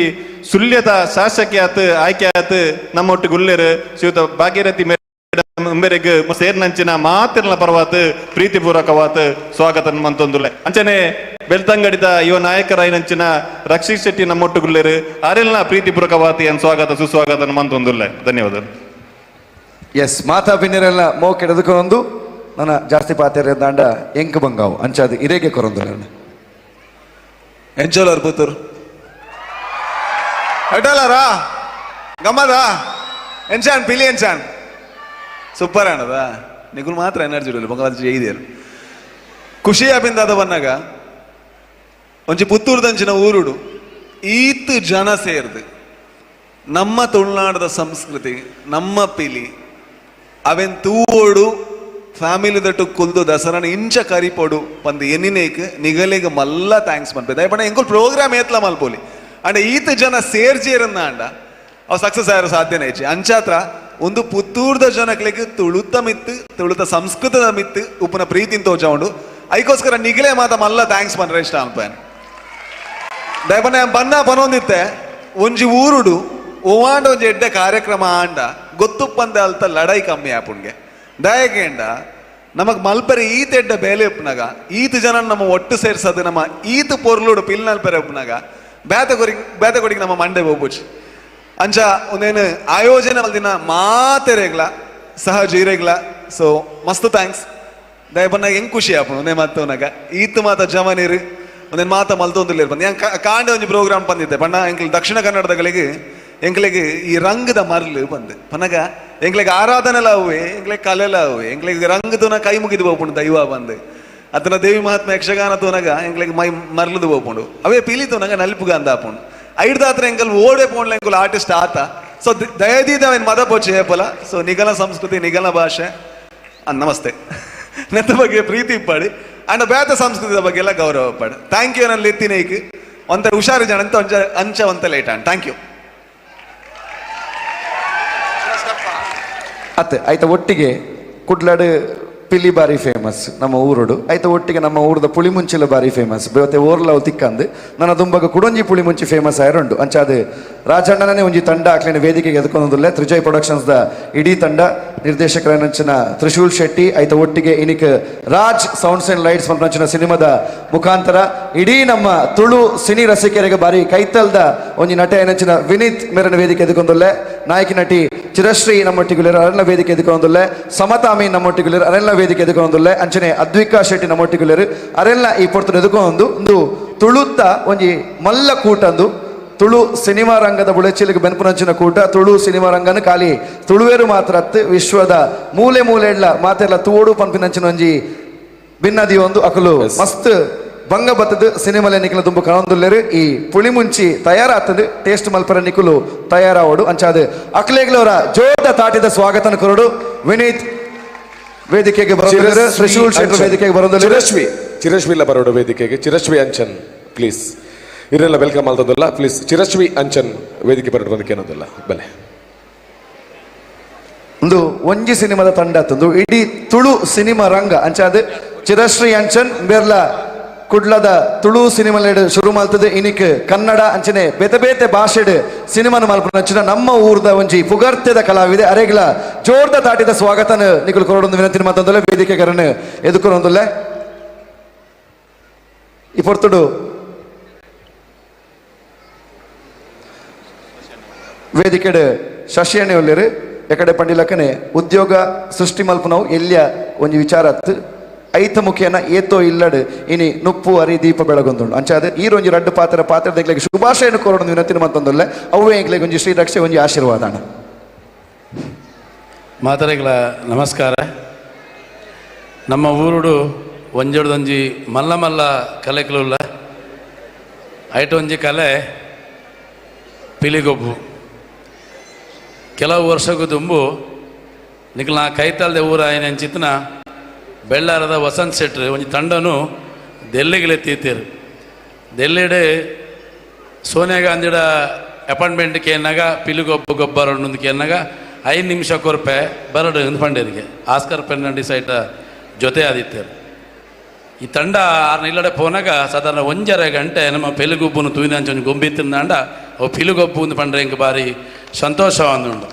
H: ಸುಳ್ಯದ ಶಾಸಕಿ ಆತು ಆಯ್ಕೆ ಆತು ನಮ್ಮೊಟ್ಟಿಗೆ ಉಲ್ಲೇರು ಶ್ರೀಯುತ ಭಾಗೀರಥಿ ಮೇಡಮ್ ಉಂಬೆರೆಗ್ ಸೇರ್ನಂಚಿನ ಮಾತಿರ್ನ ಪರ್ವಾತ್ ಪ್ರೀತಿಪೂರ್ವಕವಾತ್ ಸ್ವಾಗತ ಮಂತೊಂದುಲ್ಲೆ. ಅಂಚನೆ ಬೆಳ್ತಂಗಡಿದ ಯುವ ನಾಯಕರಾಯಿನಂಚಿನ ರಕ್ಷಿತ್ ಶೆಟ್ಟಿ ನಮ್ಮೊಟ್ಟುಗುಲ್ಲೇರು ಆರೆಲ್ನ ಪ್ರೀತಿಪೂರ್ವಕವಾತ್ ಏನ್ ಸ್ವಾಗತ ಸುಸ್ವಾಗತ ಮಂತೊಂದುಲ್ಲೆ. ಧನ್ಯವಾದ.
B: ಎಸ್ ಮಾತಾ ಬಿನ್ನಿರೆಲ್ಲ ಮೋಕೆಡದಕ್ಕೊಂದು ನನ್ನ ಜಾಸ್ತಿ ಪಾತೆರೆ ದಾಂಡ ಎಂಕ್ ಬಂಗಾವು ಅಂಚಾದ ಇರೇಗೆ ಕೊರೊಂದು.
T: ಎಂಚೋಲರ್ ಪುತ್ತೂರು ಎಟಲರಾ ಗಮ್ಮದ ಎಂಚಾನ್ ಪಿಲಿ ಎಂಚಾನ್ ಸೂಪರ್ ಆಣದ ನಿಗುಲ್ ಮಾತ್ರ ಎನರ್ಜಿ ಇಡಲಿ ಬಂಗಾರ ಜೈದೇರು ಖುಷಿ ಆಪಿಂದಾದ ಬನ್ನಾಗ ಒಂಜಿ ಪುತ್ತೂರ್ದಂಚಿನ ಊರುಡು ಈತ್ ಜನ ಸೇರ್ದು ನಮ್ಮ ತುಳುನಾಡದ ಸಂಸ್ಕೃತಿ ನಮ್ಮ ಪಿಲಿ ಅವೆನ್ ತೂವೋಡು ಫ್ಯಾಮಿಲಿ ದಟ್ಟು ಕುಲ್ದು ದಸರಾನ ಇಂಚ ಕರಿಪೊಡು ಪಂದ್ ಎನ್ನಿನೇಕ್ ನಿಗಲಿಗ್ ಮಲ್ಲ thanks ಪನ್ಪೆ ದಯಪಂಡ ಎಂಕುಲ್ ಪ್ರೋಗ್ರಾಮ್ ಏತ್ಲ ಮಲ್ಪೋಲಿ ಅಂಡ ಈತ ಜನ ಸೇರ್ಜೇರನ್ನ ಅಂಡ ಅವು ಸಕ್ಸಸ್ ಆಯಿರ ಸಾಧ್ಯನೇ ಇಜ್ಜಿ ಅಂಚಾತ್ರ ಒಂದು ಪುತ್ತೂರ್ದ ಜನಕ್ಲೆಗ್ ತುಳುತ ಮಿತ್ತು ತುಳುತ ಸಂಸ್ಕೃತದ ಮಿತ್ತು ಉಪ್ಪುನ ಪ್ರೀತಿನ ತೋಜ ಉಂಡು. ಐಕೋಸ್ಕರ ನಿಗಲೇ ಮಾತ ಮಲ್ಲ thanks ಪನ್ರೆ ಇಷ್ಟ ಅನ್ಪೇನ್. ದಯಪಂಡ ಬನ್ನ ಪನೊಂದಿತ್ತೆ ಒಂಜಿ ಊರುಡು ಓವಾಂಡ ಒಂಜಿ ಎಡ್ಡೆ ಕಾರ್ಯಕ್ರಮ ಆಂಡ ಗೊತ್ತುಪ್ಪಂದೆ ಅಲ್ತ ಲಡೈ ಕಮ್ಮಿ ಆಪುಣ್ಗೆ. ದಯಗೇಂಡ ನಮಗ್ ಮಲ್ಪೆರೆ ಈತ ಎಡ್ಡೆ ಬೇಲೆ ಉಪ್ಪುನಾಗ ಈತ ಜನ ನಮ್ಮ ಒಟ್ಟು ಸೇರ್ಸದು ನಮ್ಮ ಈತ ಪೊರ್ಲುಡು ಪಿಲ್ನಲ್ಪೆರೆ ಉಪ್ಪುನಾಗ ಬೇತೆ ಕೊಡಿಗೆ ನಮ್ಮ ಮಂಡೆ ಹೋಗ್ಬುಚ್. ಅಂಚ ಒಂದೇನು ಆಯೋಜನೆ ದಿನ ಮಾತೆರೆಗ್ಲ ಸಹಜ ಇರೆಗ್ಲ ಸೊ ಮಸ್ತ್ thanks. ದಯಪನ್ನ ಹೆಂಗ್ ಖುಷಿ ಆಪುಂಡು ಒಂದೇ ಮಾತವನಾಗ ಈತ ಮಾತ ಜಮನೀರು ಒಂದೇನು ಮಾತ ಮಲ್ತೊಂದಿಲ್ಲ ಬಂದು ಹೆಂಗ್ ಕಾಂಡೆ ಒಂಜಿ ಪ್ರೋಗ್ರಾಮ್ ಬಂದಿದ್ದೆ ಪಣ್ಣ ಎಂಕ್ಲ ದಕ್ಷಿಣ ಕನ್ನಡದಗಳಿಗೆ ಎಂಕ್ಲೆಗ್ ಈ ರಂಗದ ಮರ್ಲು ಬಂದು ಪನಗ ಎಂಕ್ಲೆಗ್ ಆರಾಧನೆಲ ಅವೆ ಎಂಕ್ಲೆಗ್ ಕಲೆಲ ಅವೆ ಎಂಕ್ಲೆಗ್ ರಂಗದನ ಕೈ ಮುಗಿದು ಹೋಗ್ಪುಂಡು ದೈವ ಬಂದು ಅತನ ದೇವಿ ಮಹಾತ್ಮ ಯಕ್ಷಗಾನ ತೋನಗ ಎಂಕ್ಲೆಗ್ ಮೈ ಮರ್ಲುದು ಹೋಗ್ಪುಂಡು ಅವೇ ಪೀಲಿ ತೋನಗ ನಲ್ಪುಗ ಅಂದ ಆಪುಂಡು ಐಡ್ದಾತ್ರ ಎಂಕಲ್ ಓಡೆ ಪೋಂಡ್ಲ ಎಂಕುಲ್ ಆರ್ಟಿಸ್ಟ್ ಆತ ಸೊ ದಯದೀದ ಅವೇನು ಮದ ಪೋಚೆ ಹೇಪಲ ಸೊ ನಿಗಲ ಸಂಸ್ಕೃತಿ ನಿಗಲ ಭಾಷೆ ನಮಸ್ತೆ ನೆತ್ತ ಬಗ್ಗೆ ಪ್ರೀತಿ ಇಪ್ಪಾಡಿ ಅಂಡ್ ಬೇತ ಸಂಸ್ಕೃತಿದ ಬಗ್ಗೆ ಎಲ್ಲ ಗೌರವ ಇಪ್ಪಾಡಿ thank you ನನ್ನ ಎತ್ತಿನೇಕ್ ಒಂತ ಹುಷಾರು ಜನ ಅಂತ ಒಂಚ ಅಂಚ ಒಂತ ಲೇಟ್ ಅಂಡ್ thank you.
B: ಅತ್ತೆ ಆಯ್ತ ಒಟ್ಟಿಗೆ ಕುಡ್ಲಾಡು ಪಿಲಿ ಬಾರಿ ಫೇಮಸ್ ನಮ್ಮ ಊರುಡು ಆಯ್ತ ಒಟ್ಟಿಗೆ ನಮ್ಮ ಊರದ ಪುಳಿಮುಂಚಿಲ ಬಾರಿ ಫೇಮಸ್ ಬೇವತ್ತೆ ಓರ್ಲ ತಿಕ್ಕಂದು ನನ್ನ ದುಂಬಗ ಕುಡೊಂಜಿ ಪುಳಿಮುಂಚಿ ಫೇಮಸ್ ಆಯರುಂಡು. ಅಂಚಾದ ರಾಜಣ್ಣನೇ ಒಂಜಿ ತಂಡ ಅಕ್ಲಿನ ವೇದಿಕೆಗೆ ಎದ್ಕೊಂದುಲ್ಲೆ ತ್ರಿಜಯ್ ಪ್ರೊಡಕ್ಷನ್ಸ್ ದ ಇಡೀ ತಂಡ ನಿರ್ದೇಶಕರ ತ್ರಿಶೂಲ್ ಶೆಟ್ಟಿ ಆಯ್ತ ಒಟ್ಟಿಗೆ ಇನಿಕ್ ರಾಜ್ ಸೌಂಡ್ಸ್ ಅಂಡ್ ಲೈಟ್ಸ್ ಪನ್ಪಂಚಿನ ಸಿನಿಮಾದ ಮುಖಾಂತರ ಇಡೀ ನಮ್ಮ ತುಳು ಸಿನಿ ರಸಿಕರಿಗೆ ಬಾರಿ ಕೈತಲ್ದ ಒಂಜಿ ನಟೆ ಏನಂಚಿನ ವಿನೀತ್ ಮೇರನ ವೇದಿಕೆ ಎದ್ಕೊಂದುಲ್ಲೆ ನಾಯಕಿ ನಟಿ ಚಿರಶ್ರೀ ನಮ್ಮೊಟ್ಟಿಗುಲೇರು ಅರಣ್ಯ ವೇದಿಕೆ ಎದುಕೊಂದುಲ್ಲೆ ಸಮತಾಮಿ ನಮ್ಮೊಟ್ಟಿಗುಲೇರು ಅರೆಲ್ಲ ವೇದಿಕೆ ಎದುಕೊಂದುಲ್ಲೆ ಅಂಚನೆ ಅದ್ವಿಕಾ ಶೆಟ್ಟಿ ನಮ್ಮೊಟ್ಟಿಗುಲೇರು ಅರೆಲ್ಲ ಈ ಪೊರ್ತುಡು ಎದುಕೊಂದು ಒಂದು ತುಳುತ್ತ ಒಂಜಿ ಮಲ್ಲ ಕೂಟಂದು ತುಳು ಸಿನಿಮಾ ರಂಗದ ಬುಳೆಚಿಲಿಗೆ ಬೆನ್ಪುನಂಚಿನ ಕೂಟ ತುಳು ಸಿನಿಮಾ ರಂಗನ ಖಾಲಿ ತುಳುವೇರು ಮಾತ್ರ ಅತ್ತು ವಿಶ್ವದ ಮೂಲೆ ಮೂಲೆ ಎಲ್ಲ ಮಾತೆಲ್ಲ ತೋಡು ಪನ್ಪಿನಂಚಿನ ಒಂಜಿ ಭಿನ್ನದಿ ಒಂದು ಅಕಲು ಮಸ್ತ್ ಬಂಗ ಬತ್ತದ ಸಿನಿಮಾಲೆ ನಿಖಲ ತುಂಬು ಕಾಣೊಂದುಲ್ಲೇರು ಈ ಪುಳಿಮುಂಚಿ ತಯಾರಾತದು ಟೇಸ್ಟ್ ಮಲ್ಪರ ನಿಖಲು ತಯಾರಾವಡು ಅಂಚಾದ ಅಕ್ಲೇಗ್ಲವರ ಜೋದ ತಾಟಿದ ಸ್ವಾಗತನ ಕೊರಡು ವಿನೀತ್ ವೇದಿಕೆಗೆ ಬರೋದಿಲ್ಲ ತ್ರಿಶೂಲ್ ಶೆಟ್ಟರ್ ವೇದಿಕೆಗೆ ಬರೋದಿಲ್ಲ
C: ಚಿರಶ್ವಿ ಚಿರಶ್ವಿ ಇಲ್ಲ ಬರೋಡು ವೇದಿಕೆಗೆ ಚಿರಶ್ವಿ ಅಂಚನ್ ಪ್ಲೀಸ್ ಇವರೆಲ್ಲ welcome ಆಲ್ತದಲ್ಲ ಪ್ಲೀಸ್ ಚಿರಶ್ವಿ ಅಂಚನ್ ವೇದಿಕೆ ಬರೋಡು ಬಂದಕ್ಕೆ ಏನೋದಲ್ಲ ಬಲೆ
B: ಒಂದು ಒಂಜಿ ಸಿನಿಮಾದ ತಂಡ ತಂದು ಇಡೀ ತುಳು ಸಿನಿಮಾ ರಂಗ ಅಂಚಾದ ಚಿರಶ್ರೀ ಅಂಚನ್ ಬೇರ್ಲ ಕುಡ್ಲದ ತುಳು ಸಿನಿಮಾ ಶುರು ಮಾಡ್ತದೆ ಇನಿಕ್ ಕನ್ನಡ ಅಂಚನೆ ಬೇತೆ ಬೇತೆ ಭಾಷೆಡ್ ಸಿನಿಮಾನ ಮಲ್ಪುನಂಚಿನ ನಮ್ಮ ಊರ್ದ ಒಂಜಿ ಪುಗರ್ತೆದ ಕಲಾವಿದೆ ಅರೆಗ್ಲ ಜೋರ್ದ ತಾಟಿದ ಸ್ವಾಗತನ ನಿಕುಲು ಕೊರಡೊಂದು ವಿನಂತಿ ಮಾತಂದಲ್ಲ ವೇದಿಕೆಗರನ್ನು ಎದುಕೊರೊಂದುಲ್ಲೆ ಈ ಪೊರ್ತುಡು ವೇದಿಕೆಡ್ ಶಶಿಯಣ್ಣೆ ಒಲ್ಲೆರು ಎಕಡೆ ಪಂಡಿಲಕ್ಕನೆ ಉದ್ಯೋಗ ಸೃಷ್ಟಿ ಮಲ್ಪುನವು ಎಲ್ಲಿಯ ಒಂಜಿ ವಿಚಾರ ಅತ್ತು ಐತ ಮುಖೇನ ಏತೋ ಇಲ್ಲಡ್ ಇನಿ ನುಪ್ಪು ಅರಿ ದೀಪ ಬೆಳಗೊಂದುಂಡು ಅಂಚಾದ ಈ ಒಂಜಿ ರಡ್ಡು ಪಾತ್ರ ಪಾತ್ರ ಎಂಕ್ಲೆಗ್ ಶುಭಾಶಯನ ಕೋರೊಂದು ವಿನಂತಿ ಮಂತೊಂದುಲ್ಲೆ ಅವೇ ಎಂಕ್ಲೆಗ್ ಒಂಜಿ ಶ್ರೀ ರಕ್ಷೆ ಒಂಜಿ ಆಶೀರ್ವಾದ ಅಣ್ಣ.
E: ಮಾತರೆಗಳ ನಮಸ್ಕಾರ. ನಮ್ಮ ಊರುಡು ಒಂಜೊಡ್ದೊಂಜಿ ಮಲ್ಲ ಮಲ್ಲ ಕಲೆಕುಲುಲ್ಲ ಐಟ ಒಂಜಿ ಕಲೆ ಪಿಲಿಗೊಬ್ಬು. ಕೆಲವು ವರ್ಷಕ್ಕೂ ದುಂಬು ನಿಖಲ್ ನಾ ಕೈತಲ್ದೆ ಊರ ಚಿತ್ನ ಬೆಳ್ಳಾರದ ವಸಂತ್ ಶೆಟ್ರು ಒಂಜಿ ತಂಡನು ದೆಲ್ಲಿಗೆ ದೆಲ್ಲಿಡೆ ಸೋನಿಯಾ ಗಾಂಧಿಡ ಅಪಾಯಿಂಟ್ಮೆಂಟ್ ಕೇನಾಗ ಪಿಲಿಗೊಬ್ಬ ಗೊಬ್ಬರ ಕೇನಾಗ 5 ನಿಮಿಷ ಕೊರ್ಪೆ ಬರಡು ಎಂದು ಪಂಡೇರಿಗೆ ಆಸ್ಕರ್ ಫೆರ್ನಾಂಡಿಸ್ ಐಟ ಜೊತೆ ಆದಿತ್ತೇರು. ಈ ತಂಡ ಆರ್ನ ಇಲ್ಲಡೆ ಪೋನಾಗ ಸಾಧಾರಣ 1.5 ಗಂಟೆ ನಮ್ಮ ಪಿಲಿಗೊಬ್ಬನು ತೂಯಿನಂಚ ಒಂಜಿ ಗೊಂಬೆ ತಿಂದಾಂಡ ಅವು ಪಿಲಿಗೊಬ್ಬು ಒಂದು ಪಂಡ್ರೆ ಎಂಕ್ ಬಾರಿ ಸಂತೋಷ ಅಂದುಂಡು.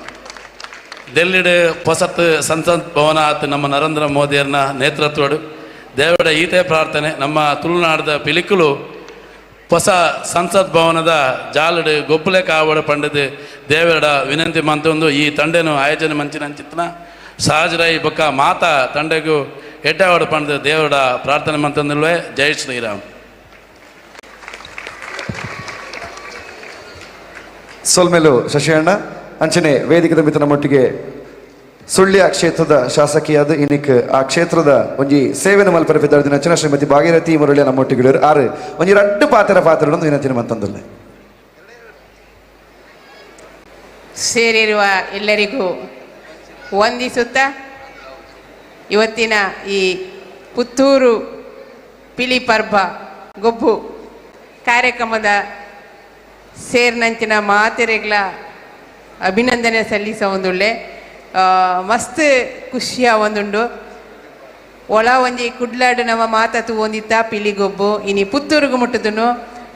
E: ಡೆಲ್ಲಿಡ್ ಹೊಸತ್ ಸಂಸತ್ ಭವನ ಆತು ನಮ್ಮ ನರೇಂದ್ರ ಮೋದಿಯರ್ನ ನೇತೃತ್ವಡು ದೇವಡ ಈತೆ ಪ್ರಾರ್ಥನೆ ನಮ್ಮ ತುಳುನಾಡದ ಪಿಲಿಕುಲು ಹೊಸ ಸಂಸತ್ ಭವನದ ಜಾಲಡು ಗೊಬ್ಬಲೆ ಕಾವಡು ಪಂಡದು ದೇವರ ವಿನಂತಿ ಮಂತೊಂದು ಈ ತಂಡೆನು ಆಯೋಜನೆ ಮಂಚಿನ ಚಿತ್ನ ಸಹಜರೈ ಬೊಕ್ಕ ಮಾತಾ ತಂಡೆಗೂ ಎಡ್ಡಾವಡು ಪಂಡದು ದೇವರ ಪ್ರಾರ್ಥನೆ ಮಂತಂದಿಲ್ವೇ. ಜೈ ಶ್ರೀರಾಮ್.
B: ಸೊಲ್ಮೆಲು ಶಶಿಯಣ್ಣ. ಅಂಚನೆ ವೇದಿಕೆದ ಮಿತ್ರ ನಮ್ಮೊಟ್ಟಿಗೆ ಸುಳ್ಯ ಕ್ಷೇತ್ರದ ಶಾಸಕಿಯಾದ ಇನಿಕ್ ಆ ಕ್ಷೇತ್ರದ ಒಂಜಿ ಸೇವೆನ ಮಲ್ಪರ ಪಿದಾರ್ದಿನ ಅಂಚನ ಶ್ರೀಮತಿ ಭಾಗೀರಥಿ ಮುರಳಿಯ ನಮ್ಮೊಟ್ಟಿಗೆ ಆರು ಒಂಜಿ ರಡ್ಡು ಪಾತ್ರ ಪಾತ್ರಗಳನ್ನು ವಿನಂತಿ ಮಂತಂದುಲ್ಲೆ.
U: ಸೇರಿರುವ ಎಲ್ಲರಿಗೂ ವಂದಿಸುತ್ತಾ ಇವತ್ತಿನ ಈ ಪುತ್ತೂರು ಪಿಲಿ ಪರ್ಬ ಗೊಬ್ಬು ಕಾರ್ಯಕ್ರಮದ ಸೇರ್ನಂಚಿನ ಮಾತೆರೆಗ್ಲ ಅಭಿನಂದನೆ ಸಲ್ಲಿಸ ಒಂದುಳ್ಳೆ ಮಸ್ತ್ ಖುಷಿಯ ಒಂದುಂಡು. ಒಳ ಒಂಜಿ ಕುಡ್ಲಾಡು ನಮ್ಮ ಮಾತ ತೂವೊಂದಿತ್ತ ಪಿಲಿಗೊಬ್ಬು ಇನಿ ಪುತ್ತೂರುಗು ಮುಟ್ಟುದುನು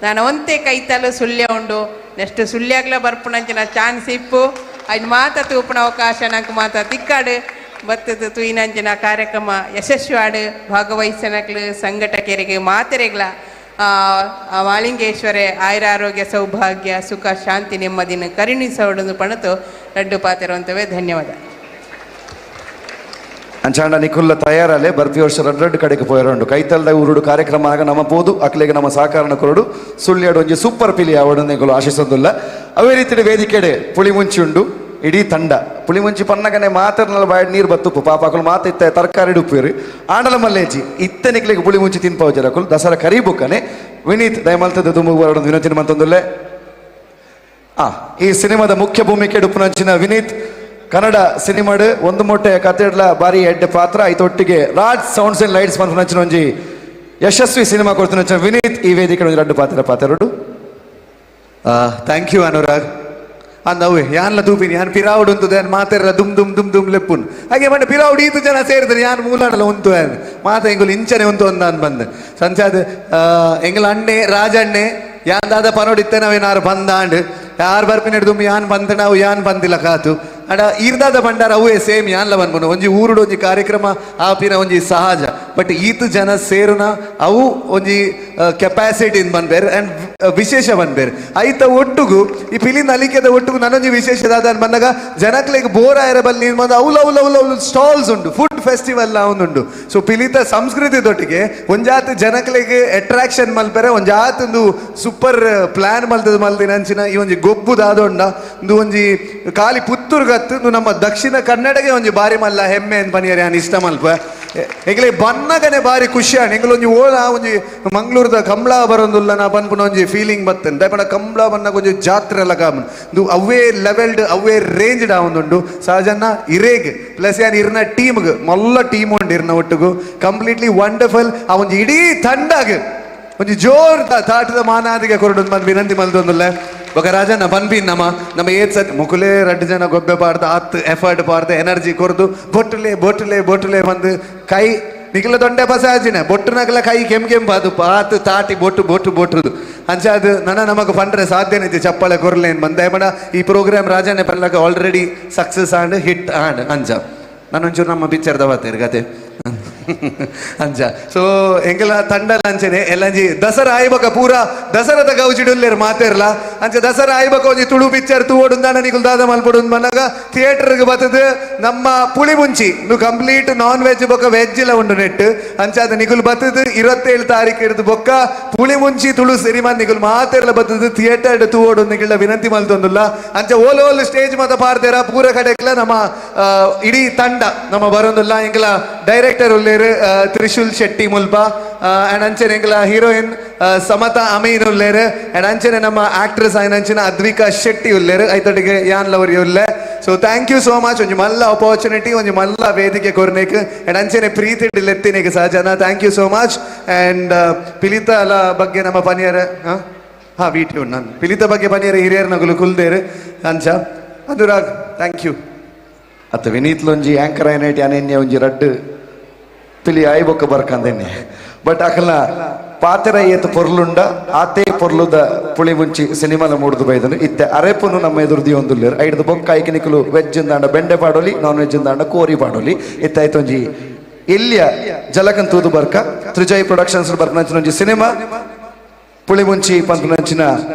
U: ನಾನು ಒಂತೆ ಕೈತಲು ಸುಳ್ಯ ಉಂಡು. ನೆಕ್ಸ್ಟ್ ಸುಳ್ಯಾಗ್ಲ ಬರ್ಪುನಂಚಿನ ಚಾನ್ಸ್ ಇಪ್ಪು ಐನ್ ಮಾತ ತೂಪುನ ಅವಕಾಶ ನಂಗೆ ಮಾತ ತಿಕ್ಕಾಡು ಬತ್ತದ ತೂಯಿನಂಚಿನ ಕಾರ್ಯಕ್ರಮ ಯಶಸ್ವಿ ಭಾಗವಹಿಸನಕ್ಲು ಸಂಘಟಕರಿಗೆ ಮಾತೆರೆಗ್ಲ ಮಾಲಿಂಗೇಶ್ವರೇ ಆಯುರಾರೋಗ್ಯ ಸೌಭಾಗ್ಯ ಸುಖ ಶಾಂತಿ ನೆಮ್ಮದಿನ ಕರುಣಿಸೋಡೊಂದು ಪಣತು ರಡ್ಡು ಪಾತಿರುವಂತವೇ. ಧನ್ಯವಾದ.
B: ಅಂಚಾಂಡ ನಿಕುಲ್ಲ ತಯಾರಲೆ ಬರ್ಪಿ ವರ್ಷ ರಡ್ಡು ರಡ್ಡು ಕಡೆಗೆ ಪೋಯರಂಡು ಕೈತಲ್ದ ಊರುಡು ಕಾರ್ಯಕ್ರಮ ಆಗ ನಮ್ಮ ಪೋದು ಅಕ್ಲೆಗೆ ನಮ್ಮ ಸಹಕಾರನ ಕೊರಡು ಸುಳ್ಯಾಡು ಒಂಜಿ ಸೂಪರ್ ಪಿಲಿ ಆವಡು ನಿಕುಲು ಆಶಿಸೋದಿಲ್ಲ. ಅವೇ ರೀತಿಯ ವೇದಿಕೆಡೆ ಪುಳಿ ಮುಂಚಿ ಉಂಡು ಇಡೀ ತಂಡ ಪುಳಿಮುಂಚಿ ಪನ್ನಗನೆ ಮಾತ್ರನಲ್ಲ ಬಾಯ್ ನೀರು ಬತ್ತುಪ್ಪು ಪಾಪ ಅಕುಲು ಮಾತ ಇತ್ತ ತರಕಾರಿ ಉಪ್ಪೇರು ಆಂಡಲ ಮಲ್ಲೇಜಿ ಇತ್ತ ನಿಕ್ಲೆಗೆ ಪುಳಿಮುಂಚಿ ತಿನ್ಪಾವು ಅಕುಲು ದಸರಾ ಕರೀಬುಕ್ಕನೆ ವಿನೀತ್ ದಯಮಲ್ತದ ದುಮ್ಮು ಬರಡು ವಿನಂತಿನ ಮಂತಂದುಲ್ಲೆ. ಈ ಸಿನಿಮಾದ ಮುಖ್ಯ ಭೂಮಿಕೆ ಉಪ್ಪುನಂಚಿನ ವಿನೀತ್ ಕನ್ನಡ ಸಿನಿಮಾಡು ಒಂದು ಮೊಟ್ಟೆ ಕತೆಡ್ಲ ಬಾರಿ ಎಡ್ಡೆ ಪಾತ್ರ ಐತೊಟ್ಟಿಗೆ ರಾಜ್ ಸೌಂಡ್ಸ್ ಅಂಡ್ ಲೈಟ್ಸ್ ಮನ್ಪುನಂಚಿನ ಒಂಜಿ ಯಶಸ್ವಿ ಸಿನಿಮಾ ಕೊಡ್ತಿನಂಚಿನ ವಿನೀತ್ ಈ ವೇದಿಕೆ ಒಂಜಿ ರಡ್ಡು ಪಾತ್ರ ಪಾತ್ರಡು.
V: Thank you Anurag. ಅಂದವೇ ಯಾನ್ಲ ತೂಪಿನಿ ಯಾನ್ ಪಿರಾವುಡು ಉಂತುದೆ ಮಾತೆರ್ಲ ದುಮ್ ದುಮ್ ದುಮ್ ದುಮ್ ಲೆಪ್ಪುನ್ ಹಾಗೆ ಮಂಡ ಪಿರಾವುಡು ಈತು ಜನ ಸೇರಿದ್ರೆ ಯಾನ್ ಮೂಲಾಡಲ ಉಂತು ಯಾನ್ ಮಾತ ಎಂಗುಲು ಇಂಚನೆ ಉಂತು ಅಂದಾನ್ ಬಂದ್ ಸಂಚಾದ ಎಂಗುಲ ಅಣ್ಣೆ ರಾಜಣ್ಣೆ ಯಾನ್ ದಾದ ಪನೋಡಿತ್ತೆ ನಾವೇನಾರು ಬಂದಾಂಡ್ ಯಾರು ಬರ್ಪಿನ ದುಮ್ಮಿ ಯಾನ್ ಬಂತ ನಾವು ಯಾನ್ ಬಂದಿಲ್ಲ ಕಾತು ಅಂಡ ಈರ್ದಾದ ಭಂಡಾರ ಅವೇ ಸೇಮ್ ಯಾನ್ಲ ಬಂದ್ಬನು ಒಂಜಿ ಊರುಡು ಒಂಜಿ ಕಾರ್ಯಕ್ರಮ ಆಪಿನ ಒಂಜಿ ಸಹಜ ಬಟ್ ಈತು ಜನ ಸೇರುನ ಅವು ಒಂಜಿ ಕೆಪಾಸಿಟಿ ಬಂದ್ಬೇರ್ ಅಂಡ್ ವಿಶೇಷ ಬಂದ್ಬೇರ್ ಐತ ಒಟ್ಟುಗು ಈ ಪಿಲಿ ನಲಿಕೆದ ಒಟ್ಟುಗು ನಾನೊಂಜಿ ವಿಶೇಷ ದಾದ ಬಂದಾಗ ಜನಕ್ಲೆಗ್ ಬೋರ್ ಆಯರ ಬಲ್ಲಿ ಬಂದು ಅವ್ಲು ಅವ್ಲು ಅವ್ಲು ಅವ್ಲು ಸ್ಟಾಲ್ಸ್ ಉಂಟು ಫುಡ್ ಫೆಸ್ಟಿವಲ್ ಒಂದುಂಡು. ಸೊ ಪಿಲಿತ ಸಂಸ್ಕೃತಿ ದೊಟ್ಟಿಗೆ ಒಂಜಾತ್ ಜನಕ್ಲೆಗ್ ಅಟ್ರಾಕ್ಷನ್ ಮಲ್ಪೆರೆ ಒಂಜಾತ್ ಒಂದು ಸೂಪರ್ ಪ್ಲಾನ್ ಮಲ್ತದ ಮಲ್ದಿನ ಅಂಚಿನ ಈ ಒಂಜಿ ಗೊಬ್ಬು ದಾದೊಂಡ ಒಂದು ಒಂಜಿ ಖಾಲಿ ಪುತ್ತೂರು ಗತ್ತು ನಮ್ಮ ದಕ್ಷಿಣ ಕನ್ನಡಗೆ ಒಂಜಿ ಬಾರಿ ಮಲ್ಲ ಹೆಮ್ಮೆ ಅಂತ ಬನಿಯರೆ ಯಾನ್ ಇಷ್ಟ ಮಲ್ಪ ಎಂಗ್ಲೆ ಬನ್ನಗನೆ ಬಾರಿ ಖುಷಿ ಆಂಡ್ ಎಂಗ್ಲ ಒಂಜಿ ಓಳ ಒಂಜಿ ಮಂಗಳೂರದ ಕಂಬಳ ಬರೋದಿಲ್ಲ ನಾ ಬನ್ಪುನ ಒಂಜಿ ಫೀಲಿಂಗ್ ಬತ್ತನ್ ದಯಪಣ ಕಂಬಳ ಬನ್ನಾಗ ಒಂಜಿ ಜಾತ್ರೆ ಎಲ್ಲ ಕಾಮನ್ ಇದು ಅವೇ ಲೆವೆಲ್ಡ್ ಅವೇ ರೇಂಜ್ಡ್ ಆವೊಂದುಂಡು ಸಹಜನ್ನ ಇರೇಗ್ ಪ್ಲಸ್ ಯಾನ್ ಇರ್ನ ಟೀಮ್ಗ್ ಮೊಲ್ಲ ಟೀಮ್ ಉಂಡು ಇರ್ನ ಒಟ್ಟುಗು ಕಂಪ್ಲೀಟ್ಲಿ ವಂಡರ್ಫುಲ್ ಆ ಒಂಜಿ ಇಡೀ ತಂಡಗ್ ಒಂಜಿ ಜೋರ್ ತಾಟದ ಮಾನಾದಿಗೆ ಕೊರಡು ಬಂದು ವಿನಂತಿ ಮಲ್ದೊಂದುಲ್ಲ ಬೊಕ ರಾಜಣ್ಣ ಬನ್ಪಿನ್ ನಮ್ಮ ನಮ್ಮ ಏತ್ ಸತ್ ಮುಕುಲೇ ರಡ್ಡು ಜನ ಗೊಬ್ಬೆ ಪಾಡ್ದು ಆತ್ ಎಫರ್ಟ್ ಪಾಡ್ದು ಎನರ್ಜಿ ಕೊರ್ದು ಬೊಟ್ಟುಲೆ ಬೊಟ್ಟುಲೆ ಬೊಟ್ಟುಲೆ ಬಂದು ಕೈ ನಿಖಿಲ ದೊಂಡೆ ಬಸಾಜಿನ ಬೊಟ್ಟುನಗಲ ಕೈ ಕೆಂ ಕೆಂಪಾದು ಪಾತು ತಾಟಿ ಬೊಟ್ಟು ಬೊಟ್ಟು ಬೊಟ್ಟುದು ಅಂಚ ಅದು ನನ ನಮಗ್ ಪಂಡ್ರೆ ಸಾಧ್ಯನಿದೆ ಚಪ್ಪಾಳೆ ಕೊರ್ಲೇನ್ ಬಂದೆ ಬಡ ಈ ಪ್ರೋಗ್ರಾಮ್ ರಾಜನೇ ಪನ್ಲಕ ಆಲ್ರೆಡಿ ಸಕ್ಸಸ್ ಆಂಡ್ ಹಿಟ್ ಆಂಡ್ ಅಂಚ ನಾನೊಂಚೂರು ನಮ್ಮ ಪಿಕ್ಚರ್ ದವತ್ತೇರು ಕತೆ ಅಂಚ ಸೊ ಎಂಗಲ ತಂಡಲ ಅಂಚನೆ ಎಲ್ಲಂಜಿ ದಸರಾ ಆಯ್ಬಕ ಪೂರ ದಸರಾದ ಗೌಜಿಡುಲ್ಲೇರು ಮಾತೇರ್ಲ ಅಂಚ ದಸರಾ ಆಯ್ಬಕ ಒಂಜಿ ತುಳು ಪಿಕ್ಚರ್ ತೂವೊಡುಂದಾನ ನಿಕುಲ್ ದಾದ ಮಲ್ಪೊಡು ಮನಗ ಥಿಯೇಟರ್ಗೆ ಬತ್ತದ ನಮ್ಮ ಪುಳಿ ಮುಂಚಿ ನು ಕಂಪ್ಲೀಟ್ ನಾನ್ ವೆಜ್ ಬೊಕ್ಕ ವೆಜ್ ಇಲ್ಲ ಉಂಡು ನೆಟ್ ಅಂಚ ಅದು ನಿಕುಲ್ ಬತ್ತದ 27 ತಾರೀಕು ಇರ್ದು ಬೊಕ್ಕ ಪುಳಿ ಮುಂಚಿ ತುಳು ಸಿನಿಮಾ ನಿಕುಲ್ ಮಾತೇರ್ಲ ಬತ್ತದ ಥಿಯೇಟರ್ ತೂವೊಡು ನಿಕುಲ್ನ ವಿನಂತಿ ಮಲ್ತೊಂದುಲ್ಲ ಅಂಚ ಓಲ್ ಓಲ್ ಸ್ಟೇಜ್ ಮಾತ ಪಾರ್ದೇರ ಪೂರ ಕಡೆಕ್ಲ ನಮ್ಮ ಇಡೀ ತಂಡ ನಮ್ಮ ಬರೋದಿಲ್ಲ ಎಂಗಲ ಡೈರೆಕ್ಟರ್ ಉಲ್ಲೇರು ತ್ರಿಶೂಲ್ ಶೆಟ್ಟಿ ಮುಲ್ಪ ಅಂಡ್ ಅಂಚನೆ ಎಂಗಲ ಹೀರೋಯಿನ್ ಸಮತಾ ಅಮೀನ್ ಉಲ್ಲೇರು ಅಂಡ್ ಅಂಚನೆ ನಮ್ಮ ಆಕ್ಟ್ರೆಸ್ ಆಯ್ನ ಅಂಚಿನ ಅದ್ವಿಕಾ ಶೆಟ್ಟಿ ಉಲ್ಲೇರು ಐತೊಟ್ಟಿಗೆ ಯಾನ್ ಲವರಿ ಉಲ್ಲೆ. So thank you so much ಒಂಜಿ ಮಲ್ಲ ಅಪಾರ್ಚುನಿಟಿ ಒಂಜಿ ಮಲ್ಲ ವೇದಿಕೆ ಕೊರ್ನೇಕ್ ಅಂಡ್ ಅಂಚನೆ ಪ್ರೀತಿ ಲೆತ್ತಿನೇಕ್ ಸಹಜನ thank you so much and ಪಿಲಿತ ಅಲ ಬಗ್ಗೆ ನಮ್ಮ ಪನಿಯರ ಹಾ ವೀಟಿ ಉಂಡು ನಾನು ಪಿಲಿತ ಬಗ್ಗೆ ಪನಿಯರ ಹಿರಿಯರ್ ನಗುಲು ಕುಲ್ದೇರು ಅಂಚ ಅನುರಾಗ್ thank you.
B: ಅತ್ತ ವಿನೀತ್ ಲೊಂಜಿ ಆಂಕರ್ ಐನೈಟ್ ಅನೆನ್ಯ ಒಂಜಿ ರಡ್ಡು ಪಿಲಿ ಆಯ್ಬೊಕ್ಕ ಬರ್ಕಂದೇನೆ ಬಟ್ ಅಕಲ್ನ ಪಾತೆರ ಏತ್ ಪೊರ್ಲುಂಡ ಆತೇ ಪೊರ್ಲುದ ಪುಳಿ ಮುಂಚಿ ಸಿನಿಮಾಲ ಮೂಡ್ದು ಬೈದನು ಇತ್ತೆ ಅರೆಪುನು ನಮ್ಮ ಎದುರು ಒಂದುಲ್ಲೇರು ಐಡ್ದು ಬೊಕ್ಕ ಐಕೆ ನಿಕುಲು ವೆಜ್ ಇಂದಾಂಡ ಬೆಂಡೆ ಪಾಡೋಲಿ ನಾನ್ ವೆಜ್ ಇಂದಾಂಡ ಕೋರಿ ಪಾಡೋಲಿ ಇತ್ತೆ ಆಯ್ತು ಒಂಜಿ ಇಲ್ಲಿಯ ಜಲಕನ್ ತೂದು ಬರ್ಕ ತ್ರಿಜಯ್ ಪ್ರೊಡಕ್ಷನ್ಸ್ ಬರ್ಕನಂಚಿನ ಒಂಜಿ ಸಿನಿಮಾ ಪುಳಿ ಮುಂಚಿ ಪಂಪುನಂಚಿನ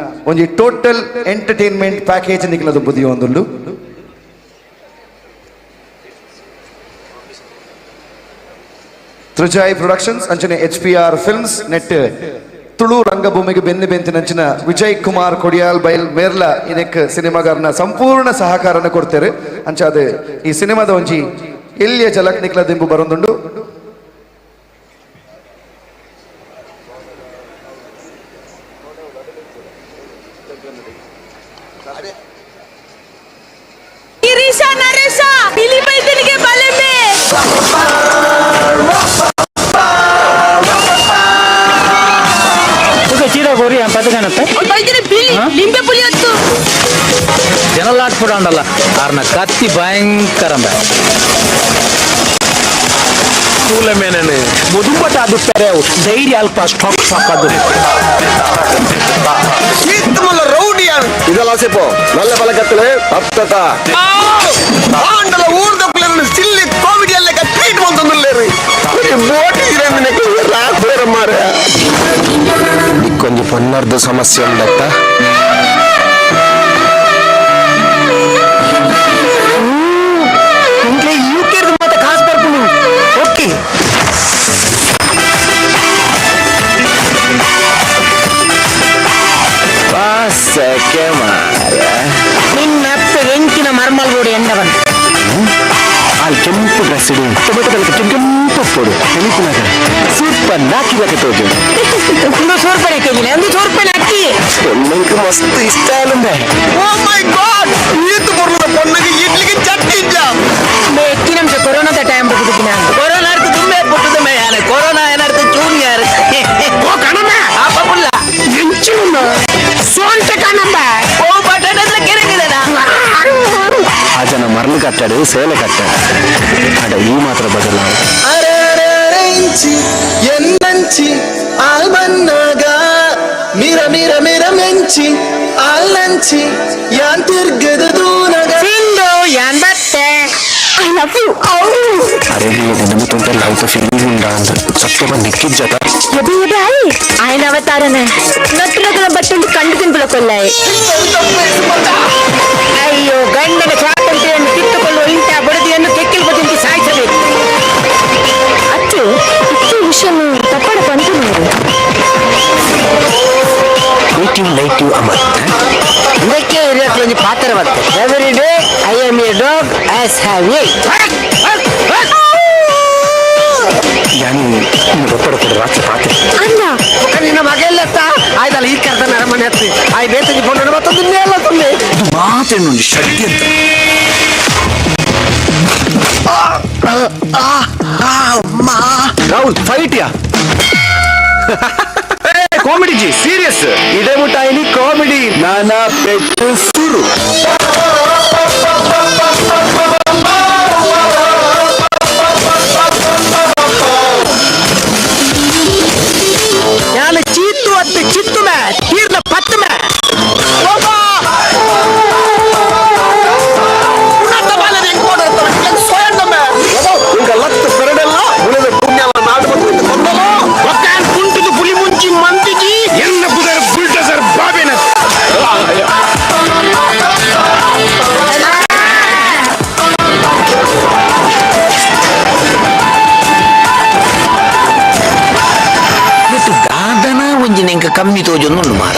B: ಒಂಜಿ ಟೋಟಲ್ ಎಂಟರ್ಟೈನ್ಮೆಂಟ್ ಪ್ಯಾಕೇಜ್ ನಿಕಲದು ಬುದಿಯ ಒಂದುಂಡು. ತ್ರಿಜಾಯ್ ಪ್ರೊಡಕ್ಷನ್ಸ್ ಅಂಚನೆ ಎಚ್ ಪಿ ಆರ್ ಫಿಲ್ಮ್ಸ್ ನೆಟ್ Tulu ರಂಗಭೂಮಿಗೆ ಬೆನ್ನು ಬೆಂತಿನಂಚಿನ ವಿಜಯ್ ಕುಮಾರ್ ಕೊಡಿಯಾಲ್ ಬೈಲ್ ಮೇರ್ಲ ಇದಕ್ಕೆ ಸಿನಿಮಾಗಾರನ ಸಂಪೂರ್ಣ ಸಹಕಾರನ ಕೊಡ್ತಾರೆ. ಅಂಚಾದ ಈ ಸಿನಿಮಾದ ಒಂಜಿ ಎಲ್ಲಿಯ ಜಲಕ್ ನಿಕ್ಲ ದಿಂಬು ಬರೊಂದುಂಡು.
A: ಗಿರೀಶ ನರೇಶ ಬಿಲಿ ಬೈದನಿಗೆ ಬಲೆಮೆ. ಬೈದನೆ ಬಿಲಿ ಲಿಂಬೆ ಪುಲಿ ಹತ್ತು
J: ಜನಲಾಟ್ಪುಡಾಂಡಲ್ಲ ಆರ್ನ ಕತ್ತಿ ಭಯಂಕರ
R: ಕೂಲ ಮೇನನೆ ಮುದುಂಬಟ ಅದು ಪೆರೆವು ಧೈರ್ಯ ಅಲ್ಪ ಸ್ಟಾಕ್ ಸ್ಟಾಕ್ ಅದು
K: ಇದೆಲ್ಲ ಸೇಪೋ நல்ல பழக்கத்துல ಅತ್ತತ ಆಂಡಲ ಊರ್ದ ಪಿಲ್ಲರನ್ನು ಸಿಲ್ಲಿ ಕಾಮಿಡಿ ಅಲ್ಲೇ ಟ್ರೀಟ್ ಮಂತಂದುಲ್ಲೇರು ಬೋಟಿ ರಾತ್ರಿ ಮಾರ.
R: కొంచెం ಪನ್ನರ್ದ ಸಮಸ್ಯೆ ಉಂಡತ್ತ.
Q: ಯೂಕೆರ್ದು ಮಾತ ಕಾಸು ಬರ್ಪುಂಡು. ಓಕೆ
R: ಪಾಸಕ್ಕೆ ಮಾರ.
Q: ನಿನ್ನ ಅಪ್ಪ ಎಂಕಿನ ಮರ್ಮಲ್ ಬೋಡಿ ಎಂಡವನ್.
R: ಅಲ್ಲಿ ಕೆಂಪು ಡ್ರೆಸ್ ಇಡು, ಟೊಮೆಟೊ ತಲಕ ಕೆಂಪು ಪೊಡು ತೆಲಿಪುನಾಗ ಸೂಪರ್ ನಾಕಿಲಕ ತೋಜು.
Q: ಒಂದು ಸೂರ್ಪನೆ ಕೇಳಿಲ್ಲ, ಒಂದು ಸೂರ್ಪನೆ ಅಕ್ಕಿ.
R: பொண்ணுக்கு மஸ்து இஷ்டம்.
K: ಓ ಮೈ ಗಾಡ್, ಈತು ಬರಲ பொண்ணுக்கு ಇಡ್ಲಿಗೆ ಚಟ್ನಿ ಇಲ್ಲ.
Q: ಎಕ್ಕಿ ನಿಮಿಷ ಕೊರೋನಾದ ಟೈಮ್ ಬಿಟ್ಟಿನ. ಕೊರೋನಾ ಅರ್ಥ ತುಂಬೆ ಪುಟ್ಟದ ಮೇಯಾನೆ, ಕೊರೋನಾ ಏನರ್ಥ ಜೂನಿಯರ್. ಓ ಕಣಮ್ಮ ಆಪ ಪುಲ್ಲ
R: ಎಂಚಿನ
Q: ಸೋಂಟ ಕಣಮ್ಮ. ಓ ಬಟಾಟದ ಕೆರೆಗಿದನ.
R: ಆ ಜನ ಮರಳು ಕಟ್ಟಾಡು ಸೇಲೆ ಕಟ್ಟಾಡು ಅಡ ಈ ಮಾತ್ರ ಬದಲಾವ.
Q: ಅರೆಂಚಿ ಎನ್ನಂಚಿ ಆಲ್ಬನ್ನಾಗ ಮಿರ ಮಿರ ಮಿರ ಮೆಂಚಿ ಆಲ್ನಂಚಿ ಯಾನ್ ತಿರ್ಗದ ದೂನಗ ಸಿಂಧು ಯಾನ್ ಬತ್ತೆ.
A: I love you.
R: ಅರೆ ನಮ್ಮ ತುಂಟ ಲವ್ ಫೀಲಿಂಗ್ ಉಂಡ ಅಂತ ಸತ್ಯ ನಿಕ್ಕಿಜ್ಜತ.
A: ಎಬಿ ಎಬಿ ಆಯ್ ఆయన ಅವತಾರನೆ ನಟ್ಟು ನಗಲ ಬಟ್ಟೊಂದು ಕಂಡು ತಿಂಪುಲ ಕೊಲ್ಲಾಯಿ.
Q: ಅಯ್ಯೋ, ಗಂಡನ ಸ್ವಾತಂತ್ರ್ಯವನ್ನು ಕಿತ್ತುಕೊಳ್ಳುವ ಇಂಥ ಬಡದಿಯನ್ನು ಕೆಕ್ಕಿಲ್ ಬದಿಂತಿ ಸಾಯಿಸಬೇಕು.
A: ಅತ್ತು ಇತ್ತು ವಿಷಯ ತಪ್ಪಡ ಪಂತು.
R: Native native Amar.
Q: ಇದಕ್ಕೆ ಇರಕ್ಕೆ ಒಂದು ಪಾತ್ರ ಬರ್ತದೆ. Every day I am a dog as have a.
R: ಯಾನಿ ಒಪ್ಪಡ ಕೊಡು ರಾತ್ರಿ ಪಾತ್ರೆ.
A: ಅಣ್ಣ
Q: ನಿನ್ನ ಮಗ ಎಲ್ಲತ್ತ ಆಯ್ತಲ್ಲ, ಈ ಕರ್ತಾನೆ ಅರಮನೆ ಹತ್ತಿ ಆಯ್ ಬೇತಗಿ ಪೊಣ್ಣು ಮತ್ತೊಂದು ಎಲ್ಲ ತೊಂದೆ.
R: ಇದು ಮಾತೇನು ಷಡ್ಯಂತ್ರ. ರಾಹುಲ್ ಫೈಟ್ ಯಾ comedy G serious ಇದೇ ಮುಟ್ಟಾಯಿನಿ ಕಾಮಿಡಿ ನಾನಾ ಪೆಟ್ಟು ಸುರು.
Q: ನಾನು ಚೀತು ಅತ್ತು ಚಿತ್ತು ಮೇ ತೀರ್ನ ಪತ್ತು ಮೇ.
K: ಲತ್ತು ಪೆರಡೆಲ್ಲ ಉಳಿದ ಪುಣ್ಯವ ನಾಡು ಮತ್ತು ಕೊಂದಲೋ
R: ಕುಂಟುದು ಪುಲಿ ಮುಂಚಿ ಮಂತಿಜಿ ಎನ್ನ ಪುದರ್ ಬುಲ್ಡೋಸರ್ ಬಾಬೇನ.
Q: ಮತ್ತು ದಾದನ ಒಂಜಿ ನೆಂಕ ಕಮ್ಮಿ ತೋಜೊಂದುಂಡು ಮಾರ.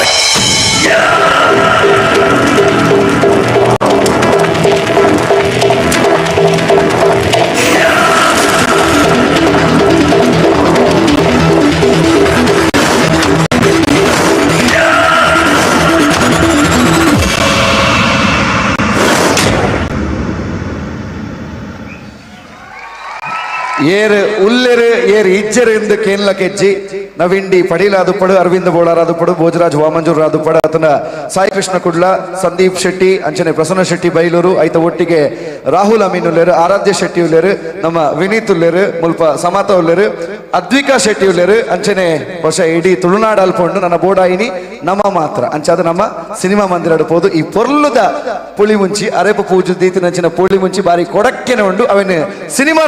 B: ಏರು ಉಲ್ಲೆರು ಏರು ಇಜ್ಜರು ಎಂದು ಕೇನ್ಲ ಕೆಜ್ಜಿ ನವಿಂಡಿ ಪಡೀಲ್ ಆದುಪಡು, ಅರವಿಂದ ಬೋಳಾರ್ ಆದುಪಡು, ಭೋಜರಾಜ್ ವಾಮಂಜೂರ್ ಆದುಪಡು, ಆತನ ಸಾಯಿ ಕೃಷ್ಣ ಕುಡ್ಲ, ಸಂದೀಪ್ ಶೆಟ್ಟಿ, ಅಂಚನೆ ಪ್ರಸನ್ನ ಶೆಟ್ಟಿ ಬೈಲೂರು, ಐತ ಒಟ್ಟಿಗೆ ರಾಹುಲ್ ಅಮೀನ್ ಉಲ್ಲೇರು, ಆರಾಧ್ಯ ಶೆಟ್ಟಿ ಉಲ್ಲೇರು, ನಮ್ಮ ವಿನೀತ್ ಉಲ್ಲೇರು, ಮುಲ್ಪ ಸಮಾತ ಉಲ್ಲೇರು, ಅದ್ವಿಕಾ ಶೆಟ್ಟಿ ಉಲ್ಲೇರು, ಅಂಚನೆ ಹೊಸ ಇಡೀ ತುಳುನಾಡು ಅಲ್ಪೊಂಡು ನನ್ನ ಬೋಡಾಯಿನಿ ನಮ್ಮ ಮಾತ್ರ ಅಂಚಾದ ನಮ್ಮ ಸಿನಿಮಾ ಮಂದಿರ ಪೋದು ಈ ಪೊರ್ಲುದ ಪುಳಿ ಮುಂಚಿ ಅರೆಪ ಪೂಜು ದೀತಿನಂಚಿನ ಪುಳಿ ಮುಂಚಿ ಬಾರಿ ಕೊಡಕ್ಕೆನೆ ಉಂಡು. ಅವನ ಸಿನಿಮಾ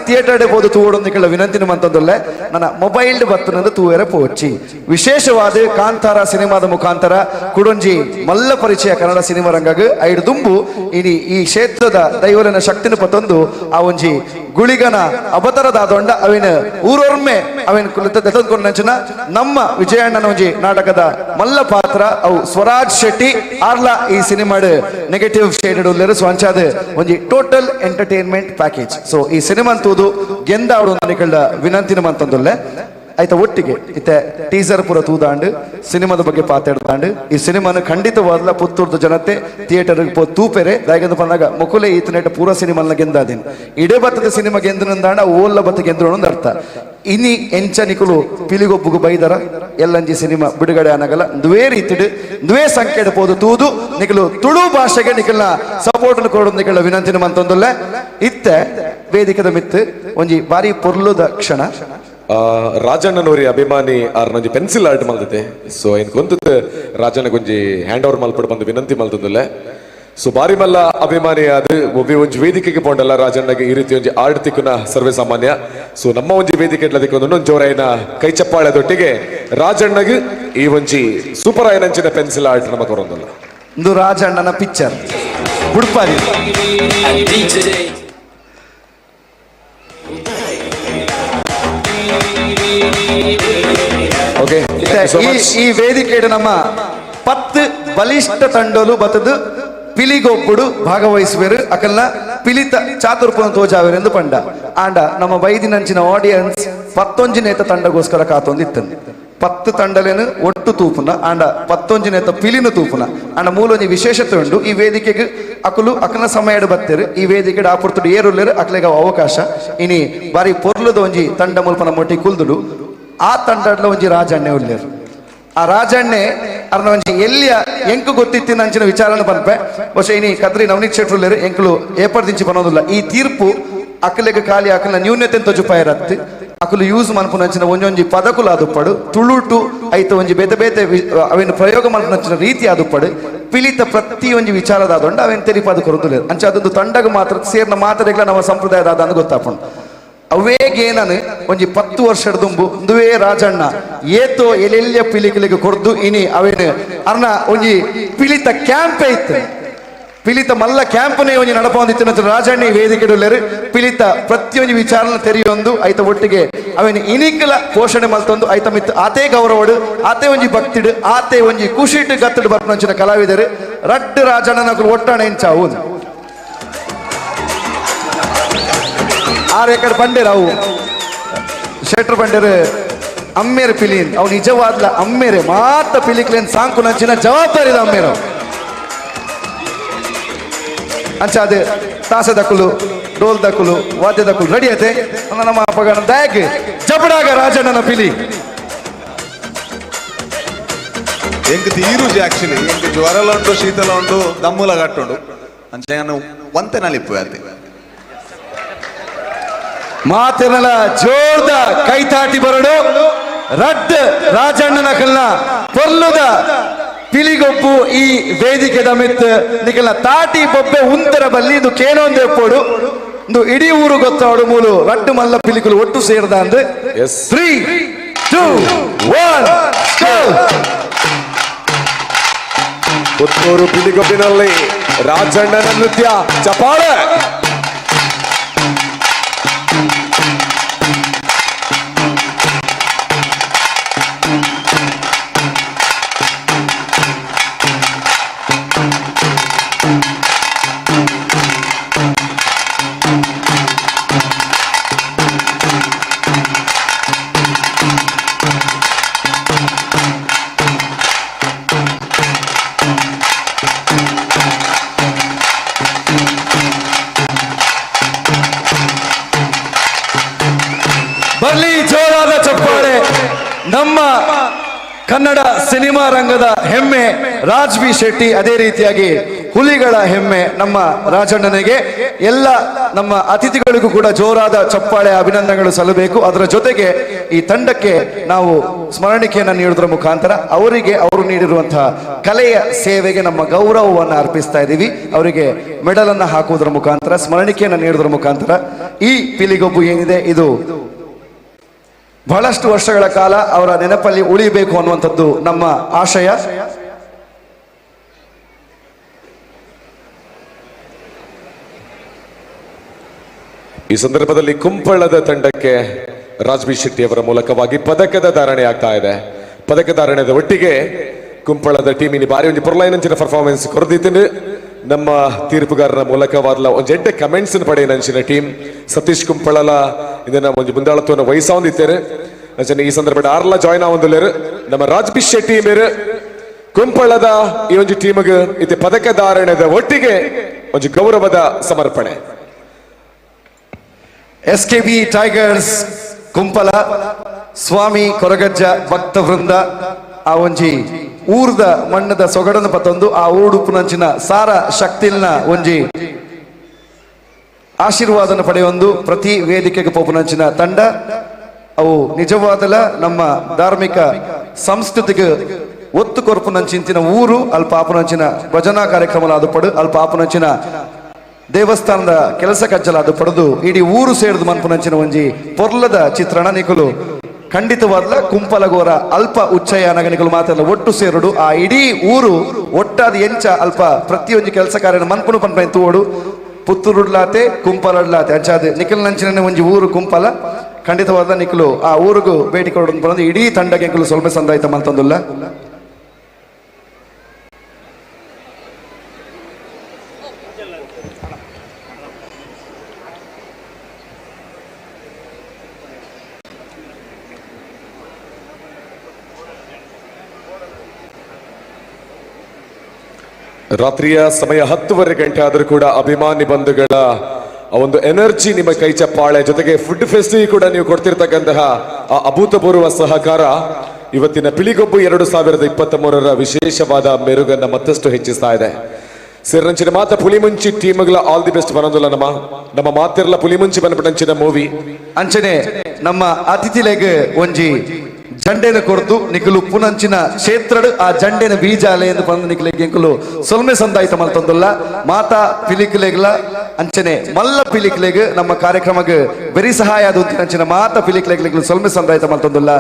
B: ಥಿಯೇಟರ್ ಪೋದು ತೂವೊಡೊಂದು ವಿನಂತಿನ ಮಂತಂದುಲ್ಲೆ ನನ್ನ ಮೊಬೈಲ್ ಬತ್ತನಂದು ತೂವೆರ ಪೋಚಿ. ವಿಶೇಷವಾದ ಕಾಂತಾರ ಸಿನಿಮಾದ ಮುಖಾಂತರ ಕುಡೊಂಜಿ ಮಲ್ಲ ಪರಿಚಯ ಕನ್ನಡ ಸಿನಿಮಾ ರಂಗಗ್ ಐಡು ದುಂಬು ಇನಿ ಈ ಕ್ಷೇತ್ರದ ದೈವರನ ಶಕ್ತಿನ ಪತ್ತೊಂದು ಆ ಒಂಜಿ ಗುಳಿಗನ ಅಬತರದಾದೊಂಡ ಅವಿನ ಊರೊರ್ಮೆ ಅವಿನ ದೆತಂದ್ಕೊಂಡಂಚಿನ ನಮ್ಮ ವಿಜಯಣ್ಣನ ಒಂಜಿ ನಾಟಕದ ಮಲ್ಲ ಪಾತ್ರ ಅವು ಸ್ವರಾಜ್ ಶೆಟ್ಟಿ ಆರ್ಲ ಈ ಸಿನಿಮಾಡ್ ನೆಗೆಟಿವ್ ಶೇಡೆಡ್ ಉಲ್ಲೆರ್. ಸೊ ಅಂಚಾದ ಒಂಜಿ total entertainment package. So ಈ ಸಿನಿಮಾ ತೂದು ಗೆಂದ ಅವಡು ನಿಕಲ್ಡ ವಿನಂತಿನ ಮಂತಂದುಲ್ಲೆ ಆಯ್ತಾ ಒಟ್ಟಿಗೆ ಇತ್ತೆ ಟೀಸರ್ ಪೂರ ತೂದಾಂಡ್ ಸಿನಿಮಾದ ಬಗ್ಗೆ ಪಾತಾಡ್ದಾಂಡ್. ಈ ಸಿನಿಮಾನ ಖಂಡಿತವಾದ್ಲ ಪುತ್ತೂರ್ದ ಜನತೆ ಥಿಯೇಟರ್ ಪೋ ತೂಪೆರೆ ದಾಯಗಂದ ಪಂದಾಗ ಮೊಕುಲೆ ಈತನೇಟ ಪೂರ ಸಿನಿಮಾನ ಗೆಂದಾದಿನ್ ಇಡೇ ಬತ್ತದ ಸಿನಿಮಾ ಗೆಂದನಂದಾಂಡ ಓಲ್ಲ ಬತ್ತ ಗೆಂದ್ರು ಅನ್ನೋದು ಅರ್ಥ. ಇನಿ ಎಂಚ ನಿಕುಲು ಪಿಲಿಗೊಬ್ಬುಗು ಬೈದರ ಎಲ್ಲಂಜಿ ಸಿನಿಮಾ ಬಿಡುಗಡೆ ಅನಗಲ ದ್ವೇ ರೀತಿಡ್ ದ್ವೇ ಸಂಖ್ಯೆಡ್ ಪೋದು ತೂದು ನಿಕಲು ತುಳು ಭಾಷೆಗೆ ನಿಕಲ್ನ ಸಪೋರ್ಟ್ ಕೊಡೋದು ನಿಕಲ ವಿನಂತಿನ ಮಂತೊಂದುಲ್ಲೆ. ಇತ್ತೆ ವೇದಿಕೆದ ಮಿತ್ತು ಒಂಜಿ ಬಾರಿ ಪೊರ್ಲುದ ಕ್ಷಣ.
C: ರಾಜಣ್ಣನವರಿ ಅಭಿಮಾನಿ ಆರ್ನೊಂಜಿ ಪೆನ್ಸಿಲ್ ಆರ್ಟ್ ಮಲ್ದತೆ. ಸೊ ಏನ್ ಗೊಂತದ ರಾಜಣ್ಣ ಗೊಂಜಿ ಹ್ಯಾಂಡ್ ಓವರ್ ಮಲ್ಪಡ್ ಬಂದು ವಿನಂತಿ ಮಲ್ತಂದುಲ್ಲೆ. ಸೊ ಬಾರಿ ಮಲ್ಲ ಅಭಿಮಾನಿ ಆದ್ ಒಬ್ಬಿ ಒಂಜಿ ವೇದಿಕೆಗೆ ಪೋಂಡಲ್ಲ ರಾಜಣ್ಣಗೆ ಈ ರೀತಿ ಒಂಜಿ ಆರ್ಟ್ ತಿಕ್ಕುನ ಸರ್ವೇ ಸಾಮಾನ್ಯ. ಸೊ ನಮ್ಮ ಒಂಜಿ ವೇದಿಕೆ ಒಂಜಿ ಜೋರಾಯಿನ ಕೈ ಚಪ್ಪಾಳೆದೊಟ್ಟಿಗೆ ರಾಜಣ್ಣಗೆ ಈ ಒಂಜಿ ಸೂಪರ್ ಆಯನಂಚಿನ ಪೆನ್ಸಿಲ್ ಆರ್ಟ್ ನಮ್ಮ ಕೊರೊಂದಲ್ಲ.
B: ಇಂದು ರಾಜಣ್ಣನ ಪಿಕ್ಚರ್ ಬುಡ್ಪಾರಿ.
C: ಓಕೆ,
B: ಈ ವೇದಿಕೆಡು ನಮ್ಮ 10 ಬಲಿಷ್ಠ ತಂಡಲು ಬತ್ತದು ಪಿಲಿಗೊಬ್ಬುಡು ಭಾಗವಹಿಸುವರು ಅಕಲ್ನ ಪಿಲಿತ ಚಾತುರ್ಪುನ ತೋಜಾವೆರೆಂದು ಪಂಡ. ಆಂಡ ನಮ್ಮ ಬೈದಿನಂಚಿನ ಆಡಿಯನ್ಸ್ 11 ನೇತ ತಂಡಗೋಸ್ಕರ ಕಾತೊಂದಿತ್ತು. 10 ತಂಡಲೇನು ಒಟ್ಟು ತೂಪುನ ಆಂಡ 11 ನೇತ ಪಿಲಿನ ತೂಪುನ ಆಂಡ ಮೂಲೊಂಜಿ ವಿಶೇಷತೆ ಉಂಡು. ಈ ವೇದಿಕೆಗೆ ಅಕುಲು ಅಕಲ್ನ ಸಮಯಡ್ ಬತ್ತೇರು ಈ ವೇದಿಕೆಡ್ ಆಪುರ್ತುಡು ಏರುಲ್ಲೇರು ಅಕ್ಲೆಗ ಅವಕಾಶ. ಇನಿ ಬಾರಿ ಪೊರ್ಲುದ ಒಂಜಿ ತಂಡ ಮುಲ್ಪನ ಮೊಟ್ಟಿ ಕುಲ್ದುಡು ಆ ತಂಡಡ್ಲ ಒಂಜಿ ರಾಜಣ್ಣೆ ಉಲ್ಲೇರು. ಆ ರಾಜಣ್ಣೆ ಅರ್ನ ಒಂಜಿ ಎಲ್ಲಿಯ ಎಂಕು ಗೊತ್ತಿತ್ತಿನ ಅಂಚಿನ ವಿಚಾರನ ಪನ್ಪೆ. ಬಹುಶಃ ಇನಿ ಕದ್ರಿ ನವನೀತ್ ಶೆಟ್ರು ಉಲ್ಲೇರು ಎಂಕುಲು ಏಪರ್ದಿಂಚಿ ಬನ್ನೋದಿಲ್ಲ. ಈ ತೀರ್ಪು ಅಕಲೆಗ್ ಖಾಲಿ ಅಕಲ್ನ ನ್ಯೂನ್ಯತೆ ತೊಜುಪಾಯರತ್ತು ಅಕುಲು ಯೂಸ್ ಮನ್ಪುನಂಚಿನ ಒಂಜೊಂಜಿ ಪದಕುಲು ಆದುಪ್ಪಡು ತುಳುಟು ಐತ ಒಂಜಿ ಬೇತೆ ಬೇತೆ ಅವೇನು ಪ್ರಯೋಗ ಮನ್ಪುನಂಚಿನ ರೀತಿ ಆದುಪ್ಪಡು ಪಿಲಿತ ಪ್ರತಿ ಒಂಜಿ ವಿಚಾರದಾದೊಂಡು ಅವೇನು ತೆರಿಪಾದ ಕೊರದುಲ್ಲೇರು. ಅಂಚ ಅದೊಂದು ತಂಡಗ ಮಾತ್ರ ಸೇರ್ನ ಮಾತರೆಗ್ಲ ನಮ್ಮ ಸಂಪ್ರದಾಯದ ಅಂದ್ ಗೊತ್ತಾಪುಂಡು. ಅವೇಗೇನನು ಒಂಜಿ 10 ವರ್ಷದ ದುಂಬು ಒಂದುವೇ ರಾಜಣ್ಣ ಏತೋ ಎಲ್ಲೆಲ್ಲಿಯ ಪಿಲಿಕಲಿಗೆ ಕೊರ್ದು ಇನಿ ಅವೇನು ಅರ್ನ ಒಂಜಿ ಪಿಲಿತ ಕ್ಯಾಂಪ್ ಇತ್ತು. ಪಿಲಿತ ಮಲ್ಲ ಕ್ಯಾಂಪ್ನೇ ಒಂಜಿ ನಡಪೊಂದಿತ್ತು ರಾಜಣ್ಣ ಈ ವೇದಿಕೆಡುಲ್ಲೇರು ಪಿಲಿತ ಪ್ರತಿಯೊಂಜಿ ವಿಚಾರನ ತೆರೆಯೊಂದು ಐತ ಒಟ್ಟಿಗೆ ಅವೇನು ಇನಿಕಲ ಪೋಷಣೆ ಮಲ್ತೊಂದು ಐತ ಮಿತ್ತು ಆತೇ ಗೌರವಡು ಆತೇ ಒಂಜಿ ಭಕ್ತಿಡು ಆತೇ ಒಂಜಿ ಖುಷಿಟ್ಟು ಗತ್ತಡು ಬರ್ಪನಂಚಿನ ಕಲಾವಿದರು ರಡ್ಡು ರಾಜಣ್ಣನ ಒಟ್ಟಾಣೆ ಇಂಚಾವು 6 ಎಕರೆ ಬಂಡೇರು ಅವು ಶೆಟ್ರು ಬಂಡೇರು ಅಮ್ಮೇರು ಪಿಲಿನ್ ಅವು ನಿಜವಾದ್ಲ ಅಮ್ಮೇರೆ ಮಾತ ಪಿಲಿಕ್ಲೇನ್ ಸಾಂಕು ನಂಚಿನ ಜವಾಬ್ದಾರಿ ಅಮ್ಮೇರು. ಅಂಚ ಅದೇ ತಾಸೆ ದಕ್ಕಲು ಡೋಲ್ ದಕ್ಕಲು ವಾದ್ಯ ದಕ್ಕಲು ರೆಡಿ ಐತೆ ನಮ್ಮ ಅಪ್ಪಗನ ದಾಯಕ್ ಜಬಡಾಗ ರಾಜಣ್ಣನ ಪಿಲಿ.
T: ಎಂಕ್ ತೀರುಜಿ ಆಕ್ಚುಲಿ ಎಂಕ್ ಜ್ವರಲ ಉಂಟು ಶೀತಲ ಉಂಟು ದಮ್ಮುಲ ಕಟ್ಟುಂಡು ಅಂಚೆ ನಾನು ಒಂತೆ ನಲಿಪ್ಪು ಅತ್ತೆ.
B: ಮಾತಿನಲ ಜೋರ್ದ ಕೈತಾಟಿ ಬರಡು ರಡ್ಡ್ ರಾಜಣ್ಣನ ಕಲ್ನ ಪೊರ್ಲುದ ಪಿಲಿಗೊಪ್ಪು ಈ ವೇದಿಕೆದ ಮಿತ್ ನಿಕಲ್ನ ತಾಟಿ ಬೊಬ್ಬೆ ಉಂತರ ಬಲ್ಲಿ ಇದು ಕೇನೊಂದು ಎಪ್ಪೋಡು ಇಂದು ಇಡೀ ಊರು ಗೊತ್ತಾಡು ಮೂಲು ರಡ್ಡು ಮಲ್ಲ ಪಿಲಿಕುಲು ಒಟ್ಟು ಸೇರ್ದ ಅಂದ್. 3 2 1 ಗೋ.
C: ಪುತ್ತೂರು ಪಿಲಿಗೊಬ್ಬಿನಲ್ಲಿ ರಾಜಣ್ಣನ ನೃತ್ಯ ಚಪಾಳೆ.
B: ಬರ್ಲಿ ಜೋರಾದ ಚಪ್ಪಾಳೆ. ನಮ್ಮ ಕನ್ನಡ ಸಿನಿಮಾ ರಂಗದ ಹೆಮ್ಮೆ ರಾಜ್ ಬಿ ಶೆಟ್ಟಿ, ಅದೇ ರೀತಿಯಾಗಿ ಹುಲಿಗಳ ಹೆಮ್ಮೆ ನಮ್ಮ ರಾಜಣ್ಣನಿಗೆ ಎಲ್ಲ ನಮ್ಮ ಅತಿಥಿಗಳಿಗೂ ಕೂಡ ಜೋರಾದ ಚಪ್ಪಾಳೆ ಅಭಿನಂದನೆಗಳು ಸಲ್ಲಬೇಕು. ಅದರ ಜೊತೆಗೆ ಈ ತಂಡಕ್ಕೆ ನಾವು ಸ್ಮರಣಿಕೆಯನ್ನು ನೀಡುವುದರ ಮುಖಾಂತರ ಅವರಿಗೆ ಅವರು ನೀಡಿರುವಂತಹ ಕಲೆಯ ಸೇವೆಗೆ ನಮ್ಮ ಗೌರವವನ್ನು ಅರ್ಪಿಸ್ತಾ ಇದ್ದೀವಿ. ಅವರಿಗೆ ಮೆಡಲ್ ಅನ್ನು ಹಾಕುವುದರ ಮುಖಾಂತರ, ಸ್ಮರಣಿಕೆಯನ್ನು ನೀಡುವುದರ ಮುಖಾಂತರ ಈ ಪಿಲಿಗೊಬ್ಬು ಏನಿದೆ ಇದು ಬಹಳಷ್ಟು ವರ್ಷಗಳ ಕಾಲ ಅವರ ನೆನಪಲ್ಲಿ ಉಳಿಬೇಕು ಅನ್ನುವಂಥದ್ದು ನಮ್ಮ ಆಶಯ.
C: ಈ ಸಂದರ್ಭದಲ್ಲಿ ಕುಂಪಳದ ತಂಡಕ್ಕೆ ರಾಜ್ಬಿ ಶೆಟ್ಟಿ ಅವರ ಮೂಲಕವಾಗಿ ಪದಕದ ಧಾರಣೆ ಆಗ್ತಾ ಇದೆ. ಪದಕ ಧಾರಣೆದ ಒಟ್ಟಿಗೆ ಕುಂಪಳದ ಟೀಮಿನ ಬಾರಿ ಒಂಜಿ ಪೊರ್ಲೈನಂಚಿನ ಪರ್ಫಾರ್ಮೆನ್ಸ್ ಕೊರದಿತ್ತು. ನಮ್ಮ ತೀರ್ಪುಗಾರರ ಮೂಲಕವಾದಲ ಒಂಜಿ ಎಡ್ಡೆ ಕಮೆಂಟ್ಸ್ ಪಡೆಯನಂಚಿನ ಟೀಮ್ ಸತೀಶ್ ಕುಂಪಳಲ ಇದನ್ನ ಒಂಜಿ ಮುಂದಾಳತ್ವವನ್ನು ವಹಿಸಾವಂದಿತ್ತೇರು. ಅಂಚನೆ ಈ ಸಂದರ್ಭದ ಆರ್ಲ ಜಾಯ್ನ್ ಆವೊಂದುಲ್ಲೆರ್ ನಮ್ಮ ರಾಜ್ಬಿ ಶೆಟ್ಟಿ ಮೇರು ಕುಂಪಳದ ಈ ಒಂಜಿ ಟೀಮ್ಗೆ ಇತ್ತೆ ಪದಕ ಧಾರಣೆದ ಒಟ್ಟಿಗೆ ಒಂಜಿ ಗೌರವದ ಸಮರ್ಪಣೆ.
B: ಎಸ್ಕೆಬಿ ಟೈಗರ್ಸ್ ಕುಂಪಲ ಸ್ವಾಮಿ ಕೊರಗಜ್ಜ ಭಕ್ತ ವೃಂದ ಆ ಒಂಜಿ ಊರ್ದ ಮಣ್ಣದ ಸೊಗಡನ ಪತ್ತೊಂದು ಆ ಊಡುಪುನಂಚಿನ ಸಾರ ಶಕ್ತಿಲ್ನ ಒಂಜಿ ಆಶೀರ್ವಾದನ ಪಡೆಯೊಂದು ಪ್ರತಿ ವೇದಿಕೆಗೆ ಪೋಪುನಂಚಿನ ತಂಡ ಅವು ನಿಜವಾದಲ ನಮ್ಮ ಧಾರ್ಮಿಕ ಸಂಸ್ಕೃತಿಗೆ ಒತ್ತು ಕೊರ್ಪುನಂಚಿಂಚಿನ ಊರು ಅಲ್ಪ ಆಪುನಂಚಿನ ಭಜನಾ ಕಾರ್ಯಕ್ರಮಲಾದ ಪಡು ಅಲ್ಪ ಆಪುನಂಚಿನ ದೇವಸ್ಥಾನದ ಕೆಲಸ ಕಜ್ಜಲಾದ ಪಡೆದು ಇಡೀ ಊರು ಸೇರಿದು ಮನ್ಪುನಂಚಿನ ಒಂಜಿ ಪೊರ್ಲದ ಚಿತ್ರಣ ನಿಕುಲು ಖಂಡಿತವಾದ್ಲ ಕುಂಪಲಗೋರ ಅಲ್ಪ ಉಚ್ಚಯ ನಿಕುಲು ಮಾತೆಲ್ಲ ಒಟ್ಟು ಸೇರುಡು ಆ ಇಡೀ ಊರು ಒಟ್ಟಾದ ಎಂಚ ಅಲ್ಪ ಪ್ರತಿಯೊಂಜಿ ಕೆಲಸ ಕಾರ್ಯನ ಮನ್ಪುನು ಪನ್ಪೈ ತೂವಡು ಪುತ್ತೂರುಡ್ಲಾತೆ ಕುಂಪಲಡ್ಲಾತೆ ಅಂಚಾದ ನಿಖಲ್ ನಂಚಿನ ಒಂಜಿ ಊರು ಕುಂಪಲ ಖಂಡಿತವಾದ ನಿಖಲು ಆ ಊರಿಗೂ ಭೇಟಿ ಕೊಡೋದು ಬಂದು ಇಡೀ ತಂಡಕ್ಕೆ ನಿಖಲು ಸ್ವಲ್ಪ ಸಂದಾಯಿತ ಮಲ್ತಂದುಲ್ಲ.
C: ರಾತ್ರಿಯ ಸಮಯ 10:30 ಗಂಟೆ ಆದರೂ ಕೂಡ ಅಭಿಮಾನಿ ಬಂಧುಗಳ ಒಂದು ಎನರ್ಜಿ, ನಿಮ್ಮ ಕೈ ಚಪ್ಪಾಳೆ ಜೊತೆಗೆ ಫುಡ್ ಫೆಸ್ಟಿಗೆ ಕೂಡ ನೀವು ಕೊಡ್ತಿರ್ತಕ್ಕಂತಹ ಆ ಅಭೂತಪೂರ್ವ ಸಹಕಾರ ಇವತ್ತಿನ ಪಿಲಿಗೊಬ್ಬು 2023ರ ವಿಶೇಷವಾದ ಮೆರುಗನ್ನ ಮತ್ತಷ್ಟು ಹೆಚ್ಚಿಸ್ತಾ ಇದೆ. ಸೇರಿನಂಚಿನ ಮಾತ ಪುಲಿಮುಂಚಿ ಟೀಮ್ಗಳ all the best ಬರೋದಿಲ್ಲ. ನಮ್ಮ ನಮ್ಮ ಮಾತಿರಲ ಪುಲಿಮುಂಚಿ ಬಂದ್ಬಿಟ್ಟಂಚಿನ ಮೂವಿ
B: ಅಂಚನೆ ನಮ್ಮ ಅತಿಥಿಲೆಗ್ ಒಂಜಿ ಜಂಡೆನ ಕೊರ್ದು ನಿಕುಲು ಪುನಂಚಿನ ಕ್ಷೇತ್ರಡು ಆ ಜಂಡೆನ ಬೀಜಾಲೆ ಎಂದು ಬಂದು ನಿಕುಲೆಗ್ ಎಂಕುಲು ಸೊಲ್ಮೆ ಸಂದಾಯಿತ ಮಲ್ತೊಂದುಲ್ಲ. ಮಾತಾ ಪಿಲಿಕುಲೆಗ್ಲ ಅಂಚನೆ ಮಲ್ಲ ಪಿಲಿಕ್ಲೆಗ್ ನಮ್ಮ ಕಾರ್ಯಕ್ರಮಕ್ಕೆ ಬೆರಿ ಸಹಾಯ ಆದ ಅಂಚಿನ ಮಾತಾ ಪಿಲಿಕ್ಲೆಗ್ ನಿಕುಲು ಸೊಲ್ಮೆ ಸಂದಾಯಿತ ಮಲ್ತೊಂದುಲ್ಲ.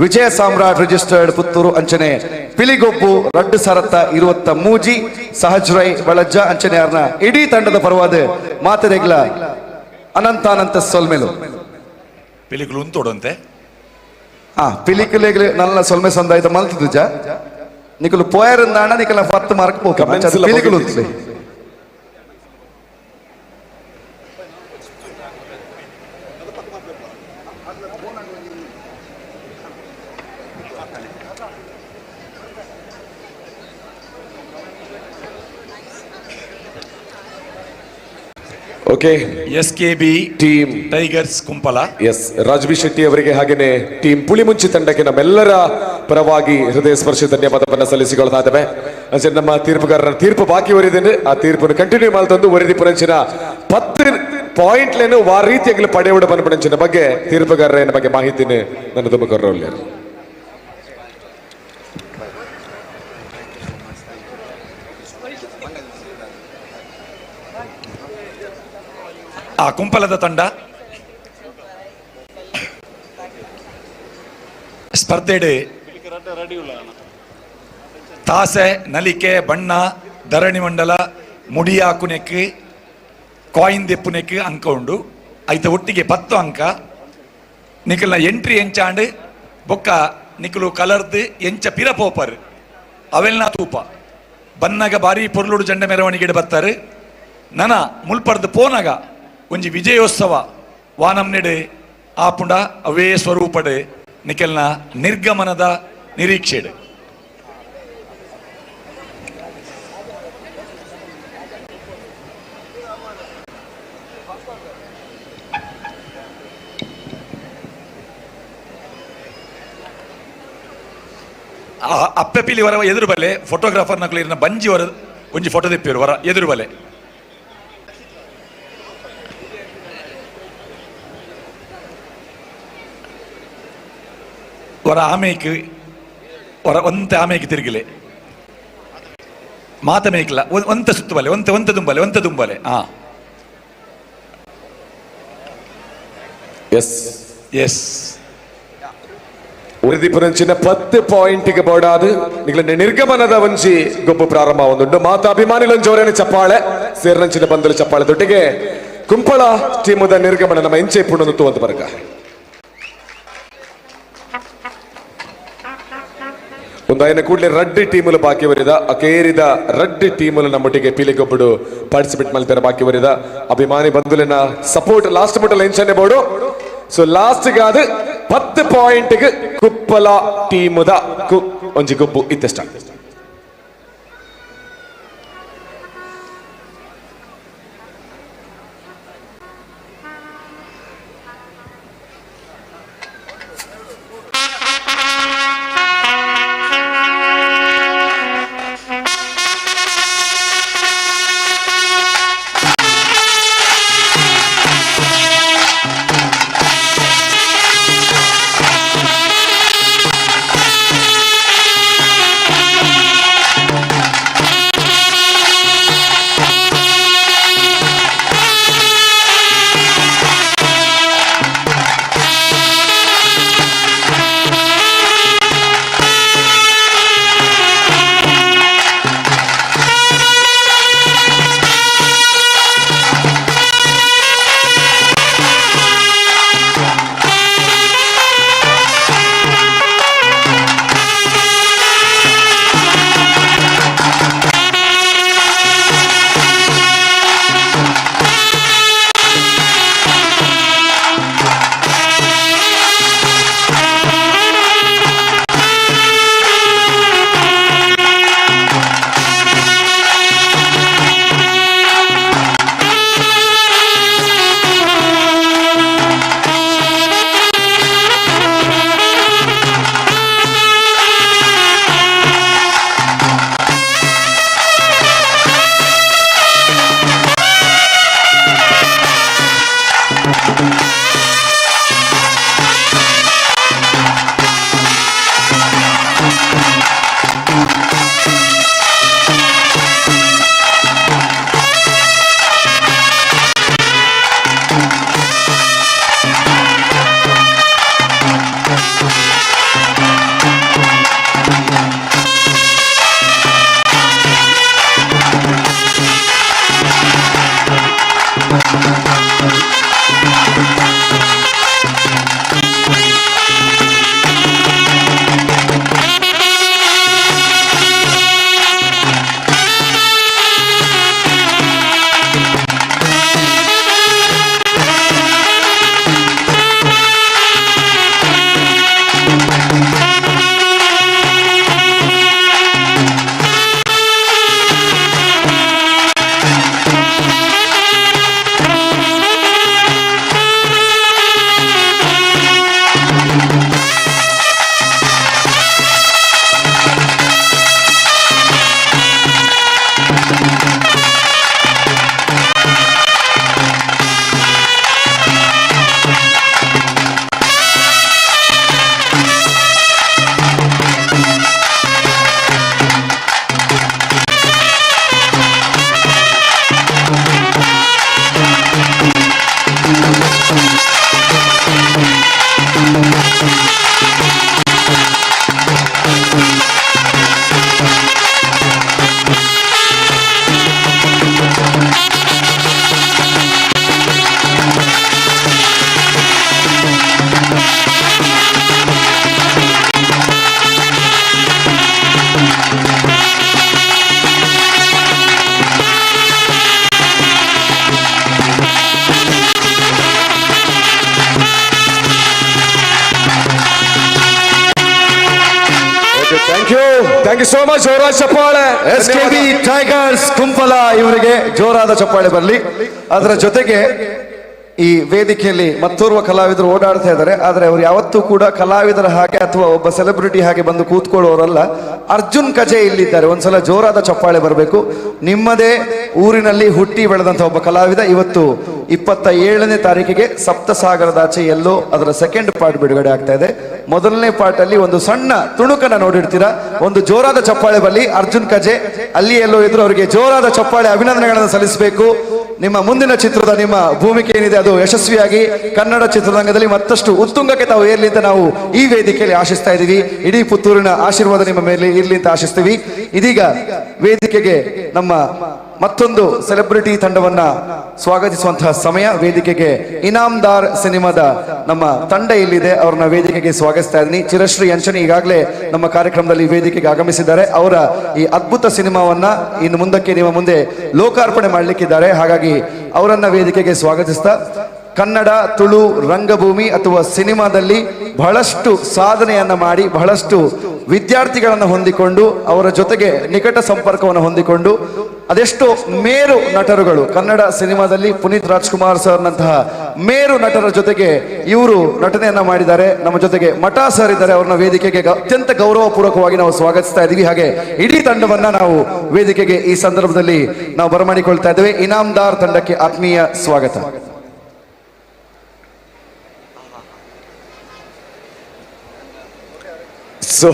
B: ವಿಜಯ ಸಾಮ್ರಾಟ್ ರಿಜಿಸ್ಟರ್ಡ್ ಪುತ್ತೂರು ಅಂಚನೆ ಪಿಲಿಗೊಬ್ಬು ರಡ್ಡು ಸರತ್ತ ಇರುವತ್ತ ಮೂಜಿ ಸಹಜ್ ರೈ ಬಳಜ್ಜ ಅಂಚನೆ ಅರ್ನ ಇಡೀ ತಂಡದ ಪರವಾದ ಮಾತರೆಗ್ಲ ಅನಂತಾನಂತ ಸೊಲ್ಮೆಲು.
F: ಪಿಲಿಕುಲು ಉಂತೋಡಂತೆ
B: ಪಿಲಿಕುಲೆಗ್ ನಲ್ಲ ಸೊಲ್ಮೆ ಸಂದಾಯಿತ ಮಲ್ತುಜ ನಿಕುಲು ಪೋಯರಂದಾಣ ನಿಕಲ 10 mark ಪಿಲಿಕುಲು ಉಂತುಲೆ.
C: Okay,
F: S K B
C: team
F: tigers Kumpala,
C: S Rajvi Shetty ಅವರಿಗೆ ಹಾಗೇನೆ ಟೀಮ್ ಪುಳಿಮುಂಚಿ ತಂಡಕ್ಕೆ ನಮ್ಮೆಲ್ಲರ ಪರವಾಗಿ ಹೃದಯ ಸ್ಪರ್ಶಿ ಧನ್ಯವಾದವನ್ನು ಸಲ್ಲಿಸಿಕೊಳ್ತಾ ಇದ್ದೇವೆ. ಅಂಚೆ ನಮ್ಮ ತೀರ್ಪುಗಾರರ ತೀರ್ಪು ಬಾಕಿ ಒರಿದೇನೆ, ಆ ತೀರ್ಪನ್ನು ಕಂಟಿನ್ಯೂ ಮಾಡ್ತಂದು ಒರಿದಿ ಪುರಂಚಿನ 10 ಪಾಯಿಂಟ್ ಲೇನು ವಾ ರೀತಿಯಾಗಿ ಪಡೆಯುವ ಪನಪುರಂಚಿನ ಬಗ್ಗೆ ತೀರ್ಪುಗಾರರ ಬಗ್ಗೆ ಮಾಹಿತಿನ ನನ್ನ ತುಮಕೂರಲ್ಲಿ.
F: ಆ ಕುಂಪಲದ ತಂಡ ಸ್ಪರ್ಧೆಡೆ ತಾಸೆ ನಲಿಕೆ ಬಣ್ಣ ಧರಣಿ ಮಂಡಲ ಮುಡಿಯಾಕುನೆಕ್ ಕಾಯಿನ್ ದೆಪ್ಪುನೆಕ್ ಅಂಕ ಉಂಡು. ಐತ ಒಟ್ಟಿಗೆ 10 ಅಂಕ. ನಿಕಲ್ನ ಎಂಟ್ರಿ ಎಂಚಾಂಡ್ ಬೊಕ್ಕ ನಿಕಲು ಕಲರ್ದು ಎಂಚ ಪಿರ ಪೋಪರ್ ಅವೆಲ್ನ ತೂಪ ಬನ್ನಗ ಬಾರಿ ಪೊರ್ಲುಡು ಜಂಡ ಮೆರವಣಿಗೆ ಬತ್ತಾರೆ. ನನ ಮುಲ್ಪರ್ದು ಪೋನಗ ಒಂಜಿ ವಿಜಯೋತ್ಸವ ವಾನಂನೆಡೆ ಆಪುಂಡ ಅವೇ ಸ್ವರೂಪಡೆ ನಿಕೆಲ್ನ ನಿರ್ಗಮನದ ನಿರೀಕ್ಷೆಡೆ. ಅಪ್ಪೆ ಪಿಲಿ ವರ ಎದುರು ಬಲೆ ಫೋಟೋಗ್ರಾಫರ್ ನಕಲು ಇರ್ನ ಬಂಜಿ ವರ ಒಂಜಿ ಫೋಟೋ ತೆಪ್ಪಿರು ವರ ಎದುರು ಬಲೆ. ವರ ಆಮೇಕ್ ವರ ಒಂತೆ ಆಮೇಕ್ ತಿರುಗಿಲೆ ಮಾತ ಮೇಕ್ಲ ಒಂತೆ ಸುತ್ತು ಬಲೆ ಒಂತೆ ಒಂತೆ ದುಂಬಲೆ ಒಂತೆ ದುಂಬಲೆ. ಹಾ
C: ಎಸ್
F: ಎಸ್
C: ಉರಿದಿಪುರಂಚಿನ 10 ಪಾಯಿಂಟ್ಗೆ ಬೋಡಾದು ನಿಗ್ಲ ನಿರ್ಗಮನದ ಒಂಜಿ ಗೊಬ್ಬು ಪ್ರಾರಂಭ ಒಂದುಂಡು. ಮಾತ ಅಭಿಮಾನಿಲೊಂಜೋರೇನ ಚಪ್ಪಾಳೆ ಸೇರಿನಂಚಿನ ಬಂದಲು ಚಪ್ಪಾಳೆ ದೊಟ್ಟಿಗೆ Kumpala ಟೀಮದ ನಿರ್ಗಮನ ನಮ್ಮ ಇಂಚೆ ಪುಣ್ಣು ತೂವಂತ ಬರಕ. ಒಂದು ಐನ ಕೂಡಲೇ ರಡ್ಡಿ ಟೀಮುಲು ಬಾಕಿ ಬರಿದ ಅಕೇರಿದ ರಡ್ಡಿ ಟೀಮುಲು ನಮ್ಮೊಟ್ಟಿಗೆ ಪೀಲಿಗೊಬ್ಬಡು ಪಾರ್ಟಿಸಿಪೇಟ್ ಮಲ್ಪೆರ ಬಾಕಿ ಬರಿದ ಅಭಿಮಾನಿ ಬಂಧುಲಿನ ಸಪೋರ್ಟ್ ಲಾಸ್ಟ್ ಮುಟ್ಟಲ ಎಂಚನೆ board. So last ಗಾದ 10 point Kuppala ಟೀಮುದ ಒಂಜಿ ಗೊಬ್ಬು ಇತ್ತಷ್ಟ. Thank you so much. ಜೋರಾದ ಚಪ್ಪಾಳೆ.
B: S K B tigers Kumpala ಇವರಿಗೆ ಜೋರಾದ ಚಪ್ಪಾಳೆ ಬರಲಿ. ಅದರ ಜೊತೆಗೆ ಈ ವೇದಿಕೆಯಲ್ಲಿ ಮತ್ತೋರ್ವ ಕಲಾವಿದರು ಓಡಾಡ್ತಾ ಇದ್ದಾರೆ. ಆದರೆ ಅವರು ಯಾವತ್ತೂ ಕೂಡ ಕಲಾವಿದರ ಹಾಗೆ ಅಥವಾ ಒಬ್ಬ ಸೆಲೆಬ್ರಿಟಿ ಹಾಗೆ ಬಂದು ಕೂತ್ಕೊಳ್ಳೋರಲ್ಲ. ಅರ್ಜುನ್ ಕಜೆ ಇಲ್ಲಿದ್ದಾರೆ. ಒಂದ್ಸಲ ಜೋರಾದ ಚಪ್ಪಾಳೆ ಬರಬೇಕು. ನಿಮ್ಮದೇ ಊರಿನಲ್ಲಿ ಹುಟ್ಟಿ ಬೆಳೆದಂಥ ಒಬ್ಬ ಕಲಾವಿದ ಇವತ್ತು 27ನೇ ತಾರೀಕಿಗೆ ಸಪ್ತಸಾಗರದಾಚೆ ಎಲ್ಲೋ ಅದರ ಸೆಕೆಂಡ್ ಪಾರ್ಟ್ ಬಿಡುಗಡೆ ಆಗ್ತಾ ಇದೆ. ಮೊದಲನೇ ಪಾರ್ಟ್ ಅಲ್ಲಿ ಒಂದು ಸಣ್ಣ ತುಣುಕನ್ನ ನೋಡಿರ್ತೀರಾ. ಒಂದು ಜೋರಾದ ಚಪ್ಪಾಳೆ ಬರಲಿ. ಅರ್ಜುನ್ ಕಜೆ ಅಲ್ಲಿ ಎಲ್ಲೋ ಇದ್ರು ಅವರಿಗೆ ಜೋರಾದ ಚಪ್ಪಾಳೆ ಅಭಿನಂದನೆಗಳನ್ನು ಸಲ್ಲಿಸಬೇಕು. ನಿಮ್ಮ ಮುಂದಿನ ಚಿತ್ರದ ನಿಮ್ಮ ಭೂಮಿಕೆ ಏನಿದೆ ಅದು ಯಶಸ್ವಿಯಾಗಿ ಕನ್ನಡ ಚಿತ್ರರಂಗದಲ್ಲಿ ಮತ್ತಷ್ಟು ಉತ್ತುಂಗಕ್ಕೆ ತಾವು ಏರ್ಲಿ ಅಂತ ನಾವು ಈ ವೇದಿಕೆಯಲ್ಲಿ ಆಶಿಸ್ತಾ ಇದ್ದೀವಿ. ಇಡೀ ಪುತ್ತೂರಿನ ಆಶೀರ್ವಾದ ನಿಮ್ಮ ಮೇಲೆ ಇರಲಿ ಅಂತ ಆಶಿಸ್ತೀವಿ. ಇದೀಗ ವೇದಿಕೆಗೆ ನಮ್ಮ ಮತ್ತೊಂದು ಸೆಲೆಬ್ರಿಟಿ ತಂಡವನ್ನ ಸ್ವಾಗತಿಸುವಂತಹ ಸಮಯ. ವೇದಿಕೆಗೆ ಇನಾಮ್ದಾರ್ ಸಿನಿಮಾದ ನಮ್ಮ ತಂಡ ಇಲ್ಲಿದೆ, ಅವ್ರನ್ನ ವೇದಿಕೆಗೆ ಸ್ವಾಗತಿಸ್ತಾ ಇದ್ದೀನಿ. ಚಿರಶ್ರೀ ಅಂಚನಿ ಈಗಾಗಲೇ ನಮ್ಮ ಕಾರ್ಯಕ್ರಮದಲ್ಲಿ ವೇದಿಕೆಗೆ ಆಗಮಿಸಿದ್ದಾರೆ. ಅವರ ಈ ಅದ್ಭುತ ಸಿನಿಮಾವನ್ನ ಇನ್ನು ಮುಂದಕ್ಕೆ ನಿಮ್ಮ ಮುಂದೆ ಲೋಕಾರ್ಪಣೆ ಮಾಡಲಿಕ್ಕಿದ್ದಾರೆ. ಹಾಗಾಗಿ ಅವರನ್ನ ವೇದಿಕೆಗೆ ಸ್ವಾಗತಿಸ್ತಾ, ಕನ್ನಡ, ತುಳು ರಂಗಭೂಮಿ ಅಥವಾ ಸಿನಿಮಾದಲ್ಲಿ ಬಹಳಷ್ಟು ಸಾಧನೆಯನ್ನ ಮಾಡಿ ಬಹಳಷ್ಟು ವಿದ್ಯಾರ್ಥಿಗಳನ್ನು ಹೊಂದಿಕೊಂಡು ಅವರ ಜೊತೆಗೆ ನಿಕಟ ಸಂಪರ್ಕವನ್ನು ಹೊಂದಿಕೊಂಡು ಅದೆಷ್ಟೋ ಮೇರು ನಟರುಗಳು ಕನ್ನಡ ಸಿನಿಮಾದಲ್ಲಿ ಪುನೀತ್ ರಾಜ್ಕುಮಾರ್ ಸರ್ನಂತಹ ಮೇರು ನಟರ ಜೊತೆಗೆ ಇವರು ನಟನೆಯನ್ನ ಮಾಡಿದ್ದಾರೆ. ನಮ್ಮ ಜೊತೆಗೆ ಮಠ ಸರ್ ಇದ್ದಾರೆ, ಅವ್ರನ್ನ ವೇದಿಕೆಗೆ ಅತ್ಯಂತ ಗೌರವಪೂರ್ವಕವಾಗಿ ನಾವು ಸ್ವಾಗತಿಸ್ತಾ ಇದ್ದೀವಿ. ಹಾಗೆ ಇಡೀ ತಂಡವನ್ನ ನಾವು ವೇದಿಕೆಗೆ ಈ ಸಂದರ್ಭದಲ್ಲಿ ನಾವು ಬರಮಾಡಿಕೊಳ್ತಾ ಇದ್ದೇವೆ. ಇನಾಮ್ದಾರ್ ತಂಡಕ್ಕೆ ಆತ್ಮೀಯ ಸ್ವಾಗತ.
C: ಸೊ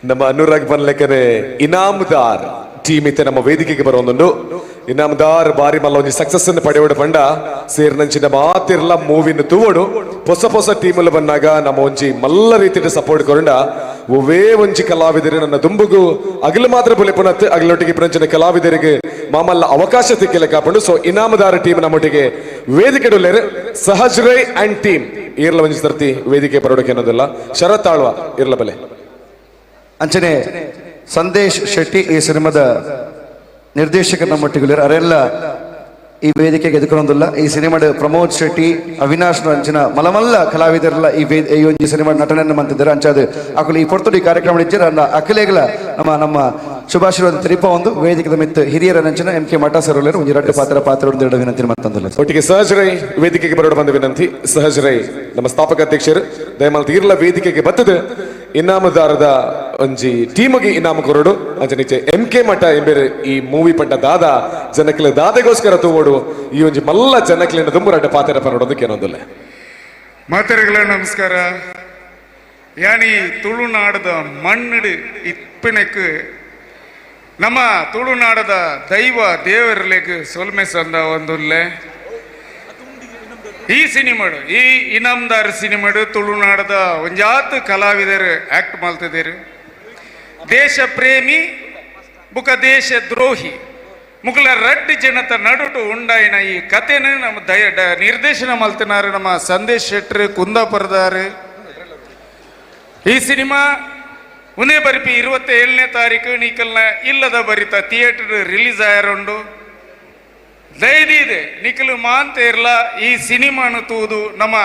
C: ನಮ್ಮ ಅನುರಾಗ್ ಬನ್ಲೆಕ್ಕನೆ ಇನಾಮದಾರ್ ಟೀಮ್ ಇತ್ತೆ ನಮ್ಮ ವೇದಿಕೆಗೆ ಬರೋದೊಂದು ಇನಾಮದಾರ್ ಬಾರಿ ಮಲ್ಲ ಒಂಜಿ ಸಕ್ಸಸ್ ಅನ್ನು ಪಡೆಯೋಡು ಪಂಡ ಸೇರಿನಂಚಿನ ಮಾತಿರ್ಲ ಮೂವಿನ ತೂವಡು ಹೊಸ ಹೊಸ ಟೀಮಲ್ಲಿ ಬಂದಾಗ ನಮ್ಮ ಒಂಜಿ ಮಲ್ಲ ರೀತಿಯ ಸಪೋರ್ಟ್ ಕೊರಂಡ ಒವೇ ಒಂಜಿ ಕಲಾವಿದರು ನನ್ನ ದುಂಬುಗು ಅಗಲು ಮಾತ್ರ ಬುಲೆಪುನತ್ ಅಗಲೊಟ್ಟಿಗೆ ಪುನಂಚಿನ ಕಲಾವಿದರಿಗೆ ಮಾಮಲ್ಲ ಅವಕಾಶ ತಿಕ್ಕೆಲೆ ಕಾಪಂಡು. ಸೊ ಇನಾಮದಾರ ಟೀಮ್ ನಮ್ಮೊಟ್ಟಿಗೆ ವೇದಿಕೆ ಡೊಲ್ಲೆರ್ ಸಹಜ್ ರೈ ಅಂಡ್ ಟೀಮ್ ಇರ್ಲ ಒಂಜಿ ಸರ್ತಿ ವೇದಿಕೆ ಬರೋಡಕ್ಕೆ ಅನ್ನೋದಿಲ್ಲ. ಶರತ್ ಆಳ್ವ ಇರ್ಲ ಬಲೆ.
B: ಅಂಚನೆ ಸಂದೇಶ್ ಶೆಟ್ಟಿ ಈ ಸಿನಿಮಾದ ನಿರ್ದೇಶಕ ನಮ್ಮೊಟ್ಟಿಗೆ ಅರೆಲ್ಲ ಈ ವೇದಿಕೆಗೆ ಎದುಕೊಂದಿಲ್ಲ. ಈ ಸಿನಿಮಾದ ಪ್ರಮೋದ್ ಶೆಟ್ಟಿ, ಅವಿನಾಶ್ ಅಂಚಿನ ಮಲಮಲ್ಲ ಕಲಾವಿದರೆಲ್ಲ ಈ ಈ ಒಂಜಿ ಸಿನಿಮಾ ನಟನೆಯನ್ನು ಮಂತಿದ್ದಾರೆ. ಅಂಚಾದ ಅಕುಲು ಈ ಪೊರ್ತುಡು ಈ ಕಾರ್ಯಕ್ರಮ ಇಚ್ಚಿರ ಅಂದ ಅಖಿಲೇಗಲ ನಮ್ಮ ನಮ್ಮ ಶುಭಾಶೀರ್ವಾದ ತೆರಿಪ ಒಂದು ವೇದಿಕೆದ ಮಿತ್ತು ಹಿರಿಯರ ನಂಚಿನ ಎಂ ಕೆ ಮಠ ಸರ್ ಒಂಜಿ ರಡ್ಡು ಪಾತ್ರ ಪಾತ್ರ ಒಂದು ಎರಡು ವಿನಂತಿ ಮತ್ತೊಂದಿಲ್ಲ.
C: ಒಟ್ಟಿಗೆ ಸಹಜ್ ರೈ ವೇದಿಕೆಗೆ ಬರೋಡ ಬಂದ ವಿನಂತಿ. ಸಹಜ್ ರೈ ನಮ್ಮ ಸ್ಥಾಪಕ ಅಧ್ಯಕ್ಷರು ದಯಮಾಲ್ ಇರ್ಲ ವೇದಿಕೆಗೆ ಬತ್ತದ ಇನಾಮದಾರದ ಒಂಜಿ ಟೀಮಿಗೆ ಇನಾಮ ಕೊರಡು ಅಂಚನಿಚೆ ಎಂ ಕೆ ಮಠ ಎಂಬೇರೆ ಈ ಮೂವಿ ಪಂಡ ದಾದ ಜನಕ್ಲೆ ದಾದೆಗೋಸ್ಕರ ತೂವೋಡು ಈ ಒಂಜಿ ಮಲ್ಲ ಜನಕ್ಲಿನ ದುಂಬುರಡ್ಡ ಪಾತ್ರ ಪರೋಡೋದಕ್ಕೆ ಏನೊಂದಿಲ್ಲ.
I: ಮಾತರಿಗಳ ನಮಸ್ಕಾರ. ಯಾನಿ ತುಳುನಾಡದ ಮಣ್ಣು ಇಪ್ಪಿನಕ್ಕೆ ನಮ್ಮ ತುಳುನಾಡದ ದೈವ ದೇವರಲಿಗೆ ಸೊಲ್ಮೆ ಸಂದ ಒಂದುಲ್ಲೆ ಈ ಸಿನಿಮಾಡು ಈ ಇನಾಮದಾರ್ ಸಿನಿಮಾಡು ತುಳುನಾಡದ ಒಂಜಾತ್ ಕಲಾವಿದರು ಆಕ್ಟ್ ಮಾಡ್ತಿದ್ದೀರಿ. ದೇಶ ಪ್ರೇಮಿ ಬುಕ ದೇಶ ದ್ರೋಹಿ ಮುಕುಲ ರಡ್ಡ್ ಜನತ ನಡುಟು ಉಂಡಾಯಿನ ಈ ಕಥೆನ ನಮ್ಮ ದಯ ನಿರ್ದೇಶನ ಮಲ್ತಿನಾರು ನಮ್ಮ ಸಂದೇಶ್ ಶೆಟ್ರು ಕುಂದಾಪುರದಾರು. ಈ ಸಿನಿಮಾ ಒಂದೇ ಬರಿಪಿ 27ನೇ ತಾರೀಕು ನೀಕಲ್ನ ಇಲ್ಲದ ಬರಿತ ಥಿಯೇಟರ್ ರಿಲೀಸ್ ಆಯರುಂಡು. ದಯದೀದೆ ನಿಖಲು ಮಾಂತ ಇರ್ಲ ಈ ಸಿನಿಮಾನು ತೂದು ನಮ್ಮ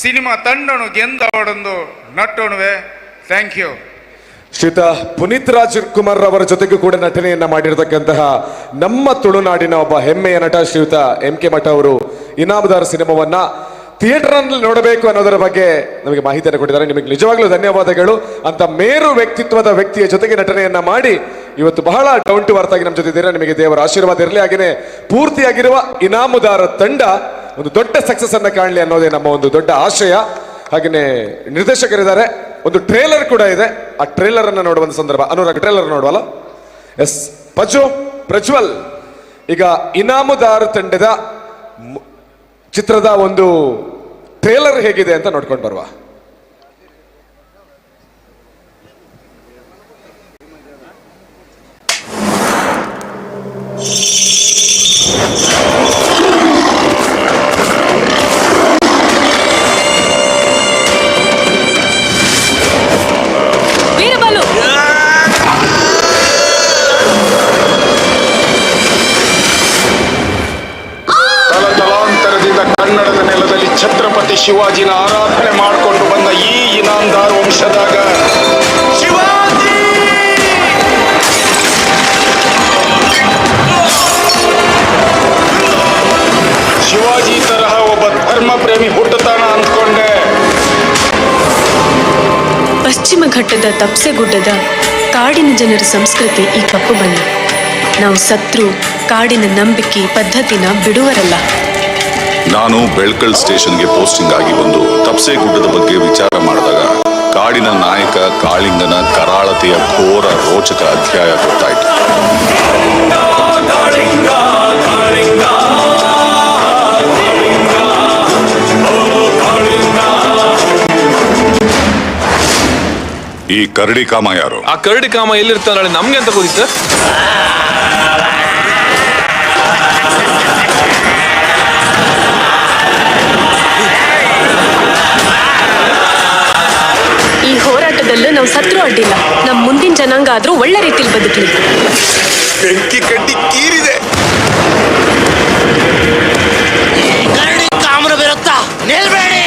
I: ಸಿನಿಮಾ ತಂಡನು ಗೆಂದವಡೊಂದು ನಟ್ಟೋಣುವೆ. Thank you.
C: ಶ್ರೀತ ಪುನೀತ್ ರಾಜ್ ಕುಮಾರ್ ಅವರ ಜೊತೆಗೂ ಕೂಡ ನಟನೆಯನ್ನ ಮಾಡಿರತಕ್ಕಂತಹ ನಮ್ಮ ತುಳುನಾಡಿನ ಒಬ್ಬ ಹೆಮ್ಮೆಯ ನಟ ಶ್ರೀಯುತ ಎಂ ಕೆ ಮಠ ಅವರು ಇನಾಮದಾರ್ ಸಿನಿಮಾವನ್ನ ಥಿಯೇಟರ್ ನಲ್ಲಿ ನೋಡಬೇಕು ಅನ್ನೋದರ ಬಗ್ಗೆ ನಮಗೆ ಮಾಹಿತಿಯನ್ನು ಕೊಟ್ಟಿದ್ದಾರೆ. ನಿಮಗೆ ನಿಜವಾಗ್ಲೂ ಧನ್ಯವಾದಗಳು. ಅಂತ ಮೇರು ವ್ಯಕ್ತಿತ್ವದ ವ್ಯಕ್ತಿಯ ಜೊತೆಗೆ ನಟನೆಯನ್ನ ಮಾಡಿ ಇವತ್ತು ಬಹಳ down to earth ಆಗಿ ನಮ್ಮ ಜೊತೆ ಇದ್ದೀರಾ. ನಿಮಗೆ ದೇವರ ಆಶೀರ್ವಾದ ಇರಲಿ. ಹಾಗೆಯೇ ಪೂರ್ತಿಯಾಗಿರುವ ಇನಾಮುದಾರ ತಂಡ ಒಂದು ದೊಡ್ಡ ಸಕ್ಸಸ್ ಅನ್ನ ಕಾಣಲಿ ಅನ್ನೋದೇ ನಮ್ಮ ಒಂದು ದೊಡ್ಡ ಆಶಯ. ಹಾಗೆಯೇ ನಿರ್ದೇಶಕರಿದ್ದಾರೆ, ಒಂದು ಟ್ರೇಲರ್ ಕೂಡ ಇದೆ. ಆ ಟ್ರೇಲರ್ ಅನ್ನ ನೋಡುವ ಒಂದು ಸಂದರ್ಭ. ಅನುರಾಗ್, ಟ್ರೇಲರ್ ನೋಡುವಲ್ಲ? ಎಸ್ ಪಜು ಪ್ರಜ್ವಲ್, ಈಗ ಇನಾಮುದಾರ ತಂಡದ ಚಿತ್ರದ ಒಂದು ಟ್ರೇಲರ್ ಹೇಗಿದೆ ಅಂತ ನೋಡ್ಕೊಂಡು ಬರುವ.
M: ಕನ್ನಡದ ನೆಲದಲ್ಲಿ ಛತ್ರಪತಿ ಶಿವಾಜಿನ ಆರಾಧನೆ ಮಾಡಿಕೊಂಡು ಬಂದ ಈ ಇನಾಮದಾರ್ ವಂಶದಾಗ ಶಿವಾಜಿ ಶಿವಾಜಿ ತರಹ ಒಬ್ಬ ಧರ್ಮ ಪ್ರೇಮಿ ಹುಟ್ಟುತ್ತಾನ ಅಂದ್ಕೊಂಡೆ.
W: ಪಶ್ಚಿಮ ಘಟ್ಟದ ತಪ್ಸೆಗುಡ್ಡದ ಕಾಡಿನ ಜನರ ಸಂಸ್ಕೃತಿ ಈ ಕಪ್ಪು ಬಣ್ಣ. ನಾವು ಸತ್ರು ಕಾಡಿನ ನಂಬಿಕೆ ಪದ್ಧತಿನ ಬಿಡುವರಲ್ಲ.
X: ನಾನು ಬೆಳ್ಕಲ್ ಸ್ಟೇಷನ್ಗೆ ಪೋಸ್ಟಿಂಗ್ ಆಗಿ ಬಂದು ತಪ್ಸೆ ಗುಡ್ಡದ ಬಗ್ಗೆ ವಿಚಾರ ಮಾಡಿದಾಗ ಕಾಡಿನ ನಾಯಕ ಕಾಳಿಂಗನ ಕರಾಳತೆಯ ಘೋರ ರೋಚಕ ಅಧ್ಯಾಯ ಗೊತ್ತಾಯಿತು. ಈ ಕರಡಿ ಕಾಮ ಯಾರು?
Y: ಆ ಕರಡಿ ಕಾಮ ಎಲ್ಲಿರ್ತಾನೆ ನಮ್ಗೆ ಅಂತ ಗೊತ್ತಿತ್ತು.
W: ಈ ಹೋರಾಟದಲ್ಲೂ ನಾವು ಸತ್ರು ಅಡ್ಡಿಲ್ಲ, ನಮ್ಮ ಮುಂದಿನ ಜನಾಂಗ ಆದ್ರೂ ಒಳ್ಳೆ ರೀತಿಲಿ ಬದುಕಲಿ.
K: ಬೆಂಕಿ ಕಡ್ಡಿ ಕೀರಿದೆ.
Q: ಕರಡಿ ಕಾಮರ ಬರುತ್ತಾ ನಿಲ್ಬೇಡಿ.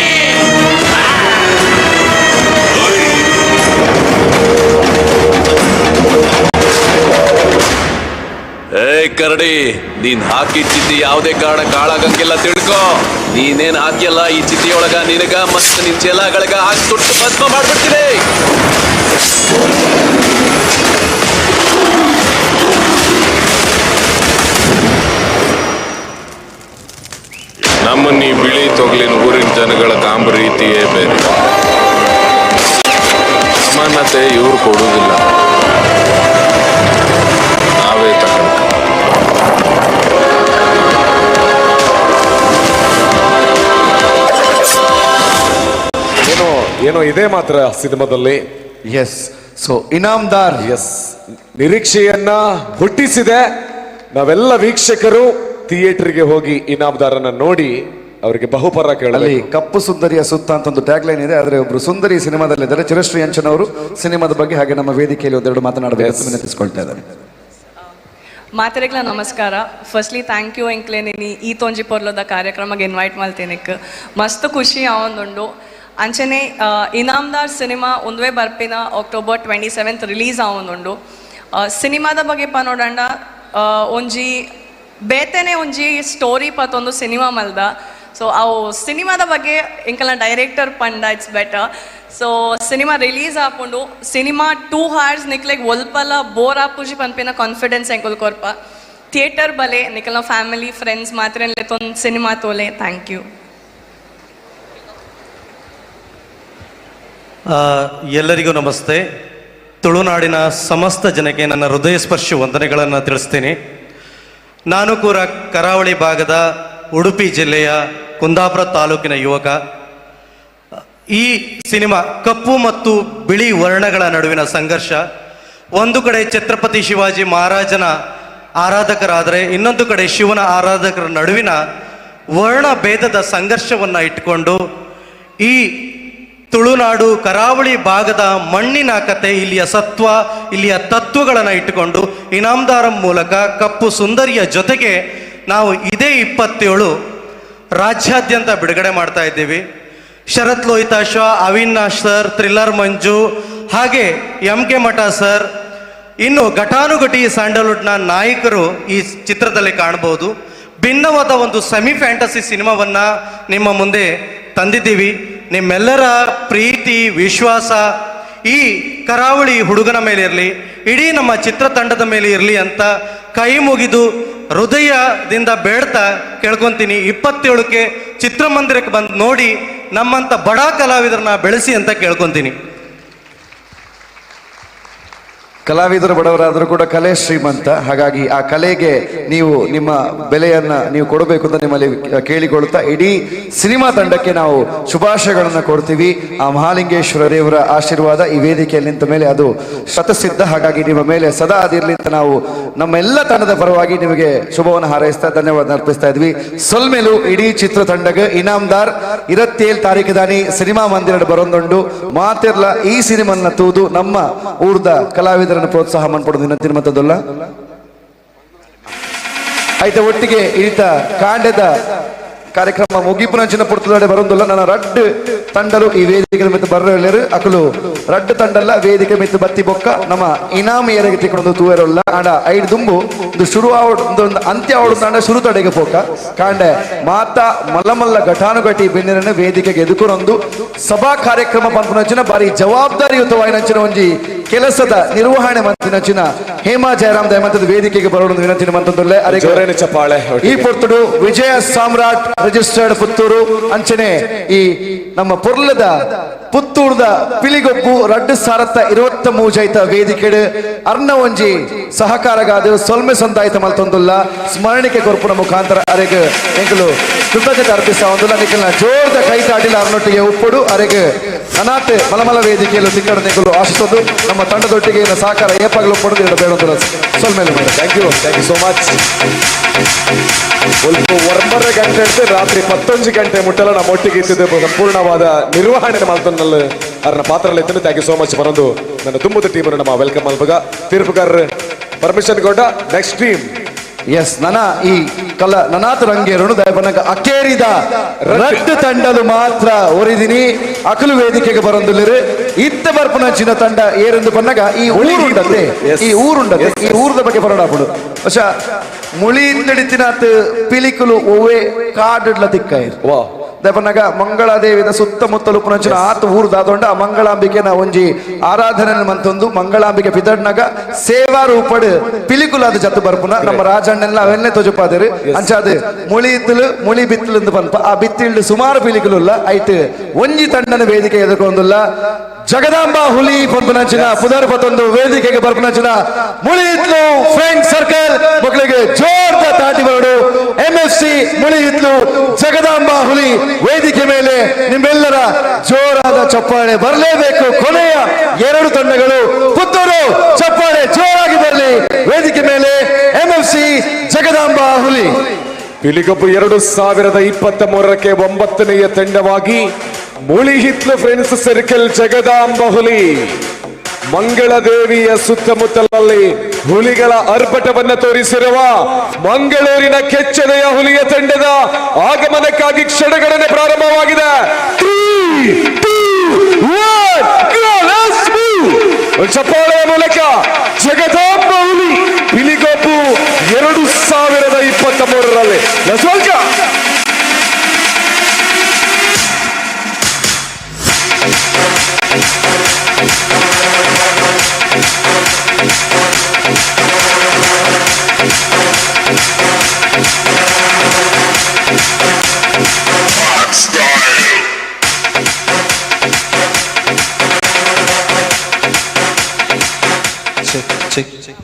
L: ಏ ಕರಡಿ, ನೀನ್ ಹಾಕಿದ ಚಿತ್ತಿ ಯಾವುದೇ ಕಾರಣ ಕಾಳಾಗಂಗಿಲ್ಲ ತಿಳ್ಕೊ. ನೀನೇನ್ ಹಾಕಿಯಲ್ಲ ಈ ಚಿತ್ತಿಯೊಳಗ ನಿನಗ ಮತ್ತೆ ನಿನ್ ಚೇಲಾಗಳಗ ಹಾಕಿ ಸುಟ್ಟು ಭಸ್ಮ ಮಾಡ್ಬಿಡ್ತೀನಿ.
X: ನಮ್ಮನ್ನ ಈ ಬಿಳಿ ತೊಗಲಿನ ಊರಿನ ಜನಗಳ ಕಾಂಬ ರೀತಿಯೇ ಬೇರೆ. ಸಮಾನತೆ ಇವ್ರು ಕೊಡುವುದಿಲ್ಲ, ನಾವೇ ತಗೊಂಡು.
C: ಏನೋ ಏನೋ ಇದೆ ಮಾತ್ರ ಸಿನಿಮಾದಲ್ಲಿ.
B: S, so Inamdar
C: S ನಿರೀಕ್ಷೆಯನ್ನ ಹುಟ್ಟಿಸಿದೆ. ನಾವೆಲ್ಲ ವೀಕ್ಷಕರು ಥಿಯೇಟರ್ಗೆ ಹೋಗಿ ಇನಾಮ್ದಾರನ್ನ ನೋಡಿ ಅವರಿಗೆ ಬಹುಪರ
B: ಅಲ್ಲಿ
C: ಕೇಳಿ.
B: ಕಪ್ಪು ಸುಂದರಿಯ ಸುತ್ತ ಅಂತ ಒಂದು ಟ್ಯಾಗ್ ಲೈನ್ ಇದೆ. ಆದರೆ ಒಬ್ರು ಸುಂದರಿ ಸಿನಿಮಾದಲ್ಲಿದ್ದಾರೆ, ಚಿರಶ್ರೀ ಅಂಚನ್ ಅವರು. ಸಿನಿಮಾದ ಬಗ್ಗೆ ಹಾಗೆ ನಮ್ಮ ವೇದಿಕೆಯಲ್ಲಿ ಒಂದೆರಡು ಮಾತನಾಡಬೇಕು ಅಂತ ವಿನಂತಿಸಿಕೊಳ್ತಾ ಇದ್ದಾರೆ.
N: ಮಾತೆರೆಗ್ಲ ನಮಸ್ಕಾರ. Firstly thank you ಎಂಕ್ಲೆ ನೀ ಈ ತೊಂಜಿ ಪೊರ್ಲದ ಕಾರ್ಯಕ್ರಮಕ್ಕೆ ಇನ್ವೈಟ್ ಮಲ್ತೇನಿಕ್ ಮಸ್ತ್ ಖುಷಿ ಆವೊಂದುಂಡು. ಅಂಚನೆ ಇನಾಮ್ದಾರ್ ಸಿನಿಮಾ ಒಂದುವೇ ಬರ್ಪಿನ ಅಕ್ಟೋಬರ್ 27 ರಿಲೀಸ್ ಆವೊಂದುಂಡು. ಸಿನಿಮಾದ ಬಗ್ಗೆ ಪನೋಡಂಡ ಒಂಜಿ ಬೇತೆನೆ ಒಂಜಿ ಸ್ಟೋರಿ ಪತ್ತೊಂದು ಸಿನಿಮಾ ಮಲ್ದ. ಸೊ ಅವು ಸಿನಿಮಾದ ಬಗ್ಗೆ ಎಂಕಲ್ನ ಡೈರೆಕ್ಟರ್ ಪಂಡ it's better. So cinema release ಆಪುಂಡು. Cinema 2 hours ನಿಕ್ಲೆಗ್ ಒಲ್ಪಲ bore ಆಪುಜಿ ಪನ್ಪಿನ ಕಾನ್ಫಿಡೆನ್ಸ್ ಎಂಕುಲ್ ಕೊರ್ಪ. ಥಿಯೇಟರ್ ಬಲೆ ನಿಕಲ್ನ ಫ್ಯಾಮಿಲಿ ಫ್ರೆಂಡ್ಸ್ ಮಾತ್ರ ತೊಂದು ಸಿನಿಮಾ ತೋಲೆ. Thank you.
O: ಎಲ್ಲರಿಗೂ ನಮಸ್ತೆ. ತುಳುನಾಡಿನ ಸಮಸ್ತ ಜನಕ್ಕೆ ನನ್ನ ಹೃದಯ ಸ್ಪರ್ಶಿ ವಂದನೆಗಳನ್ನು ತಿಳಿಸ್ತೀನಿ. ನಾನು ಕೂಡ ಕರಾವಳಿ ಭಾಗದ ಉಡುಪಿ ಜಿಲ್ಲೆಯ ಕುಂದಾಪುರ ತಾಲೂಕಿನ ಯುವಕ. ಈ ಸಿನಿಮಾ ಕಪ್ಪು ಮತ್ತು ಬಿಳಿ ವರ್ಣಗಳ ನಡುವಿನ ಸಂಘರ್ಷ. ಒಂದು ಕಡೆ ಛತ್ರಪತಿ ಶಿವಾಜಿ ಮಹಾರಾಜನ ಆರಾಧಕರಾದರೆ ಇನ್ನೊಂದು ಕಡೆ ಶಿವನ ಆರಾಧಕರ ನಡುವಿನ ವರ್ಣ ಭೇದದ ಸಂಘರ್ಷವನ್ನು ಇಟ್ಟುಕೊಂಡು ಈ ತುಳುನಾಡು ಕರಾವಳಿ ಭಾಗದ ಮಣ್ಣಿನ ಕತೆ, ಇಲ್ಲಿಯ ಸತ್ವ, ಇಲ್ಲಿಯ ತತ್ವಗಳನ್ನು ಇಟ್ಟುಕೊಂಡು ಇನಾಮ್ದಾರಂ ಮೂಲಕ ಕಪ್ಪು ಸುಂದರಿಯ ಜೊತೆಗೆ ನಾವು ಇದೇ 27 ರಾಜ್ಯಾದ್ಯಂತ ಬಿಡುಗಡೆ ಮಾಡ್ತಾ ಇದ್ದೀವಿ. ಶರತ್ ಲೋಹಿತಾಶ್ವ, ಅವಿನಾಶ್ ಸರ್, ಥ್ರಿಲ್ಲರ್ ಮಂಜು, ಹಾಗೆ ಎಂ ಕೆ ಮಠ ಸರ್, ಇನ್ನು ಘಟಾನುಘಟಿ ಸ್ಯಾಂಡಲ್ವುಡ್ನ ನಾಯಕರು ಈ ಚಿತ್ರದಲ್ಲಿ ಕಾಣ್ಬೋದು. ಭಿನ್ನವಾದ ಒಂದು ಸೆಮಿ ಫ್ಯಾಂಟಸಿ ಸಿನಿಮಾವನ್ನು ನಿಮ್ಮ ಮುಂದೆ ತಂದಿದ್ದೀವಿ. ನಿಮ್ಮೆಲ್ಲರ ಪ್ರೀತಿ ವಿಶ್ವಾಸ ಈ ಕರಾವಳಿ ಹುಡುಗನ ಮೇಲೆ ಇರಲಿ, ಇಡೀ ನಮ್ಮ ಚಿತ್ರತಂಡದ ಮೇಲೆ ಇರಲಿ ಅಂತ ಕೈ ಮುಗಿದು ಹೃದಯದಿಂದ ಬೇಡ್ತಾ ಕೇಳ್ಕೊತೀನಿ. 27ಕ್ಕೆ ಚಿತ್ರಮಂದಿರಕ್ಕೆ ಬಂದು ನೋಡಿ ನಮ್ಮಂಥ ಬಡ ಕಲಾವಿದರನ್ನ ಬೆಳೆಸಿ ಅಂತ ಕೇಳ್ಕೊತೀನಿ.
B: ಕಲಾವಿದರು ಬಡವರಾದರೂ ಕೂಡ ಕಲೆ ಶ್ರೀಮಂತ. ಹಾಗಾಗಿ ಆ ಕಲೆಗೆ ನೀವು ನಿಮ್ಮ ಬೆಲೆಯನ್ನ ನೀವು ಕೊಡಬೇಕು ಅಂತ ನಿಮ್ಮಲ್ಲಿ ಕೇಳಿಕೊಳ್ಳುತ್ತಾ ಇಡೀ ಸಿನಿಮಾ ತಂಡಕ್ಕೆ ನಾವು ಶುಭಾಶಯಗಳನ್ನು ಕೊಡ್ತೀವಿ. ಆ ಮಹಾಲಿಂಗೇಶ್ವರ ದೇವರ ಆಶೀರ್ವಾದ ಈ ವೇದಿಕೆಯಲ್ಲಿ ನಿಂತ ಮೇಲೆ ಅದು ಶತಸಿದ್ಧ. ಹಾಗಾಗಿ ನಿಮ್ಮ ಮೇಲೆ ಸದಾ ಅದಿರಲಿ ಅಂತ ನಾವು ನಮ್ಮೆಲ್ಲ ತಂಡದ ಪರವಾಗಿ ನಿಮಗೆ ಶುಭವನ್ನು ಹಾರೈಸ್ತಾ ಧನ್ಯವಾದ ಅರ್ಪಿಸ್ತಾ ಇದ್ವಿ. ಸೊಲ್ಮೆಲು ಇಡೀ ಚಿತ್ರತಂಡಗೆ. ಇನಾಮ್ದಾರ್ 27 ತಾರೀಕು ದಾನಿ ಸಿನಿಮಾ ಮಂದಿರ ಬರೋಂದುಂಡು. ಮಾತಿರ್ಲ ಈ ಸಿನಿಮಾನ ತೂದು ನಮ್ಮ ಊರ್ದ ಕಲಾವಿದರನ್ನು ಪ್ರೋತ್ಸಾಹ ಮನ್ಪಡೋದು ವಿನಂತಿ ಮತ್ತದಲ್ಲ. ಆಯ್ತ ಒಟ್ಟಿಗೆ ಈತ ಕಾಂಡದ ಕಾರ್ಯಕ್ರಮ ಮುಗಿಪುನಂಚಿನ ಪುರ್ತುದಾಡೆ ಬರೋದಿಲ್ಲ. ನನ್ನ ರಡ್ಡು ತಂಡಲು ಈ ವೇದಿಕೆ ಮಿತ್ತು ಬರ್ರೇರು ಅಕಲು ರಡ್ಡು ತಂಡಲ್ಲ ವೇದಿಕೆ ಮಿತ್ತು ಬತ್ತಿ ಬೊಕ್ಕ ನಮ್ಮ ಇನಾಮ ಏರಗೆ ತಿಕ್ಕೊಂಡು ತೂವೆರಲ್ಲ. ಆಂಡ ಐದು ದುಂಬು ಒಂದು ಶುರು ಆವಡ್ ಒಂದು ಅಂತ್ಯ ಆವಡು ತಂಡ ಶುರು ತಡೆಗೆ ಪೋಕ ಕಾಂಡೆ ಮಾತಾ ಮಲ್ಲ ಘಟಾನುಘಟಿ ಬೆನ್ನಿರನ್ನು ವೇದಿಕೆಗೆ ಎದುಕುರೊಂದು ಸಭಾ ಕಾರ್ಯಕ್ರಮ ಪನ್ಪುನಂಚಿನ ಬಾರಿ ಜವಾಬ್ದಾರಿಯುತವಾಯಿನಂಚಿನ ಒಂಜಿ ಕೆಲಸದ ನಿರ್ವಹಣೆ ಮಂತಿನಂಚಿನ ಹೇಮಾ ಜಯರಾಮ್ ದಯಮಂತದ ವೇದಿಕೆಗೆ ಬರೋಣ ವಿನಂತಿ ಮಂತದಲ್ಲೇ.
C: ಚಪ್ಪಾಳೆ.
B: ಈ ಪೊರ್ತುಡು ವಿಜಯ ಸಾಮ್ರಾಟ್ ರಿಜಿಸ್ಟರ್ಡ್ ಪುತ್ತೂರು ಅಂಚನೆ ಈ ನಮ್ಮ ಪೊರ್ಲದ ಪುತ್ತೂರ್ದ ಪಿಲಿಗೊಪ್ಪು ರಡ್ಡು ಸಾರತ್ತ 23 ಜೈತ ವೇದಿಕೆಡು ಅರ್ಣ ಒಂಜಿ ಸಹಕಾರಗಾದ ಸೊಲ್ಮೆ ಸಂದಾಯಿತ ಮಲ್ತೊಂದುಲ್ಲ ಸ್ಮರಣಿಕೆ ಕೊರ್ಪುನ ಮುಖಾಂತರ ಅರೆಗ್ ಎಂಕುಲು ಕೃತಜ್ಞತೆ ಅರ್ಪಿಸ್ತಾ ಒಂದುಲ್ಲ. ನಿಖಲ್ನ ಜೋರ್ದ ಕೈ ತಾಟಿಲ ಅರ್ನೊಟ್ಟಿಗೆ ಉಪ್ಪುಡು ಅರೆಗ್ ನನಾಟ್ ಮಲಮಲ ವೇದಿಕೆಯಲ್ಲಿ ತಿಕ್ಕಡನೆಗಳು ಆಶಿಸೋದು ನಮ್ಮ ತಂಡದೊಟ್ಟಿಗೆ ಸಹಕಾರ ಏಪಾಗಲೂ ಕೊಡೋದು ಬೇಡ ಸೊಲ್ಮೇಲೆ.
C: Thank you, thank you so much. ಒಲ್ಪ 9 ಗಂಟೆ ಹಿಡ್ದು ರಾತ್ರಿ 11 ಗಂಟೆ ಮುಟ್ಟಲ ನಮ್ಮ ಒಟ್ಟಿಗೆ ಇತ್ತಿದ್ದು ಸಂಪೂರ್ಣವಾದ ನಿರ್ವಹಣೆ ಮಾಡ್ತಾನಲ್ಲಿ ಅವರ ಪಾತ್ರದಲ್ಲಿ ಇತ್ತು. Thank you so much. ಬರೋದು ನನ್ನ ತುಂಬದ ಟೀಮ್ ನಮ್ಮ welcome ಮಲ್ಪಗ ತೀರ್ಪುಗಾರರು ಪರ್ಮಿಷನ್ ಕೊಟ್ಟ ನೆಕ್ಸ್ಟ್ ಟೀಮ್.
B: ಎಸ್, ನನ ಈ ಕಲ ನನಾತ ರಂಗೇರನು ದಯಪನಗ ಅಕೇರಿದ ರಡ್ಡು ತಂಡಲು ಮಾತ್ರ ಒರಿದಿನಿ ಅಕಲು ವೇದಿಕೆಗೆ ಬರೊಂದುಲ್ಲಿರು. ಇತ್ತ ಬರ್ಪುನಂಚಿನ ತಂಡ ಏರೆಂದು ಪನ್ನಗ ಈ ಊರುಂಡತೆ, ಈ ಊರುಂಡತೆ, ಈ ಊರದ ಬಗ್ಗೆ ಬರೋಡಾಪುಡು. ಅಶ ಮುಳಿ ನಡಿತಿನಾತ್ ಪಿಲಿಕುಲು ಒವ್ವೆ ಕಾಡಿಡ್ಲ ತಿಕ್ಕಾಯಿರು. ದಯಪನ್ನಗ ಮಂಗಳಾದೇವಿದ ಸುತ್ತಮುತ್ತಲು ಪುನಂಚಿನ ಆತ ಊರು ದಾದೊಂಡ ಆ ಮಂಗಳಾಂಬಿಕೆ ನಾ ಒಂಜಿ ಆರಾಧನೆ ಮಂತೊಂದು ಮಂಗಳಾಂಬಿಕೆ ಪಿದಡ್ನಗ ಸೇವಾ ರೂಪಡ್ ಪಿಲಿಕುಲಾದ ಜತ್ತು ಬರ್ಪುನ ನಮ್ಮ ರಾಜಣ್ಣೆಲ್ಲ ಅವೆನ್ನೇ ತೊಜುಪಾದರು. ಅಂಚಾದ ಮುಳಿ ಇತ್ತಲು ಮುಳಿ ಬಿತ್ತಲು ಅಂತ ಪನ್ಪ ಆ ಬಿತ್ತಿಲ್ಡು ಸುಮಾರು ಪಿಲಿಕುಲುಲ್ಲ. ಐಟ್ ಒಂಜಿ ತಂಡನ ವೇದಿಕೆ ಎದುರ್ಕೊಂದುಲ್ಲ ಜಗದಾಂಬಾ ಹುಲಿ ಪನ್ಪುನಂಚಿನ ಪುದರ್ ಪತ್ತೊಂದು ವೇದಿಕೆಗೆ ಬರ್ಪುನಂಚಿನ ಮುಳಿ ಇತ್ಲು ಫ್ರೆಂಡ್ ಸರ್ಕಲ್ ಮಕ್ಕಳಿಗೆ ಜೋರ್ದ ತಾಟಿ ಬರಡು. ಎಂಎಫ್ಸಿ ಮುಳಿ ಇತ್ಲು ಜಗದಾಂಬಾ ಹುಲಿ ವೇದಿಕೆ ಮೇಲೆ ನಿಮ್ಮೆಲ್ಲರ ಜೋರಾದ ಚಪ್ಪಾಳೆ ಬರಲೇಬೇಕು. ಕೊನೆಯ ಎರಡು ತಂಡಗಳು ಪುತ್ತೂರು ಚಪ್ಪಾಳೆ ಜೋರಾಗಿ ಬರಲಿ. ವೇದಿಕೆ ಮೇಲೆ ಎಂಎಫ್ಸಿ ಜಗದಾಂಬಾ ಹುಲಿ.
C: ಪಿಲಿಗೊಬ್ಬು 2023ಕ್ಕೆ 9ನೆಯ ತಂಡವಾಗಿ ಮುಳಿಹಿತ್ಲು ಫ್ರೆಂಡ್ಸ್ ಸರ್ಕಲ್ ಜಗದಾಂಬ ಹುಲಿ ಮಂಗಳದೇವಿಯ ಸುತ್ತಮುತ್ತಲಲ್ಲಿ ಹುಲಿಗಳ ಅರ್ಭಟವನ್ನು ತೋರಿಸಿರುವ ಮಂಗಳೂರಿನ ಕೆಚ್ಚೆದೆಯ ಹುಲಿಯ ತಂಡದ ಆಗಮನಕ್ಕಾಗಿ ಕ್ಷಣಗಣನೆ ಪ್ರಾರಂಭವಾಗಿದೆ. 3 2 1 go, let's move. ಚಪ್ಪಾಳೆಯ ಮೂಲಕ ಜಗದಾಂಬ ಹುಲಿ ಪಿಲಿಗೊಬ್ಬು 2023ರಲ್ಲಿ. Let's welcome.
O: Check, check.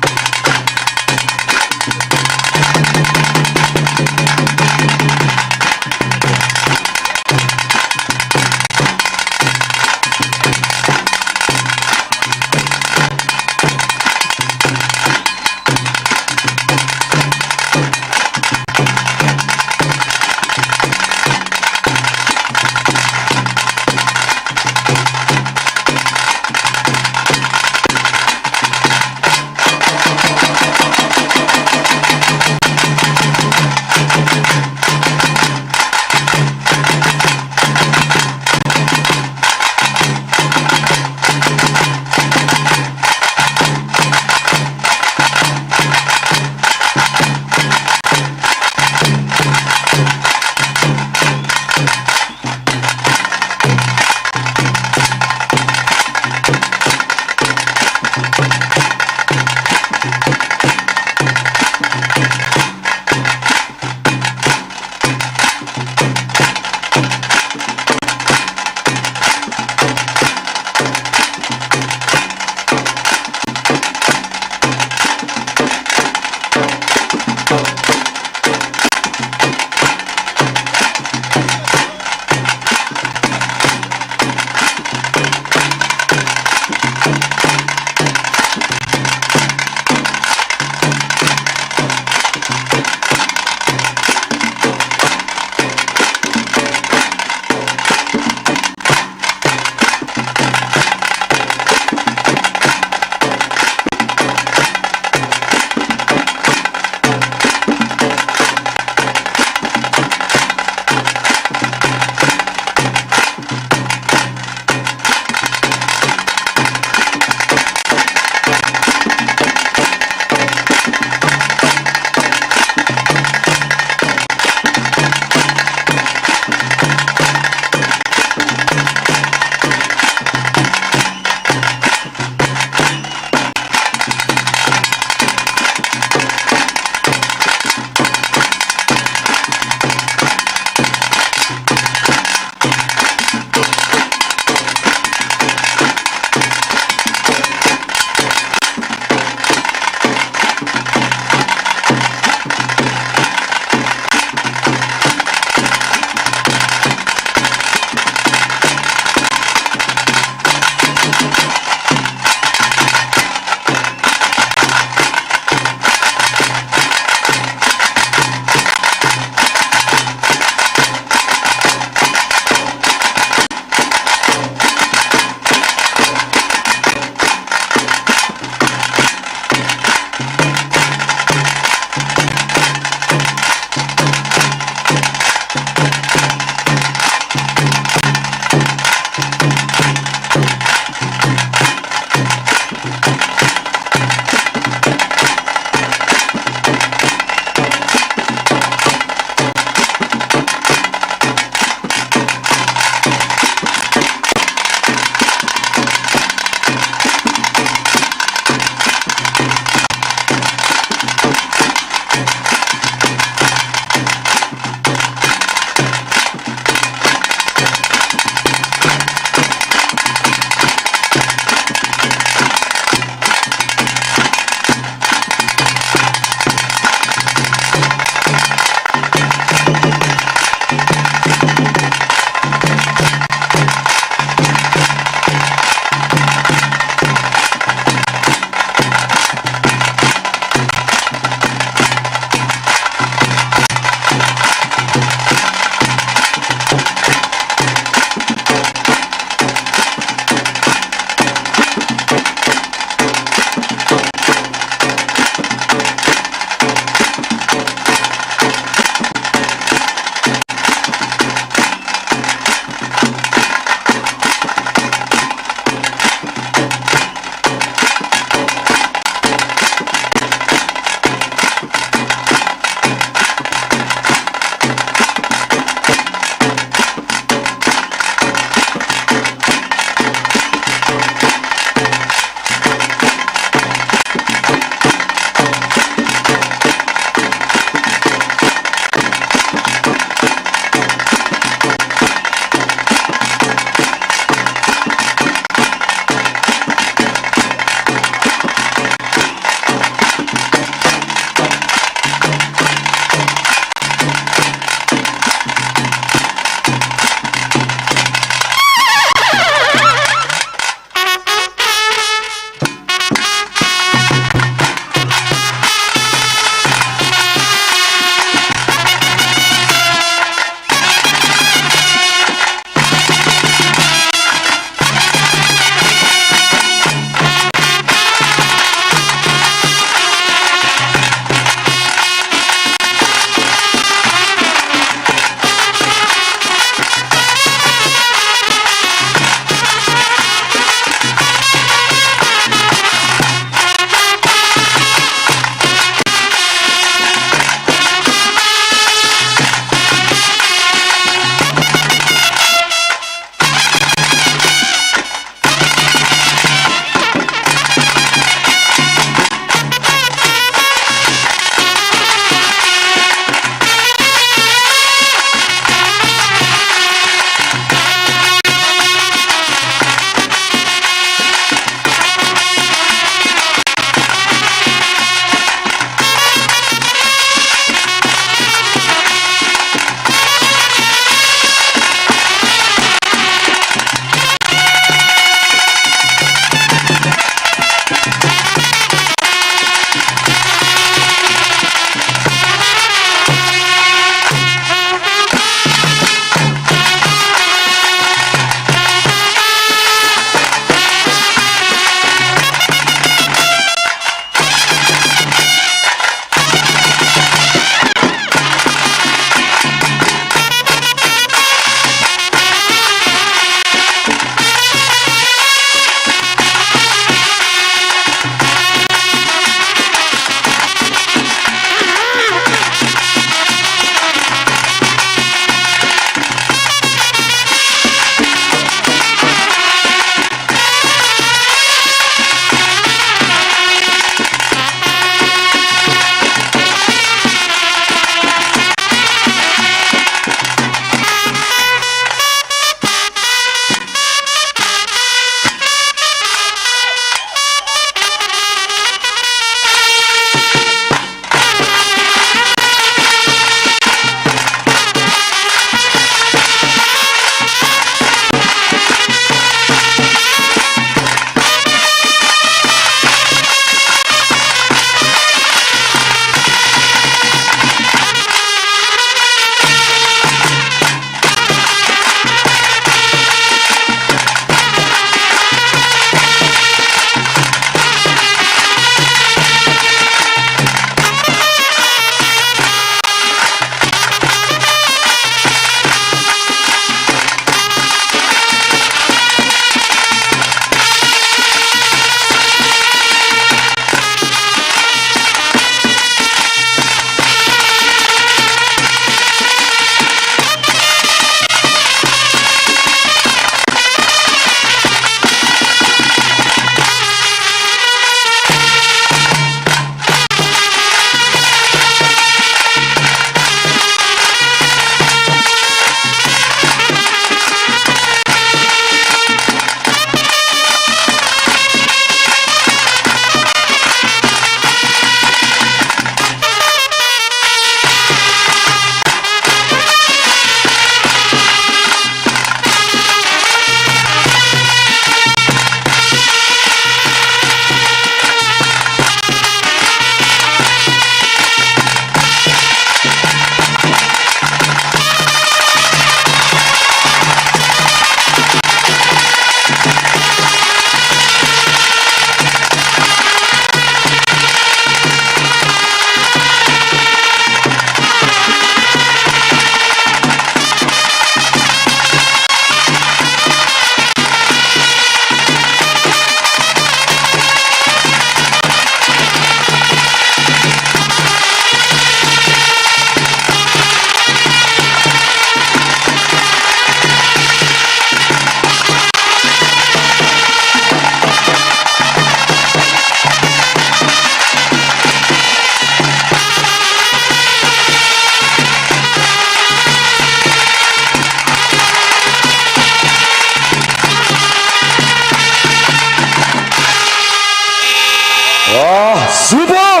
C: Super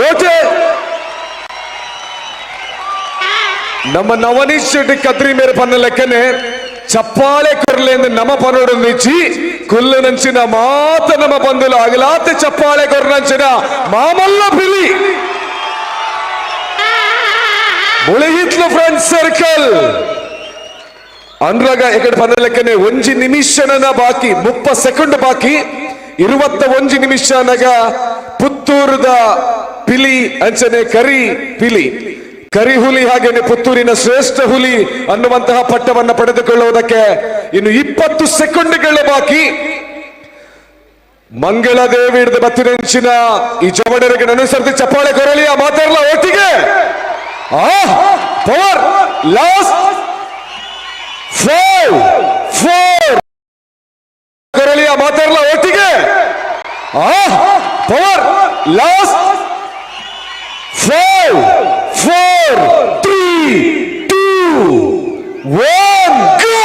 C: ಓಟೆ. ನಮ್ಮ ನವನೀಶ್ ಶೆಟ್ಟಿ ಕದ್ರಿ ಮೇರೆ ಪನ್ನ ಲೆಕ್ಕನೆ ಚಪ್ಪಾಳೆ ಕೊರ್ಲೆಂದು ನಮ್ಮ ಪನೋಡು ನಿಚ್ಚಿ ಕುಲ್ಲು ನಂಚಿನ ಮಾತ ನಮ್ಮ ಬಂದುಲು ಅಗಲಾತೆ ಚಪ್ಪಾಳೆ ಕೊರ್ನಂಚಿನ ಮಾಮಲ್ಲ ಪಿಲಿ ಮುಳಿಹಿತ್ಲು ಫ್ರೆಂಡ್ ಸರ್ಕಲ್ ಅನ್ರಾಗ ಎಕಡೆ ಪನ್ನ ಲೆಕ್ಕನೆ ಒಂಜಿ ನಿಮಿಷನ ಬಾಕಿ 30 ಸೆಕೆಂಡ್ ಬಾಕಿ 21 ನಿಮಿಷನಗ ಪುತ್ತೂರುದ ಪಿಲಿ ಅಂಚನೆ ಕರಿ ಪಿಲಿ ಕರಿಹುಲಿ ಹಾಗೇನೆ ಪುತ್ತೂರಿನ ಶ್ರೇಷ್ಠ ಹುಲಿ ಅನ್ನುವಂತಹ ಪಟ್ಟವನ್ನು ಪಡೆದುಕೊಳ್ಳುವುದಕ್ಕೆ ಇನ್ನು 20 ಸೆಕೆಂಡ್ಗಳ ಬಾಕಿ. ಮಂಗಳದೇವಿ ಹಿಡಿದ ಬತ್ತಿನೆಂಚಿನ ಈ ಜವಡರಿಗೆ ನನುಸರ್ತಿ ಚಪ್ಪಾಳೆ ಕೊರಳಿಯ ಮಾತಾಡಲ್ಲ ಒಟ್ಟಿಗೆ. ಆ ಪವರ್ ಲಾಸ್ಟ್ 5 4 ಕೊರಳಿಯ ಮಾತಾಡಲ್ಲ ಒಟ್ಟಿಗೆ. ಆ power last 5 4 3 2 1 go!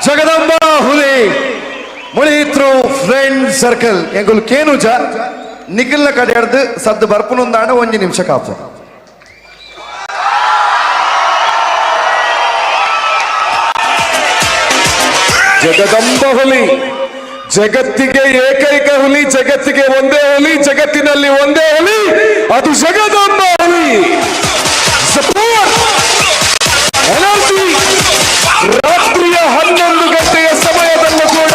B: Jagadamba ಹುಲಿ ಮುಳಿತ್ರು ಫ್ರೆಂಡ್ ಸರ್ಕಲ್ ಎಂಗುಲ್ ಕೇನುಜ ನಿಖಿಲ್ನ ಕಡೆಯರ್ದು ಸದ್ದು ಬರ್ಪುನೊಂದಾಣ ಒಂಜಿ ನಿಮಿಷ ಕಾಪು.
C: ಜಗದಂಬ ಹುಲಿ, ಜಗತ್ತಿಗೆ ಏಕೈಕ ಹುಲಿ, ಜಗತ್ತಿಗೆ ಒಂದೇ ಹುಲಿ, ಜಗತ್ತಿನಲ್ಲಿ ಒಂದೇ ಹುಲಿ, ಅದು ಜಗದಂಬ ಹುಲಿ. ಸಪೋರ್ಟ್ ಎನರ್ಜಿ ರಾತ್ರಿಯ 11 ಗಂಟೆಯ ಸಮಯದಲ್ಲೂ ಕೂಡ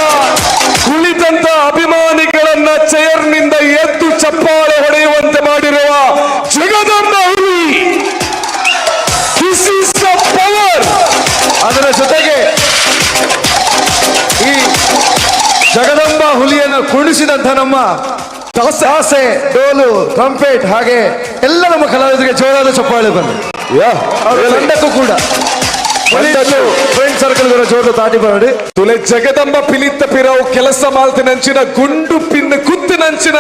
C: ಕುಳಿತಂತ ಅಭಿಮಾನಿಗಳನ್ನ ಚೇರ್ನಿಂದ ಎದ್ದು ಚಪ್ಪಾಳೆ ಹೊಡೆಯುವಂತೆ ಮಾಡಿರುವ ಜಗದಂಬ ಹುಲಿ. This is the power.
B: ಅದರ ಜೊತೆಗೆ ಈ Jagadamba ಹುಲಿಯನ್ನು ಕುಣಿಸಿದಂಥ ನಮ್ಮ ತಾಸೆ, ಡೋಲು, ಟ್ರಂಪೇಟ್ ಹಾಗೆ ಎಲ್ಲ ನಮ್ಮ ಕಲಾವಿದರಿಗೆ ಜೋರಾದ ಚಪ್ಪಾಳೆ ಬನ್ನಿ. ತಂಡಕ್ಕೂ ಕೂಡ ಫ್ರೆಂಡ್ ಸರ್ಕಲ್ ಜೋರು ತಾಟಿ ಬರಡಿ.
C: ತುಲೆ ಜಗದಂಬ ಪಿಲಿತ್ತ ಪಿರವು ಕೆಲಸ ಮಾಲ್ತಿನಂಚಿನ ಗುಂಡು ಪಿನ್ ಕುತ್ತಿನಂಚಿನ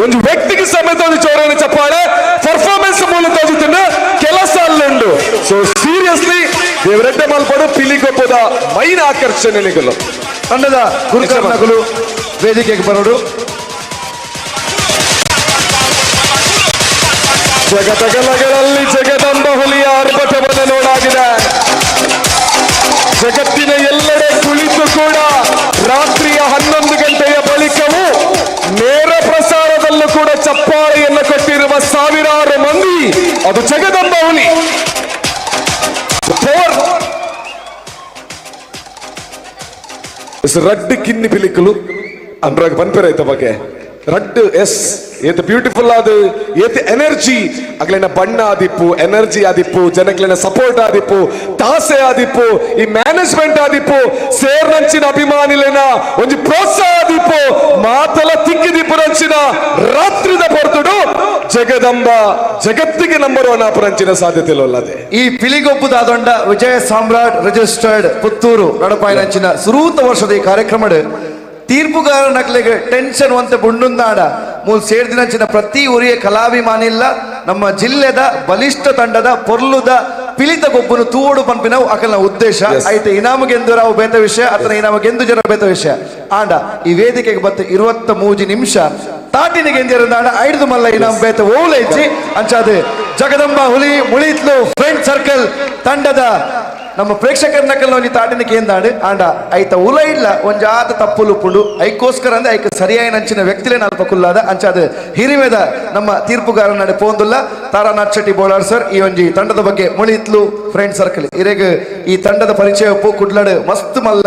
C: ಒಂದು ವ್ಯಕ್ತಿಗೆ ಸಮೇತ ಒಂದು ಜೋರಾದ ಚಪ್ಪಾಳೆ. ಪರ್ಫಾರ್ಮೆನ್ಸ್ ಮೂಲಕ ತೋಜುತ್ತಿನ ಕೆಲಸ ಅಲ್ಲುಂಡು. ಸೊ ಸೀರಿಯಸ್ಲಿ ದೇವರೆಡ್ಡೆ ಮಲ್ಪಡು ಪಿಲಿಗೊಪ್ಪದ ಮೈನ್ ಆಕರ್ಷಣೆ ನಿಗಲು.
B: ತಂಡದ ಗುರುಕರ್ಣಗಳು ವೇದಿಕೆಗೆ ಬರೋಡು.
C: ಜಗತಗಲಗಳಲ್ಲಿ ಜಗದಂಬ ಹುಲಿಯ ಆರ್ಭಟವನ್ನು ನೋಡಾಗಿದೆ. ಜಗತ್ತಿನ ಎಲ್ಲೆಡೆ ಕುಳಿತು ಕೂಡ ರಾತ್ರಿಯ 11 ಗಂಟೆಯ ಬಳಿಕವೂ ನೇರ ಪ್ರಸಾರದಲ್ಲೂ ಕೂಡ ಚಪ್ಪಾಳೆಯನ್ನು ಕೊಟ್ಟಿರುವ ಸಾವಿರಾರು ಮಂದಿ, ಅದು ಜಗದಂಬ ಹುಲಿ. ರಡ್ಡು ಕಿನ್ನಿ ಪಿಲಿಕುಲು ಅನ್ರಾಗ ಪನ್ಪೆರೈತ ಬಗ್ಗೆ ರಡ್ಡು ಎಸ್ ಏತ್ ಬ್ಯೂಟಿಫುಲ್ ಅದು ಏತ್ ಎನರ್ಜಿ ಅಗ್ಲಿನ ಬಣ್ಣ ಆದಿಪ್ಪು, ಎನರ್ಜಿ ಆದಿಪ್ಪು, ಜನಕ್ಲೆನ ಸಪೋರ್ಟ್ ಆದಿಪ್ಪು, ತಾಸೆ ಆದಿಪ್ಪು, ಈ ಮ್ಯಾನೇಜ್ಮೆಂಟ್ ಆದಿಪ್ಪು, ಸೇರ್ನಂಚಿನ ಅಭಿಮಾನಿಲೇನ ಒಂಜಿ ಪ್ರೋತ್ಸಾಹ ಆದಿಪ್ಪು, ಮಾತಲ ತಿಕ್ಕಿದಿಪ್ಪು ನಂಚಿನ ರಾತ್ರಿದ ಪೊರ್ತುಡು ಜಗದಂಬ ಜಗತ್ತಿಗೆ ನಂಬರ್ ಒನ್ ಆಪುರಂಚಿನ ಸಾಧ್ಯತೆ ಇಲ್ಲದೆ.
B: ಈ ಪಿಲಿಗೊಪ್ಪುದಾದೊಂಡ ವಿಜಯ ಸಾಮ್ರಾಟ್ ರಿಜಿಸ್ಟರ್ಡ್ ಪುತ್ತೂರು ನಡಪಾಯಿನಂಚಿನ ಸುರೂತ ವರ್ಷದ ಈ ಕಾರ್ಯಕ್ರಮಡ್ ತೀರ್ಪುಗಾರ ನಕ್ಲೆಗೆ ಟೆನ್ಷನ್ ಒಂತೆ ಬುಂಡುಂದಾಡ ಮೂಲ್ ಸೇರ್ದಿನಂಚಿನ ಪ್ರತಿ ಊರಿಯ ಕಲಾಭಿಮಾನಿ ಇಲ್ಲ ನಮ್ಮ ಜಿಲ್ಲೆದ ಬಲಿಷ್ಠ ತಂಡದ ಪೊರ್ಲುದ ಪಿಲಿತ ಗೊಬ್ಬನು ತೂವಡು ಪನ್ಪಿನವು ಅಕಲ್ನ ಉದ್ದೇಶ. ಐತೆ ಇನಾಮಗೆಂದು ರಾವು ಬೇತ ವಿಷಯ ಅತನ ಇನಾಮಗೆಂದು ಜನ ಬೇತ ವಿಷಯ. ಆಂಡ ಈ ವೇದಿಕೆಗೆ ಬತ್ತ 23 ನಿಮಿಷ ತಾಟಿನಿಗೆ ಎಂದಿರಂದಾಂಡ ಐದು ಮಲ್ಲ ಇನಾಮ್ ಬೇತ ಓಲೈಚಿ ಅಂಚಾದ ಜಗದಂಬ ಹುಲಿ ಮುಳಿತ್ಲು ಫ್ರೆಂಡ್ ಸರ್ಕಲ್ ತಂಡದ ನಮ್ಮ ಪ್ರೇಕ್ಷಕರ ನಕಲ್ ಒಂಜಿ ತಾಟಿನ ಕೇಂದಾಡು. ಆಂಡ ಐತ ಉಲ ಇಲ್ಲ ಒಂಜಾತ ತಪ್ಪುಲು ಪುಂಡು ಐಕೋಸ್ಕರ ಅಂದ್ರೆ ಐಕ ಸರಿಯಾಯ ನಂಚಿನ ವ್ಯಕ್ತಿಲೇ ನಲ್ಪ ಕುಲ್ಲಾದ ಅಂಚಾದ ಹಿರಿಮೆದ ನಮ್ಮ ತೀರ್ಪುಗಾರ ನಡೆ ಪೋಂದುಲ್ಲ ತಾರಾನಾಥ್ ಶೆಟ್ಟಿ ಬೋಳಾರ್ ಸರ್ ಈ ಒಂಜಿ ತಂಡದ ಬಗ್ಗೆ ಮುಳಿತ್ಲು ಫ್ರೆಂಡ್ ಸರ್ಕಲ್ ಇರೆಗ್ ಈ ತಂಡದ ಪರಿಚಯ ಉಪ್ಪು ಕುಡ್ಲಡು ಮಸ್ತ್ ಮಲ್ಲ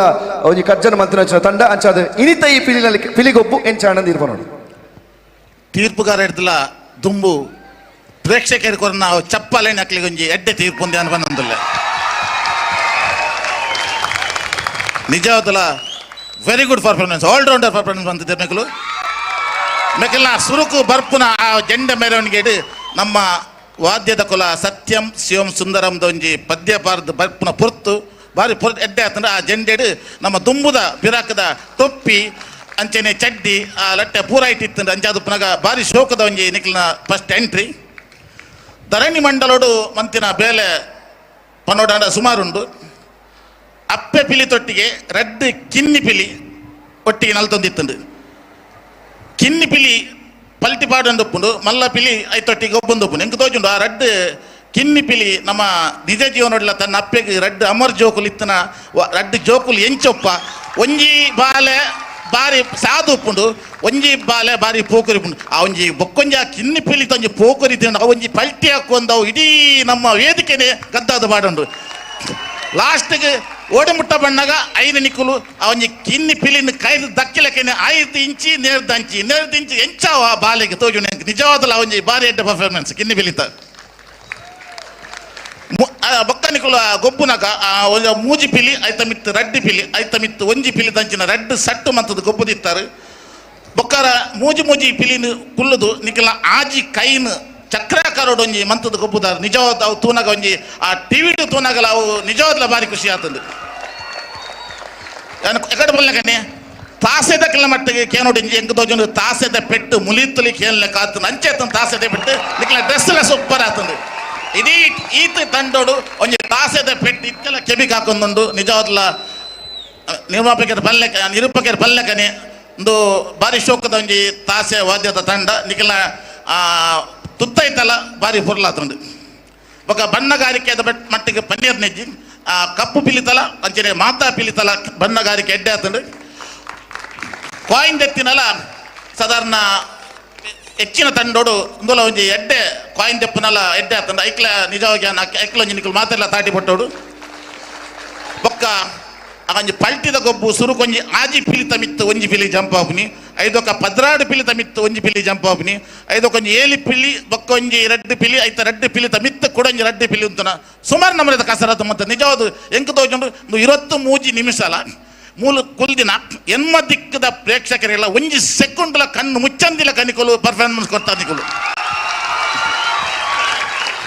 B: ಒಂಜಿ ಕಜ್ಜನ ಮಂತ್ರಿ ತಂಡ ಅಂಚಾದ ಇನಿತ ಈ ಪಿಲಿನಲ್ಲಿ ಪಿಲಿಗೊಬ್ಬು ಎಂಚಾಣಂದ ಇರ್ಪನೋಡು.
D: ತೀರ್ಪುಗಾರ ಹಿಡ್ದಲ ದುಂಬು ಪ್ರೇಕ್ಷಕರು ಕೊರನ ಚಪ್ಪಾಲೆ ನಕ್ಲಿಗೊಂಜಿ ಒಂಜಿ ಎಡ್ಡೆ ತೀರ್ಪು ಒಂದೇ ಅನ್ಬಂದಲ್ಲ. ನಿಜವಾದಲ very good performance, allrounder performance ಬಂದಿದ್ದೆ ಮೆಕ್ಕಲು ಮೆಕ್ಕಲ್ನ ಸುರುಕು ಬರ್ಪುನ ಆ ಜೆಂಡ ಮೆರವಣಿಗೆ ನಮ್ಮ ವಾದ್ಯದ ಕುಲ ಸತ್ಯಂ ಶಿವಂ ಸುಂದರಂ ದೊಂಜಿ ಪದ್ಯ ಪಾರ್ದ ಬರ್ಪುನ ಪೊರ್ತು ಬಾರಿ ಪೊರ್ತು ಎಡ್ಡೆ ಆತಂದ್ರೆ ಆ ಜೆಂಡೆಡು ನಮ್ಮ ದುಂಬುದ ಪಿರಾಕದ ಟೊಪ್ಪಿ ಅಂಚನೆ ಚಡ್ಡಿ ಆ ಲಟ್ಟೆ ಪೂರ ಇಟ್ಟಿತ್ತಂದ್ರೆ ಅಂಚಾದ ಪುನಗ ಬಾರಿ ಶೋಕದ ಒಂಜಿ ನಿಕ್ಲಿನ ಫಸ್ಟ್ ಎಂಟ್ರಿ. ಧರಣಿ ಮಂಡಲೋಡು ಮಂತಿನ ಬೇಲೆ ಪನೋಡಾಂಡ ಸುಮಾರುಂಡು. ಅಪ್ಪೆ ಪಿಲಿ ತೊಟ್ಟಿಗೆ ರಡ್ಡು ಕಿನ್ನಿ ಪಿಲಿ ಒಟ್ಟಿಗೆ ನಲ್ತೊಂದಿತ್ತಂಡು. ಕಿನ್ನಿ ಪಿಲಿ ಪಲ್ಟಿ ಪಾಡೊಂದುಪ್ಪುಂಡು, ಮಲ್ಲ ಪಿಲಿ ಐತೊಟ್ಟಿಗೆ ಒಬ್ಬೊಂದುಪ್ಪುಂಡು. ಎಂಕ್ ತೋಜುಂಡು ಆ ರಡ್ಡು ಕಿನ್ನಿ ಪಿಲಿ ನಮ್ಮ ನಿಜ ಜೀವನೊಡ್ಲ ತನ್ನ ಅಪ್ಪೆಗೆ ರಡ್ಡು ಅಮರ್ ಜೋಕುಲು ಇತ್ತನ ರಡ್ಡು ಜೋಕುಲು ಎಂಚೊಪ್ಪ ಒಂಜಿ ಬಾಲೆ ಬಾರಿ ಸಾಧು ಉಪ್ಪುಂಡು, ಒಂಜಿ ಬಾಲೆ ಬಾರಿ ಪೋಕರಿ ಉಪ್ಪುಂಡು. ಆ ಒಂಜಿ ಬೊಕ್ಕೊಂಜಿ ಆ ಕಿನ್ನಿ ಪಿಲಿ ತೊಂಜಿ ಪೋಕರಿ ತಿಂಡು ಆ ಒಂಜಿ ಪಲ್ಟಿ ಹಾಕೊಂದವು ಇಡೀ ನಮ್ಮ ವೇದಿಕೆನೆ ಗದ್ದಾದ ಪಾಡುಂಡು. ಲಾಸ್ಟ್ಗೆ ಓಡಿಮುಟ್ಟ ಬಣ್ಣಗ ಐದು ನಿಕ್ಕುಲು ಆ ಒಂಜಿ ಕಿನ್ನಿ ಪಿಲಿನ ಕೈದು ದಕ್ಕಿಲಕೆನೆ 5 ಇಂಚಿ ನೇರ್ದಂಚಿ ನೇರ್ದಿಂಚಿ ಎಂಚಾವ ಆ ಬಾಲೆಗೆ ತೋಜು ನಿಜವಾದಲ ಒಂಜಿ ಬಾರಿ ಎಡ್ಡೆ ಪರ್ಫಾರ್ಮೆನ್ಸ್ ಕಿನ್ನಿ ಪಿಲಿತ. ಬೊಕ್ಕ ನಿಕುಲು ಆ ಗೊಬ್ಬುನಗ ಆ ಒಂಜಿ ಮೂಜಿ ಪಿಲಿ ಐತ ಮಿತ್ತು ರಡ್ಡಿ ಪಿಲಿ ಐತ ಮಿತ್ತು ಒಂಜಿ ಪಿಲಿ ತಂಚಿನ ರಡ್ಡು ಸಟ್ಟು ಮಂತದ ಗೊಬ್ಬುದಿತ್ತಾರೆ. ಬೊಕ್ಕಾರ ಮೂಜಿ ಮೂಜಿ ಪಿಲಿನ ಕುಲ್ಲುದು ನಿಕಲ ಆಜಿ ಕೈನ್ ಚಕ್ರಾಕಾರೋಡು ಒಂಜಿ ಮಂತದ ಗೊಬ್ಬುದಾರ. ನಿಜವಾದ ಅವು ತೂನಗ ಒಂಜಿ ಆ ಟಿವಿಡು ತೂನಗಲ ಅವು ನಿಜವಾದ್ಲ ಬಾರಿ ಖುಷಿ ಆತಂದು. ಎಕಡೆ ಬಲ್ಲಕನೆ ತಾಸೆದ ಕೆಲ ಮಟ್ಟಿಗೆ ಕೇನೋಡು ಇಂಜಿ ಎಂಕ ತೋಜುಂಡು ತಾಸೆದ ಪೆಟ್ಟು ಮುಲಿತ್ತಲಿ ಕೇನ್ಲೆ ಕಾತಂದು ಅಂಚೆ ತಾಸೆದ ಪೆಟ್ಟು ನಿಕ್ಲ ಡ್ರೆಸ್ ಎಲ್ಲ ಸೂಪರ್ ಆತಂದು. ಇಡೀ ಈತ ತಂಡೋಡು ಒಂಜಿ ತಾಸೆದ ಪೆಟ್ಟು ಇತ್ತೆಲ್ಲ ಕೆಬಿಗೆ ಹಾಕೊಂದುಂಡು. ನಿಜವಾದ್ಲ ನಿರ್ಮಾಪಕರ ಪಲ್ಲೆಕ ನಿರೂಪಕರ ಪಲ್ಲೆಕನೆ ಒಂದು ಬಾರಿ ಶೋಕದ ಒಂಜಿ ತಾಸೆ ವಾದ್ಯದ ತಂಡ ನಿಖಲ ತುತ್ತೈತಲ್ಲ ಬಾರಿ ಪೊರ್ಲಾತುಂಡು. ಬೊಕ ಬಣ್ಣಗಾರಿಕೆದ ಮಟ್ಟಿಗೆ ಪನ್ನೀರ್ ನೆಜ್ಜಿ ಆ ಕಪ್ಪು ಪಿಲಿತಲ ಅಂಚನೆ ಮಾತಾ ಪಿಲಿತಲ ಬಣ್ಣಗಾರಿಕೆ ಎಡ್ಡೆ ಆತುಂಡು. ಕಾಯಿನ್ ದೆತ್ತಿನಲ ಸಾಧಾರಣ ಹೆಚ್ಚಿನ ತಂಡೋಡು ಇಂದುಲ ಒಂಜಿ ಎಡ್ಡೆ ಕಾಯಿನ್ ದೆಪ್ಪುನಲ ಎಡ್ಡೆ ಆತುಂಡು. ಐಕ್ಲ ನಿಜವಾಗಿ ಐಕ್ಲ ಒಂಜಿ ನಿಕುಲು ಮಾತೆಲ್ಲ ತಾಟಿ ಪಟ್ಟೋಡು. ಬೊಕ್ಕ ಒಂಜಿ ಪಲ್ಟಿದ ಗೊಬ್ಬು ಸುರುಕೊಂಜಿ ಆಜಿ ಪಿಲಿತ ಮಿತ್ತು ಒಂಜಿ ಪಿಲಿ ಜಂಪ್ ಆಪುನಿ, ಐದೊಕ 12 ಪಿಲಿತ ಮಿತ್ತು ಒಂಜಿ ಪಿಲಿ ಜಂಪ್ ಆಪುನಿ, ಐದೊಕೊಂಜಿ ಏಲಿ ಪಿಲಿ ಬೊಕ್ಕ ಒಂಜಿ ರಡ್ಡು ಪಿಲಿ ಐತ ರಡ್ಡು ಪಿಲಿತ ಮಿತ್ತು ಕೂಡ ಒಂಜಿ ರಡ್ಡು ಪಿಲಿ ಉಂತುನ ಸುಮಾರು ನಮ್ಮದ ಕಸರತ್ತು. ಮತ್ತು ನಿಜವಾದ ಎಂಕ್ ತೋಜುಂಡು 23 ನಿಮಿಷಲ ಮೂಲ ಕುಲ್ದಿನ ಎನ್ಮ ದಿಕ್ಕದ ಪ್ರೇಕ್ಷಕರೆಲ್ಲ ಒಂಜಿ ಸೆಕೆಂಡ್ಲ ಕಣ್ಣು ಮುಚ್ಚಂದಿಲ್ಲ ಕನಿಕೊಲು ಪರ್ಫಾರ್ಮೆನ್ಸ್ ಕೊಡ್ತಾ ನಿಕುಲು.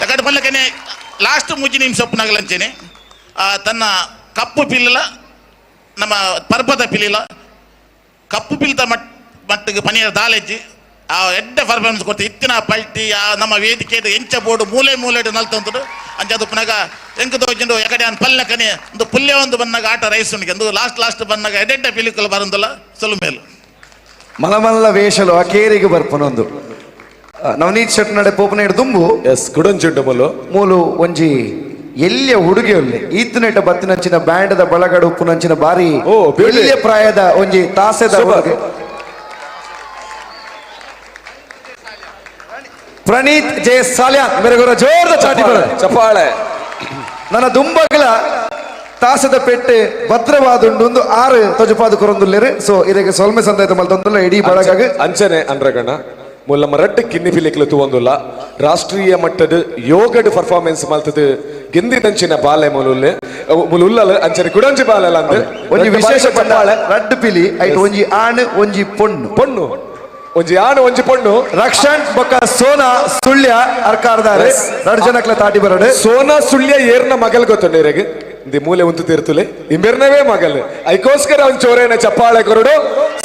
D: ಯಾಕಂದ್ರೆ ಪಲ್ಲಕನೆ ಲಾಸ್ಟ್ ಮುಜ್ಜಿ ನಿಮಿಷ ಒಪ್ಪನಾಗಲಂಚೇನೆ ತನ್ನ ಕಪ್ಪು ಪಿಲ್ಲಲ ನಮ್ಮ ಪರ್ಬದ ಪಿಲಿಲ ಕಪ್ಪು ಪಿಲ್ತ ಮಟ್ಟಿಗೆ ಪನಿಯ ದಾಲೆಜ್ಜಿ ಆ ಎಡ್ಡೆ ಪರ್ಫಾರ್ಮೆನ್ಸ್ ಕೊಡ್ತು ಇತ್ತಿನ ಪಲ್ಟಿ ಆ ನಮ್ಮ ವೇದಿಕೆ ಎಂಚ ಬೋರ್ಡು ಮೂಲೆ ಮೂಲೆ ನಲ್ತಂತಡು ಅಂಚ ಅದು ಪುನಗ ಎಂಕ ತೋಜಿಂಡು ಎಕಡೆ ಅನ್ ಪಲ್ಲಕನೆ ಒಂದು ಪುಲ್ಯ ಒಂದು ಬನ್ನಾಗ ಆಟ ರೈಸ್ ಉಂಡಿಗೆ ಒಂದು ಲಾಸ್ಟ್ ಲಾಸ್ಟ್ ಬನ್ನಾಗ ಎಡೆಡ್ಡೆ ಪಿಲಿಕುಲು ಬರಂದಲ್ಲ ಸೊಲು ಮೇಲು
B: ಮಲಮಲ್ಲ ವೇಷಲು ಅಕೇರಿಗೆ ಬರ್ಪನೊಂದು ನವನೀತ್ ಶೆಟ್ ನಡೆ ಪೋಪನ ದುಂಬು
C: ಎಸ್ ಕುಡಂಚುಂಡು ಮೂಲು
B: ಮೂಲು ಒಂಜಿ ಎಲ್ಲಿಯ ಹುಡುಗಿಯಲ್ಲಿ ಈತನೆಟ ಬತ್ತಿನಂಚಿನ ಬ್ಯಾಂಡದ ಬಳಗಡು ಉಪ್ಪುನಂಚಿನ ಬಾರಿ ಎಲ್ಲಿಯ ಪ್ರಾಯದ ಒಂಜಿ ತಾಸೆದ ಹುಡುಗಿ ಪ್ರಣೀತ್ ಜೆ ಸಾಲ್ಯಾನ್ ಮೇರೆಗೋರ ಜೋರದ ಚಾಟಿ ಬರ
C: ಚಪ್ಪಾಳೆ.
B: ನನ್ನ ದುಂಬಗಲ ತಾಸದ ಪೆಟ್ಟೆ ಭದ್ರವಾದುಂಡು ಆರು ತೊಜಪಾದ ಕೊರೊಂದುಲ್ಲೇರು. ಸೊ ಇದಕ್ಕೆ ಸೊಲ್ಮೆ ಸಂದಾಯತ ಮಲ್ತೊಂದುಲ್ಲ ಇಡೀ ಬಳಗಾಗ
C: ಅಂಚನೆ ಅನ್ರಗಣ ಮುಲ್ಲ ರಡ್ಡ್ ಕಿನ್ನಿ ಪಿಲಿಕ್ಲು ತೂವೊಂದುಲ್ಲ ರಾಷ್ಟ್ರೀಯ ಮಟ್ಟದ ಯೋಗಡ್ ಪರ್ಫಾರ್ಮೆನ್ಸ್ ಮಲ್ತದು ಗೆಂದಿನಂಚಿನ ಬಾಲೆ ಮುಲುಲ್ಲೆ ಮುಲುಲ್ಲಲ ಅಂಚನೆ ಕುಡಂಚಿ ಬಾಲೆ ಅಂದ್
B: ಒಂಜಿ ವಿಶೇಷ ಚಪ್ಪಾಳೆ ರಡ್ಡ್ ಪಿಲಿ ಐಟ್ ಒಂಜಿ ಆಣ್ ಒಂಜಿ ಪೊಣ್ಣು
C: ಪೊಣ್ಣು ಒಂಜಿ ಆಣ್ ಒಂಜಿ ಪೊಣ್ಣು
B: ರಕ್ಷಣ್ ಬೊಕ್ಕ ಸೋನಾ ಸುಳ್ಯ ಅರ್ಕಾರ್ದಾರೆ ರಡ್ ಜನಕ್ಲ ತಾಟಿ ಬರಡು.
C: ಸೋನಾ ಸುಳ್ಯ ಏರ್ನ ಮಗಲ್ ಗೊತ್ತುಂಡು ಇರೆಗ್ ಇಂದಿ ಮೂಲೆ ಉಂತು ತೀರ್ತುಲೆ ಇಂಬೆರ್ನವೇ ಮಗಲ್ ಐಕೋಸ್ಕರ ಒಂದ್ ಚೋರೇನ ಚಪ್ಪಾಳೆ ಕೊರಡು.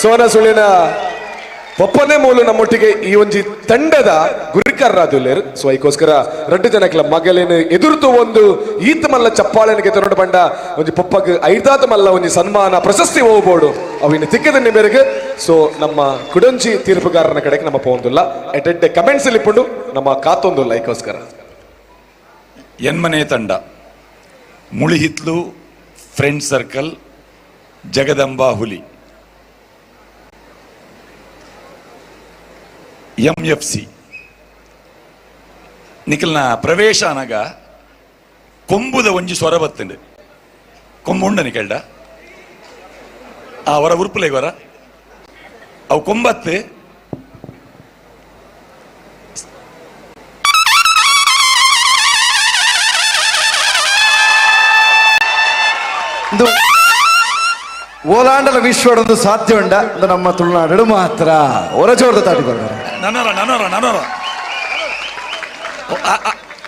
C: ಸೋನಾ ಸುಳ್ಯನ ಒಪ್ಪನೇ ಮೂಲು ನಮ್ಮೊಟ್ಟಿಗೆ ಈ ಒಂಜಿ ತಂಡದ ಗುರಿಕಾರರಾದುಲ್ಲೇರು. ಸೊ ಐಕೋಸ್ಕರ ರಡ್ಡು ಜನಕ್ಲ ಮಗಲೇನು ಎದುರುತು ಒಂದು ಈತ ಮಲ್ಲ ಚಪ್ಪಾಳೆನಿಗೆ ತನ್ನೋಡು ಬಂಡ ಒಂಜಿ ಪೊಪ್ಪಗ್ ಐದಾದ ಮಲ್ಲ ಒಂಜಿ ಸನ್ಮಾನ ಪ್ರಶಸ್ತಿ ಹೋಗ್ಬೋಡು ಅವಿನ ತಿಕ್ಕದ ಮೇರೆಗೆ. ಸೊ ನಮ್ಮ ಕುಡಂಜಿ ತೀರ್ಪುಗಾರನ ಕಡೆಗೆ ನಮ್ಮ ಪೋಂದುಲ್ಲ ಎಟ್ ಕಮೆಂಟ್ಸ್ ಇಪ್ಪುಂಡು ನಮ್ಮ ಕಾತೊಂದುಲ್ಲ ಐಕೋಸ್ಕರ.
F: ಎನ್ಮನೆ ತಂಡ ಮುಳಿಹಿತ್ಲು ಫ್ರೆಂಡ್ ಸರ್ಕಲ್ ಜಗದಂಬಾ ಹುಲಿ ಎಂ ಎಫ್ ಸಿ ನಿಖಲ್ನ ಪ್ರವೇಶ ಅನಗ ಕೊಂಬುದ ಒಂಜಿ ಸ್ವರ ಬತ್ತಂಡು ಕೊಂಬು ಉಂಡ ನಿಕಲ್ಡ ಆ ಹೊರ ಉರ್ಪುಲೆ ವರ ಅವು ಕೊಂಬತ್ತು
B: ಓಲಾಂಡಲ ವಿಶ್ವಡೊಂದು ಸಾಧ್ಯ ಉಂಡ ನಮ್ಮ ತುಳುನಾಡು ಮಾತ್ರ ಹೊರಜೋರದ ತಾಟಿ ಬರ್ತಾರೆ.
F: ನನೋರ ನನೋರ ನನೋರ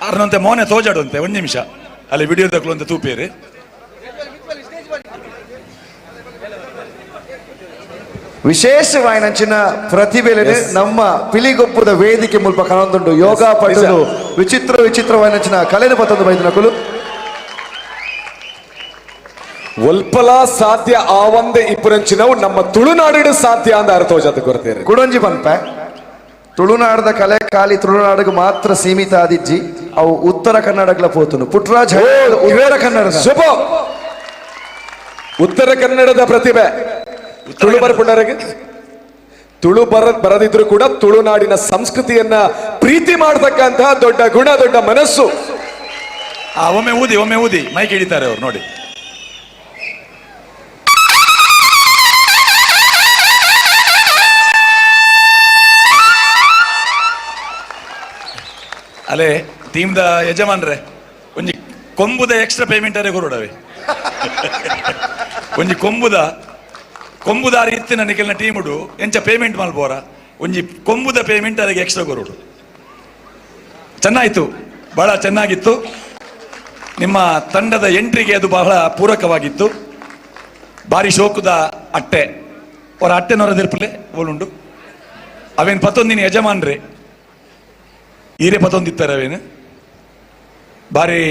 F: ಅರ್ನಂತೆ ಮೋನೆ ತೋಜಾಡುವಂತೆ ಒಂದು ನಿಮಿಷ ಅಲ್ಲಿ ವಿಡಿಯೋ ತಕೊಳ್ಳುವಂತೆ ತೂಪೇರಿ.
B: ವಿಶೇಷವಾಯಿನಂಚಿನ ಪ್ರತಿಭೆಲೆ ನಮ್ಮ ಪಿಲಿಗೊಪ್ಪದ ವೇದಿಕೆ ಮೂಲಕ ಕನೊಂದುಂಡು ಯೋಗ ಪಟುಲು ವಿಚಿತ್ರ ವಿಚಿತ್ರವಾಯಿನಂಚಿನ ಕಲೆನ ಪತ್ತೊಂದು ಬೈದಿನಕುಲು
C: ಒಲ್ಪಲ ಸಾಧ್ಯ ಆವಂದೆ ಇಪ್ಪುರಂಚಿನವು ನಮ್ಮ ತುಳುನಾಡು ಸಾಧ್ಯ ಅಂತ ಅರ್ಥೋಜಾತ ಕೊರತೇರಿ.
B: ಕುಡೊಂಜಿ ಪನ್ಪೆ ತುಳುನಾಡದ ಕಲೆ ಖಾಲಿ ತುಳುನಾಡಿಗೆ ಮಾತ್ರ ಸೀಮಿತ ಆದಿಜ್ಜಿ ಅವು ಉತ್ತರ ಕನ್ನಡಗಳ ಪೋತುನು ಪುಟ್ಟರಾಜ್ ಉತ್ತರ ಕನ್ನಡದ
C: ಶುಭ ಉತ್ತರ ಕನ್ನಡದ ಪ್ರತಿಭೆ ತುಳು ಬರ್ಪುಂಡರಿಗೆ ತುಳು ಬರದಿದ್ರು ಕೂಡ ತುಳುನಾಡಿನ ಸಂಸ್ಕೃತಿಯನ್ನ ಪ್ರೀತಿ ಮಾಡತಕ್ಕಂತಹ ದೊಡ್ಡ ಗುಣ ದೊಡ್ಡ ಮನಸ್ಸು.
F: ಒಮ್ಮೆ ಊದಿ ಒಮ್ಮೆ ಊದಿ ಮೈಕ್ ಹಿಡಿತಾರೆ ಅವ್ರು ನೋಡಿ. ಅಲ್ಲೇ ಟೀಮ್ದ ಯಜಮಾನ್ರೆ ಒಂಜಿ ಕೊಂಬುದ ಎಕ್ಸ್ಟ್ರಾ ಪೇಮೆಂಟ್ ಅರೆ ಕೊರಡವೆ ಒಂಜಿ ಕೊಂಬುದ ಕೊಂಬುದಾರಿ ಇತ್ತಿನ ನಿಖಲ್ನ ಟೀಮುಡು ಎಂಚ ಪೇಮೆಂಟ್ ಮಲ್ಬೋರ ಒಂಜಿ ಕೊಂಬುದ ಪೇಮೆಂಟ್ ಅದಕ್ಕೆ ಎಕ್ಸ್ಟ್ರಾ ಕೊರಡು. ಚೆನ್ನಾಯಿತು, ಬಹಳ ಚೆನ್ನಾಗಿತ್ತು. ನಿಮ್ಮ ತಂಡದ ಎಂಟ್ರಿಗೆ ಅದು ಬಹಳ ಪೂರಕವಾಗಿತ್ತು. ಭಾರಿ ಶೋಕದ ಅಟ್ಟೆ ಅವರ ಅಟ್ಟೆನವರ ಓಲುಂಡು ಅವೇನು ಪತ್ತೊಂದಿನ ಯಜಮಾನ್ರೆ ಈರೆ ಪತ್ತೊಂದಿತ್ತಾರೆ ಅವೇನು ಭಾರಿ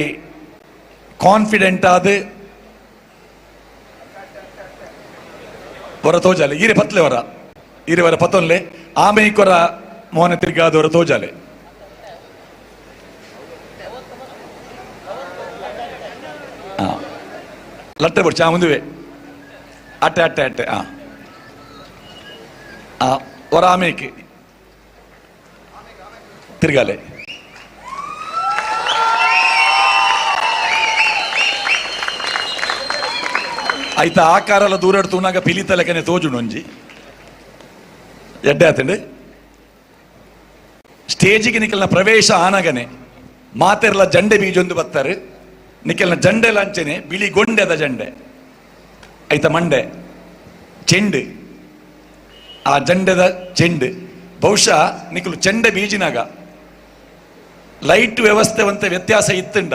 F: ಕಾನ್ಫಿಡೆಂಟ್ ಆದ ಹೊರ ತೋಜಾಲೆ ಈರೆ ಪತ್ಲೆ ವರ ಈರೆ ವರ ಪತ್ತೊನ್ಲೆ ಆಮೇಕೊರ ಮೋಹನ ತಿರ್ಗಾದವರ ತೋಜಾಲೆ. ಲಟ್ಟೆ ಬಡ್ಚ ಮುಂದುವೆ ಅಟ್ಟೆ ಅಟ್ಟೆ ಅಟ್ಟೆ ಆ ಹೊರ ಆಮೇಕೆ ತಿರ್ಗಾಲೆ. ಆಯ್ತಾ ಆಕಾರಲ ದೂರ ತೂನಾಗ ಪಿಲಿತ ಲೆಕ್ಕನೆ ತೋಜುಂಡು ಒಂಜಿ ಎಡ್ಡೆ ಆತಂಡು ಸ್ಟೇಜಿಗೆ ನಿಖಲ್ನ ಪ್ರವೇಶ ಆನಗನೆ ಮಾತೆರ್ಲ ಜಂಡೆ ಬೀಜೊಂದು ಬತ್ತಾರೆ ನಿಖಲ್ನ ಜಂಡೆ ಲಂಚನೆ ಬಿಳಿ ಗೊಂಡೆದ ಜಂಡೆ. ಐತ ಮಂಡೆ ಚೆಂಡು, ಆ ಜಂಡೆದ ಚೆಂಡು ಬಹುಶಃ ನಿಕುಲು ಚೆಂಡೆ ಬೀಜಿನಾಗ ಲೈಟ್ ವ್ಯವಸ್ಥೆ ಒಂತೆ ವ್ಯತ್ಯಾಸ ಇತ್ತಂಡ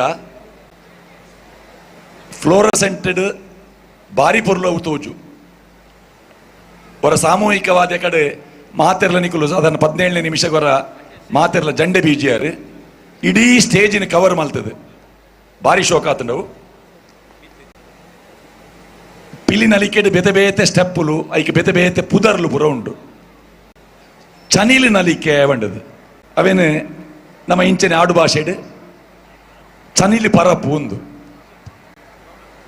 F: ಫ್ಲೋರಸೆಂಟೆಡ್ ಬಾರಿ ಪೊರ್ಲು ಅವು ತೋಜು. ಹೊರ ಸಾಮೂಹಿಕವಾದ ಕಡೆ ಮಾತೆರ್ಲ ನಿಕುಲು ಸಾಧಾರಣ 17ನೇ ನಿಮಿಷಗೊರ ಮಾತೆರ್ಲ ಜಂಡೆ ಬೀಜಿಯಾರು ಇಡೀ ಸ್ಟೇಜಿನ ಕವರ್ ಮಲ್ತದೆ, ಬಾರಿ ಶೋಕ ಆತಂಡವು. ಪಿಲಿ ನಲಿಕೆಡ್ ಬೇತೆ ಬೇತೆ ಸ್ಟೆಪ್ಪುಲು, ಐಕೆ ಬೇತೆ ಬೇತೆ ಪುದರ್ಲು ಪುರ ಉಂಡು. ಚನಿಲು ನಲಿಕೆ ಬಂಡದು ಅವೇನು ನಮ್ಮ ಇಂಚನೆ ಆಡು ಭಾಷೆಡ್ ಚನಿಲಿ ಪರಪ್ಪು ಒಂದು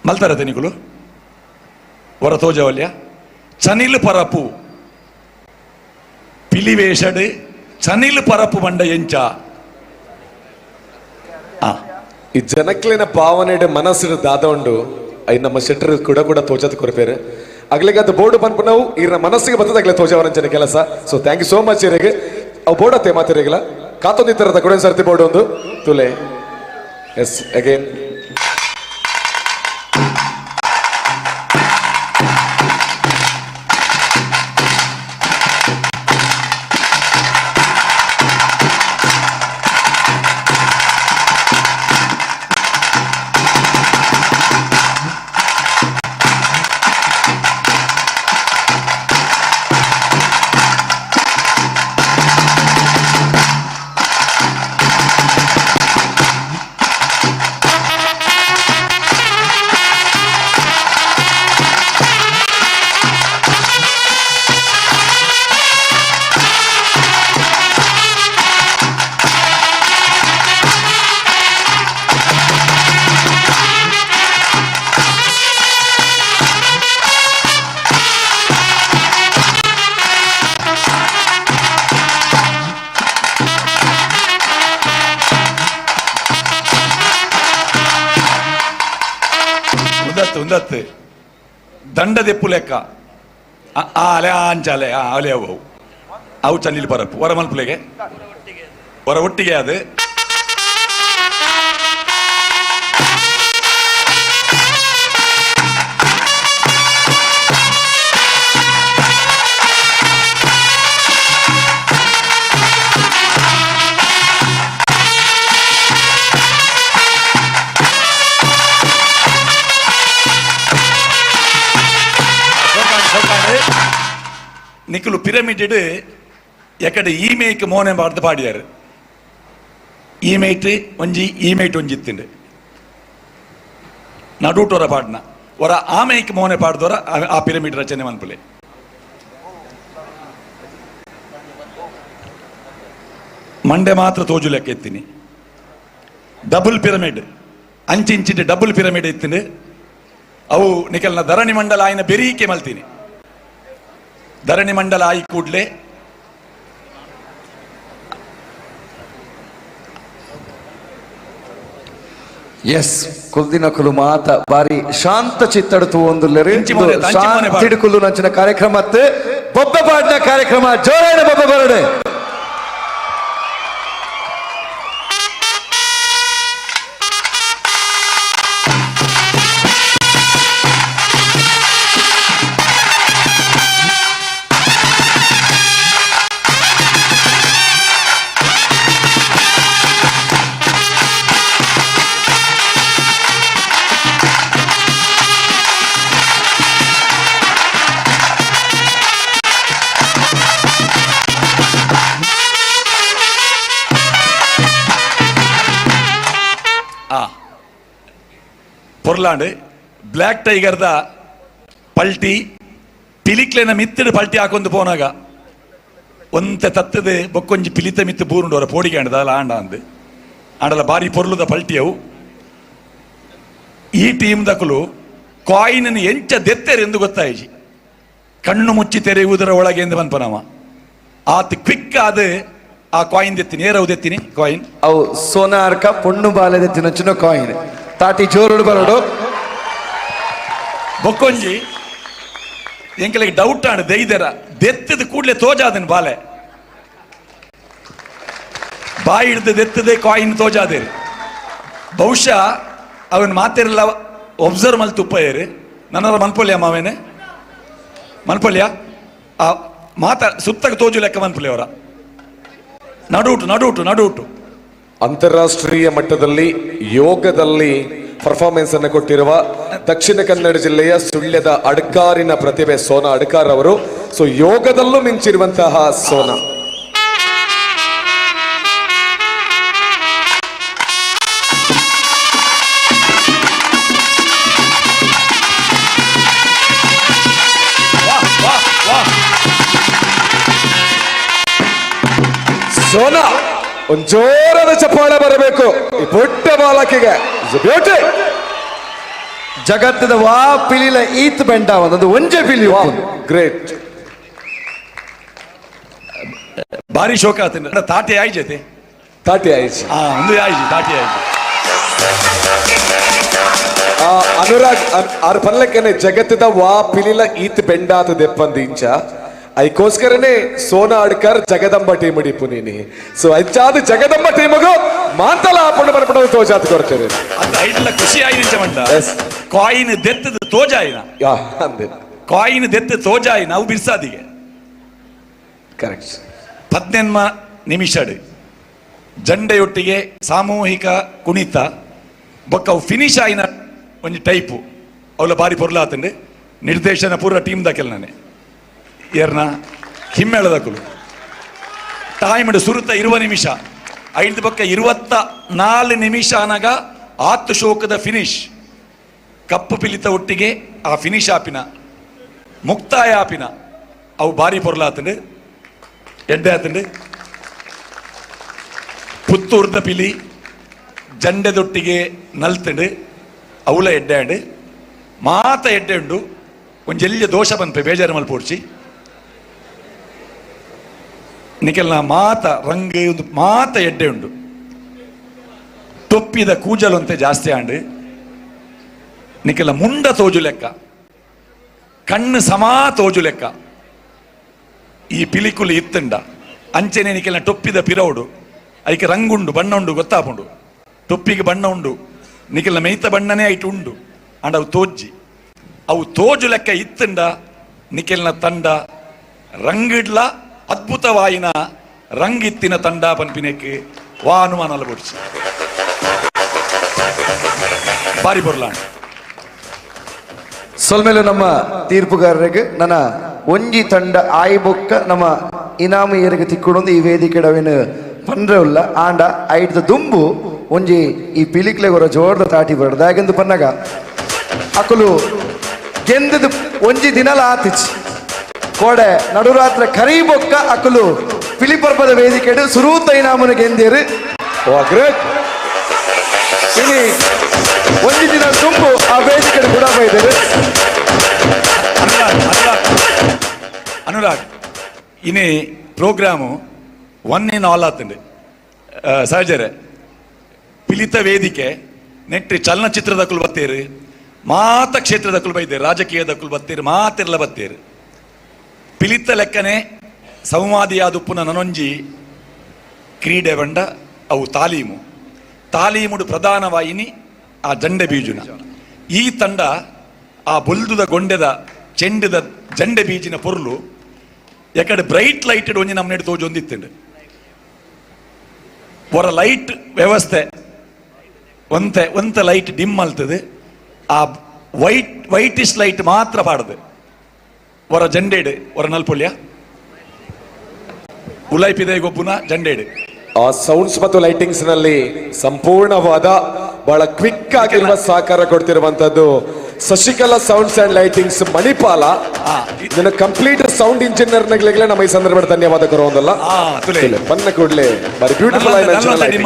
F: ಮಲ್ತಾರತೆ ನಿಕುಲು ಹೊರ ತೋಜವಲ್ಯ. ಚನಿಲು ಪರಪ್ಪು ಪಿಲಿ ವೇಷಡ್ ಚನಿಲು ಪರಪ್ಪು ಬಂಡ ಎಂಚ.
C: ಈ ಜನಕ್ಲಿನ ಭಾವನೆ ಮನಸ್ಸು ದಾದ ಉಂಡು. I ನಮ್ಮ ಶೆಟ್ಟರ್ ಕೂಡ ಕೂಡ ತೋಜದ ಕೊರಪೇರು ಅಗ್ಲಿಗೆ ಅದು ಬೋರ್ಡ್ ಪನ್ಪುನವು ಈರ್ನ ಮನಸ್ಸಿಗೆ ಬರ್ತದೆ ಅಗ್ಲೆ ತೋಜವರಂಚನೆ ಕೆಲಸ. So thank you so much ಇರೆಗ್. ಅವು ಬೋರ್ಡ್ ಅತ್ತೆ ಮಾತಿರೆಗಿಲ್ಲ ಕಾತೊಂದಿತ್ತರದ ಕೊಡೊಂದು ಸರ್ತಿ ಬೋರ್ಡ್ ಒಂದು ತುಲೆ. ಎಸ್ ಅಗೇನ್
F: ಉಂದತ್ತು ದಂಡದೆಪ್ಪು ಲೆಕ್ಕ ಅಲೆ ಅಂಚಾಲೆ ಅಲೆ ಅವು ಅವು ಚನ್ನಿಲ್ ಪರಪ್ಪು ಹೊರ ಮಲ್ಪುಲೆಗೆ ಹೊರ ಒಟ್ಟಿಗೆ ಅದು. ನಿಕುಲು ಪಿರಮಿಡ್ ಎಕಡೆ ಈಮೇಕ್ ಮೋನೆ ಪಾಡ್ದು ಪಾಡಿಯಾರು. ಈಮೇಟ್ ಒಂಜಿ ಈಮೇಟ್ ಒಂಜಿ ಇತ್ತಿಂಡು ನಡುಟೊರ ಪಾಡ್ನ ಹೊರ ಆಮೇಕ್ ಮೋನೆ ಪಾಡ್ದೊರ ಆ ಪಿರಮಿಡ್ ರಚನೆ ಮನ್ಪುಲೆ. ಮಂಡೆ ಮಾತ್ರ ತೋಜು ಲೆಕ್ಕ ಎತ್ತೀನಿ. ಡಬಲ್ ಪಿರಮಿಡ್ ಅಂಚಿಂಚಿಂಡು ಡಬಲ್ ಪಿರಮಿಡ್ ಇತ್ತಿಂಡು. ಅವು ನಿಕಲ್ನ ಧರಣಿ ಮಂಡಲ ಆಯ್ನ ಬೆರೀಕೆ ಮಲ್ತೀನಿ. ಧರಣಿ ಮಂಡಲ ಆಯಿ ಕೂಡ್ಲೆ
B: ಎಸ್ ಕುಲ್ದಿನಕುಲು ಮಾತ ಬಾರಿ ಶಾಂತ ಚಿತ್ತಡುತು ಒಂದುಲ್ಲೆರು ಶಾಂತಿಡುಕುಲು ನಂಚಿನ ಕಾರ್ಯಕ್ರಮ ಬೊಬ್ಬೆ ಪಾಡಿನ ಕಾರ್ಯಕ್ರಮ ಜೋರಾಯಿನ ಬೊಬ್ಬೆ ಬರಡೆ.
F: ಪೊರ್ಲಾಂಡ್ ಬ್ಲ್ಯಾಕ್ ಟೈಗರ್ದ ಪಲ್ಟಿ ಪಿಲಿಕ್ಲೆನ ಮಿತ್ತಿಡು ಪಲ್ಟಿ ಹಾಕೊಂದು ಪೋನಾಗ ಒಂತೆ ತತ್ತದೆ ಬೊಕ್ಕೊಂಜಿ ಪಿಲಿತ ಮಿತ್ತು ಬೂರುಂಡು ಅವರ ಪೋಡಿಗೆ ಆಂಡದ ಆಂಡ ಅಂದು ಆಂಡಲ ಬಾರಿ ಪೊರ್ಲುದ ಪಲ್ಟಿಯವು. ಈ ಟೀಮ್ ದಕಲು ಕಾಯಿನನ್ನು ಎಂಚ ದೆತ್ತೆರ್ ಎಂದು ಗೊತ್ತಾಯಿಜಿ. ಕಣ್ಣು ಮುಚ್ಚಿ ತೆರೆಯುವುದರ ಒಳಗೆ ಎಂದು ಪನ್ಪನವ ಆತ ಕ್ವಿಕ್ ಆದ ಆ ಕಾಯಿನ್ ದೆತ್ತೀನಿ ಏರವು ದೆತ್ತೀನಿ ಕಾಯಿನ್.
B: ಅವು ಸೋನಾರ್ಕ ಪೊಣ್ಣು ಬಾಲೆ ದೆತ್ತಿನ ಚಿನ್ನ ಕಾಯಿನ್ ತಾಟಿ ಜೋರುಡು ಬರೋಡು.
F: ಬೊಕ್ಕೊಂಜಿ ಎಂಕಲಿಗೆ ಡೌಟ್ ಆಂಡ್ ದೈದರ ದೆತ್ತದ ಕೂಡಲೇ ತೋಜಾದನ್ ಬಾಲೆ ಬಾಯಿ ಹಿಡ್ದು ದೆತ್ತದೆ ಕಾಯಿನ್ ತೋಜಾದೇರಿ. ಬಹುಶಃ ಅವನ್ ಮಾತಿರಲ್ಲ ಒಬ್ಸರ್ವ್ ಮಲ್ ತುಪ್ಪಯರು ನನ್ನರ ಮನ್ಪೊಲ್ಯ ಮಾವೇನೆ ಮನ್ಪೊಲ್ಯ ಆ ಮಾತ ಸುತ್ತಕ್ಕೆ ತೋಜು ಲೆಕ್ಕ ಮನ್ಪೊಲಿ ಅವರ ನಡುಟು ನಡುಟು ನಡುಟು.
C: ಅಂತಾರಾಷ್ಟ್ರೀಯ ಮಟ್ಟದಲ್ಲಿ ಯೋಗದಲ್ಲಿ ಪರ್ಫಾರ್ಮೆನ್ಸ್ ಅನ್ನು ಕೊಟ್ಟಿರುವ ದಕ್ಷಿಣ ಕನ್ನಡ ಜಿಲ್ಲೆಯ ಸುಳ್ಯದ ಅಡ್ಕಾರಿನ ಪ್ರತಿಭೆ ಸೋನಾ ಅಡ್ಕಾರ್ ಅವರು. ಸೊ ಯೋಗದಲ್ಲೂ ಮಿಂಚಿರುವಂತಹ ಸೋನಾ. ಸೋನಾ, ಒಂದ್ ಜೋರಾದ ಚಪ್ಪಾಳೆ ಬರಬೇಕು ಈ ಪುಟ್ಟ ಬಾಲಕಿಗೆ. ಬ್ಯೂಟಿ.
B: ಜಗತ್ತದ ವಾ ಪಿಲಿಲ ಈತ್ ಬೆಂಡ ಒಂದೊಂದು ಒಂಜೆ ಪಿಲಿ.
C: ಗ್ರೇಟ್.
F: ಭಾರಿ ಶೋಕ ಆತನ ತಾಟಿ ಆಯ್ಜತೆ.
C: ತಾಟಿ ಆಯ್ತು.
F: ಹಾ, ಒಂದು ಆಯ್ಜಿ, ತಾಟಿ ಆಯ್ಜಿ.
C: ಅನುರಾಗ್ ಆರ್ ಪಲ್ಲಕ್ಕನೆ ಜಗತ್ತದ ವಾ ಪಿಲಿಲ ಈತ್ ಬೆಂಡಾತ ದೆಪ್ಪಂದು ಇಂಚ ಐಕೋಸ್ಕರನೇ ಸೋನಾ ಅಡ್ಕರ್ ಜಗದಂಬ ಟೀಮ್ ಇಪ್ಪು ನೀನಿ. ಸೊ ಅಂಚಾದ ಜಗದಂಬ ಟೀಮ್ಗೂ ಮಾಂತಲ ಆಪಂಡು ಬರ್ಪಡ ತೋಜಾತ್ ಕೊಡ್ತೇವೆ.
F: ಅಂತ ಐಟ್ಲ ಖುಷಿ ಆಯ್ತು ಮಂಡ. ಕಾಯಿನ್ ದೆತ್ತದ ತೋಜಾಯಿನ.
C: ಅಂದೆ.
F: ಕಾಯಿನ್ ದೆತ್ತ ತೋಜಾಯಿ ನಾವು ಬಿರ್ಸಾದಿಗೆ.
C: ಕರೆಕ್ಟ್.
F: 18 ನಿಮಿಷಡ್ ಜಂಡೆಯೊಟ್ಟಿಗೆ ಸಾಮೂಹಿಕ ಕುಣಿತ ಬೊಕ್ಕ ಅವು ಫಿನಿಶ್ ಆಯಿನ ಒಂಜಿ ಟೈಪು ಅವಲ ಬಾರಿ ಪೊರ್ಲಾತಂಡು. ನಿರ್ದೇಶನ ಪೂರ ಟೀಮ್ ದಾಕೆಲ್ ನಾನೆ ಏರ್ನ ಹಿಮ್ಮೇಳದಕುಲು ಟೈಮ್ ಸುರುತ 20 ನಿಮಿಷ ಐದು ಬೊಕ್ಕ 24 ನಿಮಿಷ ಅನಗ ಆತ್ ಶೋಕದ ಫಿನಿಶ್ ಕಪ್ಪು ಪಿಲಿತ ಒಟ್ಟಿಗೆ ಆ ಫಿನಿಶ್ ಆಪಿನ ಮುಕ್ತಾಯ ಆಪಿನ ಅವು ಬಾರಿ ಪೊರ್ಲಾತಂಡು, ಎಡ್ಡೆ ಆತಂಡು. ಪುತ್ತೂರ್ದ ಪಿಲಿ ಜಂಡೆದೊಟ್ಟಿಗೆ ನಲ್ತಂಡು ಅವಲ ಎಡ್ಡೆ ಆಂಡು ಮಾತ ಎಡ್ಡೆ ಉಂಡು. ಒಂಜೆಲ್ಯ ದೋಷ ಬಂತೆ ಬೇಜಾರು ಮಲ್ಪೋಡ್ಚಿ. ನಿಕೆಲ್ನ ಮಾತ ರಂಗ್ ಒಂದು ಮಾತ ಎಡ್ಡೆ ಉಂಡು. ತೊಪ್ಪಿದ ಕೂಜಲಂತೆ ಜಾಸ್ತಿ ಆಂಡು. ನಿಕೆಲ್ಲ ಮುಂಡ ತೋಜು ಲೆಕ್ಕ, ಕಣ್ಣು ಸಮಾ ತೋಜು ಲೆಕ್ಕ ಈ ಪಿಲಿಕುಲಿ ಇತ್ತಂಡ. ಅಂಚೆನೆ ನಿಕೆಲ್ನ ಟೊಪ್ಪಿದ ಪಿರೌಡು ಐಕೆ ರಂಗುಂಡು, ಬಣ್ಣ ಉಂಡು, ಗೊತ್ತಾಪುಂಡು. ಟೊಪ್ಪಿಗೆ ಬಣ್ಣ ಉಂಡು, ನಿಕೆಲ್ನ ಮೇಯ್ತ ಬಣ್ಣನೇ ಐಟು ಉಂಡು. ಅಂಡ ಅವು ತೋಜ್ಜಿ, ಅವು ತೋಜು ಲೆಕ್ಕ ಇತ್ತಂಡ ನಿಕೆಲ್ನ ತಂಡ ರಂಗಿಡ್ಲ ಅದ್ಭುತವಾಯಿನ ರಂಗಿತ್ತಿನ ತಂಡ ಪನ್ಪಿನೆಕ್ ವಾ ಅನುಮಾನ ಬುಡ್ಚಿ. ಬಾರಿ ಬೊರ್ಲಾಂಡ್.
B: ಸೊಲ್ಮೇಲೆ ನಮ್ಮ ತೀರ್ಪುಗಾರರಿಗೆ. ನನ್ನ ಒಂಜಿ ತಂಡ ಆಯಿ ಬೊಕ್ಕ ನಮ್ಮ ಇನಾಮು ಏರಿಗೆ ತಿಕ್ಕುಡೊಂದು ಈ ವೇದಿಕೆಡವೇನು ಪಂಡ್ರೆ ಉಲ್ಲ. ಆಂಡ ಐಡ್ದ ದುಂಬು ಒಂಜಿ ಈ ಪಿಲಿಕ್ಲೆ ಗೊರ ಜೋರ್ದ ತಾಟಿ ಬರದು ದಾಗೆಂದು ಪನ್ನಗ ಅಕುಲು ಗೆಂದದ ಒಂಜಿ ದಿನಲ ಆತಿಚ್ ಕೋಡೆ ನಡುರಾತ್ರಿ ಕರಿ ಬೊಕ್ಕ ಅಕುಲು ಪಿಲಿಪರ್ಬದ ವೇದಿಕೆಡು ಸುರೂತ ಇನಾಮುನ ಗೆಂದೇರು.
C: ಗ್ರೇಟ್.
B: ಇನಿ ಒಂಜಿ ದಿನ ತುಂಬು ಆ ವೇದಿಕೆಡು ಕೂಡ ಬೈದರು.
F: ಅನುರಾಗ್, ಅನುರಾಗ್, ಅನುರಾಗ್, ಇನಿ programme one in all ಆತಂಡು. ಸಹಜರೆ ಪಿಲಿತ ವೇದಿಕೆ ನೆಟ್ ಚಲನಚಿತ್ರದಕ್ಕಲು ಬತ್ತೇರು, ಮಾತ ಕ್ಷೇತ್ರದಕ್ಕಲು ಬೈದೇರು, ರಾಜಕೀಯದಕ್ಕಲು ಬತ್ತೇರು, ಮಾತೆಲ್ಲ ಬತ್ತೇರು. ಪಿಲಿತ ಲೆಕ್ಕನೆ ಸಂವಾದಿಯಾದುಪ್ಪುನ ನನೊಂಜಿ ಕ್ರೀಡೆ ಬಂಡ ಅವು ತಾಲೀಮು. ತಾಲೀಮುಡು ಪ್ರಧಾನವಾಯಿನಿ ಆ ಜಂಡೆ ಬೀಜುನ. ಈ ತಂಡ ಆ ಬೊಲ್ದುದ ಗೊಂಡೆದ ಚೆಂಡದ ಜಂಡೆ ಬೀಜಿನ ಪೊರ್ಲು ಯಾಕಡೆ ಬ್ರೈಟ್ ಲೈಟೆಡ್ ಒಂಜಿ ನಮ್ಮ ನೆಡ್ ತೋಜೊಂದಿತ್ತಂಡು. ಹೊರ ಲೈಟ್ ವ್ಯವಸ್ಥೆ ಒಂತೆ ಒಂತೆ ಲೈಟ್ ಡಿಮ್ ಅಲ್ತದೆ, ಆ ವೈಟಿಶ್ ಲೈಟ್ ಮಾತ್ರ ಪಾಡದು. ಹೊರ ಜಂಡೇಡು ಹೊರ ನಲ್ಪೊಲ್ಯ ಉಲೈಪಿದೆ ಗೊಬ್ಬುನ ಜಂಡೇಡು.
C: ಆ ಸೌಂಡ್ಸ್ ಮತ್ತು ಲೈಟಿಂಗ್ಸ್ ನಲ್ಲಿ ಸಂಪೂರ್ಣವಾದ ಬಹಳ ಕ್ವಿಕ್ ಆಗಿರುವ ಸಹಕಾರ ಕೊಡ್ತಿರುವಂತದ್ದು Shashikala sounds and lightings Manipal. ಇದನ್ನ complete sound engineer ನಗಳಿಗೆ ನಮ್ಮ ಈ ಸಂದರ್ಭದಲ್ಲಿ ಧನ್ಯವಾದ ಕೊರುವುದಲ್ಲ. ಬನ್ನ ಕೂಡಲೇ ಬಾರಿ ಬ್ಯೂಟಿಫುಲ್ ಆಗಿ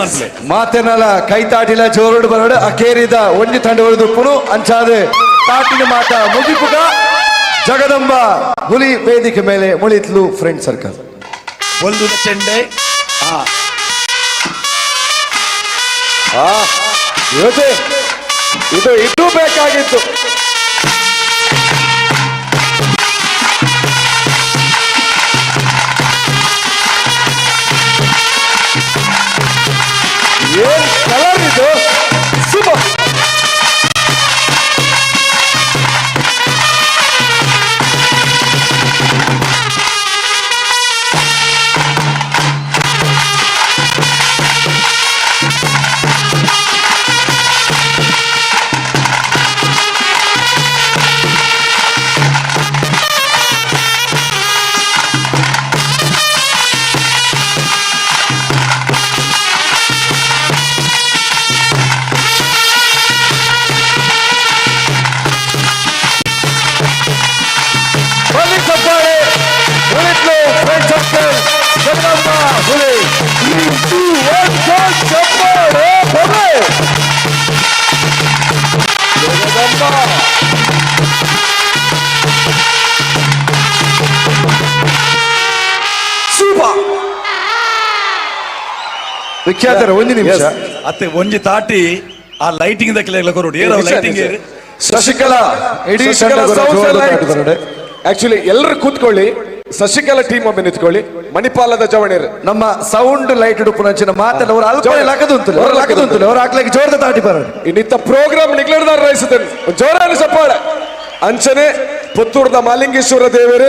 B: ಮಾತೆನಲ ಕೈ ತಾಟಿಲ ಜೋರುಡು ಬರಡು ಅಕೇರಿದ ಒಂಜಿ ತಂಡ ಹೊಡೆದು ಅಂಚಾದ ತಾಟಿನ ಮಾತ ಮುಗಿಪುಗ ಜಗದಂಬ ಹುಲಿ ವೇದಿಕೆ ಮೇಲೆ ಮುಳಿತ್ಲು ಫ್ರೆಂಡ್ ಸರ್ಕಲ್.
F: ಒಂದು ಚೆಂಡೆ.
C: ಇದು ಇದು ಬೇಕಾಗಿತ್ತು. ಏನ್ ಕಲರ್ ಇದು, ಸೂಪರ್.
K: 3 2 1 go ಚಪ್ಪಾಳೆ ಬರೇ ಜಗದಂಬ. ಸೂಪರ್.
B: ವಿಖ್ಯಾತರ ಒಂದು ನಿಮಿಷ.
F: ಅತ್ತೆ ಒಂಜಿ ತಾಟಿ ಆ ಲೈಟಿಂಗ್ ದಕ್ಲೆ ಕೊರಡು ಏರೋ ಲೈಟಿಂಗ್.
C: ಶಶಿಕಲಾ
B: ಇಡೀ
C: ಶಶಿಕಲಾ
B: ತಂಡ
C: ಸೌಂಡ್ಸ್
B: ಜೋರಾದ
C: and
B: ತಾಟಿ
C: ಲೈಟ್ಸ್.
B: ಬರಡೆ.
C: ಆಕ್ಚುಲಿ ಎಲ್ಲರೂ ಕೂತ್ಕೊಳ್ಳಿ, ಶಶಿಕಲಾ ಟೀಮ್ ಒಮ್ಮೆ ನಿಂತ್ಕೊಳ್ಳಿ, ಮಣಿಪಾಲದ ಜವಣೇರು.
B: ನಮ್ಮ ಸೌಂಡ್ ಲೈಟ್ ಉಡುಪುನಂಚಿನ ಮಾತೆಲ್ಲ ಅವರು ಅಲ್ಪ ಲಕದುಂತುಲೆ, ಅವರು ಲಕದುಂತುಲೆ, ಅವರು ಹಾಕ್ಲಿಕ್ಕೆ ಜೋರದ ತಾಟಿ ಬರಡು.
C: ಇನ್ನಿತ್ತ ಪ್ರೋಗ್ರಾಮ್ ನಿಗ್ಲರ್ದಾರ ರೈಸುತ್ತೇನೆ, ಜೋರಾನ ಚಪ್ಪಾಳೆ. ಅಂಚನೆ ಪುತ್ತೂರ್ದ ಮಾಲಿಂಗೇಶ್ವರ ದೇವರು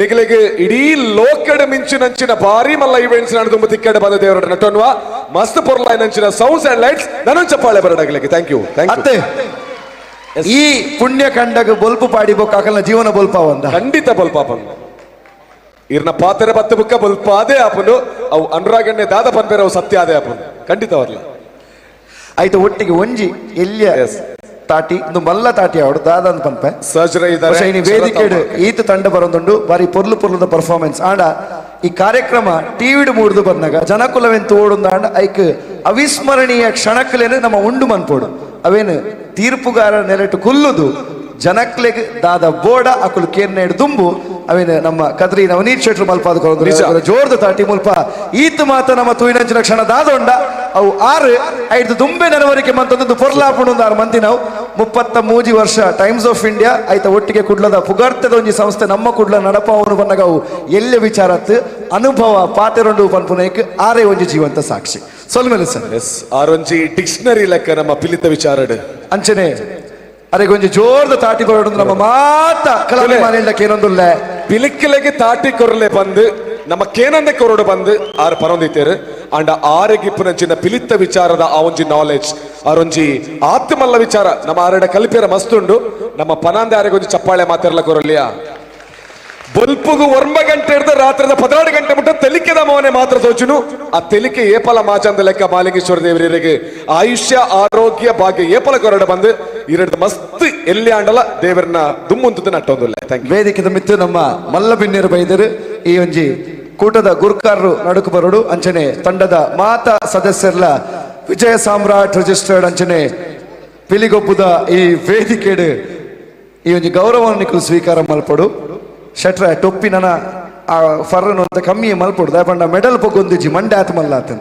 C: ನಿಗಲಿಗೆ ಇಡೀ ಲೋಕಡೆ ಮಿಂಚಿನಂಚಿನ ಭಾರಿ ಮಲ್ಲ ಇವೆಂಟ್ಸ್ ನಡೆದು ತಿಕ್ಕಡೆ ಬಂದ ದೇವರ ನಟನ್ವಾ ಮಸ್ತ್ ಪೊರ್ಲಾಯಿನಂಚಿನ sounds and lights ನಾನು ಚಪ್ಪಾಳೆ ಬರಡಾಗ್ಲಿಕ್ಕೆ. Thank you, thank you.
B: ಅತ್ತೆ, ಈ ಪುಣ್ಯ ಕಂಡಗ ಬೊಲ್ಪು ಪಾಡಿಬೋಕ್ ಅಕಲ್ನ ಜೀವನ ಬೊಲ್ಪ ಒಂದ.
C: ಖಂಡಿತ ಬೊಲ್ಪಾಪನ್ ಇರ್ನ ಪಾತೆರೆ ಬತ್ತ ಬುಕ್ಕ ಬೊಲ್ಪಾದೇ ಆಪನು ಅವು ಅನುರಾಗಣ್ಣೆ ದಾದ ಪನ್ಪೇರ ಅವು ಸತ್ಯ ಅದೇ ಆಪನು ಖಂಡಿತವಲ್ಲ.
B: ಆಯ್ತು, ಒಟ್ಟಿಗೆ ಒಂಜಿ ಎಲ್ಲಿಯ ತಾಟಿ ಇಂದು ಮಲ್ಲ ತಾಟಿ ಅವಡು ದಾದ ಅಂತ ಪನ್ಪೆ.
C: ಸಹಜರ ಇದ್ದಾರೆ.
B: ಬಹುಶಃ ಇನಿ ವೇದಿಕೆಡ್ ಈತ ತಂಡ ಬರೋದುಂಡು, ಬಾರಿ ಪೊರ್ಲು ಪೊರ್ಲುದ ಪರ್ಫಾರ್ಮೆನ್ಸ್. ಆಂಡ ಈ ಕಾರ್ಯಕ್ರಮ ಟಿವಿಡ್ ಮೂಡ್ದು ಬಂದಾಗ ಜನಕುಲವೆಂತು ಓಡುಂದ ಆಂಡ ಐಕ್ ಅವಿಸ್ಮರಣೀಯ ಕ್ಷಣಕ್ಕಲೇನು ನಮ್ಮ ಉಂಡು ಮನ್ಪೋಡು. ಅವೇನು ತೀರ್ಪುಗಾರ ನೆಲೆಟು ಕುಲ್ಲುದು ಜನಕ್ಲೆಗ್ ದಾದ ಬೋಡ ಅಕುಲು ಕೇರ್ನೇಡು ದುಂಬು ಅವೇನು ನಮ್ಮ ಕದ್ರಿ ನವನೀತ್ ಶೆಟ್ರು ಮಲ್ಪಾದ
C: ನಿಜ.
B: ಜೋರ್ದ ತಾಟಿ ಮುಲ್ಪ ಈತ ಮಾತ ನಮ್ಮ ತೂಯಿನಂಚಿನ ಕ್ಷಣ ದಾದೊಂಡ ಅವು ಆರು ಐದು ದುಂಬೆ ನೆನವರಿಕೆ ಮಂತೊಂದು ಪೊರ್ಲಾಪುಂಡು ಆರು ಮಂದಿ. ನಾವು 33 ವರ್ಷ times of India ಆಯ್ತ ಒಟ್ಟಿಗೆ ಕುಡ್ಲದ ಪುಗರ್ತದ ಒಂಜಿ ಸಂಸ್ಥೆ ನಮ್ಮ ಕುಡ್ಲ ನಡಪಾವನು ಬನ್ನಗ ಅವು ಎಲ್ಲ ವಿಚಾರತ್ ಅನುಭವ ಪಾತೆರೊಂಡು ಪನ್ಪುನೇಕ್ ಆರೇ ಒಂಜಿ ಜೀವಂತ ಸಾಕ್ಷಿ ಸೊಲ್ಮೆಲೆ ಸರ್.
C: ಎಸ್, ಆರೊಂಜಿ ಡಿಕ್ಷನರಿ ಲೆಕ್ಕ ನಮ್ಮ ಪಿಲಿತ ವಿಚಾರಡ್.
B: ಅಂಚನೆ ಅರೆಗೊಂಜಿ ಜೋರ್ದ ತಾಟಿ ಬರೋಡು ನಮ್ಮ ಮಾತ ಕಲಾಭಿಮಾನಿಗಳ ಏನೊಂದುಲ್ಲ.
C: ಪಿಲಿಕ್ಕಿಲೆಗೆ ತಾಟಿ ಕೊರಲೆ ಬಂದು ನಮ್ಮ ಕೇನಂದೆ ಕೊರಡು ಬಂದು ಆರು ಪರೊಂದಿತ್ತೇರು. ಅಂಡ ಆರೆಗಿಪ್ಪುನಂಚಿನ ಪಿಲಿತ್ತ ವಿಚಾರದ ಆ ಒಂಜಿ ನಾಲೆಜ್ ಆರೊಂಜಿ ಆತ್ಮಲ್ಲ ವಿಚಾರ ನಮ್ಮ ಆರೆಡ ಕಲ್ಪಿಯರ ಮಸ್ತುಂಡು. ನಮ್ಮ ಪನಾಂದೆ ಆರೆಗೊಂಜಿ ಚಪ್ಪಾಳೆ ಮಾತಿರಲ ಕೊರಲಿಯ. ಬೊಲ್ಪುಗು 9 ಗಂಟೆ ಹಿಡ್ದು ರಾತ್ರಿದ 16 ಗಂಟೆ ಮುಟ್ಟ ತೆಲಿಕೆದ ಮೌನೆ ಮಾತ್ರ ತೋಚುನು. ಆ ತೆಲಿಕೆ ಏಪಲ ಮಾಚಂದ ಲೆಕ್ಕ ಮಾಲಿಂಗೇಶ್ವರ ದೇವರಿಗೆ ಆಯುಷ್ಯ ಆರೋಗ್ಯ ಭಾಗ್ಯ ಏಪಲ ಕೊರಡ ಬಂದು ಎರಡು ಮಸ್ತ್ ಎಲ್ಲಿ ಆಂಡಲ ದೇವರನ್ನ ದುಮ್ಮುಂತದ ನಟ್ಟೊಂದಿಲ್ಲ. Thank you.
B: ವೇದಿಕೆದ ಮಿತ್ತು ನಮ್ಮ ಮಲ್ಲ ಬಿನ್ನೇರು ಬೈದರು ಈ ಒಂಜಿ ಕೂಟದ ಗುರ್ಕಾರರು ನಡುಕು ಬರೋಡು. ಅಂಚನೆ ತಂಡದ ಮಾತ ಸದಸ್ಯರ್ಲ ವಿಜಯ ಸಾಮ್ರಾಟ್ ರಿಜಿಸ್ಟರ್ಡ್ ಅಂಚನೆ ಪಿಲಿಗೊಬ್ಬುದ ಈ ವೇದಿಕೆಡು ಈ ಒಂಜಿ ಗೌರವವನ್ನು ನಿಕುಲು ಸ್ವೀಕಾರ ಮಲ್ಪಡು. ಶೆಟ್ರ ಟೊಪ್ಪಿ ನನ ಆ ಫರ್ರನು ಅಂತ ಕಮ್ಮಿ ಮಲ್ಪಡು ದಾಪಂಡ ಮೆಡಲ್ ಪೊಗ್ಗೊಂದಿಜ್ಜಿ ಮಂಡೆ ಆತ ಮಲ್ಲ ಆತನ.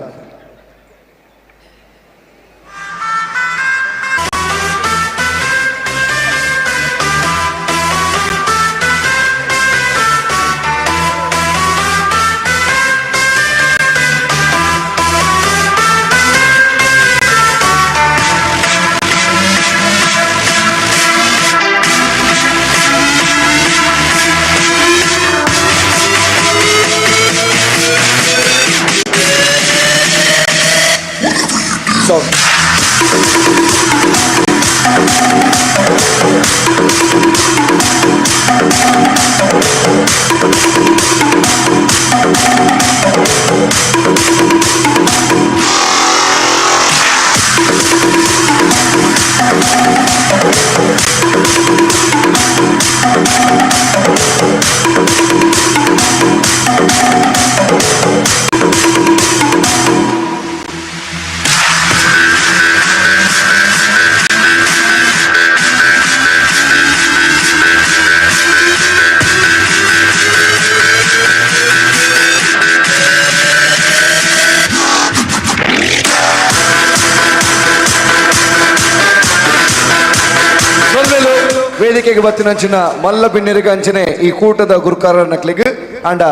B: ವೇದಿಕೆಗೆ ಬತ್ತಿನಂಚಿನ ಮಲ್ಲ ಬಿನ್ನೆರಿಗೆ ಅಂಚನೆ ಈ ಕೂಟದ ಗುರುಕಾರ ನಕ್ಲಿಗ್ ಅಂಡ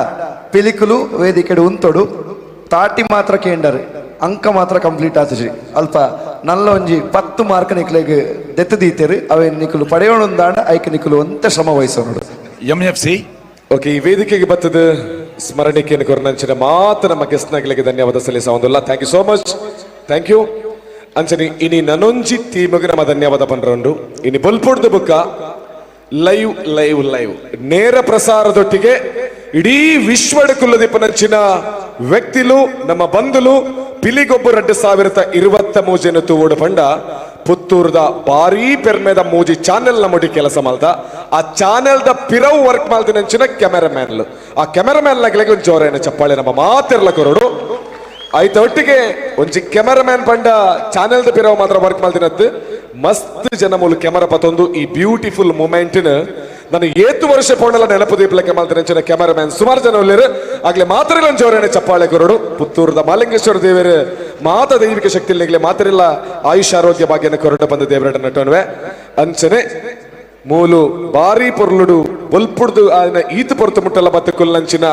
B: ಪಿಲಿಕುಲು ವೇದಿಕೆಡು ಉಂತೊಡು ತಾಟಿ ಮಾತ್ರ ಕೇಂಡರ್ ಅಂಕ ಮಾತ್ರ ಕಂಪ್ಲೀಟ್ ಆತಜಿ ಅಲ್ಪ ನಲ್ಲ ಒಂಜಿ 10 ಮಾರ್ಕ್ ನಿಕ್ಲೆಗ್ ದೆತ್ತು ದೀತೆರು ಅವೆ ನಿಕುಲು ಪಡೆಯೋಣಂದಾಂಡ ಐಕ್ ನಿಕುಲು ಒಂತ ಶ್ರಮ ವಹಿಸೋಣ.
F: MFC.
C: Okay, ಈ ವೇದಿಕೆಗೆ ಬತ್ತದ ಸ್ಮರಣಿಕೆಯನ್ನು ಕೊರನಂಚಿನ ಮಾತ್ರ ನಮ್ಮ ಗೆಸ್ಟ್ನಗಳಿಗೆ ಧನ್ಯವಾದ ಸಲ್ಲಿಸ. Thank you so much, thank you. ಅಂಚನೆ ಇನಿ ನನೊಂಜಿ ಟೀಮ್ಗೆ ನಮ್ಮ ಧನ್ಯವಾದ ಪನ್ರೊಂಡು. ಇನಿ ಬೊಲ್ಪೊಡ್ದು ಬುಕ್ಕ live live live ನೇರ ಪ್ರಸಾರದೊಟ್ಟಿಗೆ ಇಡೀ ವಿಶ್ವಡ ಕುಲ್ಲದೀಪನಂಚಿನ ವ್ಯಕ್ತಿಲು ನಮ್ಮ ಬಂಧುಲು ಪಿಲಿಗೊಬ್ಬ 2023 ತೂವೋಡು ಪಂಡ ಪುತ್ತೂರ್ದ ಭಾರೀ ಪೆರ್ಮೆದ ಮೂಜಿ ಚಾನೆಲ್ ನಮ್ಮೊಡಿ ಕೆಲಸ ಮಲ್ದ ಆ ಚಾನೆಲ್ the ಪಿರವ್ work ಮಲ್ದಿನಂಚಿನ cameraman ಆ ಕ್ಯಾಮೆರಾಮ್ಯಾನ್ ನಗಲಿಗೆ ಒಂದು ಜೋರೇನ ಚಪ್ಪಾಳೆ ನಮ್ಮ ಮಾತಿರ್ಲ ಕೊರಡು. ಆಯ್ತ ಒಟ್ಟಿಗೆ ಒಂಜಿ ಕ್ಯಾಮರಾಮ್ಯಾನ್ ಪಂಡ ಚಾನೆಲ್ ದ ಪಿರವು ಮಾತ್ರ ವರ್ಕ್ ಮಲ್ತಿನತ್ತು ಮಸ್ತ್ ಜನ ಮೂಲು ಕ್ಯಾಮರಾ ಪತ್ತೊಂದು ಈ ಬ್ಯೂಟಿಫುಲ್ ಮೂಮೆಂಟ್ ನಾನು ಏತು ವರ್ಷ ಪೋಣಲ ನೆನಪು ದೀಪಲಕ್ಕೆ ಮಲ್ತಿನ ಕ್ಯಾಮರಾಮ್ಯಾನ್ ಸುಮಾರು ಜನ ಉಲ್ಲೇರು. ಆಗ್ಲೇ ಮಾತ್ರ ಜೋರಣೆ ಚಪ್ಪಾಳೆ ಕೊರಡು. ಪುತ್ತೂರದ ಮಾಲಿಂಗೇಶ್ವರ ದೇವರು ಮಾತ ದೈವಿಕ ಶಕ್ತಿ ಇಲ್ಲೇ ಮಾತ್ರ ಆಯುಷ್ ಆರೋಗ್ಯ ಭಾಗ್ಯನ ಕೊರಟ ಬಂದ ದೇವರಡ ನಟೋನ್ವೆ. ಅಂಚನೆ ಮೂಲು ಬಾರಿ ಪೊರ್ಲುಡು ಬೊಲ್ಪುಡ್ದು ಆಯ್ನ ಈತು ಪೊರ್ತು ಮುಟ್ಟಲ ಬತ್ತ ಕುಲ್ಲಂಚಿನ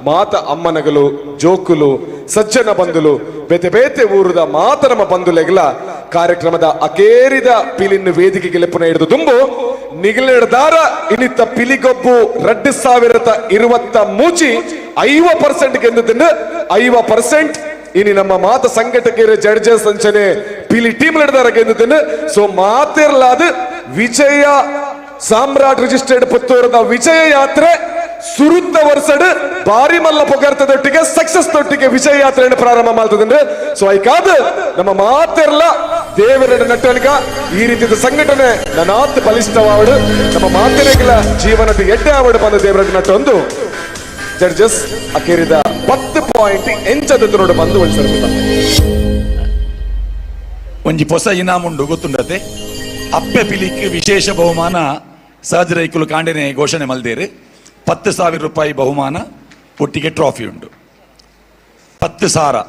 C: ಮಾತ ಅಮ್ಮನಗಲು ಜೋಕುಲು ಸಜ್ಜನ ಬಂಧುಲು ಬೇತೆ ಬೇತೆ ಊರುದ ಮಾತ ನಮ್ಮ ಬಂಧುಲೆಗ್ಲ ಕಾರ್ಯಕ್ರಮದ ಅಕೇರಿದ ಪಿಲಿನ್ ವೇದಿಕೆಗೆ ಲೆಪ್ಪುನ ಹಿಡಿದು ತುಂಬು ನಿಗಲಿಡದಾರ ಇನ್ನಿತ್ತ ಪಿಲಿಗೊಬ್ಬು 2023 50% ಗೆಂದದನ್ನು 50% ಇನಿ ನಮ್ಮ ಮಾತ ಸಂಘಟಕರು ಜಡ್ಜಸ್ ಅಂಚನೆ ಪಿಲಿ ಟೀಮ್ ನಡೆದಾರ ಗೆಂದದನ್ನು. ಸೊ ಮಾತಿರ್ಲಾದ ವಿಜಯ ಸಾಮ್ರಾಟ್ ರಿಜಿಸ್ಟರ್ಡ್ ಪುತ್ತೂರದ ವಿಜಯ ಯಾತ್ರೆ ಸುರುತ್ತ ವರ್ಷಡ್ ಬಾರಿ ಮಲ್ಲ ಪೊಗರ್ತದೊಟ್ಟಿಗೆ ಸಕ್ಸಸ್ ತೊಟ್ಟಿಗೆ ವಿಜಯ ಯಾತ್ರೆಯನ್ನು ಪ್ರಾರಂಭ ಮಾಡ್ತದಂದ್ರೆ. ಸೊ ಐಕಾದ ನಮ್ಮ ಮಾತೆರ್ಲ ದೇವರ ನಟನಿಗ ಈ ರೀತಿಯ ಸಂಘಟನೆ ನನಾತ್ ಬಲಿಷ್ಠವಾವಡು ನಮ್ಮ ಮಾತೆರೆಗಳ ಜೀವನದ ಎಡ್ಡೆ ಆವಡು ಬಂದ ದೇವರ ನಟೊಂದು ಜಡ್ಜಸ್ ಅಕೇರಿದ 10 ಪಾಯಿಂಟ್ ಎಂಚದ ನೋಡು ಬಂದು ಒಳಿಸಿರ್ತ.
F: ಒಂಜಿ ಪೊಸ ಇನಾಮುಂಡು ಗೊತ್ತುಂಡತೆ ಅಪ್ಪೆ ಪಿಲಿಕ್ ವಿಶೇಷ ಬಹುಮಾನ ಸಹಜ ರೈಕುಲು ಕಾಂಡೆನೆ ಘೋಷಣೆ ಮಲ್ದೇರು. 10,000 ರೂಪಾಯಿ ಬಹುಮಾನ ಒಟ್ಟಿಗೆ ಟ್ರಾಫಿ ಉಂಡು. 10,000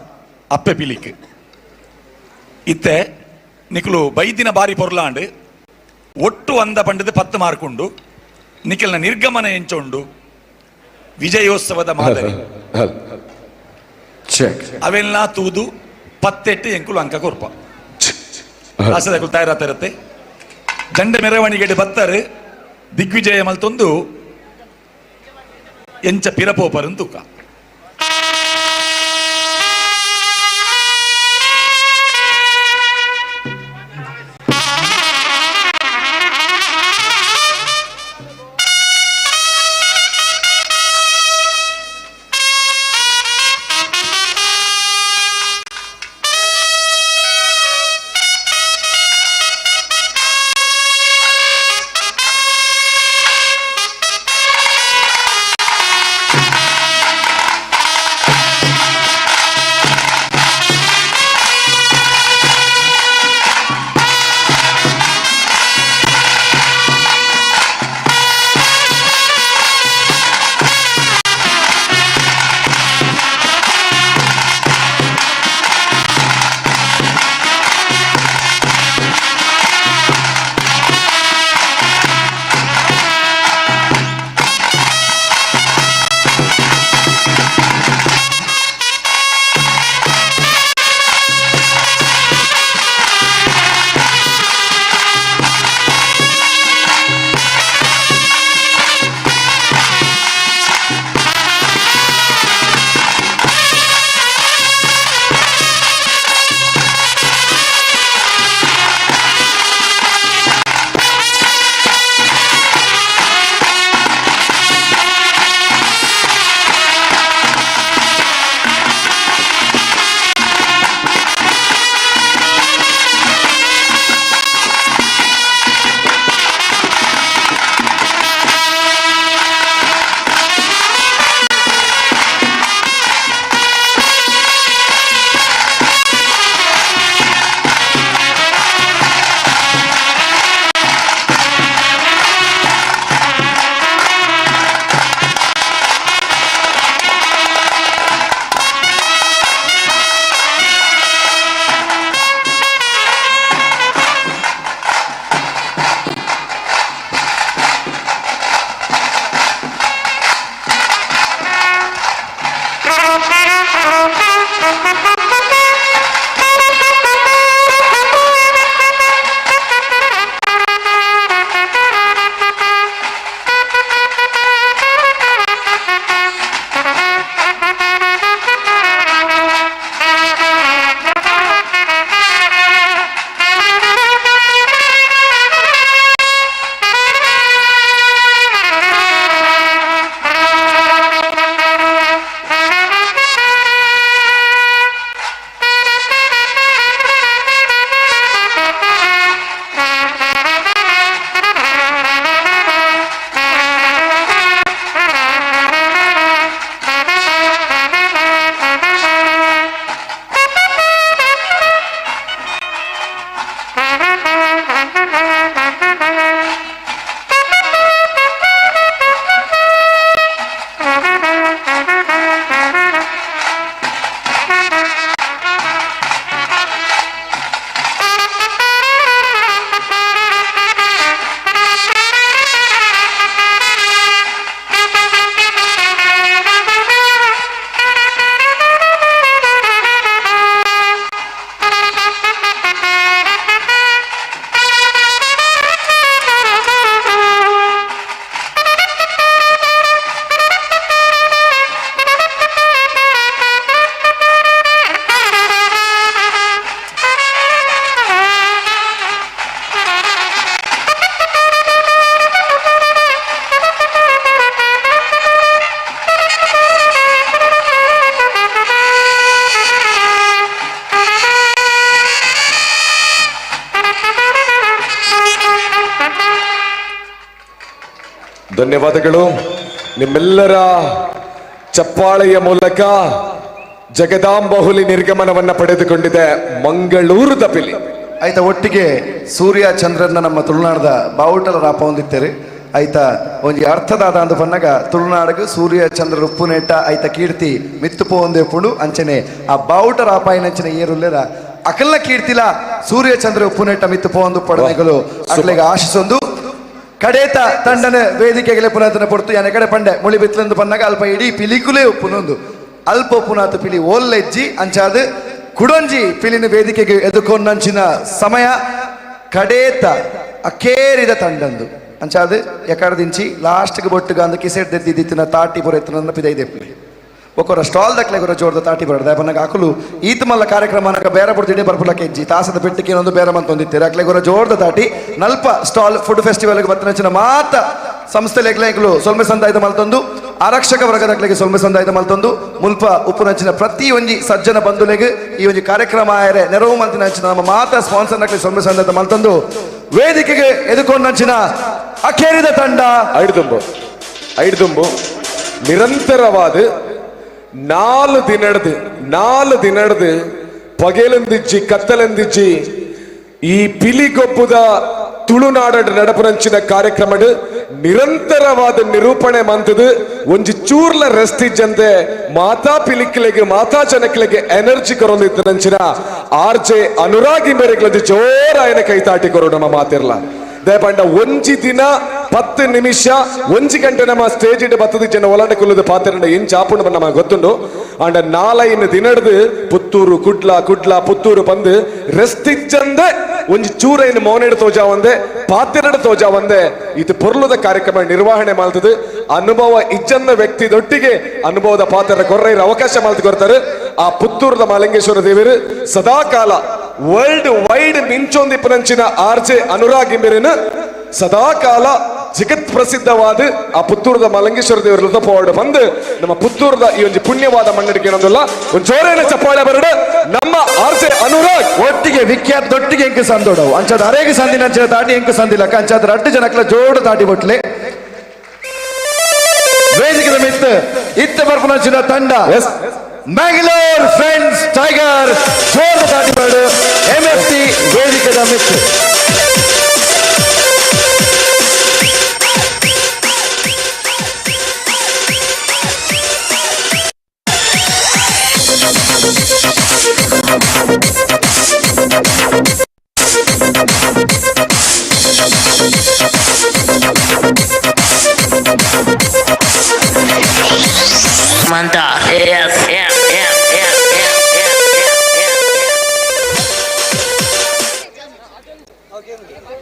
F: ಅಪ್ಪೆ ಪಿಲಿಕ್. ಇತ್ತೆ ನಿಕುಲು ಬೈದಿನ ಬಾರಿ ಪೊರ್ಲಾಂಡ್ ಒಟ್ಟು ಅಂದ ಪಂಡದ 10 ಮಾರ್ಕ್ ಉಂಡು. ನಿಖಲ್ನ ನಿರ್ಗಮನ ಎಂಚ ಉಂಡು ವಿಜಯೋತ್ಸವದ ಮಾದರಿ ಅವೆಲ್ಲ ತೂದು 18 ಎಂಕುಲು ಅಂಕ ಕೊರ್ಪ ಆಸದಕುಲು ತಯಾರಾತಿರತ್ತೆ. ದಂಡ ಮೆರವಣಿಗೆ ಬತ್ತಾರೆ ದಿಗ್ವಿಜಯ ಮಲ್ತೊಂದು ಎಂಚ ಪಿರಪೋಪರನ್ ತೂಕ.
C: ಧನ್ಯವಾದಗಳು. ನಿಮ್ಮೆಲ್ಲರ ಚಪ್ಪಾಳೆಯ ಮೂಲಕ ಜಗದಾಂಬ ಹುಲಿ ನಿರ್ಗಮನವನ್ನ ಪಡೆದುಕೊಂಡಿದೆ ಮಂಗಳೂರದ ಪಿಲಿ.
B: ಆಯ್ತಾ, ಒಟ್ಟಿಗೆ ಸೂರ್ಯ ಚಂದ್ರನ ನಮ್ಮ ತುಳುನಾಡದ ಬಾವುಟಲ ರಾಪ ಹೊಂದಿತ್ತೇರಿ. ಆಯ್ತಾ, ಒಂಜಿ ಅರ್ಥದಾದ ಅಂದು ಪನ್ನಗ ತುಳುನಾಡಗ ಸೂರ್ಯ ಚಂದ್ರ ಉಪ್ಪುನೇಟ ಆಯ್ತ ಕೀರ್ತಿ ಮಿತ್ತು ಪೋಂದೆ ಪುಂಡು. ಅಂಚನೆ ಆ ಬಾವುಟ ರಾಪಾಯಿನಂಚನೆ ಏರುಲ್ಲೇರ ಅಕಲ್ನ ಕೀರ್ತಿಲ ಸೂರ್ಯ ಚಂದ್ರ ಉಪ್ಪುನೇಟ ಮಿತ್ತು ಪೋಂದು ಪಡನೆಗಳು ಅಕ್ಲೆಗೆ ಆಶಿಸೊಂದು ಕಡೇತ ತಂಡನ ವೇದಿಕೆಗೆ ಪುನಃ ಪೊರ್ತು ಯಾನೆ ಕಡೆ ಪಂಡೆ ಮುಳಿ ಬಿತ್ಲಂದು ಪನ್ನಾಗ ಅಲ್ಪ ಇಡೀ ಪಿಲಿಕುಲೇ ಉಪ್ಪುನೊಂದು ಅಲ್ಪ ಉಪ್ಪುನಾಥ ಪಿಲಿ ಓಲ್ಲೆಜ್ಜಿ ಅಂಚಾದ ಕುಡೊಂಜಿ ಪಿಲಿನ ವೇದಿಕೆಗೆ ಎದುಕೊಂಡಂಚಿನ ಸಮಯ ಕಡೇತ ಅಕೇರಿದ ತಂಡಂದು ಅಂಚಾದ ಎಕಡದಿಂಚಿ ಲಾಸ್ಟ್ಗೆ ಬೊಟ್ಟುಗ ಅಂದ ಕಿಸೆಟ್ ದೆದ್ದಿದ್ದಿತ್ತಿನ ತಾಟಿ ಪೊರೆತ್ತಿನ ಪಿದೈದೆ ಪಿಲಿ ಒಕ್ಕೊರ ಸ್ಟಾಲ್ ದಕ್ಲೆ ಗುರ ಜೋರ್ದ ತಾಟಿ ಬರಡ್ದ ಪನ್ನಗ ಅಕುಲು ಈತ ಮಲ್ಲ ಕಾರ್ಯಕ್ರಮ ಅನಕ ಬೇರೆ ಪುಡ್ತಿಡೆ ಬರ್ಪುಲ ಕೆಜ್ಜಿ ತಾಸದ ಪೆಟ್ಟಿಗೆ ಒಂದು ಬೇರೆ ಮಂತೊಂದಿತ್ತೀರ ಅಕ್ಲೆ ಗುರ ಜೋರ್ದ ತಾಟಿ ನಲ್ಪ ಸ್ಟಾಲ್ ಫುಡ್ ಫೆಸ್ಟಿವಲ್ಗೆ ಬತ್ತನಂಚಿನ ಮಾತ ಸಂಸ್ಥೆ ಲೇಖಲೆಗಳು ಸೊಲ್ಮೆ ಸಂದಾಯದ ಮಲ್ತೊಂದು ಆರಕ್ಷಕ ವರ್ಗದಕ್ಲೆಗೆ ಸೊಲ್ಮೆ ಸಂದಾಯದ ಮಲ್ತೊಂದು ಮುಲ್ಪ ಉಪ್ಪುನಂಚಿನ ಪ್ರತಿ ಒಂಜಿ ಸಜ್ಜನ ಬಂಧುಲೆಗೆ ಈ ಒಂಜಿ ಕಾರ್ಯಕ್ರಮ ಆಯರೆ ನೆರವು ಮಂತಿನಂಚಿನ ನಮ್ಮ ಮಾತ ಸ್ಪಾನ್ಸರ್ ನಕ್ಲೆ ಸೊಲ್ಮೆ ಸಂದಾಯದ ಮಲ್ತೊಂದು ವೇದಿಕೆಗೆ ಎದುಕೊಂಡಂಚಿನ ಅಖೇರಿದ ತಂಡ
C: ಐಡ್ದುಂಬು ಐಡ್ದುಂಬು ನಿರಂತರವಾದ 4 ದಿನಡ್ದು ಪಗೆಲಂದಿಜ್ಜಿ ಕತ್ತಲಂದಿಜ್ಜಿ ಈ ಪಿಲಿಗೊಪ್ಪುದ ತುಳುನಾಡ ನಡಪುನಂಚಿನ ಕಾರ್ಯಕ್ರಮಡ್ ನಿರಂತರವಾದ ನಿರೂಪಣೆ ಮಂತದು ಒಂಜಿ ಚೂರ್ಲ ರೆಸ್ಟ್ ಇಜ್ಜಂತೆ ಮಾತಾ ಪಿಲಿಕ್ಲೆಗೆ ಮಾತಾ ಜನಕ್ಲೆಗೆ ಎನರ್ಜಿ ಕೊರೊಂದಿತ್ತನಂಚಿನ ಆರ್ ಜೆ ಅನುರಾಗಿ ಮೇರೆಗ್ಲಂಜಿ ಜೋರಾಯನ ಕೈತಾಟಿ ಕೊರು ನಮ್ಮ ಮಾತಿರ್ಲ. ದಯಪಂಡ ಒಂಜಿ ದಿನ 10 ನಿಮಿಷ 1 ಗಂಟೆ ನಮ್ಮ ಸ್ಟೇಜ್ ಇಟ್ಟು ಬತ್ತದ ಜನ ಒಲಾಂಡ ಕುಲ್ಲದ ಪಾತ್ರ ಏನ್ ಚಾಪುಂಡು ನಮ್ಮ ಗೊತ್ತುಂಡು. ಆಂಡ 4 ದಿನಡ್ದು ಪುತ್ತೂರು ಕುಡ್ಲ ಕುಡ್ಲ ಪುತ್ತೂರು ಬಂದು ರೆಸ್ಟ್ ಇಜ್ಜಂದೆ ಒಂಜಿ ಚೂರೈನ್ ಮೌನೇಡು ತೋಜಾ ಒಂದೆ ಪಾತ್ರೆಡು ತೋಜಾ ಒಂದೆ ಇದು ಪೊರ್ಲುದ ಕಾರ್ಯಕ್ರಮ ನಿರ್ವಹಣೆ ಮಾಡ್ತದೆ. ಅನುಭವ ಇಜ್ಜಂದ ವ್ಯಕ್ತಿ ದೊಟ್ಟಿಗೆ ಅನುಭವದ ಪಾತ್ರ ಕೊರ್ರೈರ ಅವಕಾಶ ಮಾಡ್ತು ಕೊರ್ತಾರೆ. ಆ ಪುತ್ತೂರದ ಮಾಲಿಂಗೇಶ್ವರ ದೇವರು ಸದಾಕಾಲ ವರ್ಲ್ಡ್ ವೈಡ್ ಮಿಂಚೊಂದಿಪ್ಪನಂಚಿನ ಆರ್ ಜೆ ಅನುರಾಗ್ ಇಂಬೆರಿನ ಸದಾಕಾಲ ಜಗತ್ ಪ್ರಸಿದ್ಧವಾದ ಆ ಪುತ್ತೂರದ ಮಲಂಗೇಶ್ವರ ದೇವರ ಪೋರ್ಡ್ ಬಂದು ನಮ್ಮ ಪುತ್ತೂರದ ಈ ಒಂದು ಪುಣ್ಯವಾದ ಮಣ್ಣಡಿಕೆ ಏನೊಂದಲ್ಲ ಒಂದು ಜೋರೇನ ಚಪ್ಪಾಳೆ ಬರಡು ನಮ್ಮ ಆರ್ ಜೆ ಅನುರಾಗ್
B: ಒಟ್ಟಿಗೆ ವಿಖ್ಯಾತ ದೊಟ್ಟಿಗೆ ಎಂಕ್ ಸಂದೋಡವು ಅಂಚಾದ ಅರೇಗ ಸಂದಿನ ಅಂಚಿನ ತಾಟಿ ಎಂಕ್ ಸಂದಿಲಕ್ಕ ಅಂಚಾದ ರಡ್ಡು ಜನಕ್ಲ ಜೋಡು ತಾಟಿ ಬೊಟ್ಲೆ ವೇದಿಕೆದ ಮಿತ್ತು ಇತ್ತ ಬರ್ಪುನಂಚಿನ ತಂಡ ಮ್ಯಾಂಗ್ಳೂರ್ ಫ್ರೆಂಡ್ಸ್ ಟೈಗರ್ ಜೋರು ತಾಟಿ ಬರಡು ಎಂಎಫ್ಟಿ ವೇದಿಕೆದ ಮಿತ್ತು.
Q: Manta S S S S S S.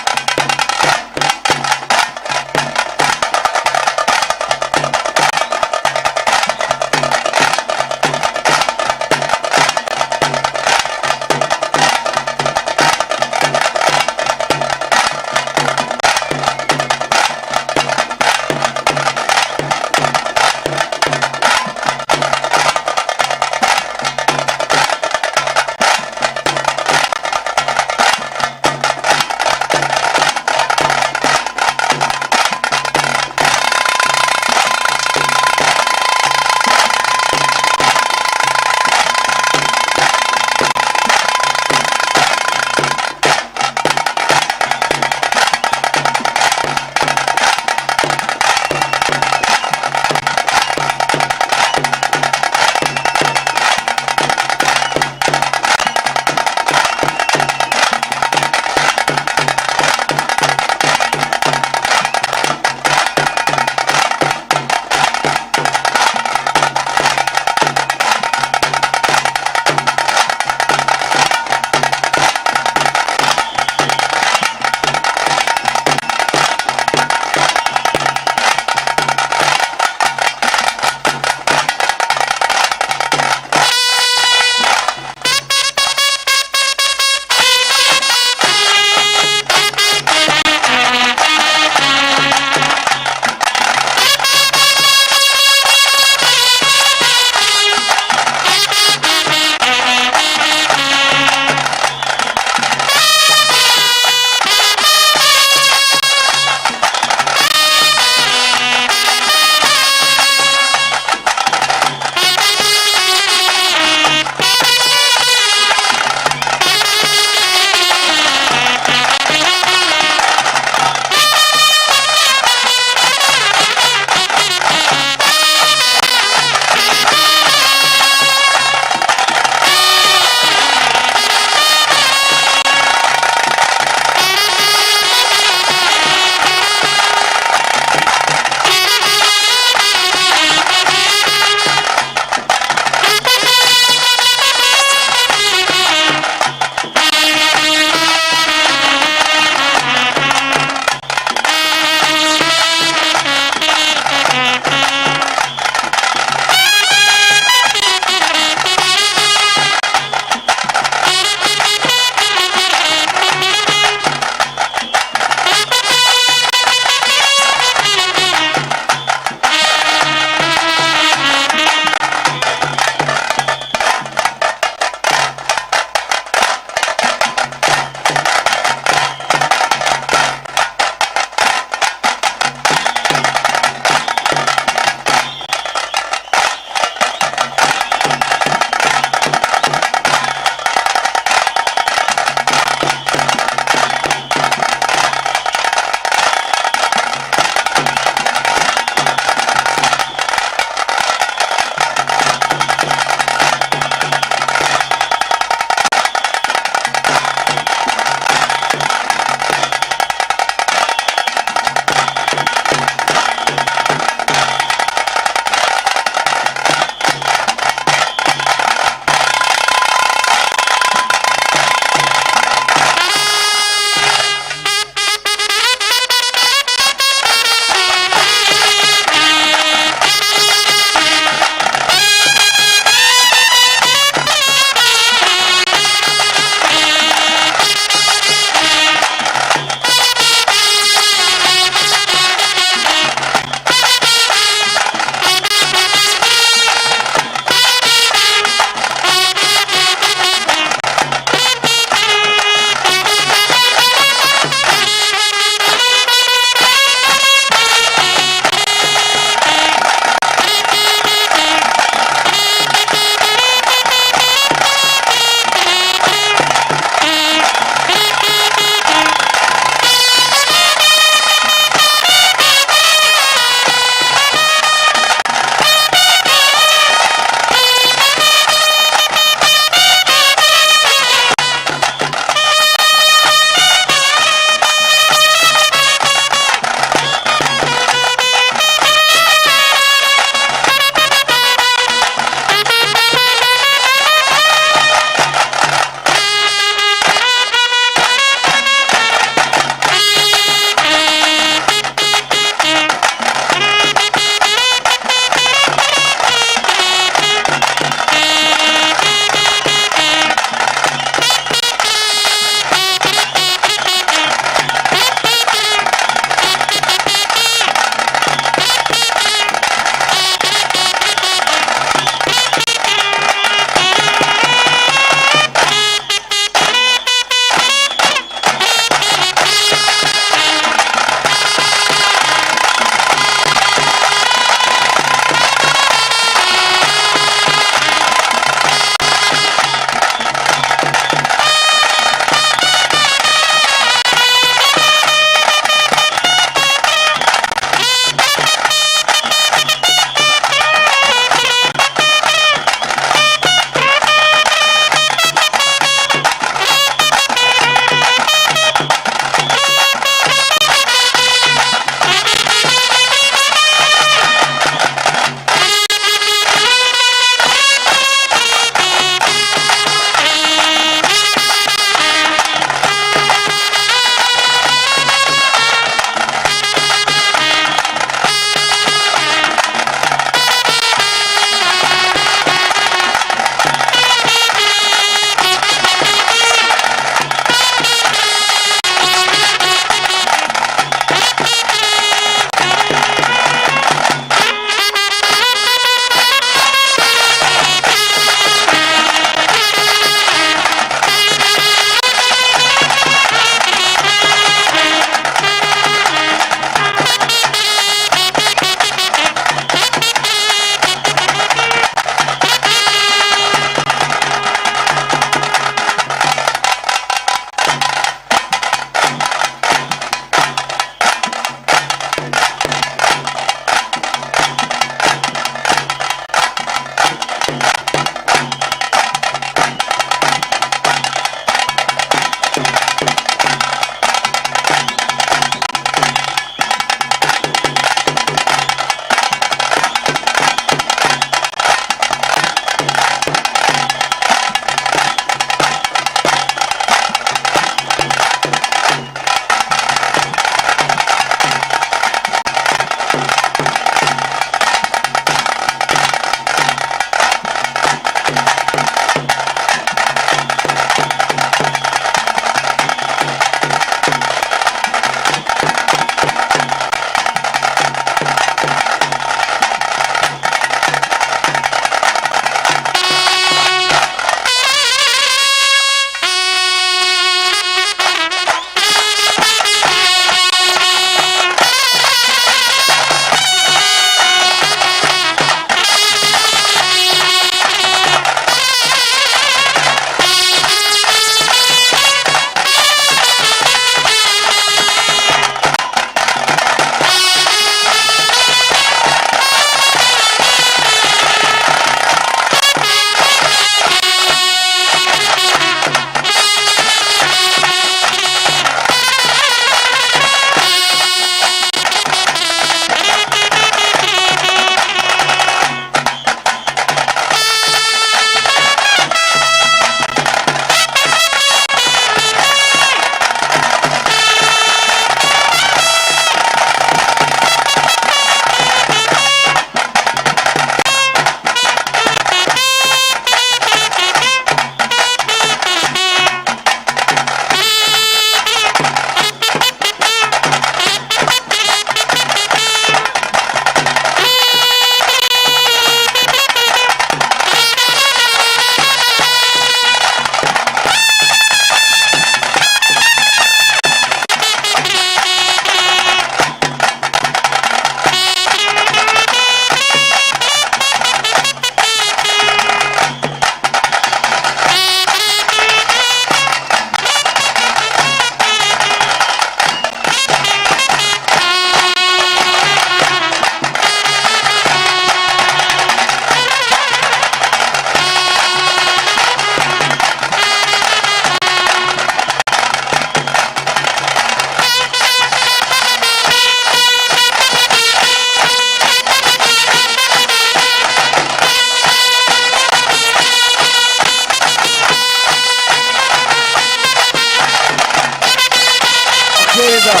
C: ಬಾಕಿದ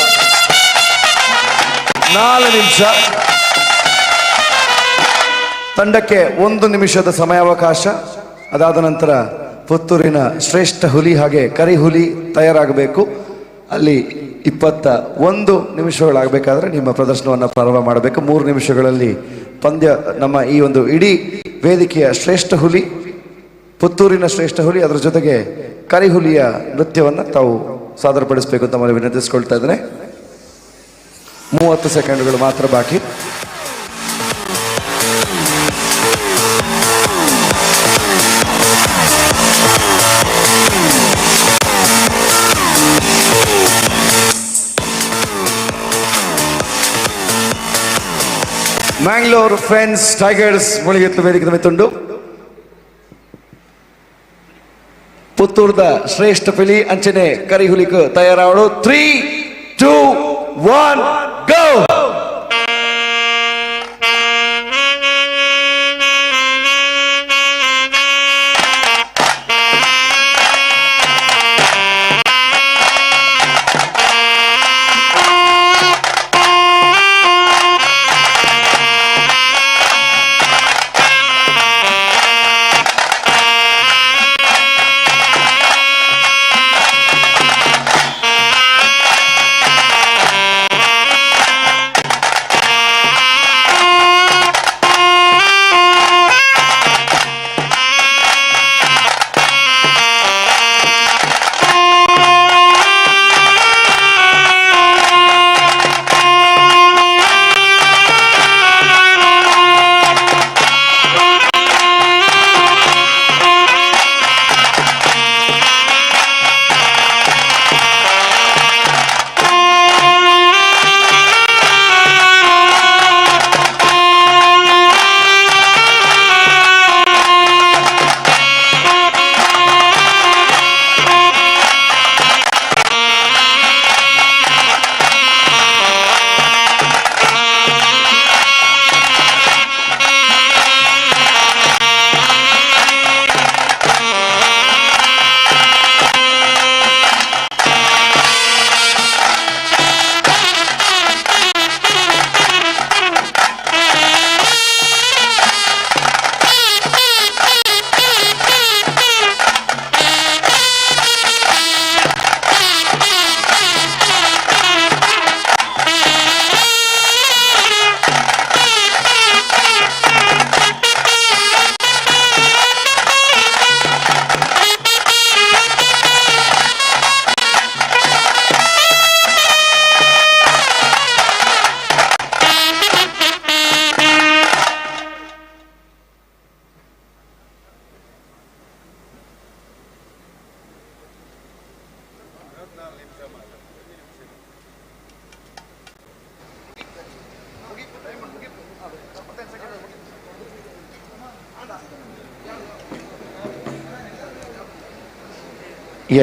C: 4 ನಿಮಿಷ.
B: ತಂಡಕ್ಕೆ 1 ನಿಮಿಷದ ಸಮಯಾವಕಾಶ. ಅದಾದ ನಂತರ ಪುತ್ತೂರಿನ ಶ್ರೇಷ್ಠ ಹುಲಿ ಹಾಗೆ ಕರಿಹುಲಿ ತಯಾರಾಗಬೇಕು. ಅಲ್ಲಿ 21 ನಿಮಿಷಗಳಾಗಬೇಕಾದ್ರೆ ನಿಮ್ಮ ಪ್ರದರ್ಶನವನ್ನು ಪ್ರಾರಂಭ ಮಾಡಬೇಕು. 3 ನಿಮಿಷಗಳಲ್ಲಿ ಪಂದ್ಯ ನಮ್ಮ ಈ ಒಂದು ಇಡೀ ವೇದಿಕೆಯ ಶ್ರೇಷ್ಠ ಹುಲಿ, ಪುತ್ತೂರಿನ ಶ್ರೇಷ್ಠ ಹುಲಿ, ಅದರ ಜೊತೆಗೆ ಕರಿಹುಲಿಯ ನೃತ್ಯವನ್ನು ತಾವು ಸಾದರಪಡಿಸಬೇಕು ಅಂತ ಮನವಿ ವಿನಂತಿಸಿಕೊಳ್ತಾ ಇದ್ದೇನೆ. 30 ಸೆಕೆಂಡ್ಗಳು ಮಾತ್ರ ಬಾಕಿ. ಮ್ಯಾಂಗ್ಳೂರ್ ಫ್ರೆಂಡ್ಸ್ ಟೈಗರ್ಸ್ ಮುಳಿಗೆತ್ತು ವೇದಿಕೆ ಮಿತ್ತುಂಡು. ಪುತ್ತೂರ್ದ ಶ್ರೇಷ್ಠ ಪಿಲಿ ಅಂಚನೆ ಕರಿಹುಲಿಕ್ ತಯಾರಾವಳು. 3 2 1 ಗೋ.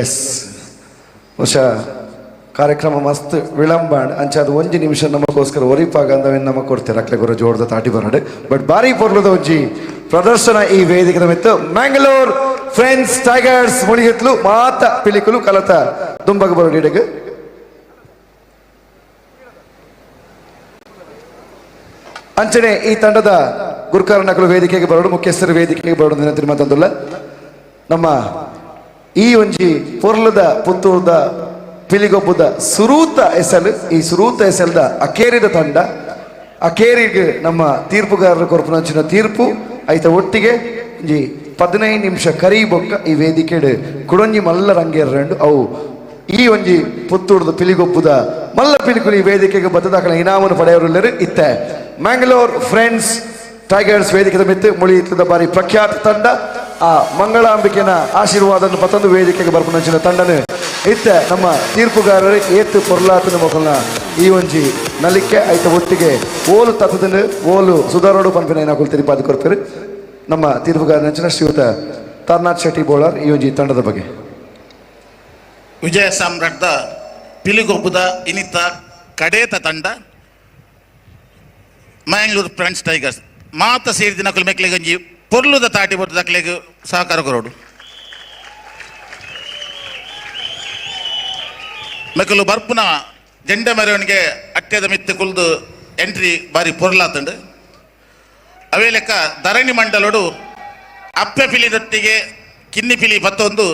B: ಎಸ್, ಬಹುಶಃ ಕಾರ್ಯಕ್ರಮ ಮಸ್ತ್ ವಿಳಂಬ ಅಂಚಾದ ಒಂಜಿ ನಿಮಿಷ ನಮಗೋಸ್ಕರ ಒರಿಪಾಗ ಅಂದವೇನು ನಮಗೆ ಕೊಡ್ತೀರ ಅಕ್ಲೆ ಗುರು ಜೋಡ್ದ ತಾಟಿ ಬರಡು. ಬಟ್ ಬಾರಿ ಪೊರ್ಲದ ಒಂಜಿ ಪ್ರದರ್ಶನ ಈ ವೇದಿಕೆ ಮಿತ್ತು. ಮ್ಯಾಂಗ್ಳೂರ್ ಫ್ರೆಂಡ್ಸ್ ಟೈಗರ್ಸ್ ಮುಳಿಗೆತ್ಲು ಮಾತ ಪಿಲಿಕುಲು ಕಲತ ದುಂಬಗ ಬರಡಿಡೆಗ್. ಅಂಚನೆ ಈ ತಂಡದ ಗುರುಕಾರನಕಲು ವೇದಿಕೆಗೆ ಬರೋಡು, ಮುಖ್ಯಸ್ಥರ ವೇದಿಕೆಗೆ ಬರೋಡು ವಿನಂತಿ ಮಾತಂದುಲ್ಲ. ನಮ್ಮ ಈ ಒಂಜಿ ಪೊರ್ಲದ ಪುತ್ತೂರ್ದ ಪಿಲಿಗೊಬ್ಬದ ಸುರೂತ ಎಸಲ್, ಈ ಸುರೂತ ಎಸಲ್ದ ಅಕೇರಿದ ತಂಡ, ಅಕೇರಿಗೆ ನಮ್ಮ ತೀರ್ಪುಗಾರರ ಕೊರಪುನಂಚಿನ ತೀರ್ಪು ಐತ ಒಟ್ಟಿಗೆ ಒಂಜಿ 15 ನಿಮಿಷ ಕರಿ ಬೊಕ್ಕ ಈ ವೇದಿಕೆಡ್ ಕುಡೊಂಜಿ ಮಲ್ಲ ರಂಗೇರ್ರಂಡು ಅವು ಈ ಒಂಜಿ ಪುತ್ತೂರ್ದ ಪಿಲಿಗೊಬ್ಬದ ಮಲ್ಲ ಪಿಲಿಕುಲಿ ವೇದಿಕೆಗೆ ಬತ್ತದಾಕಲ ಇನಾಮನ್ನು ಪಡೆಯವರೆಲ್ಲರೂ ಇತ್ತೆ. ಮ್ಯಾಂಗ್ಳೂರ್ ಫ್ರೆಂಡ್ಸ್ ಟೈಗರ್ಸ್ ವೇದಿಕೆದ ಮಿತ್ತು ಮುಳಿಯುತ್ತದ ಬಾರಿ ಪ್ರಖ್ಯಾತ ತಂಡ. ಆ ಮಂಗಳಾಂಬಿಕೆನ ಆಶೀರ್ವಾದನ್ನು ಪತ್ತೊಂದು ವೇದಿಕೆಗೆ ಬರ್ಪುನಂಚಿನ ತಂಡನು ಇತ್ತೆ ನಮ್ಮ ತೀರ್ಪುಗಾರರು ಏತು ಪೊರ್ಲಾತನ ಮೊಕಲ್ನ ಈ ಒಂಜಿ ನಲಿಕೆ ಐತ ಒಟ್ಟಿಗೆ ಓಲು ತತ್ತದನು ಓಲು ಸುಧಾರೋಡು ಪನ್ಪಿನ ಏನಾಕುಲು ತಿರುಪಾದ ಕೊರ್ಪೇರು. ನಮ್ಮ ತೀರ್ಪುಗಾರನಂಚಿನ ಶ್ರೀಯುತ ತಾರನಾಥ್ ಶೆಟ್ಟಿ ಬೋಳಾರ್ ಈ ಒಂಜಿ ತಂಡದ ಬಗ್ಗೆ.
D: ವಿಜಯ ಸಾಮ್ರಾಟ್ದ ಪಿಲಿಗೊಬ್ಬದ ಇನಿತ ಕಡೇತ ತಂಡ ಮ್ಯಾಂಗ್ಳೂರ್ ಫ್ರೆಂಡ್ಸ್ ಟೈಗರ್ಸ್ ಮಾತ ಸೇರಿದಿನ ಮೆಕ್ಲೆಗಂಜಿ ಪೊರ್ಲುದ ತಾಟಿ ಬೊಟ್ಟು ದಕ್ಲೆಗ್ ಸಹಕಾರ ಕೊರೋಡು. ಮೆಕಲು ಬರ್ಪುನ ಜೆಂಡ ಮೆರವಣಿಗೆ ಅಟ್ಟೆದ ಮಿತ್ತು ಕುಲ್ದು ಎಂಟ್ರಿ ಬಾರಿ ಪೊರ್ಲಾತುಂಡು. ಅವೇ ಲೆಕ್ಕ ಧರಣಿ ಮಂಡಲೋಡು ಅಪ್ಪೆ ಪಿಲಿದೊಟ್ಟಿಗೆ ಕಿನ್ನಿ ಪಿಲಿ ಬತ್ತೊಂದು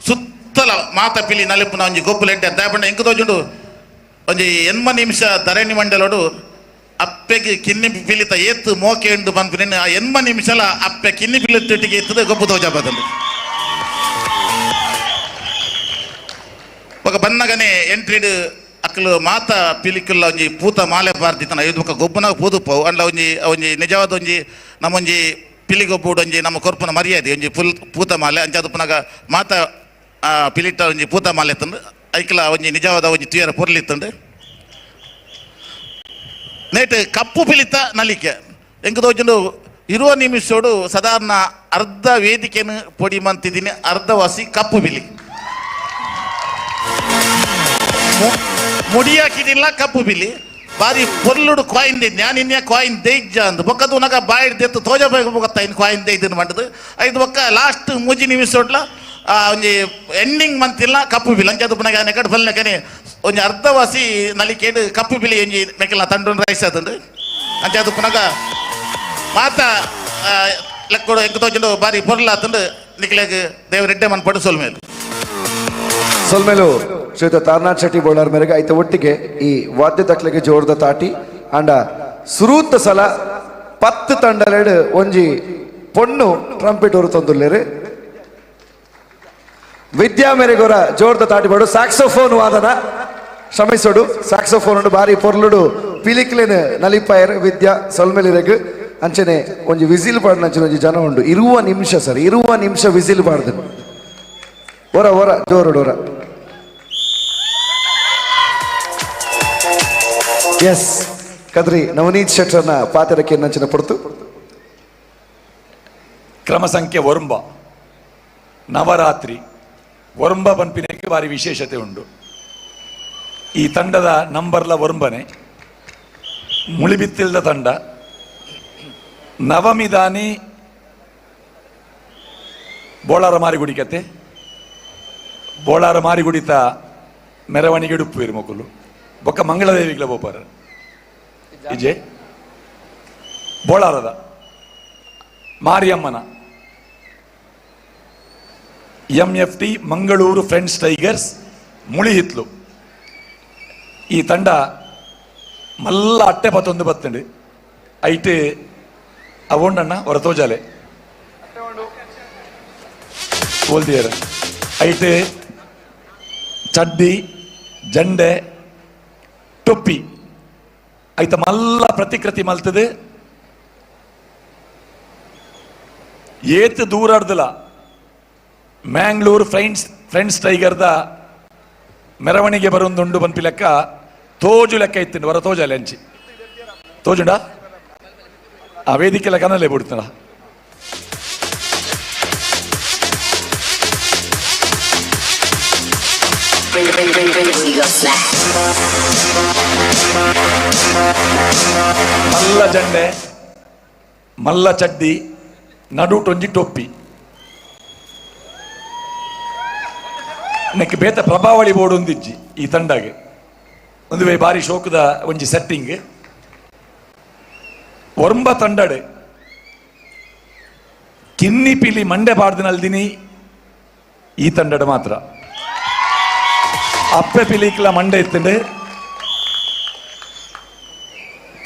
D: ಸುತ್ತಲ ಮಾತ ಪಿಲಿ ನಲಿಪುನ ಒಂಜಿ ಗೊಬ್ಬುಲೆಡ್ಡೆ ದಾಪಂಡ ಎಂಕ್ ತೋಜುಂಡು ಒಂಜಿ 80 ನಿಮಿಷ ಧರಣಿ ಮಂಡಲೋಡು ಅಪ್ಪೆಗೆ ಕಿನ್ನಿ ಪಿಲಿತ ಏತ್ತು ಮೋಕೆ ಉಂಡು ಪನ್ಪಿನ ಆ 80 ನಿಮಿಷಲ ಅಪ್ಪೆ ಕಿನ್ನಿ ಪಿಲಿತೊಟ್ಟಿಗೆ ಎತ್ತದ ಗೊಬ್ಬು ತೋಜಬದಂಡು. ఒక ಬನ್ನಗನೆ ಎಂಟ್ರಿಡ್ ಅಕ್ಲು ಮಾತ ಪಿಲಿಕುಲ್ಲ ಒಂಜಿ ಪೂತ ಮಾಲೆ ಪಾರ್ದಿತ್ತನ ಐದು ಬೊಕ ಗೊಬ್ಬುನ ಪೂದುಪ್ಪವು ಅಂಡ ಒಂಜಿ ಒಂಜಿ ನಿಜವಾದ ಒಂಜಿ ನಮ್ಮೊಂಜಿ ಪಿಲಿ ಗೊಬ್ಬುಡು ಒಂಜಿ ನಮ್ಮ ಕೊರ್ಪುನ ಮರ್ಯಾದೆ ಒಂಜಿ ಪುಲ್ ಪೂತ ಮಾಲೆ ಅಂಚಾದ ಪುನಗ ಮಾತ ಪಿಲಿಟ ಒಂಜಿ ಪೂತ ಮಾಲೆ ತಂದು ಐಕ್ಲ ಒಂಜಿ ನಿಜವಾದ ಒಂಜಿ ತುಯರ ಪೊರ್ಲಿತ್ತಂಡು. ನೇಟ್ ಕಪ್ಪು ಪಿಲಿತ ನಲಿಕೆ ಎಂಕ್ ತೋಜುಂಡು 20 ನಿಮಿಷೋಡು ಸಾಧಾರಣ ಅರ್ಧ ವೇದಿಕೆಯನ್ನು ಪೊಡಿ ಮಂತಿದ್ದೀನಿ ಅರ್ಧ ವಾಸಿ ಕಪ್ಪು ಬಿಲಿ ಮುಡಿ ಹಾಕಿದಿಲ್ಲ ಕಪ್ಪು ಬಿಲಿ ಬಾರಿ ಪೊರ್ಲುಡು ಕಾಯಿನ್ they ಜ್ಞಾನಿನ್ಯ coin ದೇಜ್ಜ ಅಂದ್ ಬೊಕ್ಕದು ಉನಗ ಬಾಯಿಡ್ ದೆತ್ತು ತೋಜ ಬೊಕ್ಕ ಇನ್ ಕಾಯಿನ್ ದೇಯ್ದನ್ ಮಂಡದು ಐದು ಬೊಕ್ಕ ಲಾಸ್ಟ್ 3 ನಿಮಿಷೋಡ್ಲ ಒಂಜಿ ಎಂಡಿಂಗ್ ಮಂತಿಲ್ಲ ಕಪ್ಪು ಬಿಲ್ ಅಂಚ ಪುನಗ ನೆಕಡ್ ಬಲ್ನಕನೆ ಒಂಜಿ ಅರ್ಧ ವಾಸಿ ನಲಿಕೇಡು ಕಪ್ಪು ಬಿಲಿ ಒಂಜಿ ಮೆಕೆಲ್ಲ ತಂಡುನ್ ರೈಸ್ ಆತಂಡು ಅಂಚ ಪುನಗ ಮಾತ ಲೆಕ್ಕೊಡು ಎಂಕ್ ತೋಜುಂಡು ಬಾರಿ ಪೊರ್ಲಾತಂಡು ನಿಕ್ಲೆಗ್ ದೇವರೆಡ್ಡೆ ಮನ್ ಪಡು ಸೊಲ್ಮೇಲು
B: ಸೊಲ್ಮೇಲು ಶ್ರೀಯುತ ತಾರನಾಥ್ ಶೆಟ್ಟಿ ಬೋಳಾರ್ ಮೇರೆಗೆ ಐತ ಒಟ್ಟಿಗೆ ಈ ವಾದ್ಯ ತಕ್ಲೆಗೆ ಜೋರದ ತಾಟಿ ಅಂಡ ಸುರೂತ ಸಲ 10 ತಂಡಲೆಡು ಒಂಜಿ ಪೊಣ್ಣು ಟ್ರಂಪೆಟ್ ಅವರು ತಂದುಲ್ಲೇರು. ವಿದ್ಯಾ ಮೇರೆಗೋರ ಜೋರದ ತಾಟಿ ಬಾಡು ಸ್ಯಾಕ್ಸೋಫೋನ್ ವಾದನ ಶ್ರಮಿಸೋಡು ಸ್ಯಾಕ್ಸೋಫೋನ್ ಉಂಡು ಬಾರಿ ಪೊರ್ಲುಡು ಪಿಲಿಕ್ಲೇನು ನಲಿಪಾಯರ್ ವಿದ್ಯಾ ಸೊಲ್ಮೇಲಿರೆಗ್ ಅಂಚನೆ ಒಂಜಿ ವಿಸಿಲ್ ಪಾಡಿನ ಅಂಚನೆ ಒಂಜಿ ಜನ ಉಂಡು 20 ನಿಮಿಷ ಸರ್ 20 ನಿಮಿಷ ವಿಸಿಲ್ ಪಾಡ್ದು ಒರ ಒರ ಜೋರುಡು ಒರ. ಎಸ್ ಕದ್ರಿ ನವನೀತ್ ಶೆಟ್ಟರ್ನ ಪಾತ್ರಕ್ಕೆ ನಂಚಿನ ಪಡ್ತು.
F: ಕ್ರಮ ಸಂಖ್ಯೆ ಒರಂಬ ನವರಾತ್ರಿ ಒರಂಬ ಪನ್ಪಿನಕ್ಕೆ ಭಾರಿ ವಿಶೇಷತೆ ಉಂಡು. ಈ ತಂಡದ ನಂಬರ್ಲ ಒರಂಬನೆ ಮುಳಿಬಿತ್ತಿಲ್ದ ತಂಡ ನವಮಿದಾನಿ ಬೋಳಾರ ಮಾರಿಗುಡಿಕತೆ ಬೋಳಾರ ಮಾರಿಗುಡಿತ ಮೆರವಣಿಗೆ ಉಡುಪು ಮಕ್ಕಳು ಬೊಕ್ಕ ಮಂಗಳದೇವಿಗಳ ಬೋಪಾರ ಇಜೆ ಬೋಳಾರದ ಮಾರಿಯಮ್ಮನ MFT Mangaluru friends tigers Mulihitlu ಈ ತಂಡ ಮಲ್ಲ ಅಟ್ಟೆ ಪತ್ತೊಂದು ಬತ್ತಂಡು ಐಟ್ ಅವೊಂಡಣ್ಣ ಹೊರ ತೋಜಾಲೆ ಓಲ್ದಿಯರ್ ಐಟ್ ಚಡ್ಡಿ ಜಂಡೆ ಟೊಪ್ಪಿ ಐತ ಮಲ್ಲ ಪ್ರತಿಕೃತಿ ಮಲ್ತದೆ ಏತ್ ದೂರಾಡ್ದಲ ಮ್ಯಾಂಗ್ಳೂರ್ ಫ್ರೆಂಡ್ಸ್ ಟೈಗರ್ದ ಮೆರವಣಿಗೆ ಬರೊಂದುಂಡು ಪನ್ಪಿ ಲೆಕ್ಕ ತೋಜು ಲೆಕ್ಕ ಇತ್ತು ಹೊರ ತೋಜಾಲೆ ಅಂಚಿ ತೋಜುಂಡ ಆ ವೇದಿಕೆ ಲೆಕ್ಕನಲ್ಲೇ ಬಿಡ್ತಾಳ. ಮಲ್ಲ ಜಂಡೆ ಮಲ್ಲ ಚಡ್ಡಿ ನಡುಟೊಂಜಿ ಟೊಪ್ಪಿ ನೆಕ್ ಬೇತ ಪ್ರಭಾವಳಿ ಬೋರ್ಡ್ ಒಂದಿಜ್ಜಿ ಈ ತಂಡಗೆ ಒಂದು ವೇ ಬಾರಿ ಶೋಕದ ಒಂಜಿ ಸೆಟ್ಟಿಂಗ್ ಒರಂಬ ತಂಡಡೆ ಕಿನ್ನಿ ಪಿಲಿ ಮಂಡೆ ಪಾಡ್ದಿನಲ್ದಿನಿ ಈ ತಂಡಡೆ ಮಾತ್ರ ಅಪ್ಪೆ ಪಿಲಿಕ್ಲ ಮಂಡೆ ಇತ್ತಂಡೆ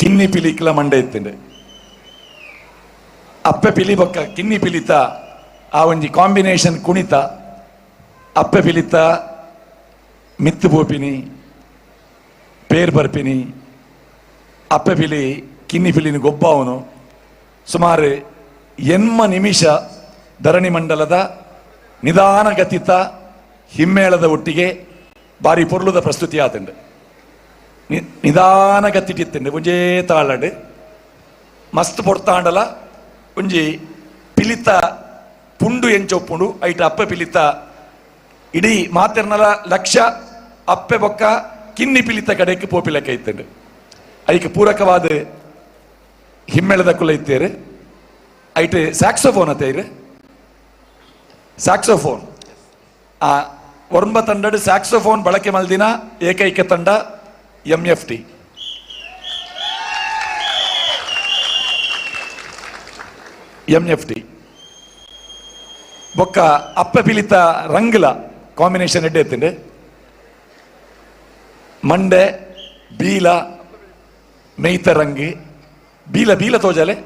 F: ಕಿನ್ನಿ ಪಿಲಿಕ್ಲ ಮಂಡೆ ಇತ್ತಂಡೆ ಅಪ್ಪೆ ಪಿಲಿ ಬೊಕ್ಕ ಕಿನ್ನಿ ಪಿಲಿತ ಆ ಒಂಜಿ ಕಾಂಬಿನೇಷನ್ ಕುಣಿತ ಅಪ್ಪೆ ಪಿಲಿತ ಮಿತ್ತು ಪೋಪಿನಿ ಪೇರ್ ಬರ್ಪಿನಿ ಅಪ್ಪೆ ಪಿಲಿ ಕಿನ್ನಿ ಪಿಲಿನ ಗೊಬ್ಬವನು ಸುಮಾರು 80 ನಿಮಿಷ ಧರಣಿ ಮಂಡಲದ ನಿಧಾನಗತಿತ ಹಿಮ್ಮೇಳದ ಒಟ್ಟಿಗೆ ಬಾರಿ ಪೊರ್ಲುದ ಪ್ರಸ್ತುತಿ ಆತಂಡು ನಿಧಾನಗತಿಟ್ಟಿತ್ತಂಡು ಒಂಜೇ ತಾಳಡು ಮಸ್ತ್ ಪೊರ್ತಾಂಡಲ ಒಂಜಿ ಪಿಲಿತ ಪುಂಡು ಎಂಚೊಪ್ಪುಂಡು ಐಟ ಅಪ್ಪೆ ಪಿಲಿತ ಇಡೀ ಮಾತೆರ್ನಲ ಲಕ್ಷ ಅಪ್ಪೆ ಬೊಕ್ಕ ಕಿನ್ನಿ ಪಿಲಿತ ಕಡೆಗೆ ಪೋಪಿ ಲೆಕ್ಕ ಇತ್ತಂಡು ಐಕ್ ಪೂರಕವಾದ ಹಿಮ್ಮೇಳದ ಕುಲ ಇತ್ತೇರು ಐಟ್ ಸ್ಯಾಕ್ಸೋಫೋನ್ ಅತ್ತೇರು ಸ್ಯಾಕ್ಸೋಫೋನ್ ಆ ಒರಂಬ ತಂಡಡು ಸ್ಯಾಕ್ಸೋಫೋನ್ ಬಳಕೆ ಮಲ್ದಿನ ಏಕೈಕ ತಂಡ M F T. M F T ಬೊಕ್ಕ ಅಪ್ಪ ಪಿಲಿತ ರಂಗ್ಲ ಕಾಂಬಿನೇಷನ್ ಎಡ್ಡೆ ಎತ್ತುಂಡು. ಮಂಡೆ ಬೀಲ ಮೇಯ್ತ ರಂಗಿ ಬೀಲ ಬೀಲ ತೋಜಲೆ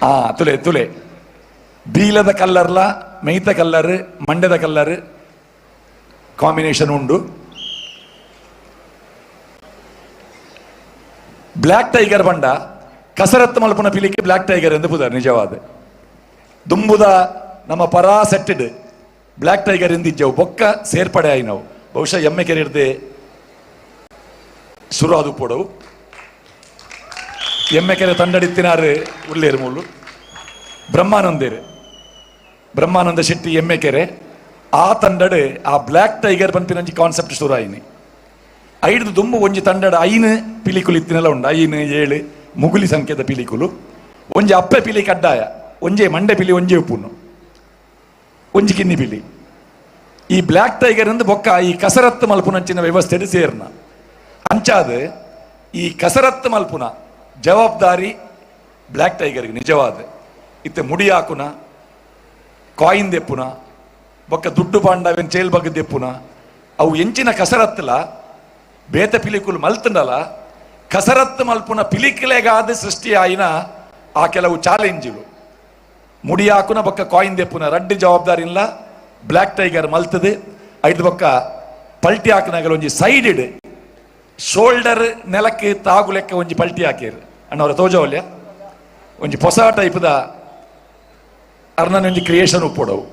F: ಆ ತುಲೆ ತುಲೆ ಬೀಲದ ಕಲ್ಲರ್ಲ ಮೇಯ್ತ ಕಲ್ಲರ್ ಮಂಡೆದ ಕಲ್ಲರ್ ಕಾಂಬಿನೇಷನ್ ಉಂಡು. ಬ್ಲ್ಯಾಕ್ ಟೈಗರ್ ಬಂಡ ಕಸರತ್ತು ಮಲ್ಪುನ ಪಿಲಿಕ್ಕೆ ಬ್ಲ್ಯಾಕ್ ಟೈಗರ್ ಎಂದು ಪುದಾರ್ ನಿಜವಾದ ದುಂಬುದ ನಮ್ಮ ಪರಾ ಸೆಟ್ಟೆಡ್ ಬ್ಲ್ಯಾಕ್ ಟೈಗರ್ ಎಂದಿಜ್ಜವು ಬೊಕ್ಕ ಸೇರ್ಪಡೆ ಆಯಿ ನಾವು ಬಹುಶಃ ಎಮ್ಮೆ ಕೆರೆ ಹಿಡ್ದೆ ಶುರು ಅದು ಪೋಡವು ಎಮ್ಮೆ ಕೆರೆ ತಂಡಡಿತ್ತಿನಾರು ಉಳ್ಳೇರು ಮೂಲು ಬ್ರಹ್ಮಾನಂದೇರು ಬ್ರಹ್ಮಾನಂದ ಶೆಟ್ಟಿ ಎಮ್ಮೆ ಕೆರೆ ಆ ತಂಡಡು ಆ ಬ್ಲ್ಯಾಕ್ ಟೈಗರ್ ಪನ್ಪಿನಂಜಿ ಕಾನ್ಸೆಪ್ಟ್ ಶುರು ಆಯಿನಿ. ಐದು ದುಂಬು ಒಂಜಿ ತಂಡಡ ಐನು ಪಿಲಿಕುಲು ಇತ್ತಿನೆಲ್ಲ ಉಂಡು 5 7 ಮುಗುಲಿ ಸಂಖ್ಯೆದ ಪಿಲಿಕುಲು ಒಂಜಿ ಅಪ್ಪೆ ಪಿಲಿ ಕಡ್ಡಾಯ ಒಂಜೆ ಮಂಡೆ ಪಿಲಿ ಒಂಜೆ ಉಪ್ಪುನು ಒಂಜಿ ಕಿನ್ನಿ ಪಿಲಿ. ಈ ಬ್ಲ್ಯಾಕ್ ಟೈಗರ್ ಎಂದು ಬೊಕ್ಕ ಈ ಕಸರತ್ತು ಮಲ್ಪುನಂಚಿನ ವ್ಯವಸ್ಥೆ ಸೇರ್ನ ಅಂಚಾದ ಈ ಕಸರತ್ತು ಮಲ್ಪುನ ಜವಾಬ್ದಾರಿ ಬ್ಲ್ಯಾಕ್ ಟೈಗರ್ಗೆ ನಿಜವಾದ. ಇತ್ತೆ ಮುಡಿ ಹಾಕುನ ಕಾಯಿನ್ ದೆಪ್ಪುನ ಬೊಕ್ಕ ದುಡ್ಡು ಪಾಂಡವೇನು ಚೇಲ್ ಬಗ್ಗೆ ದೆಪ್ಪುನ ಅವು ಎಂಚಿನ ಕಸರತ್ತಲ ಬೇತ ಪಿಲಿಕುಲು ಮಲ್ತಂಡಲ ಕಸರತ್ತು ಮಲ್ಪುನ ಪಿಲಿಕುಲೆಗಾದ ಸೃಷ್ಟಿ ಆಯಿನ ಆ ಕೆಲವು ಚಾಲೆಂಜುಲು ಮುಡಿ ಹಾಕುನ ಬೊಕ್ಕ ಕಾಯಿನ್ ದೆಪ್ಪುನ ರಡ್ಡು ಜವಾಬ್ದಾರಿ ಇಲ್ಲ ಬ್ಲ್ಯಾಕ್ ಟೈಗರ್ ಮಲ್ತದೆ. ಐದು ಬೊಕ್ಕ ಪಲ್ಟಿ ಹಾಕುನಾಗಲ ಒಂಜಿ ಸೈಡ್ ಶೋಲ್ಡರ್ ನೆಲಕ್ಕೆ ತಾಗು ಲೆಕ್ಕ ಒಂಜಿ ಪಲ್ಟಿ ಹಾಕಿರ್ ಅಣ್ಣವರ ತೋಜವಲ್ಯ ಒಂಜಿ ಹೊಸ ಟೈಪ್ದ ಅರ್ನನ ಒಂಜಿ ಕ್ರಿಯೇಷನ್ ಉಪ್ಪೊಡವು.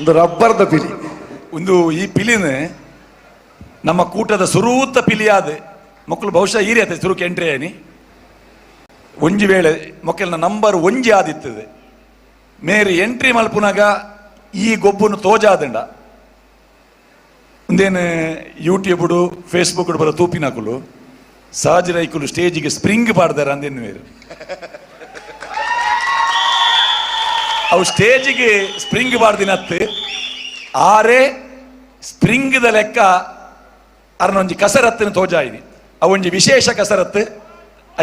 B: ಒಂದು ರಬ್ಬರ್ದ ಪಿಲಿ
F: ಒಂದು ಈ ಪಿಲಿನ ನಮ್ಮ ಕೂಟದ ಸುರೂತ ಪಿಲಿಯಾದ ಮಕ್ಕಳು ಬಹುಶಃ ಈ ರೀತಿ ಸುರುಕು ಎಂಟ್ರಿ ಆಯ್ನಿ ಒಂಜಿ ವೇಳೆ ಮಕ್ಕಳನ್ನ ನಂಬರ್ ಒಂಜಿ ಆದಿತ್ತದೆ ಮೇರಿ ಎಂಟ್ರಿ ಮಲ್ಪುನಾಗ ಈ ಗೊಬ್ಬನ್ನು ತೋಜಾದಂಡ ಒಂದೇನು ಯೂಟ್ಯೂಬ್ಡು ಫೇಸ್ಬುಕ್ ಬರೋ ತೂಪಿನಕುಲು ಸಹಜ ರೈಕುಲು ಸ್ಟೇಜಿಗೆ ಸ್ಪ್ರಿಂಗ್ ಪಾಡ್ದಾರ ಅಂದೇನು ಮೇರು ಅವು ಸ್ಟೇಜಿಗೆ ಸ್ಪ್ರಿಂಗ್ ಬಾರ್ದಿನತ್ತು ಆರೆ ಸ್ಪ್ರಿಂಗ್ದ ಲೆಕ್ಕ ಅರ್ನೊಂಜಿ ಕಸರತ್ತಿನ ತೋಜಾಯಿನಿ ಅವೊಂಜಿ ವಿಶೇಷ ಕಸರತ್ತು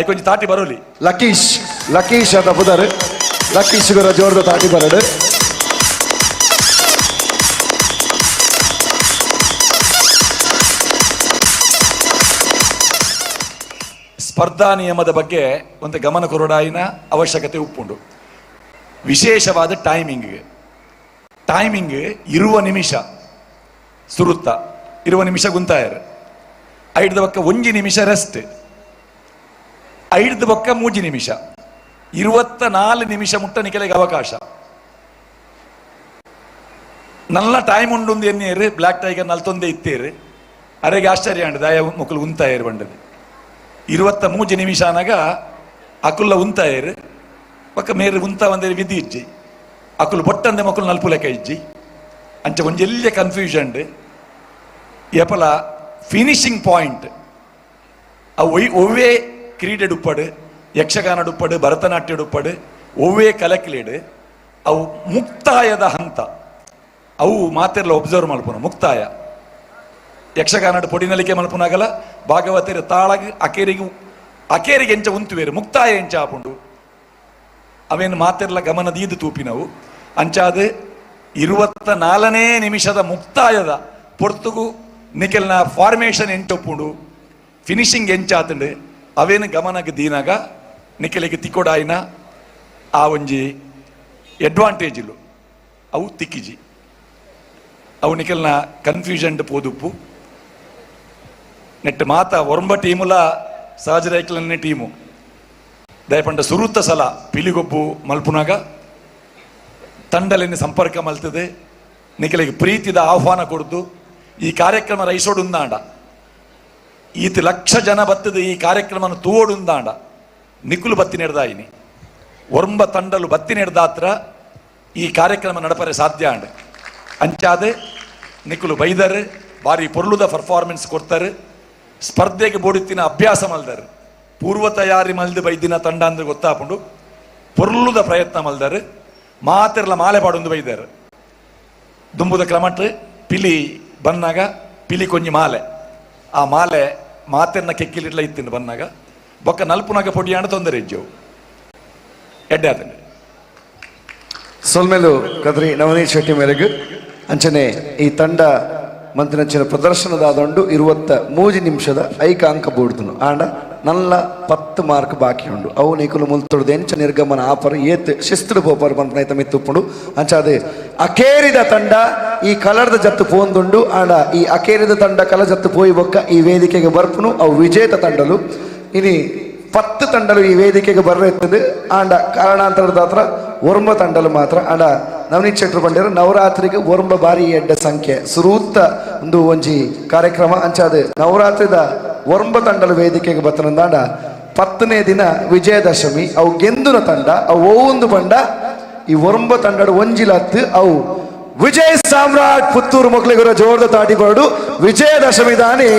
F: ಐಕೊಂಜಿ ತಾಟಿ ಬರೋಲಿ.
B: ಲಕೀಶ್ ಲಕೀಶ್ ಅಂತ ಪುದಾರು ಲಕೀಶ್ ಗುರ ಜೋರದ ತಾಟಿ ಬರಡು.
F: ಸ್ಪರ್ಧಾ ನಿಯಮದ ಬಗ್ಗೆ ಒಂದು ಗಮನ ಕೊರಡಾಯಿನ ಅವಶ್ಯಕತೆ ಉಪ್ಪುಂಡು. ವಿಶೇಷವಾದ ಟೈಮಿಂಗ್ ಟೈಮಿಂಗ್ 20 ನಿಮಿಷ ಸುರುತ್ತ 20 ನಿಮಿಷ ಗುಂತಾಯರ್ ಐಡ್ದ ಬೊಕ್ಕ 1 ನಿಮಿಷ ರೆಸ್ಟ್ ಐಡ್ದ ಬೊಕ್ಕ 3 ನಿಮಿಷ 24 ನಿಮಿಷ ಮುಟ್ಟ ನಿಕಲೆಗೆ ಅವಕಾಶ. ನಲ್ಲ ಟೈಮ್ ಉಂಡು ಎನ್ನೇರು ಬ್ಲ್ಯಾಕ್ ಟೈಗರ್ ನಲ್ತೊಂದೇ ಇತ್ತೇರು ಅರೆಗೆ ಆಶ್ಚರ್ಯ ಅಂಡು ದಾಯ ಮುಕ್ಕಲು ಉಂತಾಯರು ಬಂಡದು 23 ನಿಮಿಷ ಅನಾಗ ಅಕುಲ್ಲ ಉಂತಾಯರು ಬೊಕ್ಕ ಮೇರು ಉಂತ ಒಂದೇ ವಿಧಿ ಇಜ್ಜಿ ಅಕುಲು ಬೊಟ್ಟಂದೆ ಮಕ್ಕಳು ನಲ್ಪು ಲೆಕ್ಕ ಇಜ್ಜಿ ಅಂಚ ಒಂಜೆಲ್ಯ ಕನ್ಫ್ಯೂಷನ್ ಏಪಲ ಫಿನಿಶಿಂಗ್ ಪಾಯಿಂಟ್ ಅವು ಒವ್ವೇ ಕ್ರೀಡೆ ಡುಪ್ಪಡು ಯಕ್ಷಗಾನ ಡುಪ್ಪಡು ಭರತನಾಟ್ಯ ಡುಪ್ಪಡು ಒವ್ವೇ ಕಲೆಕ್ಲೇಡು ಅವು ಮುಕ್ತಾಯದ ಹಂತ ಅವು ಮಾತೆರ್ಲ ಒಬ್ಸರ್ವ್ ಮಲ್ಪುನ ಮುಕ್ತಾಯ ಯಕ್ಷಗಾನ ಪೊಡಿನಲಿಕೆ ಮಲ್ಪುನಾಗಲ ಭಾಗವತರು ತಾಳಗ್ ಅಕೇರಿಗೆ ಅಕೇರಿಗೆ ಎಂಚ ಉಂತುವೇರು ಮುಕ್ತಾಯ ಎಂಚ ಆಪುಂಡು ಅವೇನು ಮಾತೆರ್ಲ ಗಮನದೀದು ತೂಪಿನವು ಅಂಚಾದ 24ನೇ ನಿಮಿಷದ ಮುಕ್ತಾಯದ ಪೊರ್ತುಗು ನಿಕೆಲ್ನ ಫಾರ್ಮೇಷನ್ ಎಂಟೊಪ್ಪುಂಡು ಫಿನಿಶಿಂಗ್ ಎಂಚಾತುಂಡು ಅವೇನು ಗಮನಕ್ಕೆ ದೀನಾಗ ನಿಕೆಲಿಗೆ ತಿಕ್ಕೊಡಾಯಿನ ಆ ಒಂಜಿ ಅಡ್ವಾಂಟೇಜ್ ಇಲ್ಲು ಅವು ತಿಕ್ಕಿಜಿ ಅವು ನಿಕೆಲ್ನ ಕನ್ಫ್ಯೂಷನ್ ಪೋದುಪ್ಪು ನೆಟ್ ಮಾತ ಒರಂಬ ಟೀಮುಲ ಸಹಜ ಟೀಮು ದಯಪಂಡ ಸುರುತ್ತ ಸಲ ಪಿಲಿಗೊಬ್ಬು ಮಲ್ಪುನಾಗ ತಂಡಲಿನ ಸಂಪರ್ಕ ಮಲ್ತದೆ ನಿಕಲಿಗೆ ಪ್ರೀತಿದ ಆಹ್ವಾನ ಕೊಡ್ದು ಈ ಕಾರ್ಯಕ್ರಮ ರೈಸೋಡುಂದಾಂಡ ಈತ ಲಕ್ಷ ಜನ ಬತ್ತದ ಈ ಕಾರ್ಯಕ್ರಮನ ತೂವೋಡುಂದಾಂಡ ನಿಕ್ಕುಲು ಬತ್ತಿ ನೆಡ್ದಾಯಿನಿ ಒರ್ಂಬ ತಂಡಲು ಬತ್ತಿ ನೆಡ್ದಾತ್ರ ಈ ಕಾರ್ಯಕ್ರಮ ನಡಪರೆ ಸಾಧ್ಯ ಅಂಡ್ ಅಂಚಾದೆ ನಿಕ್ಕುಲು ಬೈದರು ಬಾರಿ ಪೊರ್ಲುದ ಪರ್ಫಾರ್ಮೆನ್ಸ್ ಕೊಡ್ತಾರೆ ಸ್ಪರ್ಧೆಗೆ ಬೋಡಿತ್ತಿನ ಅಭ್ಯಾಸ ಮಲ್ದರು ಪೂರ್ವ ತಯಾರಿ ಮಲ್ದು ಬೈದಿನ ತಂಡ ಅಂದ್ರೆ ಗೊತ್ತಾಪುಂಡು ಪೊರ್ಲುದ ಪ್ರಯತ್ನ ಮಲ್ದರು ಮಾತೆರ್ಲ ಮಾಲೆ ಪಾಡೊಂದು ಬೈದಾರು ದುಂಬುದ ಕ್ರಮಟ್ ಪಿಲಿ ಬನ್ನಾಗ ಪಿಲಿ ಕೊಂಜಿ ಮಾಲೆ ಆ ಮಾಲೆ ಮಾತೆರ್ನ ಕೆಕ್ಕಿಲಿಟ್ಲ ಇತ್ತಿನ ಬನ್ನಾಗ ಬೊಕ್ಕ ನಲ್ಪುನಾಗ ಪೊಡಿಯಾಣ ತೊಂದರೆ ಇಜ್ಜವು ಎಡ್ಡೆ ಆತಂಡೆ.
B: ಸೊಲ್ಮೆಲು ಕದ್ರಿ ನವನೀತ್ ಶೆಟ್ಟಿ ಮೇರೆಗೆ ಅಂಚನೆ ಈ ತಂಡ ಮಂತಿನಂಚಿನ ಪ್ರದರ್ಶನದಾದಂಡು 23 ನಿಮಿಷದ ಐಕ ಅಂಕ ಬೋಡ್ದುನು ಆಂಡ ನಲ್ಲ 10 ಮಾರ್ಕ್ ಬಾಕಿ ಉಂಡು ಅವು ನೀಕುಲು ಮುಲ್ತೊಡ್ದು ಎಂಚ ನಿರ್ಗಮನ ಆಪರ್ ಏತ್ ಶಿಸ್ತು ಪೋಪರ್ ಪನ್ಪನೈತ ಮಿತ್ತುಪ್ಪುಂಡು ಅಂಚಾದೆ ಅಕೇರಿದ ತಂಡ ಈ ಕಲರ್ದ ಜತ್ತು ಪೋಂದುಂಡು ಆಂಡ ಈ ಅಕೇರಿದ ತಂಡ ಕಲ ಜತ್ತು ಪೋಯಿ ಬೊಕ್ಕ ಈ ವೇದಿಕೆಗೆ ಬರ್ಪುನು ಅವು ವಿಜೇತ ತಂಡಲು ಇನಿ 10 ತಂಡಲು ಈ ವೇದಿಕೆಗೆ ಬರ್ರೆತ್ತದೆ ಆಂಡ ಕಾರಣಾಂತರದ ಹತ್ರ ಒರ್ಂಬ ತಂಡಲು ಮಾತ್ರ ಆಂಡ ನವನೀತ್ ಶೆಟ್ಟರು ಬಂದಿರೋ ನವರಾತ್ರಿಗೆ ಒರ್ಂಬ ಬಾರಿ ಎಡ್ಡ ಸಂಖ್ಯೆ ಸುರೂತ್ತ ಒಂದು ಒಂಜಿ ಕಾರ್ಯಕ್ರಮ ಅಂಚಾದ ನವರಾತ್ರಿದ ಒರ್ಂಬ ತಂಡಲು ವೇದಿಕೆಗೆ ಬತ್ತನಂದಾಂಡ 10ನೇ ದಿನ ವಿಜಯದಶಮಿ ಅವು ಗೆಂದುನ ತಂಡ ಅವು ಒಂದು ಬಂಡ ಈ ಒರ್ಂಬ ತಂಡಡು ಒಂಜಿಲತ್ತು ಅವು ವಿಜಯ ಸಾಮ್ರಾಟ್ ಪುತ್ತೂರು ಮಕ್ಕಳಿಗರ ಜೋರದ ತಾಟಿ ಬರಡು ವಿಜಯದಶಮಿ ದಾನಿ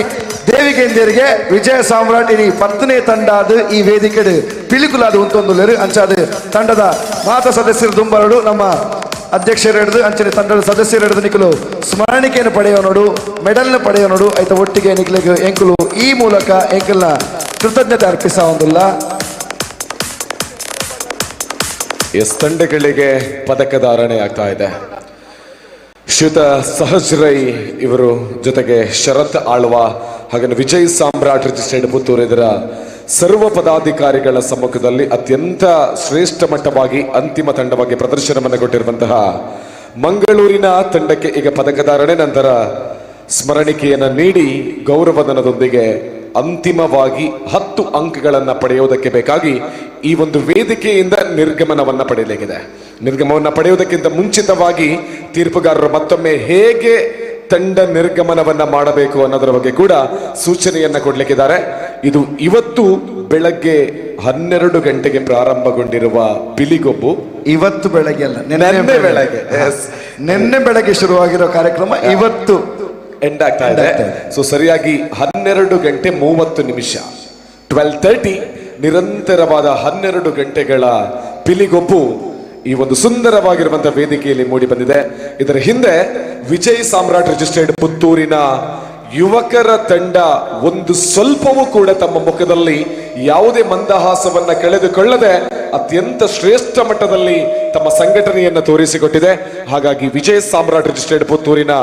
B: ದೇವಿಗೇಂದ್ಯರಿಗೆ ವಿಜಯ ಸಾಮ್ರಾಟ್ ಇನಿ 10ನೇ ತಂಡ ಅದು ಈ ವೇದಿಕೆಡು ಪಿಲಿಕುಲಾದ ಉಂತೊಂದುಲ್ಲೇರು ಅಂಚಾದ ತಂಡದ ಮಾತ ಸದಸ್ಯರು ದುಂಬರಡು ನಮ್ಮ ಅಧ್ಯಕ್ಷರು ಹಿಡಿದು ಅಂಚನೆ ತಂಡದ ಸದಸ್ಯರು ಹಿಡಿದು ನಿಖಲು ಸ್ಮರಣಿಕೆಯನ್ನು ಪಡೆಯೋ ನೋಡು ಮೆಡಲ್ನ ಪಡೆಯೋ ನೋಡು ಆಯ್ತ ಒಟ್ಟಿಗೆ ನಿಖಲಿಗೆ ಎಂಕುಲು ಈ ಮೂಲಕ ಎಂಕಲ್ನ ಕೃತಜ್ಞತೆ ಅರ್ಪಿಸ ಒಂದಿಲ್ಲ.
C: ಎಸ್ ತಂಡಗಳಿಗೆ ಪದಕ ಧಾರಣೆ ಆಗ್ತಾ ಇದೆ. ಶ್ರೀಯುತ ಸಹಜ್ ರೈ ಇವರು ಜೊತೆಗೆ ಶರತ್ ಆಳ್ವ ಹಾಗೆ ವಿಜಯ್ ಸಾಮ್ರಾಟ್ ರಿಜಿಸ್ಟರ್ಡ್ ಪುತ್ತೂರು ಇದರ ಸರ್ವ ಪದಾಧಿಕಾರಿಗಳ ಸಮ್ಮುಖದಲ್ಲಿ ಅತ್ಯಂತ ಶ್ರೇಷ್ಠ ಮಟ್ಟವಾಗಿ ಅಂತಿಮ ತಂಡವಾಗಿ ಪ್ರದರ್ಶನವನ್ನು ಕೊಟ್ಟಿರುವಂತಹ ಮಂಗಳೂರಿನ ತಂಡಕ್ಕೆ ಈಗ ಪದಕಧಾರಣೆ ನಂತರ ಸ್ಮರಣಿಕೆಯನ್ನು ನೀಡಿ ಗೌರವಧನದೊಂದಿಗೆ ಅಂತಿಮವಾಗಿ 10 ಅಂಕಗಳನ್ನು ಪಡೆಯುವುದಕ್ಕೆ ಬೇಕಾಗಿ ಈ ಒಂದು ವೇದಿಕೆಯಿಂದ ನಿರ್ಗಮನವನ್ನು ಪಡೆಯಲಾಗಿದೆ. ನಿರ್ಗಮನವನ್ನು ಪಡೆಯುವುದಕ್ಕಿಂತ ಮುಂಚಿತವಾಗಿ ತೀರ್ಪುಗಾರರು ಮತ್ತೊಮ್ಮೆ ಹೇಗೆ ತಂಡ ನಿರ್ಗಮನವನ್ನ ಮಾಡಬೇಕು ಅನ್ನೋದರ ಬಗ್ಗೆ ಕೂಡ ಸೂಚನೆಯನ್ನ ಕೊಡ್ಲಿಕ್ಕಿದ್ದಾರೆ. ಇದು ಇವತ್ತು ಬೆಳಗ್ಗೆ 12 ಗಂಟೆಗೆ ಪ್ರಾರಂಭಗೊಂಡಿರುವ ಪಿಲಿಗೊಬ್ಬು.
B: ಇವತ್ತು ಬೆಳಗ್ಗೆ ಅಲ್ಲ,
C: ನಿನ್ನೆ ಬೆಳಗ್ಗೆ.
B: ನಿನ್ನೆ ಬೆಳಗ್ಗೆ ಶುರುವಾಗಿರೋ ಕಾರ್ಯಕ್ರಮ ಇವತ್ತು
C: ಎಂಡ್ ಆಗ್ತಾ ಇದೆ. ಸೊ ಸರಿಯಾಗಿ 12:30, 12:30 ನಿರಂತರವಾದ 12 ಗಂಟೆಗಳ ಪಿಲಿಗೊಬ್ಬು ಈ ಒಂದು ಸುಂದರವಾಗಿರುವಂತಹ ವೇದಿಕೆಯಲ್ಲಿ ಮೂಡಿ ಬಂದಿದೆ. ಇದರ ಹಿಂದೆ ವಿಜಯ್ ಸಾಮ್ರಾಟ್ ರಿಜಿಸ್ಟರ್ಡ್ ಪುತ್ತೂರಿನ ಯುವಕರ ತಂಡ ಒಂದು ಸ್ವಲ್ಪವೂ ಕೂಡ ತಮ್ಮ ಮುಖದಲ್ಲಿ ಯಾವುದೇ ಮಂದಹಾಸವನ್ನ ಕಳೆದುಕೊಳ್ಳದೆ ಅತ್ಯಂತ ಶ್ರೇಷ್ಠ ಮಟ್ಟದಲ್ಲಿ ತಮ್ಮ ಸಂಘಟನೆಯನ್ನು ತೋರಿಸಿಕೊಟ್ಟಿದೆ. ಹಾಗಾಗಿ ವಿಜಯ್ ಸಾಮ್ರಾಟ್ ರಿಜಿಸ್ಟರ್ಡ್ ಪುತ್ತೂರಿನ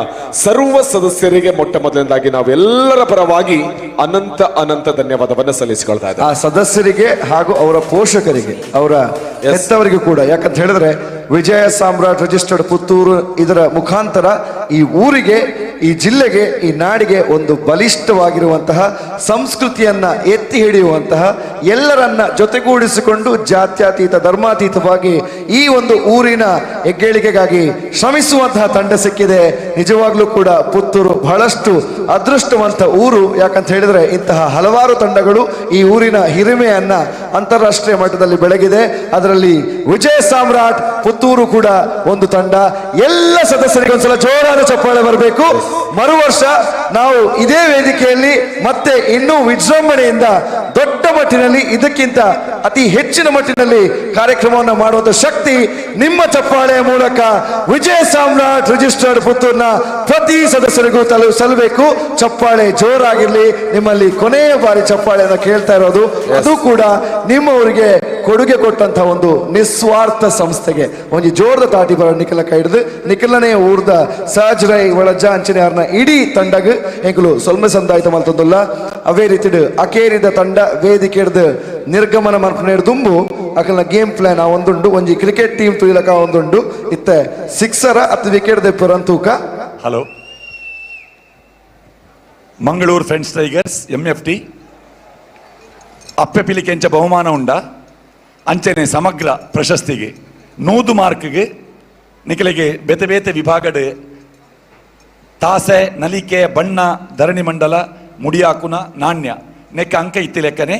C: ಸರ್ವ ಸದಸ್ಯರಿಗೆ ಮೊಟ್ಟ ಮೊದಲನೇದಾಗಿ ನಾವೆಲ್ಲರ ಪರವಾಗಿ ಅನಂತ ಅನಂತ ಧನ್ಯವಾದವನ್ನು ಸಲ್ಲಿಸಿಕೊಳ್ತಾ ಇದ್ದೇವೆ.
B: ಆ ಸದಸ್ಯರಿಗೆ ಹಾಗೂ ಅವರ ಪೋಷಕರಿಗೆ, ಅವರ ಹೆತ್ತವರಿಗೂ ಕೂಡ. ಯಾಕಂತ ಹೇಳಿದ್ರೆ ವಿಜಯ ಸಾಮ್ರಾಟ್ ರಿಜಿಸ್ಟರ್ಡ್ ಪುತ್ತೂರು ಇದರ ಮುಖಾಂತರ ಈ ಊರಿಗೆ, ಈ ಜಿಲ್ಲೆಗೆ, ಈ ನಾಡಿಗೆ ಒಂದು ಬಲಿಷ್ಠವಾಗಿರುವಂತಹ ಸಂಸ್ಕೃತಿಯನ್ನ ಎತ್ತಿ ಹಿಡಿಯುವಂತಹ, ಎಲ್ಲರನ್ನ ಜೊತೆಗೂಡಿಸಿಕೊಂಡು ಜಾತ್ಯತೀತ ಧರ್ಮಾತೀತವಾಗಿ ಈ ಒಂದು ಊರಿನ ಹೆಗ್ಗಳಿಕೆಗಾಗಿ ಶ್ರಮಿಸುವಂತಹ ತಂಡ ಸಿಕ್ಕಿದೆ. ನಿಜವಾಗ್ಲೂ ಕೂಡ ಪುತ್ತೂರು ಬಹಳಷ್ಟು ಅದೃಷ್ಟವಂತ ಊರು. ಯಾಕಂತ ಹೇಳಿದ್ರೆ ಇಂತಹ ಹಲವಾರು ತಂಡಗಳು ಈ ಊರಿನ ಹಿರಿಮೆಯನ್ನ ಅಂತಾರಾಷ್ಟ್ರೀಯ ಮಟ್ಟದಲ್ಲಿ ಬೆಳಗಿದೆ. ಅದರಲ್ಲಿ ವಿಜಯ ಸಾಮ್ರಾಟ್ ಪುತ್ತೂರು ಕೂಡ ಒಂದು ತಂಡ. ಎಲ್ಲ ಸದಸ್ಯರಿಗೆ ಒಂದ್ಸಲ ಜೋರಾದ ಚಪ್ಪಾಳೆ ಬರಬೇಕು. ಮರು ವರ್ಷ ನಾವು ಇದೇ ವೇದಿಕೆಯಲ್ಲಿ ಮತ್ತೆ ಇನ್ನೂ ವಿಜೃಂಭಣೆಯಿಂದ ದೊಡ್ಡ ಮಟ್ಟಿನಲ್ಲಿ, ಇದಕ್ಕಿಂತ ಅತಿ ಹೆಚ್ಚಿನ ಮಟ್ಟಿನಲ್ಲಿ ಕಾರ್ಯಕ್ರಮವನ್ನು ಮಾಡುವಂತ ಶಕ್ತಿ ನಿಮ್ಮ ಚಪ್ಪಾಳೆಯ ಮೂಲಕ ವಿಜಯ ಸಾಮ್ರಾಟ್ ರಿಜಿಸ್ಟರ್ಡ್ ಪುತ್ತೂರಿನ ಪ್ರತಿ ಸದಸ್ಯರಿಗೂ ಸಲ್ಲಬೇಕು. ಚಪ್ಪಾಳೆ ಜೋರಾಗಿರ್ಲಿ. ನಿಮ್ಮಲ್ಲಿ ಕೊನೆಯ ಬಾರಿ ಚಪ್ಪಾಳೆಯನ್ನು ಕೇಳ್ತಾ ಇರೋದು, ಅದು ಕೂಡ ನಿಮ್ಮವರಿಗೆ ಕೊಡುಗೆ ಕೊಟ್ಟಂತಹ ಒಂದು ನಿಸ್ವಾರ್ಥ ಸಂಸ್ಥೆಗೆ ಒಂದು ಜೋರದ ತಾಟಿ ಬರೋ ನಿಖಲ ಕೈ ಹಿಡಿದು ನಿಖಲನೇ ಊರ್ದ ಸಹಜ್ ರೈ ಒಳಜ ಅಂಚನೆ ಅವ್ರನ್ನ ಇಡೀ ತಂಡಗ್ ಎಂಕುಲು ಸೊಲ್ಮೆ ಸಂದಾಯ್ತ ಮಲ್ತೊಂದುಲ್ಲ. ಅವೇ ರೀತಿ ಅಕೇರಿದ ತಂಡ ವೇದಿಕೆ ಹಿಡ್ದು ನಿರ್ಗಮನ ಮನ್ಪುನ ದುಂಬು ಅಕಲ್ನ ಗೇಮ್ ಪ್ಲಾನ್ ಆ ಒಂದುಂಡು. ಒಂಜಿ ಕ್ರಿಕೆಟ್ ಟೀಮ್ ತುಯ್ಲಕ ಒಂದುಂಡು. ಇತ್ತೆ ಸಿಕ್ಸರ ಅತ್ ವಿಕೆಟ್ ದೆಪ್ಪರ ತೂಕ.
F: Hello, Mangaluru friends tigers MFT ಅಪ್ಪೆ ಪಿಲಿಕೆಂಚ ಬಹುಮಾನ ಉಂಡ ಅಂಚನೆ ಸಮಗ್ರ ಪ್ರಶಸ್ತಿಗೆ 100 ಮಾರ್ಕ್ಗೆ ನಿಖಲಿಗೆ ಬೇತೆ ಬೇತೆ ವಿಭಾಗದ ತಾಸೆ ನಲಿಕೆ ಬಣ್ಣ ಧರಣಿ ಮಂಡಲ ಮುಡಿಯಾಕುನ ನಾಣ್ಯ ನೆಕ್ಕ ಅಂಕ ಇತ್ತಿ ಲೆಕ್ಕನೆ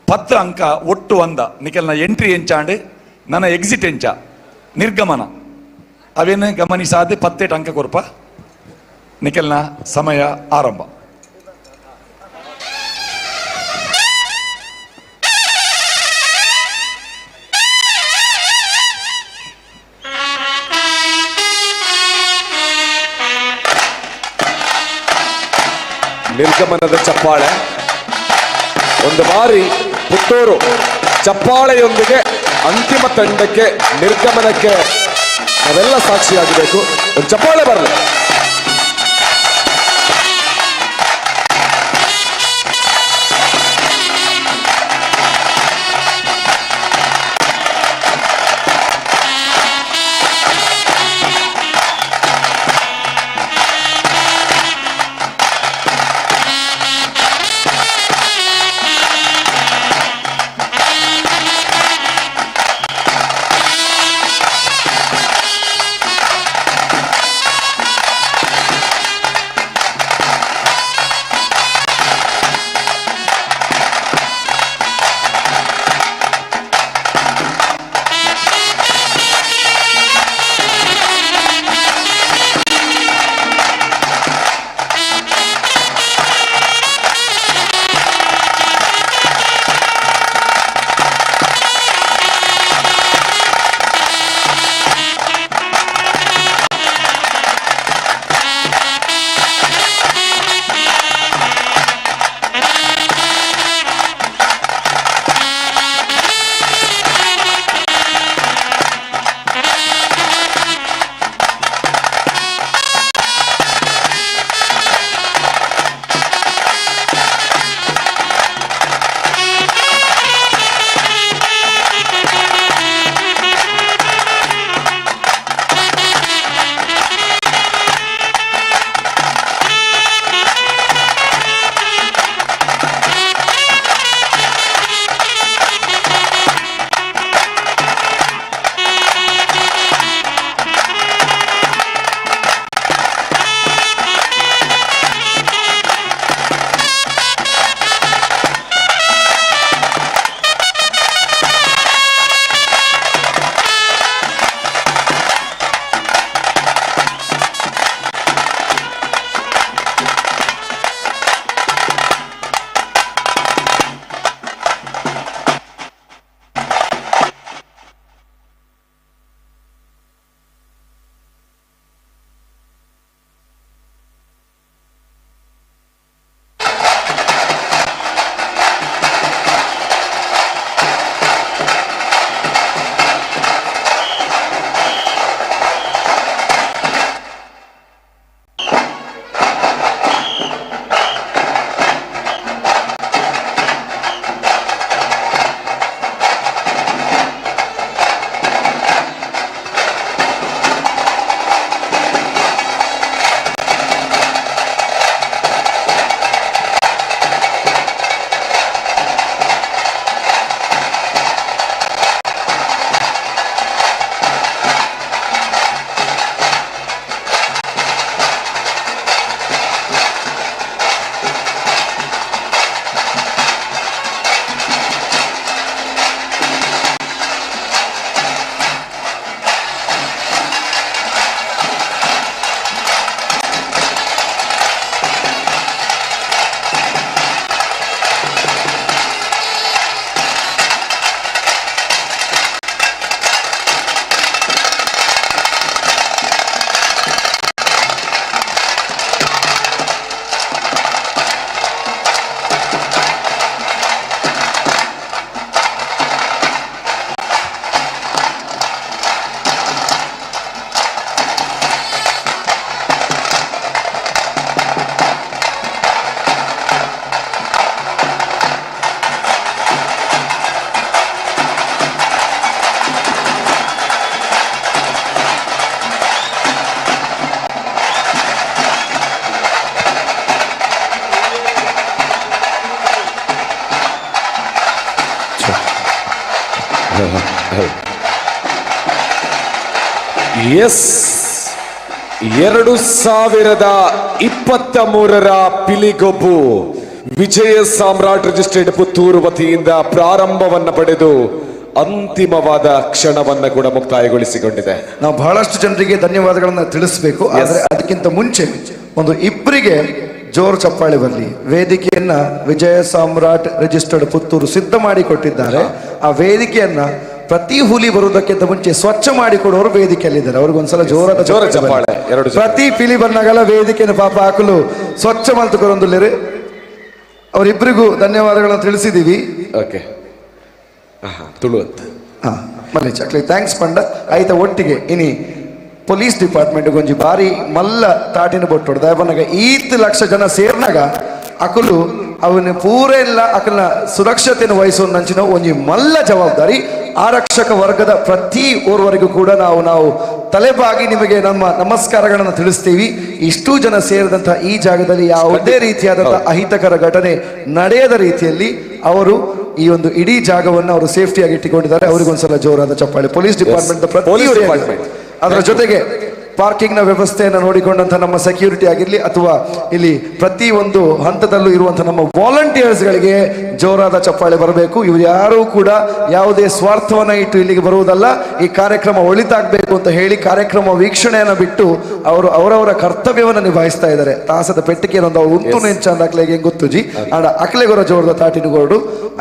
F: ಪತ್ತು ಅಂಕ ಒಟ್ಟು ಅಂದ ನಿಕಲ್ನ ಎಂಟ್ರಿ ಎಂಚಾಂಡ್ ನನ್ನ ಎಕ್ಸಿಟ್ ಎಂಚ ನಿರ್ಗಮನ ಅವೇನು ಗಮನಿಸಾದೆ ಪತ್ತೆಟ್ ಅಂಕ ಕೊರ್ಪ ನಿಕಲ್ನ ಸಮಯ ಆರಂಭ.
C: ನಿರ್ಗಮನದ ಚಪ್ಪಾಳೆ ಒಂದು ಬಾರಿ ಪುತ್ತೂರು ಚಪ್ಪಾಳೆಯೊಂದಿಗೆ ಅಂತಿಮ ತಂಡಕ್ಕೆ ನಿರ್ಗಮನಕ್ಕೆ ನಾವೆಲ್ಲ ಸಾಕ್ಷಿಯಾಗಬೇಕು. ಒಂದು ಚಪ್ಪಾಳೆ ಬರಲಿ. ಎಸ್. 2023ರ ಪಿಲಿಗೊಬ್ಬು ವಿಜಯ ಸಾಮ್ರಾಟ್ ರಿಜಿಸ್ಟರ್ಡ್ ಪುತ್ತೂರು ವತಿಯಿಂದ ಪ್ರಾರಂಭವನ್ನ ಪಡೆದು ಅಂತಿಮವಾದ ಕ್ಷಣವನ್ನ ಕೂಡ ಮುಕ್ತಾಯಗೊಳಿಸಿಕೊಂಡಿದೆ.
B: ನಾವು ಬಹಳಷ್ಟು ಜನರಿಗೆ ಧನ್ಯವಾದಗಳನ್ನು ತಿಳಿಸಬೇಕು. ಆದರೆ ಅದಕ್ಕಿಂತ ಮುಂಚೆ ಒಂದು ಇಬ್ಬರಿಗೆ ಜೋರು ಚಪ್ಪಾಳೆ ಬರಲಿ. ವೇದಿಕೆಯನ್ನ ವಿಜಯ ಸಾಮ್ರಾಟ್ ರಿಜಿಸ್ಟರ್ಡ್ ಪುತ್ತೂರು ಸಿದ್ಧ ಮಾಡಿಕೊಟ್ಟಿದ್ದಾರೆ. ಆ ವೇದಿಕೆಯನ್ನ ಪ್ರತಿ ಹುಲಿ ಬರುವುದಕ್ಕಿಂತ ಮುಂಚೆ ಸ್ವಚ್ಛ ಮಾಡಿಕೊಡುವವರು ವೇದಿಕೆಯಲ್ಲಿದ್ದಾರೆ. ಅವ್ರಿಗೊಂದ್ಸಲ ಜೋರಾದ
C: ಜೋರ
B: ಚಪ್ಪಾಳೆ
C: ಚಪ್ಪಾಳೆ,
B: ಬರಲಿ.
C: ಎರಡು ಜನ.
B: ಪ್ರತಿ ಪಿಲಿ ಬಂದಾಗಲ್ಲ ವೇದಿಕೆಯನ್ನು ಪಾಪ ಹಾಕಲು ಸ್ವಚ್ಛ ಮಲ್ತುಕೊರೊಂದುಲ್ಲೇರು. ಅವರಿಬ್ಬರಿಗೂ ಧನ್ಯವಾದಗಳನ್ನು ತಿಳಿಸಿದ್ದೀವಿ.
C: ಓಕೆ, ತುಳು ಅಂತ.
B: ಹಾ, ಮಲ್ಲಿ ಚಕ್ಲಿ thanks ಪಂಡ ಆಯ್ತ. ಒಟ್ಟಿಗೆ ಇನಿ ಪೊಲೀಸ್ ಡಿಪಾರ್ಟ್ಮೆಂಟ್ ಒಂಜಿ ಬಾರಿ ಮಲ್ಲ ತಾಟಿನ ಬೊಟ್ಟೋಡು. ದಯಪನಗ ಈತ್ ಲಕ್ಷ ಜನ ಸೇರ್ನಾಗ ಅಕುಲು ಅವನ ಪೂರ ಎಲ್ಲ ಅಕಲ್ನ ಸುರಕ್ಷತೆಯನ್ನು ವಹಿಸುವ ಒಂಜಿ ಮಲ್ಲ ಜವಾಬ್ದಾರಿ. ಆರಕ್ಷಕ ವರ್ಗದ ಪ್ರತಿ ಓರ್ವರಿಗೂ ಕೂಡ ನಾವು ನಾವು ತಲೆಬಾಗಿ ನಿಮಗೆ ನಮ್ಮ ನಮಸ್ಕಾರಗಳನ್ನು ತಿಳಿಸ್ತೀವಿ. ಇಷ್ಟೂ ಜನ ಸೇರಿದಂತಹ ಈ ಜಾಗದಲ್ಲಿ ಯಾವುದೇ ರೀತಿಯಾದಂತಹ ಅಹಿತಕರ ಘಟನೆ ನಡೆಯದ ರೀತಿಯಲ್ಲಿ ಅವರು ಈ ಒಂದು ಇಡೀ ಜಾಗವನ್ನು ಅವರು ಸೇಫ್ಟಿಯಾಗಿ ಇಟ್ಟುಕೊಂಡಿದ್ದಾರೆ. ಅವರಿಗೊಂದ್ಸಲ ಜೋರಾದ ಚಪ್ಪಾಳೆ. Police department
C: police department.
B: ಅದರ ಜೊತೆಗೆ ಪಾರ್ಕಿಂಗ್ನ ವ್ಯವಸ್ಥೆಯನ್ನು ನೋಡಿಕೊಂಡಂಥ ನಮ್ಮ ಸೆಕ್ಯೂರಿಟಿ ಆಗಿರಲಿ ಅಥವಾ ಇಲ್ಲಿ ಪ್ರತಿ ಒಂದು ಹಂತದಲ್ಲೂ ಇರುವಂಥ ನಮ್ಮ ವಾಲಂಟಿಯರ್ಸ್ಗಳಿಗೆ ಜೋರಾದ ಚಪ್ಪಾಳೆ ಬರಬೇಕು. ಇವರು ಯಾರೂ ಕೂಡ ಯಾವುದೇ ಸ್ವಾರ್ಥವನ್ನು ಇಟ್ಟು ಇಲ್ಲಿಗೆ ಬರುವುದಲ್ಲ. ಈ ಕಾರ್ಯಕ್ರಮ ಒಳಿತಾಗಬೇಕು ಅಂತ ಹೇಳಿ ಕಾರ್ಯಕ್ರಮ ವೀಕ್ಷಣೆಯನ್ನು ಬಿಟ್ಟು ಅವರು ಅವರವರ ಕರ್ತವ್ಯವನ್ನು ನಿಭಾಯಿಸ್ತಾ ಇದ್ದಾರೆ. ತಾಸದ ಪೆಟ್ಟಿಗೆ ಒಂದು ಅವ್ರು ಉಂಟು ನೆಂಚ ಅಕ್ಲೆಗೆ ಗೊತ್ತುಜಿ ಆಡ ಅಕ್ಲೆಗೊರ ಜೋರದ ತಾಟಿನ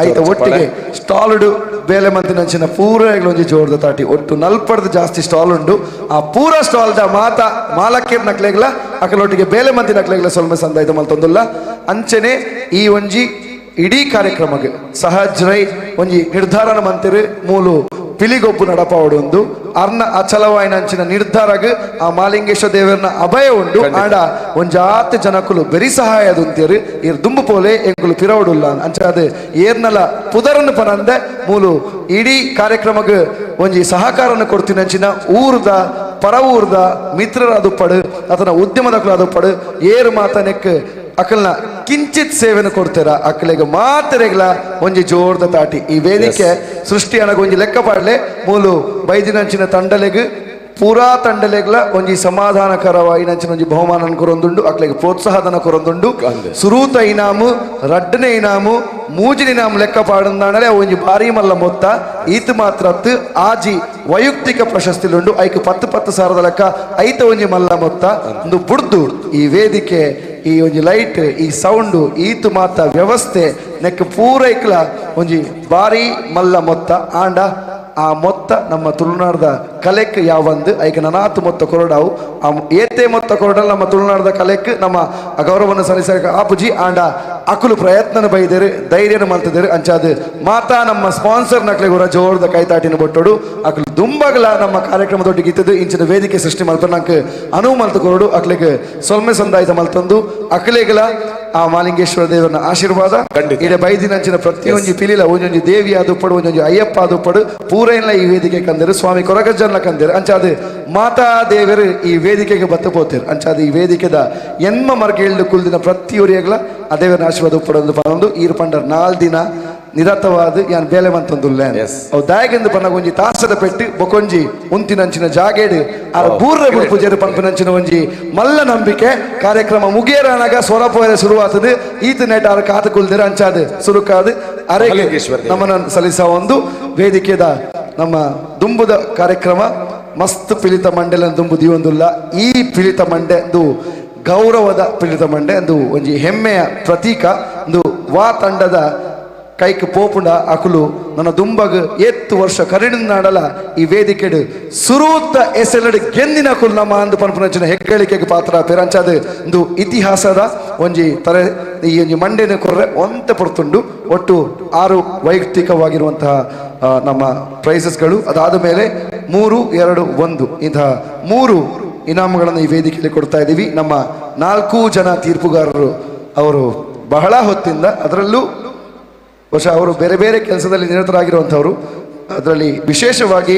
B: ಆಯ್ತ. ಒಟ್ಟಿಗೆ ಸ್ಟಾಲ್ಡ್ ಬೇಲೆ ಮಂತಿನಂಚಿನ ಪೂರ ಒಂಜಿ ಜೋರದ ತಾಟಿ. ಒಟ್ಟು ನಲ್ಪಡ್ದು ಜಾಸ್ತಿ ಸ್ಟಾಲ್ ಉಂಡು. ಆ ಪೂರ ಸ್ಟಾಲ್ the ಮಾತ ಮಾಲಕ್ಕೇರ್ ನಕ್ಲೆಗ್ಲ ಅಕಲೊಟ್ಟಿಗೆ ಬೇಲೆ ಮಂತಿ ನಕ್ಲೆಗ್ಲ ಸೊಲ್ಮೆ ಸಂದಾಯ್ತು ಮಲ್ತೊಂದುಲ್ಲ. ಅಂಚನೆ ಈ ಒಂಜಿ ಇಡೀ ಕಾರ್ಯಕ್ರಮಕ್ಕೆ ಸಹಜ್ರೈ ಒಂಜಿ ನಿರ್ಧಾರನ ಮಂತಿರು ಮೂಲು ಪಿಲಿಗೊಬ್ಬು ನಡಪಾವಡು ಅರ್ನ ಅಚಲವಾಯಿನ ಅಂಚಿನ ನಿರ್ಧಾರಗ್ ಆ ಮಾಲಿಂಗೇಶ್ವರ ದೇವರನ ಅಭಯ ಉಂಡು. ಆಡ ಒಂಜಾತ್ ಜನಕುಲು ಬೆರಿ ಸಹಾಯದುಂತೇರು ಇರ್ ದುಂಬು ಪೋಲೆ ಎಂಕುಲು ಪಿರವಡುಲ್ಲ. ಅಂಚಾದ ಏರ್ನಲ ಪುದರನ್ನು ಪನಂದೆ ಮೂಲು ಇಡೀ ಕಾರ್ಯಕ್ರಮಕ್ಕೆ ಒಂಜಿ ಸಹಕಾರನ ಕೊಡ್ತೀನಿ ಅಂಚಿನ ಊರ್ದ ಪರವೂರ್ದ ಮಿತ್ರರಾದುಪ್ಪಡು ಅತನ ಉದ್ಯಮದಕುಲಾದುಪ್ಪಡು ಏರು ಮಾತನೆಕ್ ಅಕಲ್ನ ಕಿಂಚಿತ್ ಸೇವೆಯನ್ನು ಕೊಡ್ತೀರ ಅಕ್ಕಲಿಗೆ ಮಾತೆರೆಗ್ಲ ಒಂಜಿ ಜೋರ್ದ ತಾಟಿ. ಈ ವೇದಿಕೆ ಸೃಷ್ಟಿ ಅನಗ ಒಂಜಿ ಲೆಕ್ಕ ಪಾಡ್ಲೆ. ಮೂಲು ಬೈದಿನಂಚಿನ ತಂಡಲೆಗ್ ಪೂರಾ ತಂಡಲೆಗ್ಲ ಒಂಜಿ ಸಮಾಧಾನಕರವಾಯಿನಂಚಿನ ಒಂಜಿ ಬಹುಮಾನ ಕೊರೊಂದುಂಡು, ಅಕ್ಲೆಗ್ ಪ್ರೋತ್ಸಾಹಧನ ಕೊರೊಂದುಂಡು. ಸುರೂತ ಇನಾಮು, ರಡ್ಡನೆ ಇನಾಮು, ಮೂಜಿನ ಇನಾಮು ಲೆಕ್ಕ ಪಾಡಂದಾಣಲೆ ಒಂಜಿ ಭಾರಿ ಮಲ್ಲ ಮೊತ್ತ. ಈತ ಮಾತ್ರ ಆಜಿ ವೈಯಕ್ತಿಕ ಪ್ರಶಸ್ತಿಲುಂಡು. ಐಕ್ 10 10 ಸಾವಿರದ ಲೆಕ್ಕ ಐತ ಒಂಜಿ ಮಲ್ಲ ಮೊತ್ತ. ಒಂದು ಬುಡ್ದು ಈ ವೇದಿಕೆ, ಈ ಒಂಜಿ ಲೈಟ್, ಈ ಸೌಂಡು, ಈತು ಮಾತ ವ್ಯವಸ್ಥೆ ನೆಕ್ ಪೂರೈಕ್ಲ ಒಂಜಿ ಭಾರಿ ಮಲ್ಲ ಮೊತ್ತ. ಆಂಡ ಆ ಮೊತ್ತ ನಮ್ಮ ತುಳುನಾಡ್ದ ಕಲೆಕ್ ಯಾವಂದು ಐಕ ನನಾತು ಮೊತ್ತ ಕೊರಡಾವು. ಆ ಏತೆ ಮೊತ್ತ ಕೊರಡಲ್ ನಮ್ಮ ತುಳುನಾಡ್ದ ಕಲೆಕ್ ನಮ್ಮ ಗೌರವವನ್ನು ಸಲ್ಲಿಸಕ್ಕೆ ಆಪುಜಿ. ಆಂಡ ಅಕುಲು ಪ್ರಯತ್ನನ ಬೈದೇರು, ಧೈರ್ಯನ ಮಲ್ತದೇರು. ಅಂಚಾದ ಮಾತಾ ನಮ್ಮ ಸ್ಪಾನ್ಸರ್ ನಕ್ಲೆಗುರ ಜೋರದ ಕೈತಾಟಿನ ಬೊಟ್ಟೋಡು. ಅಕುಲು ದುಂಬಗಲ ನಮ್ಮ ಕಾರ್ಯಕ್ರಮದೊಟ್ಟಿಗೆ ಇತ್ತದು ಇಂಚಿನ ವೇದಿಕೆ ಸೃಷ್ಟಿ ಮಲ್ತ ನಂಗೆ ಅನುವು ಮಲ್ತ ಕೊರಡು. ಅಕ್ಲೆಗ್ ಸೊಲ್ಮೆ ಸಂದಾಯಿತ ಮಲ್ತಂದು ಅಕ್ಲೆಗಲ ಆ ಮಾಲಿಂಗೇಶ್ವರ ದೇವರನ ಆಶೀರ್ವಾದ. ಇಡೆ ಬೈದಿನಂಚಿನ ಪ್ರತಿಯೊಂಜಿ ಪಿಲಿಲ ಒಂಜೊಂಜಿ ದೇವಿ ಆದುಪ್ಪಡು, ಒಂಜೊಂಜಿ ಅಯ್ಯಪ್ಪ ಆದುಪ್ಪಡು ಪೂರೈನ್ಲ ಈ ವೇದಿಕೆ ಕಂದರು, ಸ್ವಾಮಿ ಕೊರಗಜ್ಜನ್ಲ ಕಂದರು. ಅಂಚಾದ ಮಾತಾ ದೇವರು ಈ ವೇದಿಕೆಗೆ ಬತ್ತು ಪೋತೇರು. ಅಂಚಾದ ಈ ವೇದಿಕೆದ ಎನ್ಮ ಮರ್ಗೇಳ್ದು ಕುಲ್ದಿನ ಪ್ರತಿಯೊರಿಯಗ್ಲ ಆ ದೇವರ ಆಶೀರ್ವಾದ ಉಪ್ಪಡೊಂದು ಪನೊಂದು. ಈರು ಪಂಡರ್ 4 ದಿನ ನಿರತವಾದ ಯಾನ್ ಬೇಲೆ ಮಂತೊಂದುಲ್ಲ. ಅವು ದಾಯಗೆಂದು ಪನ್ನಗ ಒಂಜಿ ತಾಸದ ಪೆಟ್ಟು ಬೊಕೊಂಜಿ ಉಂತಿನಂಚಿನ ಜಾಗೇಡು ಆರ ಬೂರ್ರೆ ಪೂಜೆರು ಪನ್ಪಿನಂಚಿನ ಒಂಜಿ ಮಲ್ಲ ನಂಬಿಕೆ. ಕಾರ್ಯಕ್ರಮ ಮುಗಿಯರಾನಾಗ ಸ್ವರ ಪೋಯರೆ ಶುರುವಾತದು. ಈತ ನೆಟ್ ಆರ ಕಾತು ಕುಲ್ದಿರ. ಅಂಚಾದ ಸುರುಕಾದು ಅರೆ ನಮ್ಮನ ಸಲ್ಲಿಸ ಒಂದು ವೇದಿಕೆದ ನಮ್ಮ ದುಂಬುದ ಕಾರ್ಯಕ್ರಮ ಮಸ್ತ್ ಪಿಲಿತ ಮಂಡೆಲ ದುಂಬು ದಿಯೊಂದುಲ್ಲ. ಈ ಪಿಲಿತ ಮಂಡೆ ಒಂದು ಗೌರವದ ಪಿಲಿತ ಮಂಡೆ, ಒಂದು ಒಂಜಿ ಹೆಮ್ಮೆಯ ಪ್ರತೀಕ. ಒಂದು ವಾ ತಂಡದ ಕೈಕ್ ಪೋಪುಂಡ ಅಕುಲು ನನ್ನ ದುಂಬಗ್ ಎತ್ತು ವರ್ಷ ಕರಿನಾಡಲ ಈ ವೇದಿಕೆಡು ಸುರೂತ ಎಸೆಲಡು ಗೆಂದಿನ ಅಕುಲು ನಮ್ಮ ಅಂದು ಪನ್ಪುನಂಚಿನ ಹೆಗ್ಗಳಿಕೆಗೆ ಪಾತ್ರ ಪೇರಂಚಾದ ಒಂದು ಇತಿಹಾಸದ ಒಂಜಿ ತರೆ ಈ ಒಂಜಿ ಮಂಡೆನ ಕೊರ್ರೆ ಒಂತೆ ಪೊರ್ತುಂಡು. ಒಟ್ಟು 6 ವೈಯಕ್ತಿಕವಾಗಿರುವಂತಹ ನಮ್ಮ ಪ್ರೈಸಸ್ಗಳು. ಅದಾದ ಮೇಲೆ 3, 2, 1 ಇಂತಹ 3 ಇನಾಮುಗಳನ್ನು ಈ ವೇದಿಕೆಯಲ್ಲಿ ಕೊಡ್ತಾ ಇದ್ದೀವಿ. ನಮ್ಮ 4 ಜನ ತೀರ್ಪುಗಾರರು ಅವರು ಬಹಳ ಹೊತ್ತಿಂದ, ಅದರಲ್ಲೂ ಬಹುಶಃ ಅವರು ಬೇರೆ ಬೇರೆ ಕೆಲಸದಲ್ಲಿ ನಿರತರಾಗಿರುವಂಥವರು. ಅದರಲ್ಲಿ ವಿಶೇಷವಾಗಿ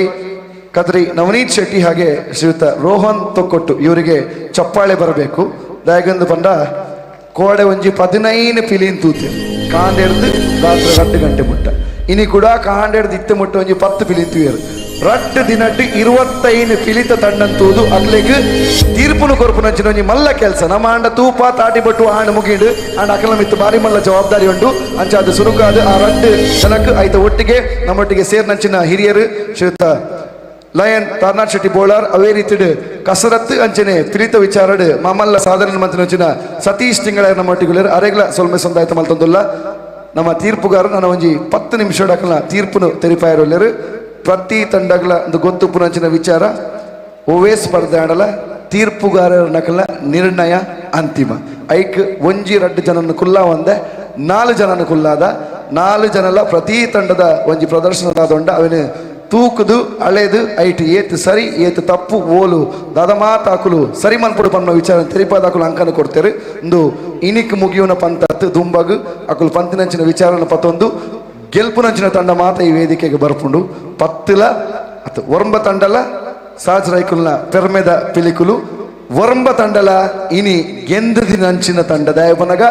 B: ಕದ್ರಿ ನವನೀತ್ ಶೆಟ್ಟಿ ಹಾಗೆ ಶ್ರೀಯುತ ರೋಹನ್ ತೊಕ್ಕೊಟ್ಟು ಇವರಿಗೆ ಚಪ್ಪಾಳೆ ಬರಬೇಕು. ದಯಗಂದು ಬಂದ ಕೋಡೆ ಒಂಜಿ 15 ಪಿಲಿನ್ ತೂತೆ ಕಾಂಡೆಡ್ದು ರಾತ್ರಿ 2 ಗಂಟೆ ಮುಟ್ಟ. ಇನಿ ಕೂಡ ಕಾಂಡೆಡ್ದು ಇತ್ತೆ ಮುಟ್ಟ ಒಂಜಿ 10 ಪಿಲಿನ್ ತೂಯರು. ರಡ್ಡ್ ದಿನಟ್ 25 ಪಿಲಿತ ತಂಡಂತೂದು ಅಕ್ಲೆಗ್ ತೀರ್ಪುನು ಕೊರ್ಪುನಂಚಿನ ಒಂಜಿ ಮಲ್ಲ ಕೆಲಸ. ನಮ್ಮ ಆಂಡ ತೂಪ ತಾಟಿ ಬೊಟ್ಟು ಆಂಡ ಮುಗಿಡು ಆಂಡ ಅಕಲ ಮಿತ್ತು ಬಾರಿ ಮಲ್ಲ ಜವಾಬ್ದಾರಿ ಉಂಡು. ಅಂಚಾದ ಸುರುಕಾದ ಆ ರಡ್ಡ್ ಜನಕ್ ಐತ ಒಟ್ಟಿಗೆ ನಮ್ಮೊಟ್ಟಿಗೆ ಸೇರ್ನಂಚಿನ ಹಿರಿಯರು ಶ್ರೀಯುತ ಲಯನ್ ತಾರ್ನಾಥ್ ಶೆಟ್ಟಿ ಬೋಳಾರ್, ಅವೇ ರೀತಿಡ್ ಕಸರತ್ತು ಅಂಚನೆ ಪಿಲಿತ ವಿಚಾರಡ್ ಮಾಮಲ್ಲ ಸಾಧನೆ ಮಂತ್ರಿನಂಚಿನ ಸತೀಶ್ ತಿಂಗಳ ನಮ್ಮೊಟ್ಟಿಗೆ ಅರೆಗ್ಲ ಸೊಲ್ಮೆ ಸಂದಾಯ್ತ ಮಲ್ತೊಂದುಲ್ಲ. ನಮ್ಮ ತೀರ್ಪುಗಾರ ನನ್ನ ಒಂಜಿ 10 ನಿಮಿಷ ಅಕಲ್ನ ತೀರ್ಪುನು ತೆರಿಪಾಯರೊಲ್ಲೆರು. ಪ್ರತಿ ತಂಡಗಳ ಒಂದು ಗೊತ್ತು ಪುನಂಚಿನ ವಿಚಾರ ಒವೇ ಸ್ಪರ್ಧೆ ಆಡಲ ತೀರ್ಪುಗಾರರ ನಕಲ ನಿರ್ಣಯ ಅಂತಿಮ. ಐಕ್ ಒಂಜಿ ರಡ್ಡು ಜನನ ಕುಲ್ಲ ಒಂದೆ 4 ಜನನ ಕುಲ್ಲಾದ 4 ಜನಲ ಪ್ರತಿ ತಂಡದ ಒಂಜಿ ಪ್ರದರ್ಶನದಾದೊಂಡ ಅವನು ತೂಕುದು ಅಳೆದು ಐಟ್ ಏತ್ ಸರಿ ಏತ್ ತಪ್ಪು ಓಲು ದಾದಮಾತಾಕುಲು ಸರಿ ಮನ್ಪುಡು ಪನ್ನ ವಿಚಾರ ತೆರಿಪಾದಾಕುಲು ಅಂಕನ ಕೊಡ್ತಾರೆ. ಇಂದು ಇನಿಕ್ ಮುಗಿಯುವನ ಪಂತತ್ತು ದುಂಬಗು ಅಕುಲು ಪಂತಿನಂಚಿನ ವಿಚಾರನ ಪತ್ತೊಂದು ಗೆಲ್ಪುನಂಚಿನ ತಂಡ ಮಾತ ಈ ವೇದಿಕೆಗೆ ಬರ್ಪುಂಡು. ಪತ್ತುಲ ಅತ್ ಒರಂಬ ತಂಡಲ ಸಾಜ್ ರೈಕುಲ್ನ ಪೆರ್ಮೆದ ಪಿಲಿಕುಲು ಒರಂಬ ತಂಡಲ ಇನಿ ಗೆಂದದಿನಂಚಿನ ತಂಡ ದಯಪನಗ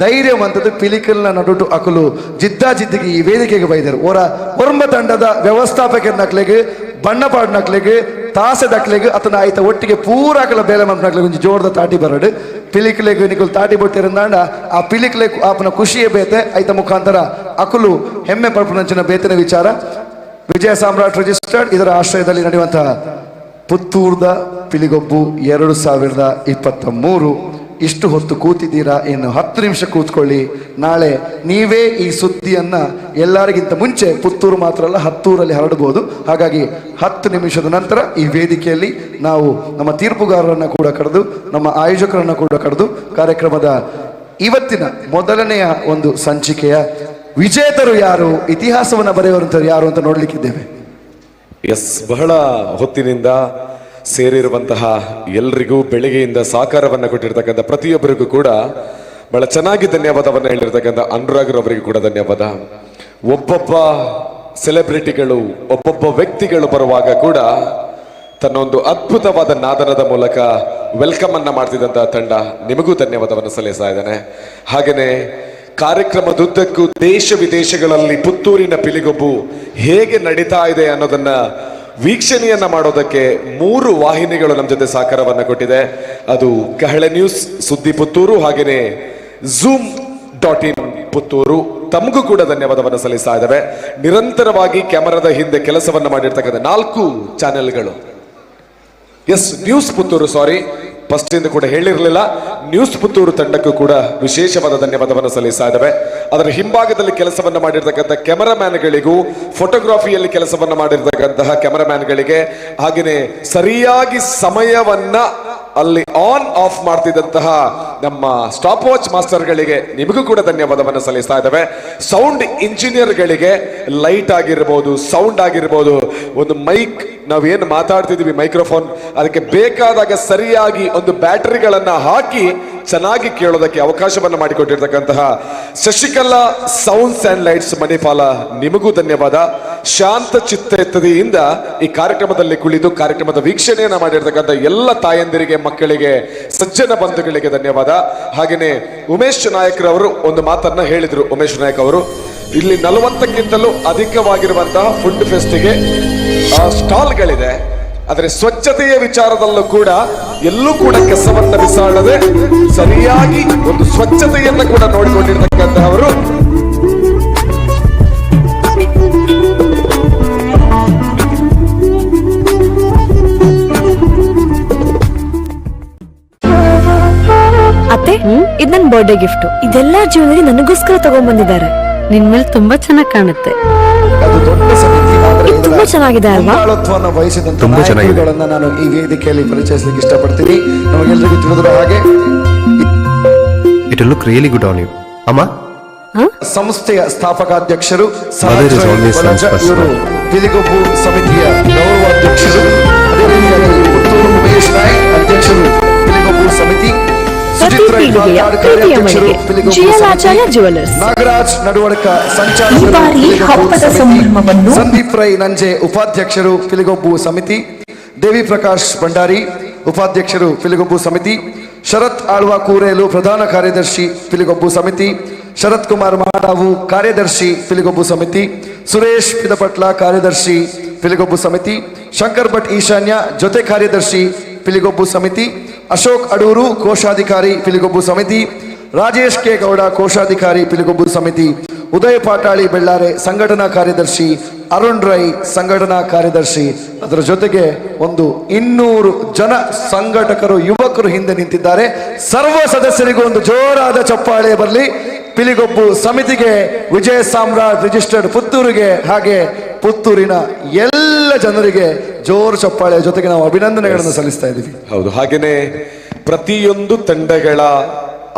B: ಧೈರ್ಯವಂತದ್ದು ಪಿಲಿಕಲ್ನ ನಡುಟು ಅಕುಲು ಜಿದ್ದಾ ಜಿದ್ದಿಗೆ ಈ ವೇದಿಕೆಗೆ ಬೈದರು. ಓರ ಒರಂಬ ತಂಡದ ವ್ಯವಸ್ಥಾಪಕರ ನಕ್ಲೆಗೆ ಬಣ್ಣಪಾಡ್ ನಕ್ಲೆಗೆ ತಾಸೆ ದಕ್ಲೆಗೆ ಅತನ ಆಯ್ತ ಒಟ್ಟಿಗೆ ಪೂರ ಅಕಲ ಬೇಲೆ ಮಂತ್ನಕ್ಲೆಗೆ ಒಂಜಿ ಜೋರ್ದ ತಾಟಿ ಬರಡು. ಪಿಲಿಕ್ಲೆಗ್ ನಿಕುಲು ತಾಟಿ ಬೊಟ್ಟಿರಂದಾಂಡ ಆ ಪಿಲಿಕ್ಲೆ ಆಪನ ಖುಷಿಯೇ ಬೇತೆ ಐತ ಮುಖಾಂತರ ಅಕುಲು ಹೆಮ್ಮೆ ಪಡ್ಪುನಂಚಿನ ಬೇತನ ವಿಚಾರ. ವಿಜಯ ಸಾಮ್ರಾಟ್ ರಿಜಿಸ್ಟರ್ಡ್ ಇದರ ಆಶ್ರಯದಲ್ಲಿ ನಡೆಯುವಂತಹ ಪುತ್ತೂರ್ದ ಪಿಲಿಗೊಬ್ಬು 2023. ಇಷ್ಟು ಹೊತ್ತು ಕೂತಿದ್ದೀರಾ, ಇನ್ನು 10 ನಿಮಿಷ ಕೂತ್ಕೊಳ್ಳಿ. ನಾಳೆ ನೀವೇ ಈ ಸುದ್ದಿಯನ್ನ ಎಲ್ಲರಿಗಿಂತ ಮುಂಚೆ ಪುತ್ತೂರು ಮಾತ್ರ ಅಲ್ಲ ಹತ್ತೂರಲ್ಲಿ ಹರಡಬಹುದು. ಹಾಗಾಗಿ 10 ನಿಮಿಷದ ನಂತರ ಈ ವೇದಿಕೆಯಲ್ಲಿ ನಾವು ನಮ್ಮ ತೀರ್ಪುಗಾರರನ್ನು ಕೂಡ ಕರೆದು ನಮ್ಮ ಆಯೋಜಕರನ್ನು ಕೂಡ ಕರೆದು ಕಾರ್ಯಕ್ರಮದ ಇವತ್ತಿನ ಮೊದಲನೆಯ ಒಂದು ಸಂಚಿಕೆಯ ವಿಜೇತರು ಯಾರು, ಇತಿಹಾಸವನ್ನು ಬರೆಯುವಂಥವ್ರು ಯಾರು ಅಂತ ನೋಡಲಿಕ್ಕಿದ್ದೇವೆ.
C: ಎಸ್, ಬಹಳ ಹೊತ್ತಿನಿಂದ ಸೇರಿರುವಂತಹ ಎಲ್ರಿಗೂ, ಬೆಳಿಗ್ಗೆಯಿಂದ ಸಹಕಾರವನ್ನು ಕೊಟ್ಟಿರ್ತಕ್ಕಂಥ ಪ್ರತಿಯೊಬ್ಬರಿಗೂ ಕೂಡ ಬಹಳ ಚೆನ್ನಾಗಿ ಧನ್ಯವಾದವನ್ನು ಹೇಳಿರ್ತಕ್ಕಂಥ ಅನುರಾಗ್ರವರಿಗೂ ಕೂಡ ಧನ್ಯವಾದ. ಒಬ್ಬೊಬ್ಬ ಸೆಲೆಬ್ರಿಟಿಗಳು, ಒಬ್ಬೊಬ್ಬ ವ್ಯಕ್ತಿಗಳು ಬರುವಾಗ ಕೂಡ ತನ್ನೊಂದು ಅದ್ಭುತವಾದ ನಾದನದ ಮೂಲಕ welcome ಅನ್ನ ಮಾಡ್ತಿದ್ದಂತಹ ತಂಡ ನಿಮಗೂ ಧನ್ಯವಾದವನ್ನು ಸಲ್ಲಿಸ್ತಾ ಇದ್ದೇನೆ. ಹಾಗೆಯೇ ಕಾರ್ಯಕ್ರಮದುದ್ದಕ್ಕೂ ದೇಶ ವಿದೇಶಗಳಲ್ಲಿ ಪುತ್ತೂರಿನ ಪಿಲಿಗೊಬ್ಬು ಹೇಗೆ ನಡೀತಾ ಇದೆ ಅನ್ನೋದನ್ನ ವೀಕ್ಷಣೆಯನ್ನ ಮಾಡೋದಕ್ಕೆ 3 ವಾಹಿನಿಗಳು ನಮ್ಮ ಜೊತೆ ಸಹಕಾರವನ್ನು ಕೊಟ್ಟಿದೆ. ಅದು ಕಹಳೆ ನ್ಯೂಸ್, ಸುದ್ದಿ ಪುತ್ತೂರು, ಹಾಗೆಯೇ Zoom.in Puttur. ತಮಗೂ ಕೂಡ ಧನ್ಯವಾದವನ್ನು ಸಲ್ಲಿಸ್ತಾ ಇದ್ದಾವೆ. ನಿರಂತರವಾಗಿ ಕ್ಯಾಮರಾದ ಹಿಂದೆ ಕೆಲಸವನ್ನು ಮಾಡಿರ್ತಕ್ಕಂಥ 4 ಚಾನೆಲ್ಗಳು, S news Puttur, sorry first ಇಂದ ಕೂಡ ಹೇಳಿರಲಿಲ್ಲ, ನ್ಯೂಸ್ ಪುತ್ತೂರು ತಂಡಕ್ಕೂ ಕೂಡ ವಿಶೇಷವಾದ ಧನ್ಯವಾದವನ್ನು ಸಲ್ಲಿಸ್ತಾ ಇದ್ದಾವೆ. ಅದರ ಹಿಂಭಾಗದಲ್ಲಿ ಕೆಲಸವನ್ನು ಮಾಡಿರ್ತಕ್ಕಂಥ ಕ್ಯಾಮರಾಮ್ಯಾನ್ಗಳಿಗೂ, ಫೋಟೋಗ್ರಫಿಯಲ್ಲಿ ಕೆಲಸವನ್ನು ಮಾಡಿರ್ತಕ್ಕಂತಹ ಕ್ಯಾಮರಾಮ್ಯಾನ್ಗಳಿಗೆ, ಹಾಗೆಯೇ ಸರಿಯಾಗಿ ಸಮಯವನ್ನ ಅಲ್ಲಿ ಆನ್ ಆಫ್ ಮಾಡ್ತಿದ್ದಂತಹ ನಮ್ಮ ಸ್ಟಾಪ್ ವಾಚ್ ಮಾಸ್ಟರ್ಗಳಿಗೆ ನಿಮಗೂ ಕೂಡ ಧನ್ಯವಾದವನ್ನು ಸಲ್ಲಿಸ್ತಾ ಇದ್ದಾವೆ. ಸೌಂಡ್ ಇಂಜಿನಿಯರ್ಗಳಿಗೆ ಲೈಟ್ ಆಗಿರ್ಬೋದು, ಸೌಂಡ್ ಆಗಿರ್ಬೋದು, ಒಂದು ಮೈಕ್ ನಾವೇನು ಮಾತಾಡ್ತಿದ್ದೀವಿ ಮೈಕ್ರೋಫೋನ್, ಅದಕ್ಕೆ ಬೇಕಾದಾಗ ಸರಿಯಾಗಿ ಒಂದು ಬ್ಯಾಟರಿಗಳನ್ನ ಹಾಕಿ ಚೆನ್ನಾಗಿ ಕೇಳೋದಕ್ಕೆ ಅವಕಾಶವನ್ನು ಮಾಡಿಕೊಟ್ಟಿರ್ತಕ್ಕಂತಹ Shashikala sounds and lights Manipal ನಿಮಗೂ ಧನ್ಯವಾದ. ಶಾಂತ ಚಿತ್ತತೆಯಿಂದ ಈ ಕಾರ್ಯಕ್ರಮದಲ್ಲಿ ಕುಳಿತು ಕಾರ್ಯಕ್ರಮದ ವೀಕ್ಷಣೆಯನ್ನ ಮಾಡಿರ್ತಕ್ಕಂಥ ಎಲ್ಲ ತಾಯಂದಿರಿಗೆ, ಮಕ್ಕಳಿಗೆ, ಸಜ್ಜನ ಬಂಧುಗಳಿಗೆ ಧನ್ಯವಾದ. ಹಾಗೆಯೇ ಉಮೇಶ್ ನಾಯಕ್ರವರು ಒಂದು ಮಾತನ್ನ ಹೇಳಿದ್ರು. ಉಮೇಶ್ ನಾಯಕ್ ಅವರು ಇಲ್ಲಿ 40ಕ್ಕಿಂತಲೂ ಅಧಿಕವಾಗಿರುವಂತಹ ಫುಡ್ ಫೆಸ್ಟಿಗೆ ಸ್ಟಾಲ್ಗಳಿದೆ. ಆದರೆ ಸ್ವಚ್ಛತೆಯ ವಿಚಾರದಲ್ಲೂ ಕೂಡ ಎಲ್ಲೂ ಕೂಡ ಕೆಸವನ್ನ ಬಿಸಾಡದೆ ಸರಿಯಾಗಿ ಒಂದು ಸ್ವಚ್ಛತೆಯನ್ನು ಕೂಡ ನೋಡಿಕೊಂಡಿರ್ತಕ್ಕಂತಹವರು.
A: ಅತ್ತೆ, ಇದು ನನ್ನ ಬರ್ಡೇ ಗಿಫ್ಟ್. ಇದೆಲ್ಲ ಜೀವನದಲ್ಲಿ ನನಗೋಸ್ಕರ ತಗೊಂಡ್ಬಂದಿದ್ದಾರೆ.
G: ನಿನ್ ಮೇಲೆ ತುಂಬಾ ಚೆನ್ನಾಗಿ ಕಾಣುತ್ತೆ.
B: ಅದು ದೊಡ್ಡ ಸಮಿತಿ, ಆದರೆ
A: ತುಂಬಾ ಚೆನ್ನಾಗಿದೆ ಅಲ್ವಾ?
B: ಮುಂದಾಳತ್ವವನ್ನು ವಹಿಸಿದಂತ
H: ತುಂಬಾ ಚೆನ್ನಾಗಿದೆ.
B: ನಾಯಕರುಗಳನ್ನ ನಾನು ಈ ವೇದಿಕೆಯಲ್ಲಿ ಪರಿಚಯಿಸಲಿಕ್ಕೆ ಇಷ್ಟಪಡ್ತೀನಿ. ನಮಗೆಲ್ಲರಿಗೂ ತಿಳಿದಿರೋ ಹಾಗೆ
H: It will look really good on you. ಅಮ್ಮ,
B: ಸಂಸ್ಥೆಯ ಸ್ಥಾಪಕಾಧ್ಯಕ್ಷರು
H: Mother is always
B: Balaja
H: son's first
B: ಇವರು
H: love.
B: ಪಿಲಿಗೊಬ್ಬು ಸಮಿತಿಯ ಗೌರವಾಧ್ಯಕ್ಷರು. ಅದೇ ರೀತಿಯಾಗಿ ಪುತ್ತೂರು ಉಮೇಶ್ ನಾಯ್ಕ್ ಅಧ್ಯಕ್ಷರು ಪಿಲಿಗೊಬ್ಬು ಸಮಿತಿ,
A: ಪ್ರತಿ
B: ಸುಚಿತ್ರ
A: ಪೀಳಿಗೆಯ
B: ಇಲ್ವಾಲ್ಕರ್
A: ಪ್ರೀತಿಯ
B: ಕಾರ್ಯಾಧ್ಯಕ್ಷರು
A: ಮಳಿಗೆ
B: ಪಿಲಿಗೊಬ್ಬು
A: ಜಿಎಲ್
B: ಸಮಿತಿ,
A: ಆಚಾರ್ಯ ಜುವೆಲ್ಲರ್ಸ್.
B: ನಾಗರಾಜ್ ನಡುವಡಕ ಸಂಚಾಲಕರು
P: ಈ ಬಾರಿ
B: ಪಿಲಿಗೊಬ್ಬು
P: ಹಬ್ಬದ
B: ಸಮಿತಿ,
P: ಸಂಭ್ರಮವನ್ನು
B: ಸಂದೀಪ್ ರೈ ನಂಜೆ ಉಪಾಧ್ಯಕ್ಷರು ಪಿಲಿಗೊಬ್ಬು ಸಮಿತಿ, ದೇವಿ ಪ್ರಕಾಶ್ ಭಂಡಾರಿ ಉಪಾಧ್ಯಕ್ಷರು ಪಿಲಿಗೊಬ್ಬು ಸಮಿತಿ, ಶರತ್ ಆಳ್ವ ಕೂರೇಲು ಪ್ರಧಾನ ಕಾರ್ಯದರ್ಶಿ ಪಿಲಿಗೊಬ್ಬು ಸಮಿತಿ, ಶರತ್ ಕುಮಾರ್ ಮಾದಾವು ಕಾರ್ಯದರ್ಶಿ ಪಿಲಿಗೊಬ್ಬು ಸಮಿತಿ, ಸುರೇಶ್ ಪಿದಪಟ್ಲ ಕಾರ್ಯದರ್ಶಿ ಪಿಲಿಗೊಬ್ಬು ಸಮಿತಿ, ಶಂಕರ್ ಭಟ್ ಈಶಾನ್ಯ ಜೊತೆ ಕಾರ್ಯದರ್ಶಿ ಪಿಲಿಗೊಬ್ಬು ಸಮಿತಿ, ಅಶೋಕ್ ಅಡೂರು ಕೋಶಾಧಿಕಾರಿ ಪಿಲಿಗೊಬ್ಬು ಸಮಿತಿ, ರಾಜೇಶ್ ಕೆ ಗೌಡ ಕೋಶಾಧಿಕಾರಿ ಪಿಲಿಗೊಬ್ಬು ಸಮಿತಿ, ಉದಯ ಪಾಟಾಳಿ ಬೆಳ್ಳಾರೆ ಸಂಘಟನಾ ಕಾರ್ಯದರ್ಶಿ, ಅರುಣ್ ರೈ ಸಂಘಟನಾ ಕಾರ್ಯದರ್ಶಿ. ಅದರ ಜೊತೆಗೆ ಒಂದು 200 ಜನ ಸಂಘಟಕರು ಯುವಕರು ಹಿಂದೆ ನಿಂತಿದ್ದಾರೆ. ಸರ್ವ ಸದಸ್ಯರಿಗೂ ಒಂದು ಜೋರಾದ ಚಪ್ಪಾಳೆ ಬರಲಿ. ಪಿಲಿಗೊಬ್ಬು ಸಮಿತಿಗೆ, ವಿಜಯ ಸಾಮ್ರಾಟ್ ರಿಜಿಸ್ಟರ್ಡ್ ಪುತ್ತೂರಿಗೆ, ಹಾಗೆ ಪುತ್ತೂರಿನ ಎಲ್ಲ ಜನರಿಗೆ ಜೋರು ಚಪ್ಪಾಳೆ ಜೊತೆಗೆ ನಾವು ಅಭಿನಂದನೆಗಳನ್ನು ಸಲ್ಲಿಸ್ತಾ ಇದ್ದೀವಿ.
C: ಹೌದು, ಹಾಗೇನೆ ಪ್ರತಿಯೊಂದು ತಂಡಗಳ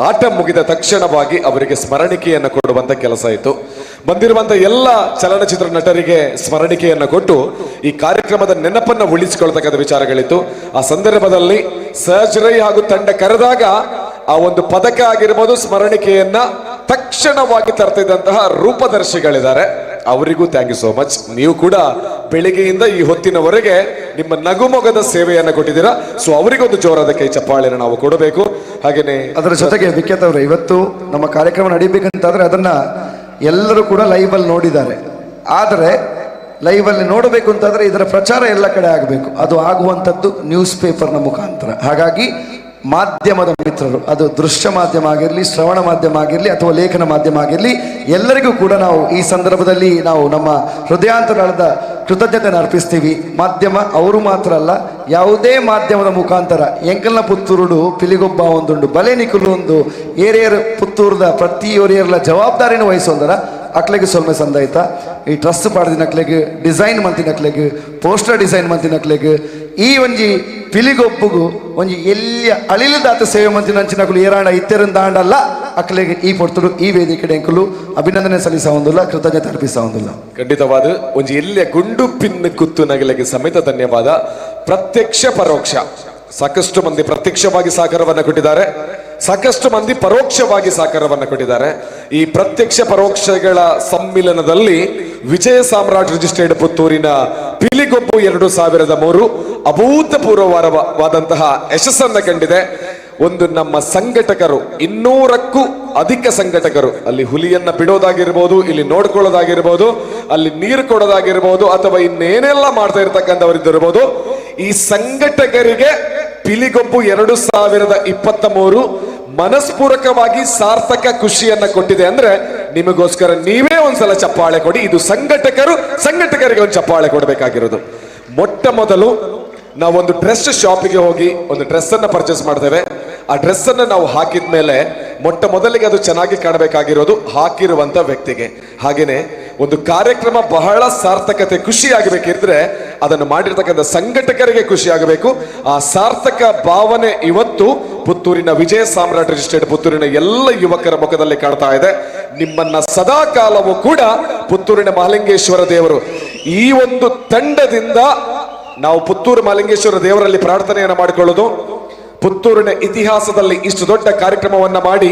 C: ಆಟ ಮುಗಿದ ತಕ್ಷಣವಾಗಿ ಅವರಿಗೆ ಸ್ಮರಣಿಕೆಯನ್ನು ಕೊಡುವಂತ ಕೆಲಸ ಇತ್ತು. ಬಂದಿರುವಂತ ಎಲ್ಲ ಚಲನಚಿತ್ರ ನಟರಿಗೆ ಸ್ಮರಣಿಕೆಯನ್ನು ಕೊಟ್ಟು ಈ ಕಾರ್ಯಕ್ರಮದ ನೆನಪನ್ನು ಉಳಿಸಿಕೊಳ್ತಕ್ಕಂಥ ವಿಚಾರಗಳಿತ್ತು. ಆ ಸಂದರ್ಭದಲ್ಲಿ ಸಹಜರೈ ಹಾಗೂ ತಂಡ ಕರೆದಾಗ ಆ ಒಂದು ಪದಕ ಆಗಿರ್ಬೋದು, ಸ್ಮರಣಿಕೆಯನ್ನ ತಕ್ಷಣವಾಗಿ ತರ್ತಿದ್ದಂತಹ ರೂಪದರ್ಶಿಗಳಿದ್ದಾರೆ. ಅವರಿಗೂ thank you so much. ನೀವು ಕೂಡ ಬೆಳಿಗ್ಗೆಯಿಂದ ಈ ಹೊತ್ತಿನವರೆಗೆ ನಿಮ್ಮ ನಗುಮೊಗದ ಸೇವೆಯನ್ನು ಕೊಟ್ಟಿದ್ದೀರಾ. ಸೊ ಅವರಿಗೊಂದು ಜೋರಾದ ಕೈ ಚಪ್ಪಾಳೆಯನ್ನು ನಾವು ಕೊಡಬೇಕು. ಹಾಗೇನೆ
B: ಅದರ ಜೊತೆಗೆ ವಿಖ್ಯಾತ ಅವರೇ, ಇವತ್ತು ನಮ್ಮ ಕಾರ್ಯಕ್ರಮ ನಡೀಬೇಕಂತಾದ್ರೆ ಅದನ್ನ ಎಲ್ಲರೂ ಕೂಡ ಲೈವ್ ಅಲ್ಲಿ ನೋಡಿದ್ದಾರೆ. ಆದರೆ ಲೈವ್ ಅಲ್ಲಿ ನೋಡಬೇಕು ಅಂತಾದ್ರೆ ಇದರ ಪ್ರಚಾರ ಎಲ್ಲ ಕಡೆ ಆಗಬೇಕು. ಅದು ಆಗುವಂಥದ್ದು ನ್ಯೂಸ್ ಪೇಪರ್ನ ಮುಖಾಂತರ. ಹಾಗಾಗಿ ಮಾಧ್ಯಮದ ಮಿತ್ರರು, ಅದು ದೃಶ್ಯ ಮಾಧ್ಯಮ ಆಗಿರಲಿ, ಶ್ರವಣ ಮಾಧ್ಯಮ ಆಗಿರಲಿ ಅಥವಾ ಲೇಖನ ಮಾಧ್ಯಮ ಆಗಿರಲಿ, ಎಲ್ಲರಿಗೂ ಕೂಡ ನಾವು ಈ ಸಂದರ್ಭದಲ್ಲಿ ನಾವು ನಮ್ಮ ಹೃದಯಾಂತರಾಳದ ಕೃತಜ್ಞತೆಯನ್ನು ಅರ್ಪಿಸ್ತೀವಿ. ಮಾಧ್ಯಮ ಅವರು ಮಾತ್ರ ಅಲ್ಲ, ಯಾವುದೇ ಮಾಧ್ಯಮದ ಮುಖಾಂತರ ಎಂಕಲ್ನ ಪುತ್ತೂರುಡು ಪಿಲಿಗೊಬ್ಬ ಒಂದುಂಡು ಬಲೆ ನಿಕುಲು ಒಂದು ಏರೇರು ಪುತ್ತೂರದ ಪ್ರತಿಯೊರಿಯರ್ಲ ಜವಾಬ್ದಾರಿನ ವಹಿಸೊಂದರ ಅಕ್ಲೆಗೆ ಸೊಲ್ಮೆ ಸಂದಾಯ್ತ. ಈ ಡ್ರೆಸ್ ಪಾಡ್ದಿನಕ್ಲೆಗ್, ಡಿಸೈನ್ ಮಂತಿನಕ್ಲೆಗ್, ಪೋಸ್ಟರ್ ಡಿಸೈನ್ ಮಂತಿನಕ್ಲೆಗ್, ಈ ಒಂಜಿ ಪಿಲಿಗೊಬ್ಬುಗು ಒಂಜಿ ಎಲ್ಲಿಯ ಅಳಿಲದಾತ ಸೇವೆ ಮಂತಿನಂಚಿನಕುಲು ಏರಾಂಡ ಇತ್ತೆರಂದಾಂಡಲ್ಲ ಅಕ್ಲೆಗ್ ಈ ಪೊರ್ತುಡು ಈ ವೇದಿಕೆ ಎಂಕುಲು ಅಭಿನಂದನೆ ಸಲ್ಲಿಸ ಒಂದಿಲ್ಲ, ಕೃತಜ್ಞತೆ ಅರ್ಪಿಸ ಒಂದಿಲ್ಲ.
C: ಖಂಡಿತವಾದ ಒಂಜಿ ಎಲ್ಲಿಯ ಗುಂಡು ಪಿನ್ ಕುತ್ತು ನಗಲಿಗೆ ಸಮೇತ ಧನ್ಯವಾದ. ಪ್ರತ್ಯಕ್ಷ ಪರೋಕ್ಷ ಸಾಕಷ್ಟು ಮಂದಿ ಪ್ರತ್ಯಕ್ಷವಾಗಿ ಸಹಕಾರವನ್ನು ಕೊಟ್ಟಿದ್ದಾರೆ, ಸಾಕಷ್ಟು ಮಂದಿ ಪರೋಕ್ಷವಾಗಿ ಸಹಕಾರವನ್ನು ಕೊಟ್ಟಿದ್ದಾರೆ. ಈ ಪ್ರತ್ಯಕ್ಷ ಪರೋಕ್ಷಗಳ ಸಮ್ಮಿಲನದಲ್ಲಿ ವಿಜಯ ಸಾಮ್ರಾಟ್ ರಿಜಿಸ್ಟರ್ಡ್ ಪುತ್ತೂರಿನ ಪಿಲಿಗೊಬ್ಬು 2003 ಅಭೂತಪೂರ್ವವಾದಂತಹ ಯಶಸ್ಸನ್ನ ಕಂಡಿದೆ. ಒಂದು ನಮ್ಮ ಸಂಘಟಕರು 200ಕ್ಕೂ ಅಧಿಕ ಸಂಘಟಕರು ಅಲ್ಲಿ ಹುಲಿಯನ್ನ ಬಿಡೋದಾಗಿರ್ಬೋದು, ಇಲ್ಲಿ ನೋಡ್ಕೊಳ್ಳೋದಾಗಿರ್ಬೋದು, ಅಲ್ಲಿ ನೀರು ಕೊಡೋದಾಗಿರ್ಬೋದು, ಅಥವಾ ಇನ್ನೇನೆಲ್ಲ ಮಾಡ್ತಾ ಇರ್ತಕ್ಕಂಥವರಿದ್ದಿರ್ಬೋದು. ಈ ಸಂಘಟಕರಿಗೆ ಪಿಲಿಗೊಬ್ಬು 2023 ಮನಸ್ಪೂರಕವಾಗಿ ಸಾರ್ಥಕ ಖುಷಿಯನ್ನ ಕೊಟ್ಟಿದೆ ಅಂದ್ರೆ ನಿಮಗೋಸ್ಕರ ನೀವೇ ಒಂದ್ಸಲ ಚಪ್ಪಾಳೆ ಕೊಡಿ. ಇದು ಸಂಘಟಕರಿಗೆ ಒಂದು ಚಪ್ಪಾಳೆ ಕೊಡಬೇಕಾಗಿರೋದು. ಮೊಟ್ಟ ಮೊದಲು ನಾವೊಂದು ಡ್ರೆಸ್ ಶಾಪಿಗೆ ಹೋಗಿ ಒಂದು ಡ್ರೆಸ್ ಅನ್ನ ಪರ್ಚೇಸ್ ಮಾಡ್ತೇವೆ. ಆ ಡ್ರೆಸ್ ಅನ್ನ ನಾವು ಹಾಕಿದ ಮೇಲೆ ಮೊಟ್ಟ ಮೊದಲಿಗೆ ಅದು ಚೆನ್ನಾಗಿ ಕಾಣಬೇಕಾಗಿರೋದು ಹಾಕಿರುವಂತ ವ್ಯಕ್ತಿಗೆ. ಹಾಗೇನೆ ಒಂದು ಕಾರ್ಯಕ್ರಮ ಬಹಳ ಸಾರ್ಥಕತೆ ಖುಷಿ ಆಗಬೇಕಿದ್ರೆ ಅದನ್ನು ಮಾಡಿರ್ತಕ್ಕಂಥ ಸಂಘಟಕರಿಗೆ ಖುಷಿ ಆಗಬೇಕು. ಆ ಸಾರ್ಥಕ ಭಾವನೆ ಇವತ್ತು ಪುತ್ತೂರಿನ ವಿಜಯ ಸಾಮ್ರಾಟ್ ರಿಜಿಸ್ಟರ್ಡ್ ಪುತ್ತೂರಿನ ಎಲ್ಲ ಯುವಕರ ಮುಖದಲ್ಲಿ ಕಾಣ್ತಾ ಇದೆ. ನಿಮ್ಮನ್ನ ಸದಾ ಕಾಲವೂ ಕೂಡ ಪುತ್ತೂರಿನ ಮಹಾಲಿಂಗೇಶ್ವರ ದೇವರು ಈ ಒಂದು ತಂಡದಿಂದ ನಾವು ಪುತ್ತೂರು ಮಹಾಲಿಂಗೇಶ್ವರ ದೇವರಲ್ಲಿ ಪ್ರಾರ್ಥನೆಯನ್ನು ಮಾಡಿಕೊಳ್ಳೋದು. ಪುತ್ತೂರಿನ ಇತಿಹಾಸದಲ್ಲಿ ಇಷ್ಟು ದೊಡ್ಡ ಕಾರ್ಯಕ್ರಮವನ್ನ ಮಾಡಿ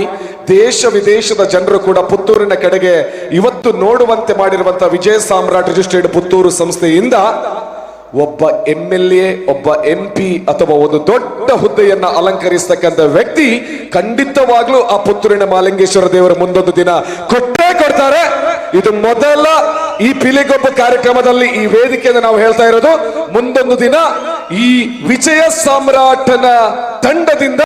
C: ದೇಶ ವಿದೇಶದ ಜನರು ಕೂಡ ಪುತ್ತೂರಿನ ಕಡೆಗೆ ಇವತ್ತು ನೋಡುವಂತೆ ಮಾಡಿರುವಂತಹ ವಿಜಯ ಸಾಮ್ರಾಟ್ ರಿಜಿಸ್ಟರ್ಡ್ ಪುತ್ತೂರು ಸಂಸ್ಥೆಯಿಂದ ಒಬ್ಬ MLA, ಒಬ್ಬ MP ಅಥವಾ ಒಂದು ದೊಡ್ಡ ಹುದ್ದೆಯನ್ನ ಅಲಂಕರಿಸತಕ್ಕಂಥ ವ್ಯಕ್ತಿ ಖಂಡಿತವಾಗ್ಲೂ ಆ ಪುತ್ತೂರಿನ ಮಹಾಲಿಂಗೇಶ್ವರ ದೇವರು ಮುಂದೊಂದು ದಿನ ಕೊಟ್ಟೇ ಕೊಡ್ತಾರೆ. ಇದು ಮೊದಲ ಈ ಪಿಲಿಗೊಬ್ಬ ಕಾರ್ಯಕ್ರಮದಲ್ಲಿ ಈ ವೇದಿಕೆಯನ್ನು ನಾವು ಹೇಳ್ತಾ ಇರೋದು. ಮುಂದೊಂದು ದಿನ ಈ ವಿಜಯ ಸಾಮ್ರಾಟನ ತಂಡದಿಂದ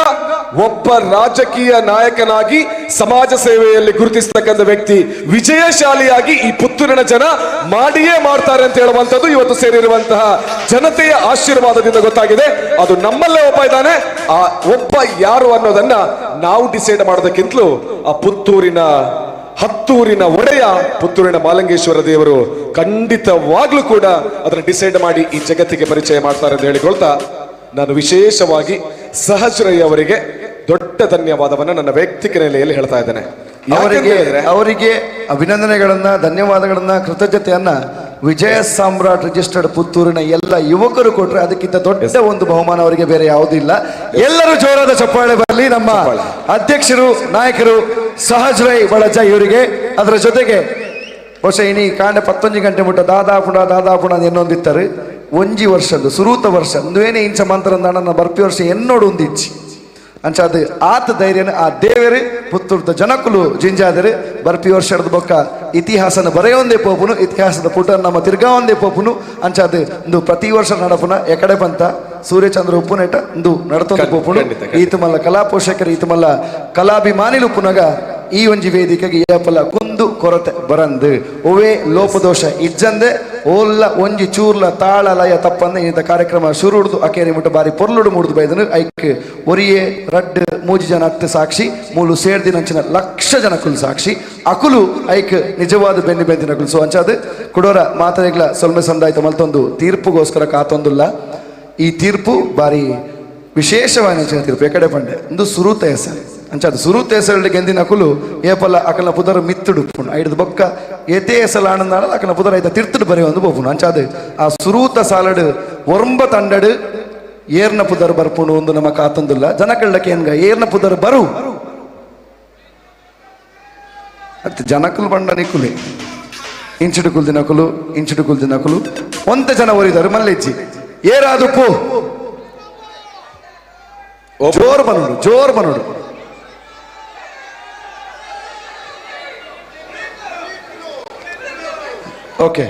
C: ಒಬ್ಬ ರಾಜಕೀಯ ನಾಯಕನಾಗಿ ಸಮಾಜ ಸೇವೆಯಲ್ಲಿ ಗುರುತಿಸತಕ್ಕಂಥ ವ್ಯಕ್ತಿ ವಿಜಯಶಾಲಿಯಾಗಿ ಈ ಪುತ್ತೂರಿನ ಜನ ಮಾಡಿಯೇ ಮಾಡ್ತಾರೆ ಅಂತ ಹೇಳುವಂಥದ್ದು ಇವತ್ತು ಸೇರಿರುವಂತಹ ಜನತೆಯ ಆಶೀರ್ವಾದದಿಂದ ಗೊತ್ತಾಗಿದೆ. ಅದು ನಮ್ಮಲ್ಲೇ ಒಬ್ಬ ಇದ್ದಾನೆ. ಆ ಒಬ್ಬ ಯಾರು ಅನ್ನೋದನ್ನ ನಾವು ಡಿಸೈಡ್ ಮಾಡೋದಕ್ಕಿಂತಲೂ ಆ ಪುತ್ತೂರಿನ ಹತ್ತೂರಿನ ಒಡೆಯ ಪುತ್ತೂರಿನ ಮಾಲಂಗೇಶ್ವರ ದೇವರು ಖಂಡಿತವಾಗ್ಲೂ ಕೂಡ ಅದನ್ನು ಡಿಸೈಡ್ ಮಾಡಿ ಈ ಜಗತ್ತಿಗೆ ಪರಿಚಯ ಮಾಡ್ತಾರೆ ಅಂತ ಹೇಳಿಕೊಳ್ತಾ ನಾನು ವಿಶೇಷವಾಗಿ ಸಹಜರೈ ಅವರಿಗೆ ದೊಡ್ಡ ಧನ್ಯವಾದವನ್ನು ನನ್ನ ವೈಯಕ್ತಿಕ ನೆಲೆಯಲ್ಲಿ ಹೇಳ್ತಾ ಇದ್ದೇನೆ.
B: ಅವರಿಗೆ ಅಭಿನಂದನೆಗಳನ್ನ, ಧನ್ಯವಾದಗಳನ್ನ, ಕೃತಜ್ಞತೆಯನ್ನ ವಿಜಯ ಸಾಮ್ರಾಟ್ ರಿಜಿಸ್ಟರ್ಡ್ ಪುತ್ತೂರಿನ ಎಲ್ಲ ಯುವಕರು ಕೊಟ್ರೆ ಅದಕ್ಕಿಂತ ದೊಡ್ಡ ಒಂದು ಬಹುಮಾನ ಅವರಿಗೆ ಬೇರೆ ಯಾವುದೂ ಇಲ್ಲ. ಎಲ್ಲರೂ ಜೋರಾದ ಚಪ್ಪಾಳೆ ಬರಲಿ ನಮ್ಮ ಅಧ್ಯಕ್ಷರು, ನಾಯಕರು ಸಹಜ್ ರೈ ಬಳಜ ಇವರಿಗೆ. ಅದರ ಜೊತೆಗೆ ಬಹುಶಃ ಇನಿ ಕಾಂಡೆ 11 ಗಂಟೆ ಮುಟ್ಟ ದಾದಾಪುಣ ದಾದಾಪುಣ ಎನ್ನೊಂದಿತ್ತಾರೆ. ಒಂಜಿ ವರ್ಷದ್ದು ಸುರೂತ ವರ್ಷ ಅಂದುವೇನೆ ಇಂಚ ಮಂತ್ರ ನನ್ನ ಬರ್ಪಿ ವರ್ಷ ಎನ್ನೋಡು ಒಂದಿಚ್ಚಿ. ಅಂಚಾದ ಆತ ಧೈರ್ಯನ ಆ ದೇವರು ಪುತ್ತೂರ್ದ ಜನಕುಲು ಜಿಂಜಾದರು ಬರ್ಪಿ ವರ್ಷದ ಬೊಕ್ಕ ಇತಿಹಾಸನ ಬರೆಯೊಂದೇ ಪೋಪುನು, ಇತಿಹಾಸದ ಪುಟ ನಮ್ಮ ತಿರ್ಗಾವಂದೇ ಪೋಪುನು. ಅಂಚಾದ ಇಂದು ಪ್ರತಿ ವರ್ಷ ನಡಪುನ ಎಕಡೆ ಪಂತ ಸೂರ್ಯಚಂದ್ರ ಉಪ್ಪುನೇಟ ಇಂದು ನಡತೊಂದು ಪೋಪುನು. ಈತಮಲ್ಲ ಕಲಾ ಪೋಷಕರು, ಈತಮಲ್ಲ ಕಲಾಭಿಮಾನಿಲು ಉಪ್ಪುನಗ ಈ ಒಂಜಿ ವೇದಿಕೆಗೆ ಏಪಲ ಕುಂದು ಕೊರತೆ ಬರಂದು ಒವೇ ಲೋಪದೋಷ ಇಜ್ಜಂದೆ ಓಲ್ಲ ಒಂಜಿ ಚೂರ್ಲ ತಾಳ ಲಯ ತಪ್ಪಂದೆ ಇಂಥ ಕಾರ್ಯಕ್ರಮ ಶುರುಡ್ದು ಅಕೇರಿ ಮುಟ್ಟ ಬಾರಿ ಪೊರ್ಲುಡು ಮೂಡ್ದು ಬೈದನು. ಐಕ್ ಒರಿಯೇ ರಡ್ಡ್ ಮೂಜಿ ಜನ ಅತ್ತು ಸಾಕ್ಷಿ, ಮೂಲು ಸೇರ್ದಿನಂಚಿನ ಲಕ್ಷ ಜನಕುಲು ಸಾಕ್ಷಿ, ಅಕುಲು ಐಕ್ ನಿಜವಾದ ಬೆನ್ನಿ ಬೆಂದಿನಕುಲು. ಸೊ ಅಂಚಾದ ಕುಡೋರ ಮಾತರೆಗ್ಲ ಸೊಲ್ಮೆ ಸಂದಾಯ್ತ ಮಲ್ತೊಂದು ತೀರ್ಪುಗೋಸ್ಕರ ಕಾತೊಂದುಲ್ಲ. ಈ ತೀರ್ಪು ಬಾರಿ ವಿಶೇಷವಾದ ತೀರ್ಪು. ಎಕಡೆ ಪಂಡೆ ಒಂದು ಸುರುತ ಹೆಸರು ಅಂಚಾದ ಸುರುತ ಹೆಸರು ಗೆಂದಿನ ಅಕುಲು ಏಪಲ ಅಕಲ ಪುದರ್ ಮಿತ್ತುಡು ಪುಣ್ ಐಡ್ದು ಬೊಕ್ಕ ಏತೇ ಹೆಸಲು ಆನಂದಾಳ ಅಕಲ ಪುದರ್ ಐತ ತಿರ್ತುಡು ಬರೆಯೊಂದು ಒಂದು ಪೋಪುಂಡು. ಅಂಚಾದ ಆ ಸುರೂತ ಸಾಲಡು ಒರಂಬ ತಂಡಡು ಏರ್ನ ಪುದರ್ ಬರ್ಪುಂಡು ಒಂದು ನಮ್ಮ ಕಾತೊಂದುಲ್ಲ. ಜನಕಳ್ಳಕ್ಕೆ ಏನ್ಗ ಏರ್ನ ಪುದರ್ ಬರು ಅತ್ ಜನಕುಲು ಬಂಡ ನಿಕ್ಕುಲೆ ಇಂಚುಡು ಕುಲ್ದಿನಕುಲು ಇಂಚುಡು ಕುಲ್ದಿನಕುಲು ಒಂತ ಜನ ಒರಿದರು ಮಲ್ಲೆಜ್ಜಿ ಏರಾದು ಪೋ ಜೋರ್ ಬನ್ನೋಡು ಜೋರ್ ಬನ್ನೋಡು. ಓಕೆ,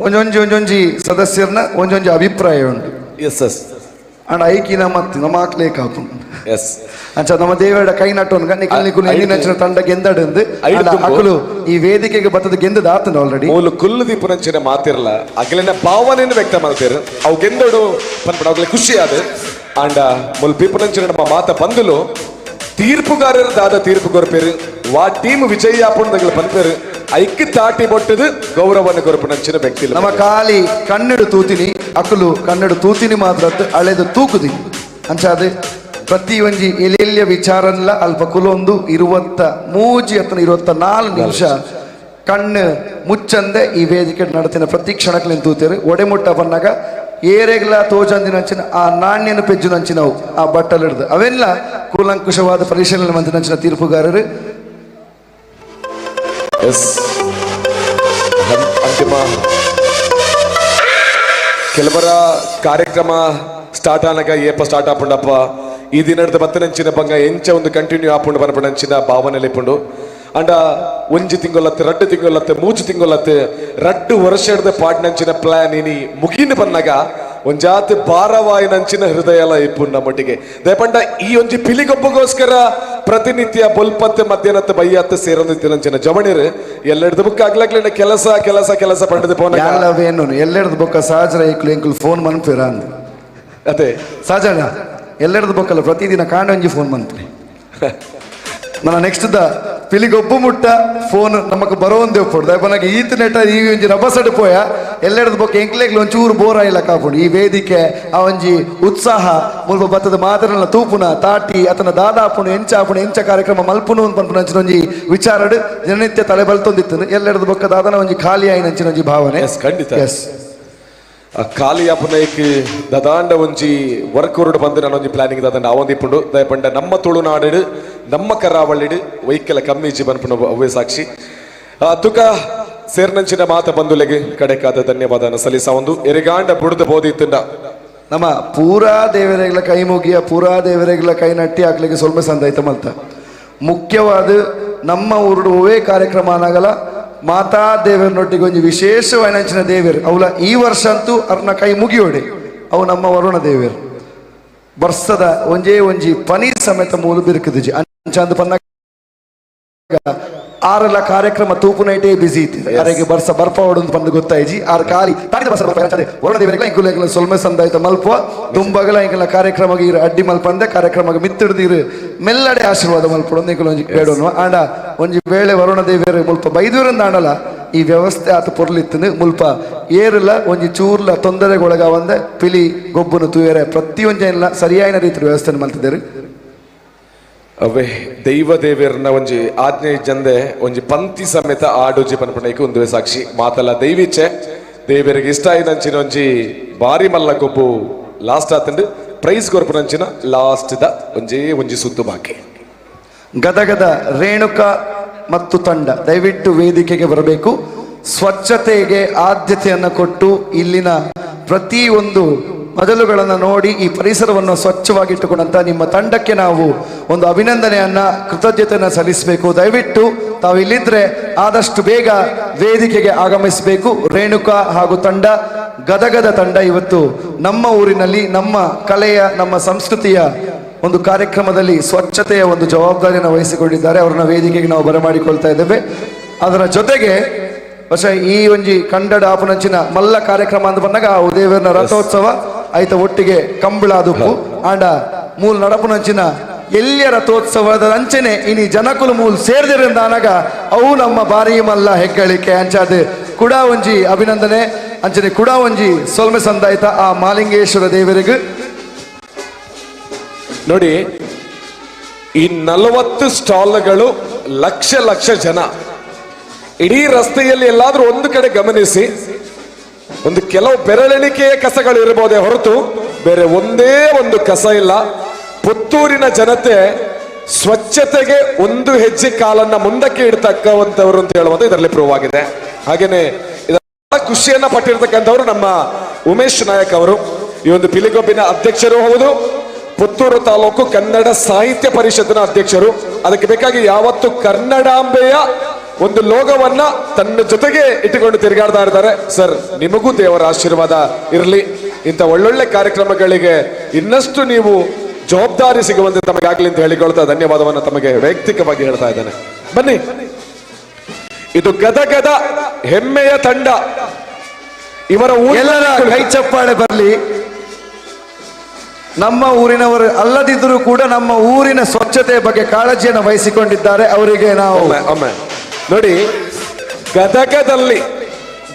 B: ಒಂಜೊಂಜಿ ಒಂಜೊಂಜಿ ಸದಸ್ಯರನ್ನ ಒಂಜೊಂಜಿ ಅಭಿಪ್ರಾಯ ಉಂಟು.
C: S S
B: and ಐಕಿನ ಮತ್ತೆ ನಮ್ಮ ಹಾಕ್ಲೇ ಕಾಪು.
C: ಎಸ್
B: ಅಂಚ ನಮ್ಮ ದೇವರ ಕೈ ನಟ್ಟೋನ್ಗ ನಿಕಲ್ ನಿಕುಲು ಎಂದಿನಂಚಿನ ತಂಡ ಗೆಂದಡಂದು ಅಕುಲು ಈ ವೇದಿಕೆಗೆ ಬತ್ತದ ಗೆಂದದ ಆತನ ಆಲ್ರೆಡಿ
C: ಮೂಲು ಕುಲ್ಲು ದೀಪುನಂಚಿನ ಮಾತಿರಲ್ಲ ಅಗಲಿನ ಭಾವನೆಯನ್ನು ವ್ಯಕ್ತ ಮಾಡ್ತೀರ ಅವು ಗೆಂದಡು ಪನ್ಪಡ ಅಗಲ ಖುಷಿ ಆದ. ಅಂಡ ಮುಲ್ ಪೀಪುನಂಚಿನ ನಮ್ಮ ಮಾತ ಬಂದಲು ತೀರ್ಪುಗಾರರು ದಾದ ತೀರ್ಪು ಕೊರ್ಪೇರು ವಾ ಟೀಮ್ ವಿಜಯ ಆಪುಂಡು ಪನ್ಪೇರು ಐಕ್ ತಾಟಿ ಬೊಟ್ಟದು ಗೌರವವನ್ನು ಕೊರ್ಪುನಂಚಿನ ವ್ಯಕ್ತಿ.
B: ನಮ್ಮ ಖಾಲಿ ಕನ್ನಡ ತೂತಿನಿ ಅಕುಲು ಕನ್ನಡ ತೂತಿನಿ ಮಾತ್ರ ಅಳೆದು ತೂಕುದಿ. ಅಂಚಾದ ಪ್ರತಿ ಒಂಜಿ ಎಲೆಲ್ಯ ವಿಚಾರನ್ಲ ಅಲ್ಪ ಕುಲೊಂದು 23 ಅಥವಾ 24 ನಿಮಿಷ ಕಣ್ಣು ಮುಚ್ಚಂದೆ ಈ ವೇದಿಕೆ ನಡತಿನ ಪ್ರತಿ ಕ್ಷಣಕ್ಕೆ ತೂತೇರು. ಒಡೆಮುಟ್ಟ ಬನ್ನಾಗ ಏರೆಗ್ಲ ತೋಜಂದಿನಂಚಿನ ಆ ನಾಣ್ಯನ ಪೆಜ್ಜುನಂಚಿನವು ಆ ಬಟ್ಟಲಿಡ್ದು ಅವೆಲ್ಲ ಕೂಲಂಕುಷವಾದ ಪರಿಶೀಲನೆ ಮಂದಿನಂಚಿನ ತೀರ್ಪುಗಾರರು.
C: ಎಸ್, ಅಂತಿಮ ಕೆಲವರ ಕಾರ್ಯಕ್ರಮ ಸ್ಟಾರ್ಟ್ ಆನಗ ಏಪ ಸ್ಟಾರ್ಟ್ ಆಪುಂಡಪ್ಪ ಈ ದಿನದ ಬತ್ತನಂಚಿನ ಬಂಗ ಎಂಚ ಒಂದು ಕಂಟಿನ್ಯೂ ಆಪುಂಡು ಬರಪಣಂಚಿನ ಭಾವನೆ ಲೆಪ್ಪುಂಡು. ಅಂಡ ಒಂಜಿ ತಿಂಗೊಲತ್ತೆ ರಡ್ಡು ತಿಂಗೊಲತ್ತೆ ಮೂಜು ತಿಂಗೊಲತ್ತೆ ರಡ್ಡು ವರ್ಷದ ಪಾಡ್ನಂಚಿನ ಪ್ಲಾನ್ ಇನಿ ಮುಗಿನ ಬನ್ನಾಗ ಒಂಜಾತಿ ಭಾರವಾಯಿನಂಚಿನ ಹೃದಯಲ ಇಪ್ಪುಂಡ ಮಟ್ಟಿಗೆ ದಯಪಂಡ ಈ ಒಂಜಿ ಪಿಲಿಗೊಬ್ಬಗೋಸ್ಕರ ಪ್ರತಿನಿತ್ಯ ಬೊಲ್ಪತ್ತೆ ಮಧ್ಯಾಹ್ನತ್ತೆ ಬೈಯತ್ತೆ ಸೇರೊಂದಿತ್ತಿನಂಚಿನ ಜವಣಿರು ಎಲ್ಲೆಡ್ದು ಬುಕ್ ಆಗ್ಲಾಗ್ಲಿನ ಕೆಲಸ ಕೆಲಸ ಕೆಲಸ ಪಂಡದ ಪೋನ
B: ಎಲ್ಲವೇನು ಎಲ್ಲೆಡ್ದು ಬೊಕ್ಕ ಸಹಜರ ಇಕ್ಲು ಎಂಕುಲು ಫೋನ್ ಮನ್ಪಿರ ಅಂದ್
C: ಅದೇ
B: ಸಹಜ ಎಲ್ಲೆಡ್ದು ಬೊಕ್ಕಲ್ಲ ಪ್ರತಿದಿನ ಕಾಂಡೊಂಜಿ ಫೋನ್ ಮನ್ಪಿ. ನನ್ನ ನೆಕ್ಸ್ಟ್ the ಪಿಲಿಗೊಬ್ಬು ಮುಟ್ಟ ಫೋನ್ ನಮಕ್ ಬರೋಂದೇ ಒಪ್ಪುಡು ದಯಪನಗೆ ಈತ ನೆಟ ಈ ಒಂಜಿ ರಭಸಡ್ ಪೋಯ ಎಲ್ಲೆಡ್ದು ಬೊಕ್ಕ ಎಂಕ್ಲೆಗ್ಲು ಒಂಚೂರು ಬೋರ್ ಆಯಿಲ್ಲ ಕಾಪುಂಡು. ಈ ವೇದಿಕೆ ಆ ಒಂಜಿ ಉತ್ಸಾಹ ಮುಲ್ಪ ಬತ್ತದ ಮಾತರಲ್ಲ ತೂಪುನ ತಾಟಿ ಅತನ ದಾದಾಪುಣು ಎಂಚ ಆಪುಣು ಎಂಚ ಕಾರ್ಯಕ್ರಮ ಮಲ್ಪುನು ಪನ್ಪುನ ಅಂಚಿನ ಒಂಜಿ ವಿಚಾರಡ್ ದಿನನಿತ್ಯ ತಲೆ ಬಲ್ತೊಂದಿತ್ತು. ಎಲ್ಲೆಡ್ದು ಬೊಕ್ಕ ದಾದನ ಒಂಜಿ ಖಾಲಿ ಆಯಿನ ಅಂಚಿನ ಒಂಜಿ ಭಾವನೆ.
C: ಎಸ್ ಖಂಡಿತ.
B: ಎಸ್,
C: ಖಾಲಿ ಅಪನೈಕ್ ದದಾಂಡ ಒಂಜಿ ವರ್ಕ್ ಹೊರಡು ಬಂದು ನಾನೊಂಜಿ ಪ್ಲಾನಿಂಗ್ ದಾದಂಡ ಆವೊಂದು ಇಪ್ಪುಂಡು. ದಯಪಂಡ ನಮ್ಮ ತುಳುನಾಡು ನಮ್ಮ ಕರಾವಳಿಡು ವೈಕಲ ಕಮ್ಮಿ ಪನ್ಪುನ ಅವೇ ಸಾಕ್ಷಿ. ತುಕ ಸೇರ್ನಂಚಿನ ಮಾತ ಬಂಧುಲೆಗೆ ಕಡೆಕಾದ ಧನ್ಯವಾದ ಸಲ್ಲಿಸ ಒಂದು ಎರಿಗಾಂಡ ಬುಡದ ಬೋಧಿತ್ತಂಡ
B: ನಮ್ಮ ಪೂರಾ ದೇವರೆಗಳ ಕೈ ಮುಗಿಯ ಪೂರಾ ದೇವರೆಗಳ ಕೈ ನಟ್ಟಿ ಹಾಕ್ಲಿಕ್ಕೆ ಸೊಲ್ಮೆ ಸಂದಾಯ್ತ ಮಲ್ತ. ಮುಖ್ಯವಾದ ನಮ್ಮ ಊರುಡು ಒವೇ ಕಾರ್ಯಕ್ರಮ ಅನಾಗಲ ಮಾತಾ ದೇವರನೊಟ್ಟಿಗೆ ಒಂಜಿ ವಿಶೇಷವಾದ ದೇವರು ಅವಲ ಈ ವರ್ಷ ಅಂತೂ ಅರ್ನ ಕೈ ಮುಗಿಯೋಡೆ ಅವು ನಮ್ಮ ವರುಣ ದೇವರು ವರ್ಷದ ಒಂಜೇ ಒಂಜಿ ಪನಿ ಸಮೇತ ಮೂಲ ಬಿರುಕುದಿಜಿ ಅಂಚಾಂದು ಪನ್ನ ಆರಲ ಕಾರ್ಯಕ್ರಮ ತೂಪುನೈಟೇ ಬಿಸಿ ಇತ್ತು. ಅರೆಗೆ ಬರ್ಸ ಬರ್ಪ ಹೊಡೊಂದು ಬಂದು ಗೊತ್ತಾಯ್ಜಿ ಆರ್ ಖಾಲಿ ತಾರಿದ ಬರ್ಸ ಬರ್ಪ ವರುಣ ದೇವರಿಗೆಲ್ಲ ಇಂಕುಲ ಎಂಕುಲ ಸೊಲ್ಮೆ ಸಂದಾಯ್ತ ಮಲ್ಪ ದುಂಬಗಲ ಎಂಕಲ ಕಾರ್ಯಕ್ರಮ ಇರು ಅಡ್ಡಿ ಮಲ್ಪಂದೆ ಕಾರ್ಯಕ್ರಮ ಮಿತ್ತಿಡ್ದಿರು ಮೆಲ್ಲಡೆ ಆಶೀರ್ವಾದ ಮಲ್ಪಡೊಂದು ಎಂಕುಲ ಒಂಜಿ ಬೇಡೋನು. ಆಂಡ ಒಂಜಿ ವೇಳೆ ವರುಣ ದೇವಿಯರು ಮುಲ್ಪ ಬೈದೂರಿಂದ ಆಂಡಲ ಈ ವ್ಯವಸ್ಥೆ ಆತ ಪೊರ್ಲಿತ್ತು ಮುಲ್ಪ ಏರುಲ ಒಂಜಿ ಚೂರ್ಲ ತೊಂದರೆಗೊಳಗಾವಂದೆ ಪಿಲಿ ಗೊಬ್ಬುನು ತೂಯರೆ ಪ್ರತಿಯೊಂಜಿ ಸರಿಯಾದ ರೀತಿಯ ವ್ಯವಸ್ಥೆ ಮಲ್ತಿದ್ದಾರೆ.
C: ಅವೇ ದೈವ ದೇವಿಯರ್ನ ಒಂಜಿ ಆಜ್ಞೆ ಜಂದೆ ಒಂಜಿ ಪಂತಿ ಸಮೇತ ಆಡೋಜಿ ಪನ್ಪಣೈಕ್ ಒಂದುವೆ ಸಾಕ್ಷಿ ಮಾತಲ್ಲ ದೈವಿಚ್ಛೆ ದೇವರಿಗೆ ಇಷ್ಟ ಆಯ್ದಂಚಿನ ಒಂಜಿ ಬಾರಿ ಮಲ್ಲ ಗೊಬ್ಬು ಲಾಸ್ಟ್ ಆತಂಡು ಪ್ರೈಸ್ ಕೊರ್ಪುನಂಚಿನ ಲಾಸ್ಟ್ the ಒಂಜೇ ಒಂಜಿ ಸುತ್ತು ಬಾಕಿ.
B: ಗದಗದ ರೇಣುಕಾ ಮತ್ತು ತಂಡ ದಯವಿಟ್ಟು ವೇದಿಕೆಗೆ ಬರಬೇಕು. ಸ್ವಚ್ಛತೆಗೆ ಆದ್ಯತೆಯನ್ನು ಕೊಟ್ಟು ಇಲ್ಲಿನ ಪ್ರತಿ ಒಂದು ಮಜಲುಗಳನ್ನು ನೋಡಿ ಈ ಪರಿಸರವನ್ನು ಸ್ವಚ್ಛವಾಗಿಟ್ಟುಕೊಂಡಂಥ ನಿಮ್ಮ ತಂಡಕ್ಕೆ ನಾವು ಒಂದು ಅಭಿನಂದನೆಯನ್ನು, ಕೃತಜ್ಞತೆಯನ್ನು ಸಲ್ಲಿಸಬೇಕು. ದಯವಿಟ್ಟು ತಾವು ಇಲ್ಲಿದ್ದರೆ ಆದಷ್ಟು ಬೇಗ ವೇದಿಕೆಗೆ ಆಗಮಿಸಬೇಕು. ರೇಣುಕಾ ಹಾಗೂ ತಂಡ, ಗದಗದ ತಂಡ ಇವತ್ತು ನಮ್ಮ ಊರಿನಲ್ಲಿ ನಮ್ಮ ಕಲೆಯ, ನಮ್ಮ ಸಂಸ್ಕೃತಿಯ ಒಂದು ಕಾರ್ಯಕ್ರಮದಲ್ಲಿ ಸ್ವಚ್ಛತೆಯ ಒಂದು ಜವಾಬ್ದಾರಿಯನ್ನು ವಹಿಸಿಕೊಂಡಿದ್ದಾರೆ. ಅವರನ್ನ ವೇದಿಕೆಗೆ ನಾವು ಬರಮಾಡಿಕೊಳ್ತಾ ಇದ್ದೇವೆ. ಅದರ ಜೊತೆಗೆ ಬಹುಶಃ ಈ ಒಂಜಿ ಕಂಡಡ ಆಪುನಂಚಿನ ಮಲ್ಲ ಕಾರ್ಯಕ್ರಮ ಅಂತ ಬಂದಾಗ ಆ ಉದಯವೀರನ ರಥೋತ್ಸವ ಆಯ್ತ ಒಟ್ಟಿಗೆ ಕಂಬಳ ದುಪ್ಪು ಆಂಡ ಮೂಲ ನಡಪುನಂಚಿನ ಎಲ್ಲಿಯ ರಥೋತ್ಸವದ ಅಂಚನೆ ಇನಿ ಜನಕುಲು ಮೂಲ್ ಸೇರ್ದಿರಿಂದ ಆನಾಗ ಅವು ನಮ್ಮ ಬಾರಿ ಮಲ್ಲ ಹೆಗ್ಗಳಿಕೆ. ಅಂಚಾದ ಕುಡ ಒಂಜಿ ಅಭಿನಂದನೆ ಅಂಚನೆ ಕುಡ ಒಂಜಿ ಸೊಲ್ಮೆ ಸಂದಾಯ್ತ ಆ ಮಾಲಿಂಗೇಶ್ವರ ದೇವರಿಗೆ.
C: ನೋಡಿ, ಈ 40 ಸ್ಟಾಲ್ಗಳು ಲಕ್ಷ ಲಕ್ಷ ಜನ ಇಡೀ ರಸ್ತೆಯಲ್ಲಿ ಎಲ್ಲಾದ್ರೂ ಒಂದು ಕಡೆ ಗಮನಿಸಿ, ಒಂದು ಕೆಲವು ಬೆರಳೆಣಿಕೆಯ ಕಸಗಳು ಇರಬಹುದೇ ಹೊರತು ಬೇರೆ ಒಂದೇ ಒಂದು ಕಸ ಇಲ್ಲ. ಪುತ್ತೂರಿನ ಜನತೆ ಸ್ವಚ್ಛತೆಗೆ ಒಂದು ಹೆಜ್ಜೆ ಕಾಲನ್ನ ಮುಂದಕ್ಕೆ ಇಡ್ತಕ್ಕಂಥವ್ರು ಅಂತ ಹೇಳುವಂತ ಇದರಲ್ಲಿ ಪ್ರೂವ್ ಆಗಿದೆ. ಹಾಗೇನೆ ಇದರ ಖುಷಿಯನ್ನ ಪಟ್ಟಿರ್ತಕ್ಕಂಥವ್ರು ನಮ್ಮ ಉಮೇಶ್ ನಾಯಕ್ ಅವರು, ಈ ಒಂದು ಪಿಲಿಗೊಬ್ಬಿನ ಅಧ್ಯಕ್ಷರು ಹೌದು, ಪುತ್ತೂರು ತಾಲೂಕು ಕನ್ನಡ ಸಾಹಿತ್ಯ ಪರಿಷತ್ತಿನ ಅಧ್ಯಕ್ಷರು. ಅದಕ್ಕೆ ಬೇಕಾಗಿ ಯಾವತ್ತು ಕನ್ನಡಾಂಬೆಯ ಒಂದು ಲೋಗವನ್ನ ತನ್ನ ಜೊತೆಗೆ ಇಟ್ಟುಕೊಂಡು ತಿರುಗಾಡ್ತಾ ಇರ್ತಾರೆ. ಸರ್, ನಿಮಗೂ ದೇವರ ಆಶೀರ್ವಾದ ಇರಲಿ. ಇಂಥ ಒಳ್ಳೊಳ್ಳೆ ಕಾರ್ಯಕ್ರಮಗಳಿಗೆ ಇನ್ನಷ್ಟು ನೀವು ಜವಾಬ್ದಾರಿ ಸಿಗುವಂತೆ ತಮಗಾಗ್ಲಿ ಅಂತ ಹೇಳಿಕೊಳ್ತಾ ಧನ್ಯವಾದವನ್ನು ತಮಗೆ ವೈಯಕ್ತಿಕವಾಗಿ ಹೇಳ್ತಾ ಇದ್ದೇನೆ. ಬನ್ನಿ, ಇದು ಗದಗದ ಹೆಮ್ಮೆಯ ತಂಡ. ಇವರ
B: ಎಲ್ಲರ ಕೈ ಚಪ್ಪಾಳೆ ಬರಲಿ. ನಮ್ಮ ಊರಿನವರು ಅಲ್ಲದಿದ್ದರೂ ಕೂಡ ನಮ್ಮ ಊರಿನ ಸ್ವಚ್ಛತೆಯ ಬಗ್ಗೆ ಕಾಳಜಿಯನ್ನು ವಹಿಸಿಕೊಂಡಿದ್ದಾರೆ. ಅವರಿಗೆ ನಾವು
C: ಒಮ್ಮೆ ನೋಡಿ,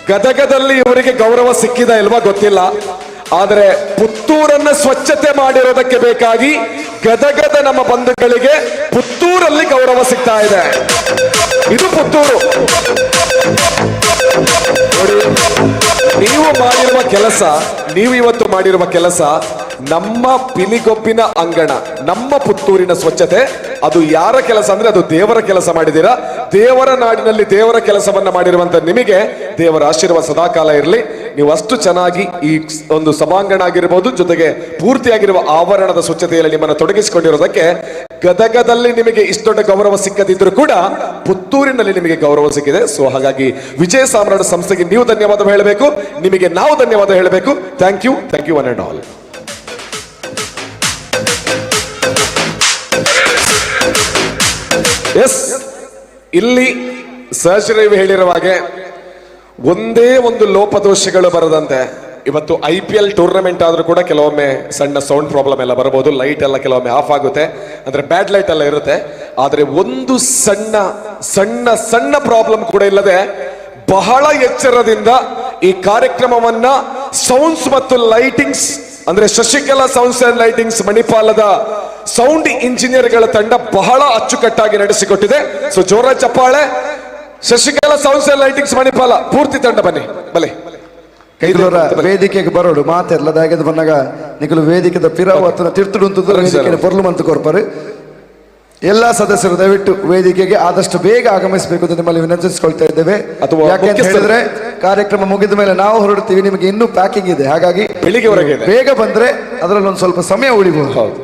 C: ಗದಗದಲ್ಲಿ ಇವರಿಗೆ ಗೌರವ ಸಿಕ್ಕಿದ ಇಲ್ವಾ ಗೊತ್ತಿಲ್ಲ, ಆದರೆ ಪುತ್ತೂರನ್ನ ಸ್ವಚ್ಛತೆ ಮಾಡಿರೋದಕ್ಕೆ ಬೇಕಾಗಿ ಗದಗದ ನಮ್ಮ ಬಂಧುಗಳಿಗೆ ಪುತ್ತೂರಲ್ಲಿ ಗೌರವ ಸಿಗ್ತಾ ಇದೆ. ಇದು ಪುತ್ತೂರು. ನೋಡಿ, ನೀವು ಮಾಡಿರುವ ಕೆಲಸ, ನೀವು ಇವತ್ತು ಮಾಡಿರುವ ಕೆಲಸ ನಮ್ಮ ಪಿಲಿಗೊಬ್ಬಿನ ಅಂಗಣ, ನಮ್ಮ ಪುತ್ತೂರಿನ ಸ್ವಚ್ಛತೆ, ಅದು ಯಾರ ಕೆಲಸ ಅಂದ್ರೆ ಅದು ದೇವರ ಕೆಲಸ ಮಾಡಿದ್ದೀರಾ. ದೇವರ ನಾಡಿನಲ್ಲಿ ದೇವರ ಕೆಲಸವನ್ನ ಮಾಡಿರುವಂತ ನಿಮಗೆ ದೇವರ ಆಶೀರ್ವಾದ ಸದಾಕಾಲ ಇರಲಿ. ನೀವು ಅಷ್ಟು ಚೆನ್ನಾಗಿ ಈ ಒಂದು ಸಭಾಂಗಣ ಆಗಿರ್ಬೋದು, ಜೊತೆಗೆ ಪೂರ್ತಿಯಾಗಿರುವ ಆವರಣದ ಸ್ವಚ್ಛತೆಯಲ್ಲಿ ನಿಮ್ಮನ್ನು ತೊಡಗಿಸಿಕೊಂಡಿರೋದಕ್ಕೆ ಗದಗದಲ್ಲಿ ನಿಮಗೆ ಇಷ್ಟು ದೊಡ್ಡ ಗೌರವ ಸಿಕ್ಕದಿದ್ರು ಕೂಡ ಪುತ್ತೂರಿನಲ್ಲಿ ನಿಮಗೆ ಗೌರವ ಸಿಕ್ಕಿದೆ. ಸೊ ಹಾಗಾಗಿ ವಿಜಯ ಸಾಮ್ರಾಟ್ ಸಂಸ್ಥೆಗೆ ನೀವು ಧನ್ಯವಾದ ಹೇಳಬೇಕು, ನಿಮಗೆ ನಾವು ಧನ್ಯವಾದ ಹೇಳಬೇಕು. Thank you, thank you one and all. Yes, ಇಲ್ಲಿ ಸಹಜರವಿ ಹೇಳಿರುವ ಹಾಗೆ ಒಂದೇ ಒಂದು ಲೋಪದೋಷಗಳು ಬರದಂತೆ ಇವತ್ತು IPL tournament ಆದ್ರೂ ಕೂಡ ಕೆಲವೊಮ್ಮೆ ಸಣ್ಣ ಸೌಂಡ್ ಪ್ರಾಬ್ಲಮ್ ಎಲ್ಲ ಬರಬಹುದು, ಲೈಟ್ ಎಲ್ಲ ಕೆಲವೊಮ್ಮೆ ಆಫ್ ಆಗುತ್ತೆ, ಅಂದ್ರೆ ಬ್ಯಾಡ್ ಲೈಟ್ ಎಲ್ಲ ಇರುತ್ತೆ. ಆದ್ರೆ ಒಂದು ಸಣ್ಣ ಸಣ್ಣ ಸಣ್ಣ ಪ್ರಾಬ್ಲಮ್ ಕೂಡ ಇಲ್ಲದೆ ಬಹಳ ಎಚ್ಚರದಿಂದ ಈ ಕಾರ್ಯಕ್ರಮವನ್ನ ಸೌಂಡ್ಸ್ ಮತ್ತು ಲೈಟಿಂಗ್ಸ್ ಅಂದ್ರೆ Shashikala sounds and lightings ಮಣಿಪಾಲದ sound ಇಂಜಿನಿಯರ್ಗಳ ತಂಡ ಬಹಳ ಅಚ್ಚುಕಟ್ಟಾಗಿ ನಡೆಸಿಕೊಟ್ಟಿದೆ. ಸೊ ಜೋರ ಚಪ್ಪಾಳೆ. Shashikala sounds and lightings Manipal ಪೂರ್ತಿ ತಂಡ ಬನ್ನಿ, ಬಲೆ
B: ವೇದಿಕೆಗೆ ಬರೋಡು ಮಾತೆಲ್ಲ ದಾಗದ ಬಂದಾಗ ನಿಕಲು ವೇದಿಕೆದ ಪಿರವು ಅತ್ತನ ತಿರ್ತುಡು ವೇದಿಕೆ ಪೊರ್ಲು ಮಂತು ಕೊರ್ಪರು. ಎಲ್ಲ ಸದಸ್ಯರು ದಯವಿಟ್ಟು ವೇದಿಕೆಗೆ ಆದಷ್ಟು ಬೇಗ ಆಗಮಿಸಬೇಕು ಅಂತ ನಿಮ್ಮಲ್ಲಿ ವಿನಂತಿಸಿಕೊಳ್ತಾ ಇದ್ದೇವೆ. ಯಾಕೆ ಅಂತ ಹೇಳಿದ್ರೆ ಕಾರ್ಯಕ್ರಮ ಮುಗಿದ ಮೇಲೆ ನಾವು ಹೊರಡ್ತೀವಿ, ನಿಮಗೆ ಇನ್ನೂ ಪ್ಯಾಕಿಂಗ್ ಇದೆ, ಹಾಗಾಗಿ
C: ಬೆಳಿಗ್ಗೆವರೆಗೆ
B: ಬೇಗ ಬಂದ್ರೆ ಅದರಲ್ಲಿ ಒಂದು ಸ್ವಲ್ಪ ಸಮಯ ಉಳಿಬಹುದು.
C: ಹೌದು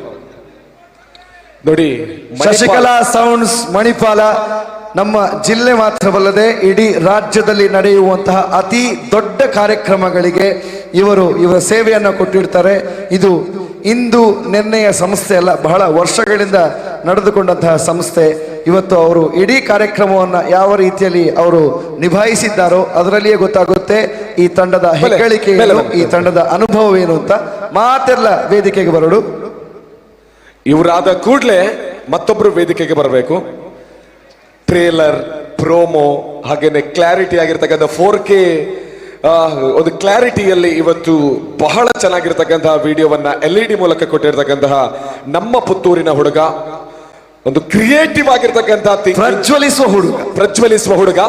C: ನೋಡಿ,
B: ಶಶಿಕಲಾ ಸೌಂಡ್ಸ್ ಮಣಿಪಾಲ ನಮ್ಮ ಜಿಲ್ಲೆ ಮಾತ್ರವಲ್ಲದೆ ಇಡೀ ರಾಜ್ಯದಲ್ಲಿ ನಡೆಯುವಂತಹ ಅತಿ ದೊಡ್ಡ ಕಾರ್ಯಕ್ರಮಗಳಿಗೆ ಇವರು ಇವರ ಸೇವೆಯನ್ನು ಕೊಟ್ಟಿರ್ತಾರೆ. ಇದು ಇಂದು ನಿನ್ನೆಯ ಸಂಸ್ಥೆ ಅಲ್ಲ, ಬಹಳ ವರ್ಷಗಳಿಂದ ನಡೆದುಕೊಂಡಂತಹ ಸಂಸ್ಥೆ. ಇವತ್ತು ಅವರು ಇಡೀ ಕಾರ್ಯಕ್ರಮವನ್ನು ಯಾವ ರೀತಿಯಲ್ಲಿ ಅವರು ನಿಭಾಯಿಸಿದ್ದಾರೋ ಅದರಲ್ಲಿಯೇ ಗೊತ್ತಾಗುತ್ತೆ ಈ ತಂಡದ ಹೆಗ್ಗಳಿಕೆ ಏನು, ಈ ತಂಡದ ಅನುಭವವೇನು ಅಂತ. ಮಾತೆಲ್ಲ ವೇದಿಕೆಗೆ ಬರೋಡು.
C: ಇವರಾದ ಕೂಡಲೇ ಮತ್ತೊಬ್ಬರು ವೇದಿಕೆಗೆ ಬರಬೇಕು. ಟ್ರೇಲರ್, ಪ್ರೋಮೋ, ಹಾಗೇನೆ ಕ್ಲಾರಿಟಿ ಆಗಿರ್ತಕ್ಕಂಥ 4K ಒಂದು ಕ್ಲಾರಿಟಿಯಲ್ಲಿ ಇವತ್ತು ಬಹಳ ಚೆನ್ನಾಗಿರ್ತಕ್ಕಂತಹ ವಿಡಿಯೋವನ್ನ LED ಮೂಲಕ ಕೊಟ್ಟಿರ್ತಕ್ಕಂತಹ ನಮ್ಮ ಪುತ್ತೂರಿನ ಹುಡುಗ, ಒಂದು ಕ್ರಿಯೇಟಿವ್ ಆಗಿರ್ತಕ್ಕಂತಹ ಪ್ರಜ್ವಲಿಸುವ ಹುಡುಗ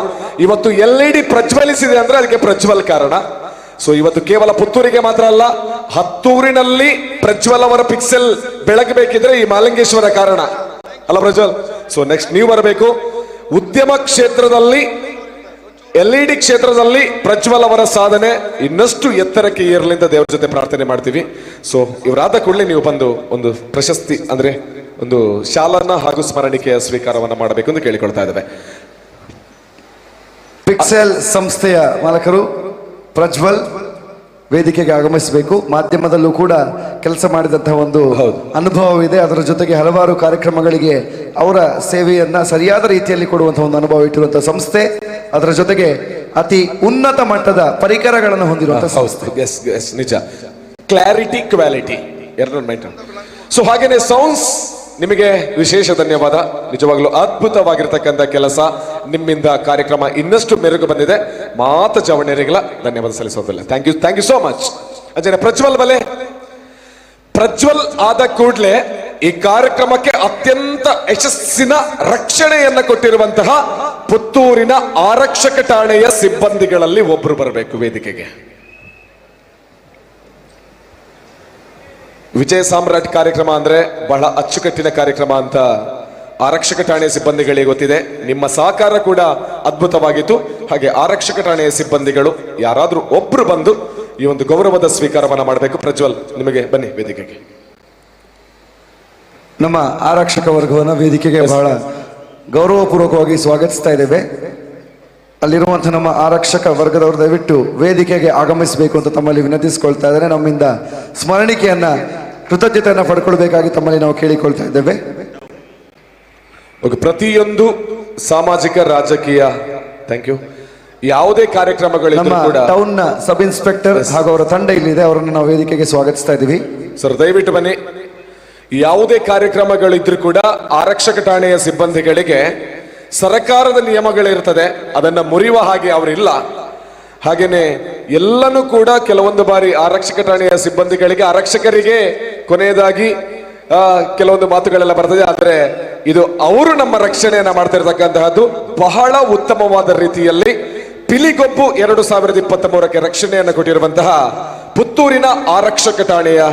C: ಇವತ್ತು LED ಪ್ರಜ್ವಲಿಸಿದೆ ಅಂದ್ರೆ ಅದಕ್ಕೆ ಪ್ರಜ್ವಲ್ ಕಾರಣ. ಸೊ ಇವತ್ತು ಕೇವಲ ಪುತ್ತೂರಿಗೆ ಮಾತ್ರ ಅಲ್ಲ, ಹತ್ತೂರಿನಲ್ಲಿ ಪ್ರಜ್ವಲ್ ಅವರ ಪಿಕ್ಸೆಲ್ ಬೆಳಗಬೇಕಿದ್ರೆ ಈ ಮಾಲಿಂಗೇಶ್ವರ ಕಾರಣ ಅಲ್ಲ ಪ್ರಜ್ವಲ್? ಸೊ ನೆಕ್ಸ್ಟ್ ನೀವು ಬರಬೇಕು. ಉದ್ಯಮ ಕ್ಷೇತ್ರದಲ್ಲಿ LED ಕ್ಷೇತ್ರದಲ್ಲಿ ಪ್ರಜ್ವಲ್ ಅವರ ಸಾಧನೆ ಇನ್ನಷ್ಟು ಎತ್ತರಕ್ಕೆ ಏರಲಿ ಅಂತ ದೇವರ ಜೊತೆ ಪ್ರಾರ್ಥನೆ ಮಾಡ್ತೀವಿ. ಸೊ ಇವರಾದ ಕೂಡಲೇ ನೀವು ಬಂದು ಒಂದು ಪ್ರಶಸ್ತಿ, ಅಂದ್ರೆ ಒಂದು ಶಾಲನ್ನ ಹಾಗೂ ಸ್ಮರಣಿಕೆಯ ಸ್ವೀಕಾರವನ್ನ ಮಾಡಬೇಕು ಅಂತ ಕೇಳಿಕೊಳ್ತಾ ಇದ್ದೇವೆ.
B: ಪಿಕ್ಸೆಲ್ ಸಂಸ್ಥೆಯ ಮಾಲಕರು ಪ್ರಜ್ವಲ್ ವೇದಿಕೆಗೆ ಆಗಮಿಸಬೇಕು. ಮಾಧ್ಯಮದಲ್ಲೂ ಕೂಡ ಕೆಲಸ ಮಾಡಿದಂತಹ ಒಂದು ಅನುಭವವಿದೆ. ಅದರ ಜೊತೆಗೆ ಹಲವಾರು ಕಾರ್ಯಕ್ರಮಗಳಿಗೆ ಅವರ ಸೇವೆಯನ್ನ ಸರಿಯಾದ ರೀತಿಯಲ್ಲಿ ಕೊಡುವಂತಹ ಒಂದು ಅನುಭವ ಇಟ್ಟಿರುವಂತಹ ಸಂಸ್ಥೆ. ಅದರ ಜೊತೆಗೆ ಅತಿ ಉನ್ನತ ಮಟ್ಟದ ಪರಿಕರಗಳನ್ನು ಹೊಂದಿರುವಂತಹ ಸಂಸ್ಥೆ.
C: ಎಸ್ ಎಸ್, ನಿಜ. ಕ್ಲಾರಿಟಿ, ಕ್ವಾಲಿಟಿ ಎರಡು ಮೈಂಟೈನ್. ಸೊ ಹಾಗೇನೆ ಸೌಂಡ್ಸ್, ನಿಮಗೆ ವಿಶೇಷ ಧನ್ಯವಾದ. ನಿಜವಾಗ್ಲೂ ಅದ್ಭುತವಾಗಿರ್ತಕ್ಕಂಥ ಕೆಲಸ ನಿಮ್ಮಿಂದ. ಕಾರ್ಯಕ್ರಮ ಇನ್ನಷ್ಟು ಮೆರುಗು ಬಂದಿದೆ. ಮಾತ ಜವಣ್ಯರಿಗೆಲ್ಲ ಧನ್ಯವಾದ ಸಲ್ಲಿಸೋದಿಲ್ಲ. Thank you, thank you so much. ಅಂಜನೆ ಪ್ರಜ್ವಲ್ ಬಲೆ. ಪ್ರಜ್ವಲ್ ಆದ ಕೂಡಲೇ ಈ ಕಾರ್ಯಕ್ರಮಕ್ಕೆ ಅತ್ಯಂತ ಯಶಸ್ಸಿನ ರಕ್ಷಣೆಯನ್ನ ಕೊಟ್ಟಿರುವಂತಹ ಪುತ್ತೂರಿನ ಆರಕ್ಷಕ ಠಾಣೆಯ ಸಿಬ್ಬಂದಿಗಳಲ್ಲಿ ಒಬ್ರು ಬರಬೇಕು ವೇದಿಕೆಗೆ. ವಿಜಯ ಸಾಮ್ರಾಟ್ ಕಾರ್ಯಕ್ರಮ ಅಂದ್ರೆ ಬಹಳ ಅಚ್ಚುಕಟ್ಟಿನ ಕಾರ್ಯಕ್ರಮ ಅಂತ ಆರಕ್ಷಕ ಠಾಣೆಯ ಸಿಬ್ಬಂದಿಗಳಿಗೆ ಗೊತ್ತಿದೆ. ನಿಮ್ಮ ಸಹಕಾರ ಕೂಡ ಅದ್ಭುತವಾಗಿತ್ತು. ಹಾಗೆ ಆರಕ್ಷಕ ಠಾಣೆಯ ಸಿಬ್ಬಂದಿಗಳು ಯಾರಾದ್ರೂ ಒಬ್ರು ಬಂದು ಈ ಒಂದು ಗೌರವದ ಸ್ವೀಕಾರವನ್ನ ಮಾಡಬೇಕು. ಪ್ರಜ್ವಲ್, ನಿಮಗೆ ಬನ್ನಿ ವೇದಿಕೆಗೆ.
B: ನಮ್ಮ ಆರಕ್ಷಕ ವರ್ಗವನ್ನು ವೇದಿಕೆಗೆ ಬಹಳ ಗೌರವಪೂರ್ವಕವಾಗಿ ಸ್ವಾಗತಿಸ್ತಾ ಇದ್ದೇವೆ. ಅಲ್ಲಿರುವಂಥ ನಮ್ಮ ಆರಕ್ಷಕ ವರ್ಗದವರು ದಯವಿಟ್ಟು ವೇದಿಕೆಗೆ ಆಗಮಿಸಬೇಕು ಅಂತ ತಮ್ಮಲ್ಲಿ ವಿನಂತಿಸಿಕೊಳ್ತಾ ಇದ್ದಾರೆ. ನಮ್ಮಿಂದ ಸ್ಮರಣಿಕೆಯನ್ನ, ಕೃತಜ್ಞತೆಯನ್ನು ಪಡ್ಕೊಳ್ಬೇಕಾಗಿ ತಮ್ಮಲ್ಲಿ ನಾವು ಕೇಳಿಕೊಳ್ತಾ ಇದ್ದೇವೆ.
C: ಓಕೆ, ಪ್ರತಿಯೊಂದು ಸಾಮಾಜಿಕ, ರಾಜಕೀಯ, thank you, ಯಾವುದೇ ಕಾರ್ಯಕ್ರಮಗಳಿದ್ರು
B: ನಮ್ಮ
C: ಕೂಡ
B: ಟೌನ್ ನ ಸಬ್ ಇನ್ಸ್ಪೆಕ್ಟರ್ ಹಾಗೂ ಅವರ ತಂಡ ಇಲ್ಲಿದೆ. ಅವರನ್ನು ನಾವು ವೇದಿಕೆಗೆ ಸ್ವಾಗತಿಸ್ತಾ ಇದ್ದೀವಿ.
C: ಸರ್, ದಯವಿಟ್ಟು ಬನ್ನಿ. ಯಾವುದೇ ಕಾರ್ಯಕ್ರಮಗಳಿದ್ರು ಕೂಡ ಆರಕ್ಷಕ ಠಾಣೆಯ ಸಿಬ್ಬಂದಿಗಳಿಗೆ ಸರ್ಕಾರದ ನಿಯಮಗಳಿರ್ತದೆ, ಅದನ್ನ ಮುರಿಯುವ ಹಾಗೆ ಅವರಿಲ್ಲ. ಹಾಗೇನೆ ಎಲ್ಲನೂ ಕೂಡ ಕೆಲವೊಂದು ಬಾರಿ ಆರಕ್ಷಕ ಠಾಣೆಯ ಸಿಬ್ಬಂದಿಗಳಿಗೆ, ಆರಕ್ಷಕರಿಗೆ ಕೊನೆಯದಾಗಿ ಕೆಲವೊಂದು ಮಾತುಗಳೆಲ್ಲ ಬರ್ತದೆ. ಆದರೆ ಇದು ಅವರು ನಮ್ಮ ರಕ್ಷಣೆಯನ್ನ ಮಾಡ್ತಿರ್ತಕ್ಕಂತಹದ್ದು ಬಹಳ ಉತ್ತಮವಾದ ರೀತಿಯಲ್ಲಿ. ಪಿಲಿಗೊಬ್ಬು 2023ಕ್ಕೆ ರಕ್ಷಣೆಯನ್ನು ಕೊಟ್ಟಿರುವಂತಹ ಪುತ್ತೂರಿನ ಆರಕ್ಷಕ ಠಾಣೆಯ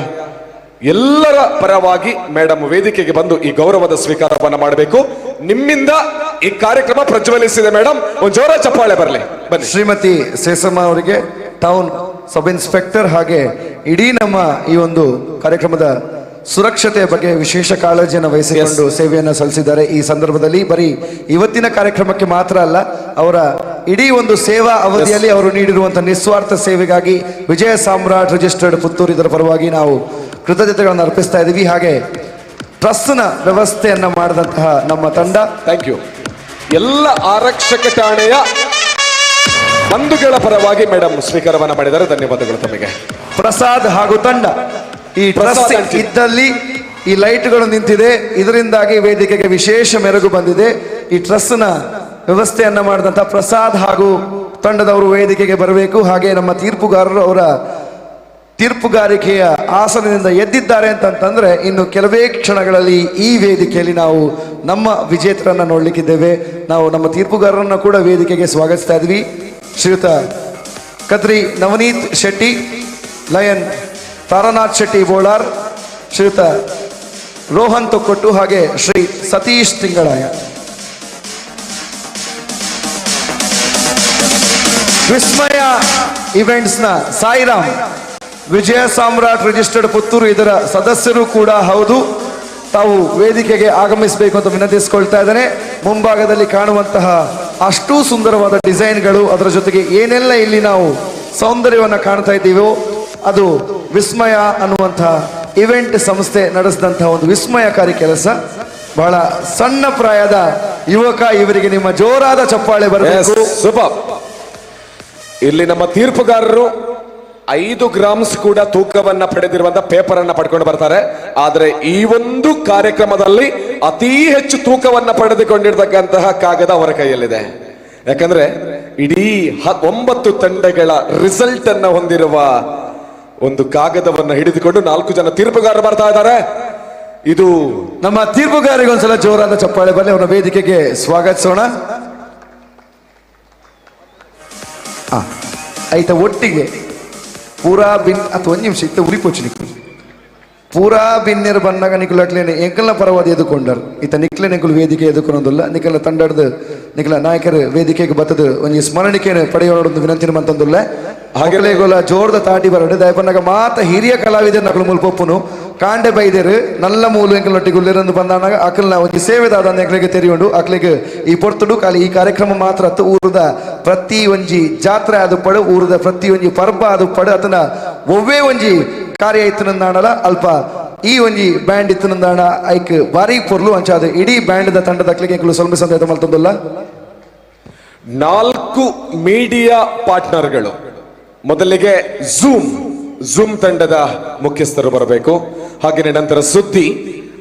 C: ಎಲ್ಲರ ಪರವಾಗಿ ಮೇಡಮ್ ವೇದಿಕೆಗೆ ಬಂದು ಈ ಗೌರವದ ಸ್ವೀಕಾರವನ್ನ ಮಾಡಬೇಕು. ನಿಮ್ಮಿಂದ ಈ ಕಾರ್ಯಕ್ರಮ ಪ್ರಜ್ವಲಿಸಿದೆ ಮೇಡಮ್. ಒಂದು ಜೋರ ಚಪ್ಪಾಳೆ ಬರಲಿ, ಬನ್ನಿ.
B: ಶ್ರೀಮತಿ ಸೇಸಮ್ಮ ಅವರಿಗೆ, town sub inspector ಹಾಗೆ ಇಡೀ ನಮ್ಮ ಈ ಒಂದು ಕಾರ್ಯಕ್ರಮದ ಸುರಕ್ಷತೆಯ ಬಗ್ಗೆ ವಿಶೇಷ ಕಾಳಜಿಯನ್ನು ವಹಿಸಿಕೊಂಡು ಸೇವೆಯನ್ನು ಸಲ್ಲಿಸಿದ್ದಾರೆ. ಈ ಸಂದರ್ಭದಲ್ಲಿ ಬರೀ ಇವತ್ತಿನ ಕಾರ್ಯಕ್ರಮಕ್ಕೆ ಮಾತ್ರ ಅಲ್ಲ, ಅವರ ಇಡೀ ಒಂದು ಸೇವಾ ಅವಧಿಯಲ್ಲಿ ಅವರು ನೀಡಿರುವಂತಹ ನಿಸ್ವಾರ್ಥ ಸೇವೆಗಾಗಿ ವಿಜಯ ಸಾಮ್ರಾಟ್ ರಿಜಿಸ್ಟರ್ಡ್ ಪುತ್ತೂರು ಇದರ ಪರವಾಗಿ ನಾವು ಕೃತಜ್ಞತೆಗಳನ್ನು ಅರ್ಪಿಸ್ತಾ ಇದ್ದೀವಿ. ಹಾಗೆ ಟ್ರಸ್ಟ್ನ ವ್ಯವಸ್ಥೆಯನ್ನು ಮಾಡಿದಂತಹ ನಮ್ಮ ತಂಡ,
C: thank you. ಎಲ್ಲ ಆರಕ್ಷಕ ಠಾಣೆಯ ಬಂಧುಗಳ ಪರವಾಗಿ ಮೇಡಮ್ ಸ್ವೀಕಾರವನ್ನ ಮಾಡಿದ್ದಾರೆ. ಧನ್ಯವಾದಗಳು ತಮಗೆ.
B: ಪ್ರಸಾದ್ ಹಾಗೂ ತಂಡ, ಈ ಟ್ರಸ್ ಇದ್ದಲ್ಲಿ ಈ ಲೈಟ್ಗಳು ನಿಂತಿದೆ, ಇದರಿಂದಾಗಿ ವೇದಿಕೆಗೆ ವಿಶೇಷ ಮೆರುಗು ಬಂದಿದೆ. ಈ ಟ್ರಸ್ನ ವ್ಯವಸ್ಥೆಯನ್ನ ಮಾಡಿದಂಥ ಪ್ರಸಾದ್ ಹಾಗೂ ತಂಡದವರು ವೇದಿಕೆಗೆ ಬರಬೇಕು. ಹಾಗೆ ನಮ್ಮ ತೀರ್ಪುಗಾರರು ಅವರ ತೀರ್ಪುಗಾರಿಕೆಯ ಆಸನದಿಂದ ಎದ್ದಿದ್ದಾರೆ ಅಂತಂತಂದ್ರೆ ಇನ್ನು ಕೆಲವೇ ಕ್ಷಣಗಳಲ್ಲಿ ಈ ವೇದಿಕೆಯಲ್ಲಿ ನಾವು ನಮ್ಮ ವಿಜೇತರನ್ನ ನೋಡ್ಲಿಕ್ಕಿದ್ದೇವೆ. ನಾವು ನಮ್ಮ ತೀರ್ಪುಗಾರರನ್ನು ಕೂಡ ವೇದಿಕೆಗೆ ಸ್ವಾಗತಿಸ್ತಾ ಇದ್ವಿ. ಶ್ರೀಯುತ ಕದ್ರಿ ನವನೀತ್ ಶೆಟ್ಟಿ, ಲಯನ್ ತಾರನಾಥ್ ಶೆಟ್ಟಿ ಬೋಳಾರ್, ಶ್ರೀಯುತ ರೋಹನ್ ತೊಕ್ಕೊಟ್ಟು ಹಾಗೆ ಶ್ರೀ ಸತೀಶ್ ತಿಂಗಳಾಯ. ವಿಸ್ಮಯ ಇವೆಂಟ್ಸ್ನ ಸಾಯಿರಾಮ್, ವಿಜಯ ಸಾಮ್ರಾಟ್ ರಿಜಿಸ್ಟರ್ಡ್ ಪುತ್ತೂರು ಇದರ ಸದಸ್ಯರು ಕೂಡ ಹೌದು. ತಾವು ವೇದಿಕೆಗೆ ಆಗಮಿಸಬೇಕು ಅಂತ ವಿನಂತಿಸಿಕೊಳ್ತಾ ಇದ್ದೇನೆ. ಮುಂಭಾಗದಲ್ಲಿ ಕಾಣುವಂತಹ ಅಷ್ಟೂ ಸುಂದರವಾದ ಡಿಸೈನ್ಗಳು, ಅದರ ಜೊತೆಗೆ ಏನೆಲ್ಲ ಇಲ್ಲಿ ನಾವು ಸೌಂದರ್ಯವನ್ನು ಕಾಣ್ತಾ ಇದ್ದೀವೋ ಅದು ವಿಸ್ಮಯ ಅನ್ನುವಂತಹ ಇವೆಂಟ್ ಸಂಸ್ಥೆ ನಡೆಸಿದಂತಹ ಒಂದು ವಿಸ್ಮಯಕಾರಿ ಕೆಲಸ. ಬಹಳ ಸಣ್ಣ ಪ್ರಾಯದ ಯುವಕ, ಇವರಿಗೆ ನಿಮ್ಮ ಜೋರಾದ ಚಪ್ಪಾಳೆ ಬರಬೇಕು.
C: ಸೂಪರ್. ಇಲ್ಲಿ ನಮ್ಮ ತೀರ್ಪುಗಾರರು 5 ಗ್ರಾಮ್ಸ್ ಕೂಡ ತೂಕವನ್ನ ಪಡೆದಿರುವಂತಹ ಪೇಪರ್ ಅನ್ನ ಪಡ್ಕೊಂಡು ಬರ್ತಾರೆ. ಆದ್ರೆ ಈ ಒಂದು ಕಾರ್ಯಕ್ರಮದಲ್ಲಿ ಅತಿ ಹೆಚ್ಚು ತೂಕವನ್ನ ಪಡೆದುಕೊಂಡಿರ್ತಕ್ಕಂತಹ ಕಾಗದ ಅವರ ಕೈಯಲ್ಲಿದೆ. ಯಾಕಂದ್ರೆ ಇಡೀ 9 ತಂಡಗಳ ರಿಸಲ್ಟ್ ಅನ್ನ ಹೊಂದಿರುವ ಒಂದು ಕಾಗದವನ್ನ ಹಿಡಿದುಕೊಂಡು 4 ಜನ ತೀರ್ಪುಗಾರರು ಬರ್ತಾ ಇದ್ದಾರೆ. ಇದು
B: ನಮ್ಮ ತೀರ್ಪುಗಾರರಿಗೆ ಒಂದ್ಸಲ ಜೋರಾದ ಚಪ್ಪಾಳೆ ಬರಲಿ. ಅವರ ವೇದಿಕೆಗೆ ಸ್ವಾಗತಿಸೋಣ. ಆಯ್ತಾ, ಒಟ್ಟಿಗೆ ಪೂರಾ ಬಿನ್ ಅಥವಾ ಒಂದು ನಿಮಿಷ ಇತ್ತ ಉರಿ ಪೋಚಿ. ಪೂರಾ ಬಿನ್ನೆರ್ ಬನ್ನಗ ನಿಕುಲಕ್ಲೇನೆ ಎಂಕಲ್ನ ಪರವಾದ ಎದುಕೊಂಡರು. ಇತ್ತ ನಿಕ್ಲೆ ನಿಕುಲು ವೇದಿಕೆ ಎದುಕೊನೊಂದುಲ್ಲ. ನಿಕಲ ತಂಡಡ್ದು ನಿಕಲ ನಾಯಕರು ವೇದಿಕೆಗೆ ಬತ್ತದು ಒಂಜಿ ಸ್ಮರಣಿಕೆಯನ್ನು ಪಡೆಯೋಡೊಂದು ವಿನಂತಿನ ಮಂತಂದುಲ್ಲ. ಹಾಗೆ ಗೋಲ ಜೋರ್ದ ತಾಟಿ ಬರಡು ದಯಪನ್ನಗ ಮಾತ ಹಿರಿಯ ಕಲಾವಿದರು ನಕಲು ಮುಲ್ಪೊಪ್ಪುನು ಕಾಂಡೆ ಬೈದೇರು ನಲ್ಲ ಮೂಲು ಎಂಕಲ್ನೊಟ್ಟಿಗೆ ಉಲ್ಲೆರಂದು ಬಂದಾನಾಗ ಅಕಲ್ನ ಒಂಜಿ ಸೇವೆದಾದ ಎಂಕ್ಲೆಗೆ ತೆರಿಯುಂಡು. ಅಕ್ಲೆಗೆ ಈ ಪೊರ್ತುಡು ಖಾಲಿ ಈ ಕಾರ್ಯಕ್ರಮ ಮಾತ್ರ ಅತ್ತು ಊರದ ಪ್ರತಿ ಒಂಜಿ ಜಾತ್ರೆ ಆದುಪ್ಪಡು, ಊರದ ಪ್ರತಿ ಒಂಜಿ ಪರ್ಬ ಆದುಪ್ಪಡು, ಅತನ ಒವ್ವೇ ಒಂಜಿ ಕಾರ್ಯ ಇತ್ತನಂದಾಣಲ ಅಲ್ಪ ಈ ಒಂಜಿ ಬ್ಯಾಂಡ್ ಇತ್ತನಂದಾಣ ಐಕ್ ಬಾರಿ ಪೊರ್ಲು ಅಂಚಾದ ಇಡೀ ಬ್ಯಾಂಡ್ the ತಂಡದ ಅಕ್ಲೆಗೆ ಎಂಕುಲು ಸೊಲ್ಮೆ ಸಂದೇಶ ಮಲ್ತೊಂದುಲ್ಲ.
C: 4 ಮೀಡಿಯಾ ಪಾರ್ಟ್ನರ್ಗಳು, ಮೊದಲಿಗೆ ಝೂಮ್ ಝೂಮ್ ತಂಡದ ಮುಖ್ಯಸ್ಥರು ಬರಬೇಕು, ಹಾಗೆಯೇ ನಂತರ ಸುದ್ದಿ,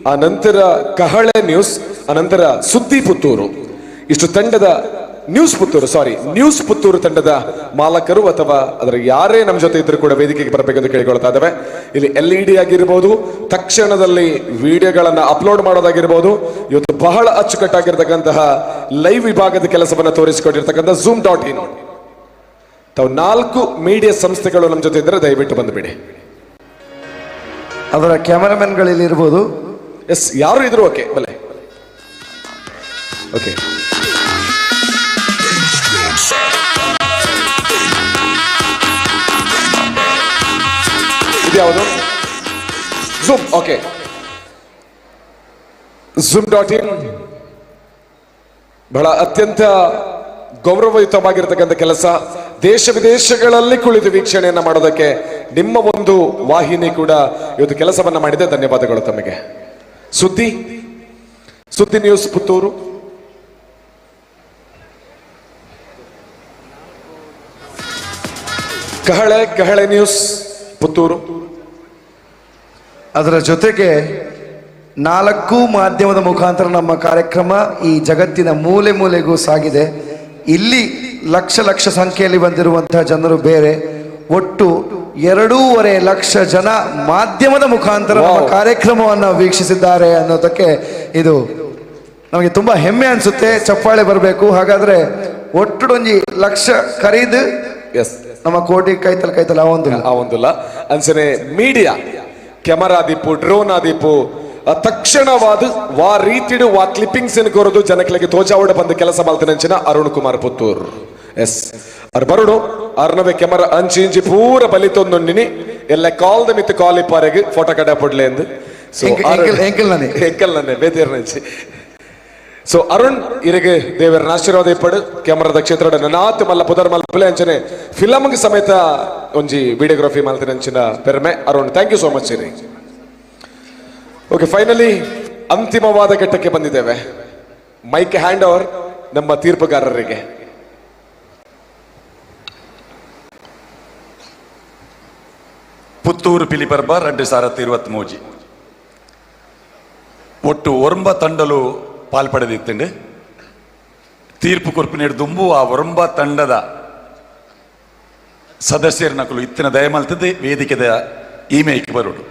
C: ಆ ನಂತರ ಕಹಳೆ ನ್ಯೂಸ್, ಆ ನಂತರ ಸುದ್ದಿ ಪುತ್ತೂರು. ಇಷ್ಟು ತಂಡದ ನ್ಯೂಸ್ ಪುತ್ತೂರು, ಸಾರಿ ನ್ಯೂಸ್ ಪುತ್ತೂರು ತಂಡದ ಮಾಲಕರು ಅಥವಾ ಅದರ ಯಾರೇ ನಮ್ಮ ಜೊತೆ ಇದ್ರೂ ಕೂಡ ವೇದಿಕೆಗೆ ಬರಬೇಕೆಂದು ಕೇಳಿಕೊಳ್ತಾ ಇದ್ದೇವೆ. ಇಲ್ಲಿ LED ಆಗಿರ್ಬೋದು, ತಕ್ಷಣದಲ್ಲಿ ವಿಡಿಯೋಗಳನ್ನು ಅಪ್ಲೋಡ್ ಮಾಡೋದಾಗಿರ್ಬೋದು, ಇವತ್ತು ಬಹಳ ಅಚ್ಚುಕಟ್ಟಾಗಿರ್ತಕ್ಕಂತಹ ಲೈವ್ ವಿಭಾಗದ ಕೆಲಸವನ್ನು ತೋರಿಸಿಕೊಟ್ಟಿರ್ತಕ್ಕಂಥ zoom.in. ತಾವು 4 ಮೀಡಿಯಾ ಸಂಸ್ಥೆಗಳು ನಮ್ಮ ಜೊತೆ ಇದ್ದರೆ ದಯವಿಟ್ಟು ಬಂದುಬಿಡಿ.
B: ಅದರ ಕ್ಯಾಮರಾಮನ್ಗಳಲ್ಲಿ ಇರ್ಬೋದು.
C: ಎಸ್, ಯಾರು ಇದ್ರು ಓಕೆ, ಬಲೆ ಓಕೆ. ಇದ್ಯಾವುದು? Zoom, okay. zoom.in ಬಹಳ ಅತ್ಯಂತ ಗೌರವಯುತವಾಗಿರ್ತಕ್ಕಂಥ ಕೆಲಸ. ದೇಶ ವಿದೇಶಗಳಲ್ಲಿ ಕುಳಿತು ವೀಕ್ಷಣೆಯನ್ನ ಮಾಡೋದಕ್ಕೆ ನಿಮ್ಮ ಒಂದು ವಾಹಿನಿ ಕೂಡ ಇವತ್ತು ಕೆಲಸವನ್ನ ಮಾಡಿದೆ. ಧನ್ಯವಾದಗಳು ತಮಗೆ. ಸುದ್ದಿ ಸುದ್ದಿ ನ್ಯೂಸ್ ಪುತ್ತೂರು. ಕಹಳೆ ಕಹಳೆ ನ್ಯೂಸ್ ಪುತ್ತೂರು.
B: ಅದರ ಜೊತೆಗೆ 4 ಮಾಧ್ಯಮದ ಮುಖಾಂತರ ನಮ್ಮ ಕಾರ್ಯಕ್ರಮ ಈ ಜಗತ್ತಿನ ಮೂಲೆ ಮೂಲೆಗೂ ಸಾಗಿದೆ. ಇಲ್ಲಿ ಲಕ್ಷ ಲಕ್ಷ ಸಂಖ್ಯೆಯಲ್ಲಿ ಬಂದಿರುವಂತಹ ಜನರು ಬೇರೆ, ಒಟ್ಟು 2.5 ಲಕ್ಷ ಜನ ಮಾಧ್ಯಮದ ಮುಖಾಂತರ ನಮ್ಮ ಕಾರ್ಯಕ್ರಮವನ್ನು ವೀಕ್ಷಿಸಿದ್ದಾರೆ ಅನ್ನೋದಕ್ಕೆ ಇದು ನಮಗೆ ತುಂಬಾ ಹೆಮ್ಮೆ ಅನಿಸುತ್ತೆ. ಚಪ್ಪಾಳೆ ಬರಬೇಕು. ಹಾಗಾದ್ರೆ ಒಟ್ಟುಡೊಂಜಿ ಲಕ್ಷ ಖರೀದು
C: ಎಸ್
B: ನಮ್ಮ ಕೋಟಿ ಕೈತಲ್ ಕೈತಲ್ ಆ
C: ಒಂದಿಲ್ಲ ಅನ್ಸನೆ ಮೀಡಿಯಾ ಕ್ಯಾಮರಾ ದೀಪು ಡ್ರೋನ್ ಆದೀಪು ತಕ್ಷಣವಾದ ವಾ ರೀತಿಡು ವಾ ಕ್ಲಿಪ್ಪಿಂಗ್ಸ್ ಕೊರದು ಜನಗಳಿಗೆ ತೋಜಾವಡ ಬಂದ ಕೆಲಸ ಮಲ್ತಿನಂಚಿನ ಅರುಣ್ ಕುಮಾರ್ ಪುತ್ತೂರ್. ಎಸ್ ಅರ್ ಬರುಡು ಅರ್ನವೆ ಕ್ಯಾಮರಾ ಅಂಚಿ ಇಂಚಿ ಪೂರ ಬಲಿತೊಂದುಂಡಿನಿ ಎಲ್ಲ ಕಾಲ್ದ ಮಿತ್ ಕಾಲ್ ಇಪ್ಪಾರೆಗ್ ಫೋಟೋ ಕಡ ಪೊಡ್ಲೆ ಎಂದು. ಸೊ ಎಂಕಲ್ ನನ್ನೆ ಬೇತೇರ್ನಂಚಿ. ಸೊ ಅರುಣ್ ಇರಿಗೆ ದೇವರ ಆಶೀರ್ವಾದ ಇಪ್ಪಡು. ಕ್ಯಾಮರಾದ ಕ್ಷೇತ್ರ ನಾತ್ ಮಲ್ಲ ಪುದರ್ ಮಲ್ಪಲೆ ಅಂಚನೆ ಫಿಲಮ್ಗೆ ಸಮೇತ ಒಂಜಿ ವಿಡಿಯೋಗ್ರಫಿ ಮಲ್ತಿನಂಚಿನ ಪೆರ್ಮೆ Arun. Thank you so much ಇರಿ. ಓಕೆ, ಫೈನಲಿ ಅಂತಿಮವಾದ ಘಟ್ಟಕ್ಕೆ ಬಂದಿದ್ದೇವೆ. Mic hand over ನಮ್ಮ ತೀರ್ಪುಗಾರರಿಗೆ.
F: ಪುತ್ತೂರು ಪಿಲಿಪರ್ಬ 2023 ಒಟ್ಟು 9 ತಂಡಲು ಪಾಲ್ಪಡೆದಿತ್ತಂಡು. ತೀರ್ಪು ಕೊರ್ಪಿನೇಡು ದುಂಬು ಆ 9 ತಂಡದ ಸದಸ್ಯರ ನಕಲು ಇತ್ತಿನ ದಯಮಲ್ತದೆ ವೇದಿಕೆದ ಇಮೇಕ್ ಬರೋಡು.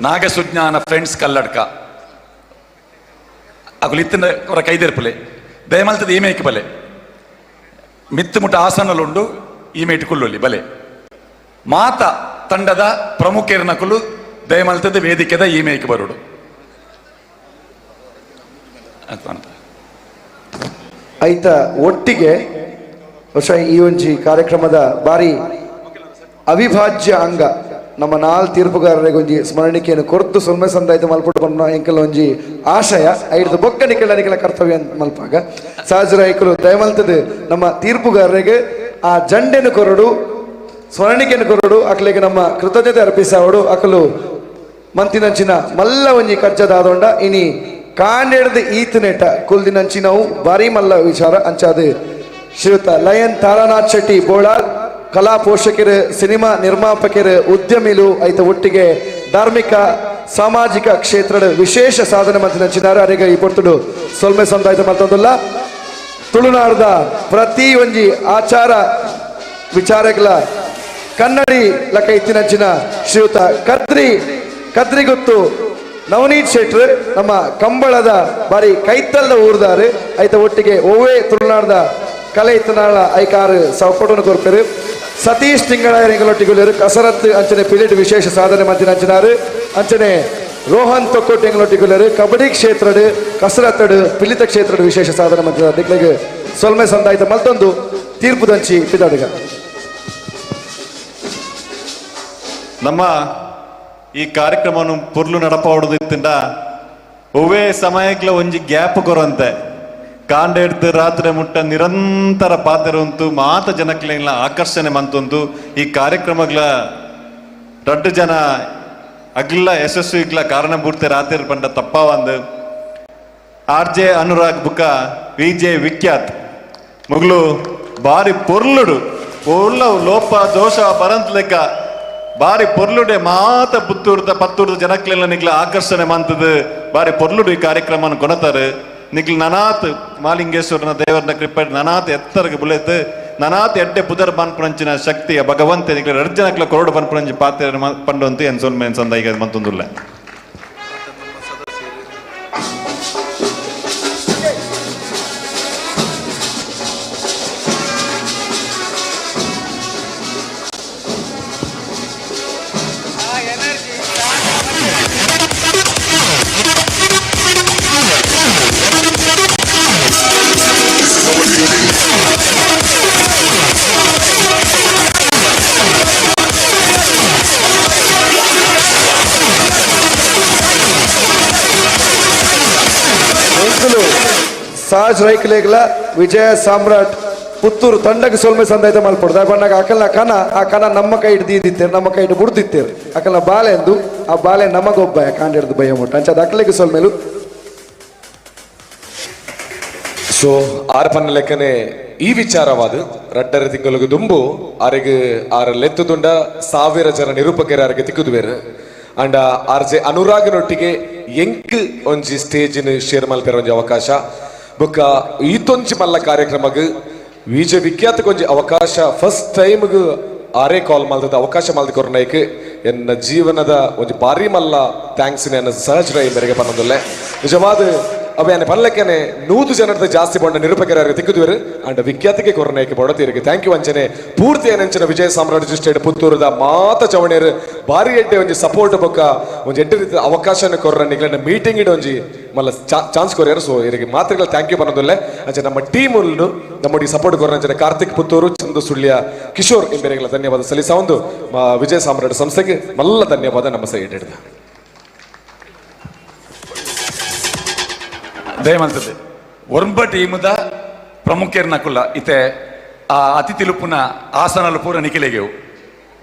F: ನಾಗಸುಜ್ಞಾನ ಫ್ರೆಂಡ್ಸ್ ಕಲ್ಲಡ್ಕ ಅಕುಲು ಇತ್ತಿನ ಅವರ ಕೈದೆರ್ಪಲೆ ದಯಮಲ್ತದೆ ಇಮೇಕ್ ಬಲೆ ಮಿತ್ತು ಮುಟ್ಟ ಆಸನಲುಂಡು ಈಮೇಟ್ ಕುಲ್ಲೊಲ್ಲಿ ಬಲೆ. ಮಾತ ತಂಡದ ಪ್ರಮುಖರ ನಕಲು ದಯಮಲ್ತದೆ ವೇದಿಕೆದ ಇಮೇಕ್ ಬರೋಡು.
B: ಐತ ಒಟ್ಟಿಗೆ ಬಹುಶಃ ಈ ಒಂಜಿ ಕಾರ್ಯಕ್ರಮದ ಬಾರಿ ಅವಿಭಾಜ್ಯ ಅಂಗ ನಮ್ಮ 4 ತೀರ್ಪುಗಾರರಿಗೆ ಒಂಜಿ ಸ್ಮರಣಿಕೆಯನ್ನು ಕೊರ್ತು ಸೊಲ್ಮೆ ಸಂದಾಯ್ತು ಮಲ್ಪಟ್ಟು ಪನ್ನ ಎಂಕಲ್ ಒಂಜಿ ಆಶಯ ಐದು ಬೊಕ್ಕ ನಿಕಲ ನಿಕಲ ಕರ್ತವ್ಯ ಮಲ್ಪಾಗ ಸಹಜರ ಐಕಲು ದಯಮಲ್ತದೆ ನಮ್ಮ ತೀರ್ಪುಗಾರರಿಗೆ ಆ ಜಂಡೆನು ಕೊರಡು ಸ್ಮರಣಿಕೆಯನ್ನು ಕೊರಡು ಅಕ್ಲೆಗೆ ನಮ್ಮ ಕೃತಜ್ಞತೆ ಅರ್ಪಿಸಾವಡು. ಅಕಲು ಮಂತಿನಂಚಿನ ಮಲ್ಲ ಒಂಜಿ ಕಜ್ಜದಾದೊಂಡ ಇನಿ ಕಾಂಡೆಡ್ದು ಈತನೇಟ ಕುಲ್ದಿನಂಚಿನವು ಬಾರಿ ಮಲ್ಲ ವಿಚಾರ ಅಂಚಾದ ಶ್ರೀಯುತ ಲಯನ್ ತಾರಾನಾಥ್ ಶೆಟ್ಟಿ ಬೋಳಾರ್ ಕಲಾ ಪೋಷಕರು, ಸಿನಿಮಾ ನಿರ್ಮಾಪಕರು, ಉದ್ಯಮಿಲು ಐತ ಒಟ್ಟಿಗೆ ಧಾರ್ಮಿಕ ಸಾಮಾಜಿಕ ಕ್ಷೇತ್ರದ ವಿಶೇಷ ಸಾಧನೆ ಮಂತಿನಂಚಿನಾರ ಅರೆಗ ಈ ಪೊರ್ತುಡು ಸೊಲ್ಮೆ ಸಂದಾಯ್ತ ಮಲ್ತೊಂದುಲ್ಲ. ತುಳುನಾಡದ ಪ್ರತಿ ಒಂಜಿ ಆಚಾರ ವಿಚಾರಗಳ ಕನ್ನಡಿ ಲಕ ಇತ್ತಿನಂಚಿನ ಶ್ರೀಯುತ ಕದ್ರಿಗುತ್ತು ನವನೀತ್ ಶೆಟ್ರು ನಮ್ಮ ಕಂಬಳದ ಬಾರಿ ಕೈತಲ್ದ ಊರ್ದಾರು ಐತ ಒಟ್ಟಿಗೆ ಒವ್ವೇ ತುಳುನಾಡದ ಕಲೆ ಇತ್ತನಾಳ ಐಕಾರು ಸಪೋರ್ಟನ್ನು ಕೊರ್ಪೆರು. ಸತೀಶ್ ತಿಂಗಳಾಯರೆಂಗಲೊಟ್ಟಿಗುಲೇರು ಕಸರತ್ತು ಅಂಚನೆ ಪಿಲಿಟ್ ವಿಶೇಷ ಸಾಧನೆ ಮಂತಿನ ಅಂಚನಾರು. ಅಂಚನೆ ರೋಹನ್ ತೊಕ್ಕೊಟ್ಟು ಎಂಗಲೊಟ್ಟಿಗುಲೇರು ಕಬಡ್ಡಿ ಕ್ಷೇತ್ರಡು ಕಸರತ್ತಡು ಪಿಲಿತ ಕ್ಷೇತ್ರಡು ವಿಶೇಷ ಸಾಧನೆ ಮಂತಿನ ನಿಕ್ಲೆಗ್ ಸೊಲ್ಮೆ ಸಂದಾಯಿತ ಮಲ್ತೊಂದು ತೀರ್ಪುದಂಚಿ ಪಿದಾಡುಗ.
E: ನಮ್ಮ ಈ ಕಾರ್ಯಕ್ರಮವನ್ನು ಪುರ್ಲು ನಡಪಾವಡುದಿತ್ತಿಂದ ಒವ್ವೇ ಸಮಯಕ್ಲ ಒಂಜಿ ಗ್ಯಾಪ್ ಕೊರಂತೆ ಕಾಂಡ ರಾತ್ರಿ ಮುಟ್ಟ ನಿರಂತರ ಪಾತೆರುಂತು ಮಾತ ಜನಕ್ಲೆಗ್ಲ ಆಕರ್ಷಣೆ ಮಂತುಂತು ಈ ಕಾರ್ಯಕ್ರಮಗಳ ರಡ್ಡು ಜನ ಅಗ್ಲ ಯಶಸ್ವಿಗ್ಲ ಕಾರಣಭೂರ್ತಿ ರಾತ್ರಿ ಪಂಡ ತಪ್ಪಾವಂದು ಆರ್ ಜೆ ಅನುರಾಗ್ ಬುಕ್ಕ ವಿ ಜೆ ವಿಖ್ಯಾತ್ ಮುಗ್ಲು ಬಾರಿ ಪೊರ್ಲುಡು ಪೊರ್ಲ ಲೋಪ ದೋಷ ಬರಂತ ಲೆಕ್ಕ ಬಾರಿ ಪೊರ್ಲುಡೆ ಮಾತ ಪುತ್ತೂರ್ದ ಪತ್ತೂರ್ದ ಜನಕ್ಲೆಲ್ಲ ನಿಗ್ಲ ಆಕರ್ಷಣೆ ಮಂತದು ಬಾರಿ ಪೊರ್ಲುಡು ಈ ಕಾರ್ಯಕ್ರಮನ ಕೊಣತಾರೆ. ನಿಗ್ಲ ನನಾತ್ ಮಾಲಿಂಗೇಶ್ವರನ ದೇವರನ ಕೃಪೆ ನನಾತ್ ಎತ್ತರಗೆ ಬುಲೆತ್ ನನಾತ್ ಎಡ್ಡೆ ಪುದರ್ ಪನ್ಪುನಂಚಿನ ಶಕ್ತಿಯ ಭಗವಂತೆ ನಿಗ್ಲ ರಡ್ಡು ಜನಕ್ಲ ಕೊರಡು ಪನ್ಪುನಂಚಿ ಪಾತ್ರ ಪಂಡಂತು ಎನ್ ಸೊನ್ಮೆ ಎನ್ ಸಂದ ಈಗ ಮಂತೊಂದುಲ್ಲ.
B: ಸಹಜ್ ರೈಕ್ಲೇಗ್ಲ ವಿಜಯ ಸಾಮ್ರಾಟ್ ಪುತ್ತೂರು ತಂಡಕ್ಕೆ ಸೊಲ್ಮೆ ಸಂದಾಯ್ತ ಮಲ್ಪೊಡು. ಬಣ್ಣಗ ಅಕಲ್ನ ಕನ ಆ ಕನ ನಮ್ಮ ಕೈ ಹಿಡ್ದಿದ್ದಿತ್ತೇರು, ನಮ್ಮ ಕೈ ಹಿಡ್ದು ಬುಡ್ದಿತ್ತೇರು. ಅಕಲ್ನ ಬಾಲೆ ಎಂದು ಆ ಬಾಲೆ ನಮಗೊಬ್ಬ ಕಾಂಡ ಹಿಡ್ದು ಭಯ ಮುಟ್ಟ ಅಂಚ ಅಕಲಿಗೆ ಸೊಲ್ಮೇಲು.
C: ಸೊ ಆರ್ ಪನ್ನ ಲೆಕ್ಕನೆ ಈ ವಿಚಾರವಾದ ರಡ್ಡರ ತಿಂಗಳಿಗೆ ದುಂಬು ಆರಿಗೆ ಆರ ಲೆತ್ತುದುಂಡ 1000 ಜನ ನಿರೂಪಕರ ಆರಿಗೆ ತಿಕ್ಕುದುವೇರು. ಅಂಡ ಆರ್ ಜೆ ಅನುರಾಗನೊಟ್ಟಿಗೆ ಎಂಕ್ ಒಂಜಿ ಸ್ಟೇಜಿನ ಶೇರ್ ಮಲ್ಪೆರ ಒಂಜಿ ಅವಕಾಶ ಬೊಕ್ಕ ಈತೊಂಜಿ ಮಲ್ಲ ಕಾರ್ಯಕ್ರಮಗ್ ವಿಜಯ ವಿಖ್ಯಾತ ಒಂಜಿ ಅವಕಾಶ ಫಸ್ಟ್ ಟೈಮ್ಗ್ ಆರೇ ಕಾಲ್ ಮಲ್ದದ ಅವಕಾಶ ಮಲ್ದ ಕೊರ್ನೈಕ್ ಎನ್ನ ಜೀವನದ ಒಂಜಿ ಬಾರಿ ಮಲ್ಲ thanks ಎನ್ನ ಸಹಜ ರೈ ಮೇರೆಗೆ ಪನ್ನೊಂದುಲ್ಲೆ. ನಿಜವಾದ ಅವೆ ಪನ್ಲೆಕ್ಕನೆ 100 ಜನರದ ಜಾಸ್ತಿ ಬೊಂಡ ನಿರೂಪಕರ ತಿಕ್ಕುದುವೆರು ಅಂಡ ವಿಖ್ಯಾತಿಗೆ ಕೊರನೈಕೆ ಬೊಡತೀರಿಗೆ thank you ಅಂಚನೆ ಪೂರ್ತಿ ಏನಂಚನ ವಿಜಯ ಸಾಮ್ರಾಟ್ ಸ್ಟೇಟ್ ಪುತ್ತೂರದ ಮಾತ ಚವಣೇರು ಬಾರಿ ಎಡ್ಡೆ ಒಂಜಿ ಸಪೋರ್ಟ್ ಬೊಕ್ಕ ಒಂಜಿ ಎಡ್ಡೆ ರೀತಿಯ ಅವಕಾಶನ ಕೊರ್ರ ನಿಗ್ಲನ್ನ ಮೀಟಿಂಗ್ ಇಡ ಒಂಜಿ ಮಲ್ಲ ಚಾನ್ಸ್ ಕೊರಿಯರು. ಸೊ ಇವರಿಗೆ ಮಾತ್ರಗಳ thank you ಪನ್ನೊಂದುಲ್ಲೆ. ಅಂಚೆ ನಮ್ಮ ಟೀಮ್ ನಮ್ಮಡಿ ಸಪೋರ್ಟ್ ಕೊರ್ರ ಅಂಚನೆ ಕಾರ್ತಿಕ್ ಪುತ್ತೂರು, ಚಂದು ಸುಳ್ಯ, ಕಿಶೋರ್ ಇಂಬೇರೆಗಳ ಧನ್ಯವಾದ ಸಲ್ಲಿಸ ಒಂದು ವಿಜಯ ಸಾಮ್ರಾಟ್ ಸಂಸ್ಥೆಗೆ ಮಲ್ಲ ಧನ್ಯವಾದ ನಮ್ಮ ಸೈಡ್ ಹಿಡಿದ
F: ದಯಮಲ್ತದೆ. ಒರ್ಂಬ ಟೀಮುದ ಪ್ರಮುಖರ್ನಕುಲ್ಲ ಇತೆ ಆ ಅತಿಥಿ ಲುಪ್ಪುನ ಆಸನಲು ಪೂರ ನಿಖಿಲೆಗೆವು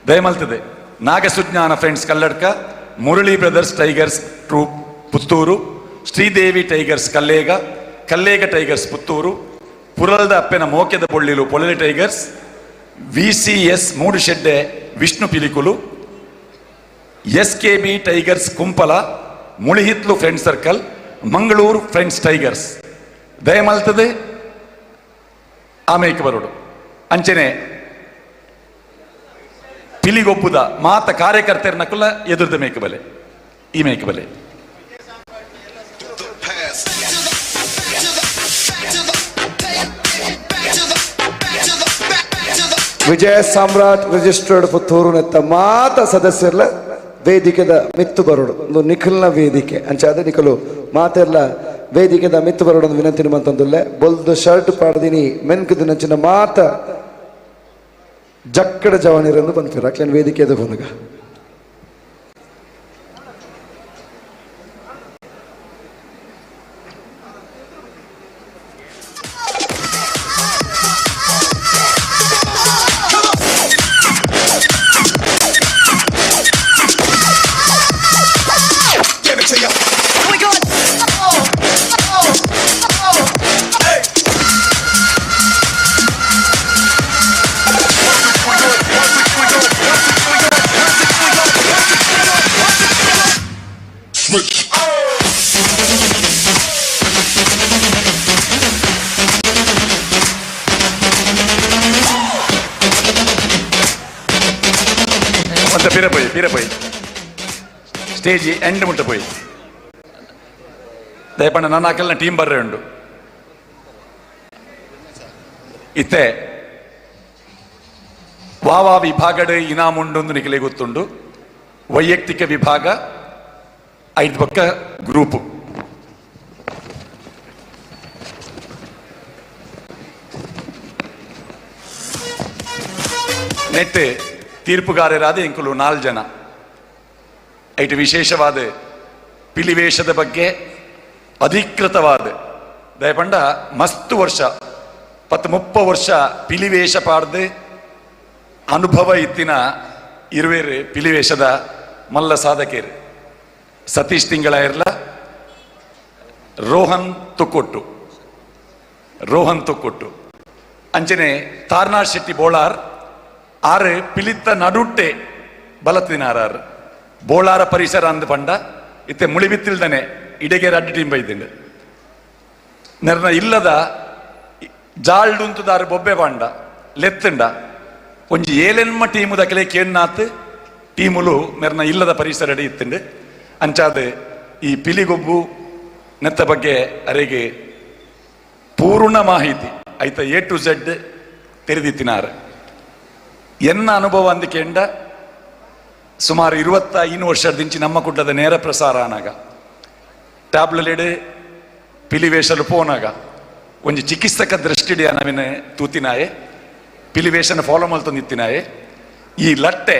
F: ದಯಮಲ್ತದೆ. Nagasujnana friends Kalladka, Murali brothers tigers troupe Puttur, Sridevi tigers Kallega, Kallega tigers Puttur, ಪುರಲ್ದ ಅಪ್ಪೆನ ಮೋಕೆದ Bollilu Polali tigers, V C S Moodubidire Vishnu Pilikulu, S K B tigers Kumpala, Mulihitlu friend circle, Mangaluru friends tigers. ದಯಮಲ್ತದೆ ಆಮೇಕೆ ಬರೋಡು. ಅಂಚನೆ ಪಿಲಿಗೊಪ್ಪುದ ಮಾತ ಕಾರ್ಯಕರ್ತರನಕುಲ್ಲ ಎದುರ್ದ ಮೇಕಬಲೆ ಈ ಮೇಕಬಲೆ.
B: ವಿಜಯ ಸಾಮ್ರಾಟ್ registered Puttur ನೆತ್ತ ಮಾತ ಸದಸ್ಯರ್ಲ ವೇದಿಕೆದ ಮಿತ್ತು ಬರೋಡು ಒಂದು ನಿಖಲ್ನ ವೇದಿಕೆ ಅಂಚಾದ ನಿಖಲು ಮಾತೆಲ್ಲ ವೇದಿಕೆದ ಮಿತ್ತು ಬರೋಡು ಒಂದು ವಿನಂತಿ ಮಂತಂದುಲ್ಲೆ. ಬೊಲ್ದು ಶರ್ಟ್ ಪಾಡ್ದಿನಿ ಮೆನ್ಕುದು ನಂಚಿನ ಮಾತ ಜಕ್ಕಡ ಜವನಿರಂದು ಬಂದ್ಪಿರ ಅಕ್ಲೇನ್ ವೇದಿಕೆದ ಬಂದಾಗ
F: ಮತ್ತೆ ಪಿರ ಪೋಯಿ ಪಿರ ಪೋಯಿ ಸ್ಟೇಜ್ ಎಂಡ್ ಮುಟ್ಟ ಪೋಯಿ ದಯಪಂಡ ನನ್ನ ಅಕಲ್ನ ಟೀಮ್ ಬರ್ರೆ ಉಂಡು. ಇತ್ತೆ ವಾವಾ ವಿಭಾಗಡ್ ಇನಾಮುಂಡು ನಿಕಲೆ ಗೊತ್ತುಂಡು. ವೈಯಕ್ತಿಕ ವಿಭಾಗ ಐದು ಪಕ್ಕ ಗ್ರೂಪ್. ನೆಟ್ ತೀರ್ಪುಗಾರರಾದ ಎಂಕುಲು 4 ಜನ. ಐಟ್ ವಿಶೇಷವಾದ ಪಿಲಿವೇಶದ ಬಗ್ಗೆ ಅಧಿಕೃತವಾದ ದಯಪಂಡ ಮಸ್ತ್ ವರ್ಷ 30 ವರ್ಷ ಪಿಲಿವೇಶ ಪಾಡ್ದು ಅನುಭವ ಇತ್ತಿನ ಇರುವೇರು ಪಿಲಿವೇಶದ ಮಲ್ಲ ಸಾಧಕರು ಸತೀಶ್ ತಿಂಗಳಾಯಿರ್ಲ, ರೋಹನ್ ತುಕ್ಕೊಟ್ಟು, ರೋಹನ್ ತುಕ್ಕೊಟ್ಟು, ಅಂಚನೆ ತಾರ್ನಾಥ್ ಶೆಟ್ಟಿ ಬೋಳಾರ್ ಆರು ಪಿಲಿತ್ತ ನಡುಟ್ಟೆ ಬಲತ್ತಿನಾರಾರು ಬೋಳಾರ ಪರಿಸರ ಅಂದ್ ಪಂಡ ಇತ್ತೆ ಮುಳಿಬಿತ್ತಿಲ್ದನೆ ಇಡೆಗೆ ಅಡ್ಡಿ ಟೀಮ್ ಬೈದಿಂಡು ನೆರ್ನ ಇಲ್ಲದ ಜಾಲ್ಡುಂತುದಾರು ಬೊಬ್ಬೆ ಪಾಂಡ ಲೆತ್ತುಂಡ ಒಂಜಿ ಏಲೆನ್ಮ ಟೀಮು ದಕಲೆ ಕೇನ್ನಾತ್ ಟೀಮುಲು ಮೆರ್ನ ಇಲ್ಲದ ಪರಿಸರ ಇತ್ತುಂಡು. ಅಂಚಾದ ಈ ಪಿಲಿಗೊಬ್ಬು ನೆತ್ತ ಬಗ್ಗೆ ಅರೆಗೆ ಪೂರ್ಣ ಮಾಹಿತಿ ಐತ ಎ ಟು ಝೆಡ್ ತೆರೆದಿತ್ತಿನಾರು. ಎನ್ನ ಅನುಭವ ಅಂದಕೆಂಡ ಸುಮಾರು 25 ವರ್ಷದಿಂಚಿ ನಮ್ಮ ಕುಡ್ಲದ ನೇರ ಪ್ರಸಾರ ಆನಾಗ ಟ್ಯಾಬ್ಲೆಡ್ ಪಿಲಿವೇಶಲು ಪೋನಾಗ ಒಂಜಿ ಚಿಕಿತ್ಸಕ ದೃಷ್ಟಿಡಿಯ ನವಿನ ತೂತಿನಾಯೆ ಪಿಲಿವೇಶನ ಫಾಲೋ ಮಲ್ತೊಂದಿತ್ತಿನಾಯೆ ಈ ಲಟ್ಟೆ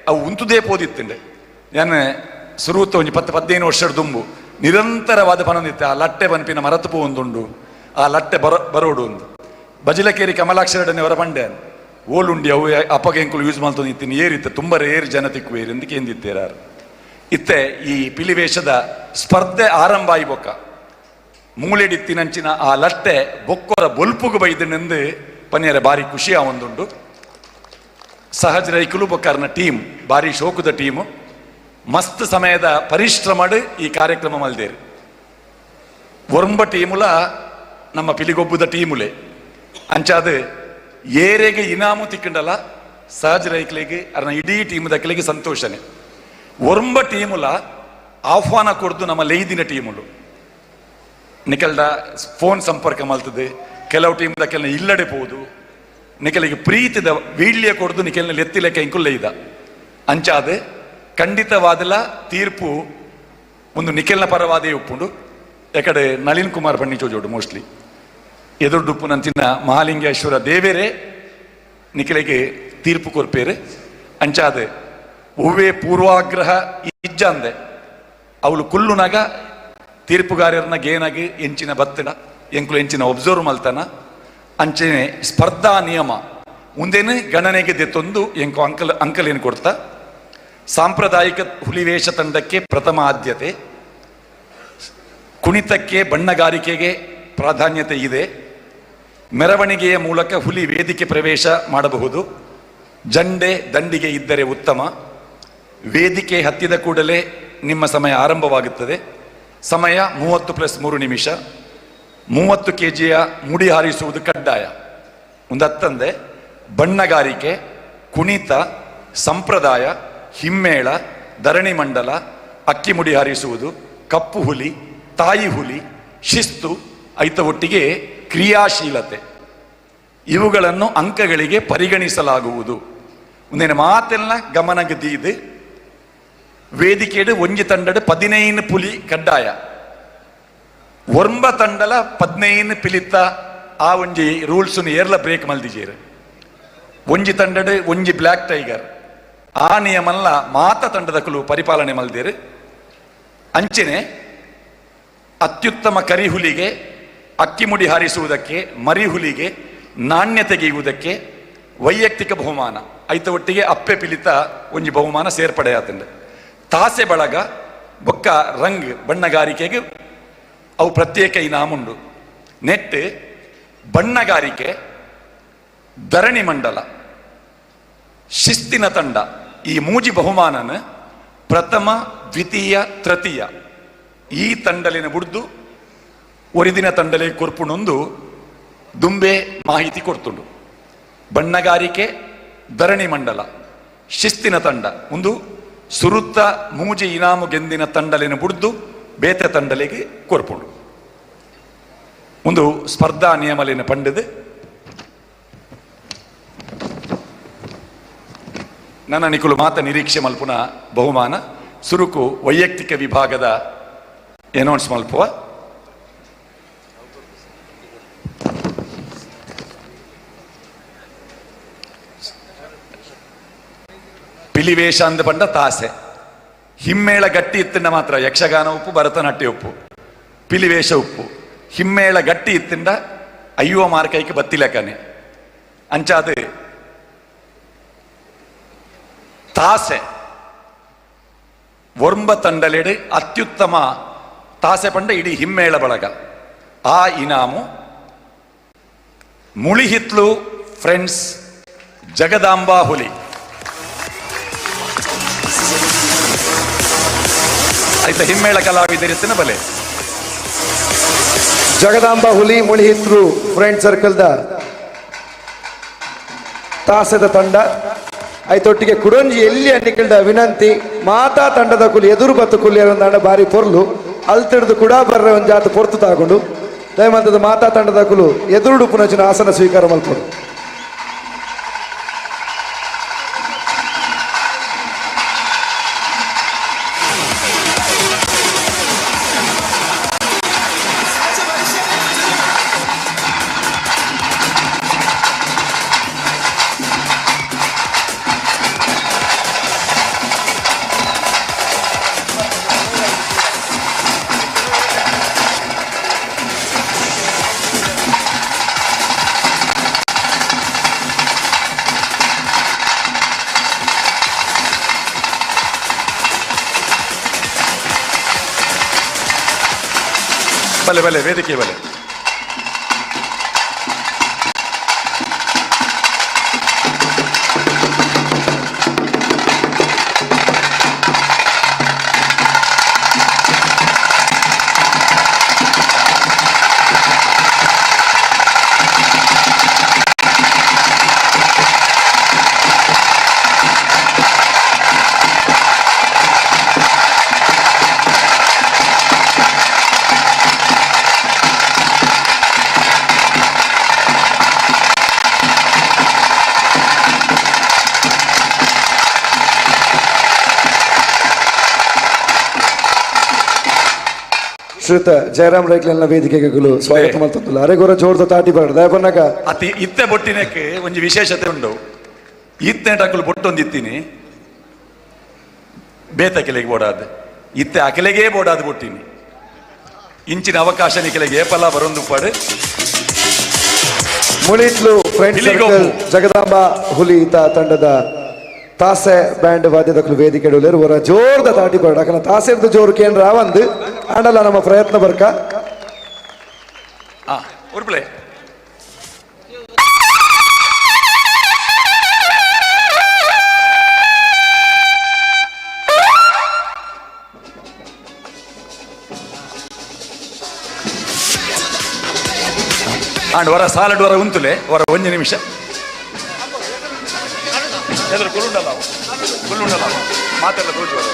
F: ಅವು ಉಂತುದೇ ಪೋದಿತ್ತಂಡೆ. ನಾನು ಸುರುತ್ತ ಒಂಜಿ 10-15 ವರ್ಷದ ದುಂಬು ನಿರಂತರವಾದ ಪನೊಂದಿತ್ತೆ ಆ ಲಟ್ಟೆ ಬನ್ಪಿನ ಮರತು ಪೋ ಒಂದುಂಡು, ಆ ಲಟ್ಟೆ ಬರೋಡು ಒಂದು ಬಜಿಲಕೇರಿ ಕಮಲಾಕ್ಷರಡನೆ ಹೊರ ಪಂಡೆ ಓಲುಂಡಿ ಅವು ಅಪ್ಪಗೆಂಕುಲು ಯೂಸ್ ಮಾಡ್ತೊಂದಿತ್ತೀನಿ ಏರಿತ್ತೆ ತುಂಬ ರೇರ್ ಜನ ತಿಕ್ಕುವೇರಿ ಅಂತ ಕೇಂದಿತ್ತೇರಾರು. ಇತ್ತೆ ಈ ಪಿಲಿವೇಶದ ಸ್ಪರ್ಧೆ ಆರಂಭ ಆಯಿ ಬೊಕ್ಕ ಮೂಲೆಡಿತ್ತಿನಂಚಿನ ಆ ಲಟ್ಟೆ ಬೊಕ್ಕೊರ ಬೊಲ್ಪುಗು ಬೈದನೆಂದು ಪನಿಯರ ಬಾರಿ ಖುಷಿಯ ಒಂದುಂಡು. ಸಹಜ ರೈಕುಲು ಬೊಕ್ಕರ್ನ ಟೀಮ್ ಬಾರಿ ಶೋಕುದ ಟೀಮು ಮಸ್ತ್ ಸಮಯದ ಪರಿಶ್ರಮಡ್ ಈ ಕಾರ್ಯಕ್ರಮ ಮಲ್ದೇರು. ಒರ್ಂಬ ಟೀಮುಲ ನಮ್ಮ ಪಿಲಿಗೊಬ್ಬುದ ಟೀಮುಲೆ ಅಂಚಾದ ಏರೆಗೆ ಇನಾಮು ತಿಕ್ಕಂಡಲ್ಲ ಸಹಜ ರೈಕ್ಲಿಗೆ ಅರ್ನ ಇಡೀ ಟೀಮ್ ದಕ್ಕಲಿಗೆ ಸಂತೋಷನೆ. ಒರ್ಂಬ ಟೀಮುಲ ಆಹ್ವಾನ ಕೊಡ್ದು ನಮ್ಮ ಲೈದಿನ ಟೀಮುಲು ನಿಕಲ್ದ ಫೋನ್ ಸಂಪರ್ಕ ಮಲ್ತದೆ, ಕೆಲವು ಟೀಮ್ ದಕ್ಕೆಲ್ಲ ಇಲ್ಲಡೆ ಪೋದು ನಿಕಲಿಗೆ ಪ್ರೀತಿದ ವೀಳ್ಯ ಕೊಡ್ದು ನಿಕೆಲ್ನ ಲೆತ್ತಿಲೆಕ್ಕ ಇಂಕುಲ್ಲ ಇದ ಅಂಚಾದ ಖಂಡಿತವಾದಲ ತೀರ್ಪು ಒಂದು ನಿಖಲ್ನ ಪರವಾದೇ ಉಪ್ಪುಂಡು. ಯಾಕಡೆ ನಳಿನ್ ಕುಮಾರ್ ಬಣ್ಣಿ ಚೋಜೋಡು ಮೋಸ್ಟ್ಲಿ ಎದುರುಡುಪ್ಪು ನಂಚಿನ ಮಹಾಲಿಂಗೇಶ್ವರ ದೇವೇರೇ ನಿಖಲಿಗೆ ತೀರ್ಪು ಕೊರ್ಪೇರು. ಅಂಚಾದ ಒವ್ವೇ ಪೂರ್ವಾಗ್ರಹ ಇಜ್ಜಂದೆ ಅವಳು ಕುಲ್ಲುನಾಗ ತೀರ್ಪುಗಾರರನ್ನ ಗೇನಾಗಿ ಎಂಚಿನ ಬತ್ತಡ ಎಂಕುಲು ಎಂಚಿನ ಒಬ್ಸರ್ವ್ ಮಲ್ತನ ಅಂಚನೆ ಸ್ಪರ್ಧಾ ನಿಯಮ ಮುಂದೇನು ಗಣನೆಗೆ ದೆತ್ತೊಂದು ಎಂಕು ಅಂಕಲೇನು ಕೊಡ್ತಾ. ಸಾಂಪ್ರದಾಯಿಕ ಹುಲಿವೇಷ ತಂಡಕ್ಕೆ ಪ್ರಥಮ ಆದ್ಯತೆ, ಕುಣಿತಕ್ಕೆ ಬಣ್ಣಗಾರಿಕೆಗೆ ಪ್ರಾಧಾನ್ಯತೆ ಇದೆ, ಮೆರವಣಿಗೆಯ ಮೂಲಕ ಹುಲಿ ವೇದಿಕೆ ಪ್ರವೇಶ ಮಾಡಬಹುದು, ಜಂಡೆ ದಂಡಿಗೆ ಇದ್ದರೆ ಉತ್ತಮ, ವೇದಿಕೆ ಹತ್ತಿದ ಕೂಡಲೇ ನಿಮ್ಮ ಸಮಯ ಆರಂಭವಾಗುತ್ತದೆ, ಸಮಯ 30 + 3 ನಿಮಿಷ, 30 ಕೆಜಿಯ ಮುಡಿ ಹಾರಿಸುವುದು ಕಡ್ಡಾಯ. ಒಂದತ್ತಂದೆ ಬಣ್ಣಗಾರಿಕೆ, ಕುಣಿತ, ಸಂಪ್ರದಾಯ, ಹಿಮ್ಮೇಳ, ಧರಣಿ ಮಂಡಲ, ಅಕ್ಕಿ ಮುಡಿ ಹಾರಿಸುವುದು, ಕಪ್ಪು ಹುಲಿ, ತಾಯಿ ಹುಲಿ, ಶಿಸ್ತು, ಐತ ಒಟ್ಟಿಗೆ ಕ್ರಿಯಾಶೀಲತೆ ಇವುಗಳನ್ನು ಅಂಕಗಳಿಗೆ ಪರಿಗಣಿಸಲಾಗುವುದು. ಒಂದೇನು ಮಾತೆಲ್ಲ ಗಮನಕ್ಕೆ ದೀದು ವೇದಿಕೆಡು ಒಂಜಿ ತಂಡಡು 15 ಪುಲಿ ಕಡ್ಡಾಯ, ಒರ್ಂಬ ತಂಡಲ 15 ಪಿಲಿತ್ತ ಆ ಒಂಜಿ ರೂಲ್ಸ್ ಏರ್ಲ ಬ್ರೇಕ್ ಮಲ್ದಿಜೇರು. ಒಂಜಿ ತಂಡಡು ಒಂಜಿ ಬ್ಲ್ಯಾಕ್ ಟೈಗರ್ ಆ ನಿಯಮಲ್ಲ ಮಾತ ತಂಡದ ಕುಲು ಪರಿಪಾಲನೆ ಮಲ್ದಿರು. ಅಂಚನೆ ಅತ್ಯುತ್ತಮ ಕರಿಹುಲಿಗೆ ಅಕ್ಕಿಮುಡಿ ಹಾರಿಸುವುದಕ್ಕೆ, ಮರಿಹುಲಿಗೆ ನಾಣ್ಯ ತೆಗೆಯುವುದಕ್ಕೆ ವೈಯಕ್ತಿಕ ಬಹುಮಾನ ಐತ ಒಟ್ಟಿಗೆ ಅಪ್ಪೆ ಪಿಲಿತ ಒಂಜಿ ಬಹುಮಾನ ಸೇರ್ಪಡೆಯಾತಂಡೆ. ತಾಸೆ ಬಳಗ ಬೊಕ್ಕ ರಂಗ್ ಬಣ್ಣಗಾರಿಕೆಗೆ ಅವು ಪ್ರತ್ಯೇಕ ಇನಾಮುಂಡು. ನೆಟ್ ಬಣ್ಣಗಾರಿಕೆ, ಧರಣಿ ಮಂಡಲ, ಶಿಸ್ತಿನ ತಂಡ ಈ ಮೂಜಿ ಬಹುಮಾನನ ಪ್ರಥಮ, ದ್ವಿತೀಯ, ತೃತೀಯ ಈ ತಂಡಲಿನ ಬುಡ್ದು ಒರಿದಿನ ತಂಡಲೆ ಕೊರ್ಪುಣೊಂದು ದುಂಬೆ ಮಾಹಿತಿ ಕೊಡ್ತುಂಡು. ಬಣ್ಣಗಾರಿಕೆ, ಧರಣಿ ಮಂಡಲ, ಶಿಸ್ತಿನ ತಂಡ ಒಂದು ಸುರುತ್ತ ಮೂಜಿ ಇನಾಮು ಗೆಂದಿನ ತಂಡಲಿನ ಬುಡ್ದು ಬೇತೆ ತಂಡಲಿಗೆ ಕೊರ್ಪುಂಡು. ಒಂದು ಸ್ಪರ್ಧಾ ನಿಯಮಲಿನ ಪಂಡದು. ನನ್ನ ನಿಕುಲು ಮಾತ ನಿರೀಕ್ಷೆ ಮಲ್ಪುನ ಬಹುಮಾನ ಸುರುಕು ವೈಯಕ್ತಿಕ ವಿಭಾಗದ ಅನೌನ್ಸ್ ಮಲ್ಪುವ. ಪಿಲಿವೇಷ ಅಂದ ಪಂಡ ತಾಸೆ ಹಿಮ್ಮೇಳ ಗಟ್ಟಿ ಇತ್ತಿಂಡ ಮಾತ್ರ ಯಕ್ಷಗಾನ ಉಪ್ಪು, ಭರತನಾಟ್ಯ ಉಪ್ಪು, ಪಿಲಿವೇಷ ಉಪ್ಪು. ಹಿಮ್ಮೇಳ ಗಟ್ಟಿ ಇತ್ತಿಂಡ ಅಯ್ಯೋ ಮಾರ್ಕೈಕ್ ಬತ್ತಿಲಕನೆ ಅಂಚಾದ ತಾಸೆ ಒರ್ಂಬ ತಂಡಲೆಡು ಅತ್ಯುತ್ತಮ ತಾಸೆ ಪಂಡ ಇಡೀ ಹಿಮ್ಮೇಳ ಬಳಗ. ಆ ಇನಾಮು ಮುಳಿಹಿತ್ಲು ಫ್ರೆಂಡ್ಸ್ ಜಗದಾಂಬಾ ಹುಲಿ. ಆಯ್ತಾ, ಹಿಮ್ಮೇಳ ಕಲಾವಿದರಿತ್ತಿನ ಬಲೆ
B: ಜಗದಾಂಬಾ ಹುಲಿ ಮುಳಿಹಿತ್ಲು ಫ್ರೆಂಡ್ ಸರ್ಕಲ್ದ ತಾಸೆದ ತಂಡ. ಆಯ್ತೊಟ್ಟಿಗೆ ಕುಡೊಂಜಿ ಎಲ್ಲಿ ಅನ್ನಿಕಲ್ದ ವಿನಂತಿ, ಮಾತಾ ತಂಡದ ಕುಲಿ ಎದುರು ಬತ್ತು ಕುಲಿ ತಂಡ ಬಾರಿ ಪೊರ್ಲು ಅಲ್ತಿಡ್ದು ಕೂಡ ಬರ್ರೆ ಒಂದು ಜಾತ ಪೊರ್ತು ತಾಕೊಂಡು ದಯಮಂತದ ಮಾತಾ ತಂಡದ ಕುಲು ಎದುರುಡು ಪುನಚಿನ ಆಸನ ಸ್ವೀಕಾರ ಮಲ್ಪಡು.
F: ಬಲೆ ಬಲೆ ವೇದಿಕೆ ಬಲೆ.
B: ಶ್ರೀಯುತ ಜಯರಾಮ್ ರೈಕ್ಲೆಲ್ಲ ವೇದಿಕೆಗೆ ಸ್ವಾಗತ ಮಲ್ತೊಂದುಲ್ಲ. ಅರೆಗೊರ ಜೋರ್ದ ತಾಟಿ ಬರಡ ದಯಪನ್ನಗ.
F: ಅತಿ ಇತ್ತೆ ಬೊಟ್ಟಿನಕ್ಕೆ ಒಂಜಿ ವಿಶೇಷತೆ ಉಂಡು. ಇತ್ತೆ ಟಕುಲು ಬೊಟ್ಟೊಂದಿತ್ತೀನಿ ಬೇತಕೆಲೆಗೆ ಬೋಡಾದ್ ಇತ್ತೆ ಅಕೆಲೆಗೇ ಬೋಡಾದ್ ಬೊಟ್ಟಿನಿ ಇಂಚಿನ ಅವಕಾಶ ನಿಕೆಲೆಗೆ ಏಪಲ ಬರೊಂದು ಪಾಡು.
B: ಮುಳಿತ್ಲು ಫ್ರೆಂಡ್ ಸರ್ಕಲ್ ಜಗದಾಂಬಾ ಹುಲಿ ತಂಡದ ತಾಸೆ ಬ್ಯಾಂಡ್ ವಾದ್ಯದಕುಲು ವೇದಿಕೆ ಹೊರ ಜೋರ್ದ ತಾಟಿ ಬರಡ ಅಕಲ ತಾಸೆರ್ದ ಜೋರು ಕೇಂದ್ರ ಒಂದು ಆಂಡಲ ನಮ್ಮ ಪ್ರಯತ್ನ ಬರ್ಕ.
F: ಉರ್ಪ್ಲೆ ಆಂಡ್ ವರ ಸಾಲಡ್ ವರ ಉಂತುಲೆ ವರ ಒಂಜಿ ನಿಮಿಷ ಎದುರು ಕುಲ್ಲುಂಡಲ್ಲ ಕುಲ್ಲುಂಡಲ್ಲ ಮಾತೆಲ್ಲ ತೋಜು ವರ.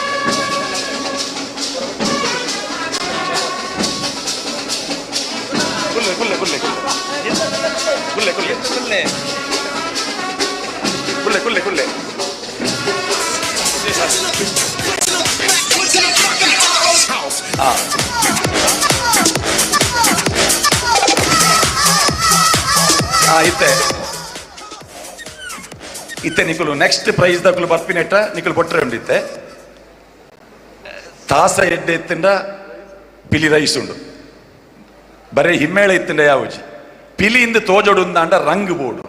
F: ಕುಲ್ಲೆ ಕುಲ್ಲೆ ಕುಲ್ಲೆ ಕುಲ್ಲೆ ಕುಲ್ಲೆ ಕುಲ್ಲೆ ಕುಲ್ಲೆ ಕುಲ್ಲೆ ಕುಲ್ಲೆ. ಇತ್ತೆ ಇತ್ತೆ ನಿಕುಲು ನೆಕ್ಸ್ಟ್ ಪ್ರೈಸ್ ದಕುಲು ಬರ್ಪಿನೆಟ್ಟ ನಿಕುಲು ಬೊಟ್ರೆ ಉಂಡಿತ್ತೆ ತಾಸ ಎಡ್ಡೆ ಇತ್ತಿಂಡ ಪಿಲಿ ರೈಸ್ ಉಂಡು ಬರೇ ಹಿಮ್ಮೇಳ ಇತ್ತಿಂಡ ಯಾವುಜಿ ಪಿಲಿಯಿಂದ ತೋಜೋಡು ಅಂಡ ರಂಗ್ ಬೋಡು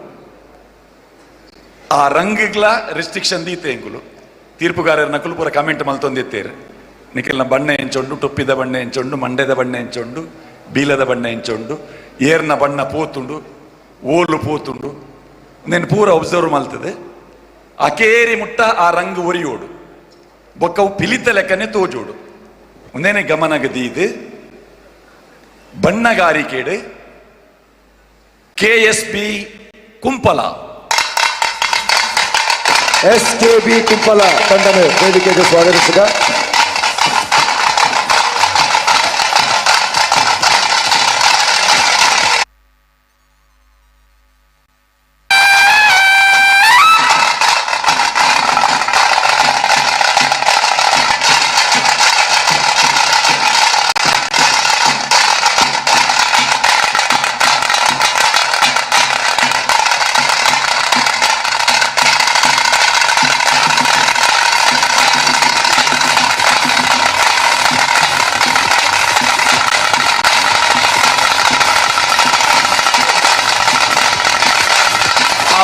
F: ಆ ರಂಗ್ಲ ರೆಸ್ಟ್ರಿಕ್ಷನ್ ದೀತೆ ಎಂಕುಲು ತೀರ್ಪುಗಾರರ ನಕುಲು ಪೂರ ಕಮೆಂಟ್ ಮಲ್ತೊಂದಿತ್ತೇರು ನಿಖಲ್ನ ಬಣ್ಣ ಎಂಚೊಂಡು ಟೊಪ್ಪಿದ ಬಣ್ಣ ಎಂಚೊಂಡು ಮಂಡ್ಯದ ಬಣ್ಣ ಎಂಚೊಂಡು ಬೀಲದ ಬಣ್ಣ ಎಂಚೊಂಡು ಏರ್ನ ಬಣ್ಣ ಪೋತುಂಡು ಓಲು ಪೋತುಂಡು నేను ಪೂರ ಒಬ್ಸರ್ವ್ ಮಲ್ತದೆ ಅಕೇರಿ ಮುಟ್ಟ ಆ ರಂಗ್ ಒರಿಯೋಡು ಬೊಕ್ಕವು ಪಿಲಿತ ಲೆಕ್ಕನೆ ತೋಜೋಡು ಒಂದೇನೆ ಗಮನಗದಿ ಇದು ಬಣ್ಣಗಾರಿಕೆಡು K S B Kumpala
B: S K B Kumpala ತಂಡನ ವೇದಿಕೆಗೆ ಸ್ವಾಗತಿಸಿದ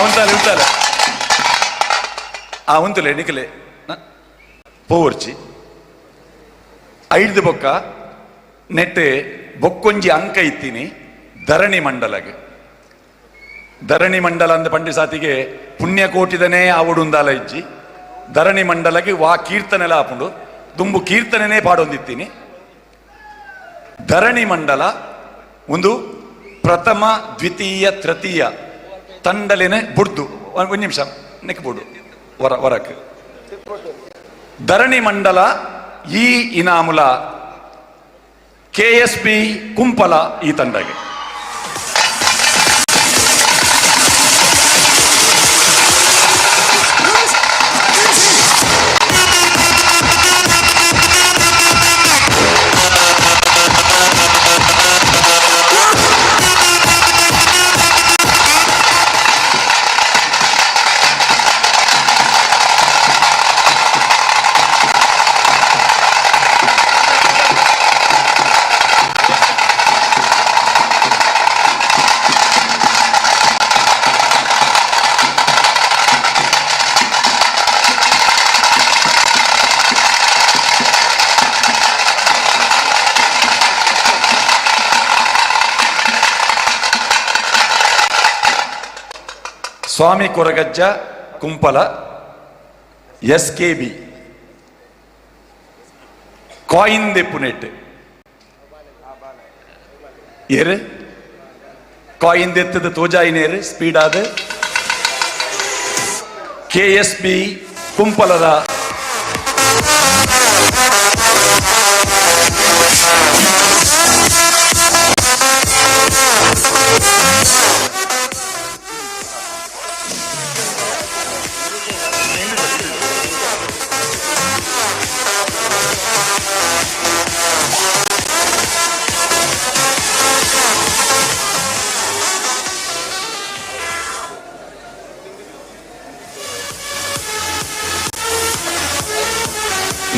F: ಉಂತಾಲೆ ಉಂತಾಲೆ ಆ ಉಂತುಲೆ ನಿಕಲೆ ಪೋವರ್ಚಿ ಐದು ಬೊಕ್ಕ ನೆಟ್ಟೆ ಬೊಕ್ಕೊಂಜಿ ಅಂಕ ಇತ್ತೀನಿ ಧರಣಿ ಮಂಡಲಗೆ. ಧರಣಿ ಮಂಡಲ ಅಂದ ಪಂಡಿ ಸಾತಿಗೆ ಪುಣ್ಯಕೋಟಿದನೇ ಆವಡುಂದಾಲ ಇಜ್ಜಿ. ಧರಣಿ ಮಂಡಲಗೆ ವಾ ಕೀರ್ತನೆಲ ಆಪುಂಡು, ದುಂಬು ಕೀರ್ತನೆನೇ ಪಾಡೊಂದಿತ್ತೀನಿ. ಧರಣಿ ಮಂಡಲ ಒಂದು ಪ್ರಥಮ ದ್ವಿತೀಯ ತೃತೀಯ ತಂಡಲಿನ ಬುಡ್ದು ಒಂದು ನಿಮಿಷ ನೆಕ್ಬೋದು ಹೊರ ಹೊರಕ್. ಧರಣಿ ಮಂಡಲ ಈ ಇನಾಮುಲ K S P Kumpala ಈ ತಂಡಗೆ. Swami Koragajja Kumpala S K B coin ದೆಪ್ಪುನೆಟ್ ಏರು ಕಾಯಿನ್ ದೆತ್ತದ ತೋಜಾಯಿನೇರು ಸ್ಪೀಡ್ ಆದ K S B ಕುಂಪಲದ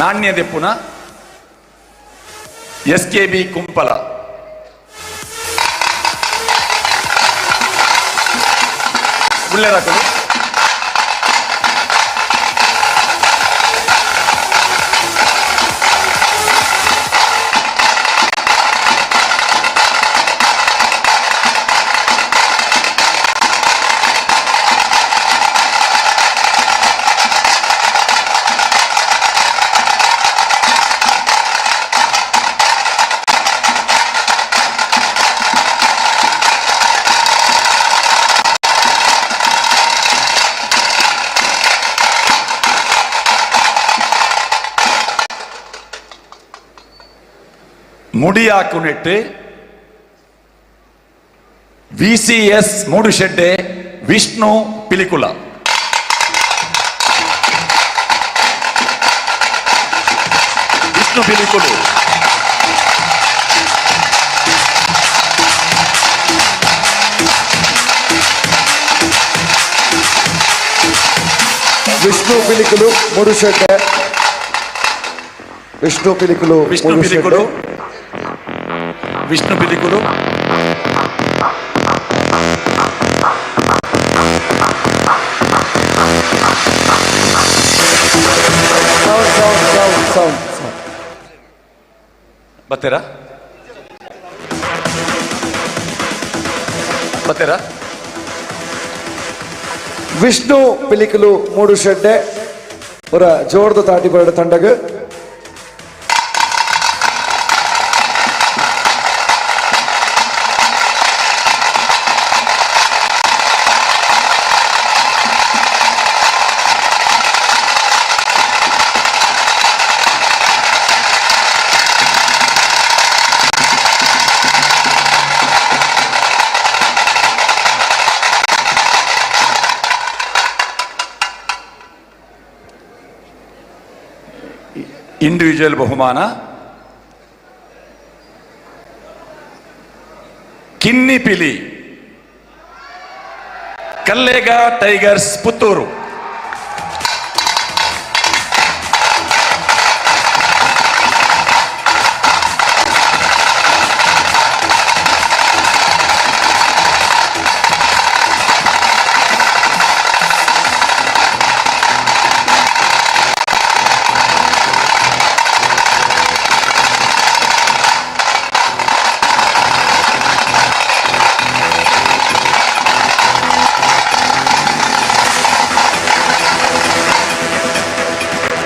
F: ನಾಣ್ಯ ದೆಪ್ಪುನ S K B Kumpala. ಉಳ್ಳೆರಾಕಲು ಮುಡಿಯಾಕುನೆಟ್ಟು ವಿಸಿಎಸ್ Moodushedde Vishnu Pilikula. Vishnu ಪಿಲಿಕುಲು.
B: Vishnu ಪಿಲಿಕುಲು Moodushedde. Vishnu ಪಿಲಿಕುಲು
F: Vishnu ಪಿಲಿಕುಲು. Vishnu ಪಿಲಿಕುಲು.
B: Sound sound sound sound sound.
F: ಬತ್ತೀರಾ ಬತ್ತೀರಾ?
B: Vishnu ಪಿಲಿಕುಲು Moodushedde ಅವರ ಜೋರ್ದ ತಾಟಿ ಬರಡ ತಂಡಗ್.
F: ಇಂಡಿವಿಜುವಲ್ ಬಹುಮಾನ ಕಿನ್ನಿಪಿಲಿ ಕಲ್ಲೇಗ ಟೈಗರ್ಸ್ ಪುತ್ತೂರು.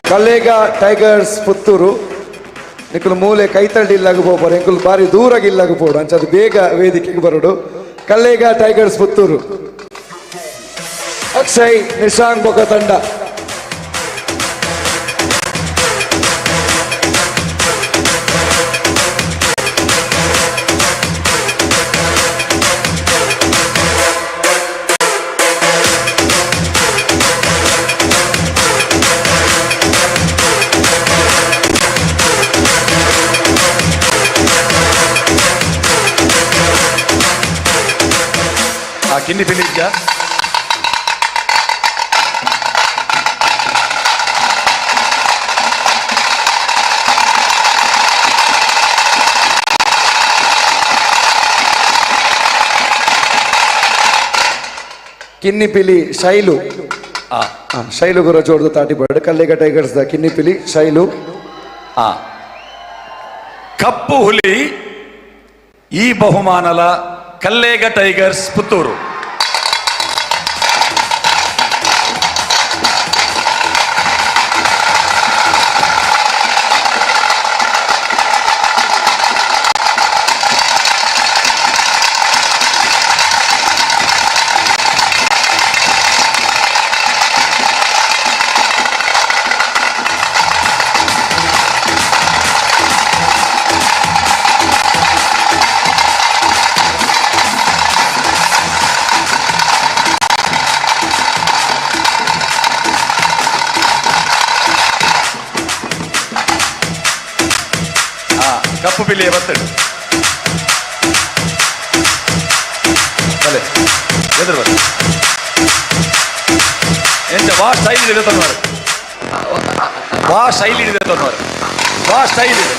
B: ಕಲ್ಲೇಗ ಟೈಗರ್ಸ್ ಪುತ್ತೂರು ನಿಕುಲು ಮೂಲೆ ಕೈತಳ್ಳಿ ಇಲ್ಲಾಗ ಪೋಪರು ಎಂಕುಲು ಬಾರಿ ದೂರಾಗಿ ಇಲ್ಲಾಗ ಪೋಡು ಅಂಚ ಅದು ಬೇಗ ವೇದಿಕೆಗೆ ಬರೋಡು. ಕಲ್ಲೇಗ ಟೈಗರ್ಸ್ ಪುತ್ತೂರು, ಅಕ್ಷಯ್ ನಿಶಾಂಗ್ ಬೊಕ ತಂಡ.
F: ಆ ಕಿನ್ನಿ ಪಿಲಿ ಇದ್ಯಾ?
B: ಕಿನ್ನಿಪಿಲಿ Shailu, Shailu ಗುರ ಜೋಡ್ದು ತಾಟಿ bird. Kallega tigers the ಕಿನ್ನಿಪಿಲಿ Shailu.
F: ಕಪ್ಪು ಹುಲಿ ಈ ಬಹುಮಾನಲ ಕಲ್ಲೇಗ ಟೈಗರ್ಸ್ ಪುತ್ತೂರು. ಕಪ್ಪು ಪಿಲಿಯ ಬತ್ತಡು ಬಲೆ ಎದುರು ಬಲೆ ಎಂಚ ವಾ ಸ್ಟೈಲ್ ಇದೆ ತನ್ನವರು, ವಾ ಶೈಲಿ ಇದೆ ತನ್ನವರು, ವಾ ಸ್ಟೈಲ್ ಇದೆ.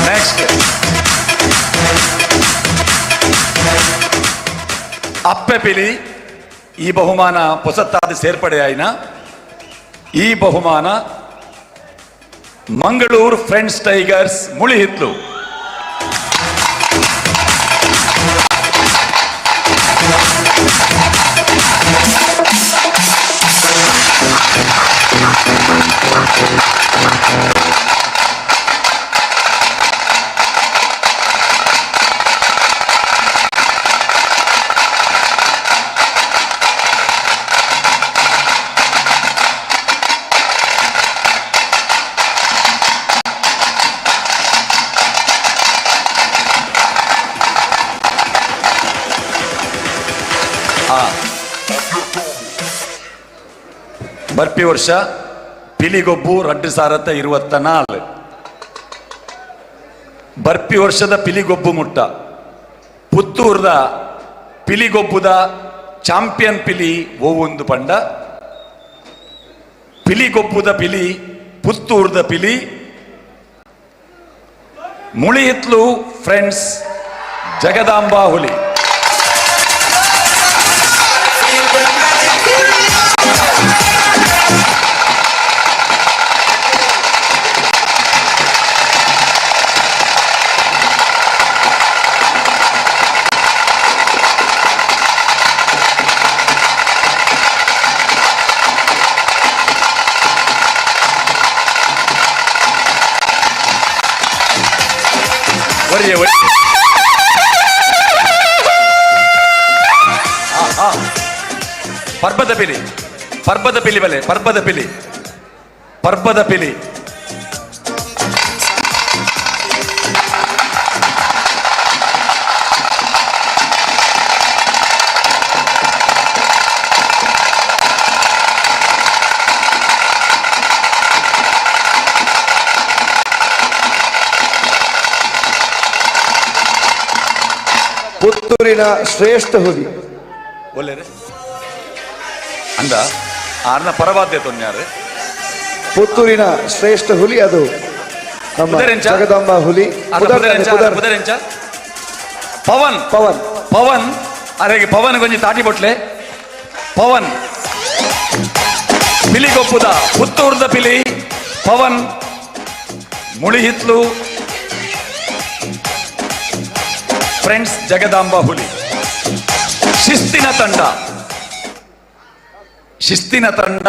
F: ನೆಕ್ಸ್ಟ್ ಅಪ್ಪೆ ಪಿಲಿ ಈ ಬಹುಮಾನ ಹೊಸತ್ತಾದ ಸೇರ್ಪಡೆಯಾಯಿನ ಈ ಬಹುಮಾನ ಮಂಗಳೂರು ಫ್ರೆಂಡ್ಸ್ ಟೈಗರ್ಸ್ ಮುಳಿಹಿತ್ಲು. ಬರ್ಪಿ ವರ್ಷ ಪಿಲಿಗೊಬ್ಬು 2024. ಬರ್ಪಿ ವರ್ಷದ ಪಿಲಿಗೊಬ್ಬು ಮುಟ್ಟ ಪುತ್ತೂರ್ದ ಪಿಲಿಗೊಬ್ಬುದ ಚಾಂಪಿಯನ್ ಪಿಲಿ ಓವೊಂದು ಪಂಡ ಪಿಲಿಗೊಬ್ಬುದ ಪಿಲಿ ಪುತ್ತೂರ್ದ ಪಿಲಿ ಮುಳಿಹಿತ್ಲು ಫ್ರೆಂಡ್ಸ್ ಜಗದಾಂಬಾ ಹುಲಿ. ಒರಿಯೆ ಒರಿಯೆ. ಆ, ಆ. ಪರ್ಬದ ಪಿಲಿ, ಪರ್ಬದ ಪಿಲಿ ಬಲೆ, ಪರ್ಬದ ಪಿಲಿ, ಪರ್ಬದ ಪಿಲಿ.
B: ಪುತ್ತೂರಿನ ಶ್ರೇಷ್ಠ ಹುಲಿ
F: ಒಲ್ಲೆರೆ ಅಂದ ಆರ್ನ ಪರವಾದ್ಯ ತೊನ್ಯಾರು.
B: ಪುತ್ತೂರಿನ ಶ್ರೇಷ್ಠ ಹುಲಿ ಅದು ನಮ್ಮ ಜಗದಾಂಬ ಹುಲಿ.
F: ಪವನ್
B: ಪವನ್
F: ಪವನ್ ಅರೆಗೆ ಪವನ್ ಗೊಂಜಿ ತಾಟಿ ಬೊಟ್ಲೆ. ಪವನ್ ಪಿಲಿಗೊಪ್ಪುದ ಪುತ್ತೂರ್ದ ಪಿಲಿ ಪವನ್ ಮುಳಿಹಿತ್ಲು ಫ್ರೆಂಡ್ಸ್ ಜಗದಾಂಬ ಹುಲಿ. ಶಿಸ್ತಿನ ತಂಡ, ಶಿಸ್ತಿನ ತಂಡ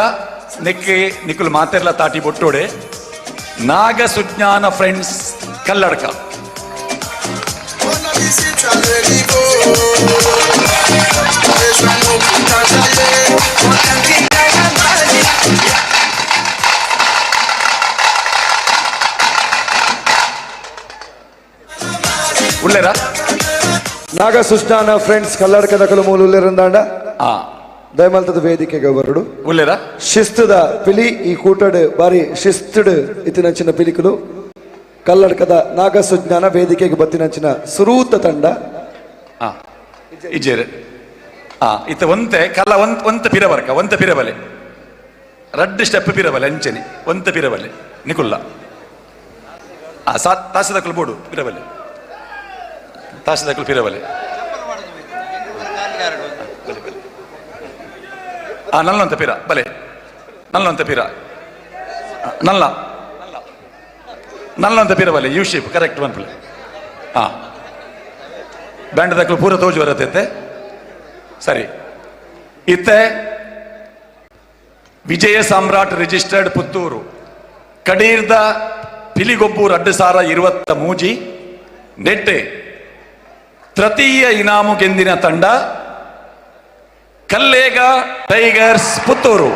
F: ನೆಕ್ಕೆ ನಿಕುಲ್ ಮಾತೆರ್ಲ ತಾಟಿ ಬೊಟ್ಟೋಡೆ. ನಾಗ ಸುಜ್ಞಾನ ಫ್ರೆಂಡ್ಸ್ ಕಲ್ಲಡ್ಕ. ಉಳ್ಳೇರಾ
B: ನಾಗ ಸುಜ್ಞಾನ ಫ್ರೆಂಡ್ಸ್ ಕಲ್ಲಡ್ಕದ ಕಲು ಉಲ್ಲೇರಂದಾಂಡ ದಯಮಲ್ತದ ವೇದಿಕೆಗೆ ಬರಡು
F: ಉಲ್ಲೇರಾ.
B: ಶಿಸ್ತುದ ಪಿಲಿ ಈ ಕೂಟಡು ಬಾರಿ ಶಿಸ್ತುಡು ಇತ್ತಿನಂಚಿನ ಪಿಲಿಕುಲು ಕಲ್ಲಡ್ಕದ ನಾಗ ಸುಜ್ಞಾನ ವೇದಿಕೆಗೆ ಬತ್ತಿನಂಚಿನ ಸುರೂತ ತಂಡ.
F: ಇಜ್ಜೇರು ಇತ್ತ ಒಂತೆ ಕಲ್ಲ ಒಂತ ಪಿರವರ್ಕ ಒಂತ ಪಿರಬಲೆ ರಡ್ಡು ಸ್ಟೆಪ್ ಪಿರಬಲೆ ಅಂಚನೆ ಒಂತ ಪಿರಬಲೆ ನಿಕುಲ್ಲ ತಾಸದಕ್ಕಲು ಬೋಡು ಪಿರಬಲೆ ತಾಸದಕ್ಕಲು ಪಿರಬಲೆ ನಲ್ಲೊಂತ ಪಿರ ಬಲೆ ನಲ್ಲೊಂತ ಪಿರ ನಲ್ಲ ನಲ್ಲೊಂತ ಪಿರ ಬಲೆ ಯು ಶೇಪ್ ಕರೆಕ್ಟ್ ಬಂದ್ಲೆ. ಬ್ಯಾಂಡ್ ದಕ್ಕಲು ಪೂರ ತೋಜು ಬರತೈತೆ. ಸರಿ, ಇತ್ತೆ ವಿಜಯ ಸಾಮ್ರಾಟ್ ರಿಜಿಸ್ಟರ್ಡ್ ಪುತ್ತೂರು ಕಡೀರ್ದ ಪಿಲಿಗೊಬ್ಬು 2023 ನೆಟ್ಟೆ ತೃತೀಯ ಇನಾಮು ಗೆಂದಿನ ತಂಡ ಕಲ್ಲೇಗ ಟೈಗರ್ಸ್ ಪುತ್ತೂರು.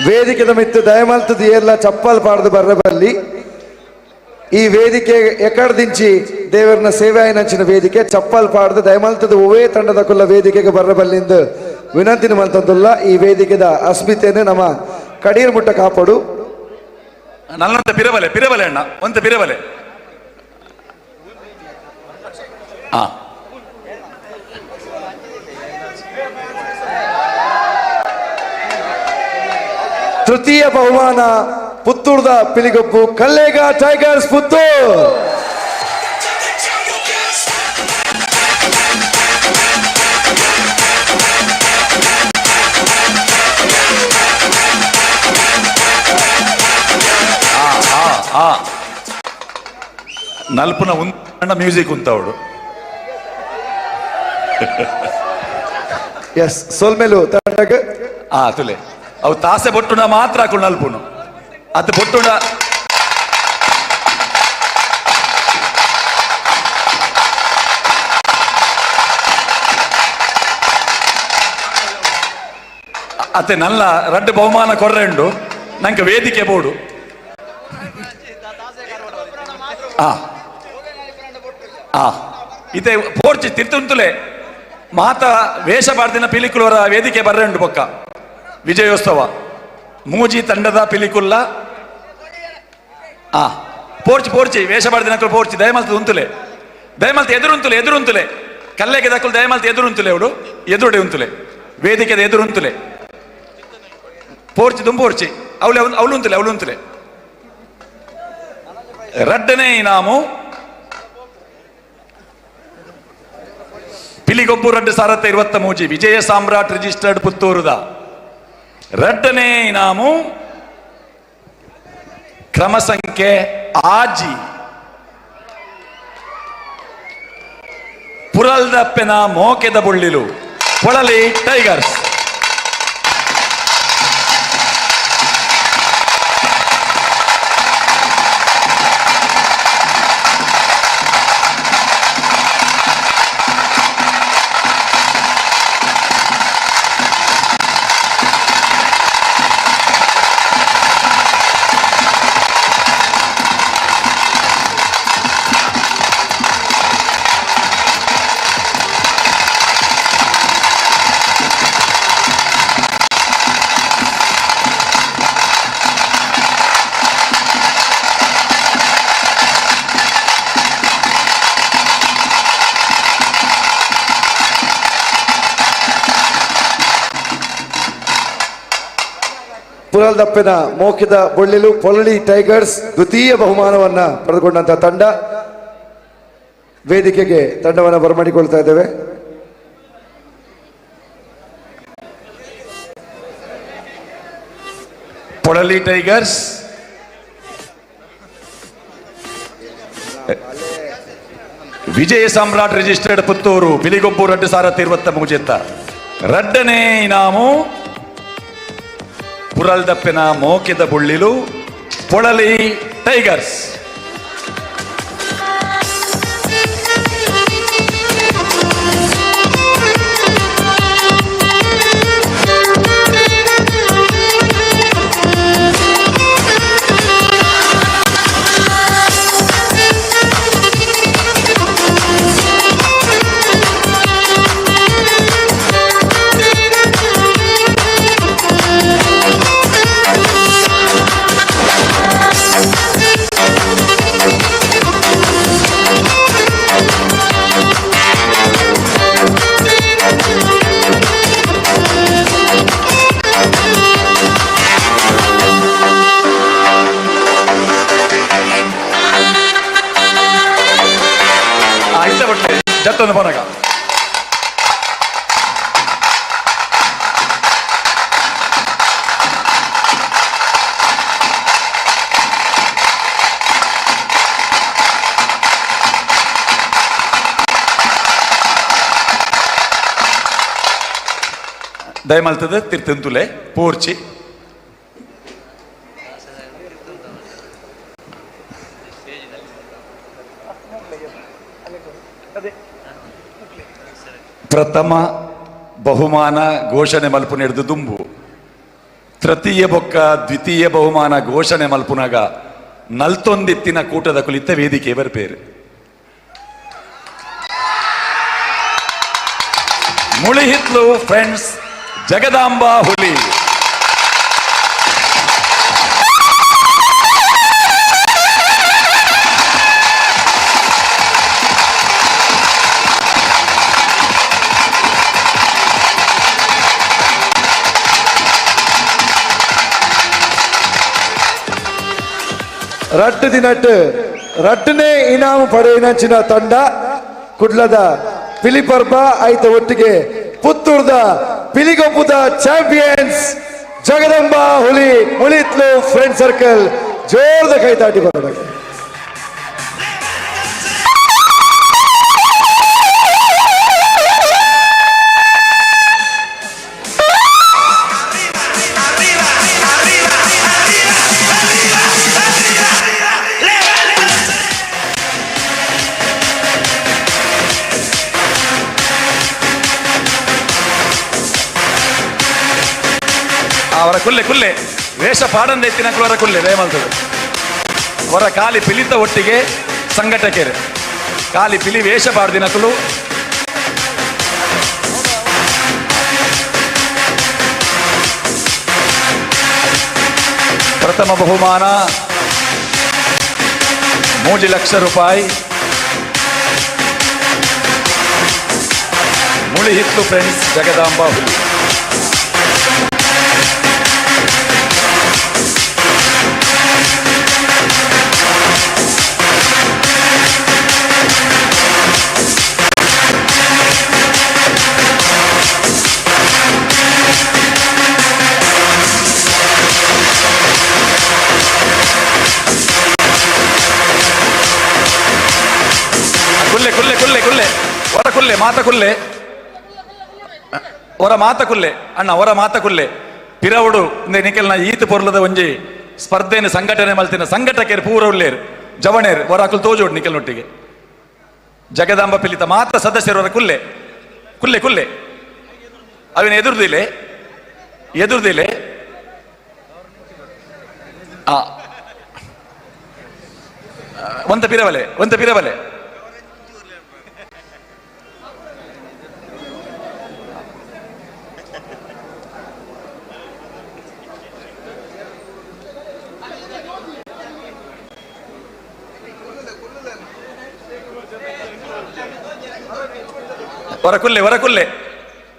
B: ವೇದಿಕೆದ ಮಿತ್ತು ದಯಮಲ್ತದ ಏರ್ಲ ಚಪ್ಪಲ್ ಪಾಡ್ದು ಬರ್ರಬಲ್ಲಿ. ಈ ವೇದಿಕೆ ಎಕಡ್ದಿಂಚಿ ದೇವರನ ಸೇವೆ ಆಯ್ನಂಚಿನ ವೇದಿಕೆ ಚಪ್ಪಲ್ ಪಾಡ್ದು ದಯಮಲ್ತದ ಒವೇ ತಂಡದ ಕುಲ್ಲ ವೇದಿಕೆಗೆ ಬರ್ರಬಲ್ಲಿಂದ ವಿನಂತಿನ ಮಲ್ತಂದುಲ್ಲ. ಈ ವೇದಿಕೆದ ಅಸ್ಮಿತೆಯನ್ನು ನಮ್ಮ ಕಡೀರ್ ಮುಟ್ಟ ಕಾಪಾಡು.
F: ನಲ್ಲಂತ ಪಿರಬಲೆ ಪಿರಬಲೆ ಅಣ್ಣ ಒಂತ ಪಿರಬಲೆ.
B: ತೃತೀಯ ಬಹುಮಾನ ಪುತ್ತೂರ್ದ ಪಿಲಿಗೊಪ್ಪು ಕಲ್ಲೇಗ ಟೈಗರ್ಸ್ ಪುತ್ತೂರ್.
F: ನಲ್ಪುನ ಉಂಡ ಮ್ಯೂಸಿಕ್ ಉಂತವಡು.
B: ಎಸ್ ಸೋಲ್ಮೇಲು ತಂಡಗ
F: ತುಲೆ ಅವು ತಾಸೆ ಬೊಟ್ಟುನ ಮಾತ್ರ ಹಾಕೊಂಡು ನಲ್ಪುನು ಅದು ಬೊಟ್ಟುನ ಅತ್ತೆ ನಲ್ಲ ರಡ್ಡು ಬಹುಮಾನ ಕೊರ್ರೆಂಡು ನಂಗೆ ವೇದಿಕೆ ಬೋಡು. ಇತ್ತೆ ಪೋರ್ಚಿ ತಿರ್ತುಂತುಲೆ ಮಾತ ವೇಷ ಪಾಡ್ದಿನ ಪಿಲಿಕುಲವರ ವೇದಿಕೆ ಬರ್ರೆಂಡು ಬೊಕ್ಕ ವಿಜಯೋತ್ಸವ ಮೂಜಿ ತಂಡದ ಪಿಲಿಕುಲ್ಲ ಪೋರ್ಚಿ ಪೋರ್ಚಿ ವೇಷ ಪಾಡ್ದಿನ ಪೋರ್ಚಿ ದಯಮಲ್ತ ಉಂತುಲೆ ದಯಮಲ್ತೆ ಎದುರುಂತುಲೆ ಎದುರುಂತುಲೆ ಕಲ್ಲೆಗೆ ದಕ್ಕಲು ದಯಮಲ್ತೆ ಎದುರುಂತುಲೆ ಅವಳು ಎದುರುಡೆ ಉಂತುಲೆ ವೇದಿಕೆದ ಎದುರುಂತುಲೆ ಪೋರ್ಚಿ ದುಂಪೋರ್ಚಿ ಅವಳು ಅವಳು ಉಂತುಲೆ ಅವಳು ಉಂತುಲೆ. ರಡ್ಡನೇ ಇನಾಮು ಪಿಲಿಗೊಬ್ಬು ರಡ್ಡು ಸಾರತ್ತ ಇರುವತ್ತ ಮೂಜಿ ವಿಜಯ ಸಾಮ್ರಾಟ್ ರಿಜಿಸ್ಟರ್ಡ್ ಪುತ್ತೂರುದ. ರಡ್ಡನೇ ಇನಾಮು ಕ್ರಮ ಸಂಖ್ಯೆ ಆಜಿ ಪುರಲ್ದಪ್ಪೆನ ಮೋಕೆದ ಬುಳ್ಳಿಲು ಪೊಳಲಿ ಟೈಗರ್ಸ್.
B: ಪುರಲ್ದಪ್ಪೆನ ಮೋಕಿದ ಬೊಳ್ಳಿಲು ಪೊಳಲಿ ಟೈಗರ್ಸ್ ದ್ವಿತೀಯ ಬಹುಮಾನವನ್ನ ಪಡೆದುಕೊಂಡಂತಹ ತಂಡ. ವೇದಿಕೆಗೆ ತಂಡವನ್ನು ಬರಮಾಡಿಕೊಳ್ತಾ ಇದ್ದೇವೆ.
F: ಪೊಳಲಿ ಟೈಗರ್ಸ್ ವಿಜಯ ಸಾಮ್ರಾಟ್ ರಿಜಿಸ್ಟರ್ಡ್ ಪುತ್ತೂರು ಪಿಲಿಗೊಬ್ಬು ರಡ್ಡು ಸಾರ ತಿರುವತ್ತ ಮುಜೆತ್ತ. ರಡ್ಡನೇ ಇನಾಮು ಪುರಲ್ದಪ್ಪೆನ ಮೋಕೆದ ಬುಳ್ಳಿಲು ಪೊಳಲಿ ಟೈಗರ್ಸ್. ಜತ್ತೊಂದು ಪನಗ ದಯಮಲ್ತದ ತಿರ್ತಂತುಲೆ ಪೋರ್ಚಿ. ಪ್ರಥಮ ಬಹುಮಾನ ಘೋಷಣೆ ಮಲ್ಪುನೆಡ್ದು ದುಂಬು ತೃತೀಯ ಬೊಕ್ಕ ದ್ವಿತೀಯ ಬಹುಮಾನ ಘೋಷಣೆ ಮಲ್ಪುನಾಗ ನಲ್ತೊಂದಿತ್ತಿನ ಕೂಟದ ಕುಲಿತ ವೇದಿಕೆ ಬರ್ಪೇರು. ಮುಳಿಹಿತ್ಲು ಫ್ರೆಂಡ್ಸ್ ಜಗದಾಂಬಾ ಹುಲಿ.
B: ರಟ್ಟು ದಿನಟ್ಟು ರಟ್ಟನೇ ಇನಾಮು ಪಡೆಯಿನಂಚಿನ ತಂಡ ಕುಡ್ಲದ ಪಿಲಿಪರ್ಬ ಐತ ಒಟ್ಟಿಗೆ ಪುತ್ತೂರ್ದ ಪಿಲಿಗೊಪ್ಪುದ ಚಾಂಪಿಯನ್ಸ್ ಜಗದಂಬಾ ಹುಲಿ ಮುಳಿತ್ಲು ಫ್ರೆಂಡ್ ಸರ್ಕಲ್ ಜೋರದ ಕೈತಾಟಿ ಬರಬೇಕು.
F: ಅವರ ಕುಲ್ಲೆ ಕುಲ್ಲೆ ವೇಷ ಪಾಡಂದ ಎತ್ತಿನಕ್ಲು ಅವರ ಕುಲ್ಲೆ ದಯಮಲ್ತದೆ. ಅವರ ಕಾಲಿ ಪಿಲಿತ ಒಟ್ಟಿಗೆ ಸಂಘಟಕರು ಕಾಲಿ ಪಿಲಿ ವೇಷ ಪಾಡ್ದಿನಕುಲು ಪ್ರಥಮ ಬಹುಮಾನ 3 ಲಕ್ಷ ರೂಪಾಯಿ. Mulihitlu friends Jagadamba Huli. ಕುಲ್ಲೆ ಕುಲ್ಲೆ ಕುಲ್ಲೆ ಕುಲ್ಲೆ ಹೊರ ಕುಲ್ಲೆ ಮಾತ ಕುಲ್ಲೆ ಹೊರ ಮಾತ ಕುಲ್ಲೆ ಅಣ್ಣ ಹೊರ ಮಾತ ಕುಲ್ಲೆ ಪಿರವುಡು ಇಂದೆ ನಿಕೆಲ್ನ ಈತ್ ಪೊರ್ಲದ ಒಂಜಿ ಸ್ಪರ್ಧೆನ ಸಂಘಟನೆ ಮಲ್ತಿನ ಸಂಘಟಕರು ಪೂರ ಉಳ್ಳೇರು ಜವಣೇರು ಹೊರ ಅಕುಲು ತೋಜೋಡು ನಿಕೆಲ್ನೊಟ್ಟಿಗೆ ಜಗದಾಂಬ ಪಿಲಿತ ಮಾತ್ರ ಸದಸ್ಯರು ಹೊರ ಕುಲ್ಲೆ ಕುಲ್ಲೆ ಕುಲ್ಲೆ ಅವಿನ ಎದುರ್ದಿಲೆ ಎದುರ್ದಿಲೆ ಆ ಒಂತ ಪಿರವಲೆ ಒಂತ ಪಿರವಲೆ ಹೊರ ಕುಲ್ಲೆ ಹೊರ ಕುಲ್ಲೆ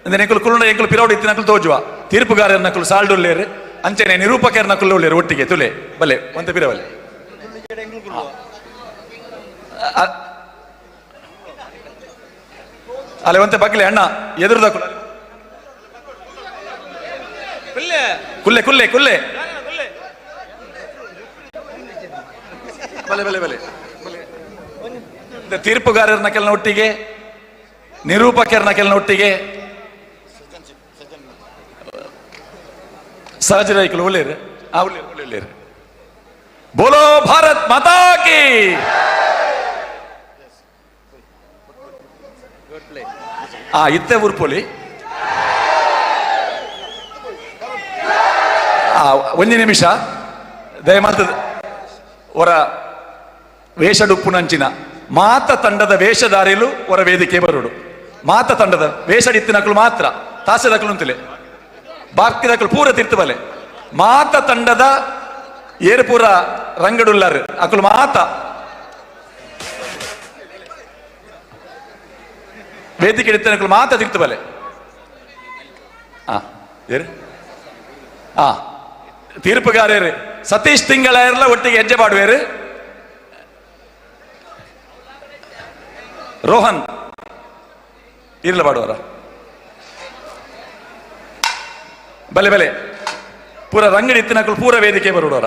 F: ಅಂದ್ರೆ ನೆಕುಲು ಕುಳ್ಳ ಎಂಕುಲು ಪಿರೌಡು ಇತ್ತಿನ ನಕಲು ತೋಜುವ ತೀರ್ಪುಗಾರರ ನಕಲು ಸಾಲ್ಡುಲ್ಲೇರು ಅಂಚನೆ ನಿರೂಪಕರ ನಕಲು ಉಳ್ಳೇರು ಒಟ್ಟಿಗೆ ತುಲೆ ಬಲೆ ಒಂತ ಪಿರವಲೆ ಅಲೆ ಒಂತೆ ಬಗ್ಲೆ ಅಣ್ಣ ಎದುರುದ ಕುಲ್ಲೆ ಕುಲ್ಲೆ ಕುಲ್ಲೆ ಬಲೆ ಬಲೆ ಬಲೆ ತೀರ್ಪುಗಾರರ ನಕಲ್ನ ಒಟ್ಟಿಗೆ ನಿರೂಪಕರ ನಕಲ್ನ ಒಟ್ಟಿಗೆ ಸಹಜ ರೈಕುಲು ಉಳ್ಳೇರು ಆ ಉಳ್ಳೇರು ಉಳ್ಳೇರು ಬೋಲೋ ಭಾರತ್ ಮಾತಾ ಕಿ. ಆ ಇತ್ತೆ ಉರ್ಪೊಲಿ ಆ ಒಂಜಿ ನಿಮಿಷ ದಯಮಾಲ್ತದ ಹೊರ ವೇಷಡುಪ್ಪುನಂಚಿನ ಮಾತ ತಂಡದ ವೇಷಧಾರಿಲು ಹೊರ ವೇದಿಕೆ ಬರುಡು. ಮಾತ ತಂಡದ ವೇಷಡಿತ್ತಿನಕಲು ಮಾತ್ರ ತಾಸೆದಕಲು ಅಂತಲೇ ಬಾಕಿದಕಲು ಪೂರ ತಿರ್ತು ಬಲೆ ಮಾತ ತಂಡದ ಏರುಪೂರ ರಂಗಡುಲ್ಲಾರು ಅಕಲು ಮಾತ ವೇದಿಕೆ ಇತ್ತಿನಕಲು ಮಾತ ತಿರ್ತು ಬಲೆ ಆ ಏರು ಆ ತೀರ್ಪುಗಾರರು ಸತೀಶ್ ತಿಂಗಳ ಒಟ್ಟಿಗೆ ಹೆಜ್ಜೆ ಪಾಡುವೇರು. ರೋಹನ್ ಇರ್ಲ ಪಾಡುವರ ಬಲೆ ಬಲೆ ಪೂರ ರಂಗಡಿ ಇತ್ತಿನಕಲು ಪೂರ ವೇದಿಕೆ ಬರುಡೋರ.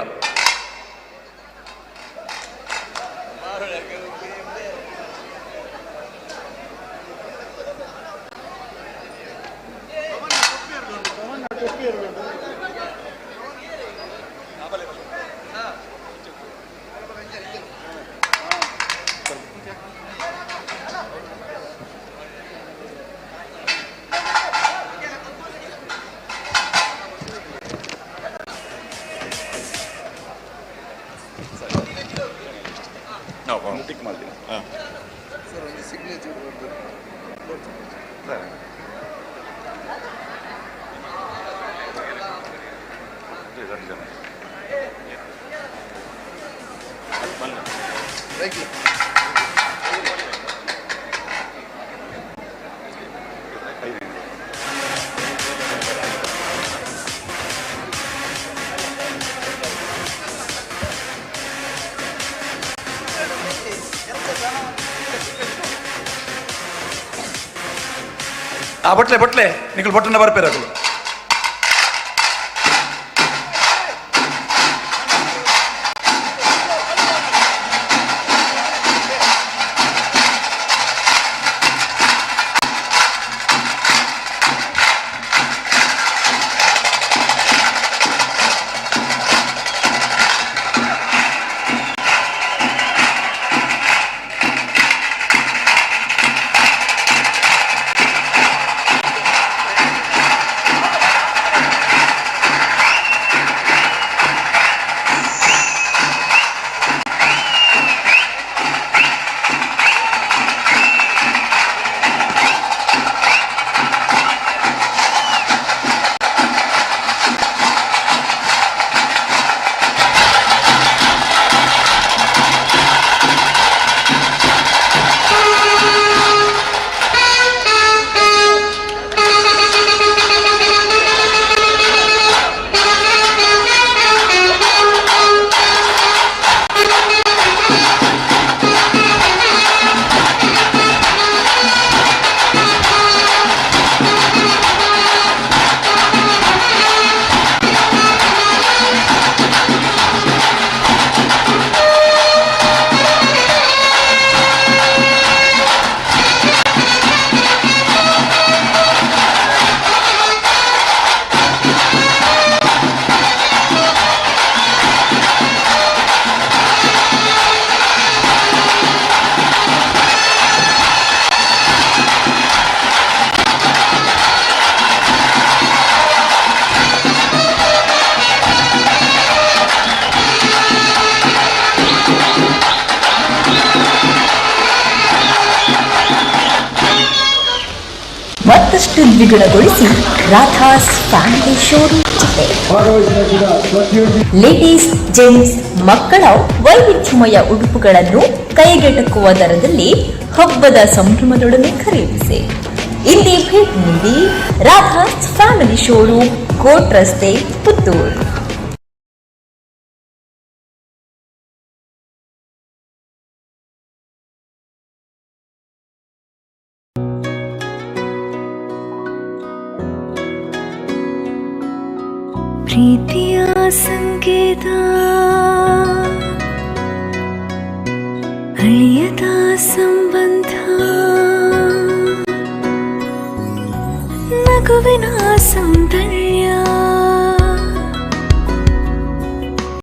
F: ಆ ಬಟ್ಲೆ ಬಟ್ಲೆ ನಿಕಲ್ ಬೊಟ್ಟನ್ನ ಬರ್ಪೇರು ಅಕುಲು.
P: ದ್ವಿಗುಣಗೊಳಿಸಿ ರಾಧಾಸ್ ಫ್ಯಾಮಿಲಿ ಶೋರೂಮ್ ಜೊತೆ ಲೇಡೀಸ್, ಜೆಂಟ್ಸ್, ಮಕ್ಕಳ ವೈವಿಧ್ಯಮಯ ಉಡುಪುಗಳನ್ನು ಕೈಗೆಟಕುವ ದರದಲ್ಲಿ ಹಬ್ಬದ ಸಂಭ್ರಮದೊಡನೆ ಖರೀದಿಸಿ. ಇಂದೇ ಭೇಟಿ ನೀಡಿ ರಾಧಾಸ್ ಫ್ಯಾಮಿಲಿ ಶೋರೂಮ್, ಕೋರ್ಟ್ ರಸ್ತೆ, ಪುತ್ತೂರು.
A: ಪ್ರೀತಿಯ ಸಂಗೀತ, ಅಳಿಯದ ಸಂಬಂಧ.